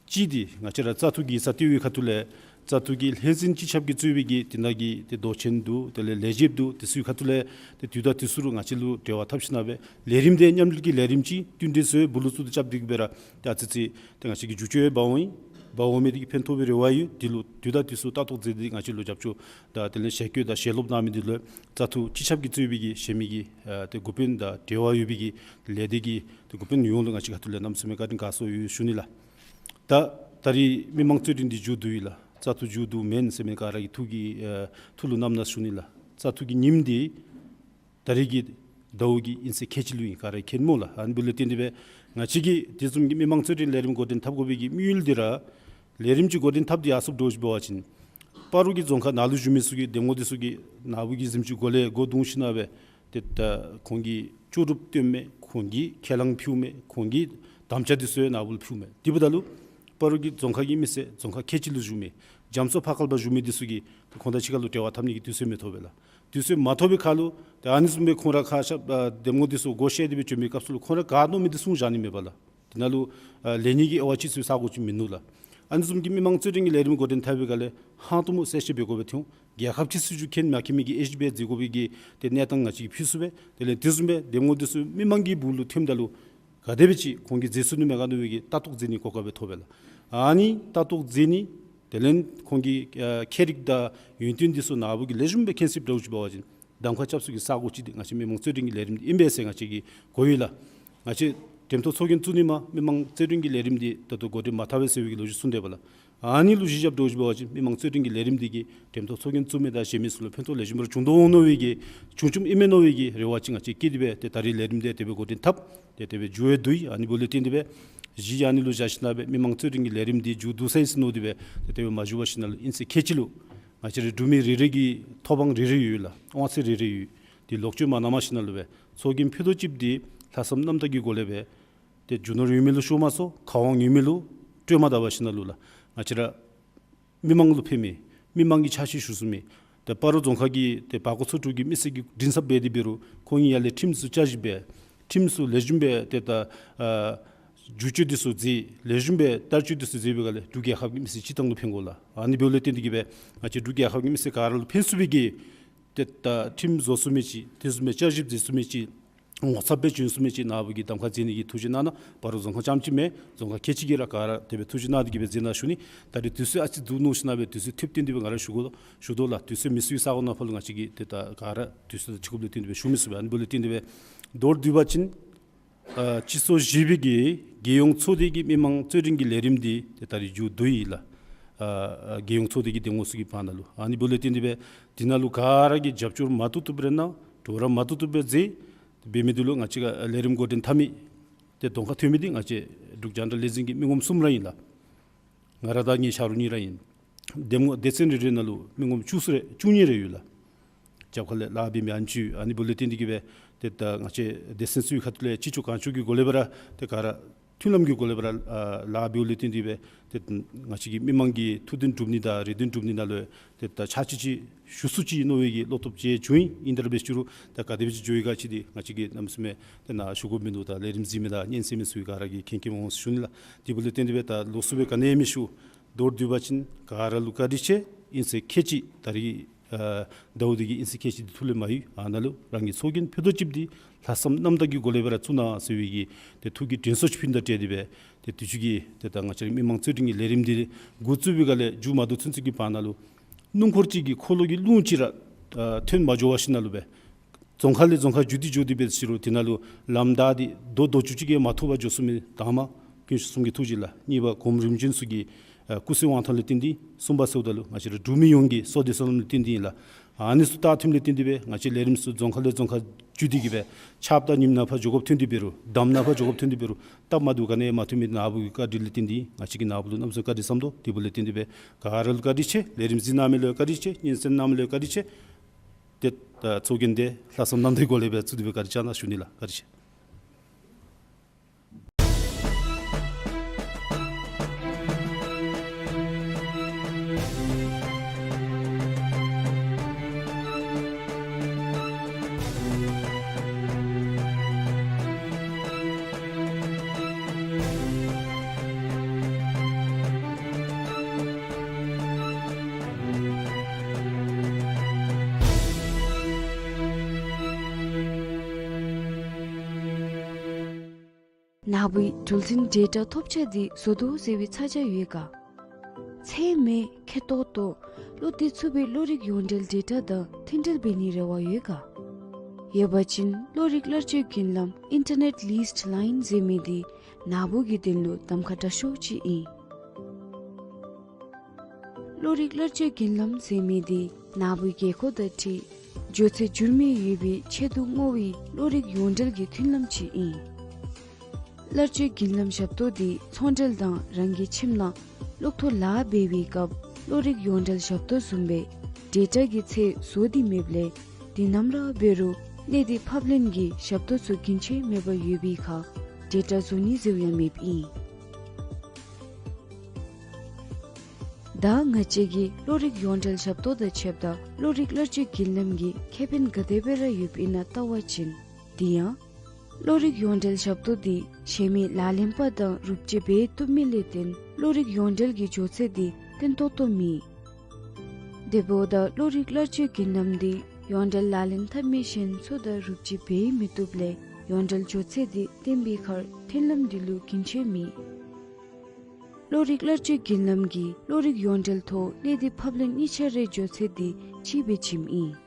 གཅིག་འདི་ང་བཅས་ར་བཙག་འཐུ་གི་ཡིག་ཚང་ལྟེ་བའི་ཁ་ཐུག་ལས་བཙག་འཐུ་གི་ལྷན་འཛིན་སྤྱི་ཁྱབ་ཀྱིས་གཙོས་པའི་གི་དེ་ནང་གི་ཏེ་མདོ་ཆེན་འདུག། དེ་ལས་ལས་བྱེདཔ་འདུག། དེ་ཚུའི་ཁ་ཐུག་ལས་ཏེ་དུས་དང་དུས་སུ་ར་ང་བཅས་ལུ་འབྲེལ་བ་འཐབ་ཞིནམ་སྦེ་ལས་རིམ་འདི་མཉམ་འབྲེལ་གྱི་ལས་རིམ་ཅིག་བསྟུན་གྲོས་ཚུ་སྦུག་ལུ་བཙུགས་ཏེ་རྐྱབ་སྟེ་གི་སྦེ་ར་ཏེ་ཨ་ཙི་ཙི་ཏེ་ང་བཅས་ཀྱིས་བསྒྱུར་བཅོས་འབད་འོང་ཡི། འབད་འོང་མི་འདི་གིས་ཕན་ཐོགས་པའི་རེ་བ་ཡོད། དེ་ལུ་དུས་དང་དུས་སུ་ལྟ་རྟོག་མཛད་དེ་ང་བཅས་ལུ་རྒྱབ་སྐྱོར་དང་དེ་ལས་ཞལ་བཀོད་དང་ཞལ་སློབ་གནང་མི་འདི་ལུ་བཙག་འཐུ་སྤྱི་ཁྱབ་ཀྱིས་གཙོས་པའི་གི་གཞན་མི་གི་ཨ་ཏེ་འགོ་དཔོན་དང་འབྲེལ་བ་ཡོད་པའི་གི་ལས་སྡེ་གི་ཏེ་འགོ་དཔོན་ཡོངས་ལུ་ང་བཅས་ཁ་ཐུག་ལས་གནམ་མེད་ས་མེད་བཀའ་དྲིན་དགའ་ཚོར་ཡོད་ཞུ་ནི་ལགས། ད་ད་རིས་མི་མང་རྩོད་འགྲན་འདི་མཇུག་བསྡུ་ཡི་ལགས། བཙག་འཐུ་མཇུག་བསྡུཝ་མེན་ཟེར་མི་ག་ར་གི་ཐུགས་ཀྱི་ཨ་ཐུགས་ལུ་བསྣམ་གནང་ཞུ་ནི་ལགས། བཙག་འཐུ་གི་ཉིནམ་འདི་ད་རིས་ཀྱི་ཟླཝ་གི་དབྱིན་ཚེས་ཁལ་གཅིག་ལུ་ཨིན། ག་ར་མཁྱེན་སྨོ་ལགས། ཨ་ནི་འབདཝ་ལས་བརྟེན་ཏེ་སྦེ་ང་བཅས་ཀྱིས་དེ་བཟུམ་གྱི་མི་མང་རྩོད་འགྲན་ལས་རིམ་འགོ་འདྲེན་འཐབ་དགོ་པའི་གི་དམིགས་ཡུལ་འདི་ར་ལས་རིམ་ཅིག་འགོ་འདྲེན་འཐབ་སྟེ་ཡར་སོངམ་འདྲཝ་ཅིག་འབད་བ་ཅིན་སྤ་རོ་གི་རྫོང་ཁག་ནང་ལུ་བཞུགས་མི་ཚུ་གིས་འདེམས་ངོ་འདི་ཚུ་གིས་ནཱ་བུ་གི་གཟིམ་ཅུང་སྒོ་ལས་སྒོ་བརྡུང་ཞིནམ་སྦེ་ཏེ་ད་ཁོང་གིས་ལྕོགས་གྲུབ་སྟོནམ་མས། ཁོང་གིས་ཁས་བླངས་ཕུལཝ་མས། ཁོང་གིས་དམ་བཅའ་འདི་ཚུ་ཡང་ནཱ་བུ་ལུ་ཕུལཝ་མས། དེ་འབདཝ་ད་ལུ་སྤ་རོ་གི་རྫོང་ཁག་གི་མི་སེར་རྫོང་ཁག་ཁལ་གཅིག་ལུ་བཞུགས་མི་རྒྱ་མཚོ་ཕར་ཁ་ལུ་ཕར་བཞུགས་མི་འདི་ཚུ་གིས་ཁོང་དང་གཅིག་ཁར་ལུ་འབྲེལ་བ་འཐབ་ནི་གི་དུས་ཚོད་མི་ཐོབ་པས་ལགས། དུས་ཚོད་མ་ཐོབ་པའི་ཁར་ལུ་ཏེ་ཨ་ནི་བཟུམ་སྦེ་ཁོང་ར་ཁ་ཤ་ཨ་འདེམས་ངོ་འདི་ཚུ་སྒོ་ཕྱེ་སྟེ་སྦེ་བྱོན་པའི་སྐབས་སུ་ལུ་ཁོང་ར་ག་མནོ་མི་འདི་གསུང་བཞག་ནི་མེད་པས་ལགས། དེ་ནང་ལུ་ཨ་ལེན་ནི་གི་དབྱེ་བ་ཅིག་ཚུ་ས་གོ་ཅིག་མིན་ནུག་ལགས། ཨ་ནི་བཟུམ་གྱི་མི་མང་རྩོད་འགྲན་གྱི་ལས་རིམ་འགོ་འདྲེན་འཐབ་པའི་སྒང་ལས་ཧང་སྟོང་མོ་གསལ་བཤད་འབད་དགོ་པའི་ཐོན་རྒྱལ་ཁབ་ཀྱི་སྲིད་བྱུས་མཁྱེན་མ་མཁྱེན་མི་གི་དབྱེ་ཞིབ་འབད་མཛད་དགོ་པའི་གི་ཏེ་གནས་སྟངས་ང་བཅས་ཀྱིས་ཕུལ་ཚུགས་པས། དེ་ལས་དེ་བཟུམ་སྦེ་འདེམས་ངོ་འདི་ཚུ་མི་མང་གི་སྦུག་ལུ་ཐོནམ་ད་ལུ་ག་དེ་སྦེ་ཅིག་ཁོང་གིས་མཛད་ཚུགས་ནི་མས་ག་མནོ་བའི་གི་ལྟ་རྟོག་མཛད་ནི་གོ་སྐབས་སྦེ་ཐོབ་པས་ལགས། ཨ་ནི་ལྟ་རྟོག་མཛད་ནི་དེ་ལས་ཁོང་གི་ཨ་ཁྱད་རིག་དང་ཡོན་ཏན་འདི་ཚུ་ནཱ་བུ་གིས་ལེགས་ཤོམ་སྦེ་མཁྱེན་ཚུགསཔ་འདྲཝ་ཅིག་འབད་བ་ཅིན་གདམ་ཁ་རྐྱབ་ས་གི་ས་གོ་ཅིག་འདི་ང་བཅས་མི་མང་རྩོད་འགྲན་གྱི་ལས་རིམ་འདི་ཨིན་པས་ཟེར་ང་བཅས་ཀྱིས་གོ་ཡི་ལགས། ང་བཅས་འགྲེམ་ཐོག་ཚོགས་རྒྱན་བཙུགས་ནི་མ་མི་མང་རྩོད་འགྲན་གྱི་ལས་རིམ་འདི་ད་ལྟོ་འགོ་འདྲེན་མ་འཐབ་པས་ཟེར་བའི་གི་ལོ་རྒྱུས་གསུངས་དེས་པ་ལགས། ཨ་ནི་ལུ་གཞི་བཞགཔ་འདྲཝ་ཅིག་འབད་བ་ཅིན་མི་མང་རྩོད་འགྲན་གྱི་ལས་རིམ་འདི་གིས་འགྲེམ་ཐོག་ཚོགས་རྒྱན་བཙུགས་མི་དང་གཞན་མི་ཚུ་ལུ་ཕན་ཐོགས་ལེགས་ཤོམ་ར་བྱུང་དོ་འོང་མནོ་བའི་གི་བྱུང་བྱུངམ་ཨིན་མས་མནོ་བའི་གི་རེ་བ་ཅིག་ང་བཅས་བསྐྱེད་དེ་སྦེ་ཏེ་ད་རིས་ལས་རིམ་འདི་དེ་སྦེ་འགོ་འདྲེན་འཐབ་སྟེ་དེ་སྦེ་མཇུག་ཡང་བསྡུ་ཡི། ཨ་ནི་འབདཝ་ལས་བརྟེན་ཏེ་སྦེ་གཞི་ཨ་ནི་ལུ་བཞག་ཞིནམ་སྦེ་མི་མང་རྩོད་འགྲན་གྱི་ལས་རིམ་འདི་མཇུག་བསྡུ་ཚར་ཡི་ཟེར་མནོ་སྟེ་སྦེ་ཏེ་དེ་སྦེ་མ་བཞུགས་པར་ཞིནམ་ལས་དབྱིན་ཚེས་ཁལ་གཅིག་ལུ་ང་བཅས་ར་འབྲུག་མི་རེ་རེ་གི་ཐོབ་དབང་རེ་རེ་ཡོད་ལགས། དབང་ཚད་རེ་རེ་ཡོད། དེ་ལོག་སྤྱོད་མ་གནང་པར་ཞིནམ་ལས་སྦེ་ཚོགས་རྒྱན་ཕུད་རྡོག་གཅིག་འདི་ལྷག་བསམ་རྣམ་དག་གི་སྒོ་ལས་སྦེ་ཏེ་རྒྱུ་ནོར་ཡོད་མི་ལུ་ཤོར་མ་སོང་། ཁ་དབང་ཡོད་མི་ལུ་སྤྲོད་མ་ད་པར་ཞིནམ་ལས་ལགས། ང་བཅས་ར་མི་མང་ལུ་ཕན་མི་མི་མང་གི་ཕྱག་ཕྱི་ཞུ་ཚུགས་མི་ཏེ་སྤ་རོ་རྫོང་ཁག་གི་ཏེ་བར་སྐོར་ཚོ་དྲུག་གི་མི་སེར་གྱི་མགྲིན་ཚབ་འབད་དེ་འབད་རུང་ཁོང་གིས་ཡར་ལས་ཁྲིམས་ཚུ་བསྐྱར་ཞིབ་འབད་ཁྲིམས་ཚུ་ལེགས་ཤོམ་སྦེ་ཏེ་ད་ཨ་བསྒྱུར་བཅོས་འདི་ཚུ་མཛད་ལེགས་ཤོམ་སྦེ་བསྟར་སྤྱོད་འདི་ཚུ་མཛད་པའི་སྒང་ལས་འབྲུག་རྒྱལ་ཁབ་ཀྱི་མི་སེར་སྤྱིར་བཏང་ལུ་ཕན་དགོ་ལགས། ཨ་ནི་འབདཝ་ལས་བརྟེན་ཏེ་གིས་སྦེ་ང་བཅས་འབྲུག་རྒྱལ་ཁབ་ཀྱི་མི་སེར་ག་ར་ལུ་ཕན་ཚུགས་པའི་གི་ཏེ་ད་ཁྲིམས་བཟོ་ཚུགས་མི་ཅིག་དེ་བཟུམ་སྦེ་བསྐྱར་ཞིབ་མཛད་ཚུགས་མི་ཅིག་ངོ་ཚབ་སྦེ་བྱོན་ཚུགས་མི་ཅིག་ནཱ་བུ་གིས་གདམ་ཁ་མཛད་ནི་གི་ཐུགས་བཞེད་གནང་གནང་། སྤ་རོ་རྫོང་ཁག་རྐྱངམ་ཅིག་མེན། རྫོང་ཁག་ཁལ་གཅིག་གིས་ར་ག་ར་དེ་སྦེ་ཐུགས་བཞེད་གནང་སྟེ་གིས་སྦེ་མཛད་གནང་ཞུ་ནི། ད་རིས་དུས་ཚོད་ཨ་ཙི་སྡུག་མནོ་ཞིནམ་སྦེ་དུས་ཚོད་ཐེབས་བརྟེན་ཏེ་སྦེ་ང་ར་ཞུ་དགོ་ཞུ་དོ་ལགས། དུས་ཚོད་མི་སྲུང་ས་གོ་ནང་ཕར་ལུ་ང་བཅས་ཀྱིས་ཏེ་ད་ག་ར་དུས་ཚོད་དང་གཅིག་ཁར་ལུ་བརྟེན་ཏེ་སྦེ་ཞུ་མི་ཚུགས་པས། ཨ་ནི་འབདཝ་ལས་བརྟེན་ཏེ་སྦེ་མདོར་བསྡུ་བ་ཅིན་ཨ་སྤྱི་ཚོགས་བཞི་པའི་གི་རྒྱལ་ཡོངས་ཚོགས་སྡེ་གི་མི་མང་རྩོད་འགྲན་གྱི་ལས་རིམ་འདི་ཏེ་ད་རིས་མཇུག་བསྡུ་ཡི་ལགས། ཨ་ཨ་རྒྱལ་ཡོངས་ཚོགས་སྡེ་གི་འདེམས་ངོ་ཚུ་གི་བར་ན་ལུ། ཨ་ནི་འབདཝ་ལས་བརྟེན་ཏེ་སྦེ་དེ་ནང་ལུ་ག་ར་གིས་རྒྱབ་སྐྱོར་མ་བཏུབ་བཏུབ་སྦེ་ར་གནང་། གྲོགས་རམ་མ་བཏུབ་བཏུབ་སྦེ་མཛད། འབད་མི་འདི་ལུ་ང་བཅས་ཀྱིས་ལས་རིམ་འགོ་འདྲེན་འཐབ་མི་ཏེ་གདོང་ཁར་ཐོན་མི་འདི་ང་བཅས་འབྲུག་རྒྱང་བསྒྲགས་ལས་འཛིན་གྱི་མི་ངོམ་གསུམ་ར་ཨིན་ལགས། ང་ར་དང་ངེའི་ཆ་རོགས་གཉིས་ར་ཨིན། འདེམས་ངོ་སྡེ་ཚན་རེ་རེ་ནང་ལུ་མི་ངོམ་བཅུ་གསུམ་རེ་བཅུ་གཉིས་རེ་ཡོད་ལགས། རྒྱབ་ཁ་ལས་ལཱ་འབད་མི་ཨ་ནི་ཅིག་ཡོད། ཨ་ནི་འབདཝ་ལས་བརྟེན་ཏེ་གིས་སྦེ་ཏེ་ད་ང་བཅས་སྡེ་ཚན་ཚུའི་ཁ་ཐུག་ལས་ཅི་ལྕོགས་གང་ལྕོགས་ཀྱི་སྒོ་ལས་སྦེ་ར་ཏེ་ག་ར་ མཐུན་ལམ་གྱི་སྒོ་ལས་སྦེ་ར་ཨ་ལཱ་འབདཝ་ལས་བརྟེན་ཏེ་སྦེ་ཏེ་ང་བཅས་ཀྱི་མི་མང་གི་ཐུགས་འདུན་སྒྲུབ་ནི་དང་རེ་འདུན་སྒྲུབ་ནི་ནང་ལུ་ཏེ་ད་ཕྱག་ཕྱིད་ཅིག་ཞུ་ཚུགས་ཅི་མནོ་བའི་གི་བློ་སྟོབས་ཅིག་བྱུང་ཡི། ཨིན་ཏེ་ར་འབད་ཞུ་རུང་ད་ག་དེ་སྦེ་ཅིག་འགྱོ་ཡི་ག་ཅིག་འདི་ང་བཅས་ཀྱིས་གནམ་མེད་ས་མེད་ཏེ་ནཱ་ཞུ་དགོཔ་མིན་འདུག། ད་ལས་རིམ་གཟིགས་མི་དང་སྙན་གསན་མི་ཚུ་ག་ར་གིས་མཁྱེན་མཁྱེནམ་འོང་ཟེར་ཞུ་ནི་ལགས། དེ་འབདཝ་ལས་བརྟེན་ཏེ་སྦེ་ད་ལོགས་སུ་སྦེ་ག་ནི་ཡང་མི་ཞུ། མདོར་བསྡུ་བ་ཅིན་ག་ར་ལུ་བཀའ་དྲིན་ཆེ། ཨིན་ཟེར་ཁལ་གཅིག་ད་རིས་ཨ་ཟླཝ་འདི་གི་ཨིན་ཟེར་ཁལ་གཅིག་འདི་ཐུགས་ལས་མ་གཡོས། ཨ་ནཱ་ལུ་རང་གི་ཚོགས་རྒྱན་ཕུད་རྡོག་གཅིག་འདི་ལྷག་བསམ་རྣམ་དག་གི་སྒོ་ལས་སྦེ་ར་བཙུགས་གནང་ཟེར་བའི་གི་ཏེ་ཐུགས་ཀྱི་དྲན་གསོ་ཅིག་ཕུལ་ནི་དང་འབྲེལ་ཏེ་སྦེ་ཏེ་དུས་ཅི་གི་ཏེ་ད་ང་བཅས་རའི་མི་མང་བརྩོན་འགྲུས་ཀྱི་ལས་རིམ་འདི་འགོ་བཙུགས་པའི་སྒང་ལས་མཇུག་མ་བསྡུ་ཚུན་ཚོད་ཀྱི་བར་ན་ལུ་སྣུམ་འཁོར་གཅིག་གི་འཁོར་ལོ་གི་རླུང་གཅིག་ར་ཨ་ཐོན་མ་འགྱོ་བ་ཞིནམ་ལས་སྦེ་རྫོང་ཁག་ལས་རྫོང་ཁག་བརྒྱུད་དེ་འགྱོ་སྟེ་འབད་ཟེར་རུང་དེ་ནང་ལུ་ལམ་བདའ་སྟེ་རྡོ་རྡོ་ཅུང་ཅིག་གིས་མ་ཐུབ་པར་འགྱོ་ཚུགས་མི་དང་པ་དཀོན་མཆོག་གསུམ་གྱི་ཐུགས་རྗེ་ལགས། གཉིས་པ་གོངམ་རིམ་བྱོན་ཚུ་གི་ཨ་སྐུ་གསུང་དབང་ཐང་ལུ་བརྟེན་ཏེ། གསུམ་པ་ཟེརཝ་ད་ལུ་ང་བཅས་ར་འབྲུག་མི་ཡོངས་ཀྱི་བསོད་བདེ་བསོད་ནམས་ལུ་བརྟེན་ཏེ་ཨིན་ལགས། ཨ་ནི་ཚུ་སྟབས་མཐུནམ་ལས་བརྟེན་ཏེ་སྦེ་ང་བཅས་ལས་རིམ་ཚུ་རྫོང་ཁག་ལས་རྫོང་ཁག་བརྒྱུད་དེ་གི་སྦེ་ཆརཔ་དང་ཉིམ་ནམ་ཕར་འགྱོ་དགོཔ་ཐོན་ཏེ་འབད་རུང་འདམ་ནམ་ཕར་འགྱོ་དགོཔ་ཐོན་ཏེ་འབད་རུང་སྟབས་མ་བདེཝ་ག་ནི་ཡང་མ་ཐོན་མི་ནཱ་བུ་གི་བཀའ་དྲིན་ལས་བརྟེན་ཏེ་ང་བཅས་ཀྱིས་ནཱ་བུ་ལུ་གནམ་མེད་ས་མེད་བཀའ་དྲིན་བསམ་དོ། དེ་འབདཝ་ལས་བརྟེན་ཏེ་སྦེ་ག་ར་ལུ་བཀའ་དྲིན་ཆེ། ལས་རིམ་གཟིགས་གནང་མི་ལུ་བཀའ་དྲིན་ཆེ། སྙན་གསན་གནང་མི་ལུ་བཀའ་དྲིན་ཆེ། ཏེ་ད་ཚོགས་རྒྱན་འདི་ལྷག་བསམ་རྣམ་དག་སྒོ་ལས་སྦེ་བཙུགས་ཏེ་སྦེ་བཀའ་དྲིན་བསྐྱང་གནང་ཞུ་ནི་ལགས། བཀའ་དྲིན་ཆེ། ནཱ་བུའི་འགྲུལ་འཕྲིན་ཌེ་ཊ་ཐོབ་ཆ་འདི་བཟོ་དོ་ཟེར་བའི་ཚ་གྱང་ཡོད་ག། ཚད་མེད་ཁེ་ཏོག་ཏོ་བློ་གཏད་ཚུགས་པའི་གློག་རིག་ཡོངས་འབྲེལ་ཌེ་ཊ་དང་མཐུན་འབྲེལ་འབད་ནིའི་རེ་བ་ཡོད་ག། ཡོད་པ་ཅིན་གློག་རིག་གླར་སྤྱོད་རྒྱུན་ལམ་ཨིན་ཊར་ནེཊ་ལིསི་ཊི་ལའིན་ཟེར་མི་འདི་ནཱ་བུ་གི་དོན་ལུ་གདམ་ཁ་དྲག་ཤོས་ཅིག་ཨིན། གློག་རིག་གླར་སྤྱོད་རྒྱུན་ལམ་ཟེར་མི་འདི་ནཱ་བུའི་རྒས་འཁོགས་དང་འཁྲིལ་འགྱོ་ཚད་འགྱུར་མེད་ཡོད་པའི་ཆེད་དུ་བསྔོ་བའི་གློག་རིག་ཡོངས་འབྲེལ་གྱི་མཐུན་ལམ་ཅིག་ཨིན། གླར་སྤྱོད་རྒྱུན་ལམ་ཞབས་ཏོག་འདི་ཚོང་འབྲེལ་དང་རང་གི་ཁྱིམ་ནང་གློག་ཐོག་ལཱ་འབད་བའི་སྐབས་གློག་རིག་ཡོངས་འབྲེལ་ཞབས་ཏོག་བཟུམ་སྦེ་ཌེ་ཊ་གི་ཚད་བཟོ་སྟེ་མེདཔ་ལས་དུས་ནམ་ར་འབད་རུང་གནས་སྡུད་ཕབ་ལེན་གྱི་ཞབས་ཏོག་ཚུ་རྒྱུན་ཆད་མེད་པར་ཡོད་པའི་ཁར་ཌེ་ཊ་བཟོ་ནི་ཟེར་ཡང་མེདཔ་ཨིན། ད་ང་བཅས་ཀྱིས་གློག་རིག་ཡོངས་འབྲེལ་ཞབས་ཏོག་དང་ཕྱདཔ་ད་གློག་རིག་གླར་སྤྱོད་རྒྱུན་ལམ་གྱི་ཁེ་ཕན་ག་དེ་སྦེ་ར་ཡོདཔ་ཨིན་ན་བལྟ་བ་ཅིན་དེ་ཡང་གློག་རིག་ཡོངས་འབྲེལ་ཞབས་ཏོག་འདི་གཞན་མི་ལག་ལེན་པ་དང་རུབ་ཅིག་འབད་བཏུབ་མི་ལས་བརྟེན་གློག་རིག་ཡོངས་འབྲེལ་གྱི་འགྱོ་ཚད་འདི་བརྟན་ཏོག་ཏོ་མེད། དེ་འབདཝ་ད་གློག་རིག་གླར་སྤྱོད་རྒྱུན་ལམ་འདི་ཡོངས་འབྲེལ་ལག་ལེན་འཐབ་མི་གཞན་ཚུ་དང་རུབ་ཅིག་འབད་མི་བཏུབ་ལས་ཡོངས་འབྲེལ་འགྱོ་ཚད་འདི་བརྟན་པའི་ཁར་མཐུན་ལམ་འདི་ལུ་རྒྱུན་ཆད་མེད། གློག་རིག་གླར་སྤྱོད་རྒྱུན་ལམ་གྱིས་གློག་རིག་ཡོངས་འབྲེལ་ཐོག་གནས་སྡུད་ཕབ་ལེན་གཉིས་ཆ་རའི་འགྱོ་ཚད་འདི་གཅིག་སྦེ་བྱིནམ་ཨིན།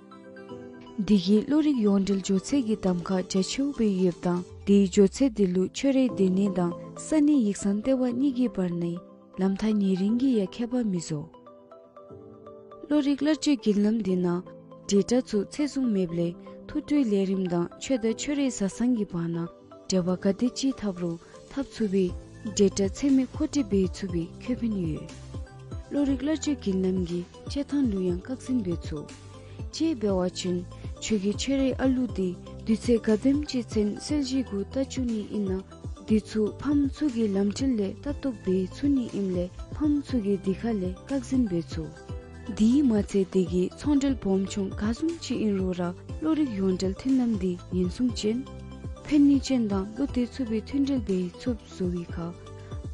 འདི་གིས་གློག་རིག་ཡོངས་འབྲེལ་འགྱོ་ཚད་ཀྱི་གདམ་ཁ་རྒྱ་ཆེཝ་སྦེ་ཡོདཔ་དང་དེའི་འགྱོ་ཚད་འདི་ལུ་ཁྱོད་རའི་སྡོད་གནས་དང་ས་གནས་ཡིག་ཚང་ལྟེ་བ་གཉིས་ཀྱི་བར་ནའི་ལམ་ཐག་ཉེ་རིང་གིས་ཡང་ཁྱད་པར་མི་བཟོ། གློག་རིག་གླར་སྤྱོད་རྒྱུན་ལམ་འདི་ནང་ཌེ་ཊ་ཚུ་ཚད་བཟུང་མེདཔ་ལས་ཐུགས་སྤྲོའི་ལས་རིམ་དང་ཁྱོད་དང་ཁྱོད་རའི་བཟའ་ཚང་གི་བར་ན་འབྲེལ་བ་ག་དེ་ཅིག་འཐབ་རུང་འཐབ་ཚུགས་པའི་ཌེ་ཊ་ཚད་མེད་མཁོ་སྤྲོད་འབད་ཚུགས་པའི་ཁེ་ཕན་ཡོད། གློག་རིག་གླར་སྤྱོད་རྒྱུན་ལམ་གྱི་སྤྱོད་ཐངས་ལུ་ཡང་བཀག་འཛིན་འབད་ཚུགས། དཔྱེ་འབད་བ་ཅིན་ཁྱོད་ཀྱིས་ཁྱོད་རའི་ཨ་ལུ་འདི་དུས་ཚོད་ག་དེམ་ཅིག་ཚུན་གསལ་བྱེད་གུ་ལྟ་བཅུག་ནི་ཨིན་ན། འདི་ཚུ་ཕམ་ཚུ་གི་ལམ་འཁྲིད་ལས་ལྟ་རྟོག་འབད་ཚུགས་ནི་ཨིནམ་ལས་ཕམ་ཚུ་གིས་འདི་ཁ་ལས་བཀག་འཛིན་འབད་ཚུགས། དེ་མ་ཚད་དེ་གིས་ཚོང་འབྲེལ་སྦོམ་ཆུང་ག་བཟུམ་ཅིག་ཨིན་རུང་ར་གློག་རིག་ཡོངས་འབྲེལ་མཐུན་ལམ་འདི་ཉེན་སྲུང་ཅན་ཕན་ནུས་ཅན་དང་བློ་གཏད་ཚུགས་པའི་མཐུན་འབྲེལ་འབད་ཚུགསཔ་བཟོ་བའི་ཁར་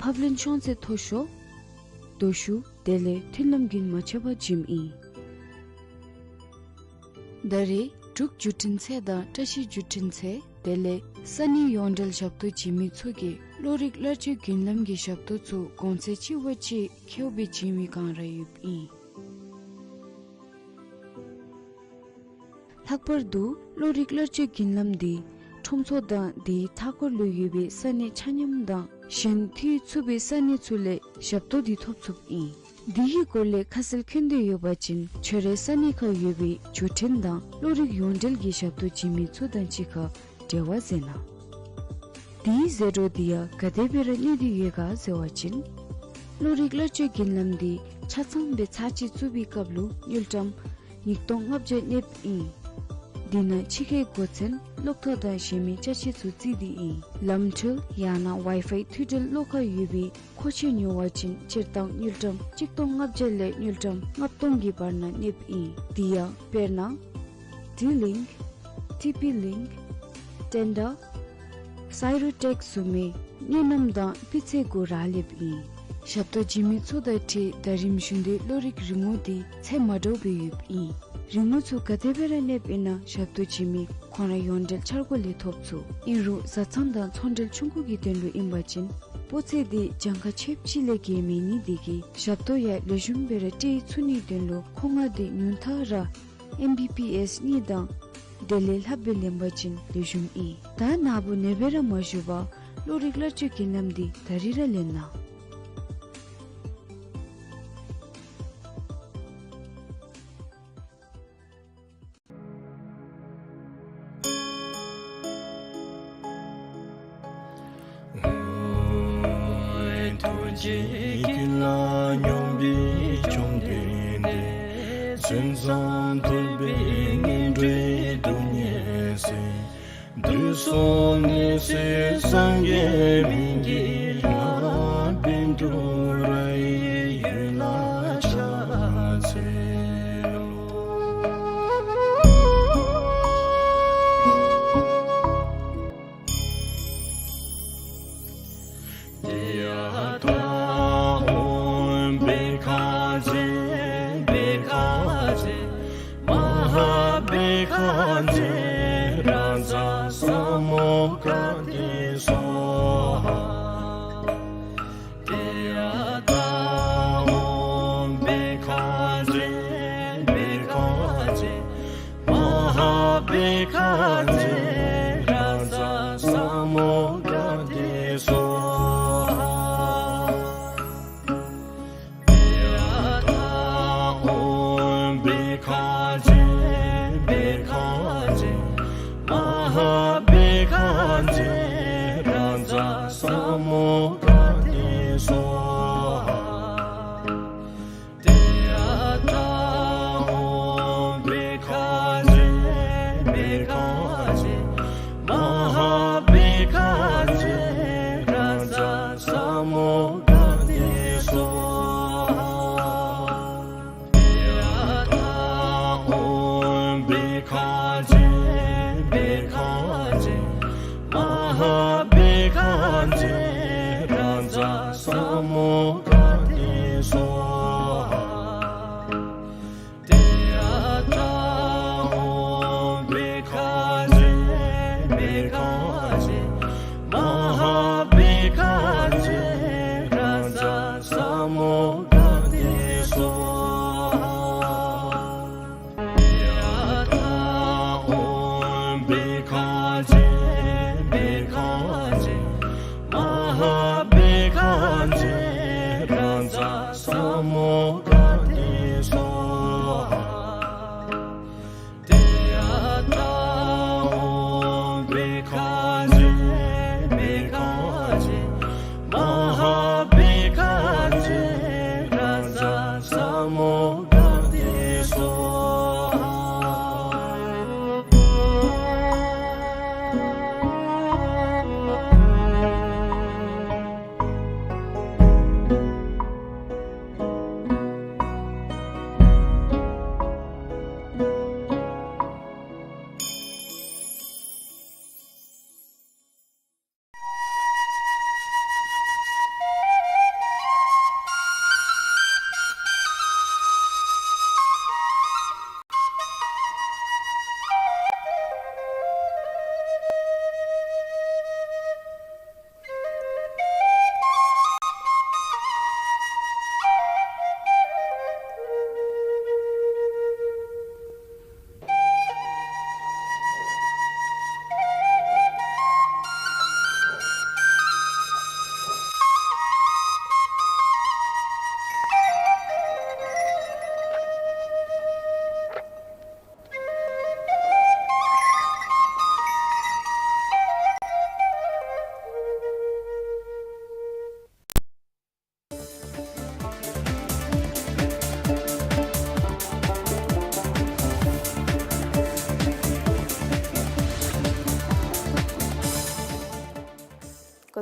ཕབ་ལེན་ཤོང་ཚད་མཐོ་ཤོས་རྡོ་ཤུགས་དེ་ལས་མཐུན་ལམ་རྒྱུན་མ་ཆད་པར་བྱིནམ་ཨིན། ད་རེས་འབྲུག་བརྒྱུད་འཕྲིན་ཚད་དང་བཀྲ་ཤིས་བརྒྱུད་འཕྲིན་ཚད་དེ་ལས་ས་གནས་ཡོངས་འབྲེལ་ཞབས་ཏོག་བྱིན་མི་ཚུ་གིས་གློག་རིག་གླར་སྤྱོད་རྒྱུན་ལམ་གྱི་ཞབས་ཏོག་ཚུ་གོང་ཚད་ཅིག་བ་ཅིག་ཁེཝ་སྦེ་བྱིན་མི་གང་ར་ཡོདཔ་ཨིན། ལྷག་པར་དུ་གློག་རིག་གླར་སྤྱོད་རྒྱུན་ལམ་འདི་ཁྲོམ་ཚོགས་དང་དེའི་མཐའ་འཁོར་ལུ་ཡོད་པའི་ས་གནས་ཆ་མཉམ་དང་གཞན་འཐུས་ཚུགས་པའི་ས་གནས་ཚུ་ལས་ཞབས་ཏོག་འདི་ཐོབ་ཚུགསཔ་ཨིན། འདི་གི་སྐོར་ལས་ཁ་གསལ་མཁྱེན་འདོད་ཡོད་པ་ཅིན་ཁྱོད་རའི་ས་གནས་ཁར་ཡོད་པའི་བརྒྱུད་འཕྲིན་དང་གློག་རིག་ཡོངས་འབྲེལ་གྱི་ཞབས་ཏོག་བྱིན་མི་ཚུ་དང་གཅིག་ཁར་འབྲེལ་བ་མཛད་གནང་། དེའི་ཟད་འགྲོ་འདི་ཡང་ག་དེ་སྦེ་ར་གནས་ཏེ་ཡོད་ག་ཟེར་བ་ཅིན་གློག་རིག་གླར་སྤྱོད་རྒྱུན་ལམ་འདི་ཆ་ཚང་སྦེ་ཚར་གཅིག་བཙུགས་པའི་སྐབས་ལུ་དངུལ་ཀྲམ་ཉིས་སྟོང་ལྔ་བརྒྱ་གནསཔ་ཨིན། དེ་ནང་ཕྱི་ཁའི་སྒོ་ཚད་ གློག་ཐག་དང་གཞན་མི་ཅ་ཆས་ཚུ་བརྩིས་ཏེ་ཨིན། ལམ་འཕྲུལ་ཡང་ན་ཝའི་ཕའི་མཐུད་འབྲེལ་བློ་ཁ་ཡོད་པའི་མཁོ་ཆས་ཉོ་བ་ཅིན་སྤྱིར་བཏང་དངུལ་ཀྲམ་གཅིག་སྟོང་ལྔ་བརྒྱ་ལས་དངུལ་ཀྲམ་ལྔ་སྟོང་གི་བར་ན་གནསཔ་ཨིན། དེ་ཡང་དཔེར་ན་ཌི་ལིངཀ་ཊི་པི་ལིངཀ་ཊེན་ཌར་སའི་རོ་ཊེཀ་བཟུམ་མའི་དངུལ་རྣམ་དང་སྤུས་ཚད་གུ་རག་ལསཔ་ཨིན། ཞབས་ཏོག་བྱིན་མི་ཚུ་དང་འཁྲིལ་ད་རིམ་བཞིན་དུ་བློ་རིག་རིན་གོང་འདི་ཚད་མ་འདྲཝ་སྦེ་ཡོདཔ་ཨིན། རིན་གོང་ཚུ་ག་དེ་སྦེ་ར་གནསཔ་ཨིན་ན་ཞབས་ཏོག་བྱིན་མི་ཁོང་ར་ཡོངས་འབྲེལ་འཆར་སྒོ་ལས་ཐོབ་ཚུགས། ཨིན་རུང་བཟའ་ཚང་དང་ཚོང་འབྲེལ་ཆུང་ཀུ་གི་དོན་ལུ་ཨིན་པ་ཅིན་སྤུས་ཚད་འདི་གྱངས་ཁ་ཆེཝ་ཅིག་ལས་བརྒལ་མེད་ནི་དེ་གིས་ཞབས་ཏོག་ཡང་ལེགས་ཤོམ་སྦེ་ར་སྤྲོད་ཚུགས་ནིའི་དོན་ལུ་མཁོ་མངགས་འདི་ཉུང་མཐའ་ར་ཨེམ་བི་པི་ཨེས་གཉིས་དང་དེ་ལས་ལྷགཔ་སྦེ་ལེན་པ་ཅིན་ལེགས་ཤོམ་ཨིན། ད་ནཱ་བུ་ནེ་སྦེ་ར་མ་བཞུགས་པར་བློ་རིག་བླ་སྤྱོད་ཀྱི་ལམ་འདི་ད་རིས་ར་ལེན་གནང་། ཐུགས་རྗེ་ཀུན་ལ་སྙོམས་པའི་བཅོམ་ལྡན་འདས། མཚན་བཟང་ཐོས་པའི་ངན་འགྲོའི་སྡུག་བསྔལ་སེལ། དུས་གསུམ་ནད་སེལ་སངས་རྒྱས་སྨན་གྱི་བླ། བཻ་ཌཱུརྱ་ཡི་འོད་ལ་ཕྱག་འཚལ་ལོ། ཏདྱ་ཐཱ། ཨོཾ་བྷཻ་ཥ་ཛྱེ་བྷཻ་ཥ་ཛྱེ་མ་ཧཱ་བྷཻ་ཥ་ཛྱེ་རཱ་ཛ་ས་མུདྒ་ཏེ་སྭཱ་ཧཱ། ཏདྱ་ཐཱ། ཨོཾ་བྷཻ་ཥ་ཛྱེ་བྷཻ་ཥ་ཛྱེ་མ་ཧཱ་བྷཻ་ཥ་ཛྱེ་རཱ་ཛ་ས་མུདྒ་ཏེ་སྭཱ་ཧཱ། ཏདྱ་ཐཱ། ཨོཾ་བྷཻ་ཥ་ཛྱེ་བྷཻ་ཥ་ཛྱེ་མ་ཧཱ་བྷཻ་ཥ་ཛྱེ་རཱ་ཛ་ས་མུདྒ་ཏེ་སྭཱ་ཧཱ། ཏདྱ་ཐཱ། ཨོཾ་བྷཻ་ཥ་ཛྱེ་བྷཻ་ཥ་ཛྱེ་མ་ཧཱ་བྷཻ་ཥ་ཛྱེ་རཱ་ཛ་ས་མུདྒ་ཏེ་སྭཱ་ཧཱ། ཏདྱ་ཐཱ། ཨོཾ་བྷཻ་ཥ་ཛྱེ་བྷཻ་ཥ་ཛྱེ་མ་ཧཱ་བྷཻ་ཥ་ཛྱེ་རཱ་ཛ་ས་མུདྒ་ཏེ་སྭཱ་ཧཱ། ཏདྱ་ཐཱ། ཨོཾ་བྷཻ་ཥ་ཛྱེ་བྷཻ་ཥ་ཛྱེ་མ་ཧཱ་བྷཻ་ཥ་ཛྱེ་རཱ་ཛ་ས་མུདྒ་ཏེ་སྭཱ་ཧཱ། ཏདྱ་ཐཱ། ཨོཾ་བྷཻ་ཥ་ཛྱེ་བྷཻ་ཥ་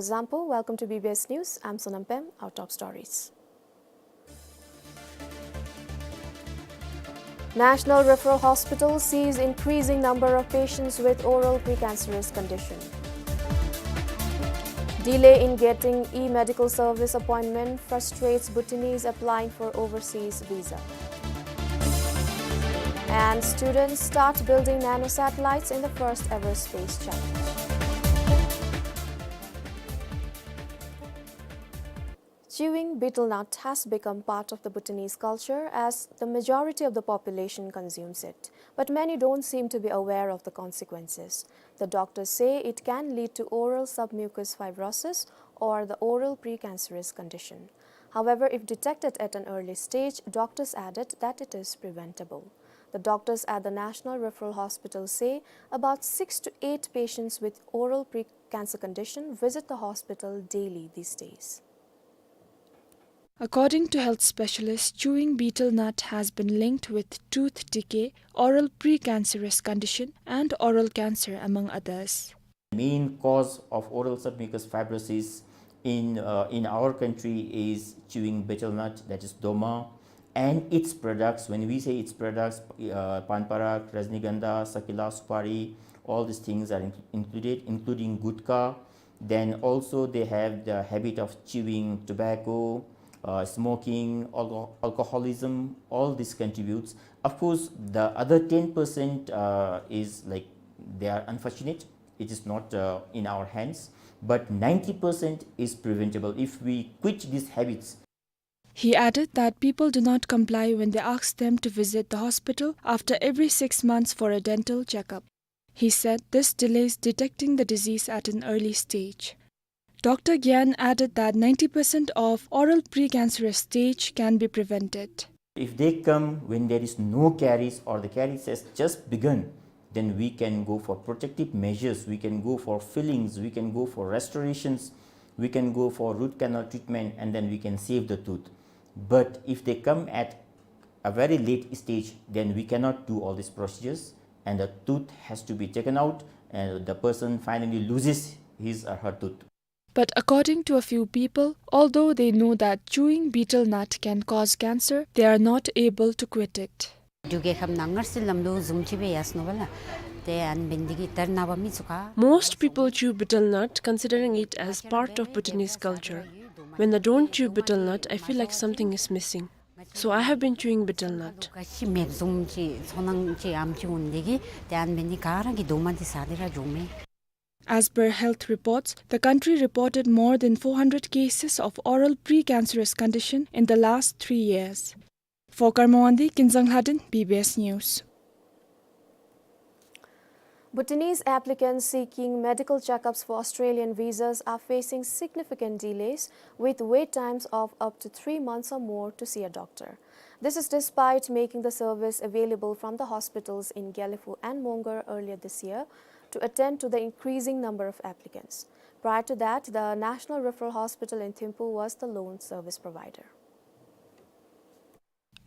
Zampo, welcome to B B S News. I'm Sonam Pem. Our top stories. National Referral Hospital sees increasing number of patients with oral precancerous condition. Delay in getting e-medical service appointment frustrates Bhutanese applying for overseas visa. And students start building nanosatellites in the first ever space challenge. Chewing betel nut has become part of the Bhutanese culture, as the majority of the population consumes it. But many don't seem to be aware of the consequences. The doctors say it can lead to oral submucous fibrosis or the oral precancerous condition. However, if detected at an early stage, doctors added that it is preventable. The doctors at the National Referral Hospital say about six to eight patients with oral precancer condition visit the hospital daily these days. According to health specialists, chewing betel nut has been linked with tooth decay, oral precancerous condition, and oral cancer, among others. Main cause of oral submucous fibrosis in, uh, in our country is chewing betel nut, that is doma, and its products. When we say its products, uh, pan parak, rajnigandha, sakila, supari, all these things are in-, included, including gutka. Then also they have the habit of chewing tobacco, uh, smoking, alco-, alcoholism, all this contributes. Of course, the other ten percent, uh, is like they are unfortunate. It is not, uh, in our hands. But ninety percent is preventable if we quit these habits. He added that people do not comply when they ask them to visit the hospital after every six months for a dental checkup. He said this delays detecting the disease at an early stage. Doctor Gyan added that ninety percent of oral precancerous stage can be prevented. If they come when there is no caries or the caries has just begun, then we can go for protective measures, we can go for fillings, we can go for restorations, we can go for root canal treatment, and then we can save the tooth. But if they come at a very late stage, then we cannot do all these procedures, and the tooth has to be taken out, and the person finally loses his or her tooth. But according to a few people, although they know that chewing betel nut can cause cancer, they are not able to quit it. འབྲུག་རྒྱལ་ཁབ་ནང་སྔར་སྲོལ་ལམ་ལུགས་བཟུམ་ཅིག་སྦེ་ཡར་སོ་ནུག་པ་ལགས། ཏེ་ཨ་ནི་འབད་ནི་འདི་གིས་ད་རེས་ནངས་པ་མི་ཚུ་ག Most people chew betel nut, considering it as part of Bhutanese culture. When I don't chew betel nut, I feel like something is missing. So I have been chewing betel nut. ག་ཅི་མེདཔ་བཟུམ་ཅིག་ཚོར་སྣང་ཅིག་ཨ་ནེམ་ཅིག་འོང་ནི་འདི་གིས་ཏེ་ཨ་ནི་འབད་ནི་ག་ར་གིས་རྡོག་མ་འདི་ཟ་སྟེ་ར་འགྱོཝ་མས། As per health reports, the country reported more than four hundred cases of oral precancerous condition in the last three years. For Karma Wangdi, Kinzang Lhadon, B B S News. Bhutanese applicants seeking medical checkups for Australian visas are facing significant delays, with wait times of up to three months or more to see a doctor. This is despite making the service available from the hospitals in Gelephu and Mongar earlier this year to attend to the increasing number of applicants. Prior to that, the National Referral Hospital in Thimphu was the lone service provider.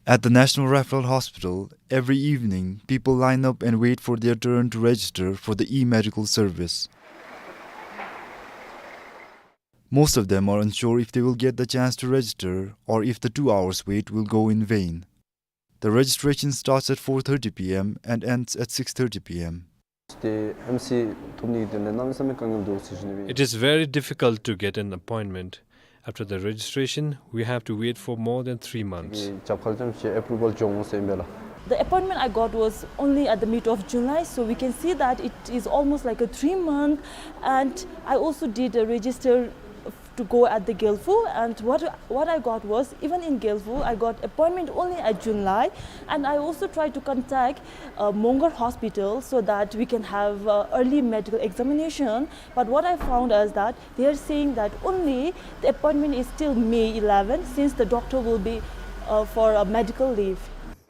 At the National Referral Hospital, every evening, people line up and wait for their turn to register for the e-medical service. Most of them are unsure if they will get the chance to register or if the two hours wait will go in vain. The registration starts at four thirty P M and ends at six thirty P M. ཏེ་ཨེམ་སི་ཐོབ་ནི་གི་དོན་ལས་གནམ་མེད་ས་མེད་དཀའ་ངལ་འདུག་ཟེར་ཞུ་ནི་སྦེ། It is very difficult to get an appointment. After the registration, we have to wait for more than three months. རྒྱབ་ཁར་ཙམ་ཅིག་ཨེ་པུ་རུ་བཱལ་བྱུང་ཟེར་ཨིན་པས་ལགས། The appointment I got was only at the mid of July, so we can see that it is almost like a three month. And I also did a register to go at the Gelephu, and what, what I got was, even in Gelephu, I got appointment only at July, and I also tried to contact, uh, Mongar Hospital so that we can have, uh, early medical examination. But what I found is that they are saying that only the appointment is till May eleven, since the doctor will be, uh, for a medical leave.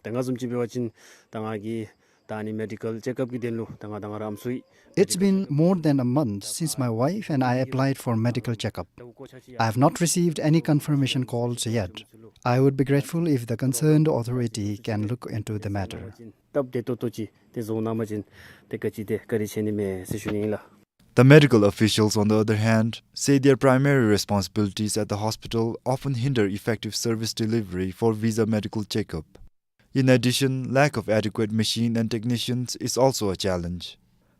ད་ང་བཟུམ་ཅིག་འབད་བ་ཅིན་ད་ང་གིས་ད་ཨ་ནི་མེ་ཌི་ཀལ་ཅེཀ་ཨཔ་གི་དོན་ལུ་ད་ང་ད་ང་ར་ཨམ་སྲུ་ཡི། It's been more than a month since my wife and I applied for medical checkup. I have not received any confirmation calls yet. I would be grateful if the concerned authority can look into the matter. སྟབས་བདེ་ཏོག་ཏོ་ཅིག་ཏེ་བཟོ་གནང་པ་ཅིན་ཏེ་ག་ཅི་ཏེ་བཀའ་དྲིན་ཆེ་ནི་མས་ཟེར་ཞུ་ནི་ཨིན་ལགས། The medical officials, on the other hand, say their primary responsibilities at the hospital often hinder effective service delivery for visa medical checkup. In addition, lack of adequate machine and technicians is also a challenge.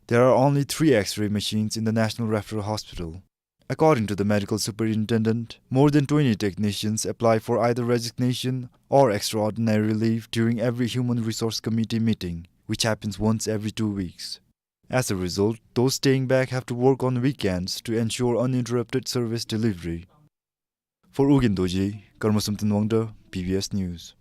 There are only three X-ray machines in the National Referral Hospital. According to the medical superintendent, more than twenty technicians apply for either resignation or extraordinary leave during every Human Resource Committee meeting, which happens once every two weeks. As a result, those staying back have to work on weekends to ensure uninterrupted service delivery. For Ugyen Dorji, Karma Samten Wangda, B B S News.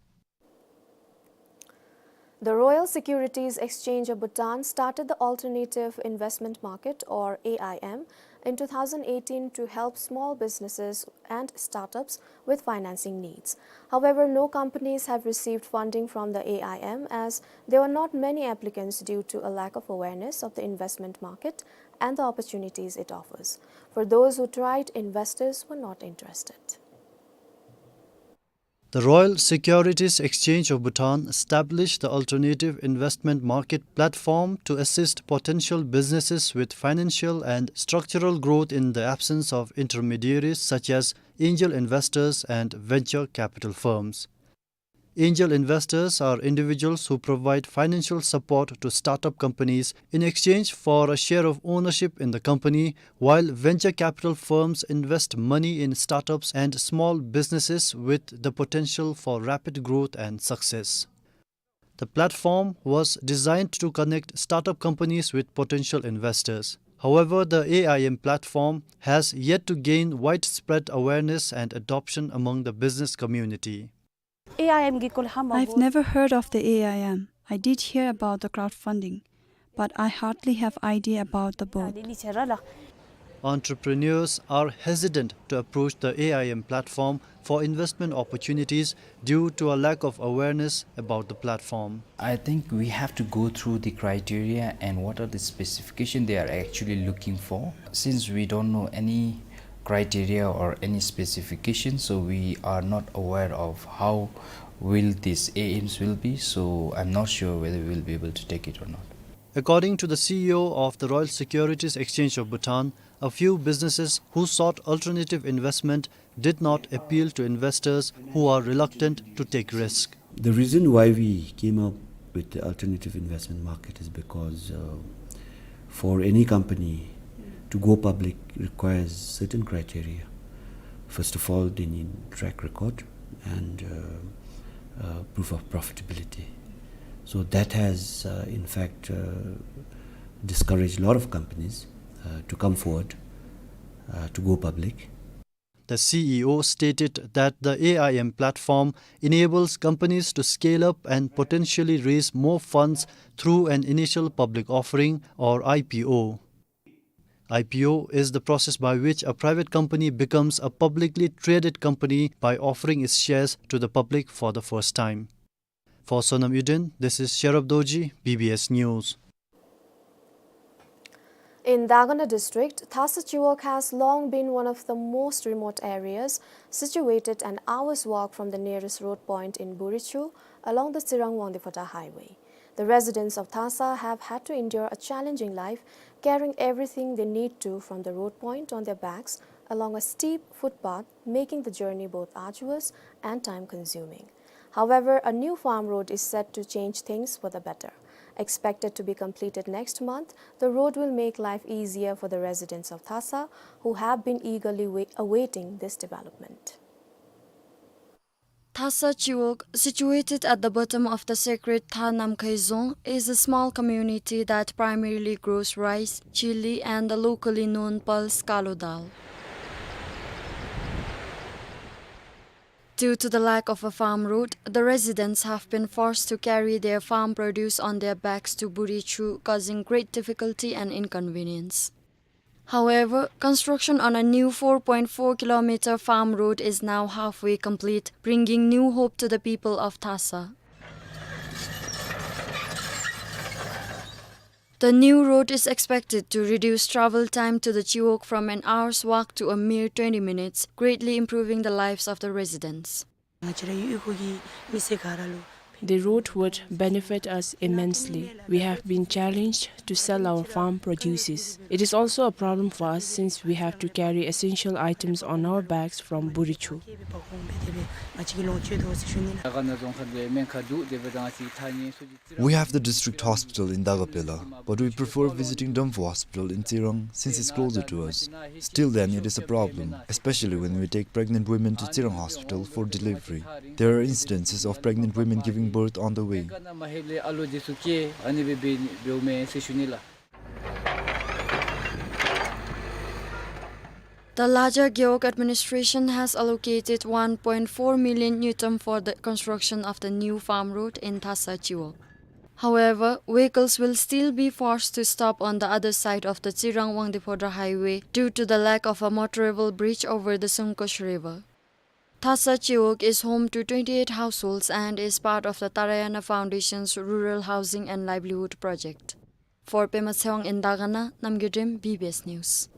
The Royal Securities Exchange of Bhutan started the Alternative Investment Market, or A I M, in two thousand eighteen to help small businesses and startups with financing needs. However, no companies have received funding from the A I M, as there were not many applicants due to a lack of awareness of the investment market and the opportunities it offers. For those who tried, investors were not interested. The Royal Securities Exchange of Bhutan established the Alternative Investment Market platform to assist potential businesses with financial and structural growth in the absence of intermediaries such as angel investors and venture capital firms. Angel investors are individuals who provide financial support to startup companies in exchange for a share of ownership in the company, while venture capital firms invest money in startups and small businesses with the potential for rapid growth and success. The platform was designed to connect startup companies with potential investors. However, the A I M platform has yet to gain widespread awareness and adoption among the business community. I've never heard of the A I M. I did hear about the crowdfunding, but I hardly have idea about the both. Entrepreneurs are hesitant to approach the A I M platform for investment opportunities due to a lack of awareness about the platform. I think we have to go through the criteria and what are the specification they are actually looking for. Since we don't know any criteria or any specification, so we are not aware of how will these A I Ms will be, so I'm not sure whether we will be able to take it or not. According to the C E O of the Royal Securities Exchange of Bhutan, a few businesses who sought alternative investment did not appeal to investors who are reluctant to take risk. The reason why we came up with the alternative investment market is because, uh, for any company to go public requires certain criteria. First of all, they need track record and, uh, uh, proof of profitability. So that has, uh, in fact, uh, discouraged a lot of companies, uh, to come forward, uh, to go public. The C E O stated that the A I M platform enables companies to scale up and potentially raise more funds through an initial public offering, or I P O. I P O is the process by which a private company becomes a publicly traded company by offering its shares to the public for the first time. For Sonam Uden, this is Sherab Dorji, B B S News. In Dagana district, Thasa Chiwog has long been one of the most remote areas, situated an hour's walk from the nearest road point in Burichu along the Tsirang-Wangdue Phodrang highway. The residents of Thasa have had to endure a challenging life, carrying everything they need to from the road point on their backs along a steep footpath, making the journey both arduous and time-consuming. However, a new farm road is set to change things for the better. Expected to be completed next month, the road will make life easier for the residents of Thasa, who have been eagerly wai-, awaiting this development. Thasa Chiwog, situated at the bottom of the sacred Tha Namkhai Dzong, is a small community that primarily grows rice, chili, and the locally known pulse kalo dal. Due to the lack of a farm road, the residents have been forced to carry their farm produce on their backs to Burichu, causing great difficulty and inconvenience. However, construction on a new four point four kilometer farm road is now halfway complete, bringing new hope to the people of Thasa. The new road is expected to reduce travel time to the Chiwog from an hour's walk to a mere twenty minutes, greatly improving the lives of the residents. ང་བཅས་རའི་གཡུས་ཁོག་གི་མི་སེར་ག་ར་ལུ་ The route would benefit us immensely. We have been challenged to sell our farm produces. It is also a problem for us since we have to carry essential items on our backs from Burichuk. We have the district hospital in Dagapela, but we prefer visiting Damphu Hospital in Tsirang since it's closer to us. Still then, it is a problem, especially when we take pregnant women to Tsirang Hospital for delivery. There are incidences of pregnant women giving birth on the way. The Lajang Gewog administration has allocated one point four million ngultrum for the construction of the new farm road in Thasa Chiwog. However, vehicles will still be forced to stop on the other side of the Tsirang-Wangdue Phodrang highway due to the lack of a motorable bridge over the Sungkosh River. Thasa Chiwog is home to twenty-eight households and is part of the Tarayana Foundation's Rural Housing and Livelihood Project. For Pema Tshewang in Dagana, Namgay Drem, B B S News.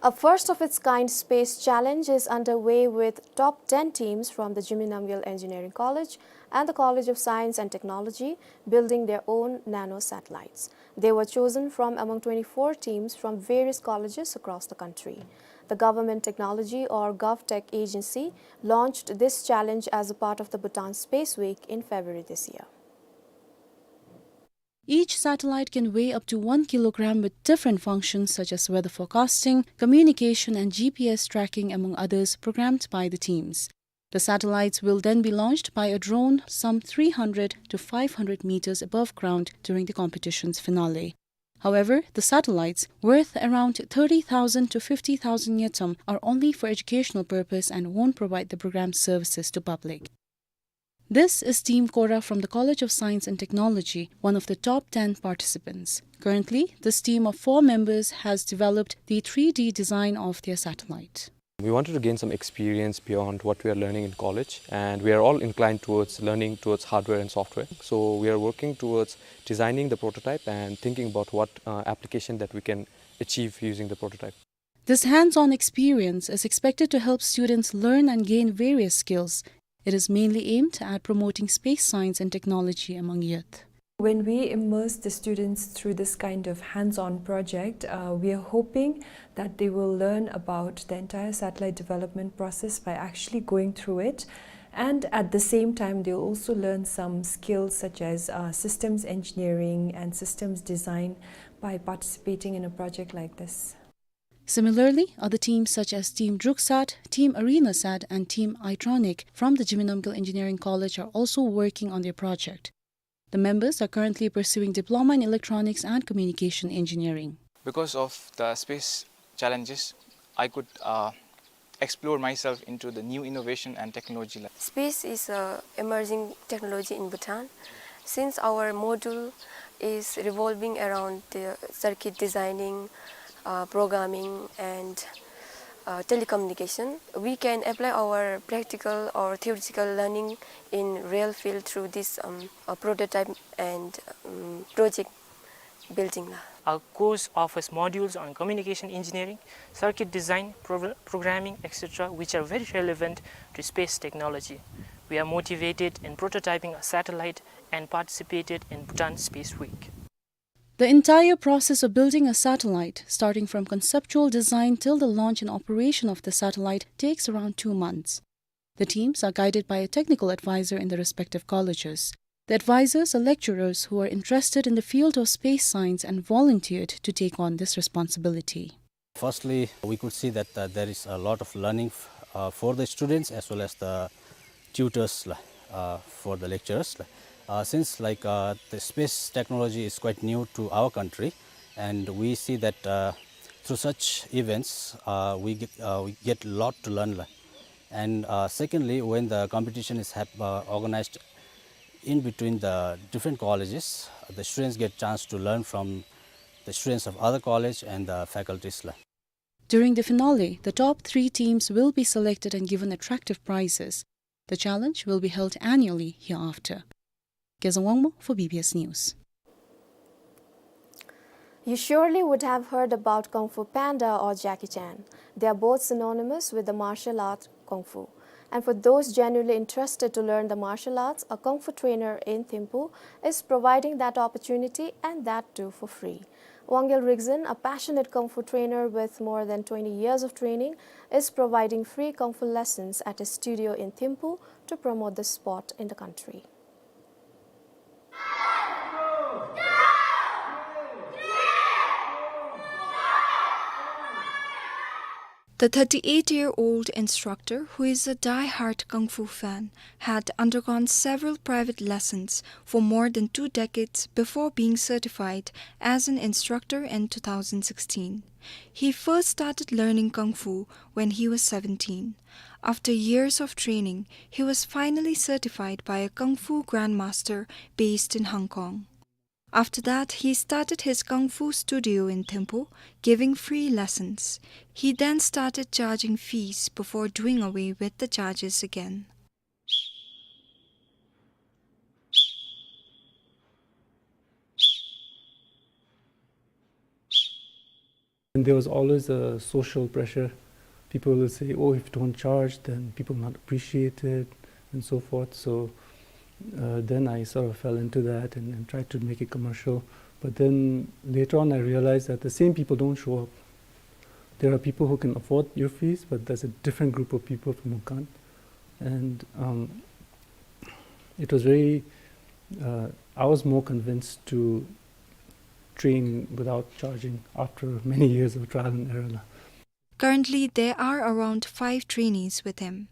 A first of its kind space challenge is underway with top ten teams from the Jigme Namgyel Engineering College and the College of Science and Technology building their own nano satellites. They were chosen from among twenty-four teams from various colleges across the country. The Government Technology or GovTech agency launched this challenge as a part of the Bhutan Space Week in February this year. Each satellite can weigh up to one kilogram with different functions such as weather forecasting, communication and G P S tracking, among others, programmed by the teams. The satellites will then be launched by a drone some three hundred to five hundred meters above ground during the competition's finale. However, the satellites, worth around thirty thousand to fifty thousand ngultrum, are only for educational purpose and won't provide the program's services to public. This is Team Kora from the College of Science and Technology, one of the top ten participants. Currently, this team of four members has developed the three D design of their satellite. We wanted to gain some experience beyond what we are learning in college, and we are all inclined towards learning towards hardware and software. So we are working towards designing the prototype and thinking about what, uh, application that we can achieve using the prototype. This hands-on experience is expected to help students learn and gain various skills. It is mainly aimed at promoting space science and technology among youth. When we immerse the students through this kind of hands-on project, uh, we are hoping that they will learn about the entire satellite development process by actually going through it. And at the same time, they'll also learn some skills such as, uh, systems engineering and systems design by participating in a project like this. Similarly, other teams such as Team DrukSat, Team ArenaSat, and Team Itronic from the Jigme Namgyel Engineering College are also working on their project. The members are currently pursuing diploma in electronics and communication engineering. Because of the space challenges, I could, uh, explore myself into the new innovation and technology. Space is a emerging technology in Bhutan. Since our module is revolving around the circuit designing, uh, programming, and, uh, telecommunication, we can apply our practical or theoretical learning in real field through this, um, uh, prototype and, um, project building la. Our course offers modules on communication engineering, circuit design, pro-, programming, et cetera, which are very relevant to space technology. We are motivated in prototyping a satellite and participated in Bhutan Space Week. The entire process of building a satellite, starting from conceptual design till the launch and operation of the satellite, takes around two months. The teams are guided by a technical advisor in the respective colleges. The advisors are lecturers who are interested in the field of space science and volunteered to take on this responsibility. Firstly, we could see that, uh, there is a lot of learning f-, uh, for the students as well as the tutors, la, uh, for the lecturers, la. Uh, since, like, uh, the space technology is quite new to our country, and we see that, uh, through such events, uh, we get, uh, we get a lot to learn, la. And, uh, secondly, when the competition is hap-, uh, organized in between the different colleges, the students get chance to learn from the students of other college and the faculties, la. During the finale, the top three teams will be selected and given attractive prizes. The challenge will be held annually hereafter. Gezang Wangmo for B B S News. You surely would have heard about Kung Fu Panda or Jackie Chan. They are both synonymous with the martial art Kung Fu. And for those genuinely interested to learn the martial arts, a kung fu trainer in Thimphu is providing that opportunity, and that too for free. Wangel Rigzin, a passionate kung fu trainer with more than twenty years of training, is providing free kung fu lessons at his studio in Thimphu to promote the sport in the country. The thirty-eight-year-old instructor, who is a die-hard kung fu fan, had undergone several private lessons for more than two decades before being certified as an instructor in two thousand sixteen. He first started learning kung fu when he was seventeen. After years of training, he was finally certified by a kung fu grandmaster based in Hong Kong. After that, he started his kung fu studio in Thimphu, giving free lessons. He then started charging fees before doing away with the charges again. And there was always a social pressure. People will say, "Oh, if you don't charge, then people will not appreciate it," and so forth. So, uh, then I sort of fell into that and, and tried to make it commercial. But then later on, I realized that the same people don't show up. There are people who can afford your fees, but that's a different group of people from who can't. And, um, it was very, uh, I was more convinced to train without charging after many years of trial and error. Currently, there are around five trainees with him.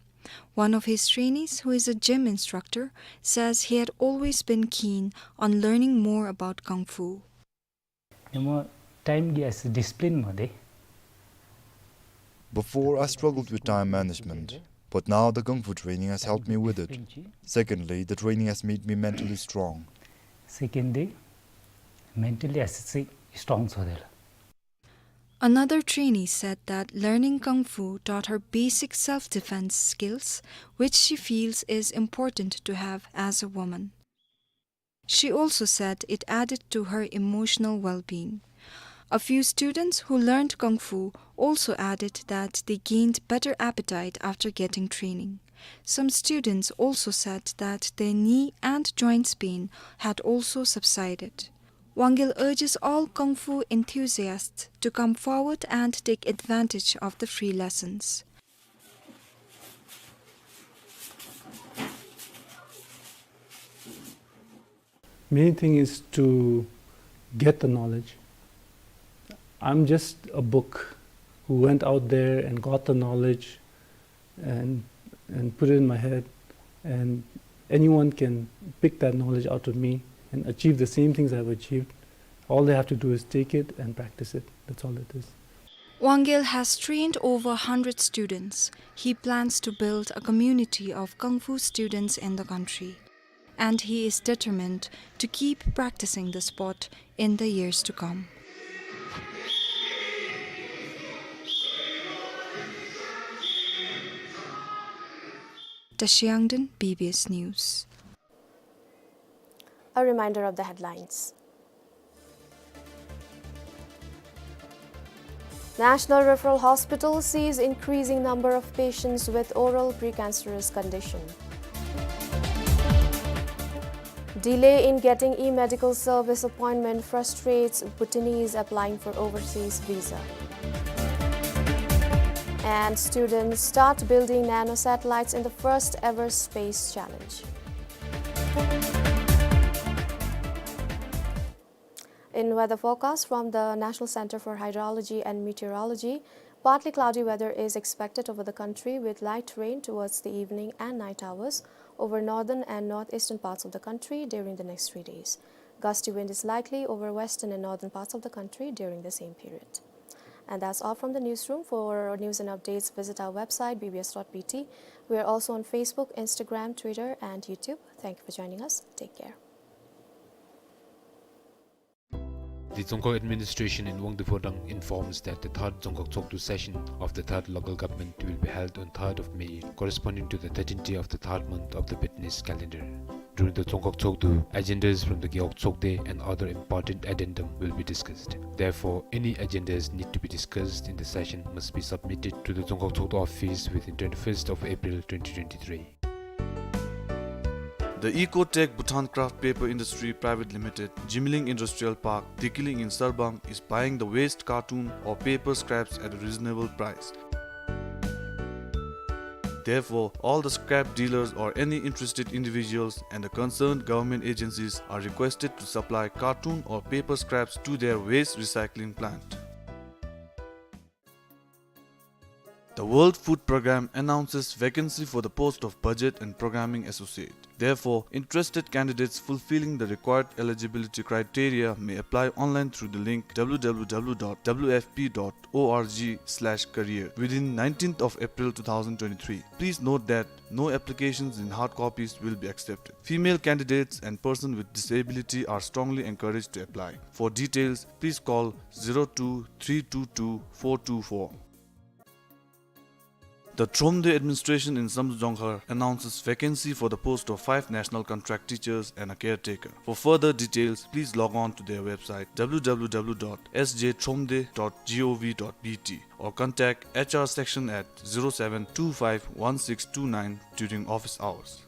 One of his trainees, who is a gym instructor, says he had always been keen on learning more about kung fu. ནི་མོ་time གི་ཨ་ཙི་discipline མ་དེ། Before, I struggled with time management, but now the kung fu training has helped me with it. Secondly, the training has made me mentally strong. Second དེ་mentally ཨ་ཙི་ཅིག་strong སོང་དེ་ལགས། Another trainee said that learning kung fu taught her basic self-defense skills, which she feels is important to have as a woman. She also said it added to her emotional well-being. A few students who learned kung fu also added that they gained better appetite after getting training. Some students also said that their knee and joints pain had also subsided. Wangel urges all kung fu enthusiasts to come forward and take advantage of the free lessons. Main thing is to get the knowledge. I'm just a book who went out there and got the knowledge and, and put it in my head, and anyone can pick that knowledge out of me and achieve the same things I've achieved. All they have to do is take it and practice it. That's all it is. Wangel has trained over a hundred students. He plans to build a community of kung fu students in the country, and he is determined to keep practicing the sport in the years to come. Tashi Yangden, B B S News. A reminder of the headlines. National Referral Hospital sees increasing number of patients with oral precancerous condition. Delay in getting e-medical service appointment frustrates Bhutanese applying for overseas visa. And students start building nanosatellites in the first ever space challenge. In weather forecast from the National Center for Hydrology and Meteorology, partly cloudy weather is expected over the country with light rain towards the evening and night hours over northern and northeastern parts of the country during the next three days. Gusty wind is likely over western and northern parts of the country during the same period. And that's all from the newsroom. For news and updates, visit our website, B B S dot B T. We are also on Facebook, Instagram, Twitter, and YouTube. Thank you for joining us. Take care. The Dzongkhag Administration in Wangdue Phodrang informs that the third Dzongkhag Tshogdu session of the third local government will be held on third of May, corresponding to the thirteenth day of the third month of the Bhutanese calendar. During the Dzongkhag Tshogdu, agendas from the Gewog Tshogde and other important addendum will be discussed. Therefore, any agendas need to be discussed in the session must be submitted to the Dzongkhag Tshogdu office within twenty-first of April twenty twenty-three. The Ecotech Bhutan Craft Paper Industry Private Limited, Jimling Industrial Park, Dikiling in Sarbank, is buying the waste carton or paper scraps at a reasonable price. Therefore, all the scrap dealers or any interested individuals and the concerned government agencies are requested to supply carton or paper scraps to their waste recycling plant. The World Food Programme announces vacancy for the post of Budget and Programming Associate. Therefore, interested candidates fulfilling the required eligibility criteria may apply online through the link w w w dot w f p dot org slash career within nineteenth of April two thousand twenty-three. Please note that no applications in hard copies will be accepted. Female candidates and persons with disability are strongly encouraged to apply. For details, please call zero two three two two four two four. The Thromde administration in Samdrup Jongkhar announces vacancy for the post of five national contract teachers and a caretaker. For further details, please log on to their website w w w dot s j thromde dot g o v dot b t or contact h r section at zero seven two five one six two nine during office hours.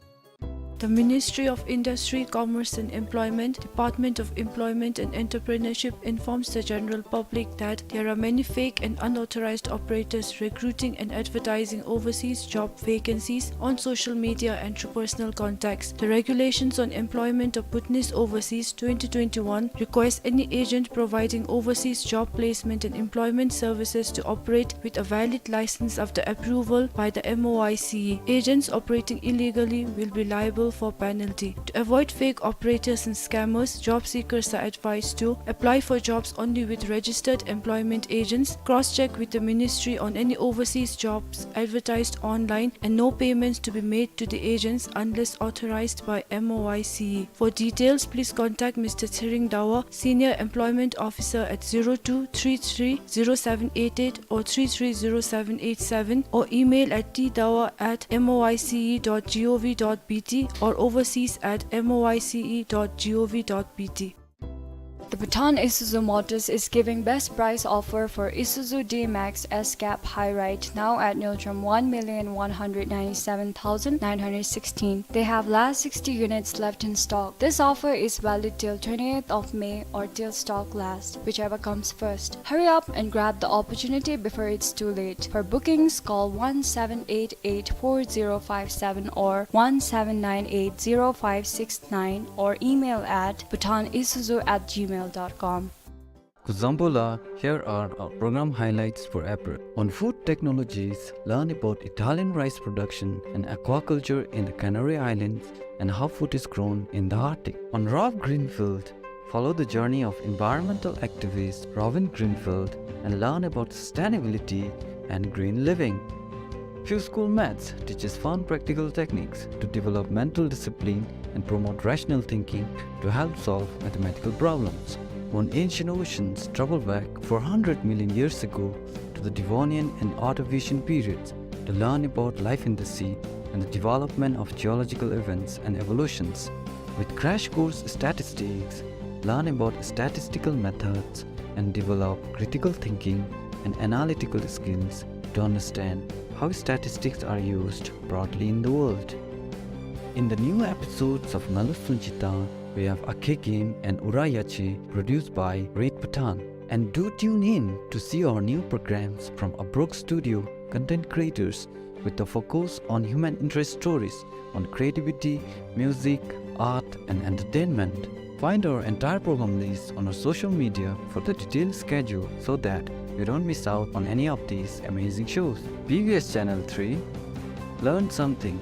The Ministry of Industry, Commerce and Employment, Department of Employment and Entrepreneurship informs the general public that there are many fake and unauthorized operators recruiting and advertising overseas job vacancies on social media and through personal contacts. The Regulations on Employment of Bhutanese Overseas twenty twenty-one requires any agent providing overseas job placement and employment services to operate with a valid license after approval by the M O I C E. Agents operating illegally will be liable for penalty. To avoid fake operators and scammers, job seekers are advised to apply for jobs only with registered employment agents, cross-check with the ministry on any overseas jobs advertised online, and no payments to be made to the agents unless authorized by M O I C E. For details, please contact Mister Tshering Dawa, Senior Employment Officer at zero two three three zero seven eight eight or three three zero seven eight seven, or email at t dawa at m o i c e dot g o v dot b t or overseas at m o i c e dot g o v dot b t. The Bhutan Isuzu Motors is giving best price offer for Isuzu D-Max S-Cab High Ride now at Ngultrum, one million one hundred ninety-seven thousand nine hundred sixteen. They have last sixty units left in stock. This offer is valid till twentieth of May or till stock last, whichever comes first. Hurry up and grab the opportunity before it's too late. For bookings, call one seven eight eight four zero five seven or one seven nine eight zero five six nine or email at bhutan isuzu at gmail dot com. Kuzuzangpo la, here are our program highlights for April. On food technologies, learn about Italian rice production and aquaculture in the Canary Islands and how food is grown in the Arctic. On Rob Greenfield, follow the journey of environmental activist Robin Greenfield and learn about sustainability and green living. Few School Maths teaches fun practical techniques to develop mental discipline and promote rational thinking to help solve mathematical problems. On Ancient Oceans, travel back four hundred million years ago to the Devonian and Ordovician periods to learn about life in the sea and the development of geological events and evolutions. With Crash Course Statistics, learn about statistical methods and develop critical thinking and analytical skills to understand how statistics are used broadly in the world. In the new episodes of Ngalu Sunjita, we have Akhe Game and Ura Yache, produced by Read Bhutan. And do tune in to see our new programs from Abrok Studio, content creators with a focus on human interest stories on creativity, music, art, and entertainment. Find our entire program list on our social media for the detailed schedule so that you don't miss out on any of these amazing shows. B B S Channel three, learn something.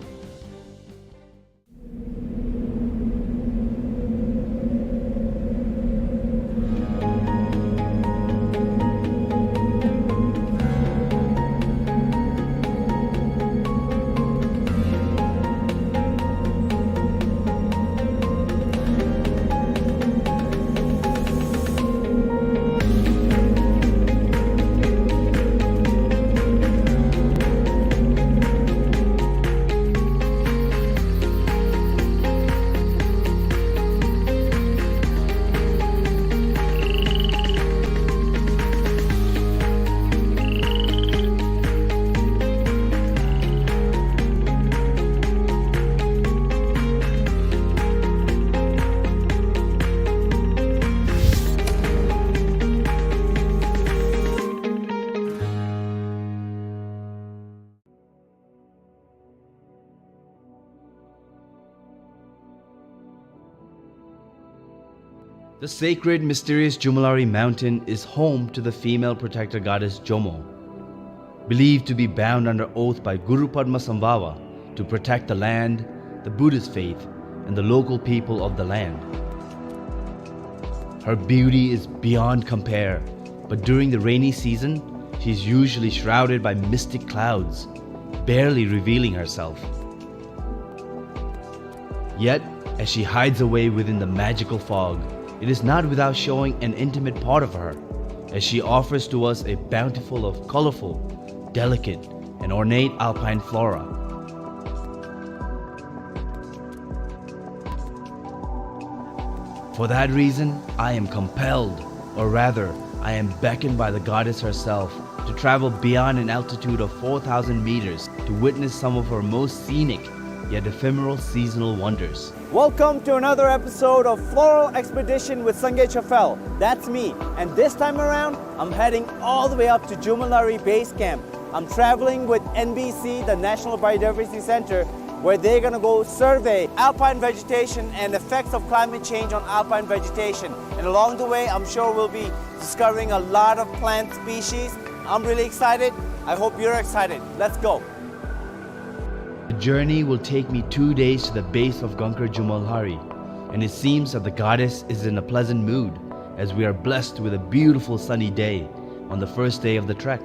The sacred, mysterious Jomolhari mountain is home to the female protector goddess Jomo, believed to be bound under oath by Guru Padmasambhava to protect the land, the Buddhist faith, and the local people of the land. Her beauty is beyond compare, but during the rainy season, she is usually shrouded by mystic clouds, barely revealing herself. Yet, as she hides away within the magical fog, it is not without showing an intimate part of her, as she offers to us a bountiful of colorful, delicate, and ornate alpine flora. For that reason, I am compelled, or rather, I am beckoned by the goddess herself, to travel beyond an altitude of four thousand meters to witness some of her most scenic yet ephemeral seasonal wonders. Welcome to another episode of Floral Expedition with Sangay Chafel. That's me. And this time around, I'm heading all the way up to Jomolhari Base Camp. I'm traveling with N B C, the National Biodiversity Center, where they're gonna go survey alpine vegetation and effects of climate change on alpine vegetation. And along the way, I'm sure we'll be discovering a lot of plant species. I'm really excited. I hope you're excited. Let's go. The journey will take me two days to the base of Gangkar Jomolhari, and it seems that the goddess is in a pleasant mood, as we are blessed with a beautiful sunny day on the first day of the trek.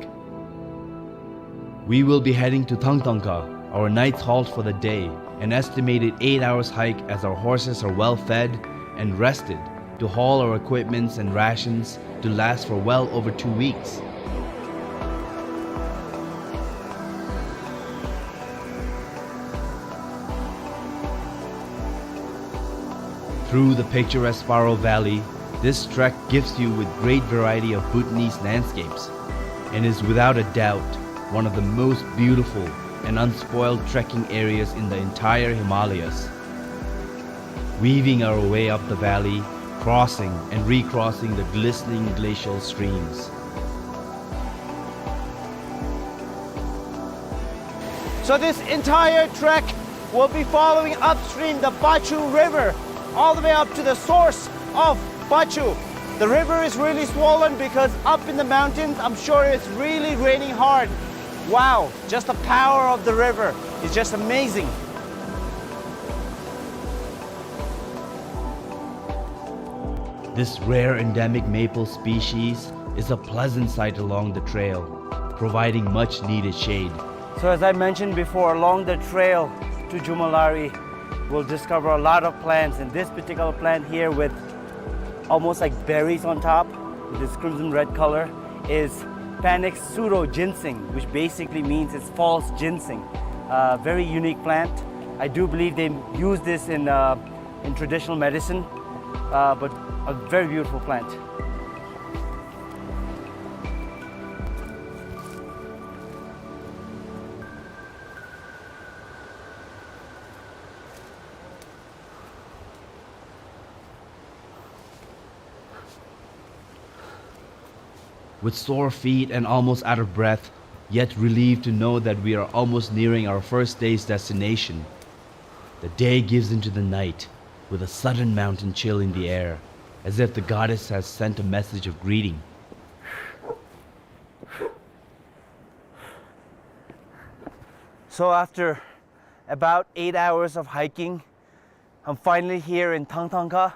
We will be heading to Thangthangkha, our night's halt for the day, an estimated eight hours hike as our horses are well fed and rested to haul our equipments and rations to last for well over two weeks. Through the picturesque Paro Valley, this trek gifts you with great variety of Bhutanese landscapes and is without a doubt one of the most beautiful and unspoiled trekking areas in the entire Himalayas. Weaving our way up the valley, crossing and recrossing the glistening glacial streams. So this entire trek will be following upstream the Bachu River, all the way up to the source of Bachu. The river is really swollen because up in the mountains, I'm sure it's really raining hard. Wow, just the power of the river is just amazing. This rare endemic maple species is a pleasant sight along the trail, providing much needed shade. So as I mentioned before, along the trail to Jomolhari, we'll discover a lot of plants, and this particular plant here with almost like berries on top, with this crimson red color, is Panax pseudo ginseng, which basically means it's false ginseng. Uh, very unique plant. I do believe they use this in, uh, in traditional medicine, uh, but a very beautiful plant. With sore feet and almost out of breath, yet relieved to know that we are almost nearing our first day's destination, the day gives into the night with a sudden mountain chill in the air, as if the goddess has sent a message of greeting. So after about eight hours of hiking, I'm finally here in Thangthangkha,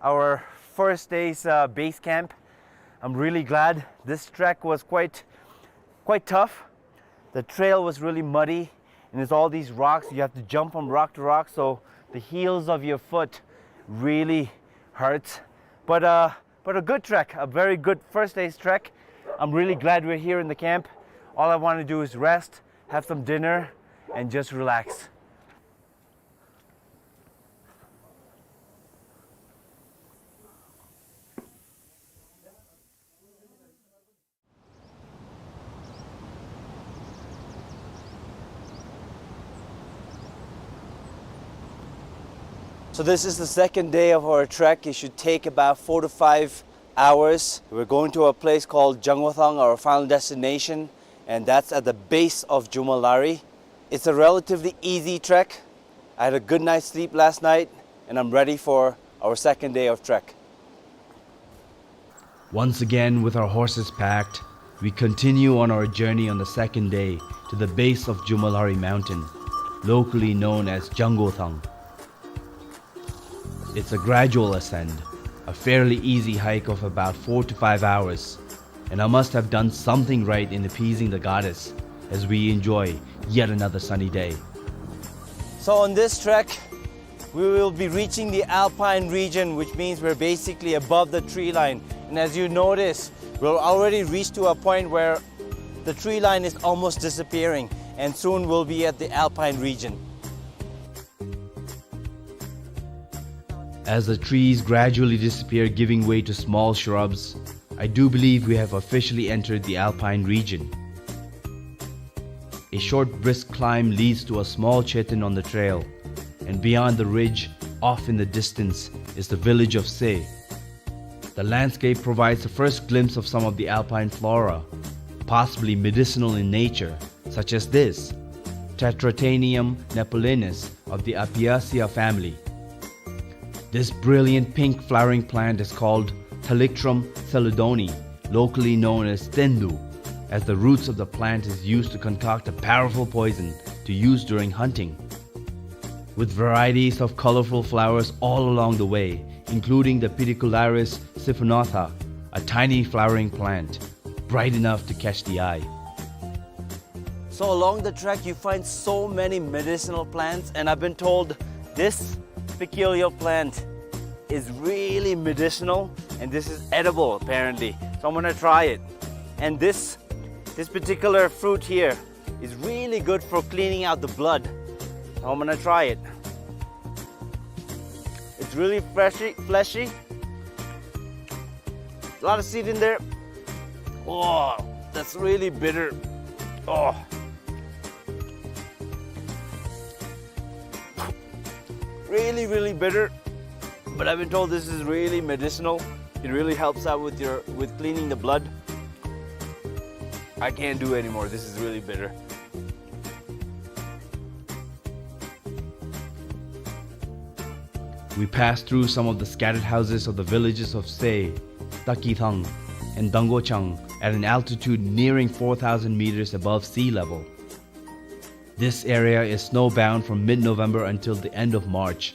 our first day's, uh, base camp. I'm really glad. This trek was quite, quite tough. The trail was really muddy, and there's all these rocks. You have to jump from rock to rock, so the heels of your foot really hurts. But, uh, but a good trek, a very good first day's trek. I'm really glad we're here in the camp. All I wanna do is rest, have some dinner, and just relax. So this is the second day of our trek. It should take about four to five hours. We're going to a place called Jangwathang, our final destination, and that's at the base of Jomolhari. It's a relatively easy trek. I had a good night's sleep last night, and I'm ready for our second day of trek. Once again, with our horses packed, we continue on our journey on the second day to the base of Jomolhari Mountain, locally known as Jangothang. It's a gradual ascent, a fairly easy hike of about four to five hours, and I must have done something right in appeasing the goddess as we enjoy yet another sunny day. So on this trek, we will be reaching the alpine region, which means we're basically above the tree line. And as you notice, we'll already reach to a point where the tree line is almost disappearing, and soon we'll be at the alpine region. As the trees gradually disappear, giving way to small shrubs, I do believe we have officially entered the alpine region. A short brisk climb leads to a small cheten on the trail, and beyond the ridge, off in the distance, is the village of Se. The landscape provides the first glimpse of some of the alpine flora, possibly medicinal in nature, such as this, Tetratennium nepalensis of the Apiaceae family. This brilliant pink flowering plant is called Thalictrum chelidonii, locally known as tendu, as the roots of the plant is used to concoct a powerful poison to use during hunting. With varieties of colorful flowers all along the way, including the Pedicularis siphonantha, a tiny flowering plant, bright enough to catch the eye. So along the track, you find so many medicinal plants, and I've been told this peculiar plant is really medicinal, and this is edible, apparently. So I'm gonna try it. And this, this particular fruit here is really good for cleaning out the blood. So I'm gonna try it. It's really fleshy, fleshy. A lot of seed in there. Oh, that's really bitter. Oh. Really, really bitter. But I've been told this is really medicinal. It really helps out with your, with cleaning the blood. I can't do anymore. This is really bitter. We passed through some of the scattered houses of the villages of Se, Takithang, and Dangochang at an altitude nearing four thousand meters above sea level. This area is snowbound from mid-November until the end of March.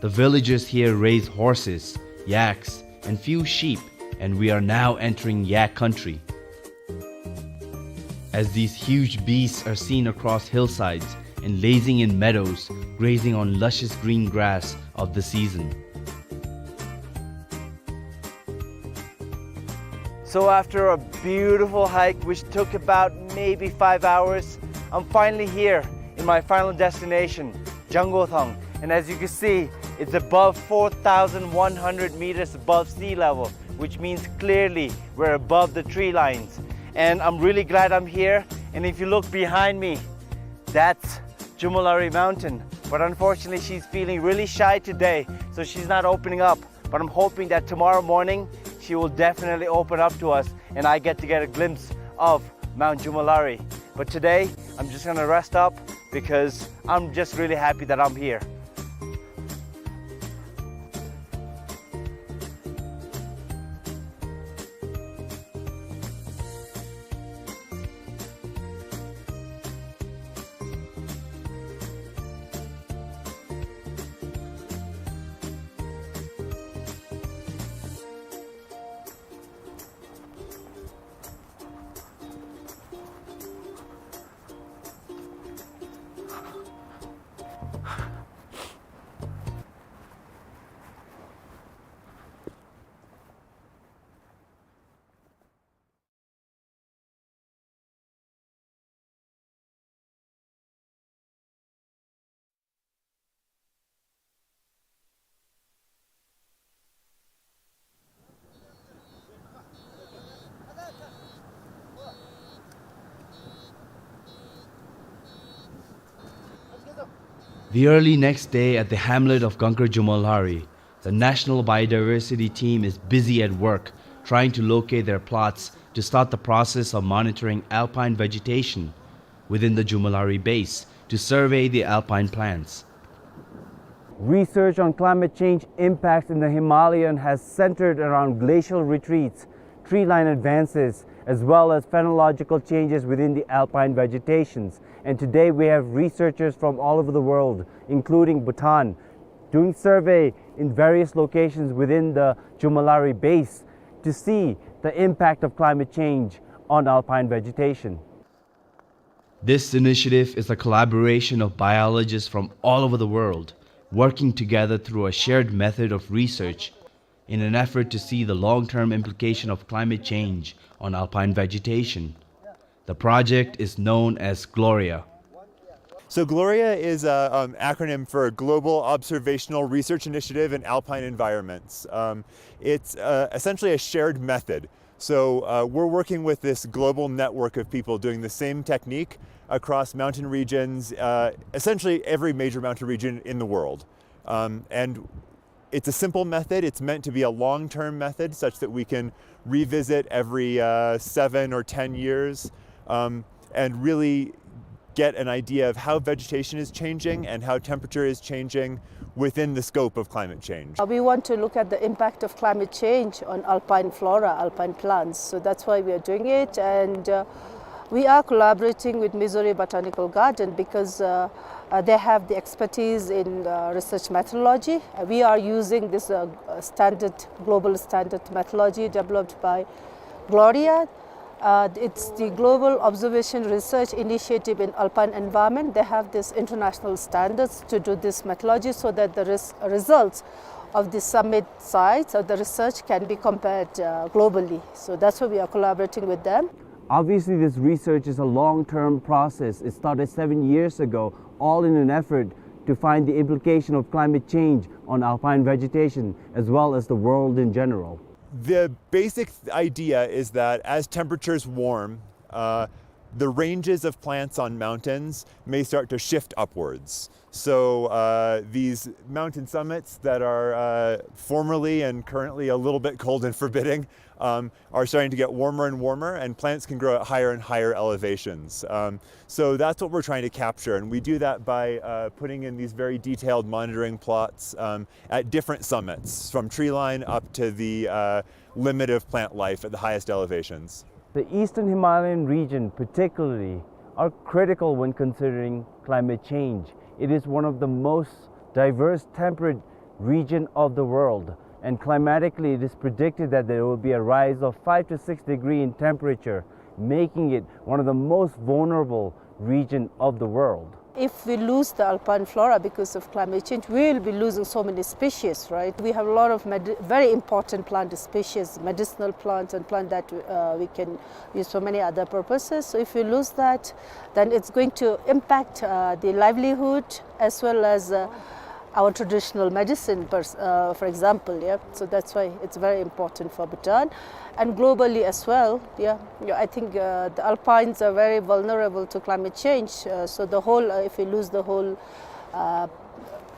The villagers here raise horses, yaks, and few sheep, and we are now entering yak country. As these huge beasts are seen across hillsides and lazing in meadows, grazing on luscious green grass of the season. So after a beautiful hike, which took about maybe five hours, I'm finally here in my final destination, Jangothang. And as you can see, it's above four thousand one hundred meters above sea level, which means clearly we're above the tree lines. And I'm really glad I'm here. And if you look behind me, that's Jomolhari Mountain. But unfortunately, she's feeling really shy today, so she's not opening up. But I'm hoping that tomorrow morning, she will definitely open up to us and I get to get a glimpse of Mount Jomolhari. But today, I'm just gonna rest up because I'm just really happy that I'm here. The early next day at the hamlet of Gangkar Jomolhari, the National Biodiversity Team is busy at work trying to locate their plots to start the process of monitoring alpine vegetation within the Jomolhari base to survey the alpine plants. Research on climate change impacts in the Himalayan has centered around glacial retreats, tree line advances, as well as phenological changes within the alpine vegetations. And today we have researchers from all over the world, including Bhutan, doing survey in various locations within the Chumouhlari base to see the impact of climate change on alpine vegetation. This initiative is a collaboration of biologists from all over the world, working together through a shared method of research in an effort to see the long-term implication of climate change on alpine vegetation. The project is known as GLORIA. So GLORIA is an acronym for Global Observational Research Initiative in Alpine Environments. Um, it's uh, essentially a shared method. So uh, we're working with this global network of people doing the same technique across mountain regions, uh, essentially every major mountain region in the world. Um, and it's a simple method. It's meant to be a long-term method such that we can revisit every uh, seven or ten years, um, and really get an idea of how vegetation is changing and how temperature is changing within the scope of climate change. Uh, we want to look at the impact of climate change on alpine flora, alpine plants. So that's why we are doing it. And uh, we are collaborating with Missouri Botanical Garden because uh, uh, they have the expertise in uh, research methodology. Uh, we are using this uh, uh, standard, global standard methodology developed by GLORIA. Uh, it's the Global Observation Research Initiative in Alpine Environment. They have these international standards to do this methodology so that the res- results of the summit sites of the research can be compared uh, globally. So that's why we are collaborating with them. Obviously, this research is a long-term process. It started seven years ago, all in an effort to find the implication of climate change on alpine vegetation, as well as the world in general. The basic th- idea is that as temperatures warm, uh, the ranges of plants on mountains may start to shift upwards. So uh, these mountain summits that are uh, formerly and currently a little bit cold and forbidding um, are starting to get warmer and warmer, and plants can grow at higher and higher elevations. Um, so that's what we're trying to capture, and we do that by uh, putting in these very detailed monitoring plots um, at different summits, from tree line up to the uh, limit of plant life at the highest elevations. The eastern Himalayan region particularly are critical when considering climate change. It is one of the most diverse temperate region of the world, and climatically it is predicted that there will be a rise of five to six degree in temperature, making it one of the most vulnerable region of the world. If we lose the alpine flora because of climate change, we will be losing so many species, right? We have a lot of med- very important plant species, medicinal plants and plants that uh, we can use for many other purposes. So if we lose that, then it's going to impact uh, the livelihood as well as uh, our traditional medicine, pers- uh, for example. Yeah, so that's why it's very important for Bhutan and globally as well. Yeah, yeah, I think uh, the alpines are very vulnerable to climate change. Uh, so the whole, uh, if we lose the whole uh,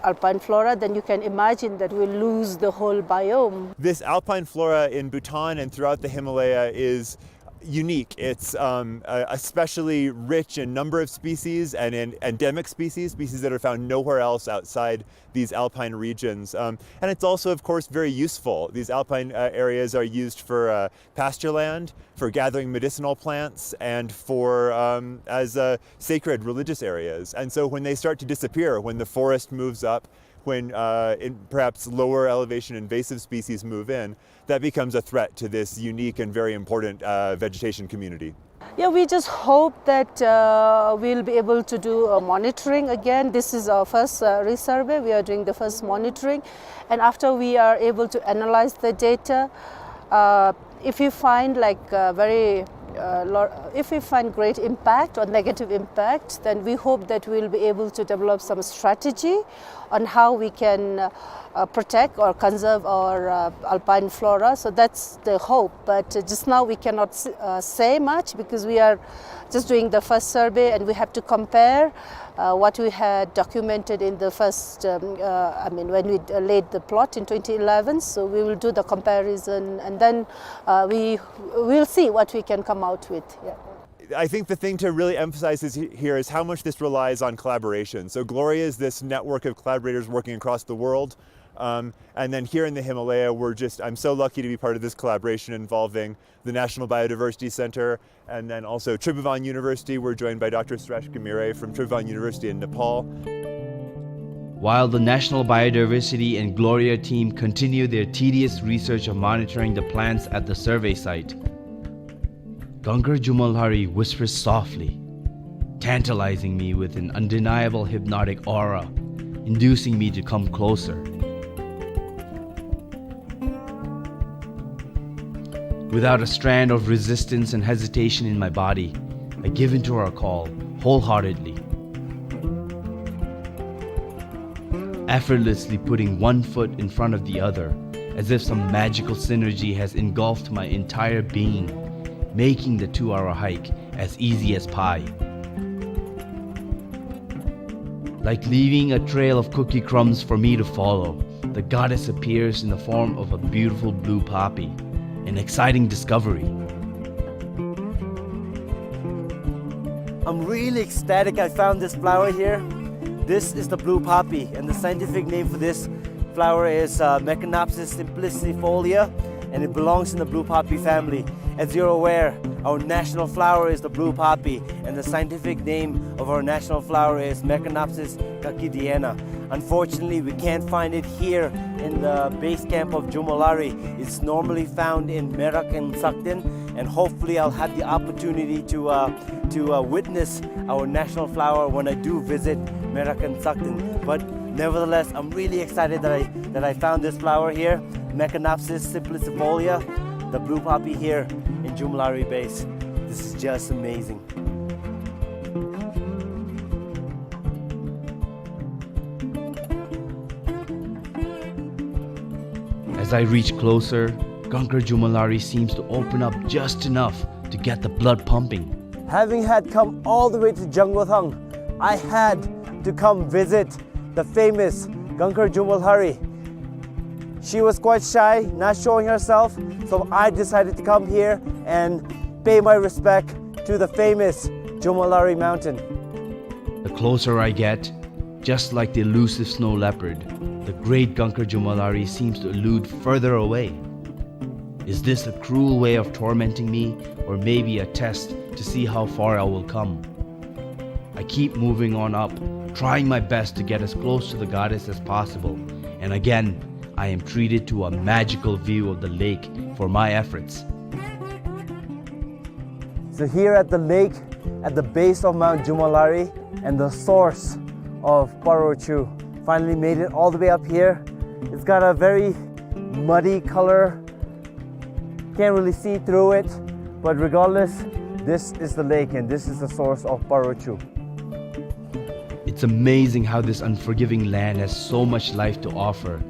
alpine flora, then you can imagine that we'll lose the whole biome. This alpine flora in Bhutan and throughout the Himalaya is unique. It's um, uh, especially rich in number of species and in endemic species, species that are found nowhere else outside these alpine regions. Um, and it's also, of course, very useful. These alpine uh, areas are used for uh, pasture land, for gathering medicinal plants, and for um, as uh, sacred religious areas. And so when they start to disappear, when the forest moves up, when uh, in perhaps lower elevation invasive species move in, that becomes a threat to this unique and very important uh, vegetation community. Yeah, we just hope that uh, we'll be able to do a monitoring again. This is our first uh, resurvey. We are doing the first monitoring. And after we are able to analyze the data, uh, if we find like uh, very uh, lo- if we find great impact or negative impact, then we hope that we'll be able to develop some strategy on how we can uh, uh, protect or conserve our uh, alpine flora. So that's the hope. But uh, just now we cannot s- uh, say much because we are just doing the first survey and we have to compare uh, what we had documented in the first, um, uh, I mean, when we uh, laid the plot in twenty eleven. So we will do the comparison and then uh, we will see what we can come out with. Yeah. I think the thing to really emphasize is he-, here is how much this relies on collaboration. So Gloria is this network of collaborators working across the world. Um, and then here in the Himalaya, we're just, I'm so lucky to be part of this collaboration involving the National Biodiversity Center and then also Tribhuvan University. We're joined by Doctor Suresh Ghimire from Tribhuvan University in Nepal. While the National Biodiversity and Gloria team continue their tedious research of monitoring the plants at the survey site, Gangkar Jumolhari whispers softly, tantalizing me with an undeniable hypnotic aura, inducing me to come closer. Without a strand of resistance and hesitation in my body, I give in to her call wholeheartedly. Effortlessly putting one foot in front of the other, as if some magical synergy has engulfed my entire being, making the two-hour hike as easy as pie. Like leaving a trail of cookie crumbs for me to follow, the goddess appears in the form of a beautiful blue poppy, an exciting discovery. I'm really ecstatic I found this flower here. This is the blue poppy, and the scientific name for this flower is, uh, Meconopsis simplicifolia, and it belongs in the blue poppy family. As you're aware, our national flower is the blue poppy, and the scientific name of our national flower is Meconopsis coccidiana. Unfortunately, we can't find it here in the base camp of Jomolhari. It's normally found in Merak and Sakden, and hopefully I'll have the opportunity to, uh, to, uh, witness our national flower when I do visit Merak and Sakden. But nevertheless, I'm really excited that I, that I found this flower here, Meconopsis simplicifolia, the blue poppy here in Jomolhari base. This is just amazing. As I reach closer, Gangkar Jomolhari seems to open up just enough to get the blood pumping. Having had come all the way to Jangothang, I had to come visit the famous Gangkar Jomolhari. She was quite shy, not showing herself, so I decided to come here and pay my respect to the famous Jomolhari mountain. The closer I get, just like the elusive snow leopard, the great Gangkar Jomolhari seems to elude further away. Is this a cruel way of tormenting me, or maybe a test to see how far I will come? I keep moving on up, trying my best to get as close to the goddess as possible, and again, I am treated to a magical view of the lake for my efforts. So here at the lake, at the base of Mount Jomolhari and the source of Parochu, finally made it all the way up here. It's got a very muddy color, can't really see through it, but regardless, this is the lake and this is the source of Parochu. It's amazing how this unforgiving land has so much life to offer,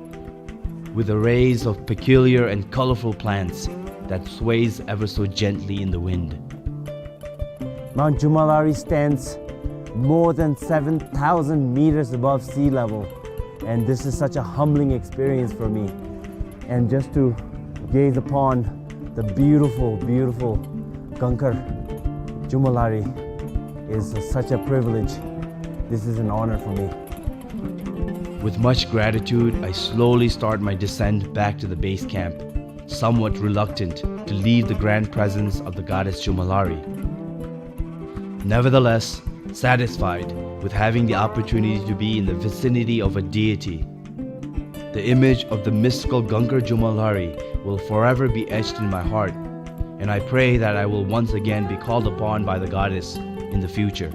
with arrays of peculiar and colorful plants that sways ever so gently in the wind. Mount Jomolhari stands more than seven thousand meters above sea level, and this is such a humbling experience for me. And just to gaze upon the beautiful, beautiful Gangkar Jomolhari is such a privilege. This is an honor for me. With much gratitude, I slowly start my descent back to the base camp, somewhat reluctant to leave the grand presence of the goddess Jomolhari. Nevertheless, satisfied with having the opportunity to be in the vicinity of a deity, the image of the mystical Gangkar Jomolhari will forever be etched in my heart, and I pray that I will once again be called upon by the goddess in the future.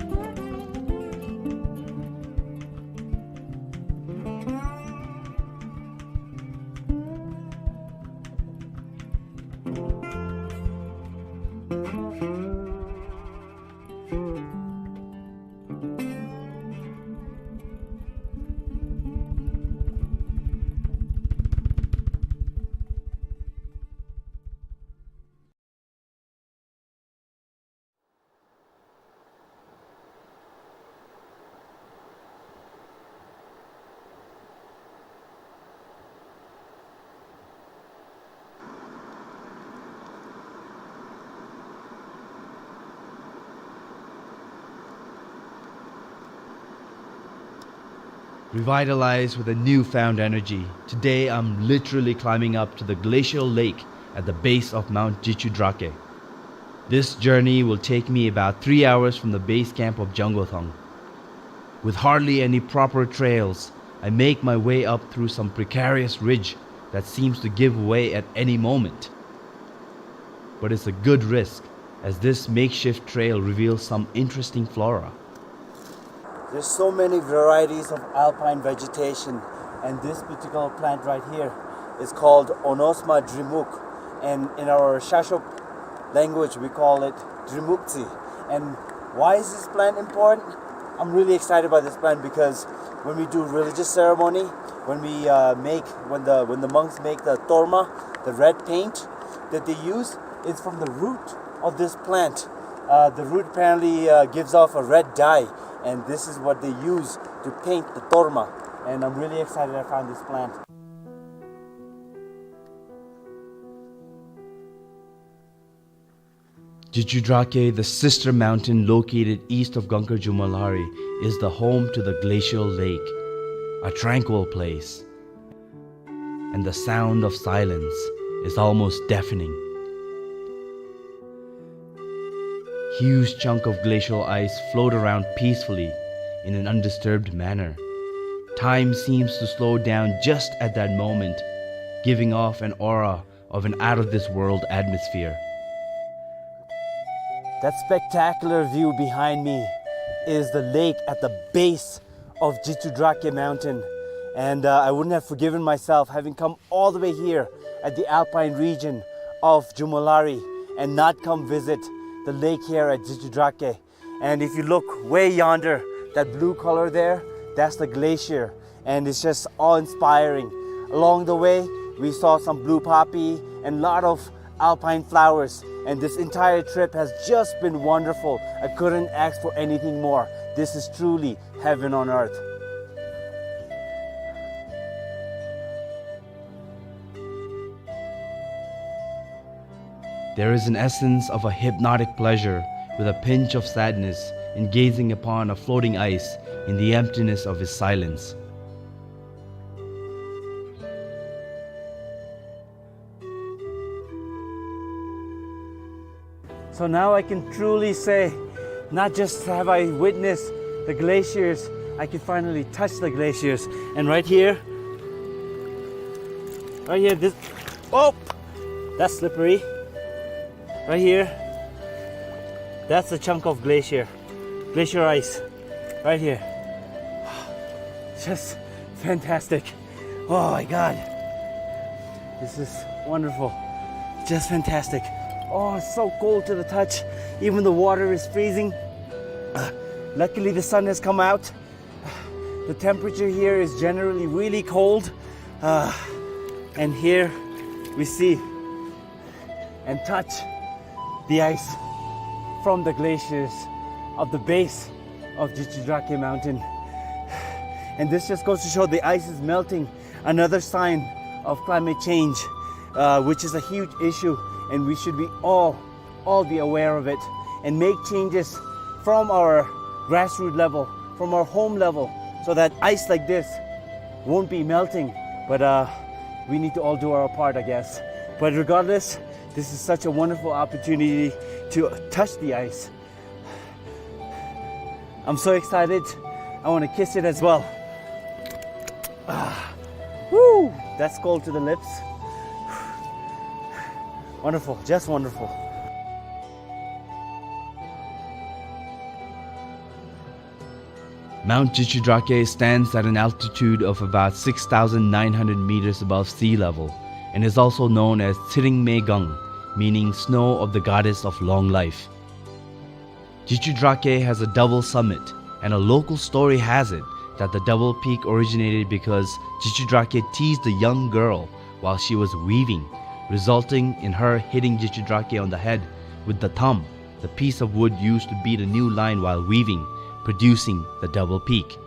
Revitalized with a newfound energy, today I'm literally climbing up to the glacial lake at the base of Mount Jichudrake. This journey will take me about three hours from the base camp of Jangothang. With hardly any proper trails, I make my way up through some precarious ridge that seems to give way at any moment. But it's a good risk, as this makeshift trail reveals some interesting flora. There's so many varieties of alpine vegetation, and this particular plant right here is called Onosma drimuk, and in our Shashop language we call it drimukzi. And why is this plant important? I'm really excited about this plant because when we do religious ceremony, when we uh, make, when the when the monks make the torma, the red paint that they use, it's from the root of this plant. Uh, the root apparently uh, gives off a red dye, and this is what they use to paint the torma. And I'm really excited I found this plant. Jichudrake, the sister mountain located east of Gangkar Jumolhari, is the home to the glacial lake, a tranquil place. And the sound of silence is almost deafening. Huge chunk of glacial ice float around peacefully in an undisturbed manner. Time seems to slow down just at that moment, giving off an aura of an out-of-this-world atmosphere. That spectacular view behind me is the lake at the base of Jichudrake Mountain. And uh, I wouldn't have forgiven myself having come all the way here at the alpine region of Jumolhari and not come visit the lake here at Jichudrake. And if you look way yonder, that blue color there, that's the glacier. And it's just awe-inspiring. Along the way, we saw some blue poppy and lot of alpine flowers. And this entire trip has just been wonderful. I couldn't ask for anything more. This is truly heaven on earth. There is an essence of a hypnotic pleasure with a pinch of sadness in gazing upon a floating ice in the emptiness of its silence. So now I can truly say, not just have I witnessed the glaciers, I can finally touch the glaciers. And right here, right here, this, oh, that's slippery. Right here, that's a chunk of glacier, glacier ice, right here. Just fantastic. Oh my God. This is wonderful. Just fantastic. Oh, it's so cold to the touch. Even the water is freezing. Uh, luckily, the sun has come out. The temperature here is generally really cold. Uh, and here we see and touch the ice from the glaciers of the base of Jichudrake Mountain. And this just goes to show the ice is melting, another sign of climate change, uh, which is a huge issue, and we should be all, all be aware of it and make changes from our grassroots level, from our home level, so that ice like this won't be melting. But uh, we need to all do our part, I guess. But regardless, this is such a wonderful opportunity to touch the ice. I'm so excited. I want to kiss it as well. Ah, woo! That's cold to the lips. Wonderful, just wonderful. Mount Jichudrake stands at an altitude of about six thousand nine hundred meters above sea level and is also known as Tsiringmegang, meaning snow of the goddess of long life. Jichudrake has a double summit, and a local story has it that the double peak originated because Jichudrake teased a young girl while she was weaving, resulting in her hitting Jichudrake on the head with the thumb, the piece of wood used to beat a new line while weaving, producing the double peak.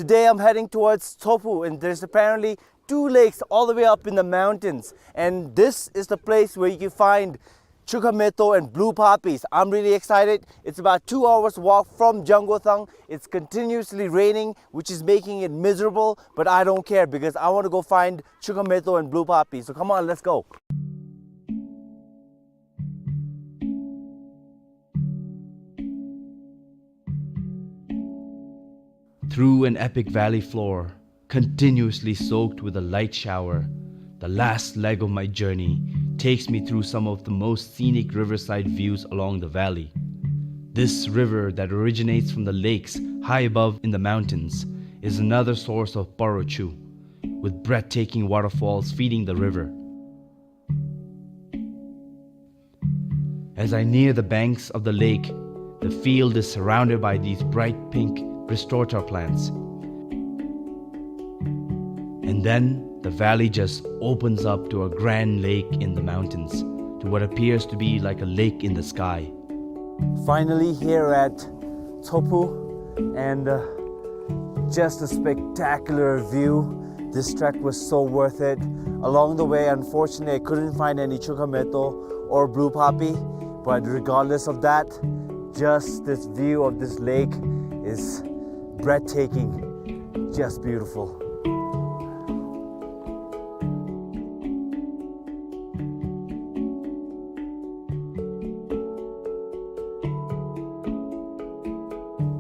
Today I'm heading towards Tsophu, and there's apparently two lakes all the way up in the mountains. And this is the place where you can find Chukhameto and blue poppies. I'm really excited. It's about two hours walk from Jangothang. It's continuously raining, which is making it miserable, but I don't care because I want to go find Chukhameto and blue poppies. So come on, let's go. Through an epic valley floor, continuously soaked with a light shower, the last leg of my journey takes me through some of the most scenic riverside views along the valley. This river that originates from the lakes high above in the mountains is another source of Paro Chu, with breathtaking waterfalls feeding the river. As I near the banks of the lake, the field is surrounded by these bright pink restorator plants. And then the valley just opens up to a grand lake in the mountains, to what appears to be like a lake in the sky. Finally here at Tsophu, and, uh, just a spectacular view. This trek was so worth it. Along the way, unfortunately, I couldn't find any Chukhameto or blue poppy, but regardless of that, just this view of this lake is breathtaking, just beautiful.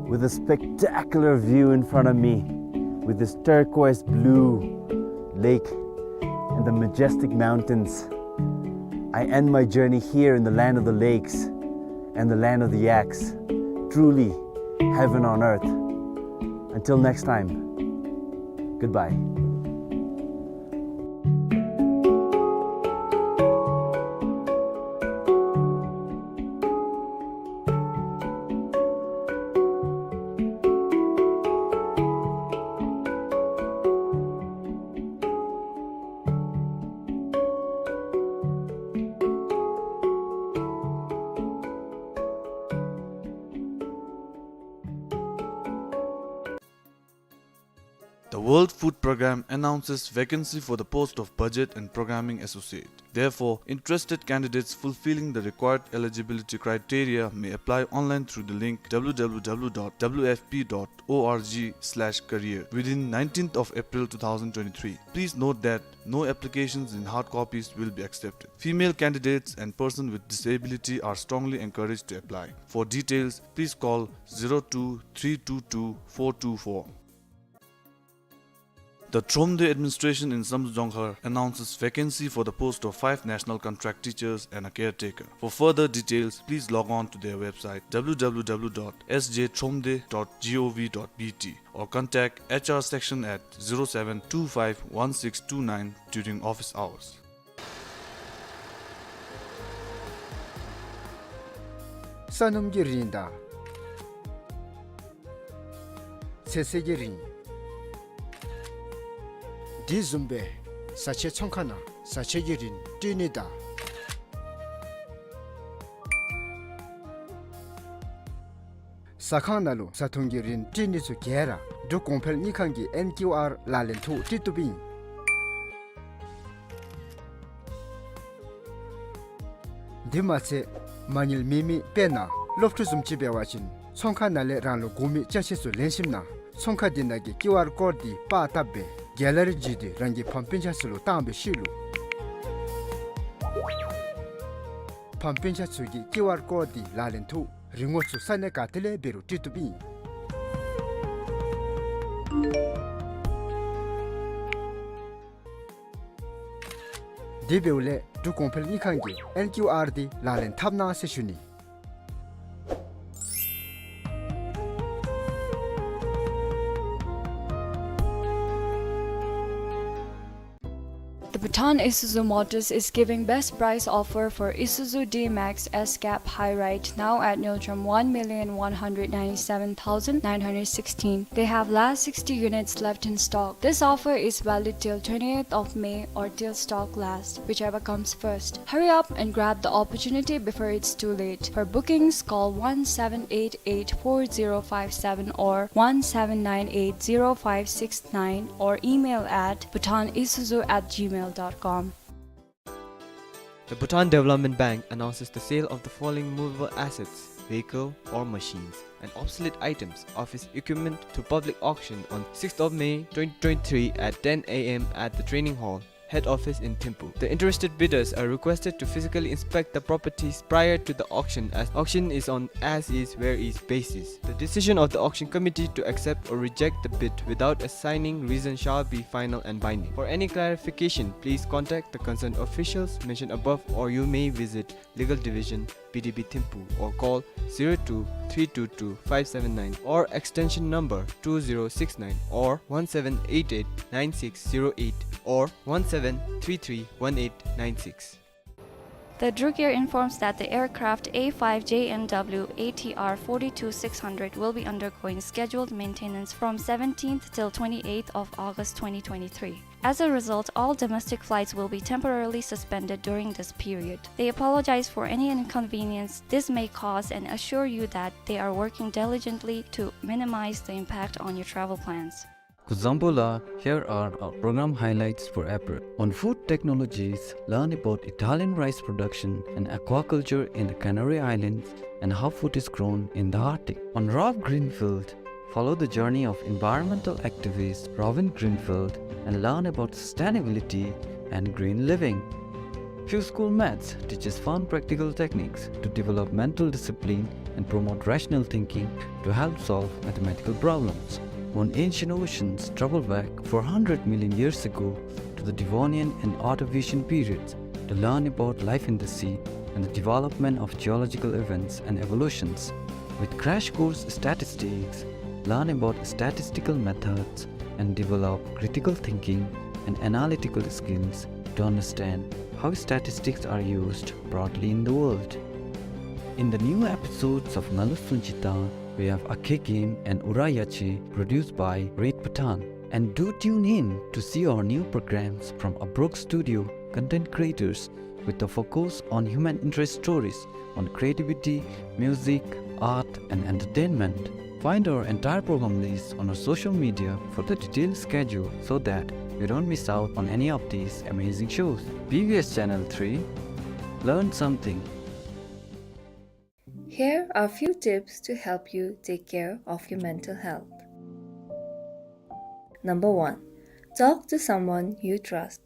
With a spectacular view in front of me, with this turquoise blue lake and the majestic mountains, I end my journey here in the land of the lakes and the land of the yaks. Truly, heaven on earth. Until next time, goodbye. The World Food Programme announces vacancy for the post of Budget and Programming Associate. Therefore, interested candidates fulfilling the required eligibility criteria may apply online through the link w w w dot w f p dot org slash career within nineteenth of April two thousand twenty-three. Please note that no applications in hard copies will be accepted. Female candidates and persons with disability are strongly encouraged to apply. For details, please call zero two three two two four two four. The Thromde administration in Samdrup Jongkhar announces vacancy for the post of five national contract teachers and a caretaker. For further details, please log on to their website w w w dot s j thromde dot g o v dot b t or contact h r section at zero seven two five one six two nine during office hours. ས་སྣུམ་གྱི་རིན་དང་ཚོད་བསྲེ་གི་རིན། དེ་བཟུམ་སྦེ་བཟའ་ཆས་ཚོང་ཁང་ནང་བཟའ་ཆས་ཀྱི་རིན་སྤྲོད་ནི་དང་ཟ་ཁང་ནང་ལུ་བཟའ་འཐུང་གི་རིན་སྤྲོད་ནི་ཚུ་ག་ར་འབྲུག་གོང་འཕེལ་དངུལ་ཁང་གི་ཨེན་ཀིའུ་ཨར་ལག་ལེན་ཐོག་སྤྲོད་བཏུབ་ཨིན། དེ་མ་ཚད་མ་དངུལ་མེད་མི་དཔེར་ན་སློབ་ཕྲུག་བཟུམ་ཅིག་འབད་བ་ཅིན་ཚོང་ཁང་ནང་ལས་རང་ལུ་དགོ་མི་ཅ་ཆས་ཚུ་ལེན་ཞིནམ་ན་ཚོང་ཁང་དེ་ནང་གི་ཀིའུ་ཨར་ཀོཌ་དེ་པར་བཏབ་སྦེ་གེ་ལ་རི་བརྒྱུད་དེ་རང་གི་ཕམ་སྤུན་ཆ་ཚུ་ལུ་བཏང་བའི་ཤུལ་ལུ་ཕམ་སྤུན་ཆ་ཚུ་གིས་ཀིའུ་ཨར་ཀོཌ་དེ་ལག་ལེན་ཐོག་རིན་གོང་ཚུ་ས་གནས་ག་ཏེ་ལས་འབད་རུང་སྤྲོད་བཏུབ་ཨིན། དེ་འབདཝ་ལས་འབྲུག་གོང་འཕེལ་དངུལ་ཁང་གི་ཨེན་ཀིའུ་ཨར་དེ་ལག་ལེན་འཐབ་གནང་ཟེར་ཞུ་ནི། The Bhutan Isuzu Motors is giving best price offer for Isuzu D-Max S-Cab High Ride now at Ngultrum one million one hundred ninety-seven thousand nine hundred sixteen. They have last sixty units left in stock. This offer is valid till twentieth of May or till stock last, whichever comes first. Hurry up and grab the opportunity before it's too late. For bookings, call one seven eight eight four zero five seven or one seven nine eight zero five six nine or email at bhutanisuzu at gmail dot com. The Bhutan Development Bank announces the sale of the following movable assets: vehicle or machines and obsolete items, office equipment, to public auction on sixth of May twenty twenty-three at ten A M at the training hall, head office in Thimphu. The interested bidders are requested to physically inspect the properties prior to the auction, as auction is on as is where is basis. The decision of the auction committee to accept or reject the bid without assigning reason shall be final and binding. For any clarification, please contact the concerned officials mentioned above, or you may visit Legal Division, B D B Thimphu, or call zero two three two two five seven nine or extension number two zero six nine or one seven eight eight nine six zero eight or one seven three three one eight nine six. The Druk Air informs that the aircraft A five J N W A T R forty-two six hundred will be undergoing scheduled maintenance from seventeenth till twenty-eighth of August twenty twenty-three. As a result, all domestic flights will be temporarily suspended during this period. They apologize for any inconvenience this may cause and assure you that they are working diligently to minimize the impact on your travel plans. Kuzuzangpo la, here are our program highlights for April. On food technologies, learn about Italian rice production and aquaculture in the Canary Islands and how food is grown in the Arctic. On Rob Greenfield, follow the journey of environmental activist Robin Greenfield and learn about sustainability and green living. Few School Maths teaches fun practical techniques to develop mental discipline and promote rational thinking to help solve mathematical problems. On Ancient Oceans, travel back four hundred million years ago to the Devonian and Ordovician periods to learn about life in the sea and the development of geological events and evolutions. With Crash Course Statistics, learn about statistical methods and develop critical thinking and analytical skills to understand how statistics are used broadly in the world. In the new episodes of Ngalu Sunjita, we have Akhe Game and Ura Yache, produced by Red Bhutan. And do tune in to see our new programs from Abrok Studio content creators with a focus on human interest stories on creativity, music, art, and entertainment. Find our entire program list on our social media for the detailed schedule so that you don't miss out on any of these amazing shows. B B S Channel three, learn something. Here are few tips to help you take care of your mental health. Number one, talk to someone you trust.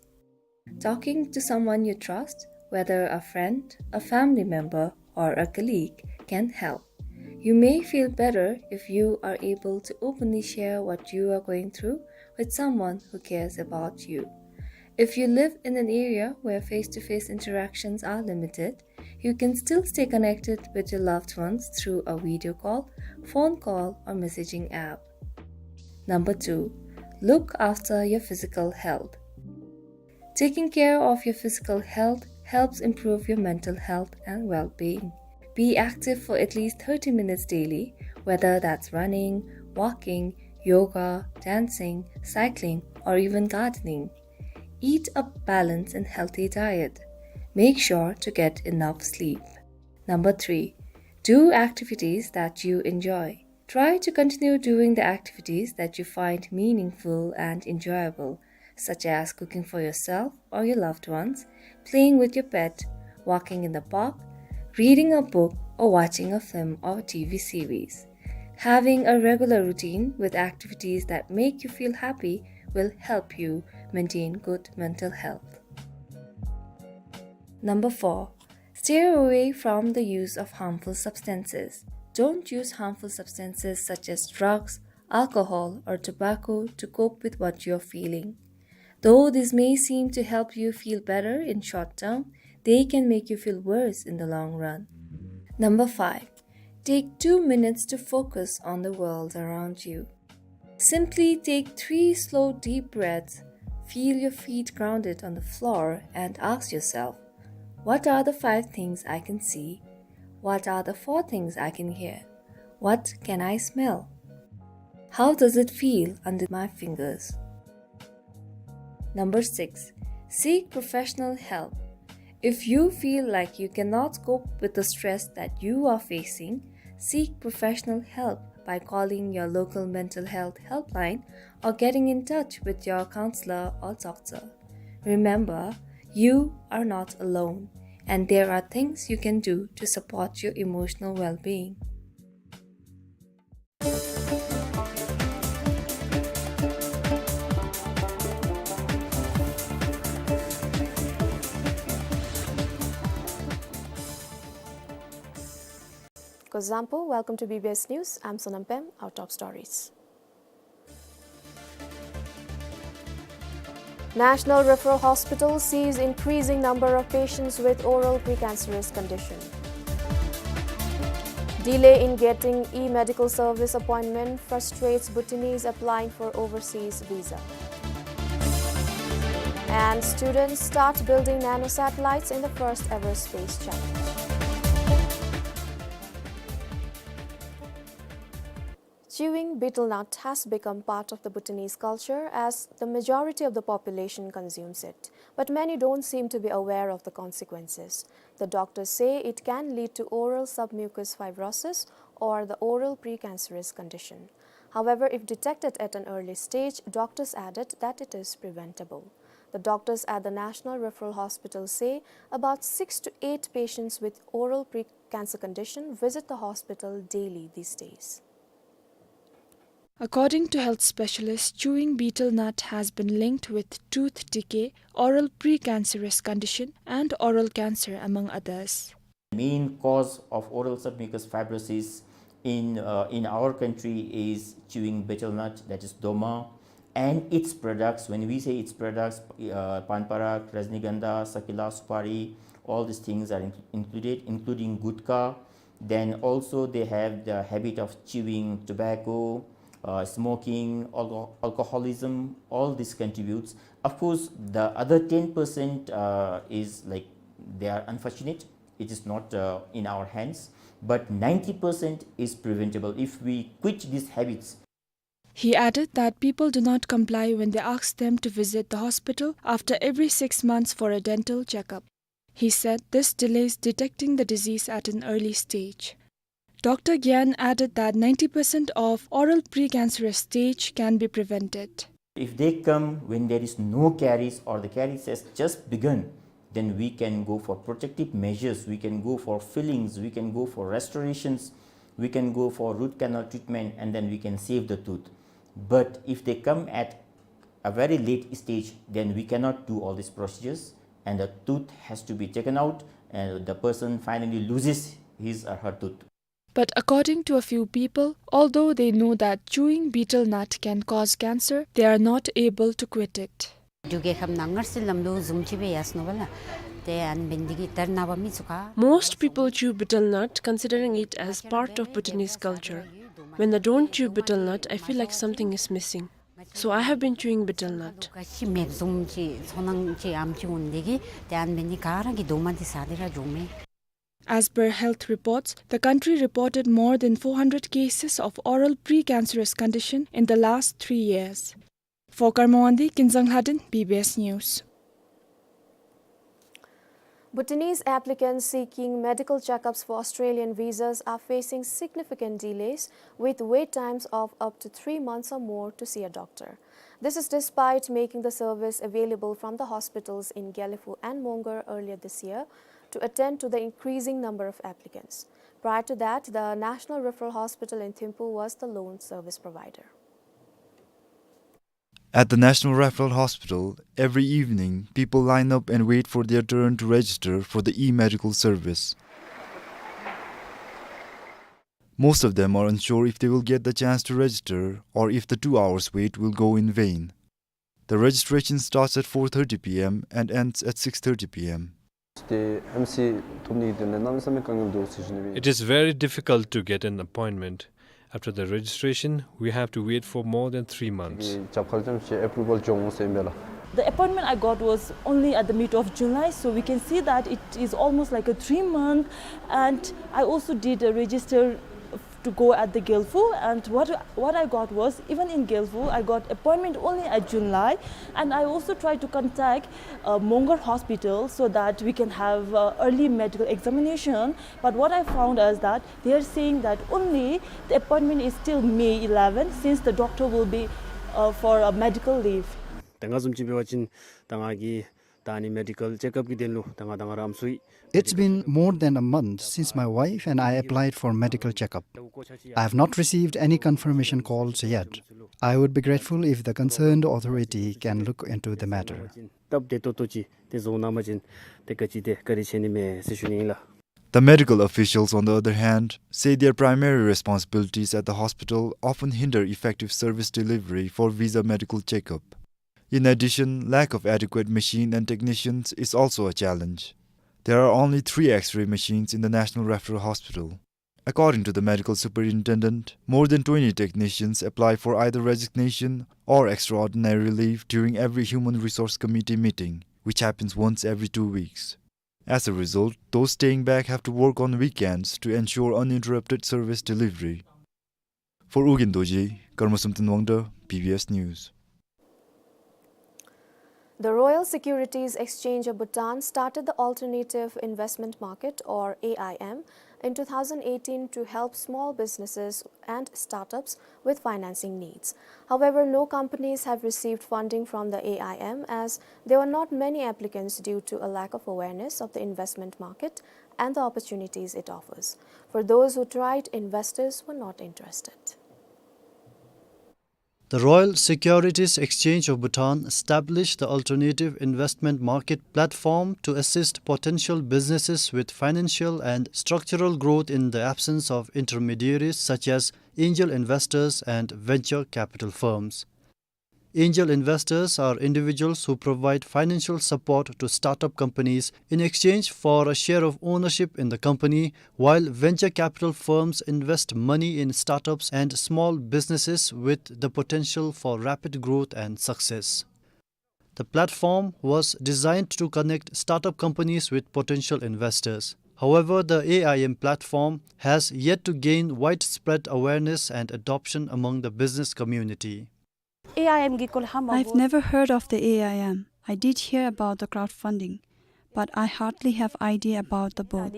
Talking to someone you trust, whether a friend, a family member, or a colleague, can help. You may feel better if you are able to openly share what you are going through with someone who cares about you. If you live in an area where face-to-face interactions are limited, you can still stay connected with your loved ones through a video call, phone call, or messaging app. Number two, look after your physical health. Taking care of your physical health helps improve your mental health and well-being. Be active for at least thirty minutes daily, whether that's running, walking, yoga, dancing, cycling, or even gardening. Eat a balanced and healthy diet. Make sure to get enough sleep. Number three, do activities that you enjoy. Try to continue doing the activities that you find meaningful and enjoyable, such as cooking for yourself or your loved ones, playing with your pet, walking in the park, reading a book, or watching a film or T V series. Having a regular routine with activities that make you feel happy will help you maintain good mental health. Number four, steer away from the use of harmful substances. Don't use harmful substances such as drugs, alcohol, or tobacco to cope with what you're feeling. Though this may seem to help you feel better in short term, they can make you feel worse in the long run. Number five, take two minutes to focus on the world around you. Simply take three slow, deep breaths, feel your feet grounded on the floor, and ask yourself, "What are the five things I can see? What are the four things I can hear? What can I smell? How does it feel under my fingers?" Number six, seek professional help. If you feel like you cannot cope with the stress that you are facing, seek professional help by calling your local mental health helpline or getting in touch with your counselor or doctor. Remember, you are not alone. And there are things you can do to support your emotional well-being. Kuzuzangpo, welcome to B B S News. I'm Sonam Pem. Our top stories. National Referral Hospital sees increasing number of patients with oral precancerous condition. Delay in getting e-medical service appointment frustrates Bhutanese applying for overseas visa. And students start building nanosatellites in the first ever space challenge. Chewing betel nut has become part of the Bhutanese culture, as the majority of the population consumes it. But many don't seem to be aware of the consequences. The doctors say it can lead to oral submucous fibrosis or the oral precancerous condition. However, if detected at an early stage, doctors added that it is preventable. The doctors at the National Referral Hospital say about six to eight patients with oral precancer condition visit the hospital daily these days. According to health specialists, chewing betel nut has been linked with tooth decay, oral precancerous condition, and oral cancer, among others. Main cause of oral submucous fibrosis in, uh, in our country is chewing betel nut, that is doma, and its products. When we say its products, uh, pan parag, rajnigandha, sakila, supari, all these things are in-, included, including gutkha. Then also they have the habit of chewing tobacco, uh, smoking, alco-, alcoholism, all this contributes. Of course, the other ten percent, uh, is like, they are unfortunate. It is not, uh, in our hands. But ninety percent is preventable if we quit these habits. He added that people do not comply when they ask them to visit the hospital after every six months for a dental checkup. He said this delays detecting the disease at an early stage. Doctor Gyan added that ninety percent of oral precancerous stage can be prevented. If they come when there is no caries or the caries has just begun, then we can go for protective measures, we can go for fillings, we can go for restorations, we can go for root canal treatment, and then we can save the tooth. But if they come at a very late stage, then we cannot do all these procedures, and the tooth has to be taken out, and the person finally loses his or her tooth. But according to a few people, although they know that chewing betel nut can cause cancer, they are not able to quit it. འབྲུག་རྒྱལ་ཁབ་ནང་སྔར་སྲོལ་ལམ་ལུགས་བཟུམ་ཅིག་སྦེ་ཡར་སོང་ནུག་པ་ལགས། ཏེ་ཨ་ནི་འབད་ནི་འདི་གིས་ད་རེས་ནངས་པ་མི་ཚུ་ག Most people chew betel nut, considering it as part of Bhutanese culture. When I don't chew betel nut, I feel like something is missing. So I have been chewing betel nut. ག་ཅི་མེདཔ་བཟུམ་ཅིག་ཚོར་སྣང་ཅིག་ཨ་ནེམ་ཅིག་འོང་ནི་འདི་གིས་ཏེ་ཨ་ནི་འབད་ནི་ག་ར་གིས་དོགས་མ་འདི་ཟ་སྟེ་ར་འགྱོཝ་མས། As per health reports, the country reported more than four hundred cases of oral precancerous condition in the last three years. For Karma Wangdi, Kinzang Lhadon, B B S News. Bhutanese applicants seeking medical checkups for Australian visas are facing significant delays, with wait times of up to three months or more to see a doctor. This is despite making the service available from the hospitals in Gelephu and Mongar earlier this year to attend to the increasing number of applicants. Prior to that, the National Referral Hospital in Thimphu was the lone service provider. At the National Referral Hospital, every evening, people line up and wait for their turn to register for the e-medical service. Most of them are unsure if they will get the chance to register or if the two hours wait will go in vain. The registration starts at four thirty P M and ends at six thirty P M. It is very difficult to get an appointment. After the registration, we have to wait for more than three months. The appointment I got was only at the mid of July, so we can see that it is almost like a three month. And I also did a register to go at the Gelephu, and what, what I got was, even in Gelephu, I got appointment only at July, and I also tried to contact, uh, Mongar Hospital so that we can have, uh, early medical examination. But what I found is that they are saying that only the appointment is till May eleven, since the doctor will be, uh, for a medical leave. ད་ང་བཟུམ་ཅིག་འབད་བ་ཅིན་ད་ང་གིས་ ད་ནི་མེ་ཌི་ཀལ་ཅེཀ་ཨཔ་གི་དོན་ལུ་ད་ང་དང་ར་ཨམ་སྲུ་ཡི། It's been more than a month since my wife and I applied for medical checkup. I have not received any confirmation calls yet. I would be grateful if the concerned authority can look into the matter. སྟབས་བདེ་ཏོག་ཏོ་ཅིག་ཏེ་བཟོ་གནང་པ་ཅིན་ཏེ་ག་ཅི་ཏེ་བཀའ་དྲིན་ཆེ་ནི་མས་ཟེར་ཞུ་ནི་ཨིན་ལགས། The medical officials, on the other hand, say their primary responsibilities at the hospital often hinder effective service delivery for visa medical checkup. In addition, lack of adequate machine and technicians is also a challenge. There are only three X-ray machines in the National Referral Hospital. According to the medical superintendent, more than twenty technicians apply for either resignation or extraordinary leave during every Human Resource Committee meeting, which happens once every two weeks. As a result, those staying back have to work on weekends to ensure uninterrupted service delivery. For Ugyen Dorji, Karma Samten Wangda, B B S News. The Royal Securities Exchange of Bhutan started the Alternative Investment Market, or A I M, in two thousand eighteen to help small businesses and startups with financing needs. However, no companies have received funding from the A I M as there were not many applicants due to a lack of awareness of the investment market and the opportunities it offers. For those who tried, investors were not interested. The Royal Securities Exchange of Bhutan established the Alternative Investment Market platform to assist potential businesses with financial and structural growth in the absence of intermediaries such as angel investors and venture capital firms. Angel investors are individuals who provide financial support to startup companies in exchange for a share of ownership in the company, while venture capital firms invest money in startups and small businesses with the potential for rapid growth and success. The platform was designed to connect startup companies with potential investors. However, the A I M platform has yet to gain widespread awareness and adoption among the business community. I've never heard of the A I M. I did hear about the crowdfunding, but I hardly have idea about the both.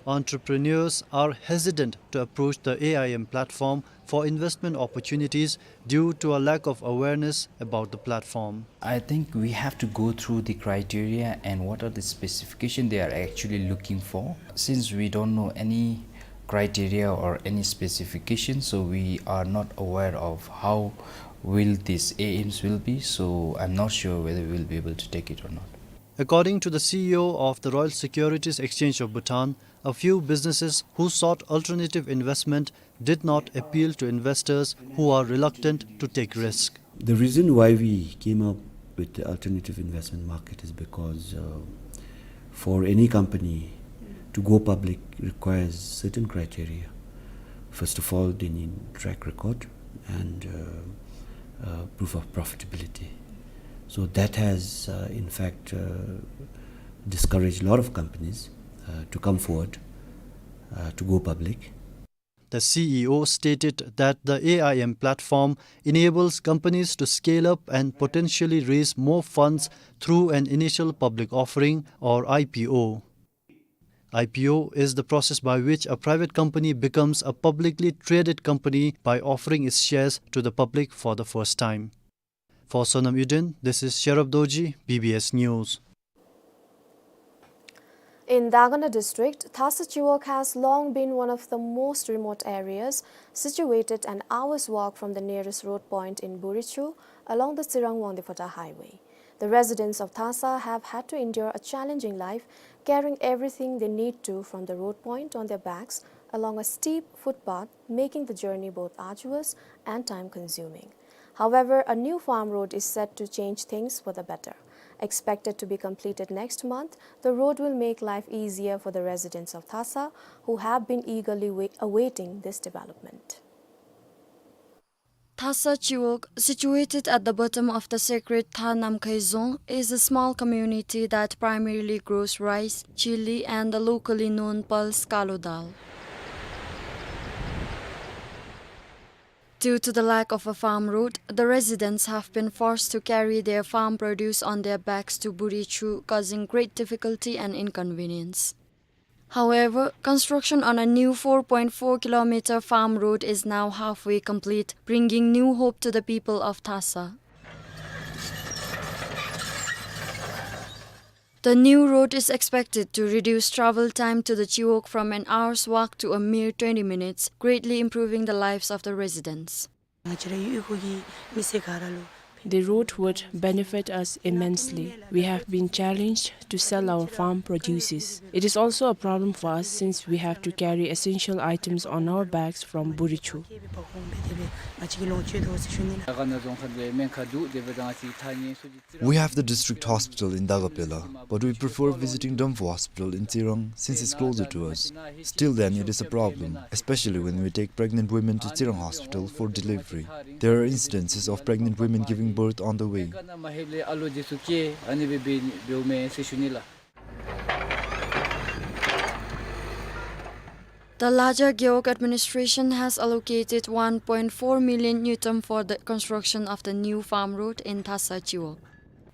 Entrepreneurs are hesitant to approach the A I M platform for investment opportunities due to a lack of awareness about the platform. I think we have to go through the criteria and what are the specification they are actually looking for. Since we don't know any criteria or any specification, so we are not aware of how will these A I Ms will be, so I'm not sure whether we'll be able to take it or not. According to the C E O of the Royal Securities Exchange of Bhutan, a few businesses who sought alternative investment did not appeal to investors who are reluctant to take risk. The reason why we came up with the alternative investment market is because, uh, for any company to go public requires certain criteria. First of all, they need track record and, uh, uh, proof of profitability. So that has, uh, in fact, uh, discouraged a lot of companies, uh, to come forward, uh, to go public. The C E O stated that the A I M platform enables companies to scale up and potentially raise more funds through an initial public offering or I P O. I P O is the process by which a private company becomes a publicly traded company by offering its shares to the public for the first time. For Sonam Yuden, this is Sherab Dorji, B B S News. In Dagana district, Thasa Chiwog has long been one of the most remote areas, situated an hour's walk from the nearest road point in Burichu along the Tsirang-Wangdue Phodrang highway. The residents of Thasa have had to endure a challenging life, carrying everything they need to from the road point on their backs along a steep footpath, making the journey both arduous and time-consuming. However, a new farm road is set to change things for the better. Expected to be completed next month, the road will make life easier for the residents of Thasa, who have been eagerly wai-, awaiting this development. Thasa Chiwog, situated at the bottom of the sacred Tha Namkhai Dzong, is a small community that primarily grows rice, chili, and the locally known pulse kalo dal. Due to the lack of a farm road, the residents have been forced to carry their farm produce on their backs to Burichu, causing great difficulty and inconvenience. However, construction on a new four point four kilometer farm road is now halfway complete, bringing new hope to the people of Thasa. The new road is expected to reduce travel time to the Chiwog from an hour's walk to a mere twenty minutes, greatly improving the lives of the residents. The road would benefit us immensely. We have been challenged to sell our farm produces. It is also a problem for us since we have to carry essential items on our backs from Burichu. We have the district hospital in Dagapela, but we prefer visiting Damphu Hospital in Tsirang since it's closer to us. Still then, it is a problem, especially when we take pregnant women to Tsirang Hospital for delivery. There are incidences of pregnant women giving birth on the way. The Laja Gewog administration has allocated one point four million ngultrum for the construction of the new farm road in Thasa Chiwog.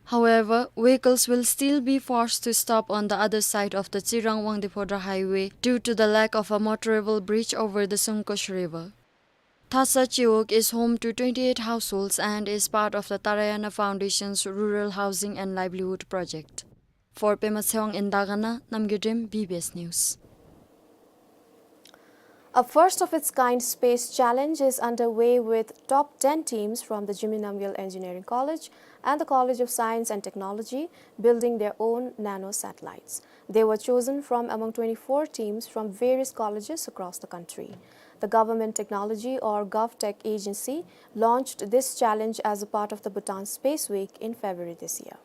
However, vehicles will still be forced to stop on the other side of the Tsirang-Wangdue Phodrang highway due to the lack of a motorable bridge over the Sungkosh River. Thasa Chiwog is home to twenty-eight households and is part of the Tarayana Foundation's Rural Housing and Livelihood Project. For Pema Tshewang in Dagana, Namgay Drem, B B S News. A first of its kind space challenge is underway with top ten teams from the Zhimee Namgyel Engineering College and the College of Science and Technology building their own nano satellites. They were chosen from among twenty-four teams from various colleges across the country. The Government Technology or GovTech agency launched this challenge as a part of the Bhutan Space Week in February this year.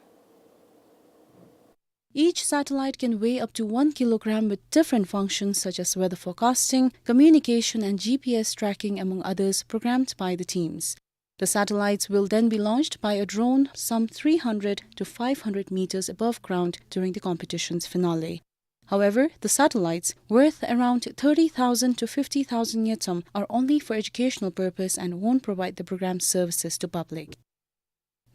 Each satellite can weigh up to one kilogram with different functions such as weather forecasting, communication and G P S tracking, among others, programmed by the teams. The satellites will then be launched by a drone some three hundred to five hundred meters above ground during the competition's finale. However, the satellites, worth around thirty thousand to fifty thousand ngultrum, are only for educational purpose and won't provide the program's services to public.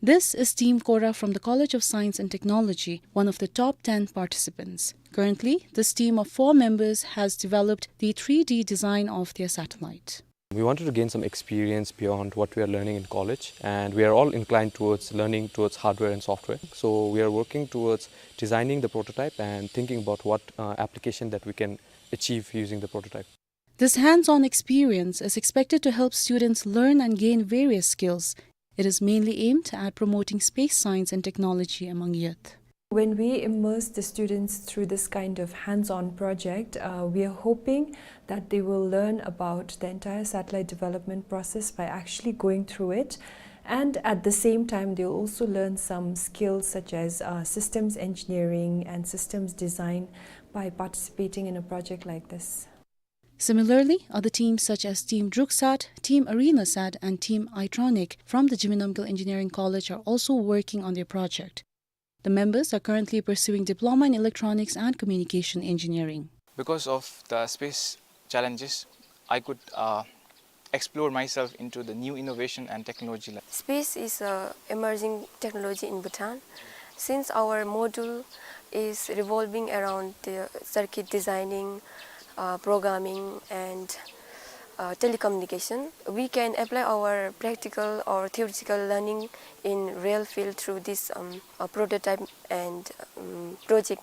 This is Team Kora from the College of Science and Technology, one of the top ten participants. Currently, this team of four members has developed the three D design of their satellite. We wanted to gain some experience beyond what we are learning in college, and we are all inclined towards learning towards hardware and software. So we are working towards designing the prototype and thinking about what, uh, application that we can achieve using the prototype. This hands-on experience is expected to help students learn and gain various skills. It is mainly aimed at promoting space science and technology among youth. When we immerse the students through this kind of hands-on project, uh, we are hoping that they will learn about the entire satellite development process by actually going through it. And at the same time, they'll also learn some skills such as, uh, systems engineering and systems design by participating in a project like this. Similarly, other teams such as Team DrukSat, Team ArenaSat, and Team Itronic from the Zhimee Namgyel Engineering College are also working on their project. The members are currently pursuing diploma in electronics and communication engineering. Because of the space challenges, I could, uh, explore myself into the new innovation and technology line. Space is a emerging technology in Bhutan. Since our module is revolving around the circuit designing, uh, programming, and, uh, telecommunication, we can apply our practical or theoretical learning in real field through this, um, uh, prototype and, um, project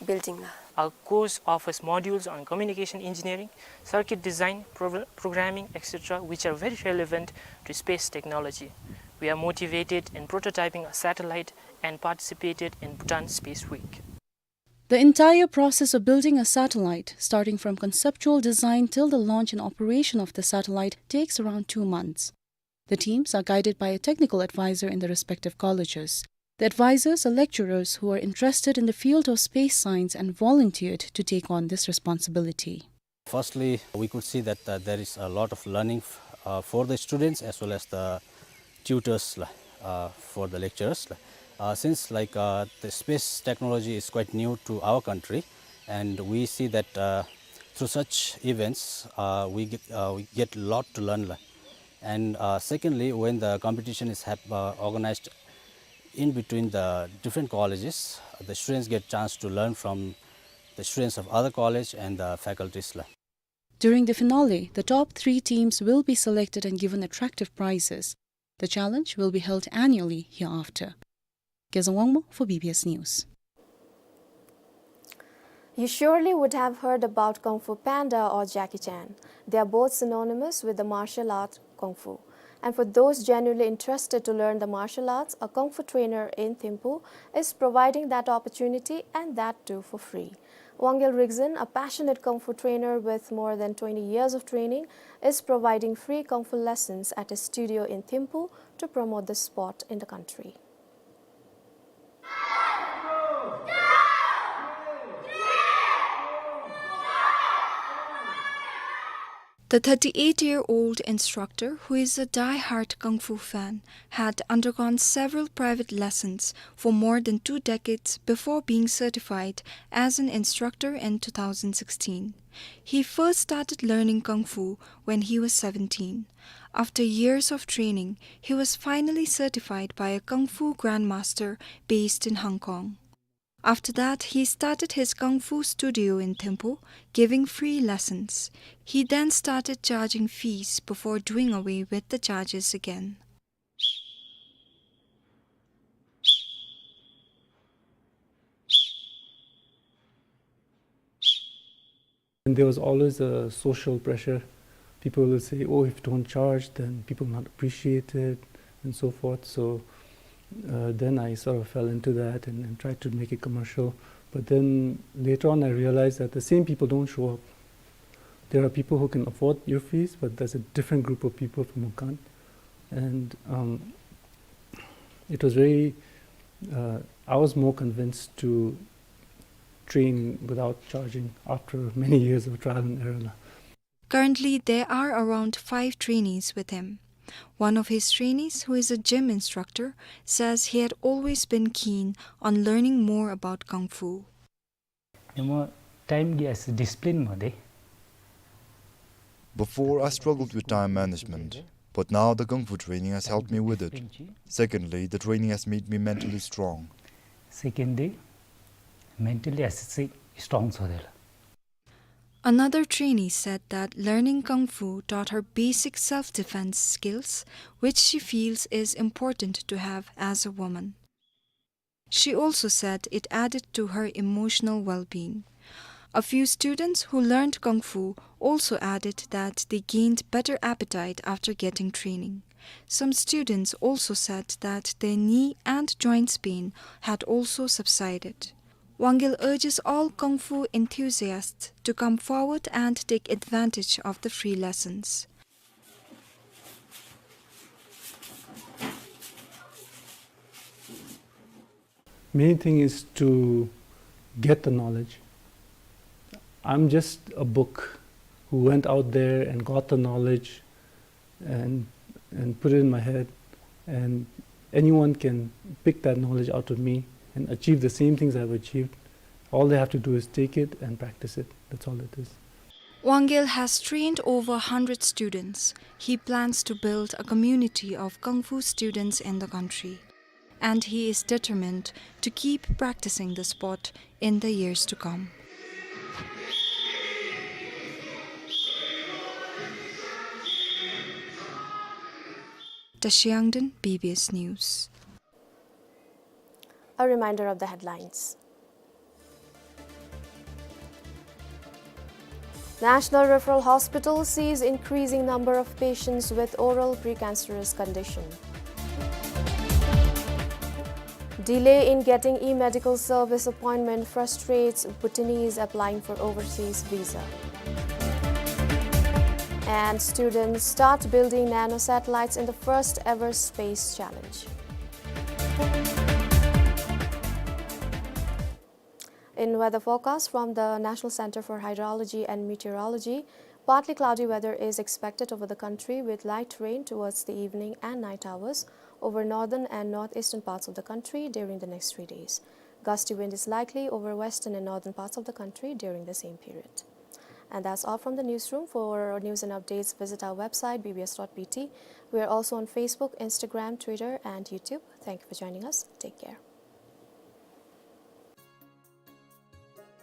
building la. Our course offers modules on communication engineering, circuit design, pro-, programming, et cetera, which are very relevant to space technology. We are motivated in prototyping a satellite and participated in Bhutan Space Week. The entire process of building a satellite, starting from conceptual design till the launch and operation of the satellite, takes around two months. The teams are guided by a technical advisor in the respective colleges. The advisors are lecturers who are interested in the field of space science and volunteered to take on this responsibility. Firstly, we could see that, uh, there is a lot of learning f-, uh, for the students as well as the tutors, uh, for the lecturers. Uh, since, like, uh, the space technology is quite new to our country, and we see that, uh, through such events, uh, we get, uh, we get a lot to learn. And, uh, secondly, when the competition is hap-, uh, organized in between the different colleges, the students get chance to learn from the students of other college and the faculties la. During the finale, the top three teams will be selected and given attractive prizes. The challenge will be held annually hereafter. Gezang Wangmo for B B S News. You surely would have heard about Kung Fu Panda or Jackie Chan. They are both synonymous with the martial art Kung Fu. And for those genuinely interested to learn the martial arts, a Kung Fu trainer in Thimphu is providing that opportunity, and that too for free. Wangel Rigzin, a passionate Kung Fu trainer with more than twenty years of training, is providing free Kung Fu lessons at his studio in Thimphu to promote the sport in the country. The thirty-eight-year-old instructor, who is a die-hard Kung Fu fan, had undergone several private lessons for more than two decades before being certified as an instructor in two thousand sixteen. He first started learning Kung Fu when he was seventeen. After years of training, he was finally certified by a Kung Fu grandmaster based in Hong Kong. After that, he started his Kung Fu studio in Thimphu, giving free lessons. He then started charging fees before doing away with the charges again. And there was always a social pressure. People will say, "Oh, if you don't charge, then people will not appreciate it," and so forth. So, uh, then I sort of fell into that and, and tried to make it commercial. But then later on, I realized that the same people don't show up. There are people who can afford your fees, but that's a different group of people from who can't. And, um, it was very, uh, I was more convinced to train without charging after many years of trial and error. Currently, there are around five trainees with him. One of his trainees, who is a gym instructor, says he had always been keen on learning more about Kung Fu. Before, I struggled with time management, but now the Kung Fu training has helped me with it. Secondly, the training has made me mentally strong. Another trainee said that learning Kung Fu taught her basic self-defense skills, which she feels is important to have as a woman. She also said it added to her emotional well-being. A few students who learned Kung Fu also added that they gained better appetite after getting training. Some students also said that their knee and joints pain had also subsided. Wangel urges all Kung Fu enthusiasts to come forward and take advantage of the free lessons. Main thing is to get the knowledge. I'm just a book who went out there and got the knowledge and, and put it in my head, and anyone can pick that knowledge out of me and achieve the same things I've achieved. All they have to do is take it and practice it. That's all it is. Wangel has trained over a hundred students. He plans to build a community of Kung Fu students in the country. And he is determined to keep practicing the sport in the years to come. Tashi Yangden, B B S News. A reminder of the headlines. National Referral Hospital sees increasing number of patients with oral precancerous condition. Delay in getting e-medical service appointment frustrates Bhutanese applying for overseas visa. And students start building nanosatellites in the first ever space challenge. In weather forecast from the National Center for Hydrology and Meteorology, partly cloudy weather is expected over the country with light rain towards the evening and night hours over northern and northeastern parts of the country during the next three days. Gusty wind is likely over western and northern parts of the country during the same period. And that's all from the newsroom. For news and updates, visit our website, B B S dot B T. We are also on Facebook, Instagram, Twitter, and YouTube. Thank you for joining us. Take care.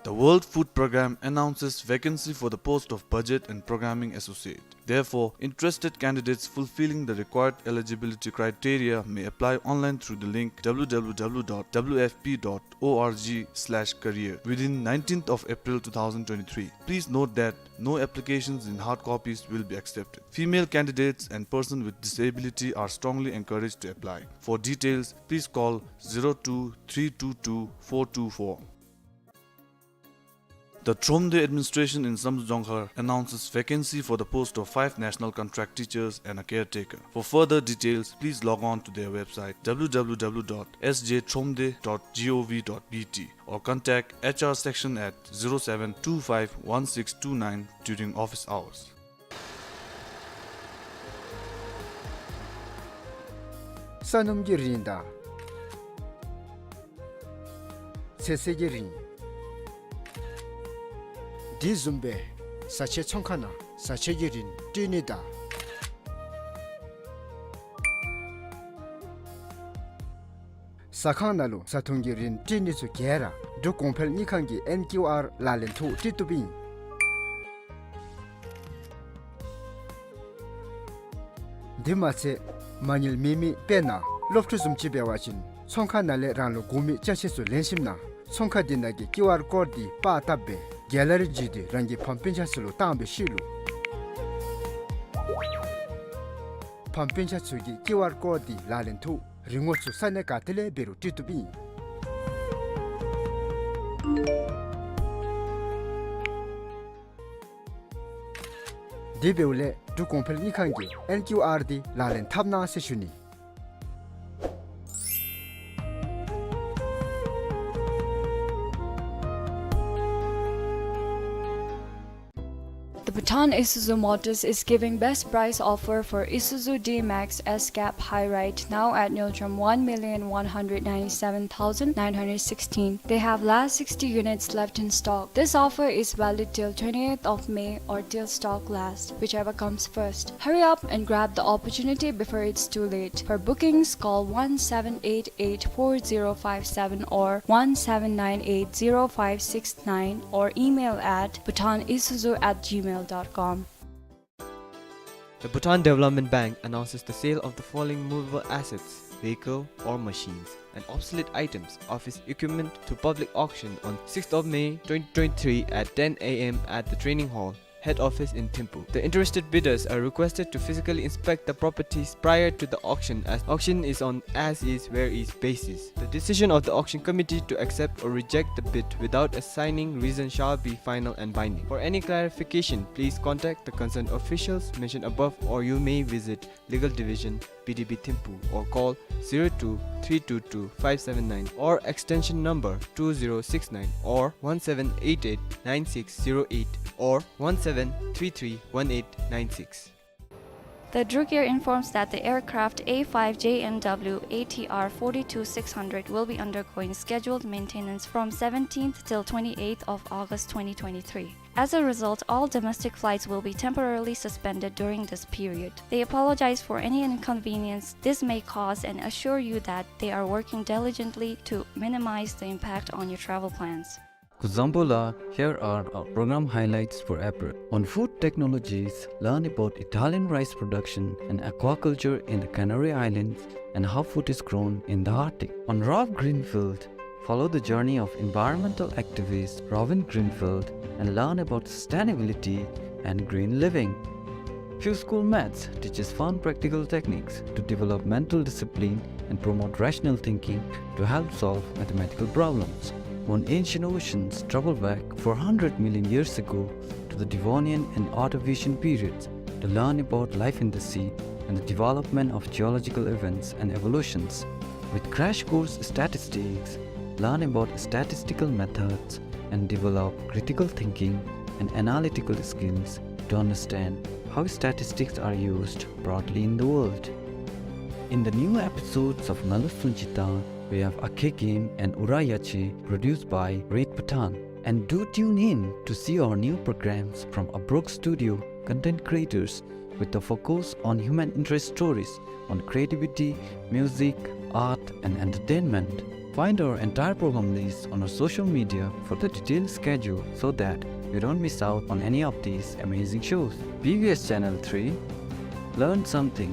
The World Food Programme announces vacancy for the post of Budget and Programming Associate. Therefore, interested candidates fulfilling the required eligibility criteria may apply online through the link w w w dot w f p dot org slash career within nineteenth of April two thousand twenty-three. Please note that no applications in hard copies will be accepted. Female candidates and persons with disability are strongly encouraged to apply. For details, please call zero two three two two four two four. The Thromde administration in Samdrup Jongkhar announces vacancy for the post of five national contract teachers and a caretaker. For further details, please log on to their website w w w dot s j thromde dot g o v dot b t or contact h r section at zero seven two five one six two nine during office hours. ས་སྣུམ་གྱི་རིན་དང་ཚོད་བསྲེ་གི་རིན། དེ་བཟུམ་སྦེ་བཟའ་ཆས་ཚོང་ཁང་ནང་བཟའ་ཆས་ཀྱི་རིན་སྤྲོད་ནི་དང་ཟ་ཁང་ནང་ལུ་བཟའ་འཐུང་གི་རིན་སྤྲོད་ནི་ཚུ་ག་ར་འབྲུག་གོང་འཕེལ་དངུལ་ཁང་གི་ཨེན་ཀིའུ་ཨར་ལག་ལེན་ཐོག་སྤྲོད་བཏུབ་ཨིན། དེ་མ་ཚད་མ་དངུལ་མེད་མི་དཔེར་ན་སློབ་ཕྲུག་བཟུམ་ཅིག་འབད་བ་ཅིན་ཚོང་ཁང་ནང་ལས་རང་ལུ་དགོ་མི་ཅ་ཆས་ཚུ་ལེན་ཞིནམ་ན་ཚོང་ཁང་དེ་ནང་གི་ཀིའུ་ཨར་ཀོཌ་དེ་པར་བཏབ་སྦེ་གེ་ལ་རི་བརྒྱུད་དེ་རང་གི་ཕམ་སྤུན་ཆ་ཚུ་ལུ་བཏང་བའི་ཤུལ་ལུ་ཕམ་སྤུན་ཆ་ཚུ་གིས་ཀིའུ་ཨར་ཀོཌ་དེ་ལག་ལེན་ཐོག་རིན་གོང་ཚུ་ས་གནས་ག་ཏེ་ལས་འབད་རུང་སྤྲོད་བཏུབ་ཨིན། དེ་འབདཝ་ལས་འབྲུག་གོང་འཕེལ་དངུལ་ཁང་གི་ཨེན་ཀིའུ་ཨར་དེ་ལག་ལེན་འཐབ་གནང་ཟེར་ཞུ་ནི། The Bhutan Isuzu Motors is giving best price offer for Isuzu D-Max S-Cab High Ride now at Ngultrum, one million one hundred ninety-seven thousand nine hundred sixteen. They have last sixty units left in stock. This offer is valid till twentieth of May or till stock last, whichever comes first. Hurry up and grab the opportunity before it's too late. For bookings, call one seven eight eight four zero five seven or one seven nine eight zero five six nine or email at bhutanisuzu at gmail dot com. The Bhutan Development Bank announces the sale of the following movable assets, vehicle or machines, and obsolete items, office equipment to public auction on sixth of May twenty twenty-three at ten A M at the training hall, head office in Thimphu. The interested bidders are requested to physically inspect the properties prior to the auction, as auction is on as is where is basis. The decision of the auction committee to accept or reject the bid without assigning reason shall be final and binding. For any clarification, please contact the concerned officials mentioned above, or you may visit Legal Division, B D B Thimphu, or call zero two three two two five seven nine or extension number two zero six nine or one seven eight eight nine six zero eight or one seven three three one eight nine six. The Druk Air informs that the aircraft A five J N W A T R forty-two six hundred will be undergoing scheduled maintenance from seventeenth till twenty-eighth of August twenty twenty-three. As a result, all domestic flights will be temporarily suspended during this period. They apologize for any inconvenience this may cause and assure you that they are working diligently to minimize the impact on your travel plans. Kuzuzangpo la, here are our program highlights for April. On food technologies, learn about Italian rice production and aquaculture in the Canary Islands and how food is grown in the Arctic. On Rob Greenfield, follow the journey of environmental activist Robin Greenfield and learn about sustainability and green living. Q School Maths teaches fun practical techniques to develop mental discipline and promote rational thinking to help solve mathematical problems. On Ancient Oceans, travel back four hundred million years ago to the Devonian and Ordovician periods to learn about life in the sea and the development of geological events and evolutions. With Crash Course Statistics, learn about statistical methods and develop critical thinking and analytical skills to understand how statistics are used broadly in the world. In the new episodes of Malusun Jita, we have Akhe Game and Ura Yache, produced by Red Bhutan. And do tune in to see our new programs from Abrok Studio, content creators with a focus on human interest stories on creativity, music, art, and entertainment. Find our entire program list on our social media for the detailed schedule so that you don't miss out on any of these amazing shows. B B S Channel three, learn something.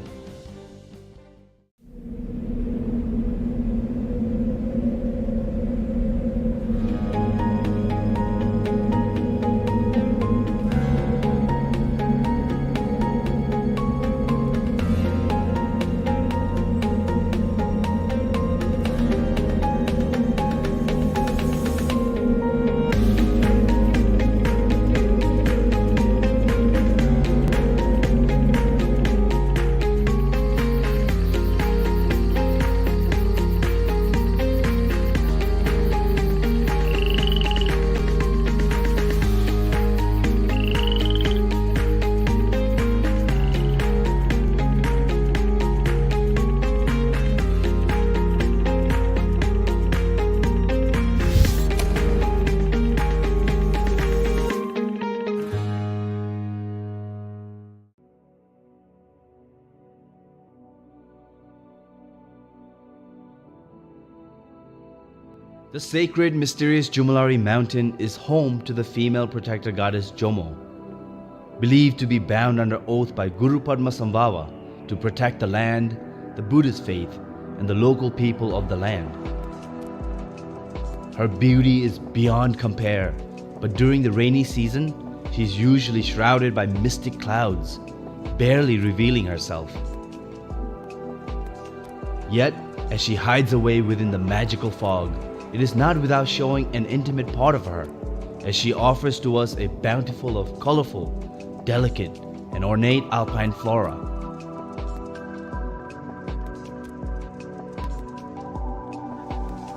The sacred, mysterious Jomolhari mountain is home to the female protector goddess Jomo, believed to be bound under oath by Guru Padmasambhava to protect the land, the Buddhist faith, and the local people of the land. Her beauty is beyond compare, but during the rainy season, she is usually shrouded by mystic clouds, barely revealing herself. Yet, as she hides away within the magical fog, it is not without showing an intimate part of her, as she offers to us a bountiful of colorful, delicate, and ornate alpine flora.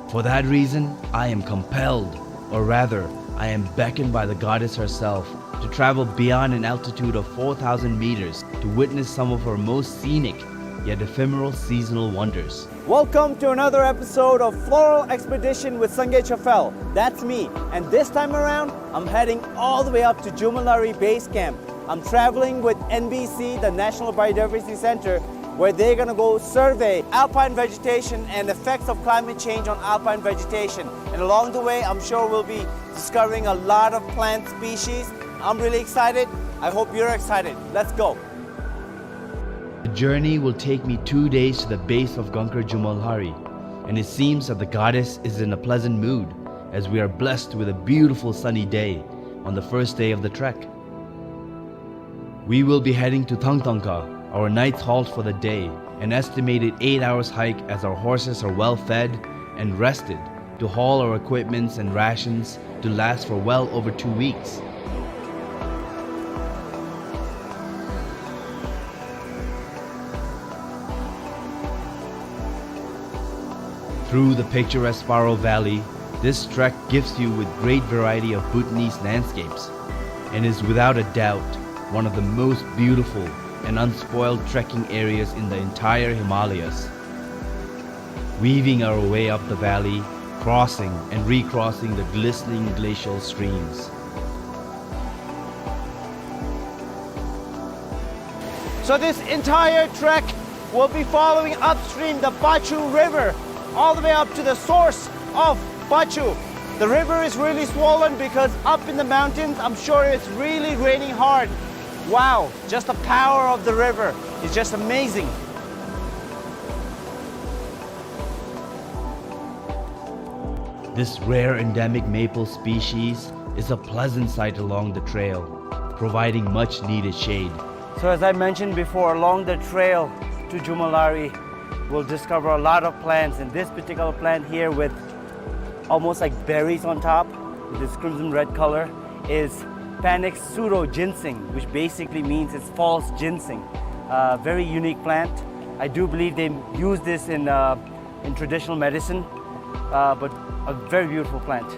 For that reason, I am compelled, or rather, I am beckoned by the goddess herself, to travel beyond an altitude of four thousand meters to witness some of her most scenic yet ephemeral seasonal wonders. Welcome to another episode of Floral Expedition with Sangay Chafel. That's me, and this time around, I'm heading all the way up to Jomolhari Base Camp. I'm traveling with N B C, the National Biodiversity Center, where they're gonna go survey alpine vegetation and effects of climate change on alpine vegetation. And along the way, I'm sure we'll be discovering a lot of plant species. I'm really excited. I hope you're excited. Let's go. The journey will take me two days to the base of Gangkar Jomolhari, and it seems that the goddess is in a pleasant mood, as we are blessed with a beautiful sunny day on the first day of the trek. We will be heading to Thangthangkha, our night's halt for the day, an estimated eight hours hike, as our horses are well fed and rested to haul our equipments and rations to last for well over two weeks. Through the picturesque Paro Valley, this trek gifts you with great variety of Bhutanese landscapes and is without a doubt one of the most beautiful and unspoiled trekking areas in the entire Himalayas. Weaving our way up the valley, crossing and recrossing the glistening glacial streams. So this entire trek will be following upstream the Pachu River, all the way up to the source of Pachu. The river is really swollen because up in the mountains, I'm sure it's really raining hard. Wow, just the power of the river is just amazing. This rare endemic maple species is a pleasant sight along the trail, providing much needed shade. So as I mentioned before, along the trail to Jomolhari, we'll discover a lot of plants, and this particular plant here with almost like berries on top, with this crimson red color, is Panax pseudo ginseng, which basically means it's false ginseng. Uh, very unique plant. I do believe they use this in, uh, in traditional medicine, uh, but a very beautiful plant.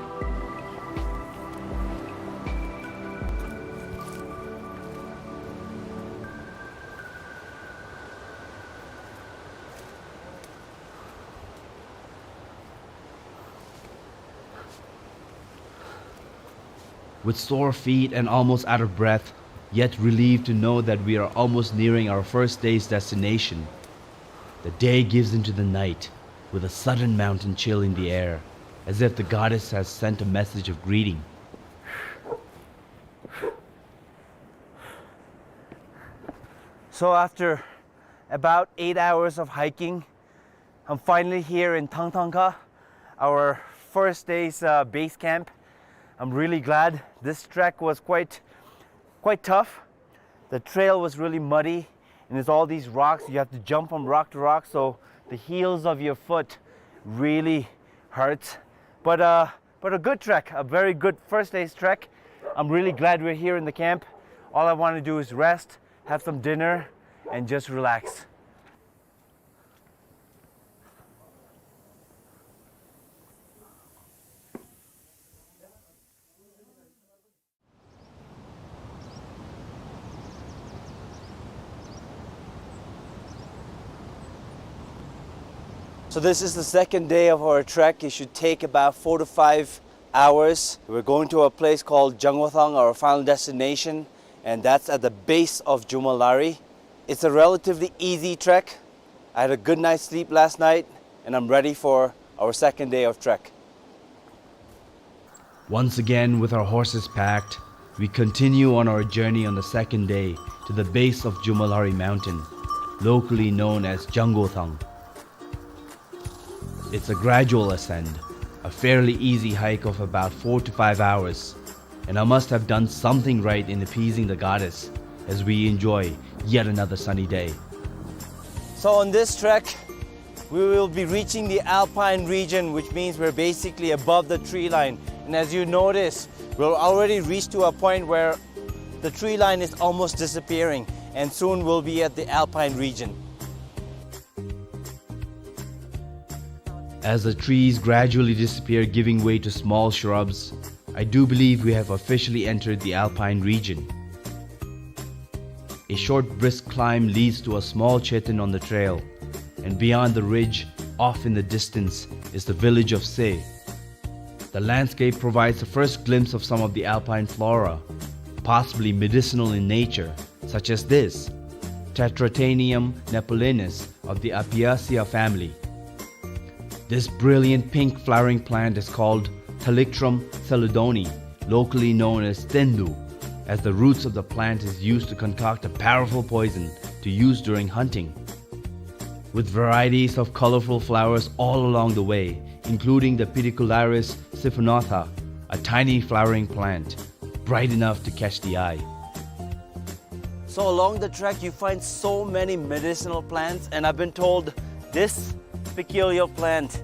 With sore feet and almost out of breath, yet relieved to know that we are almost nearing our first day's destination. The day gives into the night, with a sudden mountain chill in the air, as if the goddess has sent a message of greeting. So after about eight hours of hiking, I'm finally here in Thangthangkha, our first day's, uh, base camp. I'm really glad. This trek was quite, quite tough. The trail was really muddy, and there's all these rocks. You have to jump from rock to rock, so the heels of your foot really hurts. But, uh, but a good trek, a very good first day's trek. I'm really glad we're here in the camp. All I wanna do is rest, have some dinner, and just relax. So this is the second day of our trek. It should take about four to five hours. We're going to a place called Jangothang, our final destination, and that's at the base of Jomolhari. It's a relatively easy trek. I had a good night's sleep last night, and I'm ready for our second day of trek. Once again, with our horses packed, we continue on our journey on the second day to the base of Jomolhari Mountain, locally known as Jangothang. It's a gradual ascent, a fairly easy hike of about four to five hours, and I must have done something right in appeasing the goddess as we enjoy yet another sunny day. So on this trek, we will be reaching the alpine region, which means we're basically above the tree line. And as you notice, we'll already reach to a point where the tree line is almost disappearing, and soon we'll be at the alpine region. As the trees gradually disappear, giving way to small shrubs, I do believe we have officially entered the alpine region. A short brisk climb leads to a small cheten on the trail, and beyond the ridge, off in the distance, is the village of Se. The landscape provides the first glimpse of some of the alpine flora, possibly medicinal in nature, such as this, Tetratennium nepalensis of the Apiaceae family. This brilliant pink flowering plant is called Thalictrum chelidonii, locally known as tendu, as the roots of the plant is used to concoct a powerful poison to use during hunting. With varieties of colorful flowers all along the way, including the Pedicularis siphonantha, a tiny flowering plant, bright enough to catch the eye. So along the track, you find so many medicinal plants, and I've been told this peculiar plant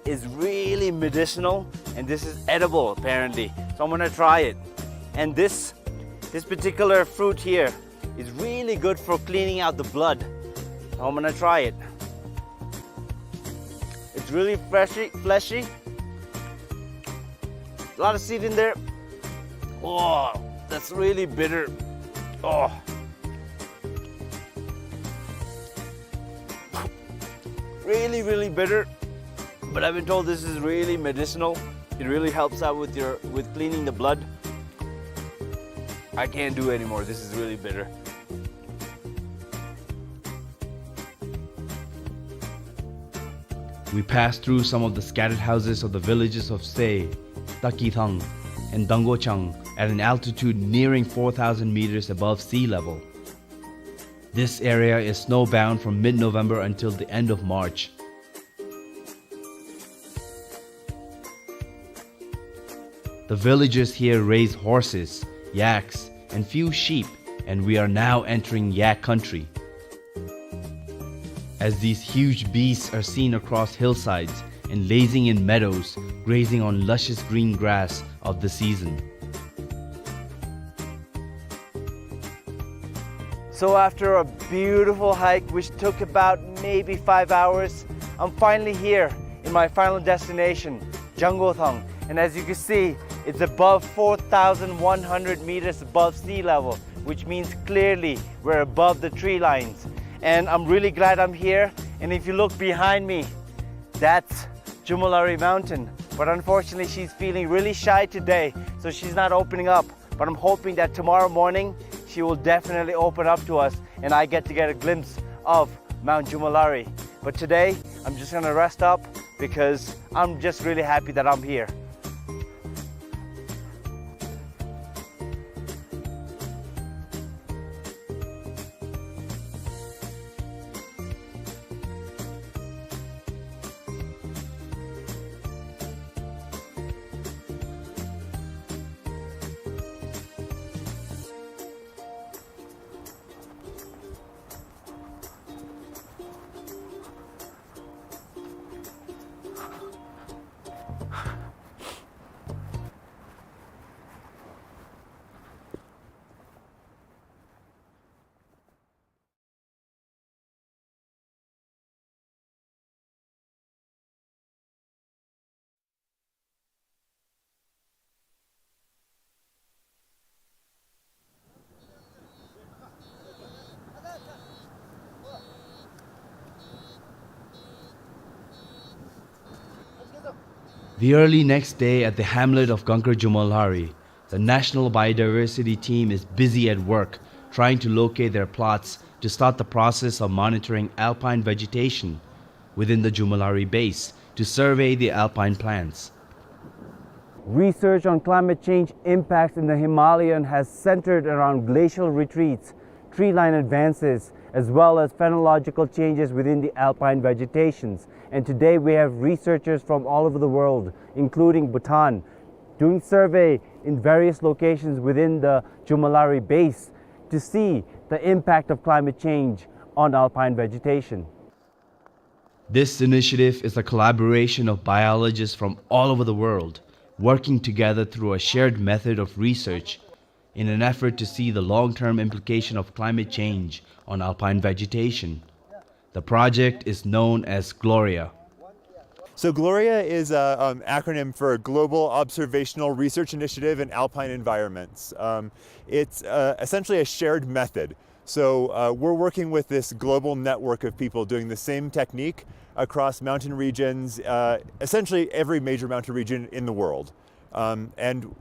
is really medicinal, and this is edible, apparently. So I'm gonna try it. And this, this particular fruit here is really good for cleaning out the blood. So I'm gonna try it. It's really fleshy, fleshy. A lot of seed in there. Oh, that's really bitter. Oh. Really, really bitter. But I've been told this is really medicinal. It really helps out with your, with cleaning the blood. I can't do anymore. This is really bitter. We passed through some of the scattered houses of the villages of Se, Takithang, and Dangochang at an altitude nearing four thousand meters above sea level. This area is snowbound from mid-November until the end of March. The villagers here raise horses, yaks, and few sheep, and we are now entering yak country. As these huge beasts are seen across hillsides and lazing in meadows, grazing on luscious green grass of the season. So after a beautiful hike, which took about maybe five hours, I'm finally here in my final destination, Jangothang. And as you can see, it's above four thousand one hundred meters above sea level, which means clearly we're above the tree lines. And I'm really glad I'm here. And if you look behind me, that's Jomolhari Mountain. But unfortunately, she's feeling really shy today, so she's not opening up. But I'm hoping that tomorrow morning, She will definitely open up to us, and I get to get a glimpse of Mount Jomolhari. But today, I'm just gonna rest up because I'm just really happy that I'm here. The early next day at the hamlet of Gangkar Jomolhari, the National Biodiversity Team is busy at work trying to locate their plots to start the process of monitoring alpine vegetation within the Jomolhari base to survey the alpine plants. Research on climate change impacts in the Himalayan has centered around glacial retreats, tree line advances, as well as phenological changes within the alpine vegetations. And today we have researchers from all over the world, including Bhutan, doing survey in various locations within the Jomolhari base to see the impact of climate change on alpine vegetation. This initiative is a collaboration of biologists from all over the world, working together through a shared method of research in an effort to see the long-term implication of climate change on alpine vegetation. The project is known as GLORIA. So GLORIA is an acronym for Global Observational Research Initiative in Alpine Environments. Um, it's uh, essentially a shared method. So uh, we're working with this global network of people doing the same technique across mountain regions, uh, essentially every major mountain region in the world. Um, and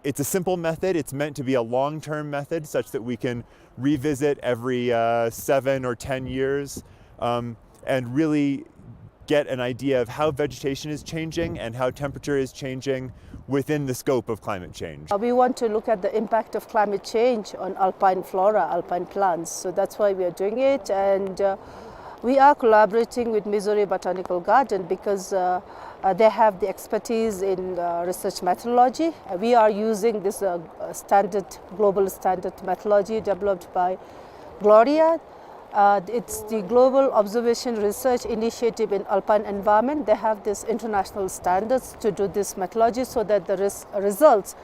it's a simple method. It's meant to be a long-term method such that we can revisit every uh, seven or ten years, um, and really get an idea of how vegetation is changing and how temperature is changing within the scope of climate change. Uh, we want to look at the impact of climate change on alpine flora, alpine plants. So that's why we are doing it. And uh, we are collaborating with Missouri Botanical Garden because uh, uh, they have the expertise in uh, research methodology. Uh, we are using this uh, uh, standard, global standard methodology developed by GLORIA. Uh, it's the Global Observation Research Initiative in Alpine Environment. They have these international standards to do this methodology so that the res- results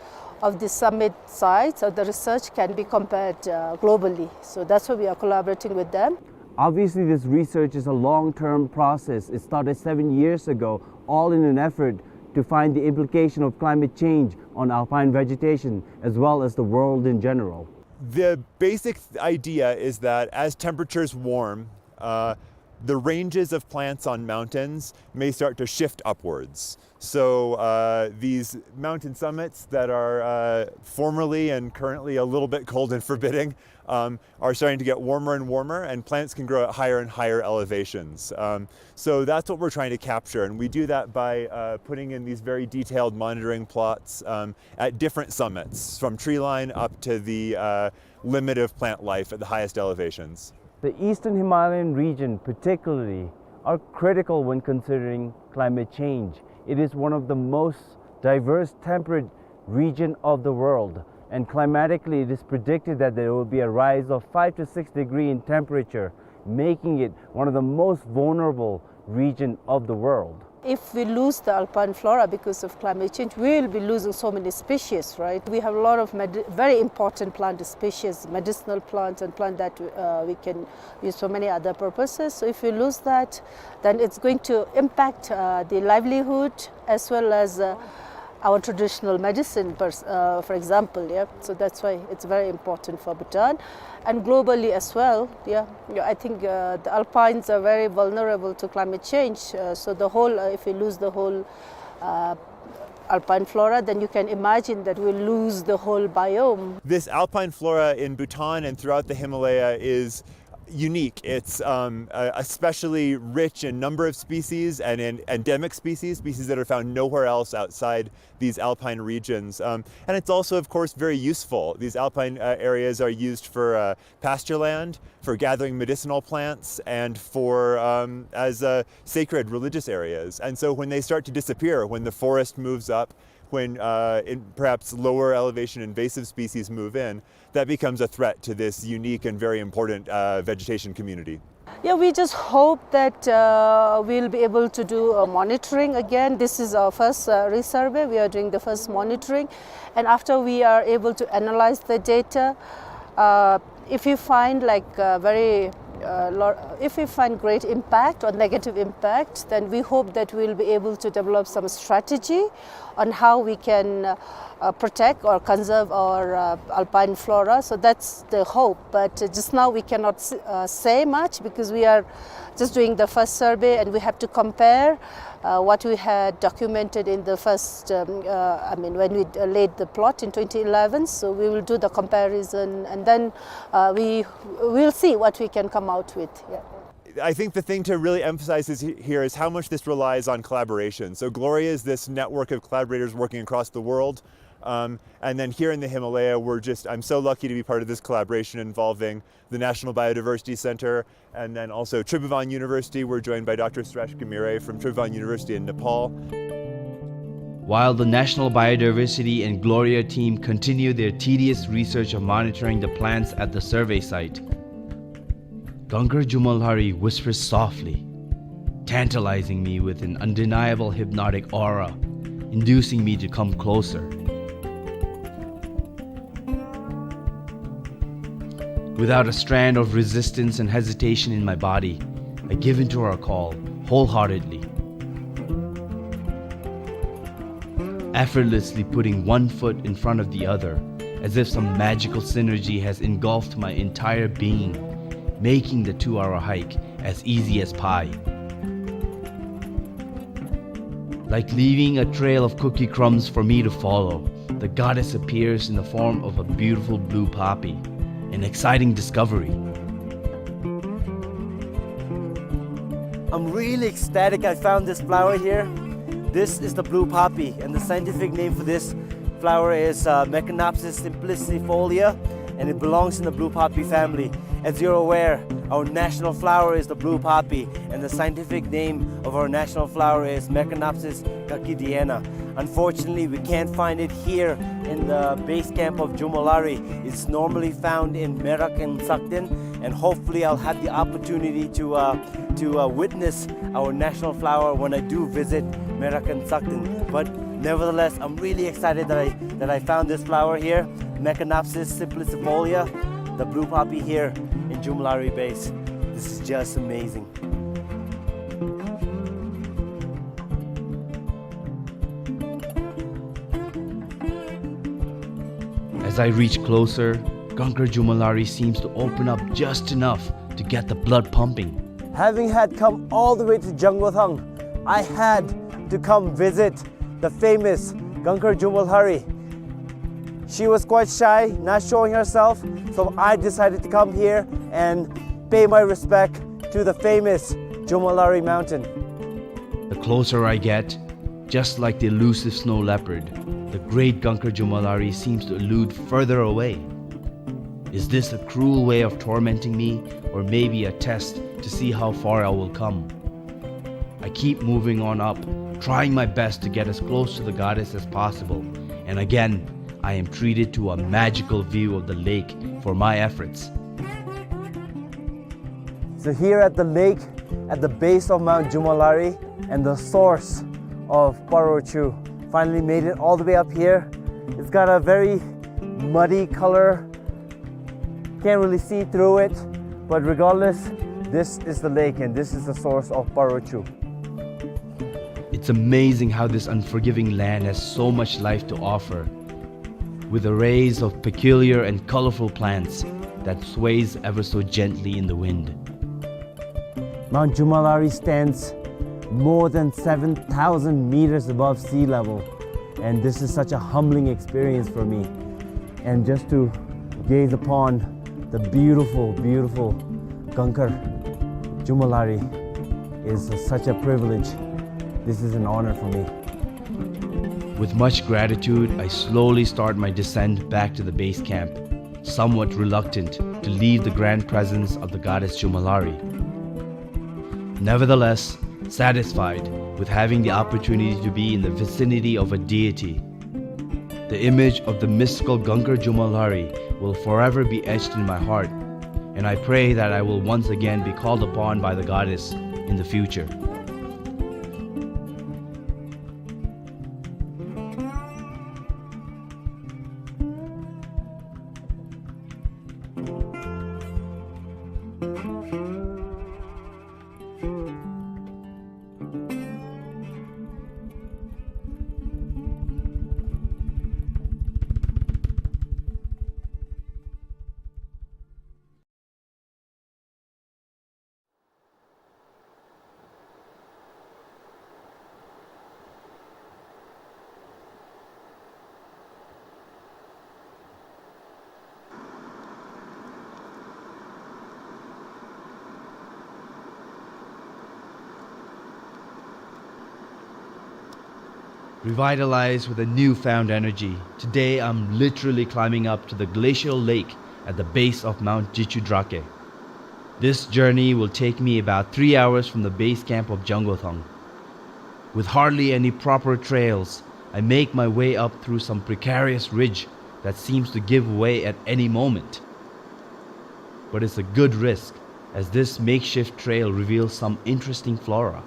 of the summit sites of the research can be compared uh, globally. So that's why we are collaborating with them. Obviously, this research is a long-term process. It started seven years ago, all in an effort to find the implication of climate change on alpine vegetation as well as the world in general. The basic th- idea is that as temperatures warm, uh, the ranges of plants on mountains may start to shift upwards. So uh, these mountain summits that are uh, formerly and currently a little bit cold and forbidding um, are starting to get warmer and warmer, and plants can grow at higher and higher elevations. Um, so that's what we're trying to capture, and we do that by uh, putting in these very detailed monitoring plots um, at different summits, from tree line up to the uh, limit of plant life at the highest elevations. The eastern Himalayan region particularly are critical when considering climate change. It is one of the most diverse temperate region of the world, and climatically it is predicted that there will be a rise of five to six degree in temperature, making it one of the most vulnerable region of the world. If we lose the alpine flora because of climate change, we will be losing so many species, right? We have a lot of med- very important plant species, medicinal plants and plants that uh, we can use for many other purposes. So if we lose that, then it's going to impact uh, the livelihood as well as uh, our traditional medicine, pers- uh, for example. Yeah, so that's why it's very important for Bhutan, and globally as well. Yeah, yeah, I think uh, the alpines are very vulnerable to climate change. Uh, so the whole, uh, if we lose the whole uh, alpine flora, then you can imagine that we'll lose the whole biome. This alpine flora in Bhutan and throughout the Himalaya is unique. It's, um, uh, especially rich in number of species and in endemic species, species that are found nowhere else outside these alpine regions. Um, and it's also, of course, very useful. These alpine, uh, areas are used for, uh, pasture land, for gathering medicinal plants, and for, um, as, uh, sacred religious areas. And so when they start to disappear, when the forest moves up, when, uh, in, perhaps lower elevation invasive species move in, that becomes a threat to this unique and very important, uh, vegetation community. Yeah, we just hope that, uh, we'll be able to do a monitoring again. This is our first, uh, resurvey. We are doing the first monitoring. And after we are able to analyze the data, uh, if we find, like, uh, very, uh, lo-, if we find great impact or negative impact, then we hope that we'll be able to develop some strategy on how we can, uh, uh, protect or conserve our, uh, alpine flora. So that's the hope. But, uh, just now we cannot s-, uh, say much because we are just doing the first survey and we have to compare, uh, what we had documented in the first, um, uh, I mean, when we, uh, laid the plot in twenty eleven. So we will do the comparison and then, uh, we will see what we can come out with. Yeah. I think the thing to really emphasize is he-, here is how much this relies on collaboration. So Gloria is this network of collaborators working across the world. Um, and then here in the Himalaya, we're just, I'm so lucky to be part of this collaboration involving the National Biodiversity Center and then also Tribhuvan University. We're joined by Doctor Suresh Ghimire from Tribhuvan University in Nepal. While the National Biodiversity and Gloria team continue their tedious research of monitoring the plants at the survey site, Gangkhar Jumolhari whispers softly, tantalizing me with an undeniable hypnotic aura, inducing me to come closer. Without a strand of resistance and hesitation in my body, I give into her call wholeheartedly, effortlessly putting one foot in front of the other, as if some magical synergy has engulfed my entire being, making the two-hour hike as easy as pie. Like leaving a trail of cookie crumbs for me to follow, the goddess appears in the form of a beautiful blue poppy, an exciting discovery. I'm really ecstatic I found this flower here. This is the blue poppy, and the scientific name for this flower is, uh, Meconopsis simplicifolia, and it belongs in the blue poppy family. As you're aware, our national flower is the blue poppy, and the scientific name of our national flower is Meconopsis coccidiana. Unfortunately, we can't find it here in the base camp of Jomolhari. It's normally found in Merak and Sakden, and hopefully I'll have the opportunity to, uh, to, uh, witness our national flower when I do visit Merak and Sakden. But nevertheless, I'm really excited that I, that I found this flower here, Meconopsis simplicifolia, the blue poppy here in Jomolhari base. This is just amazing. As I reach closer, Gangkhar Jomolhari seems to open up just enough to get the blood pumping. Having had come all the way to Janggothang, I had to come visit the famous Gangkhar Jomolhari. She was quite shy, not showing herself, so I decided to come here and pay my respect to the famous Jomolhari mountain. The closer I get, just like the elusive snow leopard, the great Gangkhar Jomolhari seems to elude further away. Is this a cruel way of tormenting me, or maybe a test to see how far I will come? I keep moving on up, trying my best to get as close to the goddess as possible, and again, I am treated to a magical view of the lake for my efforts. So here at the lake, at the base of Mount Jomolhari and the source of Parochu, finally made it all the way up here. It's got a very muddy color, can't really see through it, but regardless, this is the lake and this is the source of Parochu. It's amazing how this unforgiving land has so much life to offer, with arrays of peculiar and colorful plants that sways ever so gently in the wind. Mount Jomolhari stands more than seven thousand meters above sea level, And this is such a humbling experience for me. And just to gaze upon the beautiful, beautiful Gangkar Chumouhlari is such a privilege. This is an honor for me. With much gratitude, I slowly start my descent back to the base camp, somewhat reluctant to leave the grand presence of the goddess Chumouhlari. Nevertheless, satisfied with having the opportunity to be in the vicinity of a deity, the image of the mystical Gangkar Chumouhlari will forever be etched in my heart, and I pray that I will once again be called upon by the goddess in the future. Revitalized with a newfound energy, today I'm literally climbing up to the glacial lake at the base of Mount Jichu Drake. This journey will take me about three hours from the base camp of Jangothang. With hardly any proper trails, I make my way up through some precarious ridge that seems to give way at any moment. But it's a good risk, as this makeshift trail reveals some interesting flora.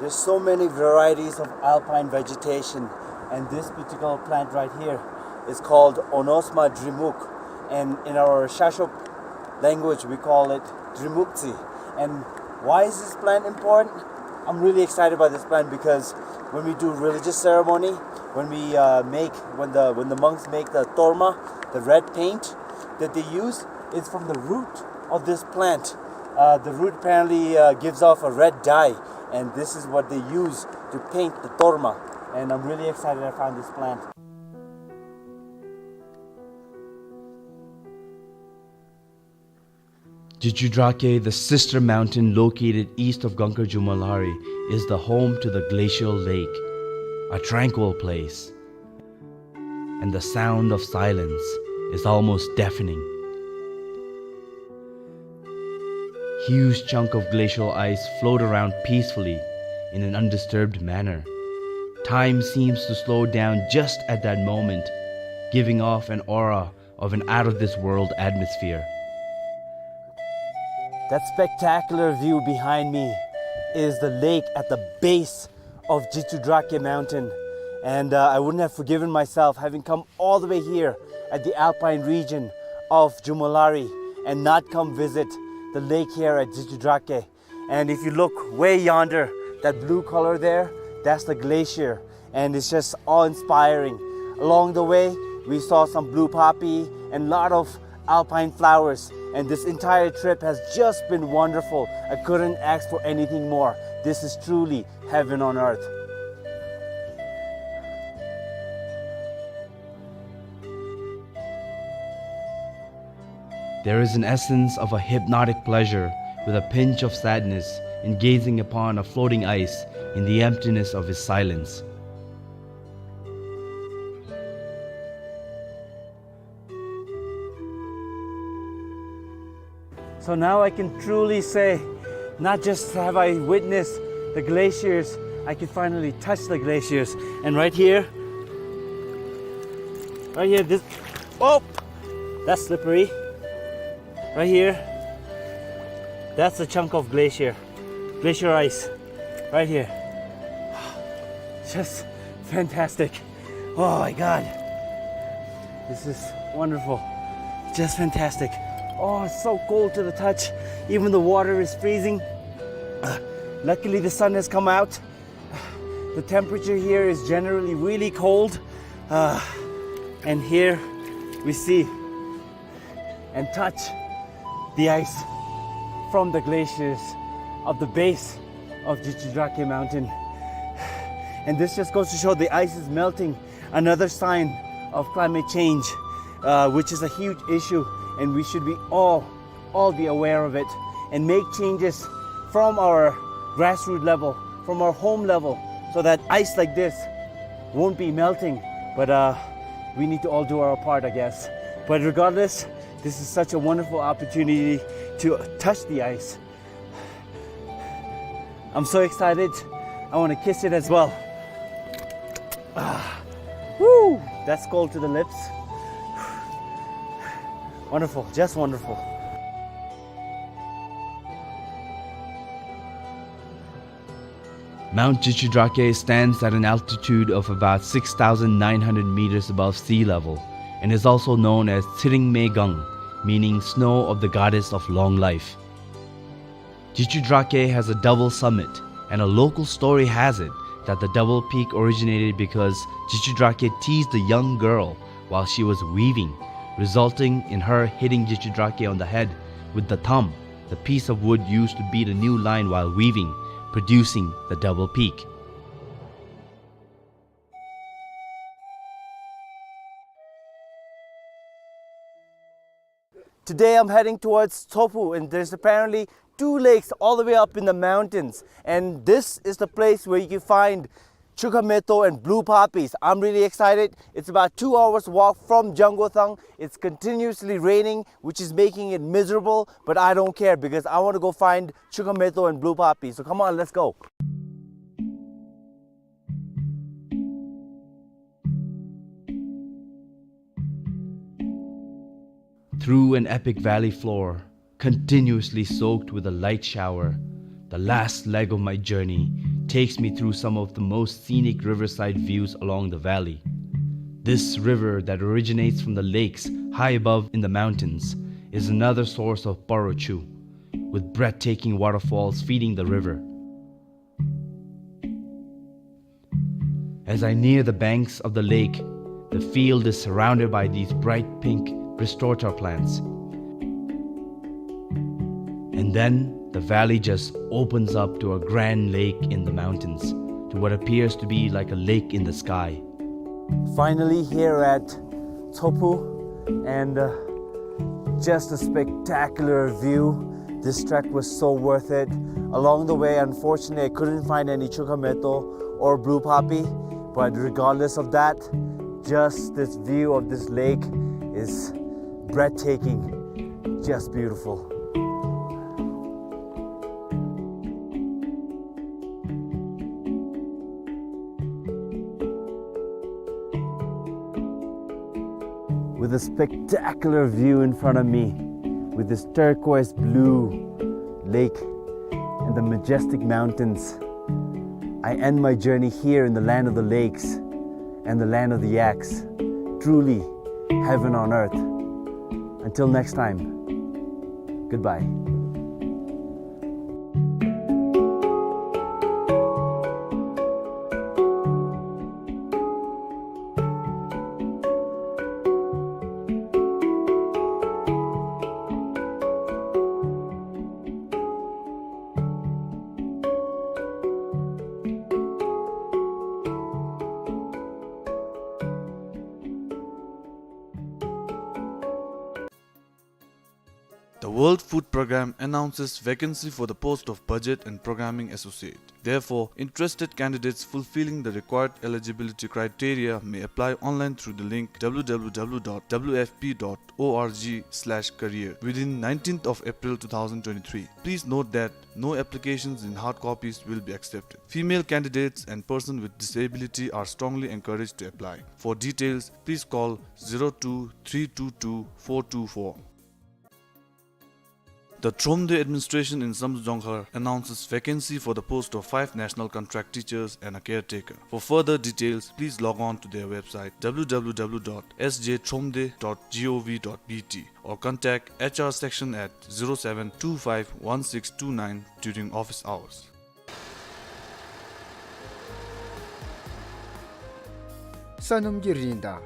There's so many varieties of alpine vegetation, and this particular plant right here is called Onosma drimuk, and in our Shashop language we call it drimukzi. And why is this plant important? I'm really excited about this plant because when we do religious ceremony, when we uh, make, when the when the monks make the torma, the red paint that they use, it's from the root of this plant. Uh, the root apparently uh, gives off a red dye, and this is what they use to paint the torma. And I'm really excited I found this plant. Jichu Drake, the sister mountain located east of Gangkar Chumouhlari, is the home to the glacial lake, a tranquil place. And the sound of silence is almost deafening. Huge chunk of glacial ice float around peacefully in an undisturbed manner. Time seems to slow down just at that moment, giving off an aura of an out-of-this-world atmosphere. That spectacular view behind me is the lake at the base of Jichu Drake mountain. And uh, I wouldn't have forgiven myself having come all the way here at the alpine region of Chumouhlari and not come visit the lake here at Jichu Drake. And if you look way yonder, that blue color there, that's the glacier. And it's just awe-inspiring. Along the way, we saw some blue poppy and lot of alpine flowers. And this entire trip has just been wonderful. I couldn't ask for anything more. This is truly heaven on earth. There is an essence of a hypnotic pleasure with a pinch of sadness in gazing upon a floating ice in the emptiness of his silence. So now I can truly say, not just have I witnessed the glaciers, I can finally touch the glaciers. And right here, right here, this, oh, that's slippery. Right here, that's a chunk of glacier, glacier ice, right here. Just fantastic. Oh my God. This is wonderful. Just fantastic. Oh, it's so cold to the touch. Even the water is freezing. Uh, luckily, the sun has come out. The temperature here is generally really cold. Uh, and here we see and touch the ice from the glaciers of the base of Jichu Drake mountain. And this just goes to show the ice is melting, another sign of climate change, uh, which is a huge issue, and we should be all, all be aware of it and make changes from our grassroots level, from our home level, so that ice like this won't be melting. But, uh, we need to all do our part, I guess. But regardless, this is such a wonderful opportunity to touch the ice. I'm so excited. I wanna kiss it as well. Ah, woo! That's cold to the lips. Wonderful, just wonderful. Mount Jichudrake stands at an altitude of about six thousand nine hundred meters above sea level and is also known as Tshering Me Gang, meaning snow of the goddess of long life. Jichudrake has a double summit, and a local story has it that the double peak originated because Jichudrake teased a young girl while she was weaving, resulting in her hitting Jichudrake on the head with the thumb, the piece of wood used to beat a new line while weaving, producing the double peak. Today I'm heading towards Tsophu, and there's apparently two lakes all the way up in the mountains. And this is the place where you can find Chukhameto and blue poppies. I'm really excited. It's about two hours walk from Jangothang. It's continuously raining, which is making it miserable, but I don't care because I want to go find Chukhameto and blue poppies. So come on, let's go. Through an epic valley floor, continuously soaked with a light shower, the last leg of my journey takes me through some of the most scenic riverside views along the valley. This river that originates from the lakes high above in the mountains is another source of Paro Chu, with breathtaking waterfalls feeding the river. As I near the banks of the lake, the field is surrounded by these bright pink restorator plants. And then the valley just opens up to a grand lake in the mountains, to what appears to be like a lake in the sky. Finally here at Tsophu, and, uh, just a spectacular view. This trek was so worth it. Along the way, unfortunately, I couldn't find any Chukhameto or blue poppy, but regardless of that, just this view of this lake is breathtaking, just beautiful. With a spectacular view in front of me, with this turquoise blue lake and the majestic mountains, I end my journey here in the land of the lakes and the land of the yaks. Truly, heaven on earth. Until next time, goodbye. The World Food Programme announces vacancy for the post of Budget and Programming Associate. Therefore, interested candidates fulfilling the required eligibility criteria may apply online through the link w w w dot w f p dot org slash career within nineteenth of April two thousand twenty-three. Please note that no applications in hard copies will be accepted. Female candidates and persons with disability are strongly encouraged to apply. For details, please call zero two three two two four two four. The Thromde administration in Samdrup Jongkhar announces vacancy for the post of five national contract teachers and a caretaker. For further details, please log on to their website w w w dot s j thromde dot g o v dot b t or contact h r section at zero seven two five one six two nine during office hours. ས་སྣུམ་གྱི་རིན་དང་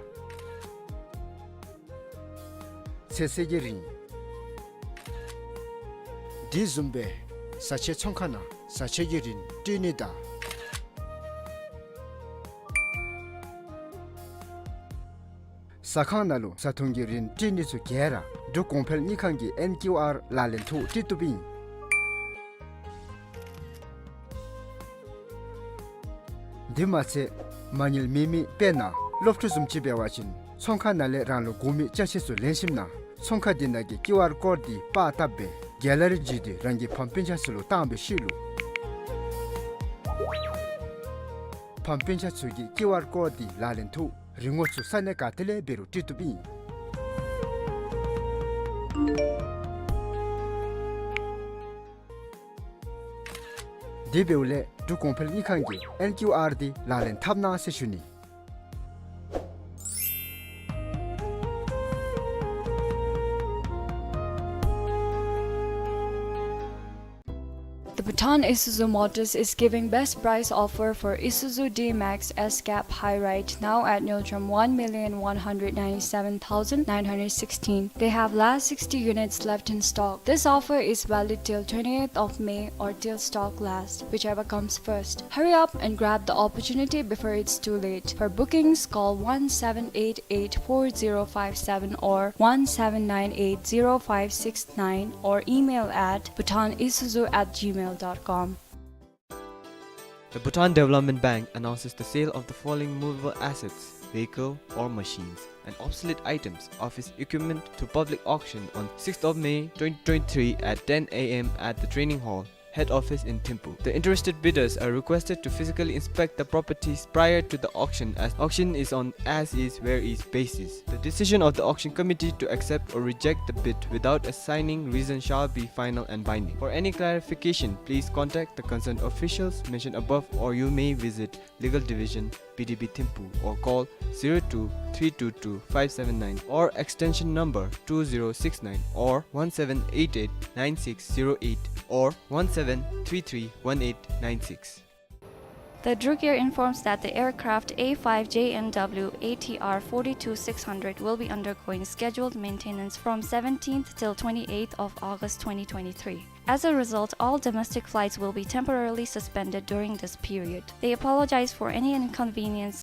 ཚོད་བསྲེ་གི་རིན། དེ་བཟུམ་སྦེ་བཟའ་ཆས་ཚོང་ཁང་ནང་བཟའ་ཆས་ཀྱི་རིན་སྤྲོད་ནི་དང་། ཟ་ཁང་ནང་ལུ་བཟའ་འཐུང་གི་རིན་སྤྲོད་ནི་ཚུ་ག་ར་འབྲུག་གོང་འཕེལ་དངུལ་ཁང་གི་ཨེན་ཀིའུ་ཨར་ལག་ལེན་ཐོག་སྤྲོད་བཏུབ་ཨིན། དེ་མ་ཚད་མ་དངུལ་མེད་མི་དཔེར་ན་སློབ་ཕྲུག་བཟུམ་ཅིག་འབད་བ་ཅིན་ཚོང་ཁང་ནང་ལས་རང་ལུ་དགོ་མི་ཅ་ཆས་ཚུ་ལེན་ཞིནམ་ན་ཚོང་ཁང་དེ་ནང་གི་ཀིའུ་ཨར་ཀོཌ་འདི་པར་བཏབ་སྦེ་གེ་ལ་རི་བརྒྱུད་དེ་རང་གི་ཕམ་སྤུན་ཆ་ཚུ་ལུ་བཏང་བའི་ཤུལ་ལུ་ཕམ་སྤུན་ཆ་ཚུ་གིས་ཀིའུ་ཨར་ཀོཌ་འདི་ལག་ལེན་ཐོག་རིན་གོང་ཚུ་ས་གནས་ག་ཏེ་ལས་འབད་རུང་སྤྲོད་བཏུབ་ཨིན། དེ་འབདཝ་ལས་འབྲུག་གོང་འཕེལ་དངུལ་ཁང་གི་ཨེན་ཀིའུ་ཨར་འདི་ལག་ལེན་འཐབ་གནང་ཟེར་ཞུ་ནི། The Bhutan Isuzu Motors is giving best price offer for Isuzu D-Max S-Cab High Ride now at Ngultrum, one million one hundred ninety-seven thousand nine hundred sixteen. They have last sixty units left in stock. This offer is valid till twentieth of May or till stock last, whichever comes first. Hurry up and grab the opportunity before it's too late. For bookings, call one seven eight eight four zero five seven or one seven nine eight zero five six nine or email at bhutanisuzu at gmail dot com. The Bhutan Development Bank announces the sale of the following movable assets, vehicle or machines, and obsolete items, office equipment to public auction on sixth of May twenty twenty-three at ten A M at the training hall, head office in Thimphu. The interested bidders are requested to physically inspect the properties prior to the auction, as auction is on as is where is basis. The decision of the auction committee to accept or reject the bid without assigning reason shall be final and binding. For any clarification, please contact the concerned officials mentioned above, or you may visit Legal Division, B D B Thimphu, or call zero two three two two five seven nine or extension number two zero six nine or one seven eight eight nine six zero eight or one seven three three one eight nine six. The Druk Air informs that the aircraft A five J N W A T R forty-two six hundred will be undergoing scheduled maintenance from seventeenth till twenty-eighth of August twenty twenty-three. As a result, all domestic flights will be temporarily suspended during this period. They apologize for any inconvenience